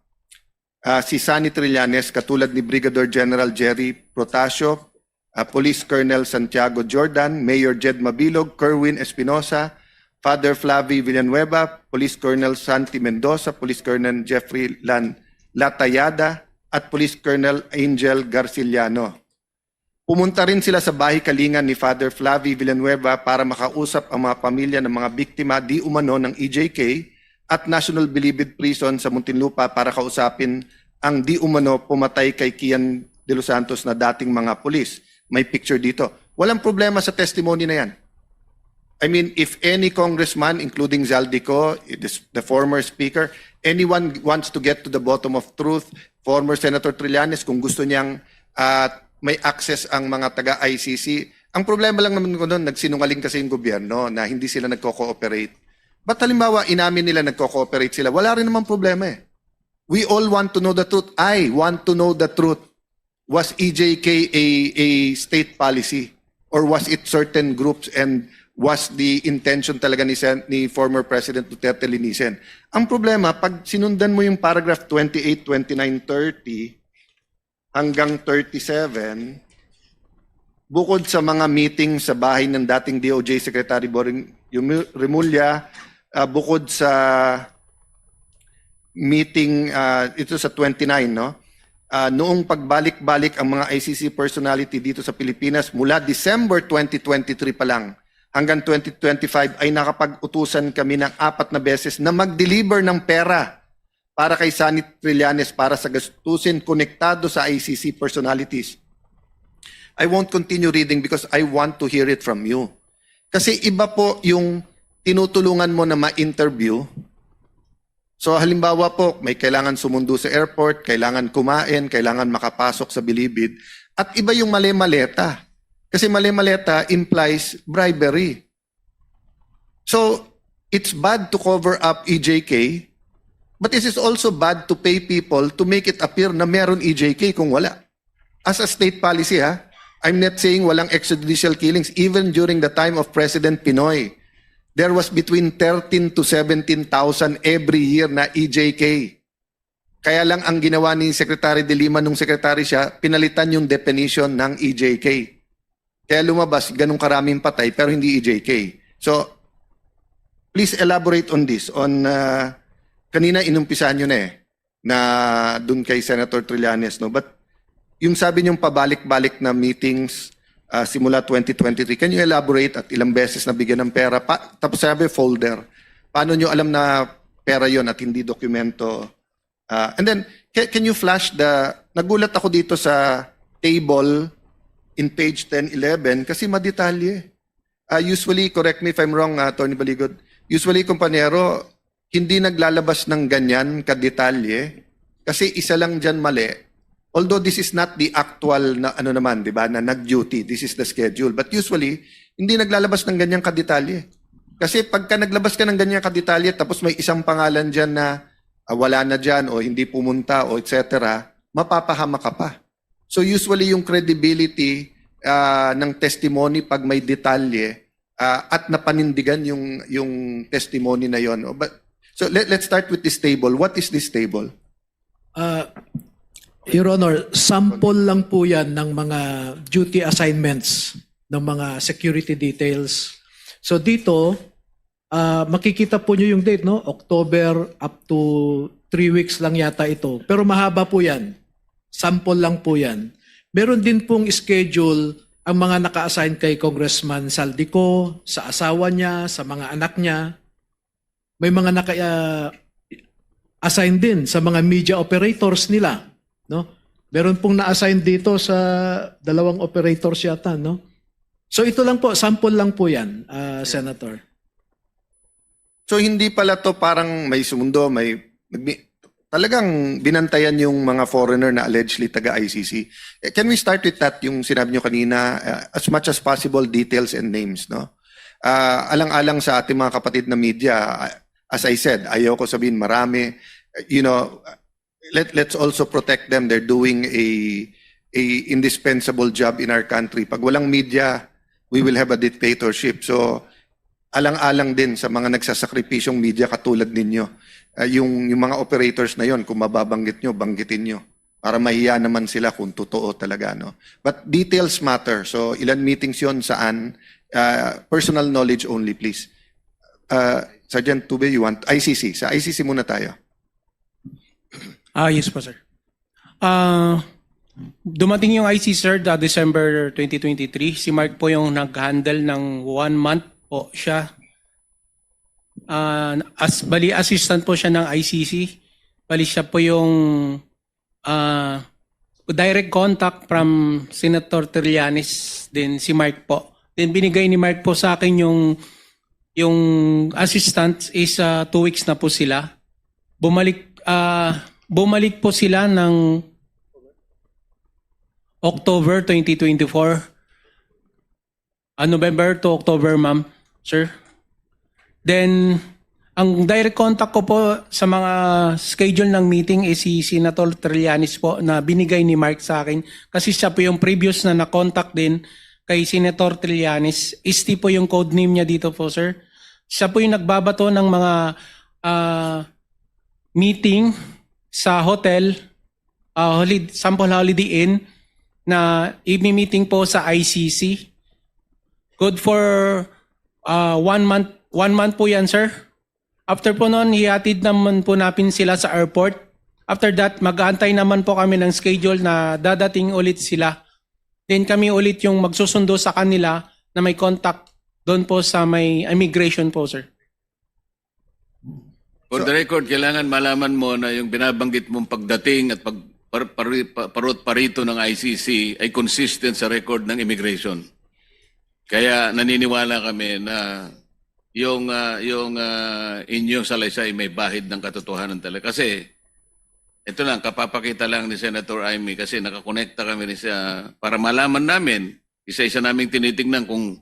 Ah, si Sonny Trillanes, katulad ni Brigadier General Jerry Protasio, ah, Police Colonel Santiago Jordan, Mayor Jed Mabilog, Kerwin Espinosa, Father Flavi Villanueva, Police Colonel Santi Mendoza, Police Colonel Jeffrey Lan Latayada, at Police Colonel Angel Garciliano. Pumunta rin sila sa bahay kalingan ni Father Flavi Villanueva para makausap ang mga pamilya ng mga biktima di umano ng E J K at National Bilibid Prison sa Muntinlupa para kausapin ang di umano pumatay kay Kian De Los Santos na dating mga pulis. May picture dito. Walang problema sa testimony na yan. I mean, if any congressman, including Zaldy Co, the, the former speaker, anyone wants to get to the bottom of truth, former Senator Trillanes, kung gusto niyang ah, may access ang mga taga I C C, ang problema lang naman ko noon, nagsinungaling kasi yung gobyerno na hindi sila nagko-cooperate. But halimbawa, inamin nila nagko-cooperate sila, wala rin naman problema eh. We all want to know the truth. I want to know the truth. Was E J K a, a state policy? Or was it certain groups and was the intention talaga ni, Sen, ni former President Duterte linisin? Ang problema, pag sinundan mo yung paragraph twenty-eight, twenty-nine, thirty, hanggang thirty-seven, bukod sa mga meeting sa bahay ng dating D O J Secretary Boring Yumi- Remulla, ah, bukod sa meeting, ah, ito sa twenty-nine, no? Ah, noong pagbalik-balik ang mga I C C personality dito sa Pilipinas mula December twenty twenty-three pa lang hanggang twenty twenty-five ay nakapag-utusan kami ng apat na beses na mag-deliver ng pera para kay Sonny Trillanes para sa gastusin konektado sa I C C personalities. I won't continue reading because I want to hear it from you. Kasi iba po yung tinutulungan mo na ma-interview. So halimbawa po, may kailangan sumundo sa airport, kailangan kumain, kailangan makapasok sa Bilibid, at iba yung male-maleta. Kasi male-maleta implies bribery. So it's bad to cover up E J K, but it is also bad to pay people to make it appear na meron E J K kung wala. As a state policy, ha, I'm not saying walang extrajudicial killings. Even during the time of President Pinoy, there was between thirteen to seventeen thousand every year na E J K. Kaya lang ang ginawa ni Secretary De Lima nung secretary siya, pinalitan yung definition ng E J K. Kaya lumabas ganun karaming patay pero hindi E J K. So, please elaborate on this. On uh, kanina inumpisahan nyo na eh na dun kay Senator Trillanes, no? But yung sabi niyong pabalik-balik na meetings uh, simula twenty twenty-three, can you elaborate at ilang beses na bigyan ng pera? Pa, tapos sabi folder. Paano nyo alam na pera yon at hindi dokumento? Uh, and then, can, can you flash the, nagulat ako dito sa table in page ten eleven kasi madetalye. Uh, usually, correct me if I'm wrong, uh, Attorney Baligod, usually, kumpanyero, hindi naglalabas ng ganyan kadetalye kasi isa lang dyan mali. Although this is not the actual na ano naman, di ba, na nag-duty, this is the schedule. But usually, hindi naglalabas ng ganyan kadetalye. Kasi pagka naglabas ka ng ganyan kadetalye, tapos may isang pangalan dyan na ah, wala na dyan o hindi pumunta o et cetera, mapapahama ka pa. So usually yung credibility ah, ng testimony pag may detalye ah, at napanindigan yung yung testimony na yon. O ba- So let, let's start with this table. What is this table? Uh, Your Honor, sample lang po yan ng mga duty assignments, ng mga security details. So dito, uh, makikita po nyo yung date, no? October up to three weeks lang yata ito. Pero mahaba po yan. Sample lang po yan. Meron din pong schedule ang mga naka-assign kay Congressman Saldico, sa asawa niya, sa mga anak niya. May mga naka-assign din sa mga media operators nila, no? Meron pong na-assign dito sa dalawang operators yata, no? So ito lang po, sample lang po 'yan, uh, Senator. So hindi pala to parang may sumundo, may talagang binantayan yung mga foreigner na allegedly taga I C C. Eh, can we start with that, yung sinabi nyo kanina, uh, as much as possible details and names, no? Uh, alang-alang sa ating mga kapatid na media, uh, as I said, ayaw ko sabihin marami, uh, you know, let let's also protect them. They're doing a a indispensable job in our country. Pag walang media, we will have a dictatorship. So alang-alang din sa mga nagsasakripisyong media katulad ninyo. Uh, yung, yung mga operators na yon, kung mababanggit nyo, banggitin nyo. Para mahiya naman sila kung totoo talaga. No? But details matter. So ilan meetings yon, saan, uh, personal knowledge only please. Uh, Sergeant Tube, you want I C C? Sa I C C muna tayo. Ah, yes po, sir. Ah, dumating yung I C C, sir, the December twenty twenty-three. Si Mark po yung nag-handle ng one month po siya. Ah, as bali assistant po siya ng I C C. Bali siya po yung ah, direct contact from Senator Trillanes, then si Mark po. Then binigay ni Mark po sa akin yung yung assistant is ah, two weeks na po sila. Bumalik ah, bumalik po sila ng October twenty twenty-four. Ah, November to October, ma'am, sir. Then ang direct contact ko po sa mga schedule ng meeting is si Senator Trillanes po na binigay ni Mark sa akin kasi siya po yung previous na na-contact din kay Senator Trillanes. Este po yung code name niya dito po, sir. Siya po yung nagbabato ng mga ah, meeting sa hotel, ah, holid, sample Holiday Inn na evening meeting po sa I C C. Good for ah, one month, one month po yan, sir. After po noon, hihatid naman po namin sila sa airport. After that, mag-aantay naman po kami ng schedule na dadating ulit sila. Then kami ulit yung magsusundo sa kanila na may contact doon po sa may immigration po, sir. For the record, kailangan malaman mo na yung binabanggit mong pagdating at pag par- pari- pa- parot parito ng I C C ay consistent sa record ng immigration. Kaya naniniwala kami na yung ah, yung ah, inyo salaysay may bahid ng katotohanan talaga. Kasi ito lang, kapapakita lang ni Senator Imee kasi nakakonekta kami rin siya para malaman namin, isa-isa naming tinitingnan kung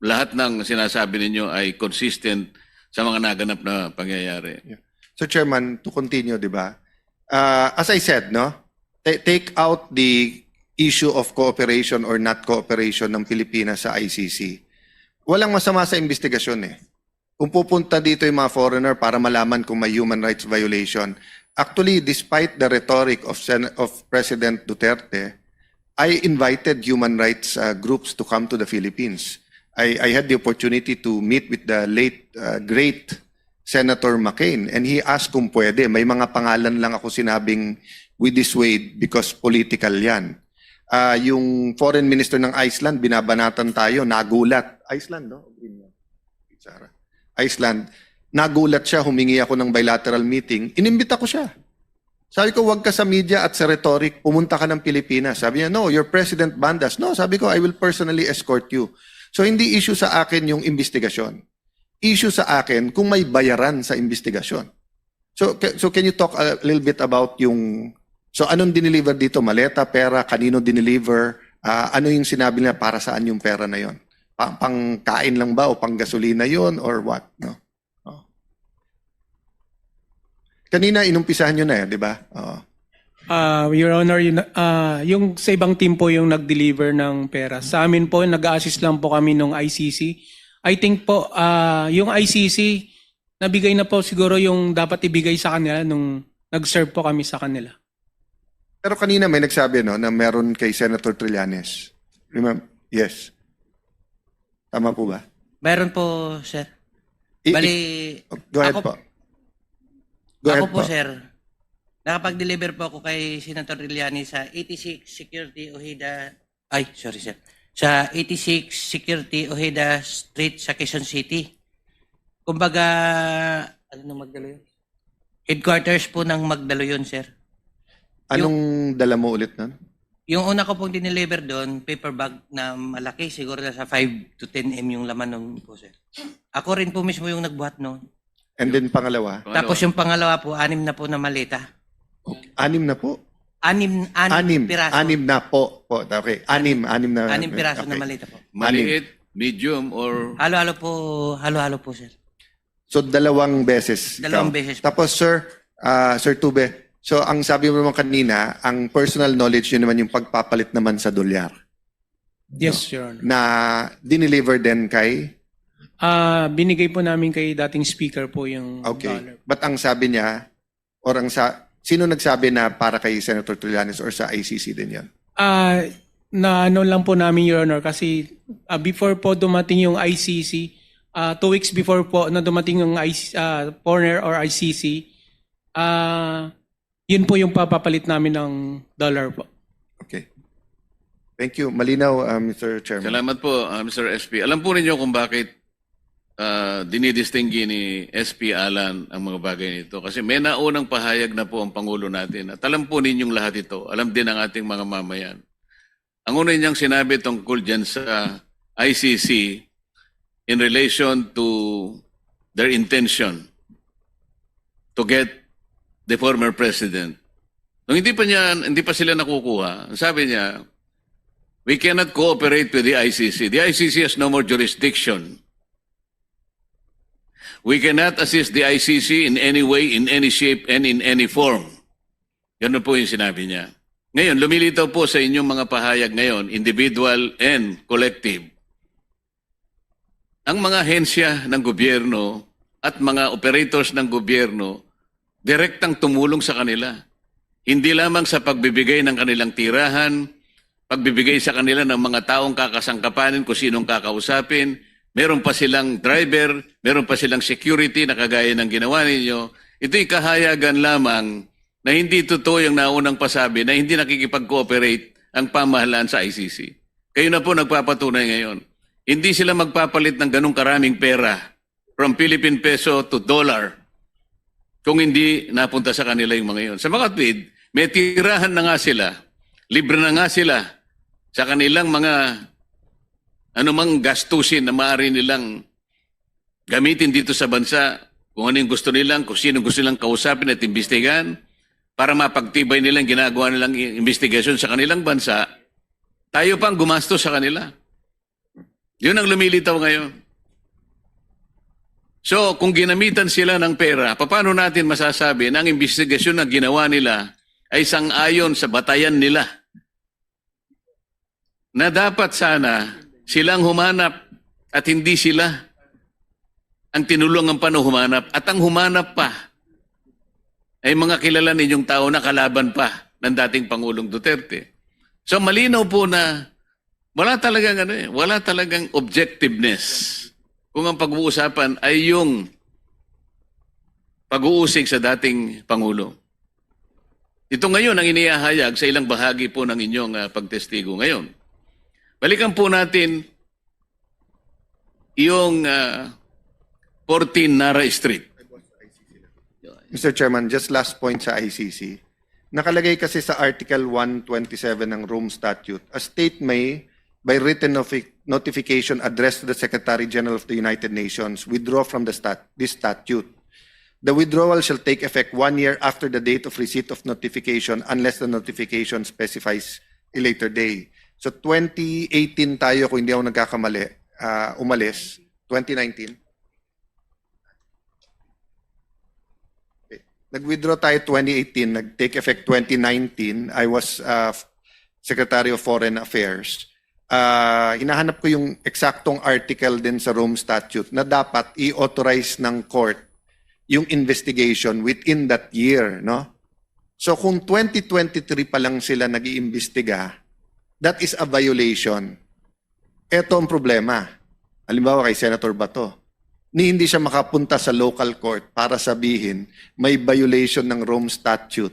lahat ng sinasabi ninyo ay consistent sa mga naganap na pangyayari. So, Chairman, to continue, di ba? Uh, as I said, no, ta- take out the issue of cooperation or not cooperation ng Pilipinas sa I C C. Walang masama sa investigasyon eh. Kung pupunta dito yung mga foreigner para malaman kung may human rights violation. Actually, despite the rhetoric of Sen- of President Duterte, I invited human rights uh, groups to come to the Philippines. I, I had the opportunity to meet with the late uh, great Senator McCain, and he asked kung pwede. May mga pangalan lang ako sinabing we dissuade because political yan. Ah, yung foreign minister ng Iceland, binabanatan tayo, nagulat. Iceland, no? Greenland. Sarah. Iceland. Nagulat siya, humingi ako ng bilateral meeting. Inimbita ko siya. Sabi ko, "Wag ka sa media at sa rhetoric, pumunta ka ng Pilipinas." Sabi niya, "No, your president banned us." "No," sabi ko, "I will personally escort you." So, hindi issue sa akin yung investigasyon. Issue sa akin kung may bayaran sa investigasyon. So, ca- so can you talk a little bit about yung, so anong dineliver dito? Maleta, pera, kanino dineliver? Ah, ano yung sinabi nila para saan yung pera na yon? Pa, pang kain lang ba o pang gasolina yon or what? No? Oh. Kanina, inumpisahan nyo na eh, di ba? Oo. Ah, Your Honor, yun, ah, yung sa ibang team po yung nag-deliver ng pera. Sa amin po, nag-assist lang po kami nung I C C. I think po, ah, yung I C C, nabigay na po siguro yung dapat ibigay sa kanila nung nag-serve po kami sa kanila. Pero kanina may nagsabi no na meron kay Senator Trillanes. Remember? Yes. Tama po ba? Meron po, sir. I- Bali, Go ahead ako, po. Go ako ahead po, po. Sir. Nakapag-deliver po ako kay Senator Trillanes sa eighty-six Security Ojeda. Ay, sorry, sir. Sa eighty-six Security Ojeda Street sa Quezon City. Kumbaga, ano nang Magdalo yun? Headquarters po ng Magdalo yun, sir. Anong dala mo ulit nun? Yung una ko pong dineliver doon, paper bag na malaki, siguro nasa five to ten M yung laman nun po, sir. Ako rin po mismo yung nagbuhat noon. And then pangalawa? Tapos yung pangalawa po, anim na po na maleta. Anim na po? Anim, anim, Anim. piraso. Anim na po. po. Okay. Anim. Anim na. Anim piraso na Okay. maleta po. Maliit, medium, or Halo-halo po, halo-halo po, sir. So dalawang beses. Dalawang ikaw. beses po. Tapos sir, ah, Sir Tube, so ang sabi mo naman kanina, ang personal knowledge nyo naman yung pagpapalit naman sa dolyar Yes, Your Honor. na dineliver din kay Ah, binigay po namin kay dating speaker po yung Okay. dollar. But ang sabi niya, or ang sa, sino nagsabi na para kay Senator Trillanes or sa I C C din yon? Ah, na ano lang po namin, Your Honor, kasi ah, before po dumating yung I C C, ah, two weeks before po na dumating yung I C, ah, foreigner or I C C, ah, yun po yung papapalit namin ng dollar po. Okay. Thank you. Malinaw, uh, Mister Chairman. Salamat po, uh, Mister S P. Alam po ninyo kung bakit uh, dinidistinggi ni S P Alan ang mga bagay nito. Kasi may naunang pahayag na po ang Pangulo natin. At alam po ninyong lahat ito. Alam din ang ating mga mamayan. Ang una niyang sinabi tungkol dyan sa I C C in relation to their intention to get the former president. Nung hindi pa niya, hindi pa sila nakukuha, ang sabi niya, "We cannot cooperate with the I C C. The I C C has no more jurisdiction. We cannot assist the I C C in any way, in any shape, and in any form." Ganun po yung sinabi niya. Ngayon, lumilitaw po sa inyong mga pahayag ngayon, individual and collective, ang mga ahensya ng gobyerno at mga operators ng gobyerno direktang tumulong sa kanila. Hindi lamang sa pagbibigay ng kanilang tirahan, pagbibigay sa kanila ng mga taong kakasangkapanin kung sinong kakausapin, meron pa silang driver, meron pa silang security na kagaya ng ginawa ninyo. Ito'y kahayagan lamang na hindi totoo yung naunang pasabi na hindi nakikipag-cooperate ang pamahalaan sa I C C. Kayo na po nagpapatunay ngayon. Hindi sila magpapalit ng ganong karaming pera from Philippine peso to dollar kung hindi napunta sa kanila yung mga yun. Sa makatwid, may tirahan na nga sila, libre na nga sila sa kanilang mga anumang gastusin na maaari nilang gamitin dito sa bansa, kung ano yung gusto nilang, kung sino gusto nilang kausapin at imbestigahan, para mapagtibay nilang ginagawa nilang i- investigasyon sa kanilang bansa, tayo pang gumastos sa kanila. Yun ang lumilitaw ngayon. So, kung ginamitan sila ng pera, paano natin masasabi na ang investigasyon na ginawa nila ay sang-ayon sa batayan nila? Na dapat sana silang humanap at hindi sila ang tinulungan pa na humanap. At ang humanap pa ay mga kilala ninyong tao na kalaban pa ng dating Pangulong Duterte. So, malinaw po na wala talagang ano eh, wala talagang objectiveness kung ang pag-uusapan ay yung pag-uusig sa dating Pangulo. Ito ngayon ang inihahayag sa ilang bahagi po ng inyong ah, pagtestigo ngayon. Balikan po natin yung ah, fourteen Nara Street. Mister Chairman, just last point sa I C C. Nakalagay kasi sa Article one twenty-seven ng Rome Statute, a state may, by written notifi- notification, address to the Secretary General of the United Nations, withdraw from the stat- this statute. The withdrawal shall take effect one year after the date of receipt of notification unless the notification specifies a later day. So twenty eighteen tayo, kung hindi ako nagkakamali, ah, umalis. Twenty nineteen? Okay. Nag-withdraw tayo twenty eighteen, nag-take effect twenty nineteen. I was uh, Secretary of Foreign Affairs. Ah, hinahanap ko yung eksaktong article din sa Rome Statute na dapat i-authorize ng court yung investigation within that year, no? So kung twenty twenty-three pa lang sila nag-iimbestiga, that is a violation. Eto ang problema. Halimbawa kay Senator Bato, ni hindi siya makapunta sa local court para sabihin may violation ng Rome Statute.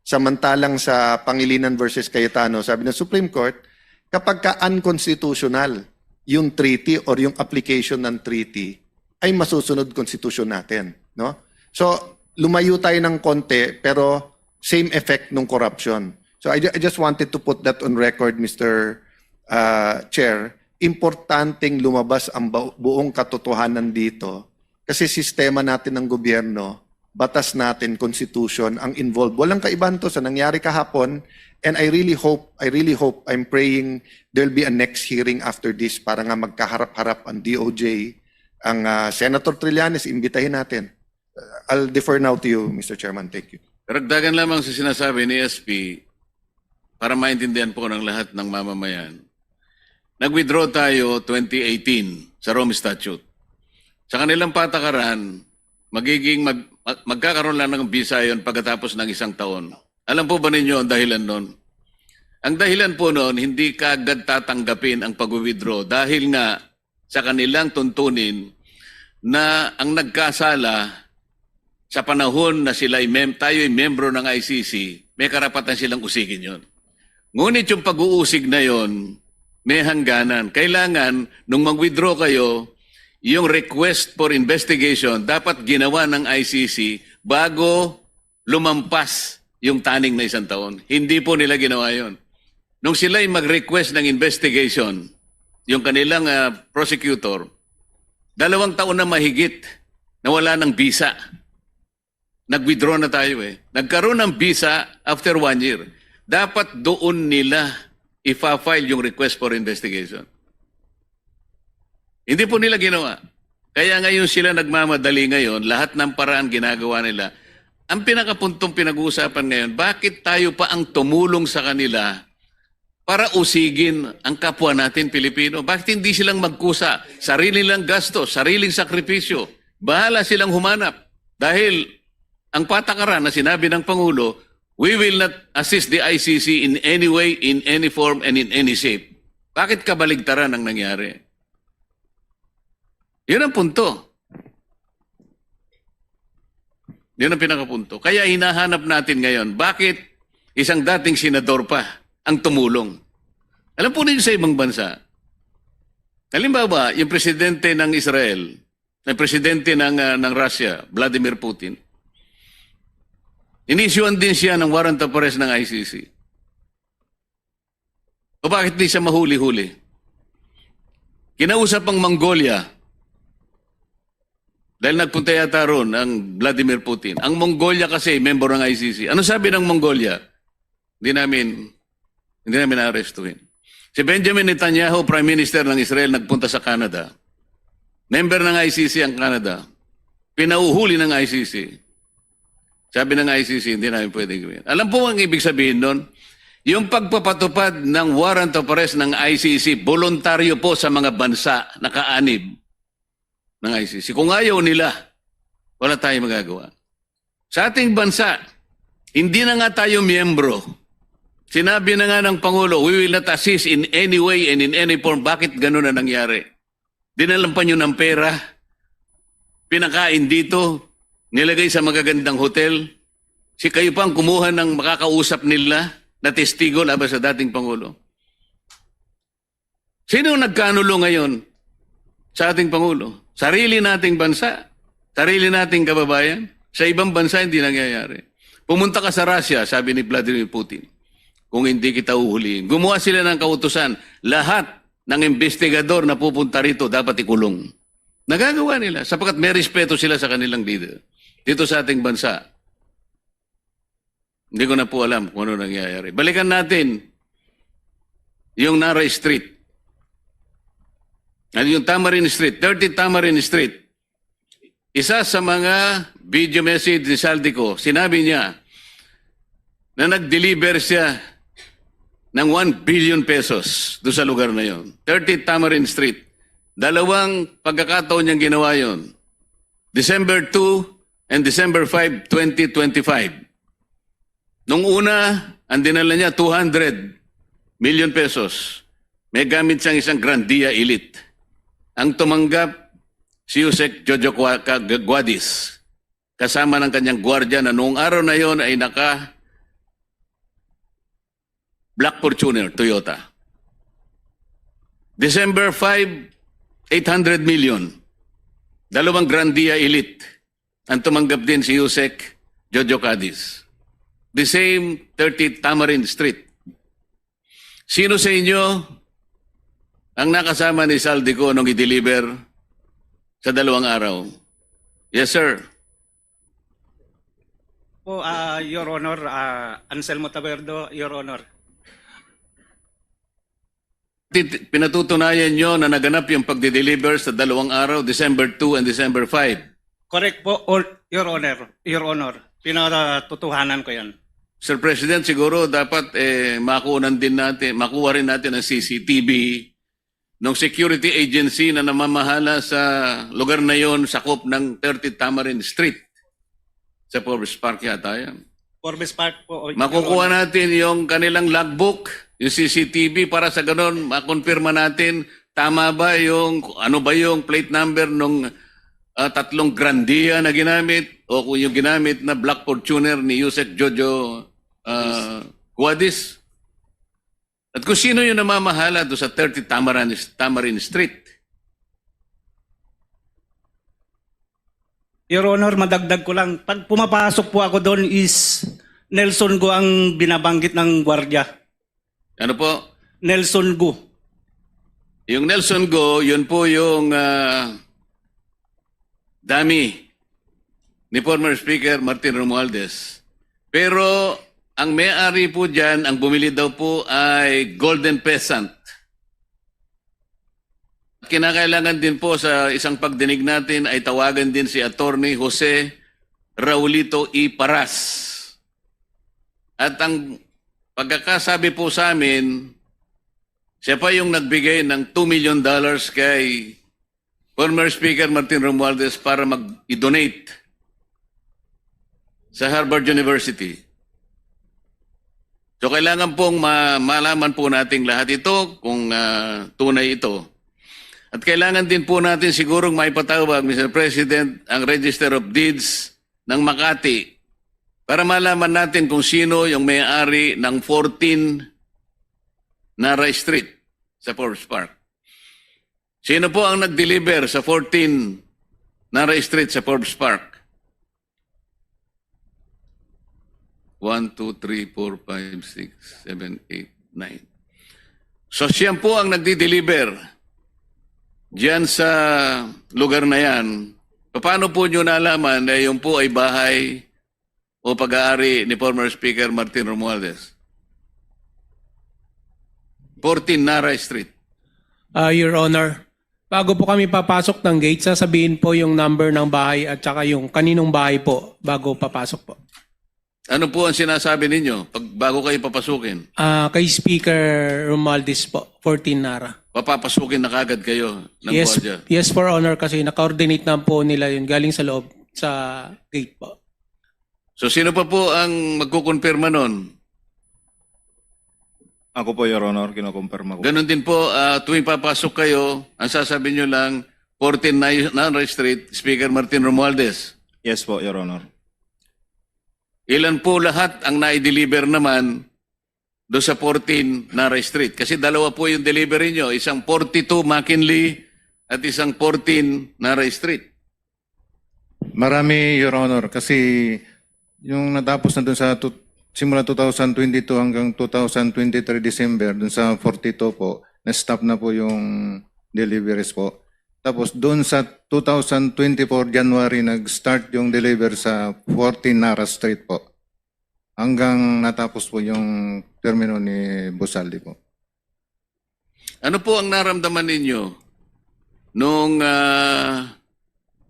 Samantalang sa Pangilinan versus Cayetano, sabi ng Supreme Court, kapag ka unconstitutional yung treaty or yung application ng treaty, ay masusunod konstitusyon natin, no? So, lumayo tayo ng konti, pero same effect ng corruption. So I, ju- I just wanted to put that on record, Mister uh, Chair. Importanteng lumabas ang bu- buong katotohanan dito kasi sistema natin ng gobyerno, batas natin, constitution ang involved. Walang kaibahan to sa nangyari kahapon, and I really hope, I really hope, I'm praying there'll be a next hearing after this para nga magkaharap-harap ang D O J, ang uh, Senator Trillanes, imbitahin natin. I'll defer now to you, Mister Chairman. Thank you. Karagdagan lamang sa sinasabi ni S P, para maintindihan po ng lahat ng mamamayan, nag-withdraw tayo twenty eighteen sa Rome Statute. Sa kanilang patakaran, magiging mag, magkakaroon lang ng visa yon pagkatapos ng isang taon. Alam po ba ninyo ang dahilan nun? Ang dahilan po nun, hindi kaagad tatanggapin ang pag-withdraw dahil nga sa kanilang tuntunin na ang nagkasala sa panahon na sila ay mem- tayo ay membro ng I C C, may karapatan silang usigin yon. Ngunit yung pag-uusig na yon, may hangganan. Kailangan, nung mag-withdraw kayo, yung request for investigation dapat ginawa ng I C C bago lumampas yung taning na isang taon. Hindi po nila ginawa yon. Nung sila'y mag-request ng investigation, yung kanilang ah, prosecutor, dalawang taon na mahigit na wala ng visa. Nag-withdraw na tayo eh. Nagkaroon ng visa after one year. Dapat doon nila ifa-file yung request for investigation. Hindi po nila ginawa. Kaya ngayon sila nagmamadali ngayon, lahat ng paraan ginagawa nila. Ang pinakapuntong pinag-uusapan ngayon, bakit tayo pa ang tumulong sa kanila para usigin ang kapwa natin Pilipino? Bakit hindi silang magkusa? Sarili nilang gasto, sariling sakripisyo. Bahala silang humanap. Dahil ang patakaran na sinabi ng Pangulo, "We will not assist the I C C in any way, in any form, and in any shape." Bakit kabaligtaran ang nangyari? Yun ang punto. Yun ang pinakapunto. Kaya hinahanap natin ngayon, bakit isang dating senador pa ang tumulong? Alam po ninyo sa ibang bansa, Halimbawa, yung presidente ng Israel, ng presidente ng, ah, ng Russia, Vladimir Putin, inisyuhan din siya ng warrant of arrest ng I C C. O bakit di siya mahuli-huli? Kinausap ang Mongolia. Dahil nagpunta yata ron ang Vladimir Putin. Ang Mongolia kasi, member ng I C C. Ano sabi ng Mongolia? Hindi namin, hindi namin aarestuhin. Si Benjamin Netanyahu, Prime Minister ng Israel, nagpunta sa Canada. Member ng I C C ang Canada. Pinauhuli ng I C C. Sabi ng I C C, hindi namin pwedeng gawin. Alam po ang ibig sabihin nun? Yung pagpapatupad ng warrant of arrest ng I C C, voluntaryo po sa mga bansa na kaanib ng I C C. Kung ayaw nila, wala tayong magagawa. Sa ating bansa, hindi na nga tayo miyembro. Sinabi na nga ng Pangulo, "We will not assist in any way and in any form." Bakit ganun na nangyari? Dinalan pa nyo ng pera, pinakain dito, nilagay sa magagandang hotel. Si kayo pa ang kumuha ng makakausap nila na testigo laban sa dating Pangulo. Sino ang nagkanulo ngayon sa ating Pangulo? Sarili nating bansa, sarili nating kababayan. Sa ibang bansa, hindi nangyayari. Pumunta ka sa Russia, sabi ni Vladimir Putin, "Kung hindi kita uhulihin." Gumawa sila ng kautusan, lahat ng investigador na pupunta rito dapat ikulong. Nagagawa nila sapagkat may respeto sila sa kanilang leader. Dito sa ating bansa, hindi ko na po alam kung ano nangyayari. Balikan natin yung Nara Street. Ano yung Tamarin Street? Thirty Tamarin Street. Isa sa mga video message ni Zaldy Co, sinabi niya na nag-deliver siya ng one billion pesos do sa lugar na yon. Thirty Tamarin Street. Dalawang pagkakataon niyang ginawa yon. December two and December five, twenty twenty-five. Nung una, ang dinala niya, two hundred million pesos. May gamit siyang isang Grandia Elite. Ang tumanggap, si Usec Jojo Cua-, Ca-, Guadis. Kasama ng kanyang gwardiya na noong araw na yon ay naka Black Fortuner, Toyota. December five, eight hundred million. Dalawang Grandia Elite. Ang tumanggap din si Usec Jojo Cadiz. The same thirty Tamarind Street. Sino sa inyo ang nakasama ni Zaldy Co nung i-deliver sa dalawang araw? Yes, sir. Po, ah, Your Honor, ah, Anselmo Taberdo, Your Honor. Tit-, pinatutunayan nyo na naganap yung pagdi-deliver sa dalawang araw, December two and December five. Correct po, or-, Your Honor. Your Honor, pinatutuhanan ko yan. Sir President, siguro dapat, eh, makunan din natin, makuha rin natin ang C C T V ng security agency na namamahala sa lugar na yon, sakop ng thirty Tamarind Street. Sa Forbes Park yata yan. Forbes Park po, o-, Makukuha Your Honor. Natin yung kanilang logbook, yung C C T V, para sa ganon, makonfirma natin, tama ba yung, ano ba yung plate number nung, ah, tatlong Grandia na ginamit o kung yung ginamit na Black Fortuner ni Usec Jojo, ah, Guadis? At kung sino yung namamahala doon sa thirty Tamaran-, Tamarin Street? Your Honor, madagdag ko lang, pag pumapasok po ako doon is Nelson Go ang binabanggit ng gwardiya. Ano po? Nelson Go. Yung Nelson Go, yun po yung, ah, dummy ni former Speaker Martin Romualdez. Pero ang may-ari po dyan, ang bumili daw po ay Golden Peasant. At kinakailangan din po sa isang pagdinig natin ay tawagan din si Attorney Jose Raulito E. Paras. At ang pagkakasabi po sa amin, siya pa yung nagbigay ng two million dollars kay former Speaker Martin Romualdez para mag-i-donate sa Harvard University. So, kailangan pong ma-, malaman po natin lahat ito kung, ah, tunay ito. At kailangan din po natin sigurong maipatawag, Mister President, ang Register of Deeds ng Makati para malaman natin kung sino yung may-ari ng fourteen Nara Street sa Forbes Park. Sino po ang nag-deliver sa fourteen Nara Street sa Forbes Park? One, two, three, four, five, six, seven, eight, nine. So siya po ang nagdi-deliver diyan sa lugar na yan. Paano po nyo nalaman na yung po ay bahay o pag-aari ni former Speaker Martin Romualdez? Fourteen Nara Street. Ah, Your Honor, bago po kami papasok ng gate, sasabihin po yung number ng bahay at saka yung kaninong bahay po bago papasok po. Ano po ang sinasabi ninyo pag bago kayo papasukin? Ah, kay Speaker Romualdez po, fourteen Nara. Papapasukin na kagad kayo ng Yes, gwardiya? Yes, for honor, kasi naka-coordinate na po nila yun galing sa loob sa gate po. So sino pa po ang magkukonfirma nun? Ako po, Your Honor, kinukumpirma ko. Ganun din po, ah, tuwing papasok kayo, ang sasabi nyo lang, fourteen Nara Street, Speaker Martin Romualdez. Yes po, Your Honor. Ilan po lahat ang nai-deliver naman do sa fourteen Nara Street? Kasi dalawa po yung delivery nyo, isang forty-two McKinley at isang fourteen Nara Street. Marami, Your Honor, kasi yung natapos na dun sa tu- simula two thousand twenty-two hanggang two thousand twenty-three December, dun sa forty-two po, na-stop na po yung deliveries po. Tapos dun sa two thousand twenty-four January, nag-start yung deliver sa fourteen Nara Street po. Hanggang natapos po yung termino ni Bosaldi po. Ano po ang naramdaman ninyo nung ah,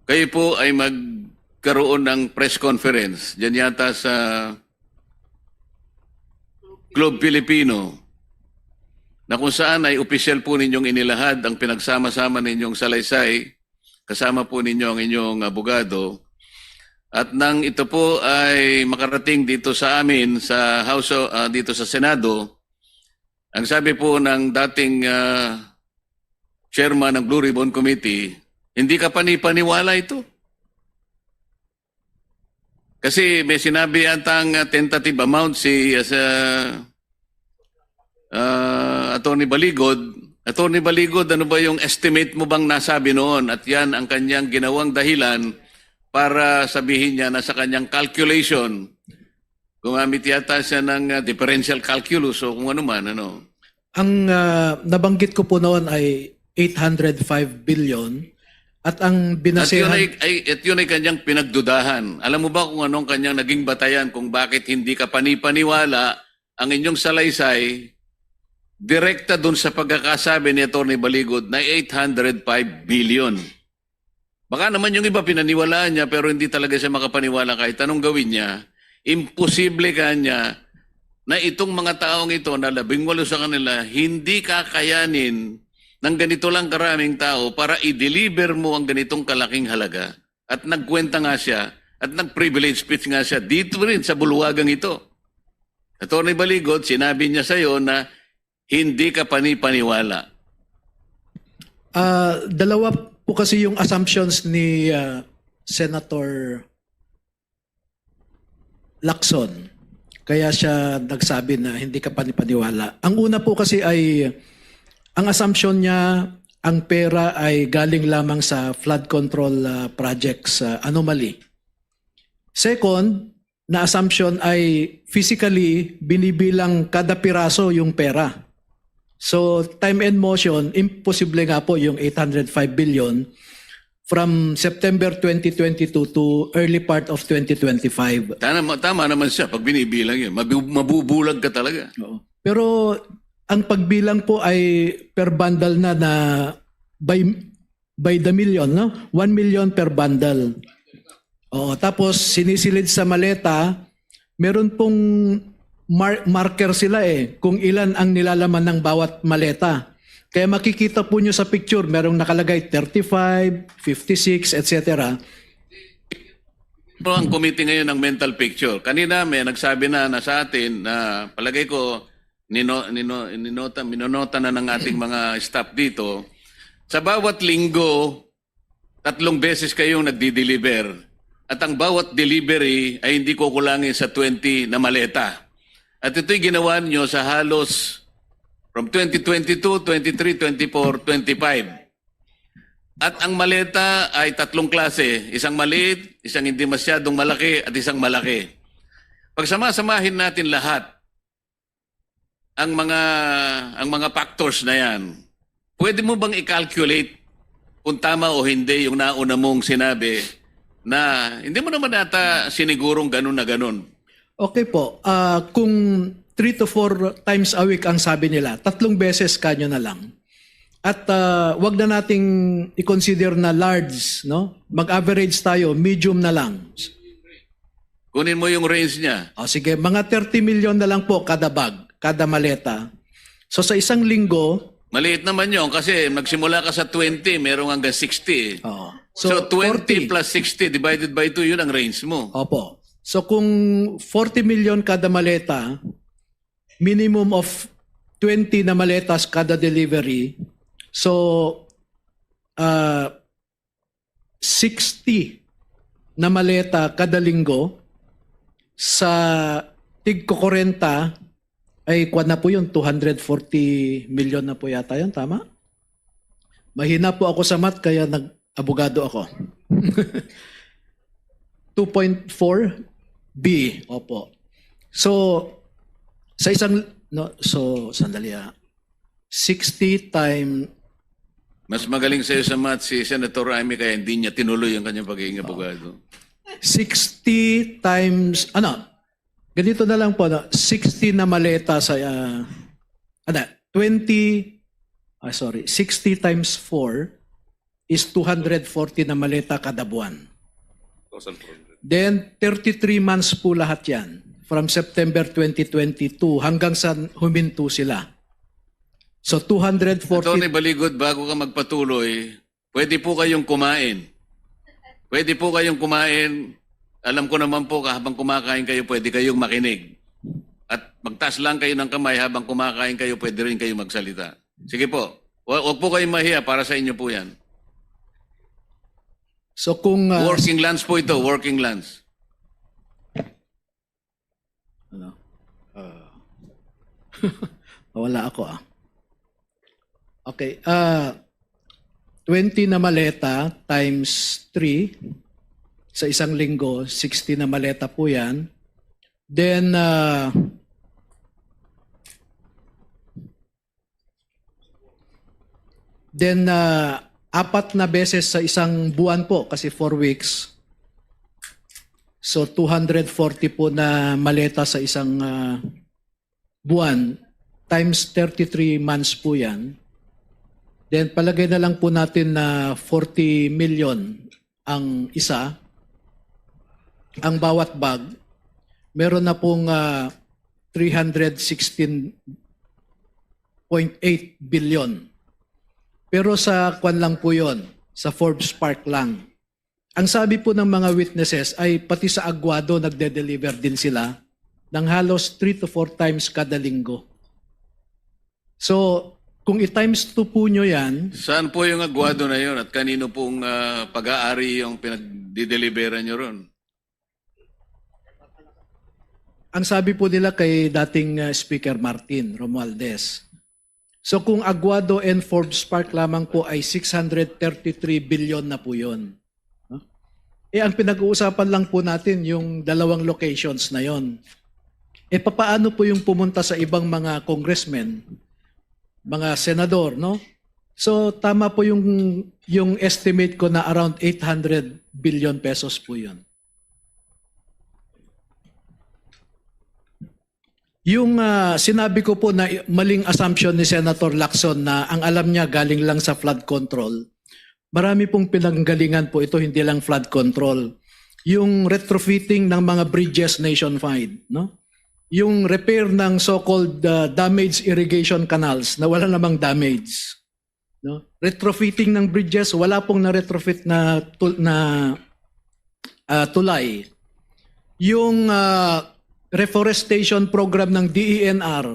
kayo po ay magkaroon ng press conference dyan yata sa Club Filipino, na kung saan ay opisyal po ninyong inilahad ang pinagsama-sama ninyong salaysay, kasama po ninyo ang inyong abogado. At nang ito po ay makarating dito sa amin sa House of- ah, dito sa Senado, ang sabi po ng dating ah, chairman ng Blue Ribbon Committee, hindi ka panipaniwala ito. Kasi may sinabi yata ang ah, tentative amount si ah, sa ah, Attorney Baligod. Attorney Baligod, ano ba yung estimate mo bang nasabi noon? At yan ang kanyang ginawang dahilan para sabihin niya na sa kanyang calculation, gumamit yata siya ng ah, differential calculus o kung ano man. Ano. Ang ah, nabanggit ko po noon ay eight hundred five billion at ang At yun, ay, binasehan ay, at yun ay kanyang pinagdudahan. Alam mo ba kung anong kanyang naging batayan kung bakit hindi ka panipaniwala ang inyong salaysay direkta dun sa pagkakasabi ni Attorney Baligod na eight hundred five billion? Baka naman yung iba pinaniwalaan niya pero hindi talaga siya makapaniwala kahit anong gawin niya. Imposible kanya na itong mga taong ito na labing walo sa kanila hindi kakayanin ng ganito lang karaming tao para i-deliver mo ang ganitong kalaking halaga. At nagkwenta nga siya at nag-privilege speech nga siya dito rin sa bulwagang ito. Attorney Baligod, sinabi niya sa iyo na hindi ka panipaniwala. Ah, dalawa po kasi yung assumptions ni ah, Senator Lacson. Kaya siya nagsabi na hindi ka panipaniwala. Ang una po kasi ay, ang assumption niya, ang pera ay galing lamang sa flood control ah, projects ah, anomaly. Second, na assumption ay physically binibilang kada piraso yung pera. So, time and motion, imposible nga po yung eight hundred five billion from September twenty twenty-two to early part of twenty twenty-five. Tama, tama naman siya pag binibilang yun. Mabu- mabubulag ka talaga. Oo. Pero ang pagbilang po ay per bundle na na by by the million, no? One million per bundle. Oo, tapos sinisilid sa maleta, meron pong mar- marker sila eh kung ilan ang nilalaman ng bawat maleta. Kaya makikita po nyo sa picture, merong nakalagay thirty-five, fifty-six, et cetera. Pero ang committee ngayon ng mental picture. Kanina may nagsabi na, na sa atin na palagay ko nino, nino, ninota, minonota na ng ating mga staff dito. Sa bawat linggo, tatlong beses kayong nagdi-deliver. At ang bawat delivery ay hindi kukulangin sa twenty na maleta. At ito'y ginawa niyo sa halos from twenty twenty-two, twenty-three, twenty-four, twenty-five. At ang maleta ay tatlong klase, isang maliit, isang hindi masyadong malaki, at isang malaki. Pagsama-samahin natin lahat ang mga ang mga factors na 'yan. Pwede mo bang i-calculate kung tama o hindi yung nauna mong sinabi na hindi mo naman ata sinigurong ganun na ganun? Okay po. Ah, kung three to four times a week ang sabi nila, tatlong beses kanyo na lang. At ah, wag na nating i-consider na large, no? Mag-average tayo, medium na lang. Kunin mo yung range niya. O sige, mga thirty million na lang po kada bag, kada maleta. So sa isang linggo, Maliit naman yun kasi nagsimula ka sa twenty, merong hanggang sixty. Eh. Oh. So, So, twenty forty. Plus sixty divided by two, yun ang range mo. Opo. So kung forty million kada maleta, minimum of twenty na maletas kada delivery. So uh, sixty na maleta kada linggo sa tig-kuwarenta ay kuwan na po yun, two hundred forty million na po yata yun, tama? Mahina po ako sa math kaya nag-abogado ako. two point four B, opo. So, sa isang, no, so, sandali ah. sixty time, Mas magaling sa'yo sa math si Senator Amy kaya hindi niya tinuloy ang kanyang pagiging abogado. sixty times, ano, ganito na lang po, no? sixty na maleta sa, ah, ano, twenty, ah, sorry, sixty times four is two hundred forty na maleta kada buwan. Then, thirty-three months po lahat yan. From September twenty twenty-two hanggang sa huminto sila. So, two hundred forty. Attorney Baligod, bago ka magpatuloy, pwede po kayong kumain. Pwede po kayong kumain. Alam ko naman po, habang kumakain kayo, pwede kayong makinig. At magtaas lang kayo ng kamay habang kumakain kayo, pwede rin kayo magsalita. Sige po. Wa- Huwag po kayong mahiya, para sa inyo po yan. So, kung... ah, Working lunch po ito, working lunch. Ano? Ah. Nawala ako ah. Okay. Ah, twenty na maleta times three sa isang linggo, sixty na maleta po yan. Then, ah, then ah, apat na beses sa isang buwan po kasi four weeks. So two hundred forty po na maleta sa isang ah, buwan times thirty-three months po yan. Then palagay na lang po natin na forty million ang isa, ang bawat bag, meron na pong ah, three hundred sixteen point eight billion. Pero sa kwan lang po yon, sa Forbes Park lang. Ang sabi po ng mga witnesses ay pati sa Aguado nagde-deliver din sila ng halos three to four times kada linggo. So, kung i-times two po nyo yan, Saan po yung Aguado na yun at kanino pong ah, pag-aari yung pinagdideliveran nyo ron? Ang sabi po nila kay dating uh, Speaker Martin Romualdez. So kung Aguado and Forbes Park lamang po ay six hundred thirty-three billion na po yun. No? Eh ang pinag-uusapan lang po natin yung dalawang locations na yon. Eh papaano po yung pumunta sa ibang mga congressmen, mga senador, no? So tama po yung yung estimate ko na around eight hundred billion pesos po yun. Yung ah, sinabi ko po na maling assumption ni Senator Lacson na ang alam niya galing lang sa flood control, marami pong pinanggalingan po ito, hindi lang flood control. Yung retrofitting ng mga bridges nationwide, no? Yung repair ng so-called ah, damaged irrigation canals na wala namang damage. No? Retrofitting ng bridges, wala pong na-retrofit na, tul- na ah, tulay. Yung ah, reforestation program ng D E N R,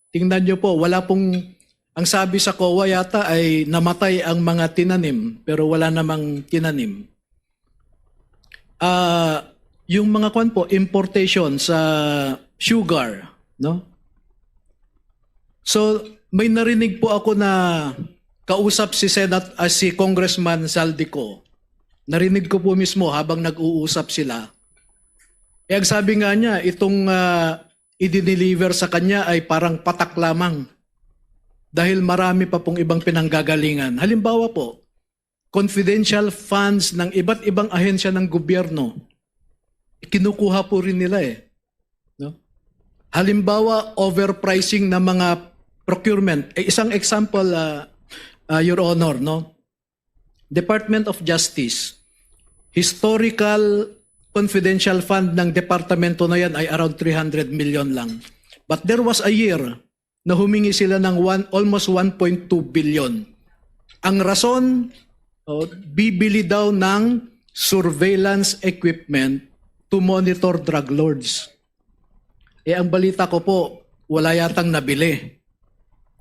tingnan nyo po, wala pong, ang sabi sa COA yata ay namatay ang mga tinanim, pero wala namang tinanim. Ah, yung mga kwan po, importation sa sugar, no? So, may narinig po ako na kausap si Senat-, ah, si Congressman Zaldy Co. Narinig ko po mismo habang nag-uusap sila. Eh, ang sabi nga niya, itong, ah, i-deliver sa kanya ay parang patak lamang dahil marami pa pong ibang pinanggagalingan. Halimbawa po, confidential funds ng iba't ibang ahensya ng gobyerno, kinukuha po rin nila eh. No? Halimbawa, overpricing ng mga procurement. Eh, isang example, ah, ah, Your Honor, no? Department of Justice, historical confidential fund ng departamento na yan ay around three hundred million lang. But there was a year na humingi sila ng one, almost one point two billion. Ang rason, oh, bibili daw ng surveillance equipment to monitor drug lords. Eh, ang balita ko po, wala yatang nabili.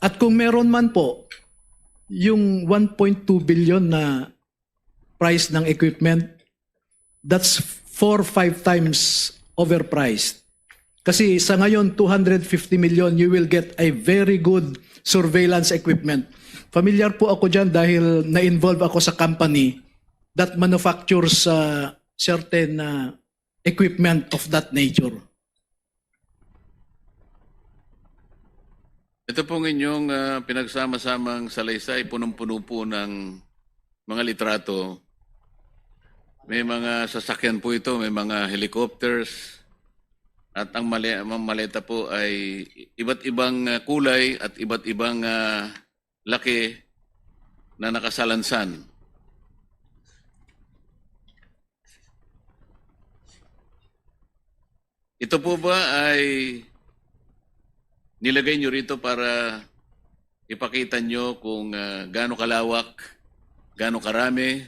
At kung meron man po, yung one point two billion na price ng equipment, that's four, five times overpriced. Kasi sa ngayon, two hundred fifty million, you will get a very good surveillance equipment. Familiar po ako dyan dahil na-involve ako sa company that manufactures, uh, certain, uh, equipment of that nature. Ito pong inyong, ah, pinagsama-samang salaysay, punong-puno po ng mga litrato. May mga sasakyan po ito, may mga helicopters, at ang mali-, ang maleta po ay iba't ibang, ah, kulay at iba't ibang, ah, laki na nakasalansan. Ito po ba ay nilagay nyo rito para ipakita nyo kung, ah, gaano kalawak, gaano karami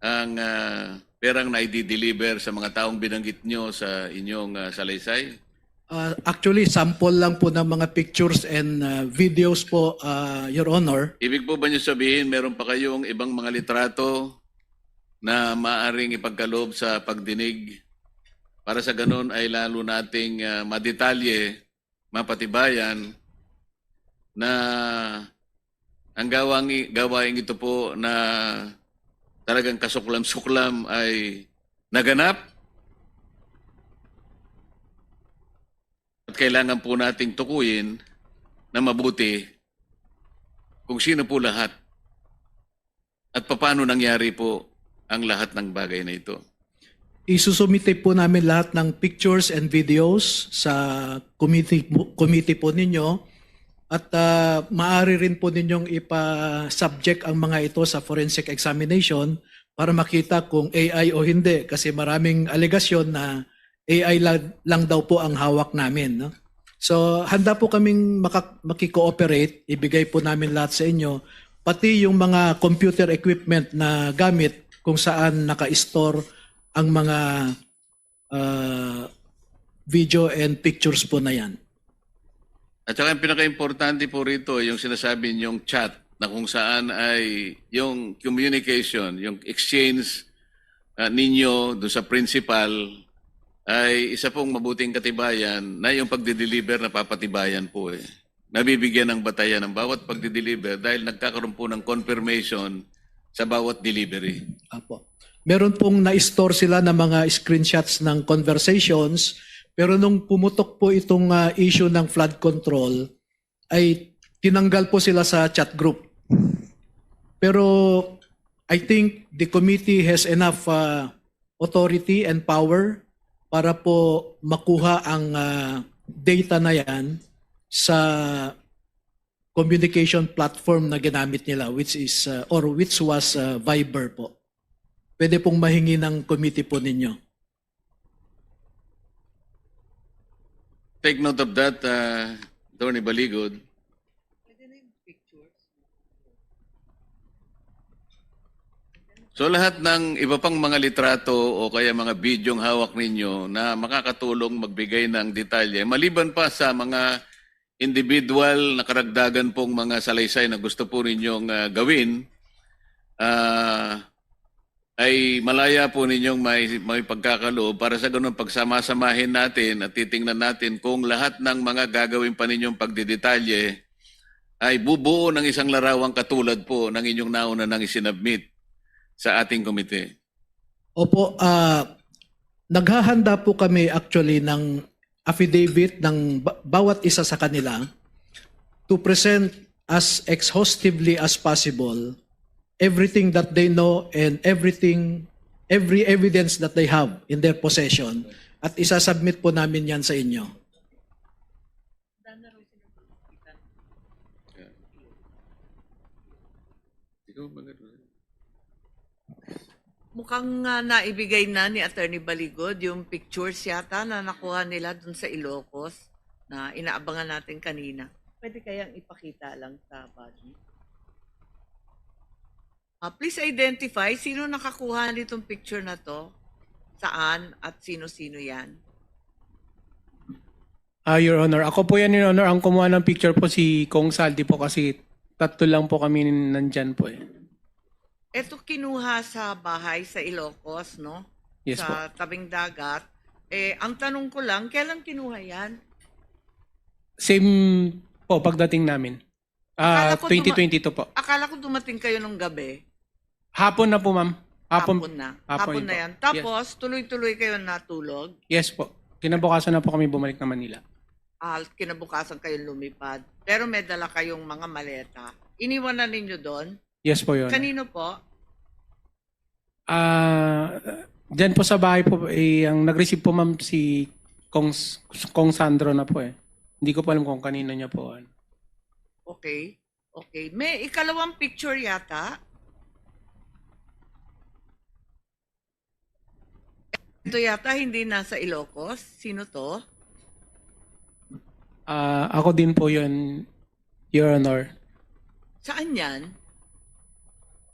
ang, ah, perang na i-deliver sa mga taong binanggit nyo sa inyong, ah, salaysay? Ah, actually, sample lang po ng mga pictures and, ah, videos po, ah, Your Honor. Ibig po ba nyo sabihin meron pa kayong ibang mga litrato na maaring ipagkaloob sa pagdinig para sa ganun ay lalo nating, ah, madetalye, mapatibayan na ang gawang, gawaing ito po na talagang kasuklam-suklam ay naganap at kailangan po nating tukuyin na mabuti kung sino po lahat at papaano nangyari po ang lahat ng bagay na ito. Isusumite po namin lahat ng pictures and videos sa committee, committee po ninyo at, ah, maaari rin po ninyong ipa-subject ang mga ito sa forensic examination para makita kung A I o hindi kasi maraming alegasyon na A I la-, lang daw po ang hawak namin, no? So, handa po kaming maka-, makikooperate, ibigay po namin lahat sa inyo, pati yung mga computer equipment na gamit kung saan naka-store ang mga, ah, video and pictures po na yan. At saka yung pinaka-importante po rito, yung sinasabi niyong chat na kung saan ay yung communication, yung exchange, ah, ninyo doon sa principal ay isa pong mabuting katibayan na yung pagdi-deliver napapatibayan po eh. Nabibigyan ng batayan ang bawat pagdi-deliver dahil nagkakaroon po ng confirmation sa bawat delivery. Apo. Meron pong na-store sila na mga screenshots ng conversations, pero nung pumutok po itong, ah, issue ng flood control, ay tinanggal po sila sa chat group. Pero I think the committee has enough, ah, authority and power para po makuha ang, ah, data na yan sa communication platform na ginamit nila, which is, ah, or which was, ah, Viber po. Pwede pong mahingi ng committee po ninyo. Take note of that, uh, Attorney Baligod. So lahat ng iba pang mga litrato o kaya mga bidyong hawak ninyo na makakatulong magbigay ng detalye, maliban pa sa mga individual na karagdagan pong mga salaysay na gusto po ninyong, ah, gawin, ah, ay malaya po ninyong may, may pagkakaloob para sa ganun pagsama-samahin natin at titingnan natin kung lahat ng mga gagawin pa ninyong pagdidetalye ay bubuo ng isang larawang katulad po ng inyong nauna nang isinabmit sa ating komite? Opo, ah, naghahanda po kami actually ng affidavit ng ba- bawat isa sa kanila to present as exhaustively as possible everything that they know and everything, every evidence that they have in their possession, at isasubmit po namin yan sa inyo. Ikaw magano. Mukhang ah, naibigay na ni Attorney Baligod yung pictures yata na nakuha nila dun sa Ilocos na inaabangan natin kanina. Pwede kayang ipakita lang sa body? Ah, please identify sino nakakuha nitong picture na to, saan at sino-sino yan. Ah, Your Honor, ako po yan, Your Honor. Ang kumuha ng picture po si Kong Saldi po kasi tatlo lang po kami nandyan po eh. Ito kinuha sa bahay sa Ilocos, no? Yes po. Sa tabing dagat. Eh, ang tanong ko lang, kailan kinuha yan? Same po pagdating namin. Ah, Akala ko twenty twenty-two po. Akala ko dumating kayo nung gabi. Hapon na po, ma'am. Hapon, na. hapon Hapon na po. Yan. Yes. Tapos, tuloy-tuloy kayo natulog. Yes po. Kinabukasan na po kami bumalik na Manila. Ah, kinabukasan kayo lumipad. Pero may dala kayong mga maleta. Iniwan na ninyo doon? Yes po, Your Honor. Kanino po? Ah, diyan po sa bahay po, eh, ang nag-receive po, ma'am, si Kong, Kong Sandro na po eh. Hindi ko po alam kung kanino niya po. Ano. Okay. Okay. May ikalawang picture yata. Ito yata hindi nasa Ilocos. Sino to? Ah, ako din po yun, Your Honor. Saan yan?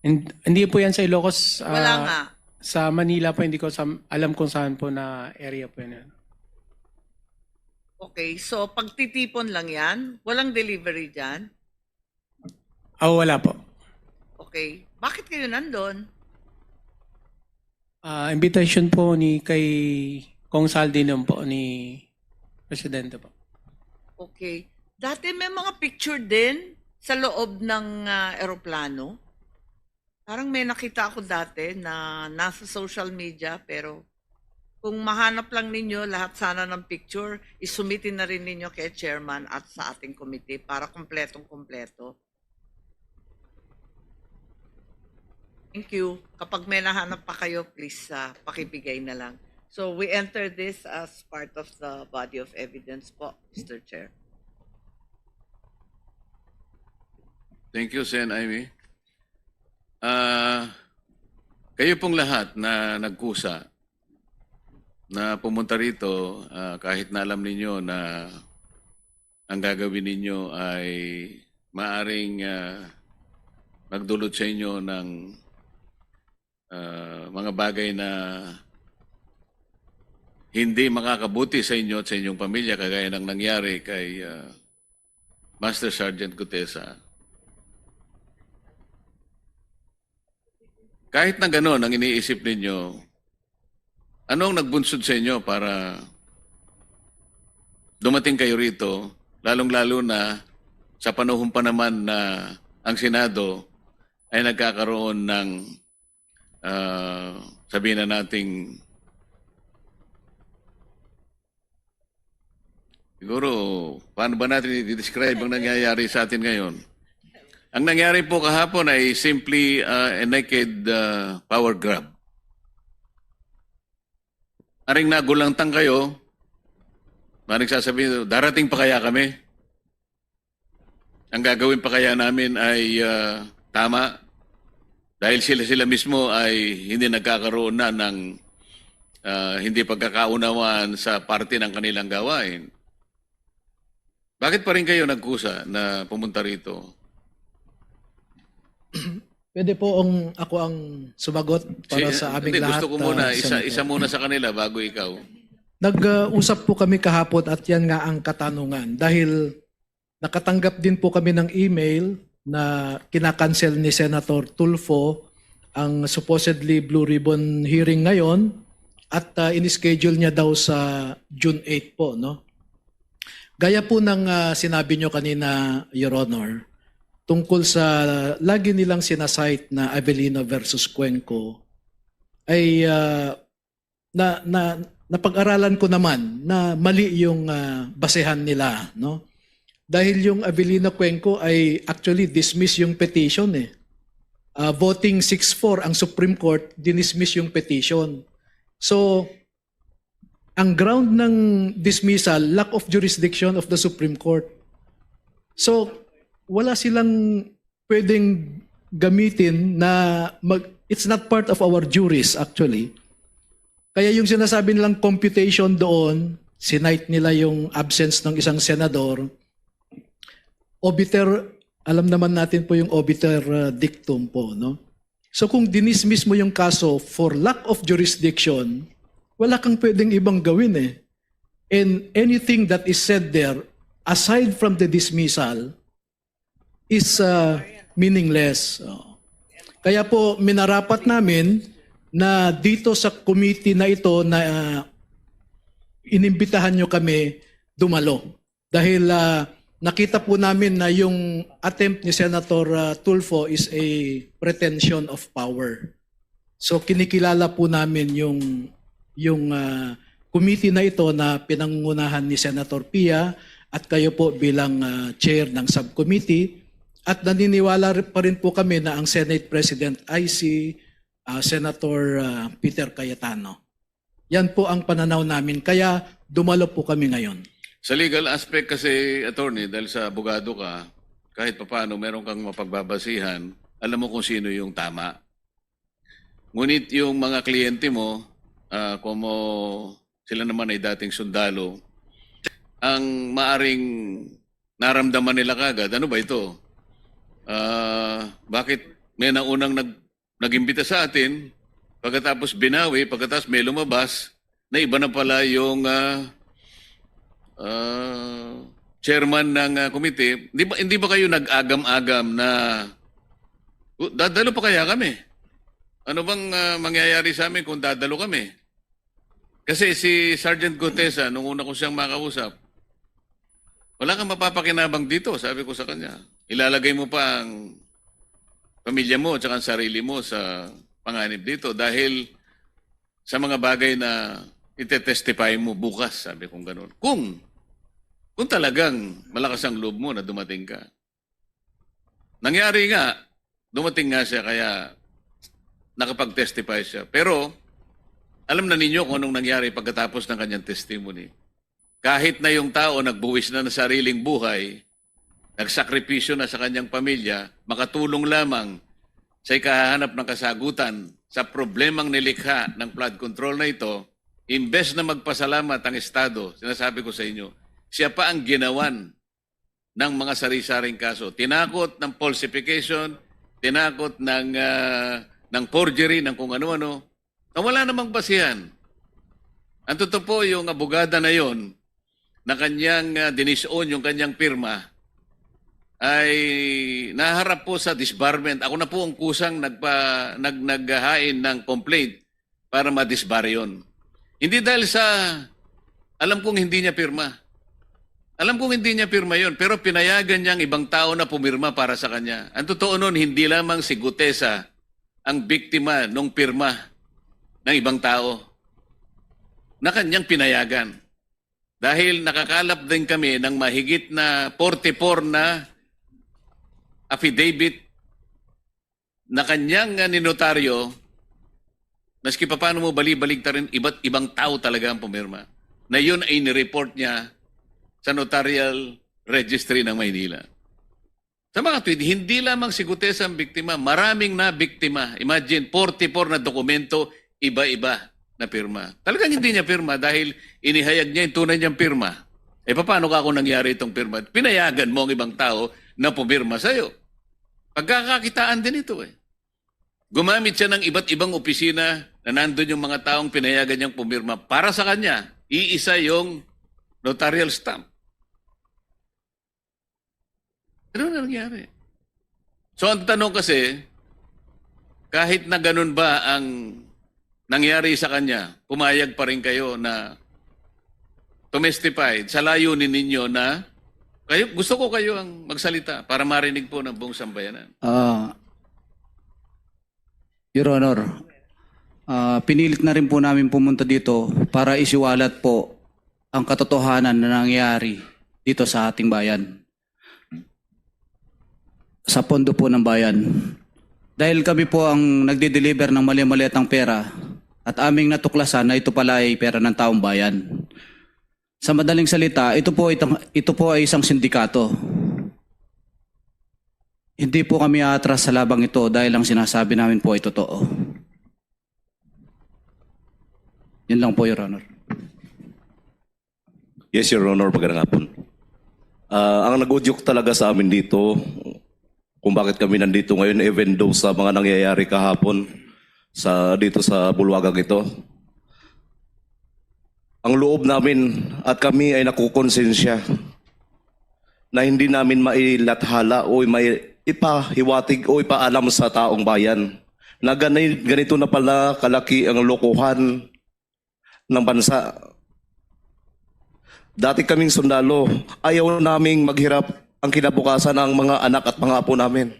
Hin- hindi po yan sa Ilocos. Wala ah, nga. Sa Manila po, hindi ko sa, alam kung saan po na area po yun. Okay. So, pagtitipon lang yan? Walang delivery dyan? Ah, wala po. Okay. Bakit kayo nandun? Ah, invitation po ni kay Kong Saldi nun po, ni Presidente po. Okay. Dati may mga picture din sa loob ng ah, eroplano. Parang may nakita ako dati na nasa social media, pero kung mahanap lang ninyo lahat sana ng picture, isumitin na rin ninyo kay chairman at sa ating committee para kompletong kompleto. Thank you. Kapag may nahanap pa kayo, please ah, pakibigay na lang. So we enter this as part of the body of evidence po, Mister Chair. Thank you, Sen Amy. Ah, kayo pong lahat na nagkusa na pumunta rito, ah, kahit na alam ninyo na ang gagawin ninyo ay maaring ah, magdulot sa inyo ng ah, mga bagay na hindi makakabuti sa inyo at sa inyong pamilya, kagaya ng nangyari kay ah, Master Sergeant Gutesa. Kahit na gano'n ang iniisip ninyo, ano ang nagbunsod sa inyo para dumating kayo rito, lalong-lalo na sa panahon pa naman na ang Senado ay nagkakaroon ng, ah, sabihin na nating, siguro, paano ba natin i-describe ang nangyayari sa atin ngayon? Ang nangyari po kahapon ay simply ah, a naked ah, power grab. Aring nagulantang kayo, maring sasabihin, darating pa kaya kami? Ang gagawin pa kaya namin ay ah, tama? Dahil sila-sila mismo ay hindi nagkakaroon na ng ah, hindi pagkakaunawaan sa parte ng kanilang gawain. Bakit pa rin kayo nagkusa na pumunta rito? Pwede po ang ako ang sumagot para Si- sa aming hindi, lahat. gusto ko muna, ah, isa, Senator. Isa muna sa kanila bago ikaw. Nag-usap po kami kahapon at yan nga ang katanungan dahil nakatanggap din po kami ng email na kinakancel ni Senator Tulfo ang supposedly Blue Ribbon hearing ngayon at uh, in-schedule niya daw sa June eight po, no? Gaya po ng uh, sinabi nyo kanina, Your Honor, tungkol sa lagi nilang sinasite na Avellino versus Cuenco ay, ah, na, na, napag-aralan ko naman na mali yung, ah, basehan nila, no? Dahil yung Avellino Cuenco ay actually dismiss yung petition eh. Ah, voting six four ang Supreme Court, dinismiss yung petition. So, ang ground ng dismissal, lack of jurisdiction of the Supreme Court. So, wala silang pwedeng gamitin na mag, it's not part of our juris actually. Kaya yung sinasabi nilang computation doon, sinite nila yung absence ng isang senador, obiter, alam naman natin po yung obiter, uh, dictum po, no? So kung dinismiss mo yung kaso for lack of jurisdiction, wala kang pwedeng ibang gawin eh. And anything that is said there, aside from the dismissal, is, uh, meaningless. Oh. Kaya po, minarapat namin na dito sa committee na ito na, uh, inimbitahan nyo kami dumalo. Dahil, uh, nakita po namin na yung attempt ni Senator, uh, Tulfo is a pretension of power. So kinikilala po namin yung, yung, uh, committee na ito na pinangungunahan ni Senator Pia at kayo po bilang, uh, chair ng subcommittee. At naniniwala ri-, pa rin po kami na ang Senate President ay si, uh, Senator, uh, Peter Cayetano. Yan po ang pananaw namin. Kaya dumalo po kami ngayon. Sa legal aspect kasi, attorney, dahil sa abogado ka, kahit papaano meron kang mapagbabasihan, alam mo kung sino yung tama. Ngunit yung mga kliyente mo, ah, como sila naman ay dating sundalo, ang maaring naramdaman nila kagad, "Ano ba ito? Ah, bakit may naunang nag-, nag-imbita sa atin, pagkatapos binawi, pagkatapos may lumabas, na iba na pala yung, ah, ah, chairman ng, ah, komite?" Hindi ba, hindi ba kayo nag-agam-agam na, "O, dadalo pa kaya kami? Ano bang, ah, mangyayari sa amin kung dadalo kami?" Kasi si Sergeant Gutesa, nung una ko siyang makausap, "Wala kang mapapakinabang dito," sabi ko sa kanya. "Ilalagay mo pa ang pamilya mo at saka ang sarili mo sa panganib dito dahil sa mga bagay na itetestify mo bukas," sabi kong ganun. "Kung, kung talagang malakas ang loob mo na dumating ka." Nangyari nga, dumating nga siya, kaya nakapag-testify siya. Pero alam na ninyo kung anong nangyari pagkatapos ng kanyang testimony. Kahit na yung tao nagbuwis na ng sariling buhay, nagsakripisyo na sa kanyang pamilya, makatulong lamang sa ikahahanap ng kasagutan sa problemang nilikha ng flood control na ito, imbes na magpasalamat ang Estado, sinasabi ko sa inyo, siya pa ang ginawan ng mga sari-saring kaso. Tinakot ng falsification, tinakot ng, ah, ng forgery, ng kung ano-ano, na wala namang basihan. Ang totoo po, yung abogada na yon na kanyang, ah, dinis-on yung kanyang pirma, ay naharap po sa disbarment. Ako na po ang kusang nagpa-, nag-, naghahain ng complaint para ma-disbar yun. Hindi dahil sa, alam kong hindi niya pirma. Alam kong hindi niya pirma yun, pero pinayagan niya ang ibang tao na pumirma para sa kanya. Ang totoo nun, hindi lamang si Gutesa ang biktima nung pirma ng ibang tao na kanyang pinayagan. Dahil nakakalap din kami ng mahigit na forty-four na affidavit na kanyang, ah, ninotaryo, maski papaano mo bali-baligtarin, iba't ibang tao talaga ang pumirma. Na yun ay nireport niya sa Notarial Registry ng Maynila. Sa mga tweet, hindi lamang si Gutesa ang biktima, maraming na biktima. Imagine, forty-four na dokumento, iba-iba na pirma. Talagang hindi niya pirma dahil inihayag niya yung tunay niyang pirma. Eh, paano ka kung nangyari itong pirma? Pinayagan mo ang ibang tao na pumirma sa'yo. Pagkakakitaan din ito eh. Gumamit siya ng iba't ibang opisina na nandun yung mga taong pinayagan niyang pumirma para sa kanya. Iisa yung notarial stamp. Ano na nangyari? So, ang tanong kasi, kahit na ganun ba ang nangyari sa kanya, pumayag pa rin kayo na tumestify sa layunin ninyo na Kayo, gusto ko kayo ang magsalita para marinig po ng buong sambayanan. Ah, Your Honor, ah, pinilit na rin po namin pumunta dito para isiwalat po ang katotohanan na nangyayari dito sa ating bayan. Sa pondo po ng bayan. Dahil kami po ang nagdi-deliver ng mali-maliatang pera at aming natuklasan na ito pala ay pera ng taong bayan. Sa madaling salita, ito po, itong, ito po ay isang sindikato. Hindi po kami aatras sa labang ito dahil ang sinasabi namin po ay totoo. Yun lang po, Your Honor. Yes, Your Honor, magandang hapon. Ah, ang nag-udyok talaga sa amin dito, kung bakit kami nandito ngayon, even though sa mga nangyayari kahapon sa, dito sa bulwagang ito, ang loob namin at kami ay nakukonsensya na hindi namin mailathala o may ipahiwatig o ipaalam sa taong bayan na gani, ganito na pala kalaki ang lokohan ng bansa. Dati kaming sundalo, ayaw naming maghirap ang kinabukasan ng mga anak at mga apo namin.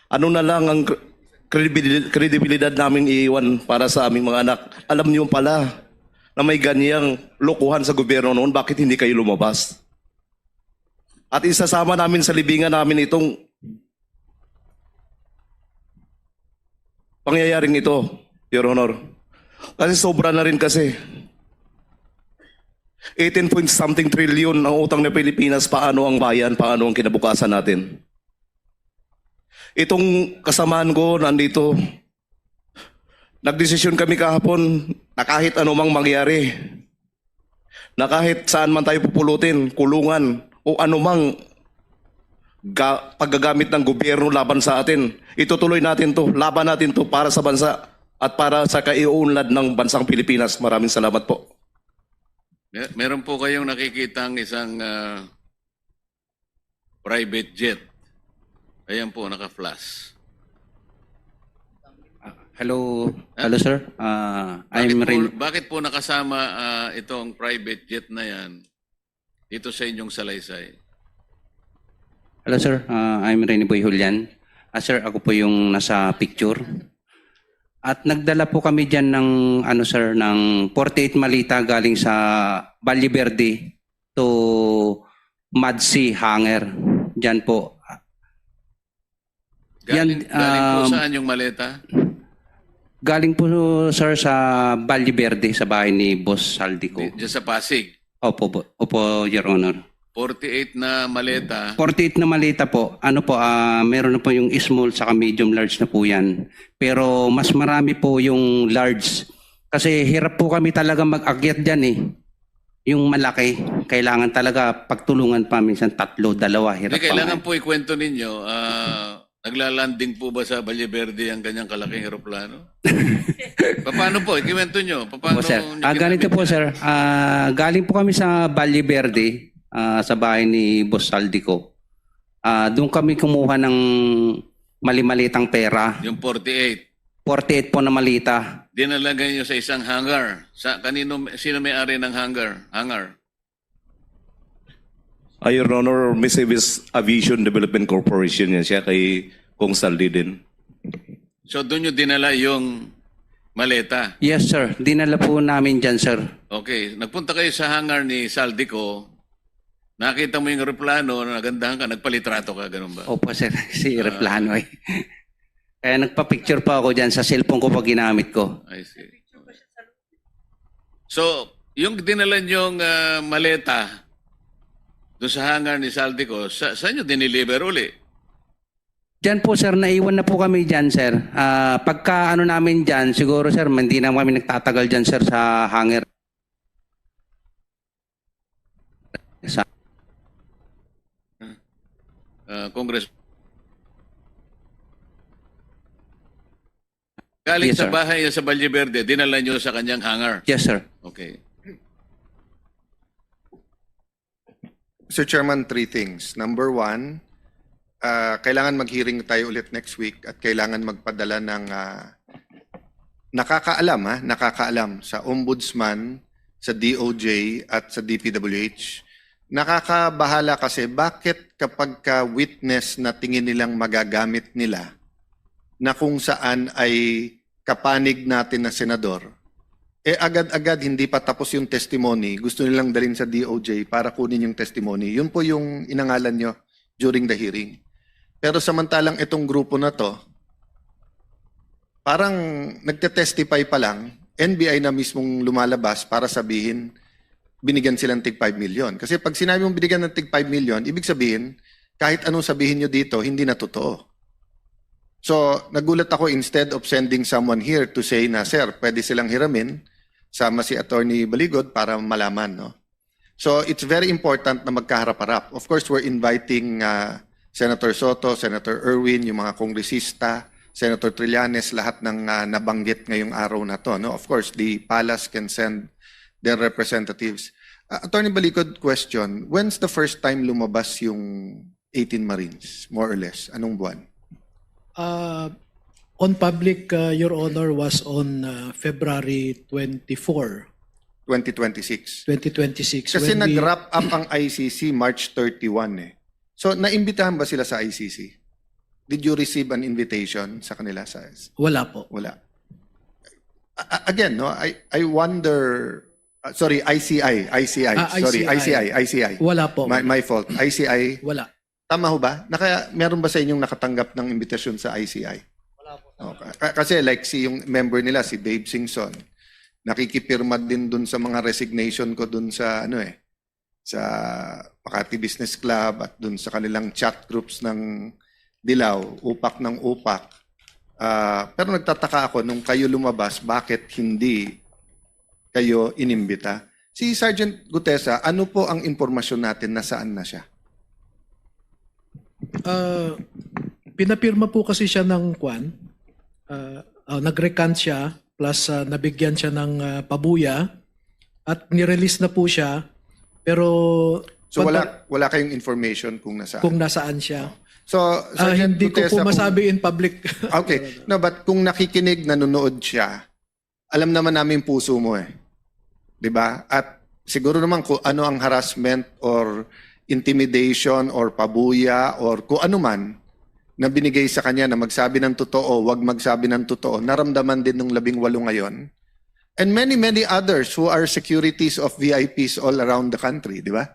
Ano na lang ang kre-, kredibil-, kredibilidad naming iiwan para sa aming mga anak? Alam niyo pala na may ganyang lokohan sa gobyerno noon, bakit hindi kayo lumabas? At isasama namin sa libingan namin itong pangyayaring ito, Your Honor. Kasi sobra na rin kasi. Eighteen point something trillion ang utang ng Pilipinas. Paano ang bayan? Paano ang kinabukasan natin? Itong kasamahan ko nandito, nagdesisyon kami kahapon na kahit anumang mangyari, na kahit saan man tayo pupulutin, kulungan, o anumang ga- paggagamit ng gobyerno laban sa atin, itutuloy natin to, laban natin to para sa bansa at para sa kaiuunlad ng bansang Pilipinas. Maraming salamat po. Mer- Meron po kayong nakikitang isang ah, private jet. Ayan po, naka-flash. Hello, Ah, hello sir. Ah, Bakit I'm po, Ren. bakit po nakasama ah, itong private jet na yan dito sa inyong salaysay? Hello sir. Ah, I'm Rene Boy Julian. Ah, sir, ako po yung nasa picture. At nagdala po kami diyan ng ano sir, ng forty-eight malita galing sa Valle Verde to Madsi Hangar. Diyan po. Galing, Yan, galing po um, saan yung maleta? Galing po sir sa Valle Verde sa bahay ni Boss Saldico. Di- Diyan sa Pasig. Opo, bo- opo, Your Honor. forty-eight na maleta. forty-eight na malita po. Ano po, ah, meron na po yung small saka medium large na po yan. Pero mas marami po yung large. Kasi hirap po kami talaga mag-akyat dyan eh. Yung malaki, kailangan talaga pagtulungan pa minsan tatlo, dalawa, hirap Hindi, pa kailangan nga. po ikwento ninyo, ah, naglalanding po ba sa Valle Verde ang kanyang kalaking eroplano? Paano po? Ikwento nyo. Paano Po, sir. nyo Ah, ganito ginamit po, yan? Sir. Ah, galing po kami sa Valle Verde, ah, sa bahay ni Boss Saldico. Ah, doon kami kumuha ng mali-malitang pera. Yung forty-eight. forty-eight po na malita. Dinala nyo sa isang hangar. Sa kanino, sino may-ari ng hangar? Hangar. Ah, Your Honor, Misavis Aviation Development Corporation yan siya kay Kong Saldi din. So doon nyo dinala yung maleta. Yes, sir. Dinala po namin dyan, sir. Okay, nagpunta kayo sa hangar ni Saldico. Nakita mo yung eroplano, nagandahan ka, nagpalitrato ka, ganun ba? Opo, sir. Si eroplano eh. Kaya nagpa-picture pa ako dyan sa cellphone ko pag ginamit ko. I see. So, yung dinala nyong ah, maleta doon sa hangar ni Saldico, sa, saan nyo diniliver uli? Diyan po, sir, naiwan na po kami dyan, sir. Ah, pagka ano namin dyan, siguro, sir, hindi na kami nagtatagal dyan, sir, sa hangar. Sa, Ah, Congress. Galing Yes, sa sir. Bahay niya sa Valle Verde, dinala nyo sa kanyang hangar. Yes, sir. Okay. Mister Chairman, three things. Number one, ah, kailangan mag-hearing tayo ulit next week at kailangan magpadala ng ah, nakakaalam, ha, nakakaalam sa Ombudsman, sa D O J at sa D P W H Nakakabahala kasi bakit kapag ka witness na tingin nilang magagamit nila na kung saan ay kapanig natin na senador, eh agad-agad hindi pa tapos yung testimony, gusto nilang dalhin sa D O J para kunin yung testimony. Yun po yung inangalan nyo during the hearing. Pero samantalang itong grupo na to, parang nagte-testify pa lang, N B I na mismong lumalabas para sabihin binigyan silang tig five million. Kasi pag sinabi mong binigyan ng tig five million, ibig sabihin, kahit anong sabihin nyo dito, hindi na totoo. So, nagulat ako, instead of sending someone here to say na, "Sir, pwede silang hiramin," sama si Attorney Baligod para malaman, no? So, it's very important na magkaharap-harap. Of course, we're inviting uh, Senator Soto, Senator Erwin, yung mga kongresista, Senator Trillanes, lahat ng uh, nabanggit ngayong araw na to, no? Of course, the palace can send their representatives. Uh, Attorney Baligod, question, when's the first time lumabas yung eighteen Marines, more or less? Anong buwan? Uh, on public, uh, Your Honor, was on uh, February twenty-four, twenty twenty-six. twenty twenty-six. Kasi when we- nag-wrap up ang I C C March thirty-one eh. So, naimbitahan ba sila sa I C C? Did you receive an invitation sa kanila sa Wala po. Wala. A- a- again, no, I I wonder uh, sorry, I C I, I C I. Ah, sorry, I C I. I C I, I C I. Wala po. My, my fault. I C I. Wala. Tama ho ba? Naka, meron ba sa inyong nakatanggap ng imbitasyon sa I C I? Wala po. Okay. Ka- Kasi like si yung member nila, si Dave Singson, nakikipirma din dun sa mga resignation ko dun sa ano eh, sa Makati Business Club at dun sa kanilang chat groups ng Dilaw, upak ng upak. Ah, pero nagtataka ako nung kayo lumabas, bakit hindi kayo inimbita? Si Sergeant Gutesa, ano po ang impormasyon natin, nasaan na siya? Uh, pinapirma po kasi siya ng kwan. Uh, uh, nag-recant siya, plus uh, nabigyan siya ng uh, pabuya at nirelease na po siya. Pero So kwan wala pa- wala kayong information kung nasaan. kung nasaan siya. So Ah, Sergeant hindi ko Gutesa, po kung- masabi in public. Okay. No, but kung nakikinig, nanonood siya, alam naman namin puso mo eh. 'Di ba? At siguro naman kung ano ang harassment or intimidation or pabuya or kung ano man na binigay sa kanya na magsabi ng totoo, wag magsabi ng totoo, naramdaman din ng labing walo ngayon. And many, many others who are securities of V I Ps all around the country, di ba?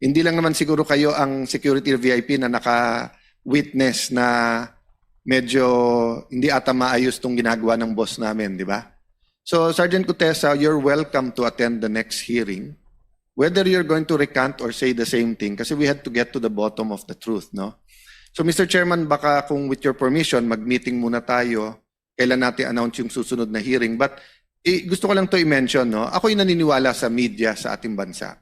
Hindi lang naman siguro kayo ang security V I P na naka-witness na medyo hindi ata maayos tong ginagawa ng boss namin, di ba? So, Sergeant Gutesa, you're welcome to attend the next hearing. Whether you're going to recant or say the same thing, kasi we had to get to the bottom of the truth, no? So, Mister Chairman, baka kung with your permission, mag-meeting muna tayo. Kailan natin announce yung susunod na hearing? But eh, gusto ko lang to i-mention, no? Ako'y naniniwala sa media sa ating bansa.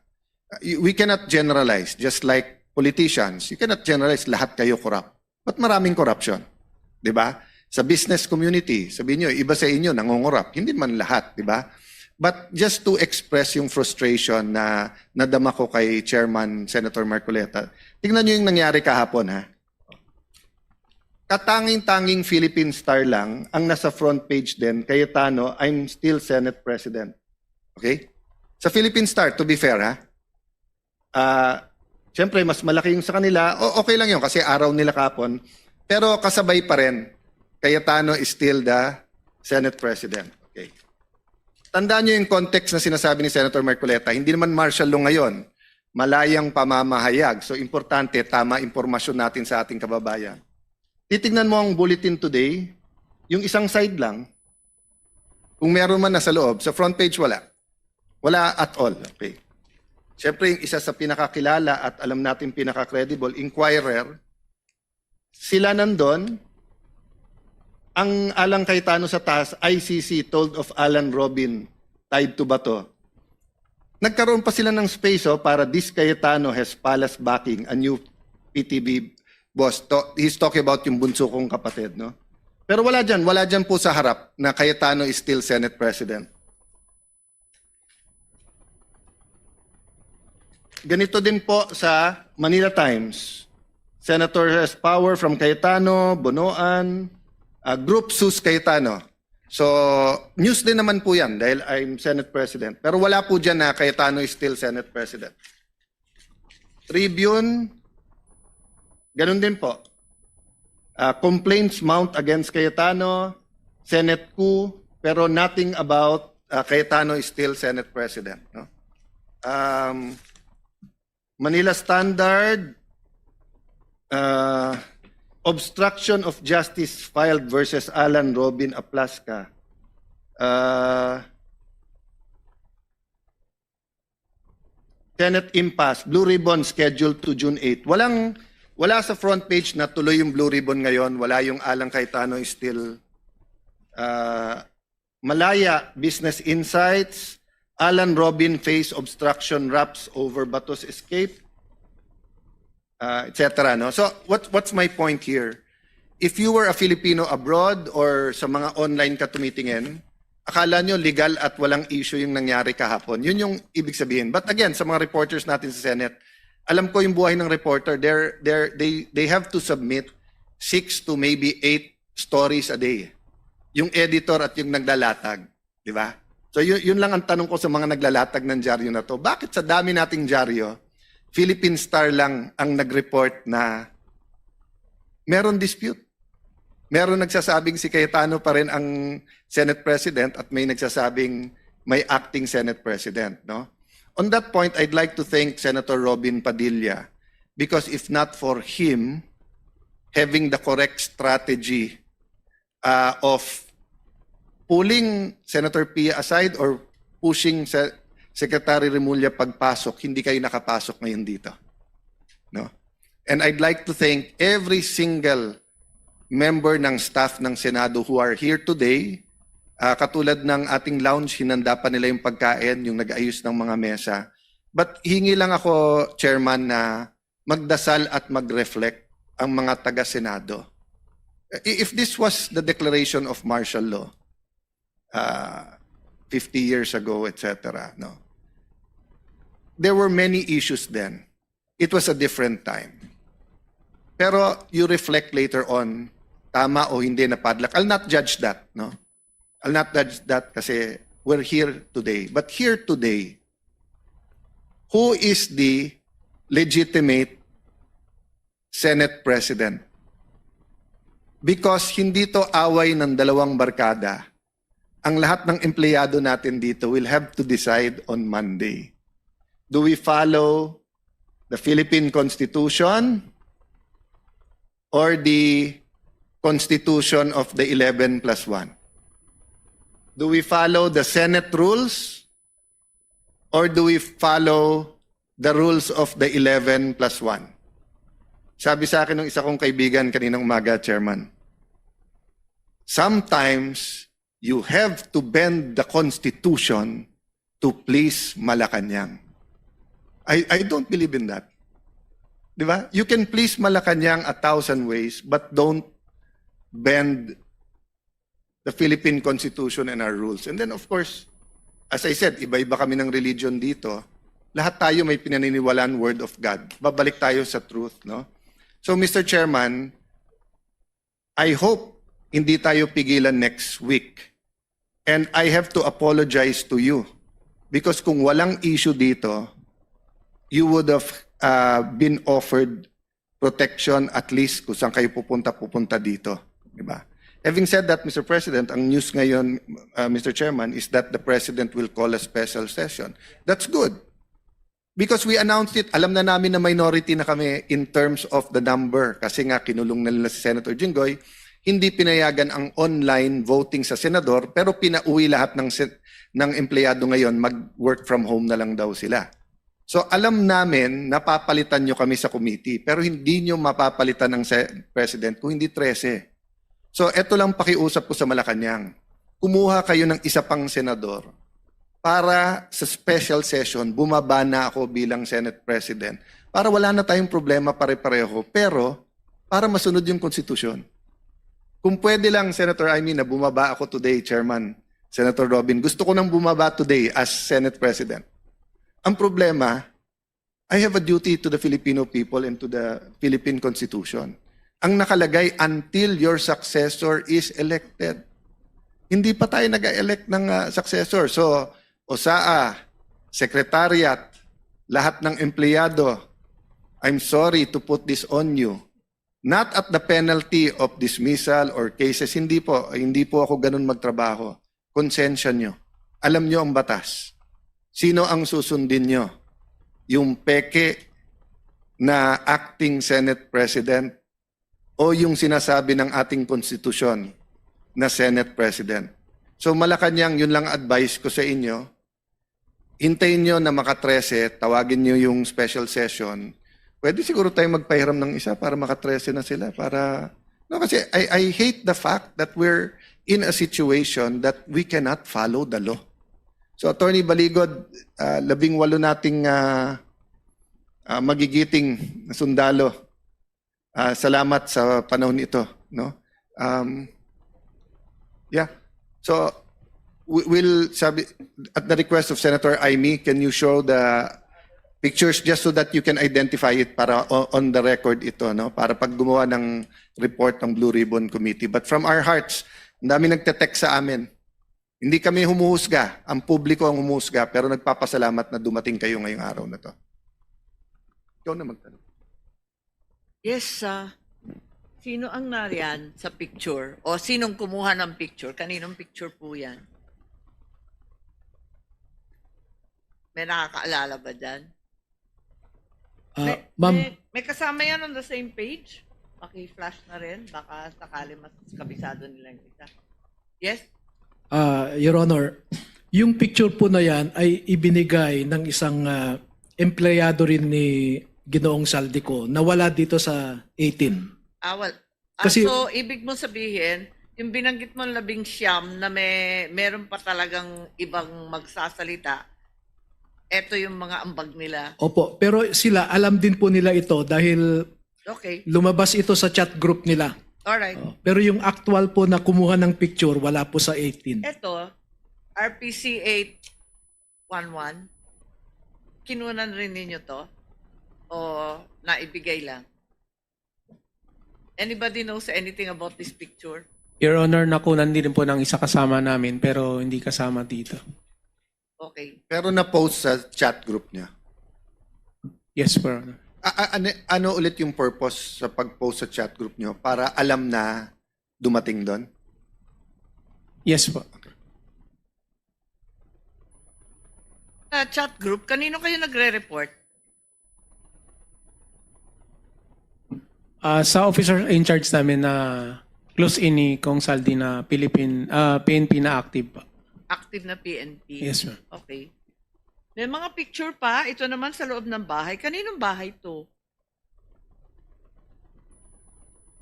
Uh, y- we cannot generalize, just like politicians. You cannot generalize lahat kayo corrupt. But maraming corruption. Di ba? Sa business community, sabi nyo, iba sa inyo, nangungurap. Hindi man lahat, di ba? But just to express yung frustration na nadama ko kay Chairman Senator Marcoleta, tingnan nyo yung nangyari kahapon, ha? Katanging-tanging Philippine Star lang ang nasa front page din, Cayetano, "I'm still Senate President." Okay? Sa Philippine Star, to be fair, ha? Ah, Siyempre, mas malaki yung sa kanila. O, okay lang yun kasi araw nila kapon. Pero kasabay pa rin, Cayetano is still the Senate President. Okay. Tandaan nyo yung context na sinasabi ni Senator Marcoleta. Hindi naman martial law ngayon. Malayang pamamahayag. So, importante, tama impormasyon natin sa ating kababayan. Titignan mo ang bulletin today, yung isang side lang, kung meron man nasa loob, sa front page wala. Wala at all. Okay. Siyempre, yung isa sa pinakakilala at alam natin pinaka-credible, Inquirer, sila nandun, ang Alan Cayetano sa taas, I C C, told of Alan Robin, tied to Bato. Nagkaroon pa sila ng space oh, para "This Cayetano has palace backing, a new P T V boss." To, he's talking about yung bunso kong kapatid, no? Pero wala dyan, wala dyan po sa harap na Cayetano is still Senate President. Ganito din po sa Manila Times. Senator has power from Cayetano, Bonoan, uh, group sus Cayetano. So, news din naman po yan dahil I'm Senate President. Pero wala po dyan na Cayetano is still Senate President. Tribune, ganun din po. Uh, complaints mount against Cayetano, Senate coup, pero nothing about uh, Cayetano is still Senate President. No? Um, Manila Standard, uh, obstruction of justice filed versus Alan Robin Aplasca. Uh, Senate impasse, Blue Ribbon scheduled to June eight. Walang, wala sa front page na tuloy yung Blue Ribbon ngayon. Wala yung Alan Cayetano is still uh, Malaya, Business Insights, Alan Robin face obstruction wraps over Bato's escape, uh, et cetera. No? So what, what's my point here? If you were a Filipino abroad or sa mga online ka tumitingin, akala nyo legal at walang issue yung nangyari kahapon. Yun yung ibig sabihin. But again, sa mga reporters natin sa Senate, alam ko yung buhay ng reporter, they're, they're, they, they have to submit six to maybe eight stories a day. Yung editor at yung naglalatag, di ba? So yun, yun lang ang tanong ko sa mga naglalatag ng dyaryo na to. Bakit sa dami nating dyaryo, Philippine Star lang ang nag-report na meron dispute? Meron nagsasabing si Cayetano pa rin ang Senate President at may nagsasabing may acting Senate President, no? On that point, I'd like to thank Senator Robin Padilla because if not for him having the correct strategy uh, of pulling Senator Pia aside or pushing Se- Secretary Remulla pagpasok, hindi kayo nakapasok ngayon dito. No? And I'd like to thank every single member ng staff ng Senado who are here today. Uh, katulad ng ating lounge, hinanda pa nila yung pagkain, yung nag-ayos ng mga mesa. But hingi lang ako, Chairman, na magdasal at mag-reflect ang mga taga-Senado. I- If this was the declaration of martial law uh, fifty years ago, et cetera, no? There were many issues then. It was a different time. Pero you reflect later on, tama o hindi na padlak. I'll not judge that, no? I'll not judge that kasi we're here today. But here today, who is the legitimate Senate President? Because hindi to away ng dalawang barkada. Ang lahat ng empleyado natin dito will have to decide on Monday. Do we follow the Philippine Constitution or the Constitution of the eleven plus one? Do we follow the Senate rules or do we follow the rules of the eleven plus one? Sabi sa akin ng isa kong kaibigan kaninang umaga, Chairman, sometimes you have to bend the Constitution to please Malacañang. I, I don't believe in that. Di ba? You can please Malacañang a thousand ways, but don't bend the Philippine Constitution and our rules. And then, of course, as I said, iba-iba kami ng religion dito. Lahat tayo may pinaniniwalaan Word of God. Babalik tayo sa truth, no? So, Mister Chairman, I hope hindi tayo pigilan next week. And I have to apologize to you because kung walang issue dito, you would have uh, been offered protection at least kung saan kayo pupunta, pupunta dito. Di ba? Having said that, Mister President, ang news ngayon, uh, Mister Chairman, is that the President will call a special session. That's good. Because we announced it, alam na namin na minority na kami in terms of the number. Kasi nga, kinulong na nila si Senator Jinggoy, hindi pinayagan ang online voting sa senador, pero pinauwi lahat ng, sen- ng empleyado ngayon, mag-work from home na lang daw sila. So alam namin, napapalitan nyo kami sa committee, pero hindi nyo mapapalitan ang se- president kung hindi trese. So eto lang pakiusap ko sa Malacañang. Kumuha kayo ng isa pang senador para sa special session, bumaba na ako bilang Senate President para wala na tayong problema pare-pareho, pero para masunod yung konstitusyon. Kung pwede lang, Senator Imee, na bumaba ako today, Chairman, Senator Robin, gusto ko nang bumaba today as Senate President. Ang problema, I have a duty to the Filipino people and to the Philippine Constitution. Ang nakalagay, until your successor is elected. Hindi pa tayo nag-elect ng uh, successor. So, OSAA, secretariat, lahat ng empleyado, I'm sorry to put this on you. Not at the penalty of dismissal or cases. Hindi po, hindi po ako ganun magtrabaho. Konsensya nyo. Alam nyo ang batas. Sino ang susundin nyo? Yung peke na acting Senate President o yung sinasabi ng ating konstitusyon na Senate President? So, Malacañang, yun lang advice ko sa inyo. Hintayin nyo na maka-trese, tawagin nyo yung special session. Pwede siguro tayo magpahiram ng isa para maka-trese na sila. Para, no, kasi I, I hate the fact that we're in a situation that we cannot follow the law. So, Attorney Baligod, ah, labing walo nating, ah, ah, magigiting na sundalo. Ah, salamat sa panahon ito, no? Um, yeah. So, we will, sabi, at the request of Senator Imee, can you show the pictures just so that you can identify it para o-, on the record ito, no? Para pag gumawa ng report ng Blue Ribbon Committee. But from our hearts, ang dami nagte-text sa amin. Hindi kami humuhusga, ang publiko ang humuhusga, pero nagpapasalamat na dumating kayo ngayong araw na to. Ikaw na magtanong. Yes, ah, sino ang nariyan sa picture? O sinong kumuha ng picture? Kaninong picture po yan? May nakakaalala ba dyan? Ah, May, ma'am, may, may kasama yan on the same page? Paki-flash na rin. Baka sakali mas kabisado nila yung isa. Yes? ah, Your Honor, yung picture po na yan ay ibinigay ng isang ah, empleyado rin ni Ginoong Saldico na wala dito sa eighteen. Ah, well, ah, Kasi- so, ibig mo sabihin, yung binanggit mo labing siyam na may, meron pa talagang ibang magsasalita, eto yung mga ambag nila. Opo, pero sila, alam din po nila ito dahil Okay, lumabas ito sa chat group nila. alright. Oh, pero yung actual po na kumuha ng picture, wala po sa eighteen. Eto, R P C eight one one, kinunan rin ninyo to? O naibigay lang? Anybody knows anything about this picture? Your Honor, nakunan din po ng isa kasama namin pero hindi kasama dito. Okay. Pero na-post sa chat group niya. Yes, Your Honor. A- a- ano, ano ulit yung purpose sa pag-post sa chat group niyo? Para alam na dumating doon? Yes po. Sa chat group, kanino kayo nagre-report? Ah, sa officer in charge namin na close ini Kong Saldi na Philippine ah, P N P na active po. Active na P N P. Yes, ma'am. Okay. May mga picture pa. Ito naman sa loob ng bahay. Kaninong bahay to?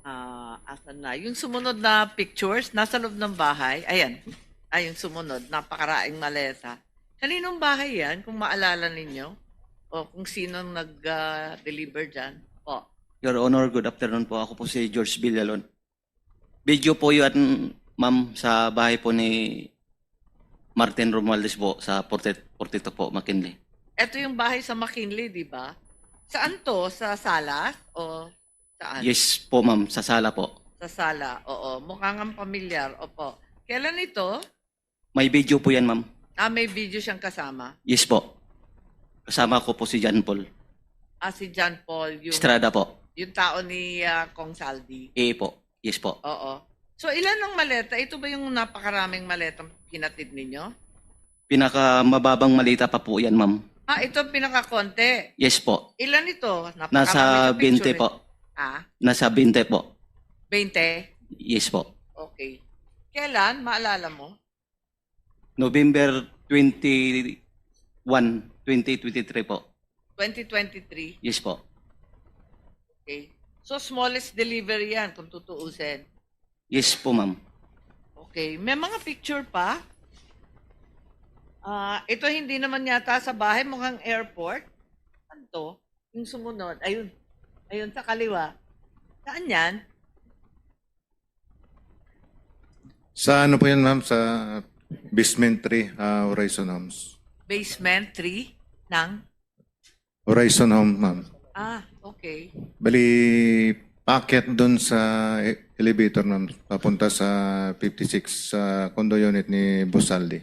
Ah, asan na? Yung sumunod na pictures, nasa loob ng bahay. Ayan. Ay, yung sumunod, napakaraing maleta. Kaninong bahay yan, kung maalala ninyo? O kung sinong nag-deliver dyan? Po. Your Honor, good afternoon po. Ako po si George Villalon. Video po yun, ma'am, sa bahay po ni Martin Romualdez po sa forty, forty-two po, McKinley. Ito yung bahay sa McKinley, di ba? Saan to? Sa Salas? O saan? Yes po, ma'am, sa sala po. Sa Sala, oo. Mukha nga pamilyar, opo. Kailan ito? May video po yan, ma'am. Ah, may video siyang kasama. Yes po. Kasama ko po si John Paul Ah, si John Paul, yung, Estrada po. yung tao ni ah, Kong Saldi. Eh po. Yes po. Oo. So, ilan ang maleta? Ito ba yung napakaraming maletang hinatid ninyo? Pinakamababang malita pa po yan, ma'am. Ah, ito ang pinakakonti. Yes po. Ilan ito? Napakarami Nasa sa picture twenty eh. po. Ah, Nasa twenty po. twenty? Yes po. Okay. Kailan? Maalala mo? November twenty-one, twenty twenty-three po. twenty twenty-three? Yes po. Okay. So, smallest delivery yan kung tutuusin. Yes po, ma'am. Okay. May mga picture pa? Ah, ito hindi naman yata sa bahay, mukhang airport. Ano to? Yung sumunod. Ayun. Ayun, sa kaliwa. Saan yan? Sa ano po yan, ma'am? Sa basement three, ah, Horizon Homes. Basement three ng? Horizon Home, ma'am. Ah, okay. Bali, paakyat doon sa e- elevator, ma'am. Papunta sa fifty-six, sa condo unit ni Boss Saldi.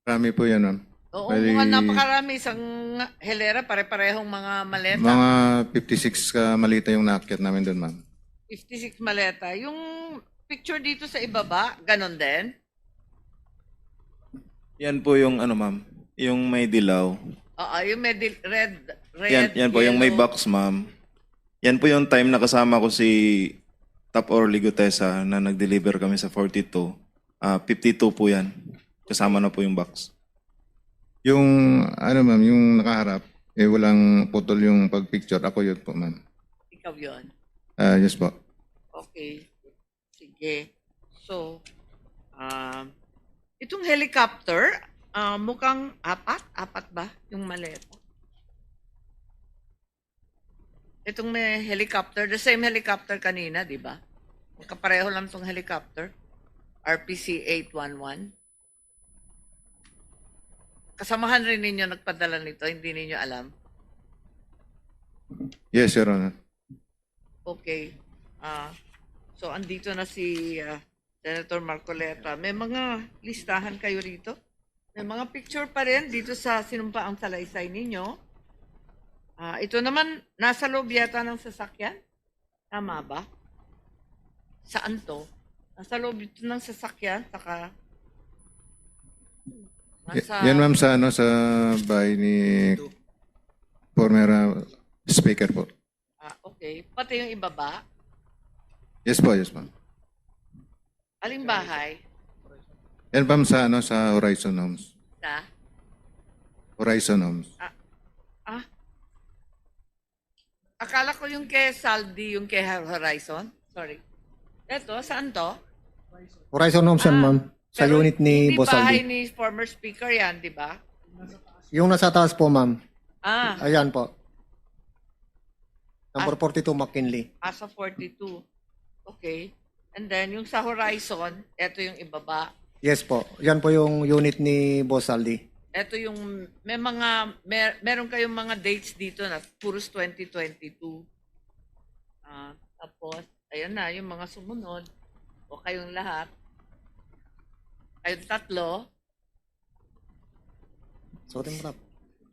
Marami po yan, ma'am. Oo, bali, mukhang napakarami, isang helera, pare-parehong mga maleta. Mga fifty-six ka maleta yung naakyat namin doon, ma'am. Fifty-six maleta. Yung picture dito sa ibaba, ganon din? Yan po yung ano, ma'am, yung may dilaw. Oo, yung may dil-, red, red, yan, yan po yung may yellow box, ma'am. Yan po yung time na kasama ko si Top Orly Gutesa na nag-deliver kami sa forty-two. Ah, fifty-two po yan. Kasama na po yung box. Yung, ano, ma'am, yung nakaharap, eh, walang putol yung pag-picture. Ako yun po, ma'am. Ikaw yun? Ah, yes po. Okay. Sige. So, um, itong helicopter, ah, mukhang apat, apat ba yung maleta? Itong may helicopter, the same helicopter kanina, di ba? Magkapareho lang tong helicopter. R P C eight one one. Kasamahan rin ninyo nagpadala nito, hindi ninyo alam? Yes, Your Honor. Okay. Ah, so, andito na si, ah, Senator Marcoleta. May mga listahan kayo rito? May mga picture pa rin dito sa sinumpaang salaysay ninyo. Ah, ito naman, nasa loob yata ng sasakyan. Tama ba? Saan to? Nasa loob ito ng sasakyan, saka Y-, nasa yan, ma'am, sa, ano, sa bahay ni former, ah, speaker po. Ah, okay. Pati yung ibaba? Yes po, yes, ma'am. Aling bahay? Yan, ma'am, sa, ano, sa Horizon Homes. Sa? Horizon Homes. Ah, ah. Akala ko yung kay Saldi, yung kay Har-, Horizon. Sorry. Eto, saan to? Horizon Homes yan, ah, ma'am. Sa pero unit ni hindi Boss bahay Saldi ni former speaker yan, di ba? Yung nasa taas po, ma'am. Ah. Ayan po. Number Ah. forty-two McKinley. Ah, sa forty-two. Okay. And then, yung sa Horizon, eto yung ibaba. Yes po. Yan po yung unit ni Boss Saldi. Eto yung, may mga, mer-, meron kayong mga dates dito na puros twenty twenty-two. Ah, tapos, ayan na, yung mga sumunod. O kayong lahat. Kayong tatlo. Sorry, ma'am.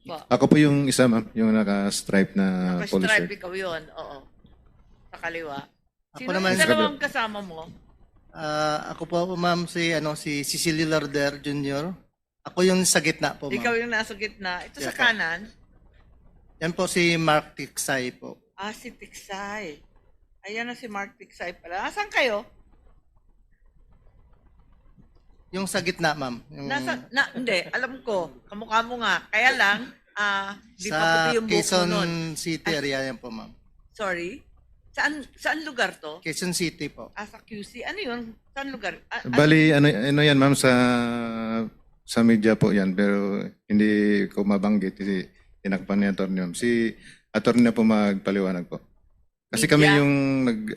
Po. Ako po yung isa, ma'am, yung naka-stripe na polo shirt. Naka-stripe, ikaw yun, oo. Sa kaliwa. Ako naman. Sino yung dalawang kasama mo? Ah, ako po, ma'am, si, ano, si Cecilio Larder Junior. Ako yung sa gitna po, ma'am. Ikaw yung nasa gitna. Ito sa kanan? Yes, po. Yan po si Mark Tiksay po. Ah, si Tiksay. Ayan na si Mark Tiksay pala. Asan kayo? Yung sa gitna, ma'am. Yung nasa, na, hindi. Alam ko. Kamukha mo nga. Kaya lang, ah, di pa puti yung buhok mo nun. Sa Quezon City area yan po, ma'am. Sorry? Saan, saan lugar to? Quezon City po. Ah, sa Q C. Ano yun? Saan lugar? Ah, ano? Bali, ano, ano yan, ma'am, sa, sa media po yan, pero hindi ko mabanggit kasi tinakpan ni attorney, ma'am. Si attorney na po magpaliwanag po. Kasi kami yung nag-,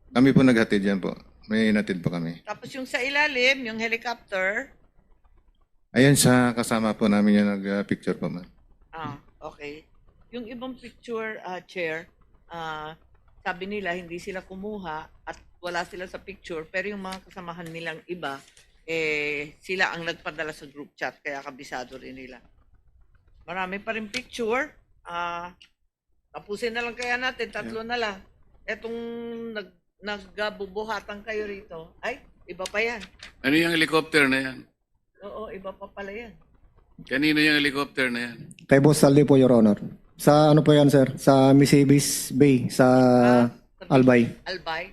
kami po naghatid yan po. May inatid po kami. Tapos yung sa ilalim, yung helicopter? Ayun, sa kasama po namin yung nag-, ah, picture po, ma'am. Ah, okay. Yung ibang picture, ah, Chair, ah, sabi nila hindi sila kumuha at wala sila sa picture, pero yung mga kasamahan nilang iba, eh, sila ang nagpadala sa group chat, kaya kabisado rin nila. Marami pa rin picture. Ah, tapusin na lang kaya natin, tatlo na lang. Etong nag-, nagbubuhatan kayo rito. Ay, iba pa yan. Ano yung helicopter na yan? Oo, iba pa pala yan. Kanino yung helicopter na yan? Kay Boss Saldi po, Your Honor. Sa ano po yan, sir? Sa Misibis Bay, sa Albay. Ah, sa Albay.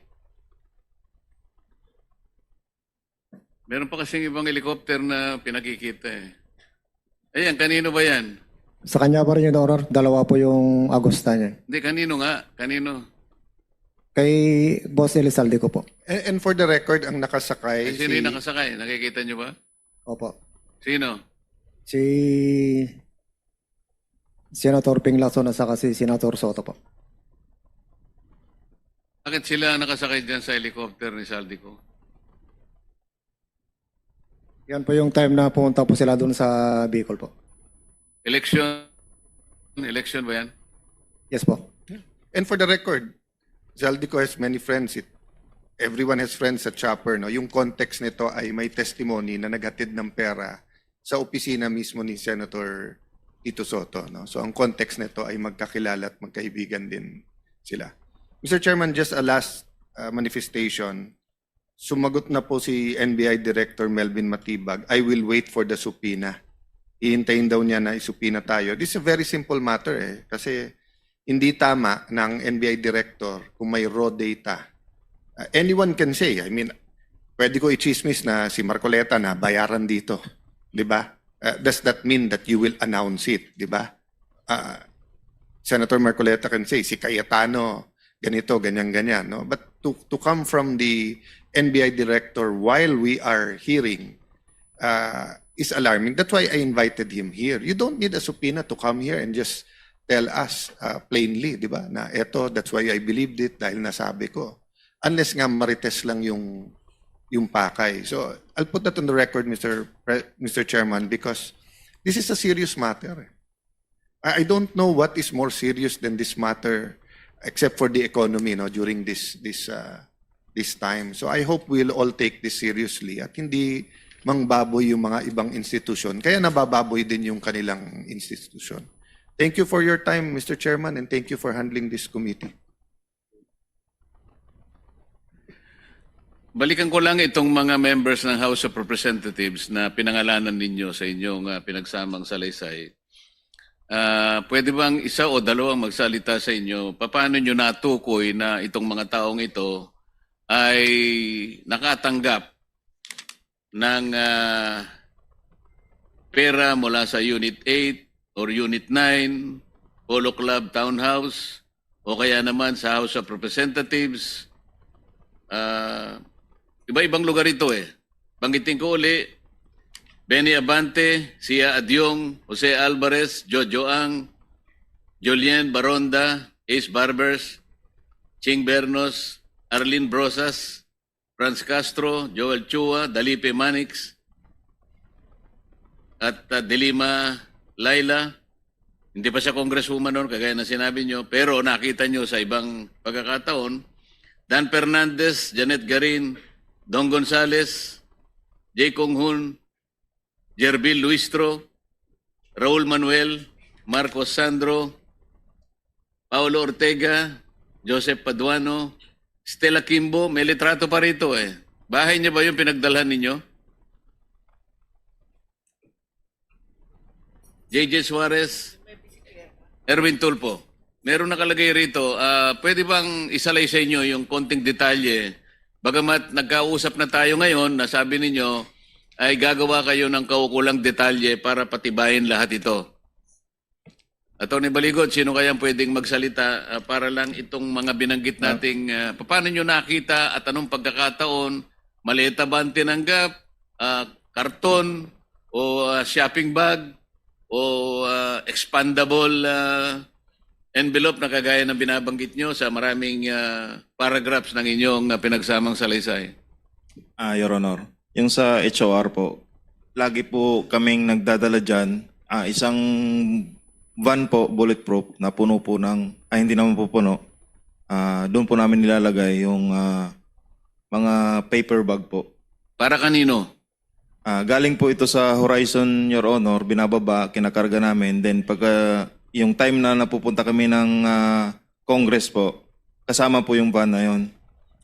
Meron pa kasing ibang helicopter na pinakikita eh. Ayan, kanino ba yan? Sa kanya pa rin, Your Honor. Dalawa po yung Agusta niya. Hindi, kanino nga? Kanino? Kay Boss Elizalde ko po. And, and for the record, ang nakasakay, eh, sino si yung nakasakay? Nakikita niyo ba? Opo. Sino? Si Senator Ping Lacson at saka si Senator Soto po. Bakit sila nakasakay dyan sa helicopter ni Saldico? Yan po yung time na pumunta po sila doon sa Bicol po. Election? Election ba yan? Yes po. And for the record, Zaldico has many friends. It, everyone has friends sa chopper, no? Yung context nito ay may testimony na naghatid ng pera sa opisina mismo ni Senator Tito Soto, no? So, ang context nito ay magkakilala at magkaibigan din sila. Mister Chairman, just a last, uh, manifestation. Sumagot na po si N B I Director Melvin Matibag, "I will wait for the subpoena." Hihintayin daw niya na isubpoena tayo. This is a very simple matter, eh. Kasi hindi tama na ang N B I Director kung may raw data. Uh, anyone can say, I mean, pwede ko i-chismis na si Marcoleta na bayaran dito. Di ba? Uh, does that mean that you will announce it? Di ba? Uh, Senator Marcoleta can say, "Si Cayetano, ganito, ganyan, ganyan." No? But to, to come from the N B I Director while we are hearing uh, is alarming. That's why I invited him here. You don't need a subpoena to come here and just tell us uh, plainly, di ba? Na eto, that's why I believed it, dahil nasabi ko. Unless nga marites lang yung yung pakay. So, I'll put that on the record, Mister Pre- Mister Chairman, because this is a serious matter. I I don't know what is more serious than this matter, except for the economy, no, during this this uh, this time. So, I hope we'll all take this seriously at hindi mangbaboy yung mga ibang institusyon. Kaya nabababoy din yung kanilang institusyon. Thank you for your time, Mister Chairman, and thank you for handling this committee. Balikan ko lang itong mga members ng House of Representatives na pinangalanan ninyo sa inyong ah, pinagsamang salaysay. Ah, pwede bang isa o dalawang magsalita sa inyo? Paano nyo natukoy na itong mga taong ito ay nakatanggap ng ah, pera mula sa Unit eight or Unit nine, Polo Club Townhouse, o kaya naman sa House of Representatives? Ah, iba-ibang lugar ito eh. Banggitin ko uli, Benny Abante, Sia Adyong, Jose Alvarez, Jojo Ang, Julien Baronda, Ace Barbers, Ching Bernos, Arlene Brosas, Franz Castro, Joel Chua, Dalipe Manix, at ah, Dilima Laila. Hindi pa siya congresswoman noon, kagaya na sinabi nyo, pero nakita nyo sa ibang pagkakataon, Dan Fernandez, Janet Garin, Dong Gonzales, Jay Kong Hun, Jervil Luistro, Raul Manuel, Marcos Sandro, Paulo Ortega, Joseph Paduano, Stella Kimbo, may litrato pa rito eh. Bahay niya ba yung pinagdalhan ninyo? J J Suarez, Erwin Tulfo. Meron nakalagay rito, ah, pwede bang isalay sa inyo yung konting detalye? Bagamat nagkausap na tayo ngayon, nasabi ninyo ay gagawa kayo ng kaukulang detalye para patibayin lahat ito. Attorney Baligot, sino kaya ang pwedeng magsalita ah, para lang itong mga binanggit nating ah, paano nyo nakita at anong pagkakataon, maleta ba ang tinanggap, ah, karton o ah, shopping bag o ah, expandable ah, envelope na kagaya ng binabanggit nyo sa maraming ah, paragraphs ng inyong ah, pinagsamang salaysay? Ah, Your Honor. Yung sa H O R po, lagi po kaming nagdadala dyan. Ah, isang van po, bulletproof, na puno po ng, ay hindi naman po puno. Ah, doon po namin nilalagay yung ah, mga paper bag po. Para kanino? Ah, galing po ito sa Horizon, Your Honor, binababa, kinakarga namin. Then pagka yung time na napupunta kami ng ah, Congress po, kasama po yung van na yon.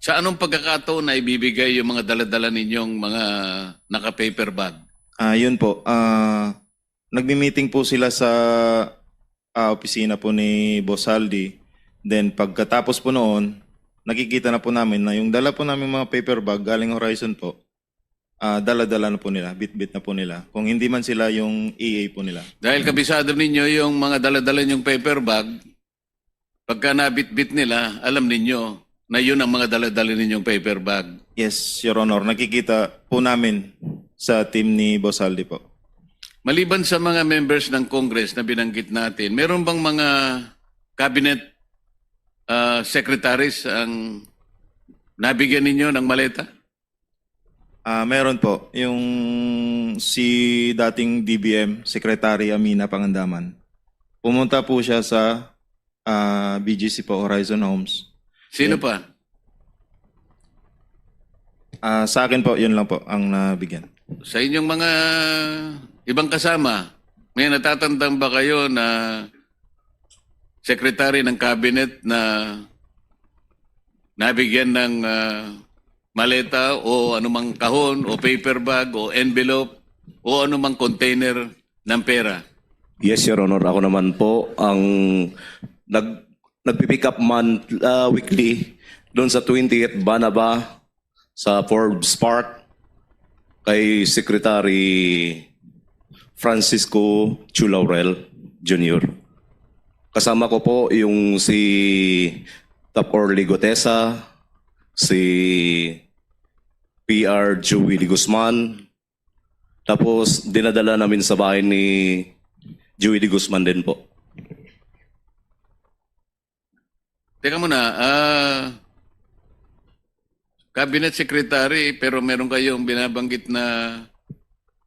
Sa anong pagkakataon na ibibigay yung mga daladala ninyong mga naka-paper bag? Ah, yun po. Ah, nagmi-meeting po sila sa ah, opisina po ni Boss Aldi. Then pagkatapos po noon, nakikita na po namin na yung dala po namin mga paper bag galing Horizon po, ah, dala-dala na po nila, bitbit na po nila. Kung hindi man sila yung E A po nila. Dahil kabisado ninyo yung mga daladala ninyong paper bag, pagka nabitbit nila, alam ninyo na yun ang mga daladala ninyong paper bag. Yes, Your Honor. Nakikita po namin sa team ni Boss Aldi po. Maliban sa mga members ng Congress na binanggit natin, meron bang mga cabinet ah, secretaries ang nabigyan ninyo ng maleta? Ah, meron po. Yung si dating D B M, Secretary Amina Pangandaman. Pumunta po siya sa ah, B G C po, Horizon Homes. Sino Then- pa? Ah, sa akin po, yun lang po ang nabigyan. Sa inyong mga ibang kasama, may natatandaan ba kayo na secretary ng cabinet na nabigyan ng, ah, maleta o anumang kahon o paper bag o envelope o anumang container ng pera? Yes, Your Honor. Ako naman po ang nag nagpi-pick up month, ah, weekly doon sa twentieth Banaba sa Forbes Park kay Secretary Francisco Chu Laurel Junior. Kasama ko po yung si Top Orly Gutesa, si P R Joey De Guzman, tapos dinadala namin sa bahay ni Joey De Guzman din po. Teka muna, ah, cabinet secretary, pero meron kayong binabanggit na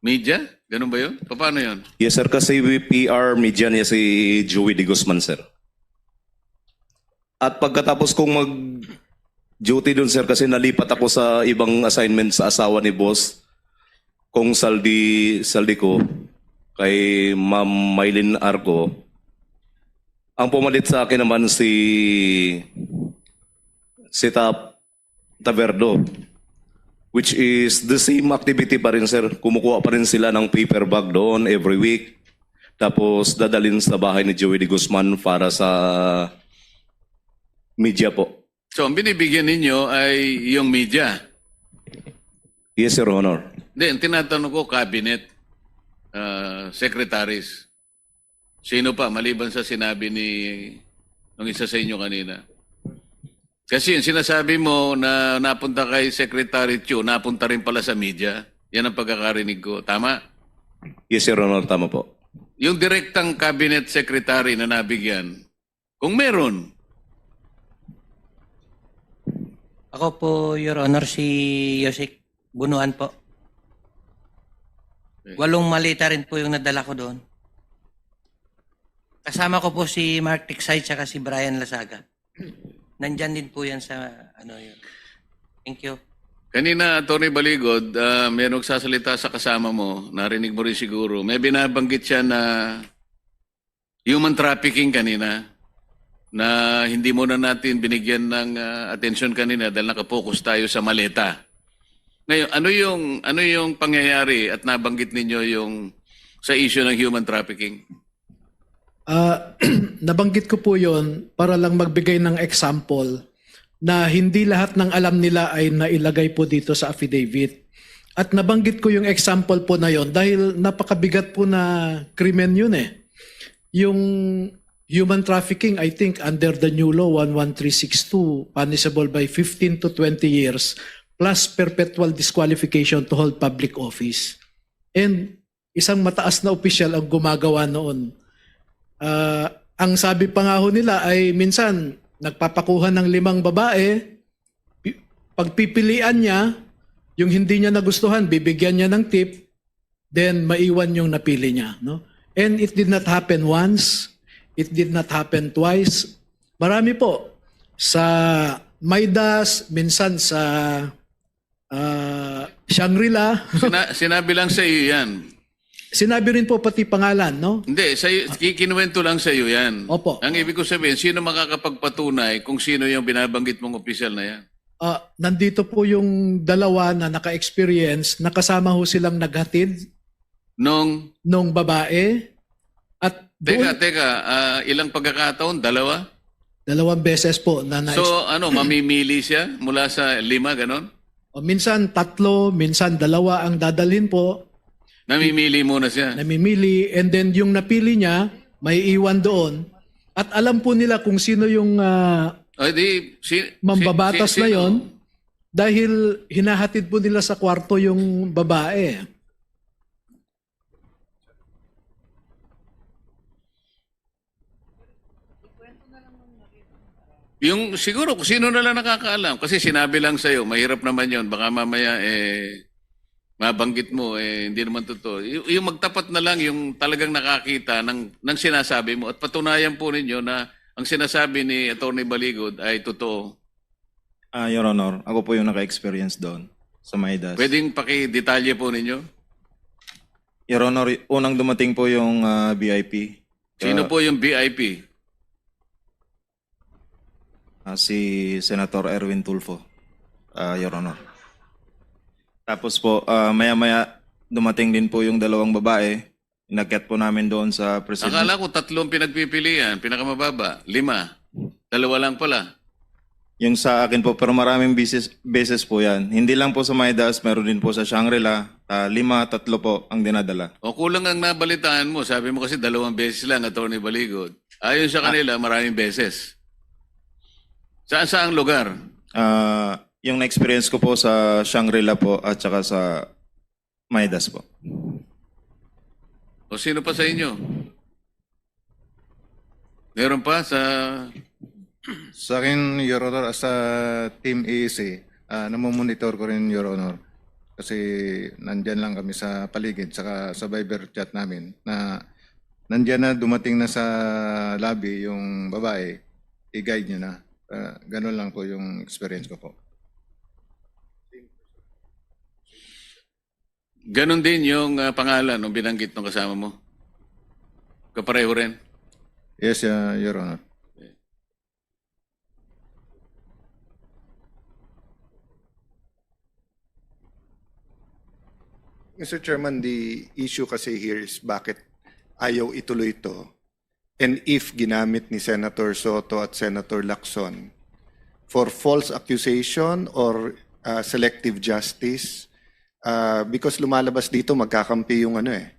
media? Ganun ba yun? Paano yun? Yes, sir. Kasi P R media niya si Joey De Guzman, sir. At pagkatapos kong mag-duty dun, sir, kasi nalipat ako sa ibang assignment sa asawa ni boss, kong Saldi, Saldi ko, kay Ma'am Mylene Arco. Ang pumalit sa akin naman si, si Tap Taverdo, which is the same activity pa rin, sir. Kumukuha pa rin sila ng paper bag doon every week. Tapos dadalhin sa bahay ni Joey De Guzman para sa media po. So, ang binibigyan ninyo ay yung media? Yes, Your Honor. Hindi, ang tinatanong ko, cabinet, ah, secretaries. Sino pa, maliban sa sinabi ni nung isa sa inyo kanina? Kasi yung sinasabi mo na napunta kay Secretary Chu, napunta rin pala sa media. Yan ang pagkakarinig ko. Tama? Yes, Your Honor. Tama po. Yung direktang cabinet secretary na nabigyan, kung meron. Ako po, Your Honor, si Yosek Bunuan po. Okay. Walong maleta rin po yung nadala ko doon. Kasama ko po si Mark Tiksay tsaka si Brian Lasaga. Nandyan din po yan sa, ano, yun. Thank you. Kanina, Attorney Baligod, ah, may nagsasalita sa kasama mo, narinig mo rin siguro. May binabanggit siya na human trafficking kanina, na hindi muna natin binigyan ng, ah, atensyon kanina dahil nakapokus tayo sa maleta. Ngayon, ano yung, ano yung pangyayari at nabanggit ninyo yung sa issue ng human trafficking? Ah, nabanggit ko po yon para lang magbigay ng example na hindi lahat ng alam nila ay nailagay po dito sa affidavit. At nabanggit ko yung example po na yon dahil napakabigat po na krimen yun eh. Yung human trafficking, I think, under the new law, one one three six two, punishable by fifteen to twenty years plus perpetual disqualification to hold public office. And isang mataas na opisyal ang gumagawa noon. Ah, ang sabi pa nga ho nila ay minsan nagpapakuha ng limang babae, pi-, pagpipilian niya, yung hindi niya nagustuhan, bibigyan niya ng tip, then maiwan yung napili niya, no? And it did not happen once, it did not happen twice. Marami po sa Midas, minsan sa, ah, Shangri-La. Sina-, sinabi lang sa iyo yan? Sinabi rin po pati pangalan, no? Hindi, sa iyo, ki-, kinuwento lang sa iyo yan. Opo. Ang ibig ko sabihin, sino makakapagpatunay kung sino yung binabanggit mong opisyal na yan? Ah, nandito po yung dalawa na naka-experience, nakasama ho silang naghatid Nung nung babae. At Teka, doon teka, ah, ilang pagkakataon? Dalawa? Dalawang beses po na nais- So, ano, mamimili siya mula sa lima, ganon? O minsan tatlo, minsan dalawa ang dadalhin po. Namimili muna siya? Namimili, and then yung napili niya, may iwan doon. At alam po nila kung sino yung, ah, O, di, si-, si-, mambabatas si-, na sino? Yon dahil hinahatid po nila sa kwarto yung babae. Yung siguro kung sino na lang nakakaalam, kasi sinabi lang sa'yo, mahirap naman yon. Baka mamaya, eh, mabanggit mo, eh, hindi naman totoo. Y-, yung magtapat na lang, yung talagang nakakita ng, ng sinasabi mo at patunayan po ninyo na ang sinasabi ni Attorney Baligod ay totoo. Ah, Your Honor, ako po yung naka-experience doon. sa Midas. Pwedeng pakidetalye po ninyo? Your Honor, unang dumating po yung ah, V I P. Sino Ah, po yung V I P? Ah, si Senator Erwin Tulfo, ah, Your Honor. Tapos po, ah, maya-maya dumating din po yung dalawang babae. Inakyat po namin doon sa presiding. Akala ko tatlong pinagpipilian, pinakamababa, lima. Dalawa lang pala. Yung sa akin po, pero maraming beses, beses po yan. Hindi lang po sa Midas, meron din po sa Shangri-La. Ah, lima, tatlo po ang dinadala. O kulang ang nabalitaan mo. Sabi mo kasi dalawang beses lang, Attorney Baligod. Ayon sa kanila, maraming beses. Saan-saang lugar? Ah, yung na-experience ko po sa Shangri-La po at saka sa Midas po. O sino pa sa inyo? Meron pa sa... Sa akin, Your Honor, as a Team E E C, ah, namomonitor ko rin, Your Honor. Kasi nandyan lang kami sa paligid, saka sa Viber chat namin na nandyan na, dumating na sa lobby yung babae, i-guide niya na. Ah, ganun lang po yung experience ko po. Ganon din yung ah, pangalan ng binanggit ng kasama mo? Kapareho rin? Yes, uh, Your Honor. Mister Chairman, the issue kasi here is bakit ayaw ituloy ito. And if ginamit ni Senator Soto at Senator Lacson for false accusation or uh, selective justice, uh, because lumalabas dito magkakampi yung ano eh,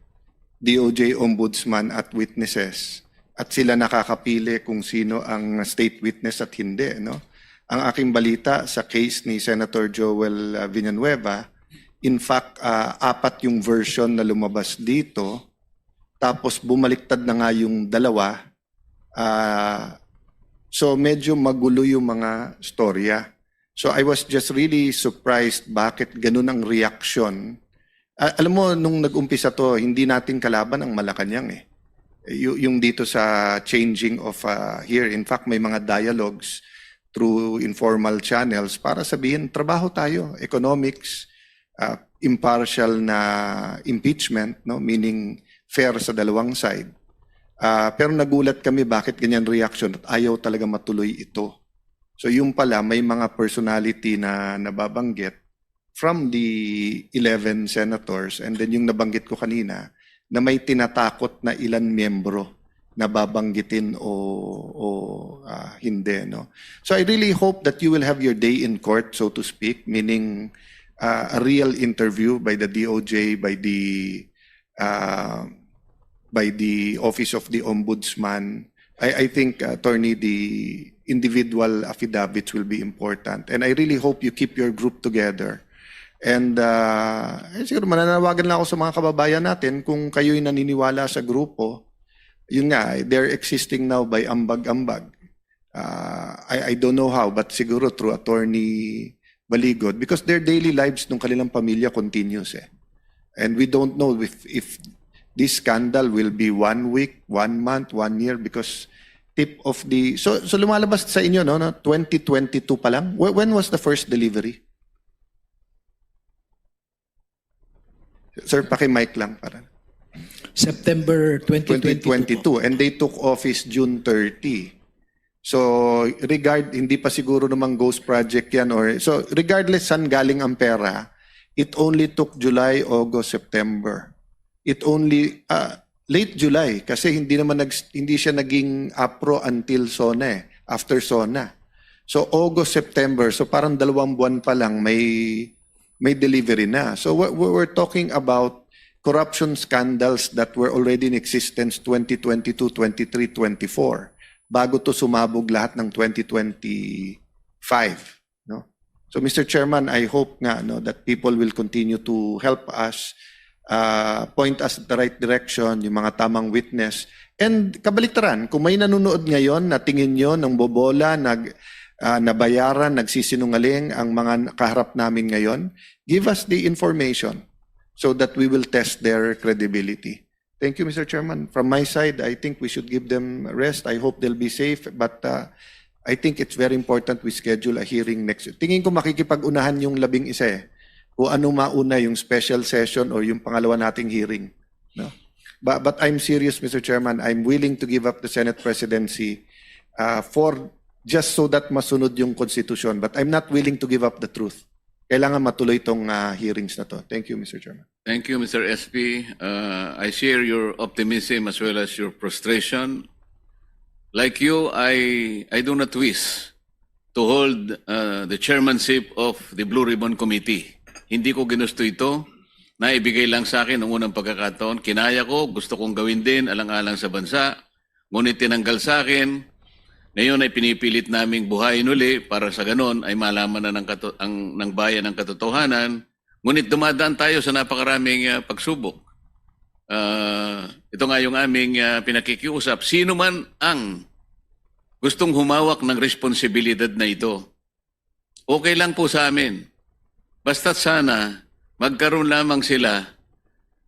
D O J ombudsman at witnesses. At sila nakakapili kung sino ang state witness at hindi, no? Ang aking balita sa case ni Senator Joel uh, Villanueva, in fact, uh, apat yung version na lumabas dito, tapos bumaliktad na nga yung dalawa. Uh, so medyo magulo yung mga storya. So I was just really surprised bakit ganun ang reaction. Ah, alam mo, nung nag-umpisa to, hindi natin kalaban ang Malacañang eh. Y- yung dito sa changing of uh, here, in fact, may mga dialogues through informal channels para sabihin, trabaho tayo, economics, uh, impartial na impeachment, no, meaning fair sa dalawang side. Uh, pero nagulat kami bakit ganyan reaction at ayaw talaga matuloy ito. So yung pala, may mga personality na nababanggit from the eleven senators, and then yung nabanggit ko kanina, na may tinatakot na ilan miyembro na babanggitin o, o ah, hindi. No? So I really hope that you will have your day in court, so to speak, meaning ah, a real interview by the D O J, by the uh, by the Office of the Ombudsman. I, I think, uh, Attorney, the individual affidavits will be important. And I really hope you keep your group together. And uh, eh, siguro mananawagan lang ako sa mga kababayan natin kung kayo'y naniniwala sa grupo, yun nga, eh, they're existing now by ambag-ambag. Uh, I, I don't know how, but siguro through Attorney Baligod, because their daily lives ng kanilang pamilya continues eh. And we don't know if, if this scandal will be one week, one month, one year, because tip of the... So, so lumalabas sa inyo, no, no? twenty twenty-two pa lang? Wh- When was the first delivery? Sir, paki-mic lang para... September twenty twenty-two po. twenty twenty-two, and they took office June thirty. So, regard, hindi pa siguro namang ghost project yan. Or, so, regardless saan galing ang pera, it only took July, August, September. It only, ah, late July, kasi hindi naman nag, hindi siya naging APRO until SONA eh, after SONA. So, August, September, so parang dalawang buwan pa lang may may delivery na. So we're, we're talking about corruption scandals that were already in existence twenty twenty-two, twenty-three, twenty-four, bago to sumabog lahat ng twenty twenty-five. No? So Mister Chairman, I hope nga, no, that people will continue to help us, uh, point us the right direction, yung mga tamang witness. And kabaliktaran, kung may nanonood ngayon na tingin nyo nang bobola, nag, uh, nabayaran, nagsisinungaling ang mga kaharap namin ngayon, give us the information so that we will test their credibility. Thank you, Mister Chairman. From my side, I think we should give them rest. I hope they'll be safe, but uh, I think it's very important we schedule a hearing next. Tingin ko makikipag-unahan yung labing isa eh. kung ano mauna, yung special session o yung pangalawa nating hearing. No? But, but I'm serious, Mister Chairman. I'm willing to give up the Senate presidency uh, for just so that masunod yung konstitusyon. But I'm not willing to give up the truth. Kailangan matuloy tong uh, hearings na to. Thank you, Mister Chairman. Thank you, Mister S P. Uh, I share your optimism as well as your frustration. Like you, I I do not wish to hold uh, the chairmanship of the Blue Ribbon Committee. Hindi ko ginusto ito. Naibigay lang sa akin ang unang pagkakataon. Kinaya ko, gusto kong gawin din alang-alang sa bansa. Ngunit tinanggal sa akin. Ngayon ay pinipilit naming buhayin uli para sa ganon ay malaman na ng, kato- ang, ng bayan ang katotohanan. Ngunit dumadaan tayo sa napakaraming uh, pagsubok. Uh, ito nga yung aming uh, pinakikiusap. Sino man ang gustong humawak ng responsibilidad na ito, okay lang po sa amin. Basta sana magkaroon lamang sila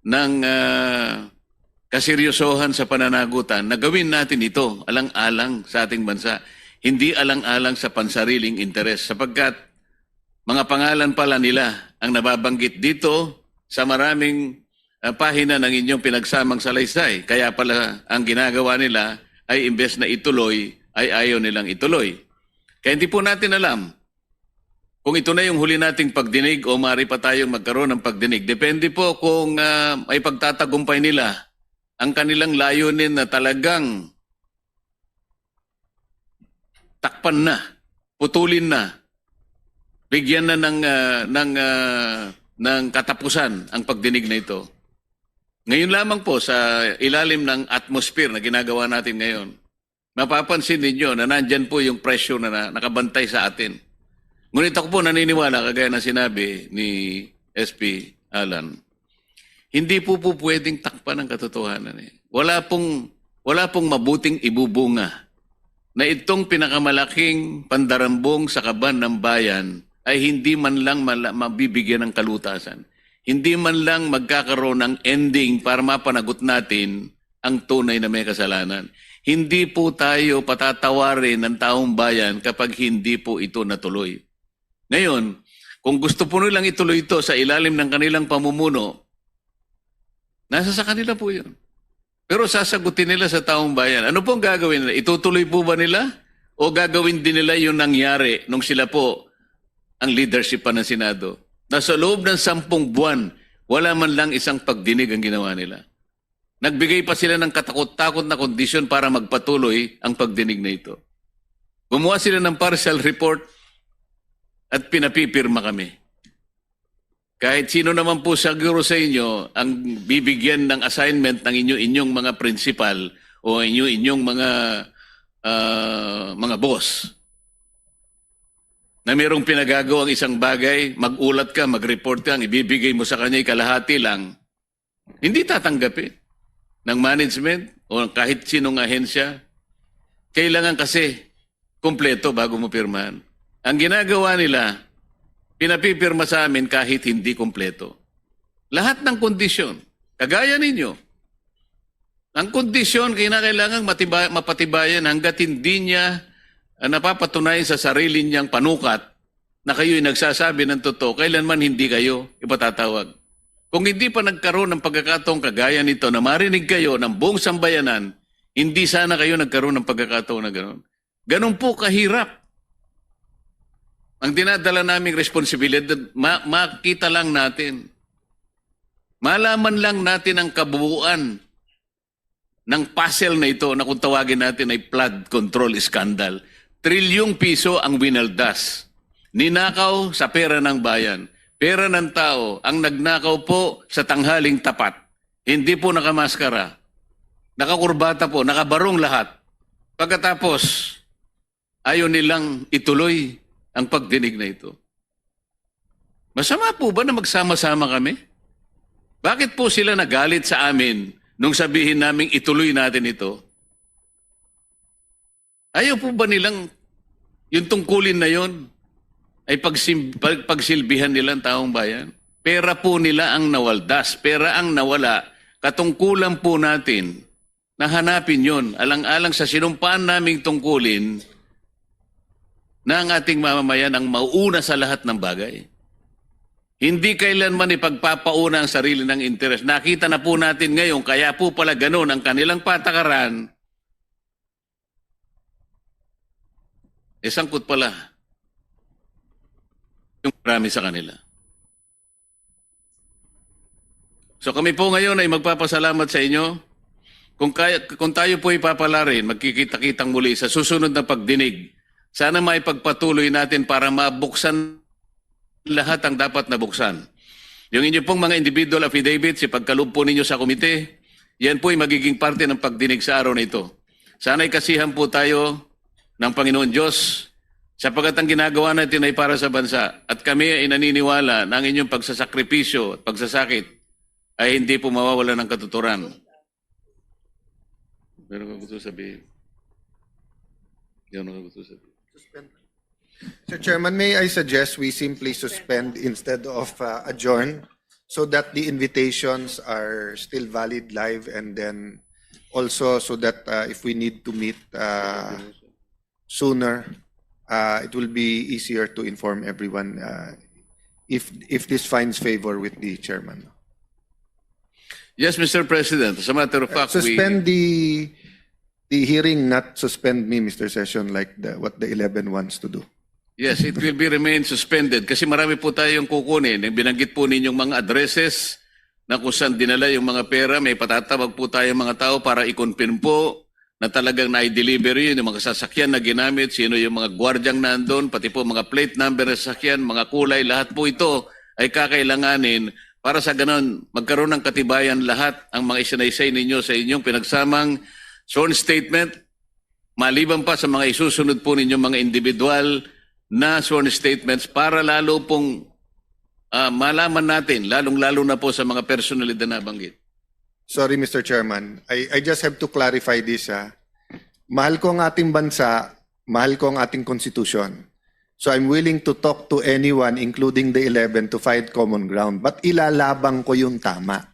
ng uh, kaseryosohan sa pananagutan na gawin natin ito alang-alang sa ating bansa. Hindi alang-alang sa pansariling interes sapagkat mga pangalan pala nila ang nababanggit dito sa maraming uh, pahina ng inyong pinagsamang salaysay. Kaya pala ang ginagawa nila ay imbes na ituloy, ay ayaw nilang ituloy. Kaya hindi po natin alam kung ito na yung huli nating pagdinig o maaari pa tayong magkaroon ng pagdinig. Depende po kung uh, may pagtatagumpay nila ang kanilang layunin na talagang takpan na, putulin na, bigyan na ng uh, ng uh, ng katapusan ang pagdinig na ito. Ngayon lamang po sa ilalim ng atmosphere na ginagawa natin ngayon, mapapansin ninyo na nandyan po yung pressure na, na nakabantay sa atin. Ngunit ako po naniniwala, kagaya ng sinabi ni S P Alan, hindi po po pwedeng takpan ang katotohanan. Eh. Wala pong wala pong mabuting ibubunga na itong pinakamalaking pandarambong sa kaban ng bayan ay hindi man lang mala- mabibigyan ng kalutasan. Hindi man lang magkakaroon ng ending para mapanagot natin ang tunay na may kasalanan. Hindi po tayo patatawarin ng taong bayan kapag hindi po ito natuloy. Ngayon, kung gusto po nilang ituloy ito sa ilalim ng kanilang pamumuno, nasa sa kanila po yun. Pero sasagutin nila sa taong bayan. Ano pong gagawin nila? Itutuloy po ba nila? O gagawin din nila yung nangyari nung sila po ang leadership pa ng Senado? Na sa loob ng sampung buwan, wala man lang isang pagdinig ang ginawa nila. Nagbigay pa sila ng katakot-takot na kondisyon para magpatuloy ang pagdinig na ito. Gumawa sila ng partial report at pinapipirma kami. Kahit sino naman po siguro sa inyo ang bibigyan ng assignment ng inyo inyong mga principal o inyo inyong mga uh, mga boss na mayroong pinagagawa ang isang bagay, mag-ulat ka, mag-report ka, ang ibibigay mo sa kanya ay kalahati lang, hindi tatanggapin ng management o kahit sinong ahensya. Kailangan kasi kompleto bago mo pirmahan. Ang ginagawa nila, pinapipirma sa amin kahit hindi kompleto. Lahat ng kondisyon, kagaya ninyo, ang kondisyon kinakailangan matiba- mapatibayan hanggat hindi niya uh, napapatunayan sa sarili niyang panukat na kayo'y nagsasabi ng totoo, kailanman hindi kayo ipatatawag. Kung hindi pa nagkaroon ng pagkakataong kagaya nito na marinig kayo ng buong sambayanan, hindi sana kayo nagkaroon ng pagkakataon na ganoon. Ganun po kahirap ang dinadala naming responsibilidad. Ma- makita lang natin. Malaman lang natin ang kabuuan ng puzzle na ito na kung tawagin natin ay flood control scandal. Trilyong piso ang winaldas. Ninakaw sa pera ng bayan. Pera ng tao ang nagnakaw po sa tanghaling tapat. Hindi po nakamaskara. Nakakurbata po, nakabarong lahat. Pagkatapos, ayaw nilang ituloy ang pagdinig na ito. Masama po ba na magsama-sama kami? Bakit po sila nagalit sa amin nung sabihin naming ituloy natin ito? Ayaw po ba nilang yung tungkulin na yon ay pagsim- pag- pagsilbihan nila ang taong bayan? Pera po nila ang nawaldas, pera ang nawala, katungkulan po natin na hanapin yon alang-alang sa sinumpaan naming tungkulin na ang ating mamamayan ang mauuna sa lahat ng bagay. Hindi kailanman ipagpapauna ang sarili ng interes. Nakita na po natin ngayon, kaya po pala ganun ang kanilang patakaran. Eh, sangkot pala yung marami sa kanila. So kami po ngayon ay magpapasalamat sa inyo. Kung, kaya, kung tayo po ipapalarin, magkikita-kitang muli sa susunod na pagdinig. Sana maipagpatuloy natin para mabuksan lahat ang dapat nabuksan. Yung inyo pong mga individual affidavits, ipagkaloob po ninyo sa komite, yan po ay magiging parte ng pagdinig sa araw na ito. Sana'y kasihan po tayo ng Panginoon Diyos, sapagkat ang ginagawa natin ay para sa bansa, at kami ay naniniwala na ang inyong pagsasakripisyo at pagsasakit ay hindi po mawawala ng katuturan. Meron ka gusto sabihin? Meron ka gusto sabihin? Mister Chairman, may I suggest we simply suspend instead of uh, adjourn so that the invitations are still valid live, and then also so that uh, if we need to meet uh, sooner, uh, it will be easier to inform everyone uh, if if this finds favor with the chairman. Yes, Mister President. As a matter of fact, we... Suspend the the hearing, not suspend me, Mister Session, like the, what the eleven wants to do. Yes, it will be remain suspended kasi marami po tayong kukunin. Yung binanggit po ninyong mga addresses na kung saan dinala yung mga pera, may patatawag po tayong mga tao para i-confirm po na talagang na-deliver yun, yung mga sasakyan na ginamit, sino yung mga gwardyang nandun, pati po mga plate number ng sasakyan, mga kulay, lahat po ito ay kakailanganin para sa ganon magkaroon ng katibayan lahat ang mga isinaysay ninyo sa inyong pinagsamang sworn statement, maliban pa sa mga isusunod po ninyong mga individual na sworn statements para lalo pong ah, malaman natin, lalong-lalo na po sa mga personalidad na nabanggit. Sorry, Mister Chairman. I, I just have to clarify this. Ha. Mahal ko ang ating bansa, mahal ko ang ating konstitusyon. So I'm willing to talk to anyone, including the eleven, to find common ground. But ilalabang ko yung tama.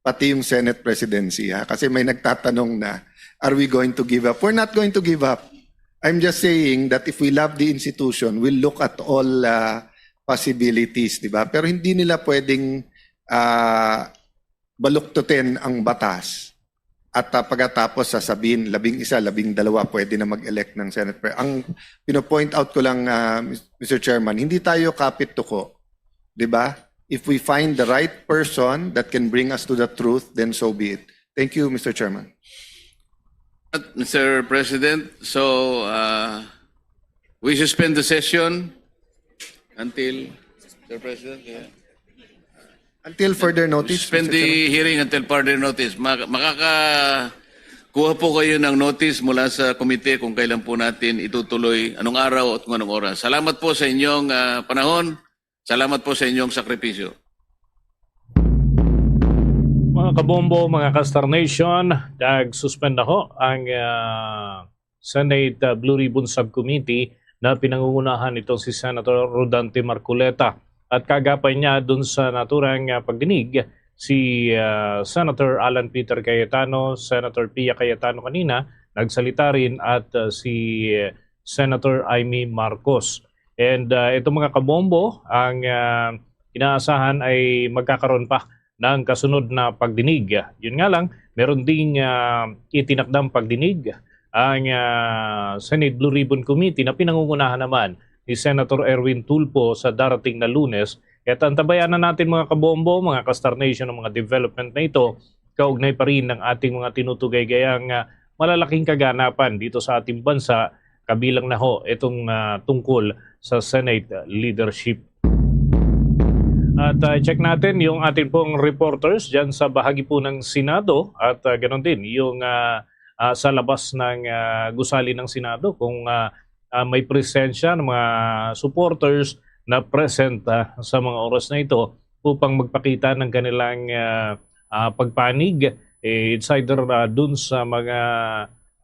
Pati yung Senate presidency, ha? Kasi may nagtatanong na, are we going to give up? We're not going to give up. I'm just saying that if we love the institution, we'll look at all uh, possibilities, di ba? Pero hindi nila pwedeng uh, baluktutin ang batas at uh, pagkatapos sasabihin, labing isa, labing dalawa, pwede na mag-elect ng Senate. Pre- ang pinopoint out ko lang, uh, Mister Chairman, hindi tayo kapit tuko, di ba? If we find the right person that can bring us to the truth, then so be it. Thank you, Mister Chairman. Mister President, so uh, we suspend the session until, Mister President, yeah. Until further notice, Suspend Mister Chairman. The hearing until further notice. Mak- makakakuha po kayo ng notice mula sa komite kung kailan po natin itutuloy, anong araw at kung anong oras. Salamat po sa inyong ah, panahon. Salamat po sa inyong sakripisyo. Mga kabombo, mga Kastar Nation, nag-suspend na ho ang ah, Senate ah, Blue Ribbon Subcommittee na pinangungunahan nitong si Senator Rodante Marcoleta. At kagapay niya dun sa naturang ah, pagdinig, si ah, Senator Alan Peter Cayetano, Senator Pia Cayetano kanina, nagsalita rin, at ah, si ah, Senator Imee Marcos. And ah, itong mga kabombo, ang ah, inaasahan ay magkakaroon pa ng kasunod na pagdinig. Yun nga lang, meron ding ah, itinakdang pagdinig ang ah, Senate Blue Ribbon Committee na pinangungunahan naman ni Senator Erwin Tulfo sa darating na Lunes. At antabayanan natin, mga kabombo, mga Kastar Nation, ang mga development na ito kaugnay pa rin ng ating mga tinutugaygayang ah, malalaking kaganapan dito sa ating bansa, kabilang na ho itong ah, tungkol sa Senate leadership. At ah, check natin yung ating pong reporters dyan sa bahagi po ng Senado at ah, ganon din yung ah, ah, sa labas ng ah, gusali ng Senado kung ah, ah, may presensya ng mga supporters na present ah, sa mga oras na ito upang magpakita ng kanilang ah, ah, pagpanig. Eh, it's either ah, dun sa mga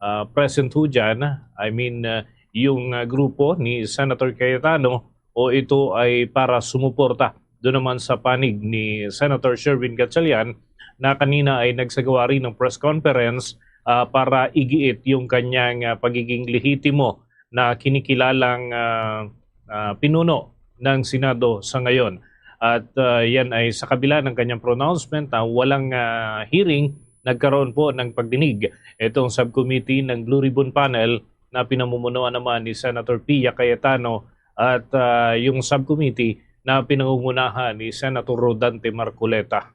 ah, present ho dyan, I mean, ah, yung ah, grupo ni Senator Cayetano, o ito ay para sumuporta doon naman sa panig ni Senator Sherwin Gatchalian na kanina ay nagsagawa rin ng press conference ah, para igiit yung kanyang ah, pagiging lehitimo na kinikilalang ah, ah, pinuno ng Senado sa ngayon. At, ah, yan ay sa kabila ng kanyang pronouncement na walang, ah, hearing, nagkaroon po ng pagdinig itong subcommittee ng Blue Ribbon Panel na pinamumunuan naman ni Senator Pia Cayetano at, ah, yung subcommittee na pinangungunahan ni Senator Rodante Marcoleta.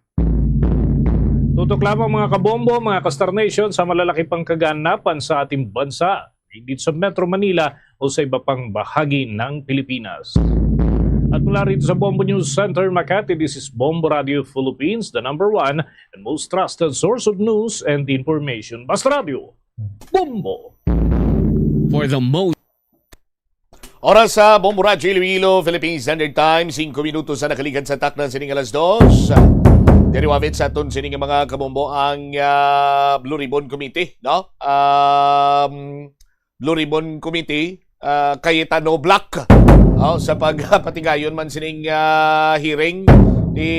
Tutok lamang, mga kabombo, mga ka-Star Nation, sa malalaki pang kaganapan sa ating bansa, hindi sa Metro Manila o sa iba pang bahagi ng Pilipinas. At mula rito sa Bombo News Center, Makati, this is Bombo Radio Philippines, the number one and most trusted source of news and information. Basta Radio, Bombo! For the most Oras sa Bombo Radyo Iloilo, Philippine Standard Time, singko minutos na nakalikan sa takna sining alas dos. Diri wavit sa aton sining mga kabombo ang, ah, Blue Ribbon Committee, no? Um, Blue Ribbon Committee, ah, Cayetano Block. Oh, sa pagpatigayon man sining, ah, hearing ni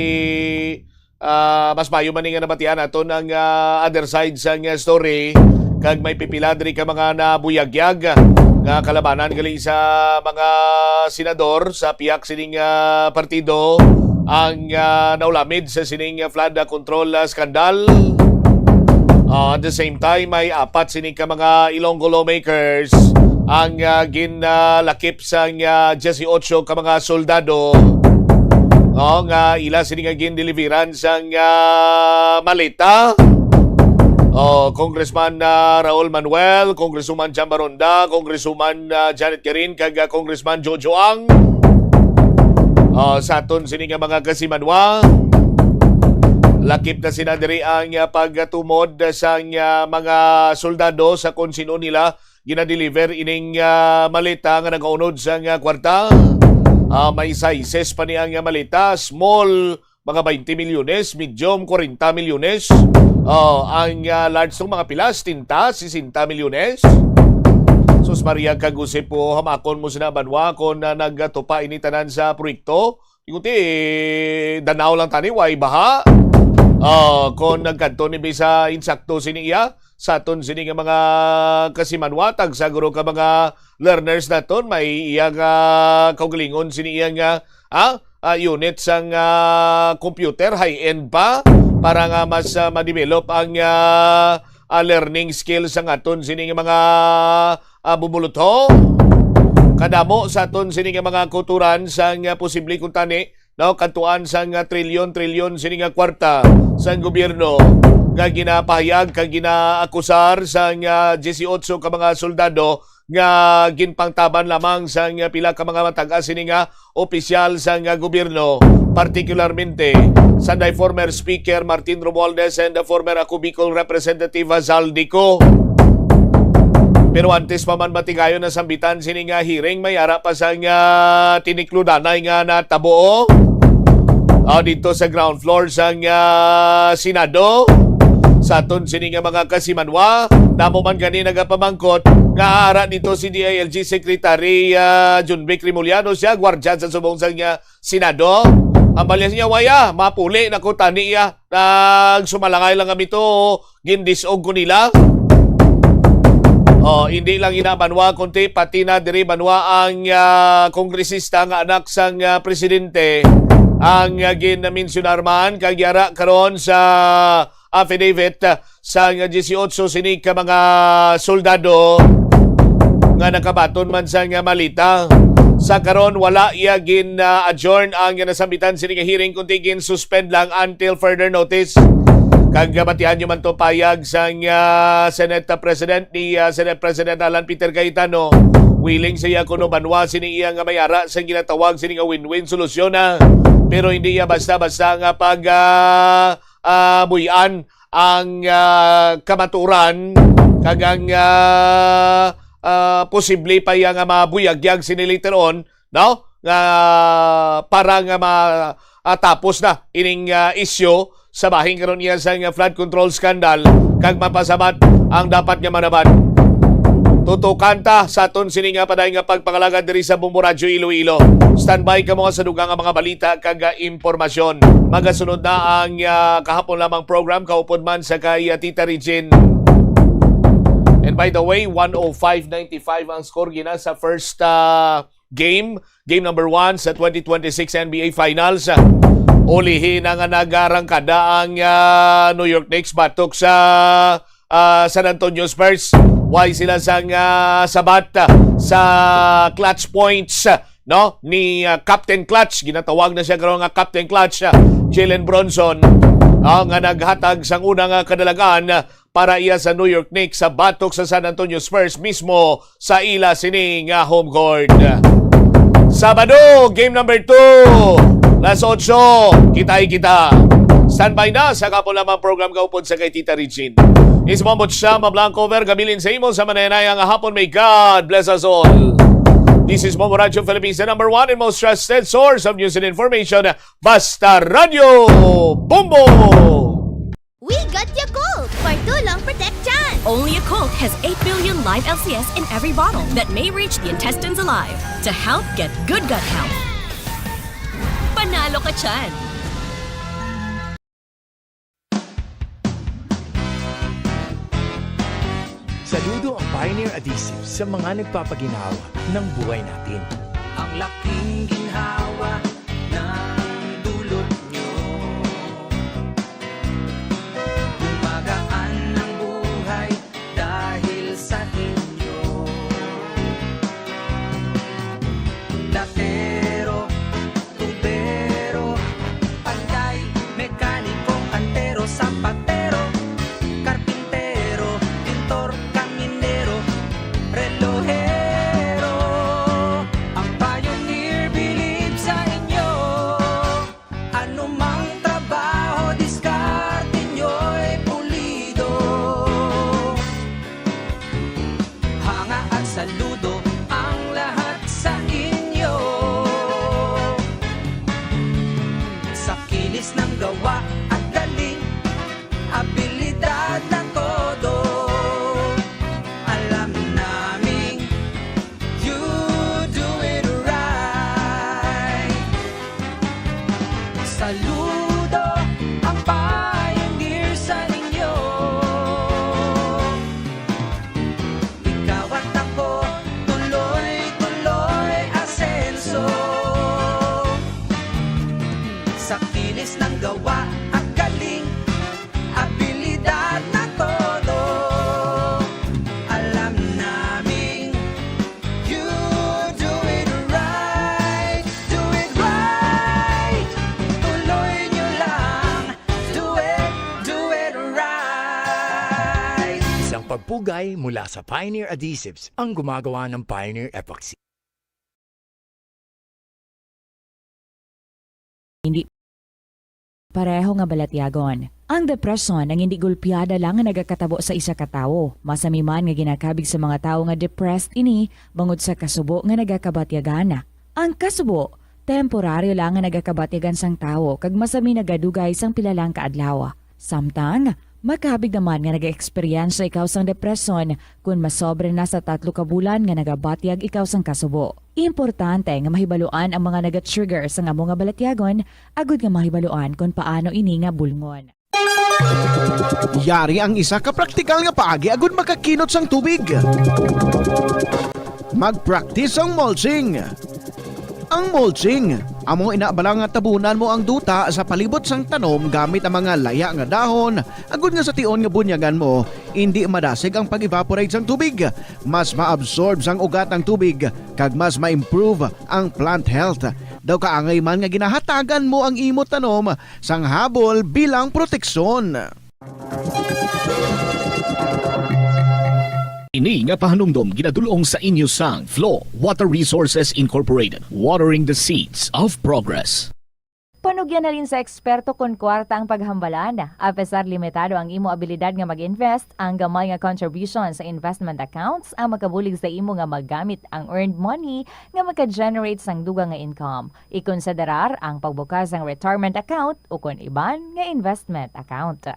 Ah, mas maayo man ni nga nabatian naton ang, ah, other side sang, ah, story, kag may pipila diri ka mga nabuyagyag nga kalabanan gali sa mga senador sa pihak sining, ah, partido ang, ah, naulamid sa sining, ah, flood, ah, control, ah, scandal. Ah, at the same time, may apat sini ka mga Ilonggo lawmakers ang, ah, ginlakip sang, ah, diyesyocho ka mga soldado, oh, nga ila sini nga gindeliveran sang, ah, maleta. Oh, Congressman, ah, Raul Manuel, Congresswoman Jam Baronda, Congresswoman, ah, Janet Garin, kag, ah, Congressman Jojo Ang. Oh, sa aton sini nga mga kasimanwa, lakip na sina diri ang, ah, pagtumod sang, ah, mga soldado sa kon sino nila ginadeliver ining, ah, maleta nga nagaunod sang, ah, kwarta. Ah, may sizes pa ni ang, ah, maleta, small, mga twenty milyones, medium, kwarenta milyones. Oh, ang, ah, large tong mga pila, setenta, sesenta milyones. Sus Maria, kag Jose po, hamakon mo sina banwa kon, ah, nagatupa ini tanan sa proyekto. Ikuti, danaw lang tani, way baha. Ah, kon nagkadto ni bisa insakto sini iya, sa aton sini nga mga kasimanwa, tagsa guro ka mga learners naton, may iya nga kaugalingon sini iya nga, ah, ah, unit sang, ah, computer, high-end pa, para nga mas, ah, ma-develop ang, ah, ah, learning skills sang aton sini nga mga, ah, bumulutho. Kadamo sa aton sini nga mga kauturan sang, ah, posible kuntani, no, kadtuan sang, ah, trilyon-trilyon sini nga kwarta sang gobyerno nga ginapahayag kag ginaakusar sang, ah, diyesyocho ka mga soldado nga ginpangtaban lamang sang, ah, pila ka mga matag-as sini nga opisyal sang, ah, gobyerno, partikularmente sanday former Speaker Martin Romualdez and the former Ako Bicol Representative, ah, Zaldy Co. Pero antes pa man matigayon ang sambitan sini nga hearing, may ara pa sang, ah, tinikludanay nga natabo, ah, dito sa ground floor sang, ah, Senado. Sa aton sini nga mga kasimanwa, damo man gani nagapamangkot nga ara dito si D I L G Secretary, ah, Jonvic Remullano, siya gwardya sa subong sang, ah, Senado. Ang balya niya, waya, mapuli na ko tani iya. Nagsumalangay lang kami to, gindisog ko nila. Oh, hindi lang ina banwa, kundi pati na diri banwa ang, ah, kongresista nga anak sang, ah, presidente ang, ah, ginmensyonar man kag yara karon sa affidavit, ah, sang diyesyocho sini ka mga soldado nga nakabaton man sang maleta. Sa karon, wala iya gin, ah, adjourn ang nasambitan sini nga hearing, kundi gin-suspend lang until further notice. Kag, ah, batian nyo man to payag sang, ah, Senate President ni, ah, Senate President Alan Peter Cayetano. Willing siya kuno banwa sini iya nga may ara sang ginatawag sini nga win-win solusyon, ah. Pero hindi iya basta-basta nga pag, ah, ah, buy-an ang, ah, kamatuoran kag ang, ah, ah, posible pa iya nga mabuyagyag sini later on, no? Nga para nga ma-, ah, tapos na ining, ah, isyu sa bahin karon iya sang flood control scandal kag mapasabat ang dapat nga manaban. Tutukan ta sa aton sini nga paday nga pagpangalagad diri sa Bombo Radyo Iloilo. Standby kamo sa dugang nga mga balita kag, ah, impormasyon. Magasunod na ang, ah, kahapon lamang program, kaupod man sa kay, ah, Tita Regine. And by the way, one oh five ninety-five ang score gina sa first, ah, game, game number one sa twenty twenty-six N B A Finals. Ulihi na nga nagarangkada ang, ah, New York Knicks batok sa, ah, San Antonio Spurs. Way sila sang, ah, sabat, ah, sa clutch points, ah, no, ni, ah, Captain Clutch. Ginatawag na siya karon nga Captain Clutch, ah, Jalen Brunson, ah, nga naghatag sang unang, ah, kadalagan, ah, para iya sa New York Knicks sa batok sa San Antonio Spurs mismo sa ila sini nga home court. Sabado, game number two. Las otso, kitay kita. Standby na sa kapo lamang program kaupod sa kay Tita Regine. Ismambot siya, mablanco over, gabilin sa imo sa mananaya nga hapon. May God bless us all. This is Momo Radio Philippines, the number one and most trusted source of news and information. Basta Radio Bombo! We got Yakult for too long protection. Only Yakult has eight billion live L C S in every bottle that may reach the intestines alive to help get good gut health. Panalo ka dyan! Saludo ang Pioneer Adhesive sa mga nagpapaginhawa ng buhay natin. Ang laking ginhawa ng dulot nyo. Gumagaan ang buhay dahil sa inyo. Platero, tubero, panday, mekaniko, kantero, sapatero, karpintero, pintor, kaminero, relohero. Ang Pioneer bilib sa inyo. Anumang trabaho, diskarte nyo'y pulido. Hanga at saludo ang lahat sa inyo. Sa kinis ng gawa at galing, abilidad na todo. Alam naming you do it right. Saludo ang Pioneer sa inyo. Ikaw at ako, tuloy-tuloy asenso. Sa kinis ng gawa at galing, abilidad na todo. Alam naming you do it right, do it right. Tuloy nyo lang, do it, do it right. Isang pagpugay mula sa Pioneer Adhesives ang gumagawa ng Pioneer Epoxy. Hindi pareho nga balatyagon. Ang depresyon ang hindi gulpiada lang nga nagakatabo sa isa ka tawo. Masami man nga ginakabig sa mga tawo nga depressed ini bangod sa kasubo nga nagakabatyagan. Ang kasubo, temporaryo lang nga nagakabatyagan sang tawo kag masami nagadugay sang pila lang ka adlaw. Samtang, makabig naman nga nag-eksperyensya ikaw sang depresyon kon masobra na sa tatlo ka bulan nga nagabatyag ikaw sang kasubo. Importante nga mahibaluan ang mga naga-trigger sang amo nga balatyagon agud nga mahibaluan kon paano ini nga bulngon. Yari ang isa ka praktikal nga paagi agud makakinot sang tubig. Mag-practice sang mulching. Ang mulching, amo ina bala nga tabunan mo ang duta sa palibot sang tanom gamit ang mga laya nga dahon, agud nga sa tion nga bunyagan mo, indi madasig ang pag-evaporate sang tubig. Mas ma-absorb sang ugat ang tubig, kag mas ma-improve ang plant health. Daw kaangay man nga ginahatagan mo ang imo tanom sang habol bilang proteksyon. Ini nga pahanumdom ginadul-ong sa inyo sang Flow Water Resources Incorporated, watering the seeds of progress. Panugyan halin sa eksperto kon kwarta ang paghambalan. Apesar limitado ang imo abilidad nga mag-invest, ang gamay nga contribution sa investment accounts ang makabulig sa imo nga magamit ang earned money nga maka-generate sang dugang nga income. Ikonsiderar ang pagbukas sang retirement account ukon iban nga investment account.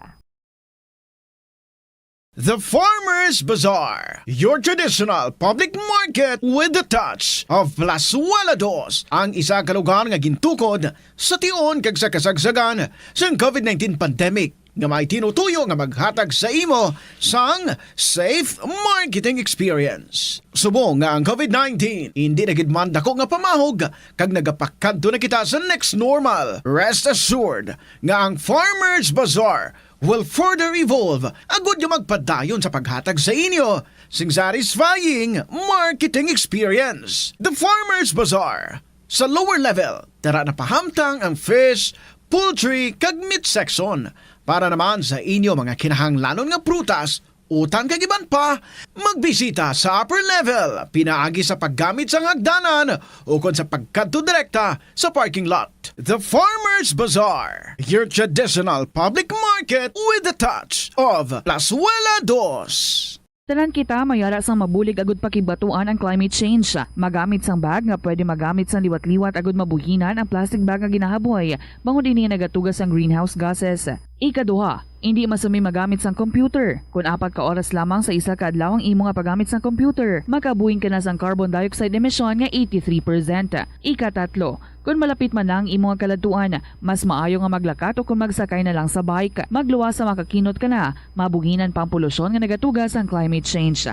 The Farmers Bazaar, your traditional public market with the touch of Plazuela Dos, ang isa ka lugar nga gintukod sa tion kag sa kasagsagan sang COVID nineteen pandemic. nga may tinutuyo nga maghatag sa imo sang safe marketing experience. Subong nga ang COVID nineteen indi na gid man dako nga pamahog kag nagapakadto na kita sa next normal, rest assured nga ang Farmers Bazaar will further evolve agud nga magpadayon sa paghatag sa inyo sing satisfying marketing experience. The Farmers Bazaar. Sa lower level, dara na pahamtang ang fish, poultry, kag meat section para naman sa inyo mga kinahanglanon nga prutas, utan kag iban pa. Magbisita sa upper level pinaagi sa paggamit sang hagdanan ukon sa pagkadto direkta sa parking lot. The Farmers Bazaar, your traditional public market with a touch of Plazuela Dos. Tanan kita mayara sang mabulig agud pakibatuan ang climate change. Magamit sang bag nga pwede magamit sang liwat-liwat agud mabuhinan ang plastic bag nga ginahaboy, bangod ini nagatuga sang greenhouse gases. Ikaduha, indi masumi magamit sang computer. Kon apat ka oras lamang sa isa ka adlaw ang imo nga paggamit sang computer, makabuhin ka na sang carbon dioxide emission nga eighty-three percent. Ikatatlo, kon malapit man na ang imo nga kaladtuan, mas maayo nga maglakat o kon magsakay na lang sa bike. Magluwas sa makakinot ka na, mabuhinan pa ang polusyon nga nagatuga sang climate change.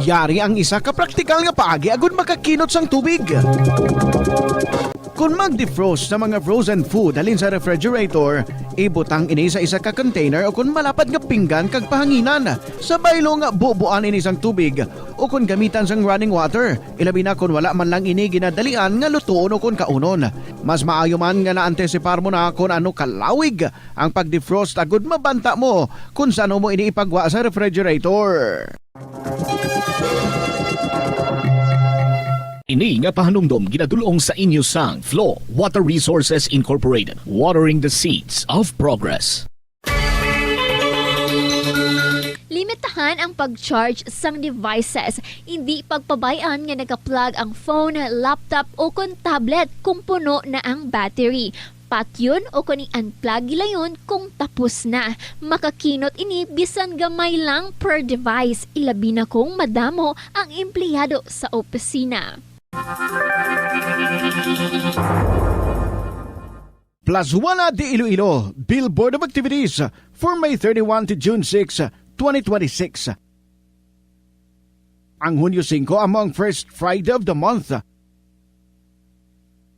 Yari ang isa ka praktikal nga paagi agud makakinot sang tubig. Kon mag-defrost sa mga frozen food halin sa refrigerator, ibutang ini sa isa ka container o kon malapad nga pinggan kag pahanginan. Sa baylong, bubuan ini sang tubig o kon gamitan sang running water, ilabi na kon wala man lang ini ginadalian nga lutoon o kon kaunon. Mas maayo man nga naantisipar mo na kon ano kalawig ang pag-defrost agud mabanta mo kon san-o mo ini ipagwa sa refrigerator. Ini nga pahanumdom ginadul-ong sa inyo sang Flow Water Resources Incorporated, watering the seeds of progress. Limitahan ang pag-charge sang devices. Indi pagpabay-an nga naka-plug ang phone, laptop, o kon tablet kung puno na ang battery. Patyon o kon i-unplug gilayon kung tapos na. Makakinot ini bisan gamay lang per device, ilabi na kung madamo ang empleyado sa opisina. Plazuela de Iloilo, Bill Board of Activities for May thirty-one to June six, twenty twenty-six. Ang Hunyo singko amo ang first Friday of the month.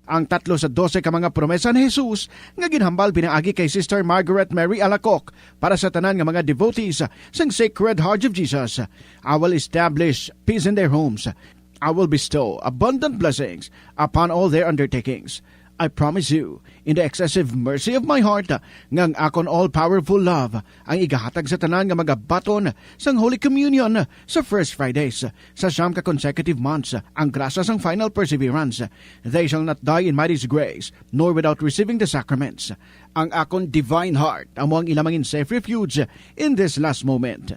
Ang tatlo sa dose ka mga promesa ni Jesus nga ginhambal pinaagi kay Sister Margaret Mary Alacoque para sa tanan nga mga devotees sang Sacred Heart of Jesus. "I will establish peace in their homes. I will bestow abundant blessings upon all their undertakings. I promise you, in the excessive mercy of my heart, nga ang akon all-powerful love ang igahatag sa tanan nga magabaton sang Holy Communion sa First Fridays sa siyam ka consecutive months, ang grasya sang final perseverance. They shall not die in my disgrace, nor without receiving the sacraments. Ang akon divine heart amo ang ila mangin safe refuge in this last moment."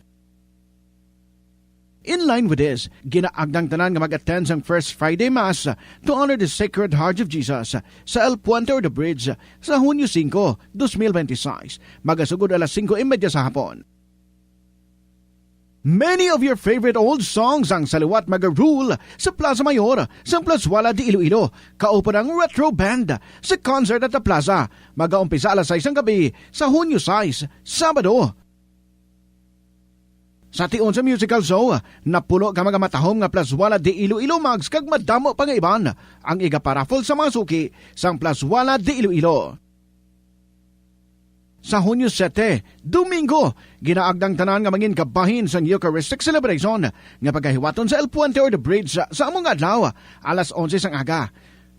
In line with this, ginaagdang tanan nga mag-attend sang First Friday Mass to honor the Sacred Heart of Jesus sa El Puente or the Bridge sa Hunyo singko, dos mil bente y seis, magasugod alas singko y medya sa hapon. Many of your favorite old songs ang sa liwat maga-rule sa Plaza Mayor sang Plazuela de Iloilo, kaupod ang Retro Band sa concert at the plaza. Magaumpisa alas sais sang gabi sa Hunyo sais, Sabado. Sa tion sa musical show, napuno ka mga matahom nga Plazuela de Iloilo mugs kag madamo pa nga iban ang igaparaffle sa mga suki sang Plazuela de Iloilo. Sa Hunyo sete, Domingo, ginaagdang tanan nga mangin kabahin sang Eucharistic celebration nga pagahiwaton sa El Puente or the Bridge sa amo nga adlaw, alas onse sang aga.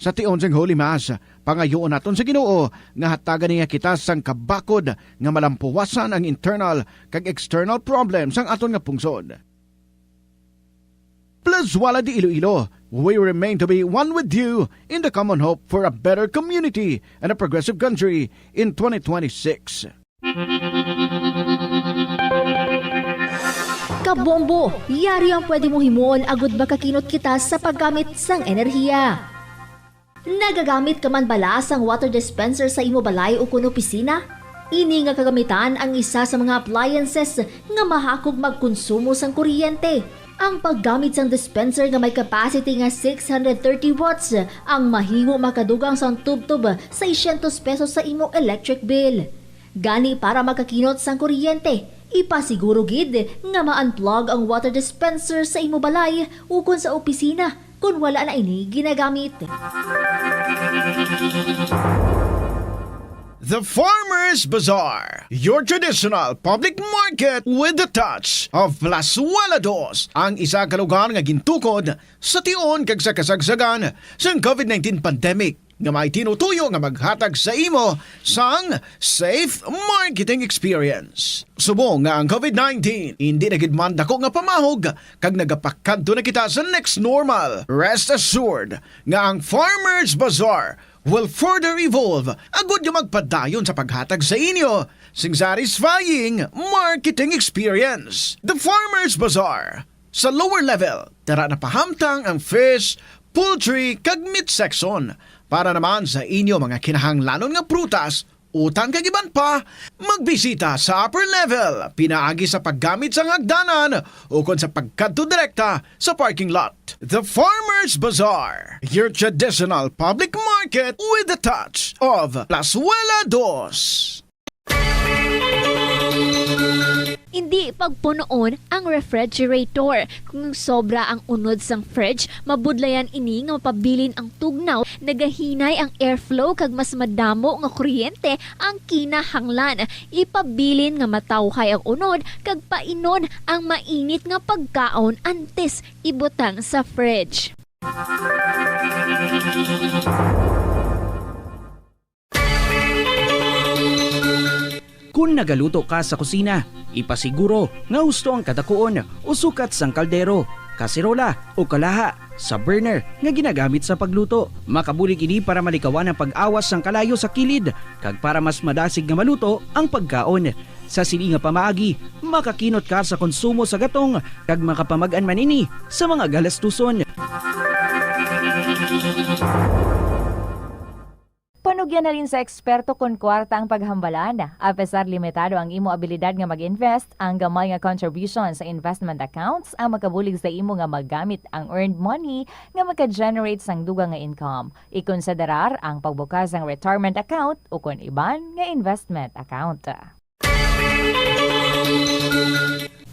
Sa tion sang Holy Mass, pangayuon naton sa Ginoo nga hatagan niya kita sang kabakod nga malampuwasan ang internal kag external problem sang aton nga pungsod. Plazuela de Iloilo, we remain to be one with you in the common hope for a better community and a progressive country in twenty twenty-six. Kabombo, yari ang pwede mo himuon agud makakinot kita sa paggamit sang enerhiya. Nagagamit ka man bala sang water dispenser sa imo balay ukon opisina? Ini nga kagamitan ang isa sa mga appliances nga mahakog magkonsumo sang kuryente. Ang paggamit sang dispenser nga may capacity nga six hundred thirty watts ang mahimo makadugang sang tubtob seiscientos pesos sa imo electric bill. Gani, para makakinot sang kuryente, ipasiguro gid nga ma-unplug ang water dispenser sa imo balay ukon sa opisina kon wala na ini ginagamit. The Farmers Bazaar, your traditional public market with the touch of Plazuela Dos, ang isa ka lugar nga gintukod sa tion kag sa kasagsagan sang covid nineteen pandemic, nga may tinutuyo nga maghatag sa imo sang safe marketing experience. Subong nga ang covid nineteen indi na gid man dako nga pamahog kag nagapakadto na kita sa next normal, rest assured nga ang Farmers Bazaar will further evolve agud nga magpadayon sa paghatag sa inyo sing satisfying marketing experience. The Farmers Bazaar. Sa lower level, tara na pahamtang ang fish, poultry, kag meat section. Para naman sa inyo mga kinahanglanon nga prutas, utan kag iban pa, magbisita sa upper level pinaagi sa paggamit sang hagdanan ukon sa pagkadto direkta sa parking lot. The Farmers Bazaar, your traditional public market with the touch of Plazuela Dos. Indi pagpunoon ang refrigerator. Kung sobra ang unod sang fridge, mabudlayan ini nga mapabilin ang tugnaw, nagahinay ang airflow, kag mas madamo nga kuryente ang kinahanglan. Ipabilin nga matawhay ang unod kag painon ang mainit nga pagkaon antes ibutang sa fridge. Kon nagaluto ka sa kusina, ipasiguro nga husto ang kadakuon o sukat sang kaldero, kaserola, o kalaha sa burner nga ginagamit sa pagluto. Makabulig ini para malikawan ang pag-awas sang kalayo sa kilid kag para mas madasig nga maluto ang pagkaon. Sa sini nga pamaagi, makakinot ka sa konsumo sa gatong kag makapamag-an man ini sa mga galastuson. Panugyan halin sa eksperto kon kwarta ang paghambalan. Apesar limitado ang imo abilidad nga mag-invest, ang gamay nga contribution sa investment accounts ang makabulig sa imo nga magamit ang earned money nga maka-generate sang dugang nga income. Ikonsiderar ang pagbukas sang retirement account ukon iban nga investment account.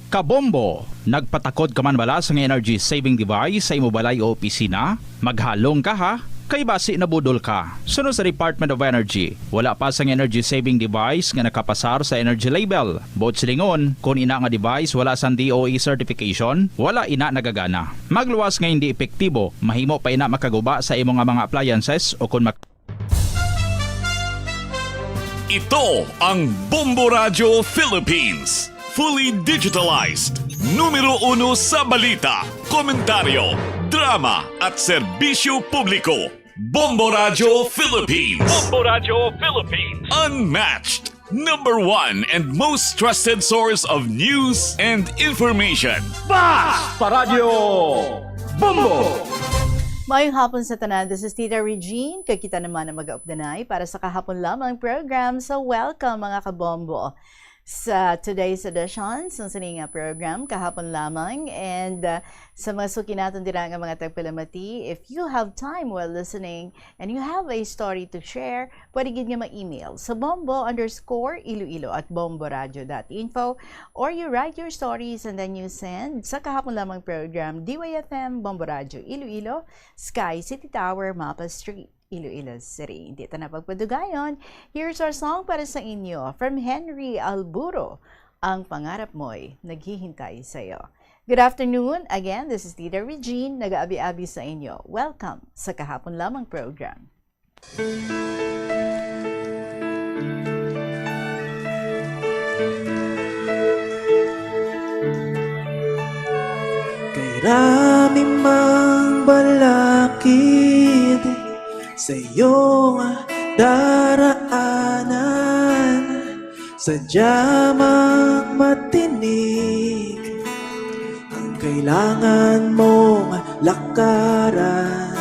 Kabombo, nagpatakod ka man bala sang energy saving device sa imo balay o opisina? Maghalong ka, ha, kay basi nabudol ka. Suno sa Department of Energy, wala pa sang energy saving device nga nakapasar sa energy label. Buot silingon, kon ina nga device wala sang D O E certification, wala ina nagagana. Magluwas nga hindi epektibo, mahimo pa ina makaguba sa imo nga mga appliances o kon mak- Ito ang Bombo Radyo Philippines. Fully digitalized. Numero uno sa balita, komentaryo, drama, at serbisyo publiko. Bombo Radyo Philippines. Bombo Radyo Philippines. Unmatched. Number one and most trusted source of news and information. Basta Radyo Bombo! Maayong hapon sa tanan. This is Tita Regine. Kag kita naman ang mag-updanay para sa kahapon lamang program sa Welcome, mga kabombo. Sa today's edition, sa sini nga program, kahapon lamang. And, uh, sa mga suki naton dira nga mga tagpalamati, if you have time while listening and you have a story to share, pwede gid nga ma-email sa bombo underscore iloilo at bomboradio dot info, or you write your stories and then you send sa kahapon lamang program, D Y F M, Bombo Radio Iloilo, Sky City Tower, Mapa Street, Iloilo City. Hindi ta na pagpadugayon. Here's our song para sa inyo from Henry Alburo, Ang Pangarap Mo'y Naghihintay Sa'yo. Good afternoon. Again, this is Tita Regine, nag-aabi-abi sa inyo. Welcome sa kahapon lamang program. Kay rami mang balakid sa iyong daraanan, sadya mang matinik ang kailangan mong lakaran.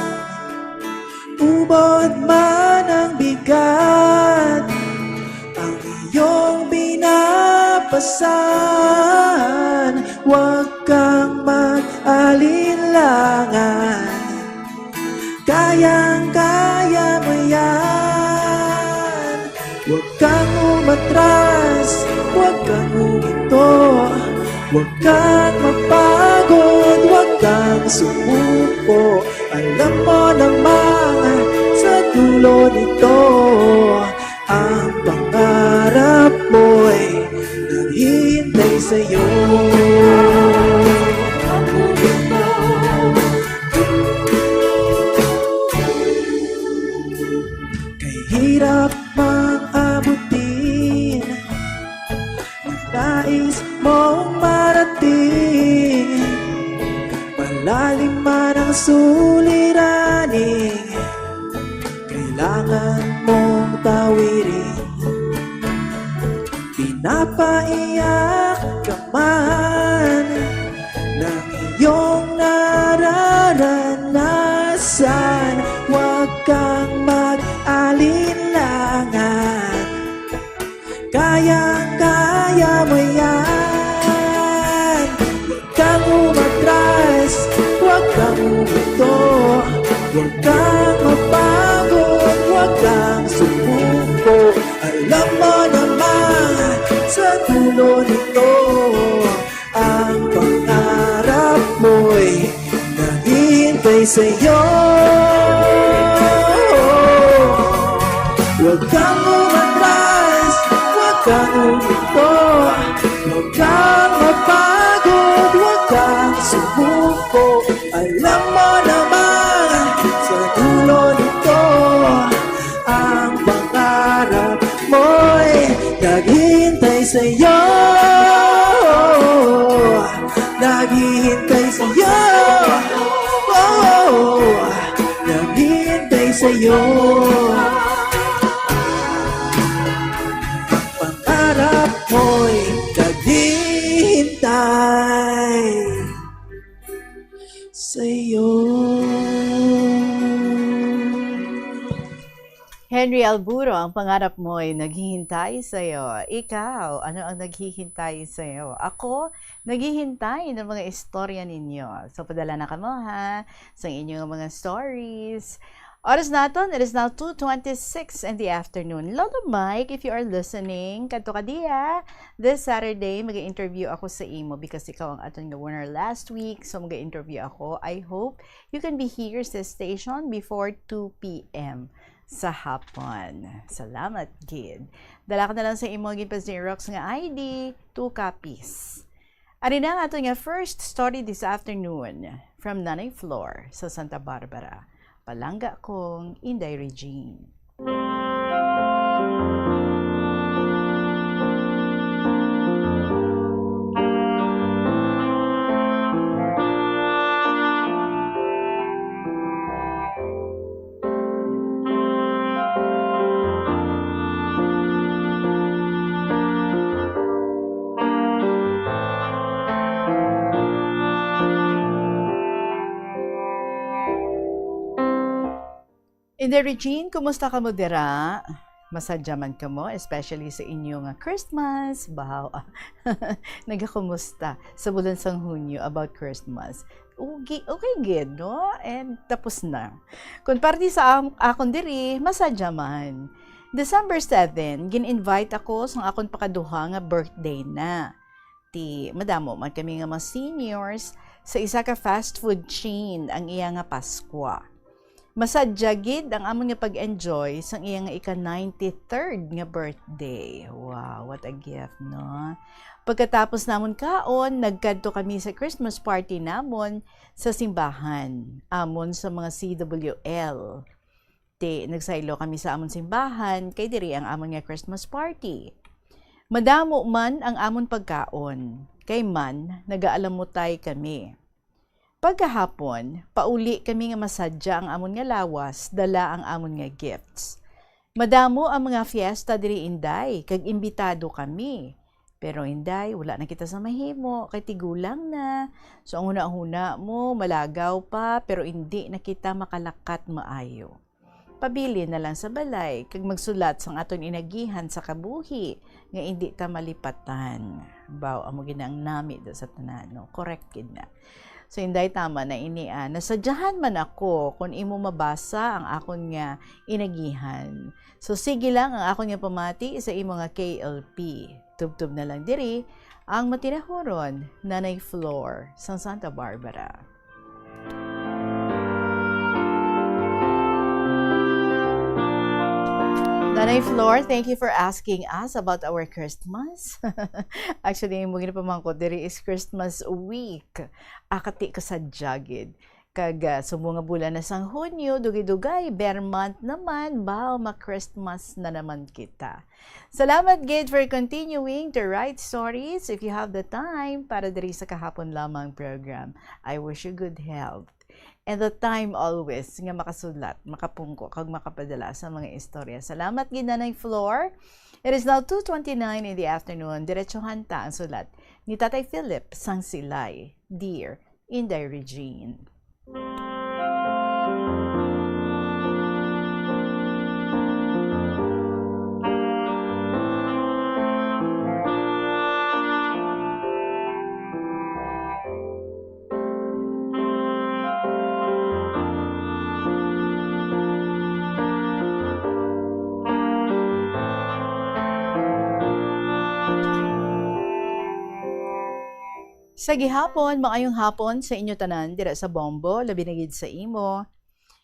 Ubod man ang bigat, ang iyong binapasan, huwag kang mag-alinlangan. Kayang-kaya mo yan. Huwag kang umatras. Huwag kang mapagod, huwag kang sumuko. Alam mo namang sa dulo nito, ang pangarap mo'y naghihintay sa'yo. Kay hirap mang abutin, nais mong marating. Malalim man ang suliranin, kailangan mong tawirin. Pinapaiyak ka man ng iyong nararanasan, huwag kang mag-alinlangan. Kayang-kaya mo yan. Huwag kang umatras, huwag kang huminto. Huwag kang mapagod, huwag kang sumuko. Alam mo naman, sa dulo nito, ang pangarap mo'y naghihintay sa'yo. Huwag kang umatras, huwag kang huminto, huwag kang mapagod, huwag kang sumuko. Alam mo naman, sa dulo nito, ang pangarap mo'y naghihintay sa'yo. Naghihintay sa'yo. Oh, naghihintay sa'yo. Ang pangarap mo'y naghihintay sa'yo. Henry Alburo, ang pangarap mo'y naghihintay sa'yo. Ikaw, ano ang naghihintay sa'yo? Ako, naghihintay ng mga istorya ninyo. So, padala na kamo, ha, sa inyong mga stories. Oras naton, it is now two twenty-six in the afternoon. Lolo Mike, if you are listening, kadto ka diya. This Saturday, mag-interview ako sa imo because ikaw ang aton nga winner last week. So, mag-interview ako. I hope you can be here sa station before two p.m. sa hapon. Salamat gid. Dala ka na lang sa imo ginpa-Xerox nga I D, two copies. Ari na ang aton nga first story this afternoon from Nanay Flor sa Santa Barbara. Palangga kong Inday Regine. Inday Regine, kumusta kamo dira? Masadya man kamo, especially sa inyo nga Christmas. Bahaw, nagakumusta sa bulan sang Hunyo about Christmas? Okay, okay gid, no? And tapos na. Kung parte sa am-, akon diri, masadya man. December seven, gin-invite ako sang akon pakaduha nga birthday na. Ti, madamo man kami nga mga seniors sa isa ka fast food chain ang iya nga Paskwa. Masadya gid ang amon nga pag-enjoy sang iya nga ika-ninety-third nga birthday. Wow, what a gift, no? Pagkatapos namon kaon, nagkadto kami sa Christmas party namon sa simbahan, amon sa mga C W L. Ti, nagsaylo kami sa amon simbahan, kay diri ang amon nga Christmas party. Madamo man ang amon pagkaon, kay man, nagaalamutay kami. Pagkahapon, pauli kami nga masadya ang amon nga lawas, dala ang amon nga gifts. Madamo ang mga fiesta diri, Inday, kag imbitado kami. Pero, Inday, wala na kita sa mahimo, kay tigulang na. So, ang hunahuna mo, malagaw pa, pero indi na kita makalakat maayo. Pabilin na lang sa balay, kag magsulat sang aton inagihan sa kabuhi, nga indi ta malipatan. Baw, amo gid na ang nami do sa tanan, no? Correct gid na. So, Inday, tama na ini, ah. Nasadyahan man ako kon imo mabasa ang akon nga inagihan. So, sige lang ang akon nga pamati sa imo nga K L P. Tubtob na lang diri ang matinahuron Nanay Flor sang Santa Barbara. Nanay Flor, thank you for asking us about our Christmas. Actually, mo ginapamangkot, diri is Christmas week. Akati ka sa jagid. Kag, ah, subong nga bulan na sang Hunyo, dugay-dugay, bear month naman, baw, ma-Christmas na naman kita. Salamat gid for continuing to write stories if you have the time para diri sa Kahapon Lamang program. I wish you good health. And the time always nga makasulat, makapungko, kag makapadala sa mga istorya. Salamat gid, Nanay Flor. It is now two twenty-nine in the afternoon. Diretsuhan ta ang sulat ni Tatay Philip sang Silay, Dear Inday Regine. Sa gihapon, maayong hapon sa inyo tanan dira sa Bombo, labi na gid sa imo.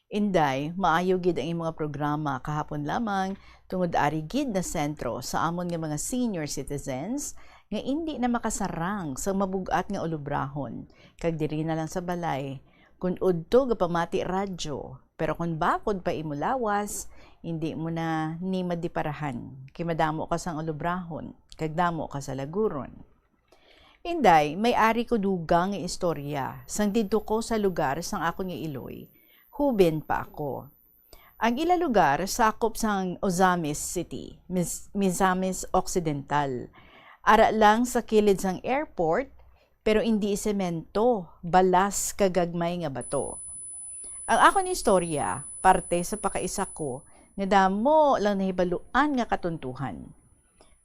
Inday, maayo gid ang imong mga programa kahapon lamang, tungod ari gid na sentro sa amon nga mga senior citizens nga indi na makasarang sa mabug-at nga ulubrahon, kag diri na lang sa balay, kun udto gapamati radyo, pero kun bakod pa imo lawas, indi mo na ni madiparahan, kay madamo ka sang ulubrahon, kag damo ka sa laguron. Inday, may ari ko dugang nga istorya sang didto ko sa lugar sang akon nga iloy. Huben pa ako. Ang ila lugar sakop sang Ozamiz City, Miz-, Misamis Occidental. Ara lang sa kilid sang airport, pero indi semento, balas kag gagmay nga bato. Ang akon istorya, parte sa pakaisa ko nga damo lang nahibaluan nga katuntuhan.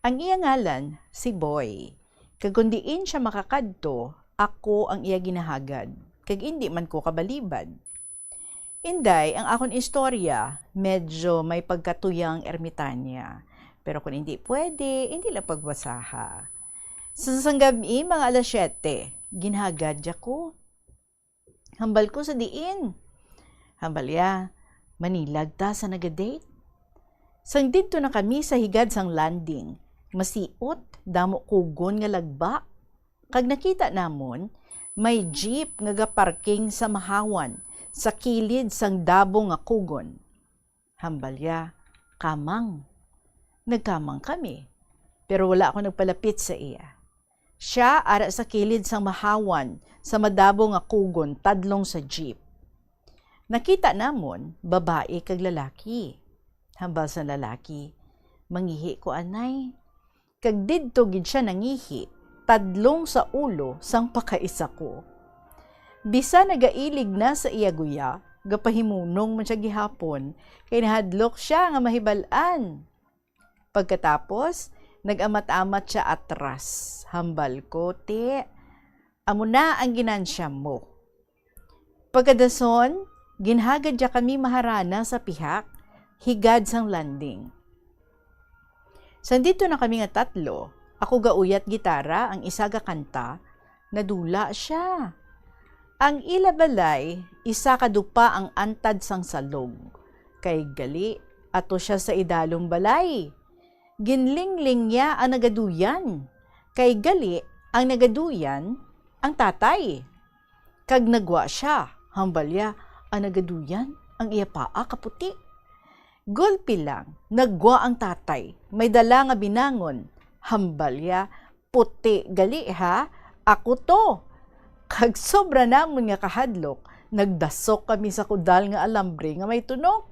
Ang iya ngalan si Boy, kag kon diin sia makakadto, ako ang iya ginahagad, kag indi man ko kabalibad. Inday, ang akon istorya medyo may pagkatuyang ermitanya, pero kon indi pwede, indi lang pagbasaha. Sa sanggab-i, mga alas siyete, ginhagad ako. Hambal ko, "Sa diin?" Hambal iya, "Manilag ta sa naga-date." Sang didto na kami sa higad sang landing, masiot, damo kugon nga lagba, kag nakita namon may jeep nga gaparking sa mahawan sa kilid sang dabo nga kugon. Hambal iya, "Kamang." Nagkamang kami, pero wala ako nagpalapit sa iya. Sia ara sa kilid sang mahawan sa madabo nga kugon tadlong sa jeep. Nakita namon babayi kag lalaki. Hambal sang lalaki, "Mangihi ko anay." Kag didto gid sia nangihi, tadlong sa ulo sang pakaisa ko. Bisan nagailig na sa iya guya, gapahimunong man sia gihapon, kay nahadlok sia nga mahibal-an. Pagkatapos, nag-amat-amat sia atras. Hambal ko, "Ti, amo na ang ginansya mo." Pagkadason, ginhagad niya kami maharana sa pihak, higad sang landing. Sang didto na kami nga tatlo, ako gauyat gitara, ang isa gakanta, nadula sia. Ang ila balay, isa ka dupa ang antad sang salog, kay gali, ato sia sa idalom balay. Ginlingling niya ang nagaduyan, kay gali ang nagaduyan ang tatay. Kag nagwa sia, hambal iya, ang nagaduyan, ang iya paa kaputi. Gulpi lang, nagwa ang tatay, may dala nga binangon, hambal iya, "Puti gali, ha? Ako to." Kag sobra namon nga kahadlok, nagdasok kami sa kudal nga alambre nga may tunok.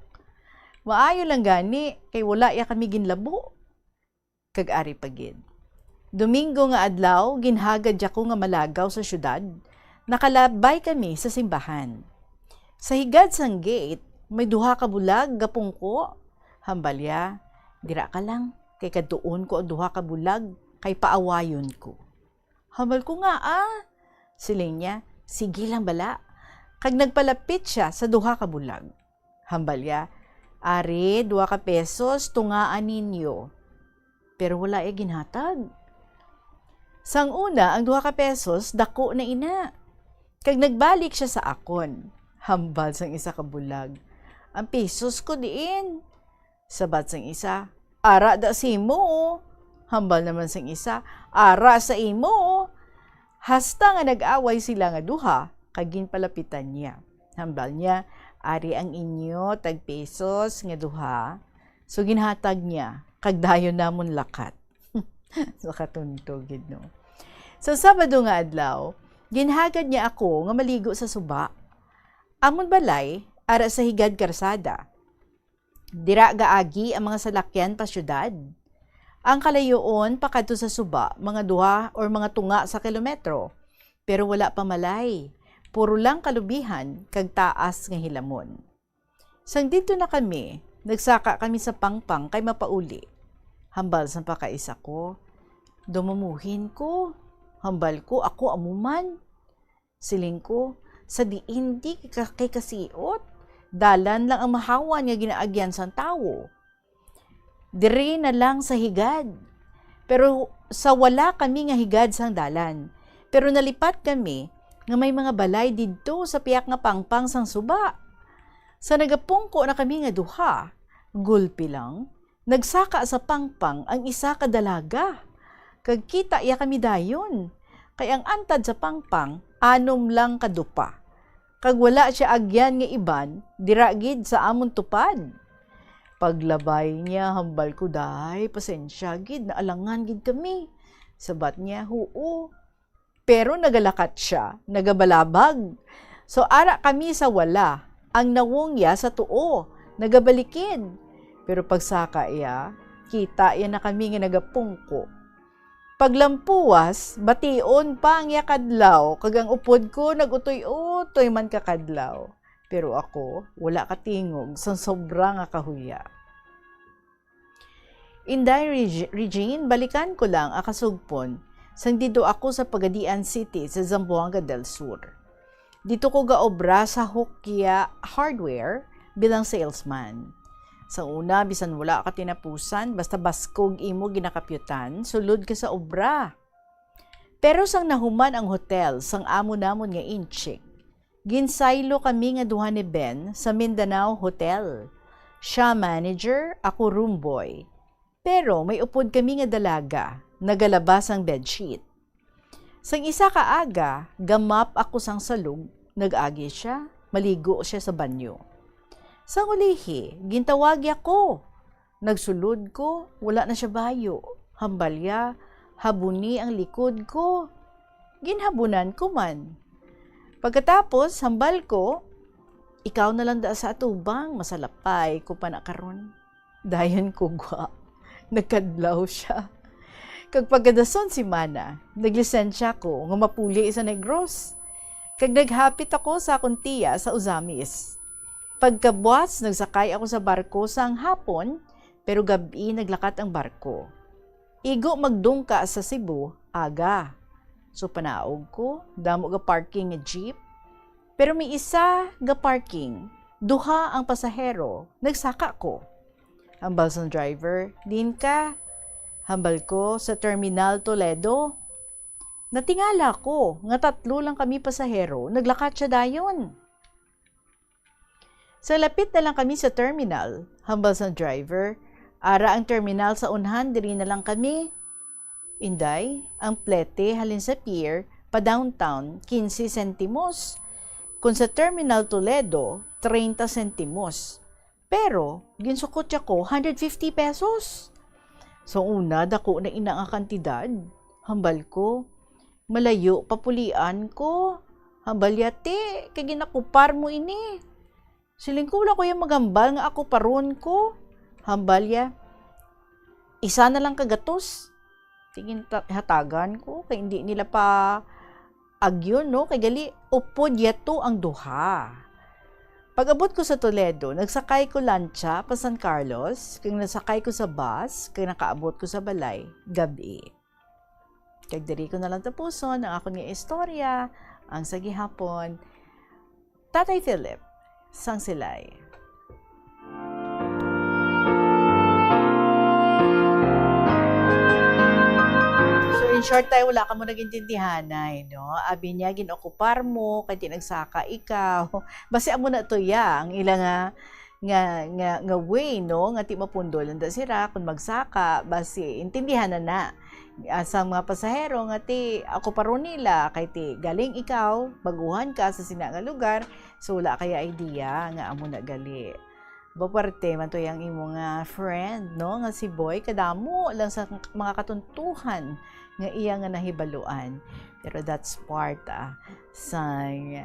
Maayo lang gani, kay wala iya kami ginlabo. Kag ari pa gid. Domingo nga adlaw, ginhagad ako nga malagaw sa siyudad. Nakalabay kami sa simbahan. Sa higad sang gate, may duha ka bulag gapungko. Hambal iya, "Dira ka lang, kay kadtuon ko ang duha ka bulag, kay paawayon ko." Hambal ko, "Ngaa?" Siling niya, "Sige lang bala." Kag nagpalapit sia sa duha ka bulag. Hambal iya, "Ari, duha ka pesos, tungaan ninyo." Pero wala iya ginhatag. Sang una, ang duha ka pesos, dako na ina. Kag nagbalik sia sa akon. Hambal sang isa ka bulag, "Ang pesos ko diin?" Sabat sang isa, "Ara da sa imo, oh." Hambal naman sang isa, "Ara sa imo, oh." Hasta nga nag-away sila nga duha, kag ginpalapitan niya. Hambal niya, "Ari ang inyo tag pesos nga duha." So ginhatag niya, kag dayon namon lakat. Nakatuntog gid, no? Sa Sabado nga adlaw, ginhagad niya ako nga maligo sa suba. Amon balay, ara sa higad karsada. Dira gaagi ang mga salakyan pa siyudad. Ang kalayuon pakadto sa suba, mga duha or mga tunga sa kilometro. Pero wala pa malay. Puro lang kalubihan kag taas nga hilamon. Sang didto na kami, nagsaka kami sa pangpang kay mapauli. Hambal sang pakaisa ko, "Dumumohin ko." Hambal ko, "Ako amo man." Siling ko, "Sa diin di ka-, kay kasiot? Dalan lang ang mahawan nga ginaagyan sang tawo. Diri na lang sa higad." Pero sa wala kami nga higad sang dalan. Pero nalipat kami nga may mga balay didto sa pihak nga pangpang sang suba. Sa nagapungko na kami nga duha, gulpi lang, nagsaka sa pangpang ang isa ka dalaga. Kag kita iya kami dayon, kay ang antad sa pangpang anom lang ka dupa. Kag wala sia agyan nga iban dira gid sa amon tupad. Paglabay niya, hambal ko, "Day, pasensya gid, naalangan gid kami." Sabat niya, "Huo." Pero nagalakat sia, nagabalabag. So, ara kami sa wala, ang nawong iya sa tuo, nagabalikid. Pero pagsaka iya, kita iya na kami nga nagapungko. Paglampuwas, bation pa ang iya kadlaw, kag ang upod ko nag-utoy-utoy man ka kadlaw. Pero ako, wala katingog sang sobra nga kahuya. Inday Reg-, Regine, balikan ko lang ang kasugpon sang didto ako sa Pagadian City sa Zamboanga del Sur. Didto ko gaobra sa Hukya Hardware bilang salesman. Sa una, bisan wala ka tinapusan, basta baskog imo ginakapyutan, sulod ka sa obra. Pero sang nahuman ang hotel sang amo namon nga inchik, ginsaylo kami nga duha ni Ben sa Mindanao Hotel. Sia manager, ako room boy. Pero may upod kami nga dalaga, nagalaba sang bedsheet. Sang isa ka aga, gamap ako sang salog, nag-agi sia, maligo sia sa banyo. Sang ulihi, gintawag ako. Nagsulod ko, wala na sia bayo. Hambal iya, "Habuni ang likod ko." Ginhabunan ko man. Pagkatapos, hambal ko, "Ikaw na lang da sa atubang, masalapay ko pa na karon." Dayon ko gwa, nagkadlaw sia. Kag pagkadason semana, naglisensya ko nga mapuli sa Negros. Kag naghapit ako sa akon tiya sa Ozamiz. Pagkabuas, nagsakay ako sa barko sang hapon, pero gab-i naglakat ang barko. Igo magdungka sa Cebu, aga. So, panaog ko, damo ga parking nga jeep. Pero may isa ga parking, duha ang pasahero, nagsaka ko. Hambal sang driver, "Diin ka?" Hambal ko, "Sa Terminal Toledo." Natingala ko nga tatlo lang kami pasahero, naglakat sia dayon. Sa lapit na lang kami sa terminal, hambal sang driver, "Ara ang terminal sa unhan, diri na lang kami." Inday, ang plete halin sa pier pa downtown, quince sentimos. Kung sa Terminal Toledo, treinta sentimos. Pero, ginsukot niya ko, hundred fifty pesos. Sa una, dako na ina nga kantidad. Hambal ko, "Malayo pa pulian ko." Hambal niya, "Ti, kay ginakupar mo ini." Siling ko, "Wala ko iya magambal nga ako paron ko." Hambal niya, "Isa na lang ka gatos." Tingin ta-, hatagan ko, kay hindi nila pa agyon, no? Kay gali, upod yato ang duha. Pag-abot ko sa Toledo, nagsakay ko lancha pa San Carlos, kag nasakay ko sa bus, kag nakaabot ko sa balay, gab-i. Kag diri ko na lang tapuson ang akon nga istorya, ang sa gihapon, Tatay Philip, sang Silay. So, In short, tay, wala ka mo nagintindihanay, no? Abi niya, ginokupar mo, kay di nagsaka ikaw. Basi amo na to, ya, ang ila nga, nga, nga, nga way, no? Nga ti mapundol nanda sira, kung magsaka, basi intindihan na na. Ah, sa mga pasahero nga ti, ako paro nila, kay ti galing ikaw, baguhan ka sa sina nga lugar, so wala kaya idea nga amo na gali. Baparte man to yang imo nga friend, no? Nga si Boy, kadamo lang sa mga katuntuhan nga iya nga nahibaluan. Pero that's part, ah, sang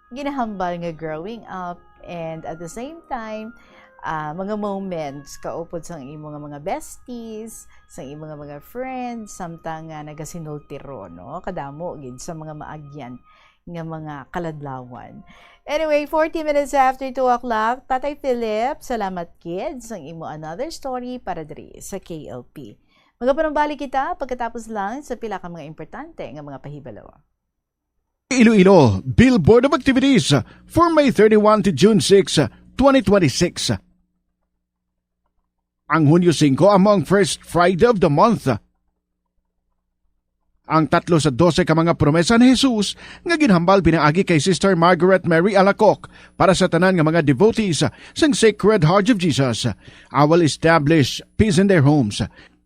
ginahambal nga growing up, and at the same time, ah, mga moments kaupod sang imo nga mga besties, sang imo nga mga friends, samtang nga nagasinultiro, no? Kadamo gid sa mga maagyan nga mga kaladlawan. Anyway, forty minutes after two o'clock, Tatay Philip, salamat gid sang imo another story para diri sa K L P. Magapanumbalik kita pagkatapos lang sa pila ka mga importante nga mga pahibalo. Iloilo, Billboard of Activities for May thirty-one to June six, twenty twenty-six. Ang Hunyo singko amo ang first Friday of the month. Ang tatlo sa dose ka mga promesa ni Jesus nga ginhambal pinaagi kay Sister Margaret Mary Alacoque para sa tanan nga mga devotees sang Sacred Heart of Jesus. "I will establish peace in their homes.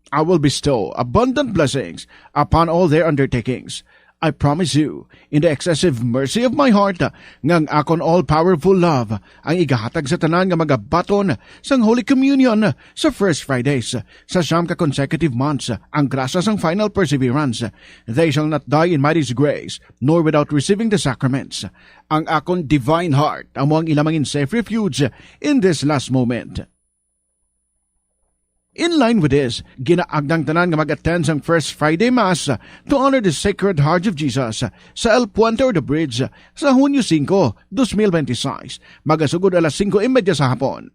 I will bestow abundant blessings upon all their undertakings. I promise you, in the excessive mercy of my heart, nga ang akon all-powerful love ang igahatag sa tanan nga magabaton sang Holy Communion sa First Fridays sa siyam ka consecutive months, ang grasya sang final perseverance. They shall not die in my disgrace, nor without receiving the sacraments. Ang akon divine heart amo ang ila mangin safe refuge in this last moment." In line with this, ginaagdang tanan nga mag-attend sang First Friday Mass to honor the Sacred Heart of Jesus sa El Puente or the Bridge sa Hunyo singko, dos mil benti sais, magasugod alas singko y media sa hapon.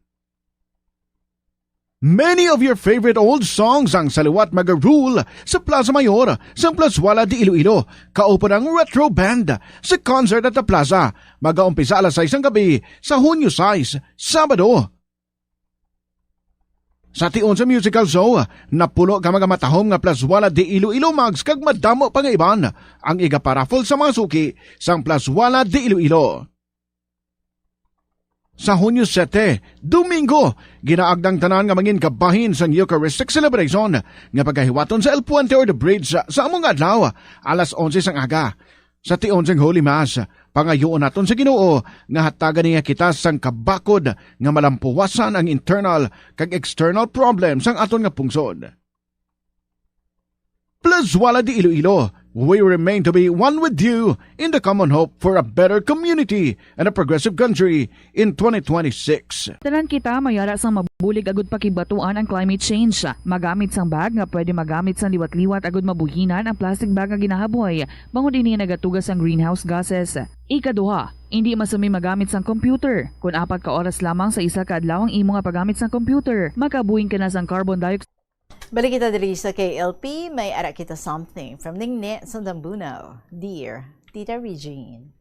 Many of your favorite old songs ang sa liwat maga-rule sa Plaza Mayor sang Plazuela de Iloilo, kaupod ang Retro Band sa concert at the plaza. Magaumpisa alas sais sang gabi sa Hunyo sais, Sabado. Sa tion sa musical show, napuno ka mga matahom nga Plazuela de Iloilo mugs kag madamo pa nga iban ang igaparaffle sa mga suki sang Plazuela de Iloilo. Sa Hunyo siyete, Domingo, ginaagdang tanan nga mangin kabahin sang Eucharistic celebration nga pagahiwaton sa El Puente or the Bridge sa among adlaw, alas onse sang aga. Sa tion sang Holy Mass, pangayuon naton sa Ginoo nga hatagan niya kita sang kabakod nga malampuwasan ang internal kag external problem sang aton nga pungsod. Plazuela de Iloilo, we remain to be one with you in the common hope for a better community and a progressive country in twenty twenty-six. Tanan kita may ara sang mabulig agud pakigbatuan ang climate change. Magamit sang bag nga pwede magamit sang liwat-liwat agud mabuhinan ang plastic bag nga ginahaboy, bangod ini nagatuga sang greenhouse gases. Ikaduha, indi masumi magamit sang computer. Kon apat ka oras lamang sa isa ka adlaw ang imo nga paggamit sang computer, makabuhing ka na sang carbon dioxide. Balik kita diri sa K L P, may ara kita something from Ningni sa Dambuno. Dear Tita Regine.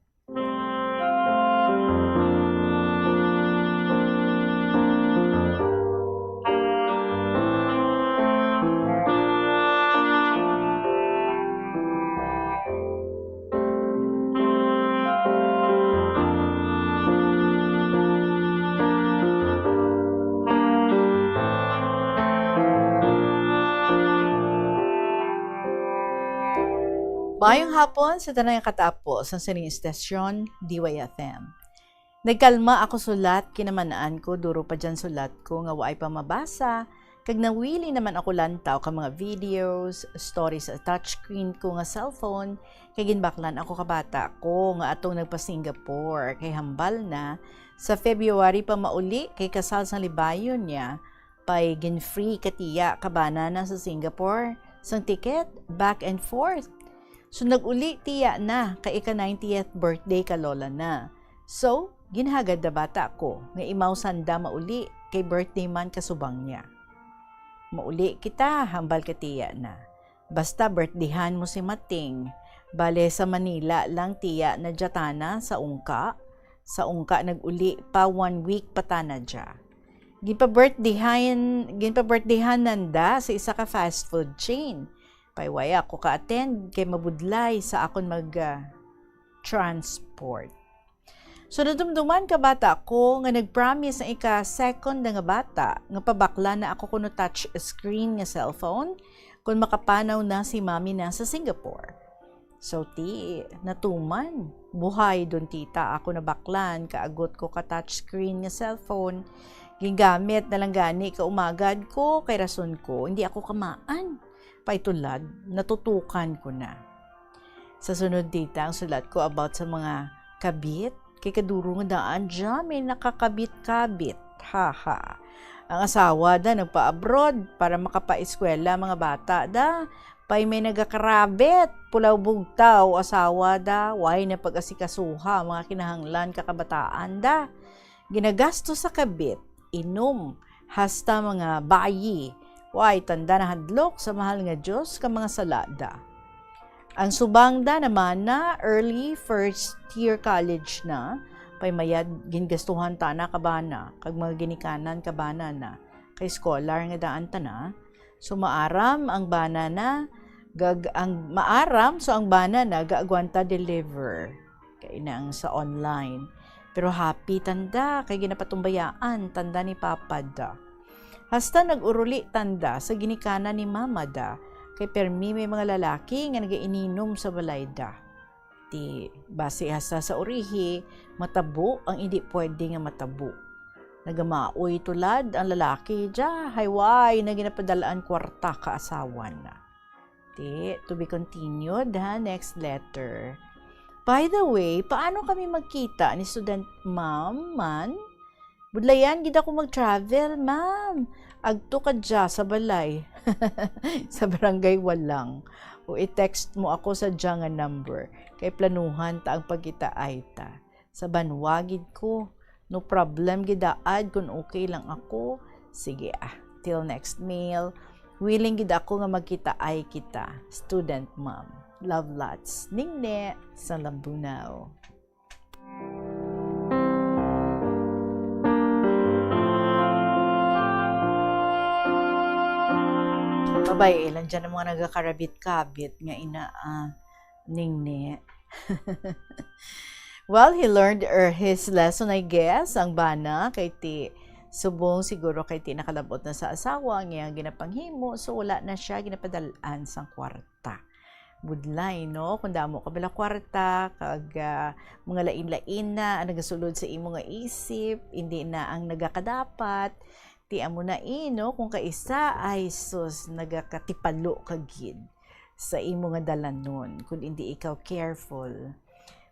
Maayong hapon sa tanan nga katapo sang sining istasyon, D Y F M. Nagkalma ako sulat, kinaman-an ko, duro pa dyan sulat ko nga waay pa mabasa, kag nawili naman ako lantaw ka mga videos, stories sa touchscreen ko nga cellphone, kay ginbaklan ako ka bata ko nga atong nagpa-Singapore, kay hambal na, sa February pa mauli, kay kasal sang libayon niya, pay gin-free ka tiya ka bana na sa Singapore sang ticket back and forth. So nag-uli tiya na kay ika-ninetieth birthday ka lola na. So, ginhagad na bata ko nga imaw sanda mauli kay birthday man kasubang niya. Mauli kita, hambal ka tiya na. Basta birthdayhan mo si Mating. Bale sa Manila lang tiya na dya tana sa ungka. Sa ungka nag-uli pa, one week pa tana dya. Ginpa-birthdayhan, ginpa-birthdayhan nanda sa isa ka fast food chain. Paywaya ako ka-attend kay mabudlay sa akon mag, ah, transport. So, nadumduman ka bata ko nga nag-promise ang ika-second na nga bata nga pabakla na ako kuno touch screen nga cellphone kung makapanaw na si mami na sa Singapore. So, ti, natuman. Buhay don tita ako nabaklan, kaagot ko ka touch screen nga cellphone. Gingamit na lang gani ka umagad ko, kay rason ko, hindi ako kamaan. Paitulad, natutukan ko na. Sa sunod, tita, ang sulat ko about sa mga kabit. Kay kaduro nga daan dya, may nakakabit-kabit. Ha, ha. Ang asawa da nagpa-abroad para makapaeskwela mga bata da. Pay may nagakarabit, pulaw bugtaw, asawa da, way na pag-asikasuha mga kinahanglan ka kabataan da. Ginagasto sa kabit, inom, hasta mga bayi. Way tanda nahadlok sa mahal nga Dios ka mga sala da. Ang subang da naman na early first year college na, pay mayad gingastuhan tana ka bana, kag mga ginikanan ka bana na, kay scholar nga daan tana. So maaram ang bana na, gag-, ang maaram, so ang bana na gaagwanta deliver. Kay na ang sa online. Pero happy tanda, kay ginapatumbayaan tanda ni Papa da. Hasta nag-uruli tanda sa ginikanan ni Mama da, kay permi may mga lalaki nga nagaininom sa balay da. Ti, basi hasta sa urihi, matabo ang indi pwede nga matabo. Nagamaoy tulad ang lalaki da, hayway na ginapadalaan kwarta ka asawa na. Ti, to be continued, ha, next letter. By the way, paano kami magkita ni student ma'am man? Budlayan gid ako mag-travel, ma'am. Agto ka dya sa balay. Sa barangay Walang. O i-text mo ako sa dya nga number. Kay planuhan ta ang pagkitaay ta. Sa banwa gid ko. No problem gid daad kung okay lang ako. Sige ah. Till next mail. Willing gid ako nga magkitaay kita. Student mom. Love lots. Ningne sa Lambunaw. Babay, ilan dyan ang mga nagakarabit-kabit nga ina, ah, Ningne. Well, he learned, er, his lesson, I guess, ang bana, kay ti subong siguro kay ti nakalabot na sa asawa ang iyang ginapanghimo, so wala na siya ginapadalaan sang kwarta. Budlay, no? Kung damo ka bala kwarta, kag, ah, mga lain-lain na ang nagasulod sa imo nga isip, hindi na ang nagakadapat, ti amo na, eh, no? Kung kaisa, ay sus, nagakatipalo ka gid sa imo nga dalanon kung hindi ikaw careful.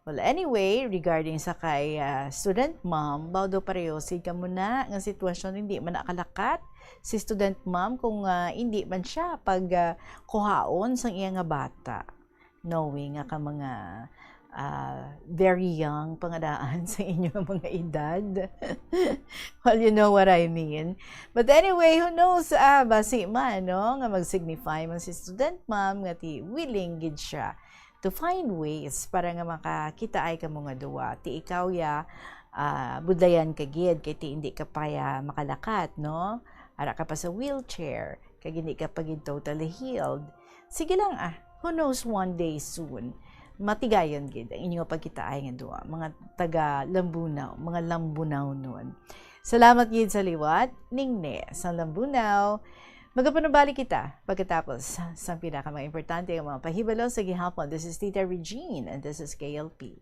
Well, anyway, regarding sa kay, ah, student mom, baw daw pareho sid kamo na nga sitwasyon, hindi man nakalakat si student mom kung, ah, hindi man siya pag, ah, kuhaon sang iya nga bata. Knowing nga ka mga, ah, very young pa nga daan sa inyo nga mga edad. Well, you know what I mean. But anyway, who knows, ah, basi man, no, nga mag-signify man si student mom nga ti willing gid siya to find ways para nga makakitaay kamo nga duwa. Ti ikaw ya, ah, budlayan ka gid kay ti hindi ka pa ya makalakat, no? Ara ka pa sa wheelchair, kag hindi ka pa gid totally healed. Sige lang, ah, who knows, one day soon, matigayon gid ang inyo pagkitaay nga duwa, mga taga Lambunaw, mga Lambunawnon. Salamat gid sa liwat, Ningne sa Lambunaw. Magapanubalik kita pagkatapos sa pinaka mga importante nga mga pahibalo sa gihapon. This is Tita Regine and this is K L P.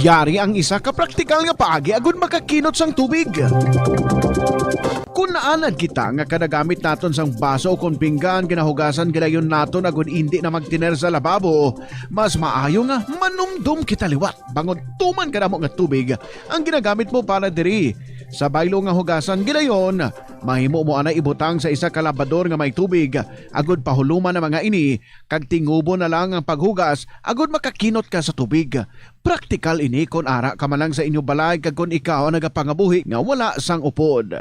Yari ang isa ka praktikal nga paagi agud makakinot sang tubig. Kon naanad kita nga kada gamit naton sang baso ukon pinggan ginahugasan gilayon naton agud indi na magtiner sa lababo, mas maayo nga manumdom kita liwat bangod tuman kadamo nga tubig ang ginagamit mo para diri. Sa baylo nga hugasan gilayon, mahimo mo anay ibutang sa isa ka labador nga may tubig agud pahuluman ang mga ini kag tingubo na lang ang paghugas agud makakinot ka sa tubig. Praktikal ini kon ara ka man lang sa inyo balay kag kon ikaw ang nagapangabuhi nga wala sang upod.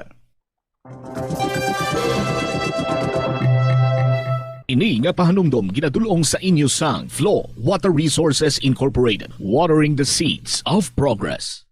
Ini nga pahanumdom ginadul-ong sa inyo sang Flow Water Resources Incorporated, watering the seeds of progress.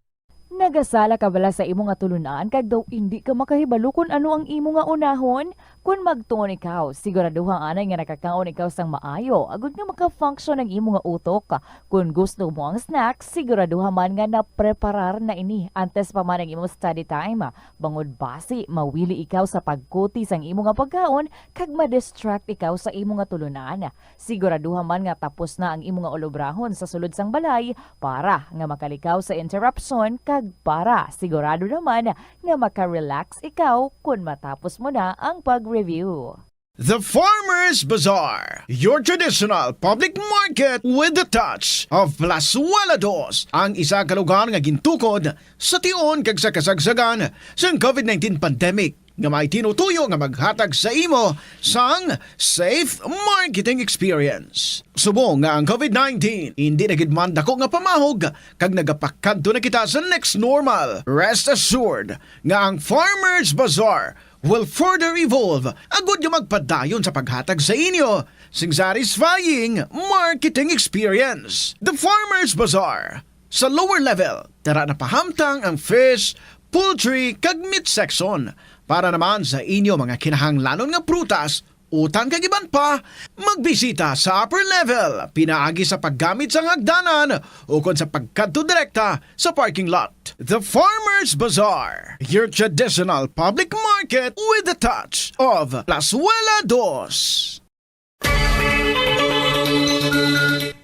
Nagasala ka bala sa imo nga tulun-an kag daw indi ka makahibalo kon ano ang imo nga unahon? Kon magtuon ikaw, siguraduha anay nga nakakaon ikaw sang maayo, agud nga maka-function ang imo nga utok. Kon gusto mo ang snack, siguraduha man nga napreparar na ini antes pa man ang imo study time, bangod basi mawili ikaw sa pagkuti sang imo nga pagkaon kag ma-distract ikaw sa imo nga tulunan. Siguraduha man nga tapos na ang imo nga ulobrahon sa sulod sang balay para nga makalikaw sa interruption kag para sigurado naman nga maka-relax ikaw kon matapos mo na ang pag-review. The Farmers Bazaar, your traditional public market with the touch of Plazuela Dos, ang isa ka lugar nga gintukod sa tion kag sa kasagsagan sang covid nineteen pandemic, nga may tinutuyo nga maghatag sa imo sang safe marketing experience. Subong nga ang covid nineteen hindi na gid man dako nga pamahog kag nagapakadto na kita sa next normal, rest assured nga ang Farmers Bazaar will further evolve agud nga magpadayon sa paghatag sa inyo sing satisfying marketing experience. The Farmers Bazaar, sa lower level, tara na pahamtang ang fish, poultry, kag meat section. Para naman sa inyo mga kinahanglanon nga prutas, utan kag iban pa, magbisita sa upper level, pinaagi sa paggamit sang hagdanan ukon sa pagkadto direkta sa parking lot. The Farmers Bazaar, your traditional public market with the touch of Plazuela Dos.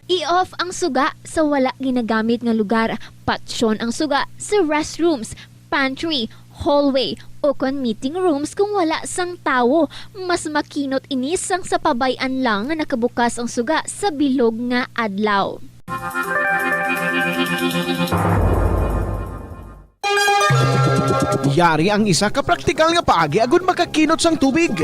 I-off ang suga sa wala ginagamit nga lugar. Patyon ang suga sa restrooms, pantry, hallway, o kon meeting rooms kung wala sang tawo. Mas makinot ini sang sa pabay-an lang nga nakabukas ang suga sa bilog nga adlaw. Yari ang isa ka praktikal nga paagi agud makakinot sang tubig.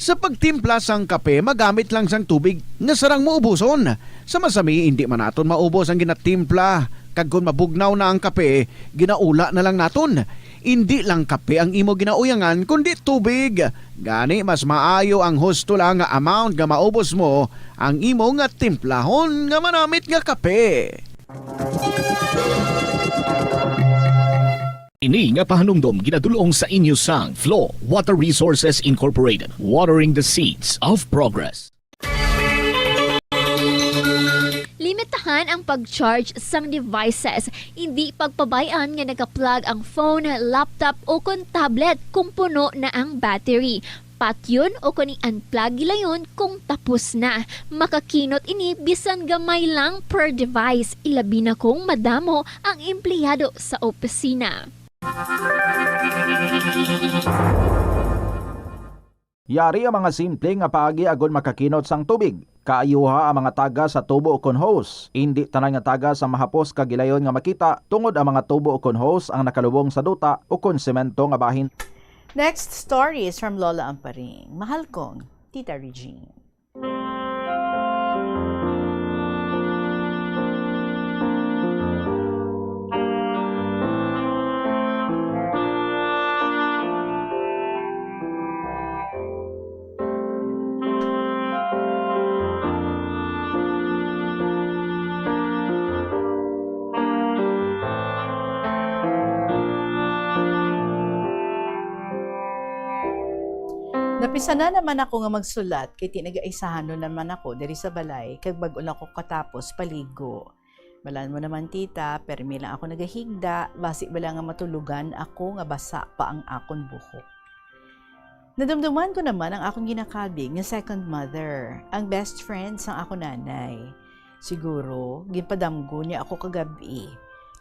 Sa pagtimpla sang kape, magamit lang sang tubig nga sarang maubuson. Sa masami, indi man naton maubos ang ginatimpla, kag kon mabugnaw na ang kape, ginaula na lang naton. Indi lang kape ang imo ginauyangan, kundi tubig. Gani, mas maayo ang husto lang nga amount nga maubos mo ang imo nga timplahon nga manamit nga kape. Ini nga pahanumdom ginadul-ong sa inyo sang Flow Water Resources Incorporated, watering the seeds of progress. Limitahan ang pag-charge sang devices. Indi pagpabay-an nga naka-plug ang phone, laptop, o kon tablet kung puno na ang battery. Patyon o kon i-unplug gilayon kung tapos na. Makakinot ini bisan gamay lang per device, ilabi na kung madamo ang empleyado sa opisina. Yari ang mga simple nga paagi agod makakinot sang tubig. Kaayuha ang mga taga sa tubo ukon hose. Indi tanan nga taga sa mahapos kag gilayon nga makita, tungod ang mga tubo ukon hose ang nakalubong sa duta ukon semento nga bahin. Next story is from Lola Amparing. Mahal kong Tita Regine. Napisanan naman ako nga magsulat, kay tinagaisahanon naman ako diri sa balay, kag bag-o lang ako katapos paligo. Balaan mo naman, tita, permi lang ako nagahigda, basi bala nga matulogan ako nga basa pa ang akon buhok. Nadumduman ko naman ang akon ginakabig nga second mother, ang best friend sang akon nanay. Siguro, ginpadamgo niya ako kagab-i.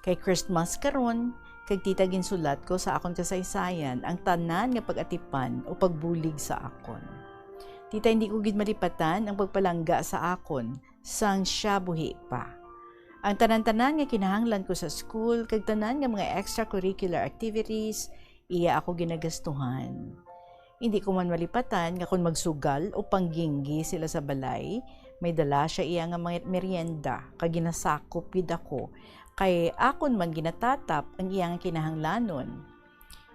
Kay Christmas karon, kag tita, ginsulat ko sa akon kasaysayan ang tanan nga pag-atipan o pagbulig sa akon. Tita, hindi ko gid malipatan ang pagpalangga sa akon sang siya buhi pa. Ang tanan-tanan nga kinahanglan ko sa school kag tanan nga mga extracurricular activities, iya ako ginagastuhan. Hindi ko man malipatan nga kon magsugal o pangginggi sila sa balay, may dala siya iya nga mga merienda, kag ginasakop gid ako, kay akon man ginatatap ang iya nga kinahanglanon.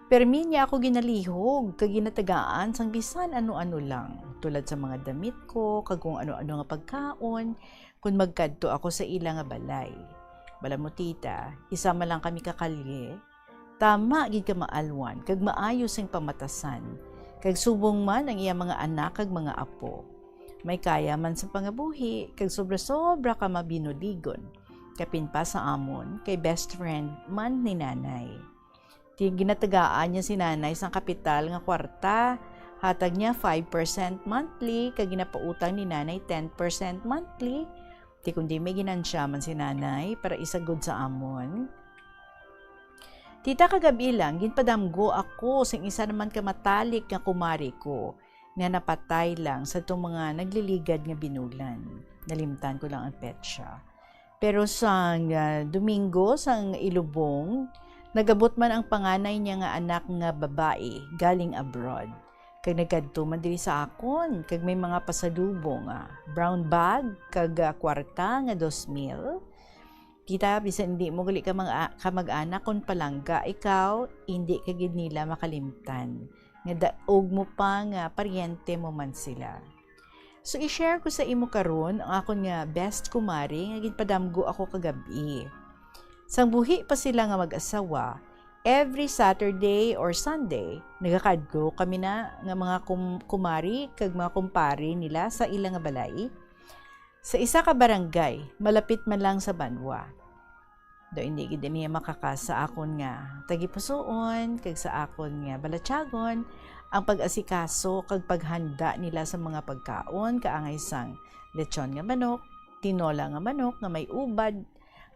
Permi niya ako ginalihog kag ginatagaan sang bisan ano-ano lang, tulad sa mga damit ko kag kung ano-ano nga pagkaon, kon magkadto ako sa ila nga balay. Bala mo, tita, isa man lang kami ka kalye. Tama gid ka maalwan kag maayo sing pamatasan. Kag subong man ang iya mga anak kag mga apo. May kaya man sa pangabuhi, kag sobra-sobra ka mabinuligon. Kapin pa sa amon, kay best friend man ni Nanay. Ti-, ginatagaan niya si Nanay sang kapital nga kwarta. Hatag niya five percent monthly, kag ginapautang ni Nanay ten percent monthly. Ti kundi may ginansya man si Nanay para isagod sa amon. Tita, kagab-i lang, ginpadamgo ako sing isa naman ka matalik nga kumari ko nga napatay lang sa itong mga nagliligad nga binulan. Nalimtan ko lang ang petsa. Pero sang, ah, Domingo, sang Ilubong, nagabot man ang panganay niya nga anak nga babayi galing abroad. Kag nagkadto man diri sa akon, kag may mga pasalubong, ah, brown bag, kag, ah, kwarta nga dos mil. Tita, bisan hindi mo gali ka mga kamag-anak, kon palangga ikaw, hindi ka gid nila makalimtan nga daog mo pa nga paryente mo man sila. So, i-share ko sa imo karon ang akon nga best kumari nga ginpadamgo ako kagab-i. Sang buhi pa sila nga mag-asawa, every Saturday or Sunday, nagakadto kami na nga mga kum-, kumari kag mga kumpare nila sa ila nga balay. Sa isa ka barangay, malapit man lang sa banwa. Daw hindi gid niya makakas sa akon nga tagipusoon kag sa akon nga balatyagon ang pag-asikaso kag paghanda nila sa mga pagkaon kaangay sang lechon nga manok, tinola nga manok nga may ubad,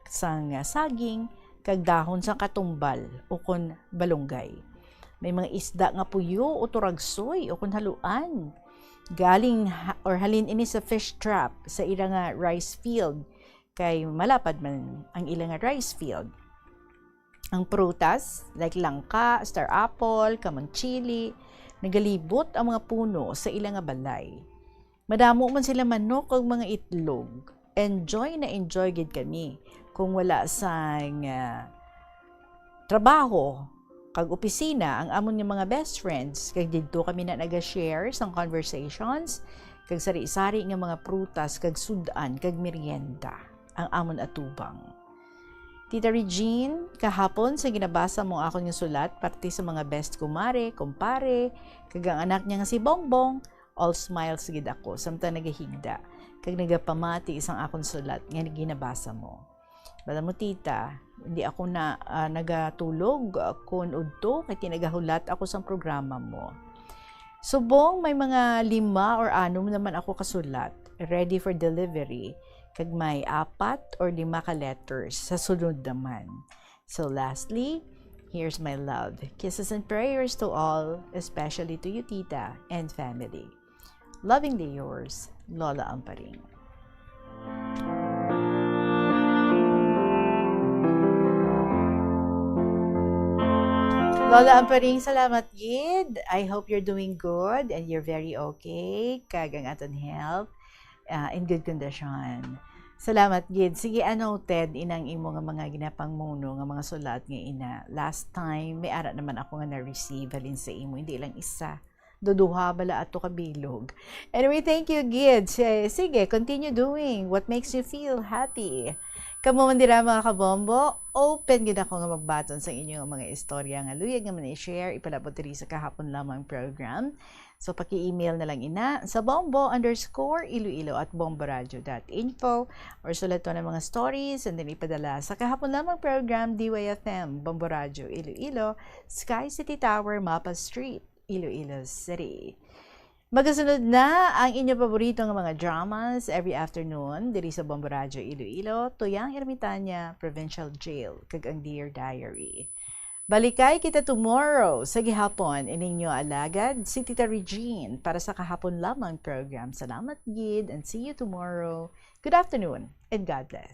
sang, ah, saging, kag dahon sang katumbal ukon balunggay. May mga isda nga puyo o turagsoy ukon haluan. Galing ha-, or halin ini sa fish trap sa ila nga rice field, kay malapad man ang ila nga rice field. Ang prutas, like langka, star apple, kamang chili, nagalibot ang mga puno sa ila nga balay. Madamo man sila manok kag mga itlog. Enjoy na enjoy gid kami. Kung wala sang, ah, trabaho kag opisina ang amon nga mga best friends, kag didto kami na naga-share sang conversations kag sari-sari nga mga prutas kag sud-an kag merienda ang amon atubang. Tita Regine, kahapon sa ginabasa mo ang akon nga sulat parte sa mga best kumare, kumpare, kag ang anak niya nga si Bongbong, all smiles gid ako samtang nagahigda kag nagapamati sang akon sulat nga ginabasa mo. Bala mo, tita, hindi ako na, ah, nagatulog, ah, kon udto kay tinagahulat ako sang programa mo. Subong may mga lima or anom naman ako kasulat, ready for delivery, kag may apat or lima ka letters sa sunod naman. So lastly, here's my love. Kisses and prayers to all, especially to you, tita, and family. Lovingly yours, Lola Amparing. Lola Amparing, salamat gid. I hope you're doing good and you're very okay. Kag ang aton health, ah, in good condition. Salamat gid. Sige, ano, Ted, inang imo nga mga ginapangmuno nga mga sulat nga ina. Last time, may ara naman ako nga na-receive halin sa imo, hindi lang isa. Duduha bala ato ka bilog. Anyway, thank you gid. Si-, sige, continue doing what makes you feel happy. Kamo man dira, mga kabombo, open gid ako nga magbaton sa inyo nga mga istorya nga luyag nga man i-share, ipalabot diri sa Kahapon Lamang program. So, paki-email na lang ina sa bombo underscore iloilo at bomboradio dot info, or sulaton ang mga stories and then ipadala sa Kahapon Lamang program, D Y F M, Bombo Radio Iloilo, Sky City Tower, Mapa Street, Iloilo City. Magasunod na ang inyo paborito nga mga dramas every afternoon diri sa Bombo Radio Iloilo, Tuyang Ermitaña, Provincial Jail, kag ang Dear Diary. Balikay kita tomorrow sa gihapon, ining inyo alagad, si Tita Regine, para sa Kahapon Lamang program. Salamat gid, and see you tomorrow. Good afternoon, and God bless.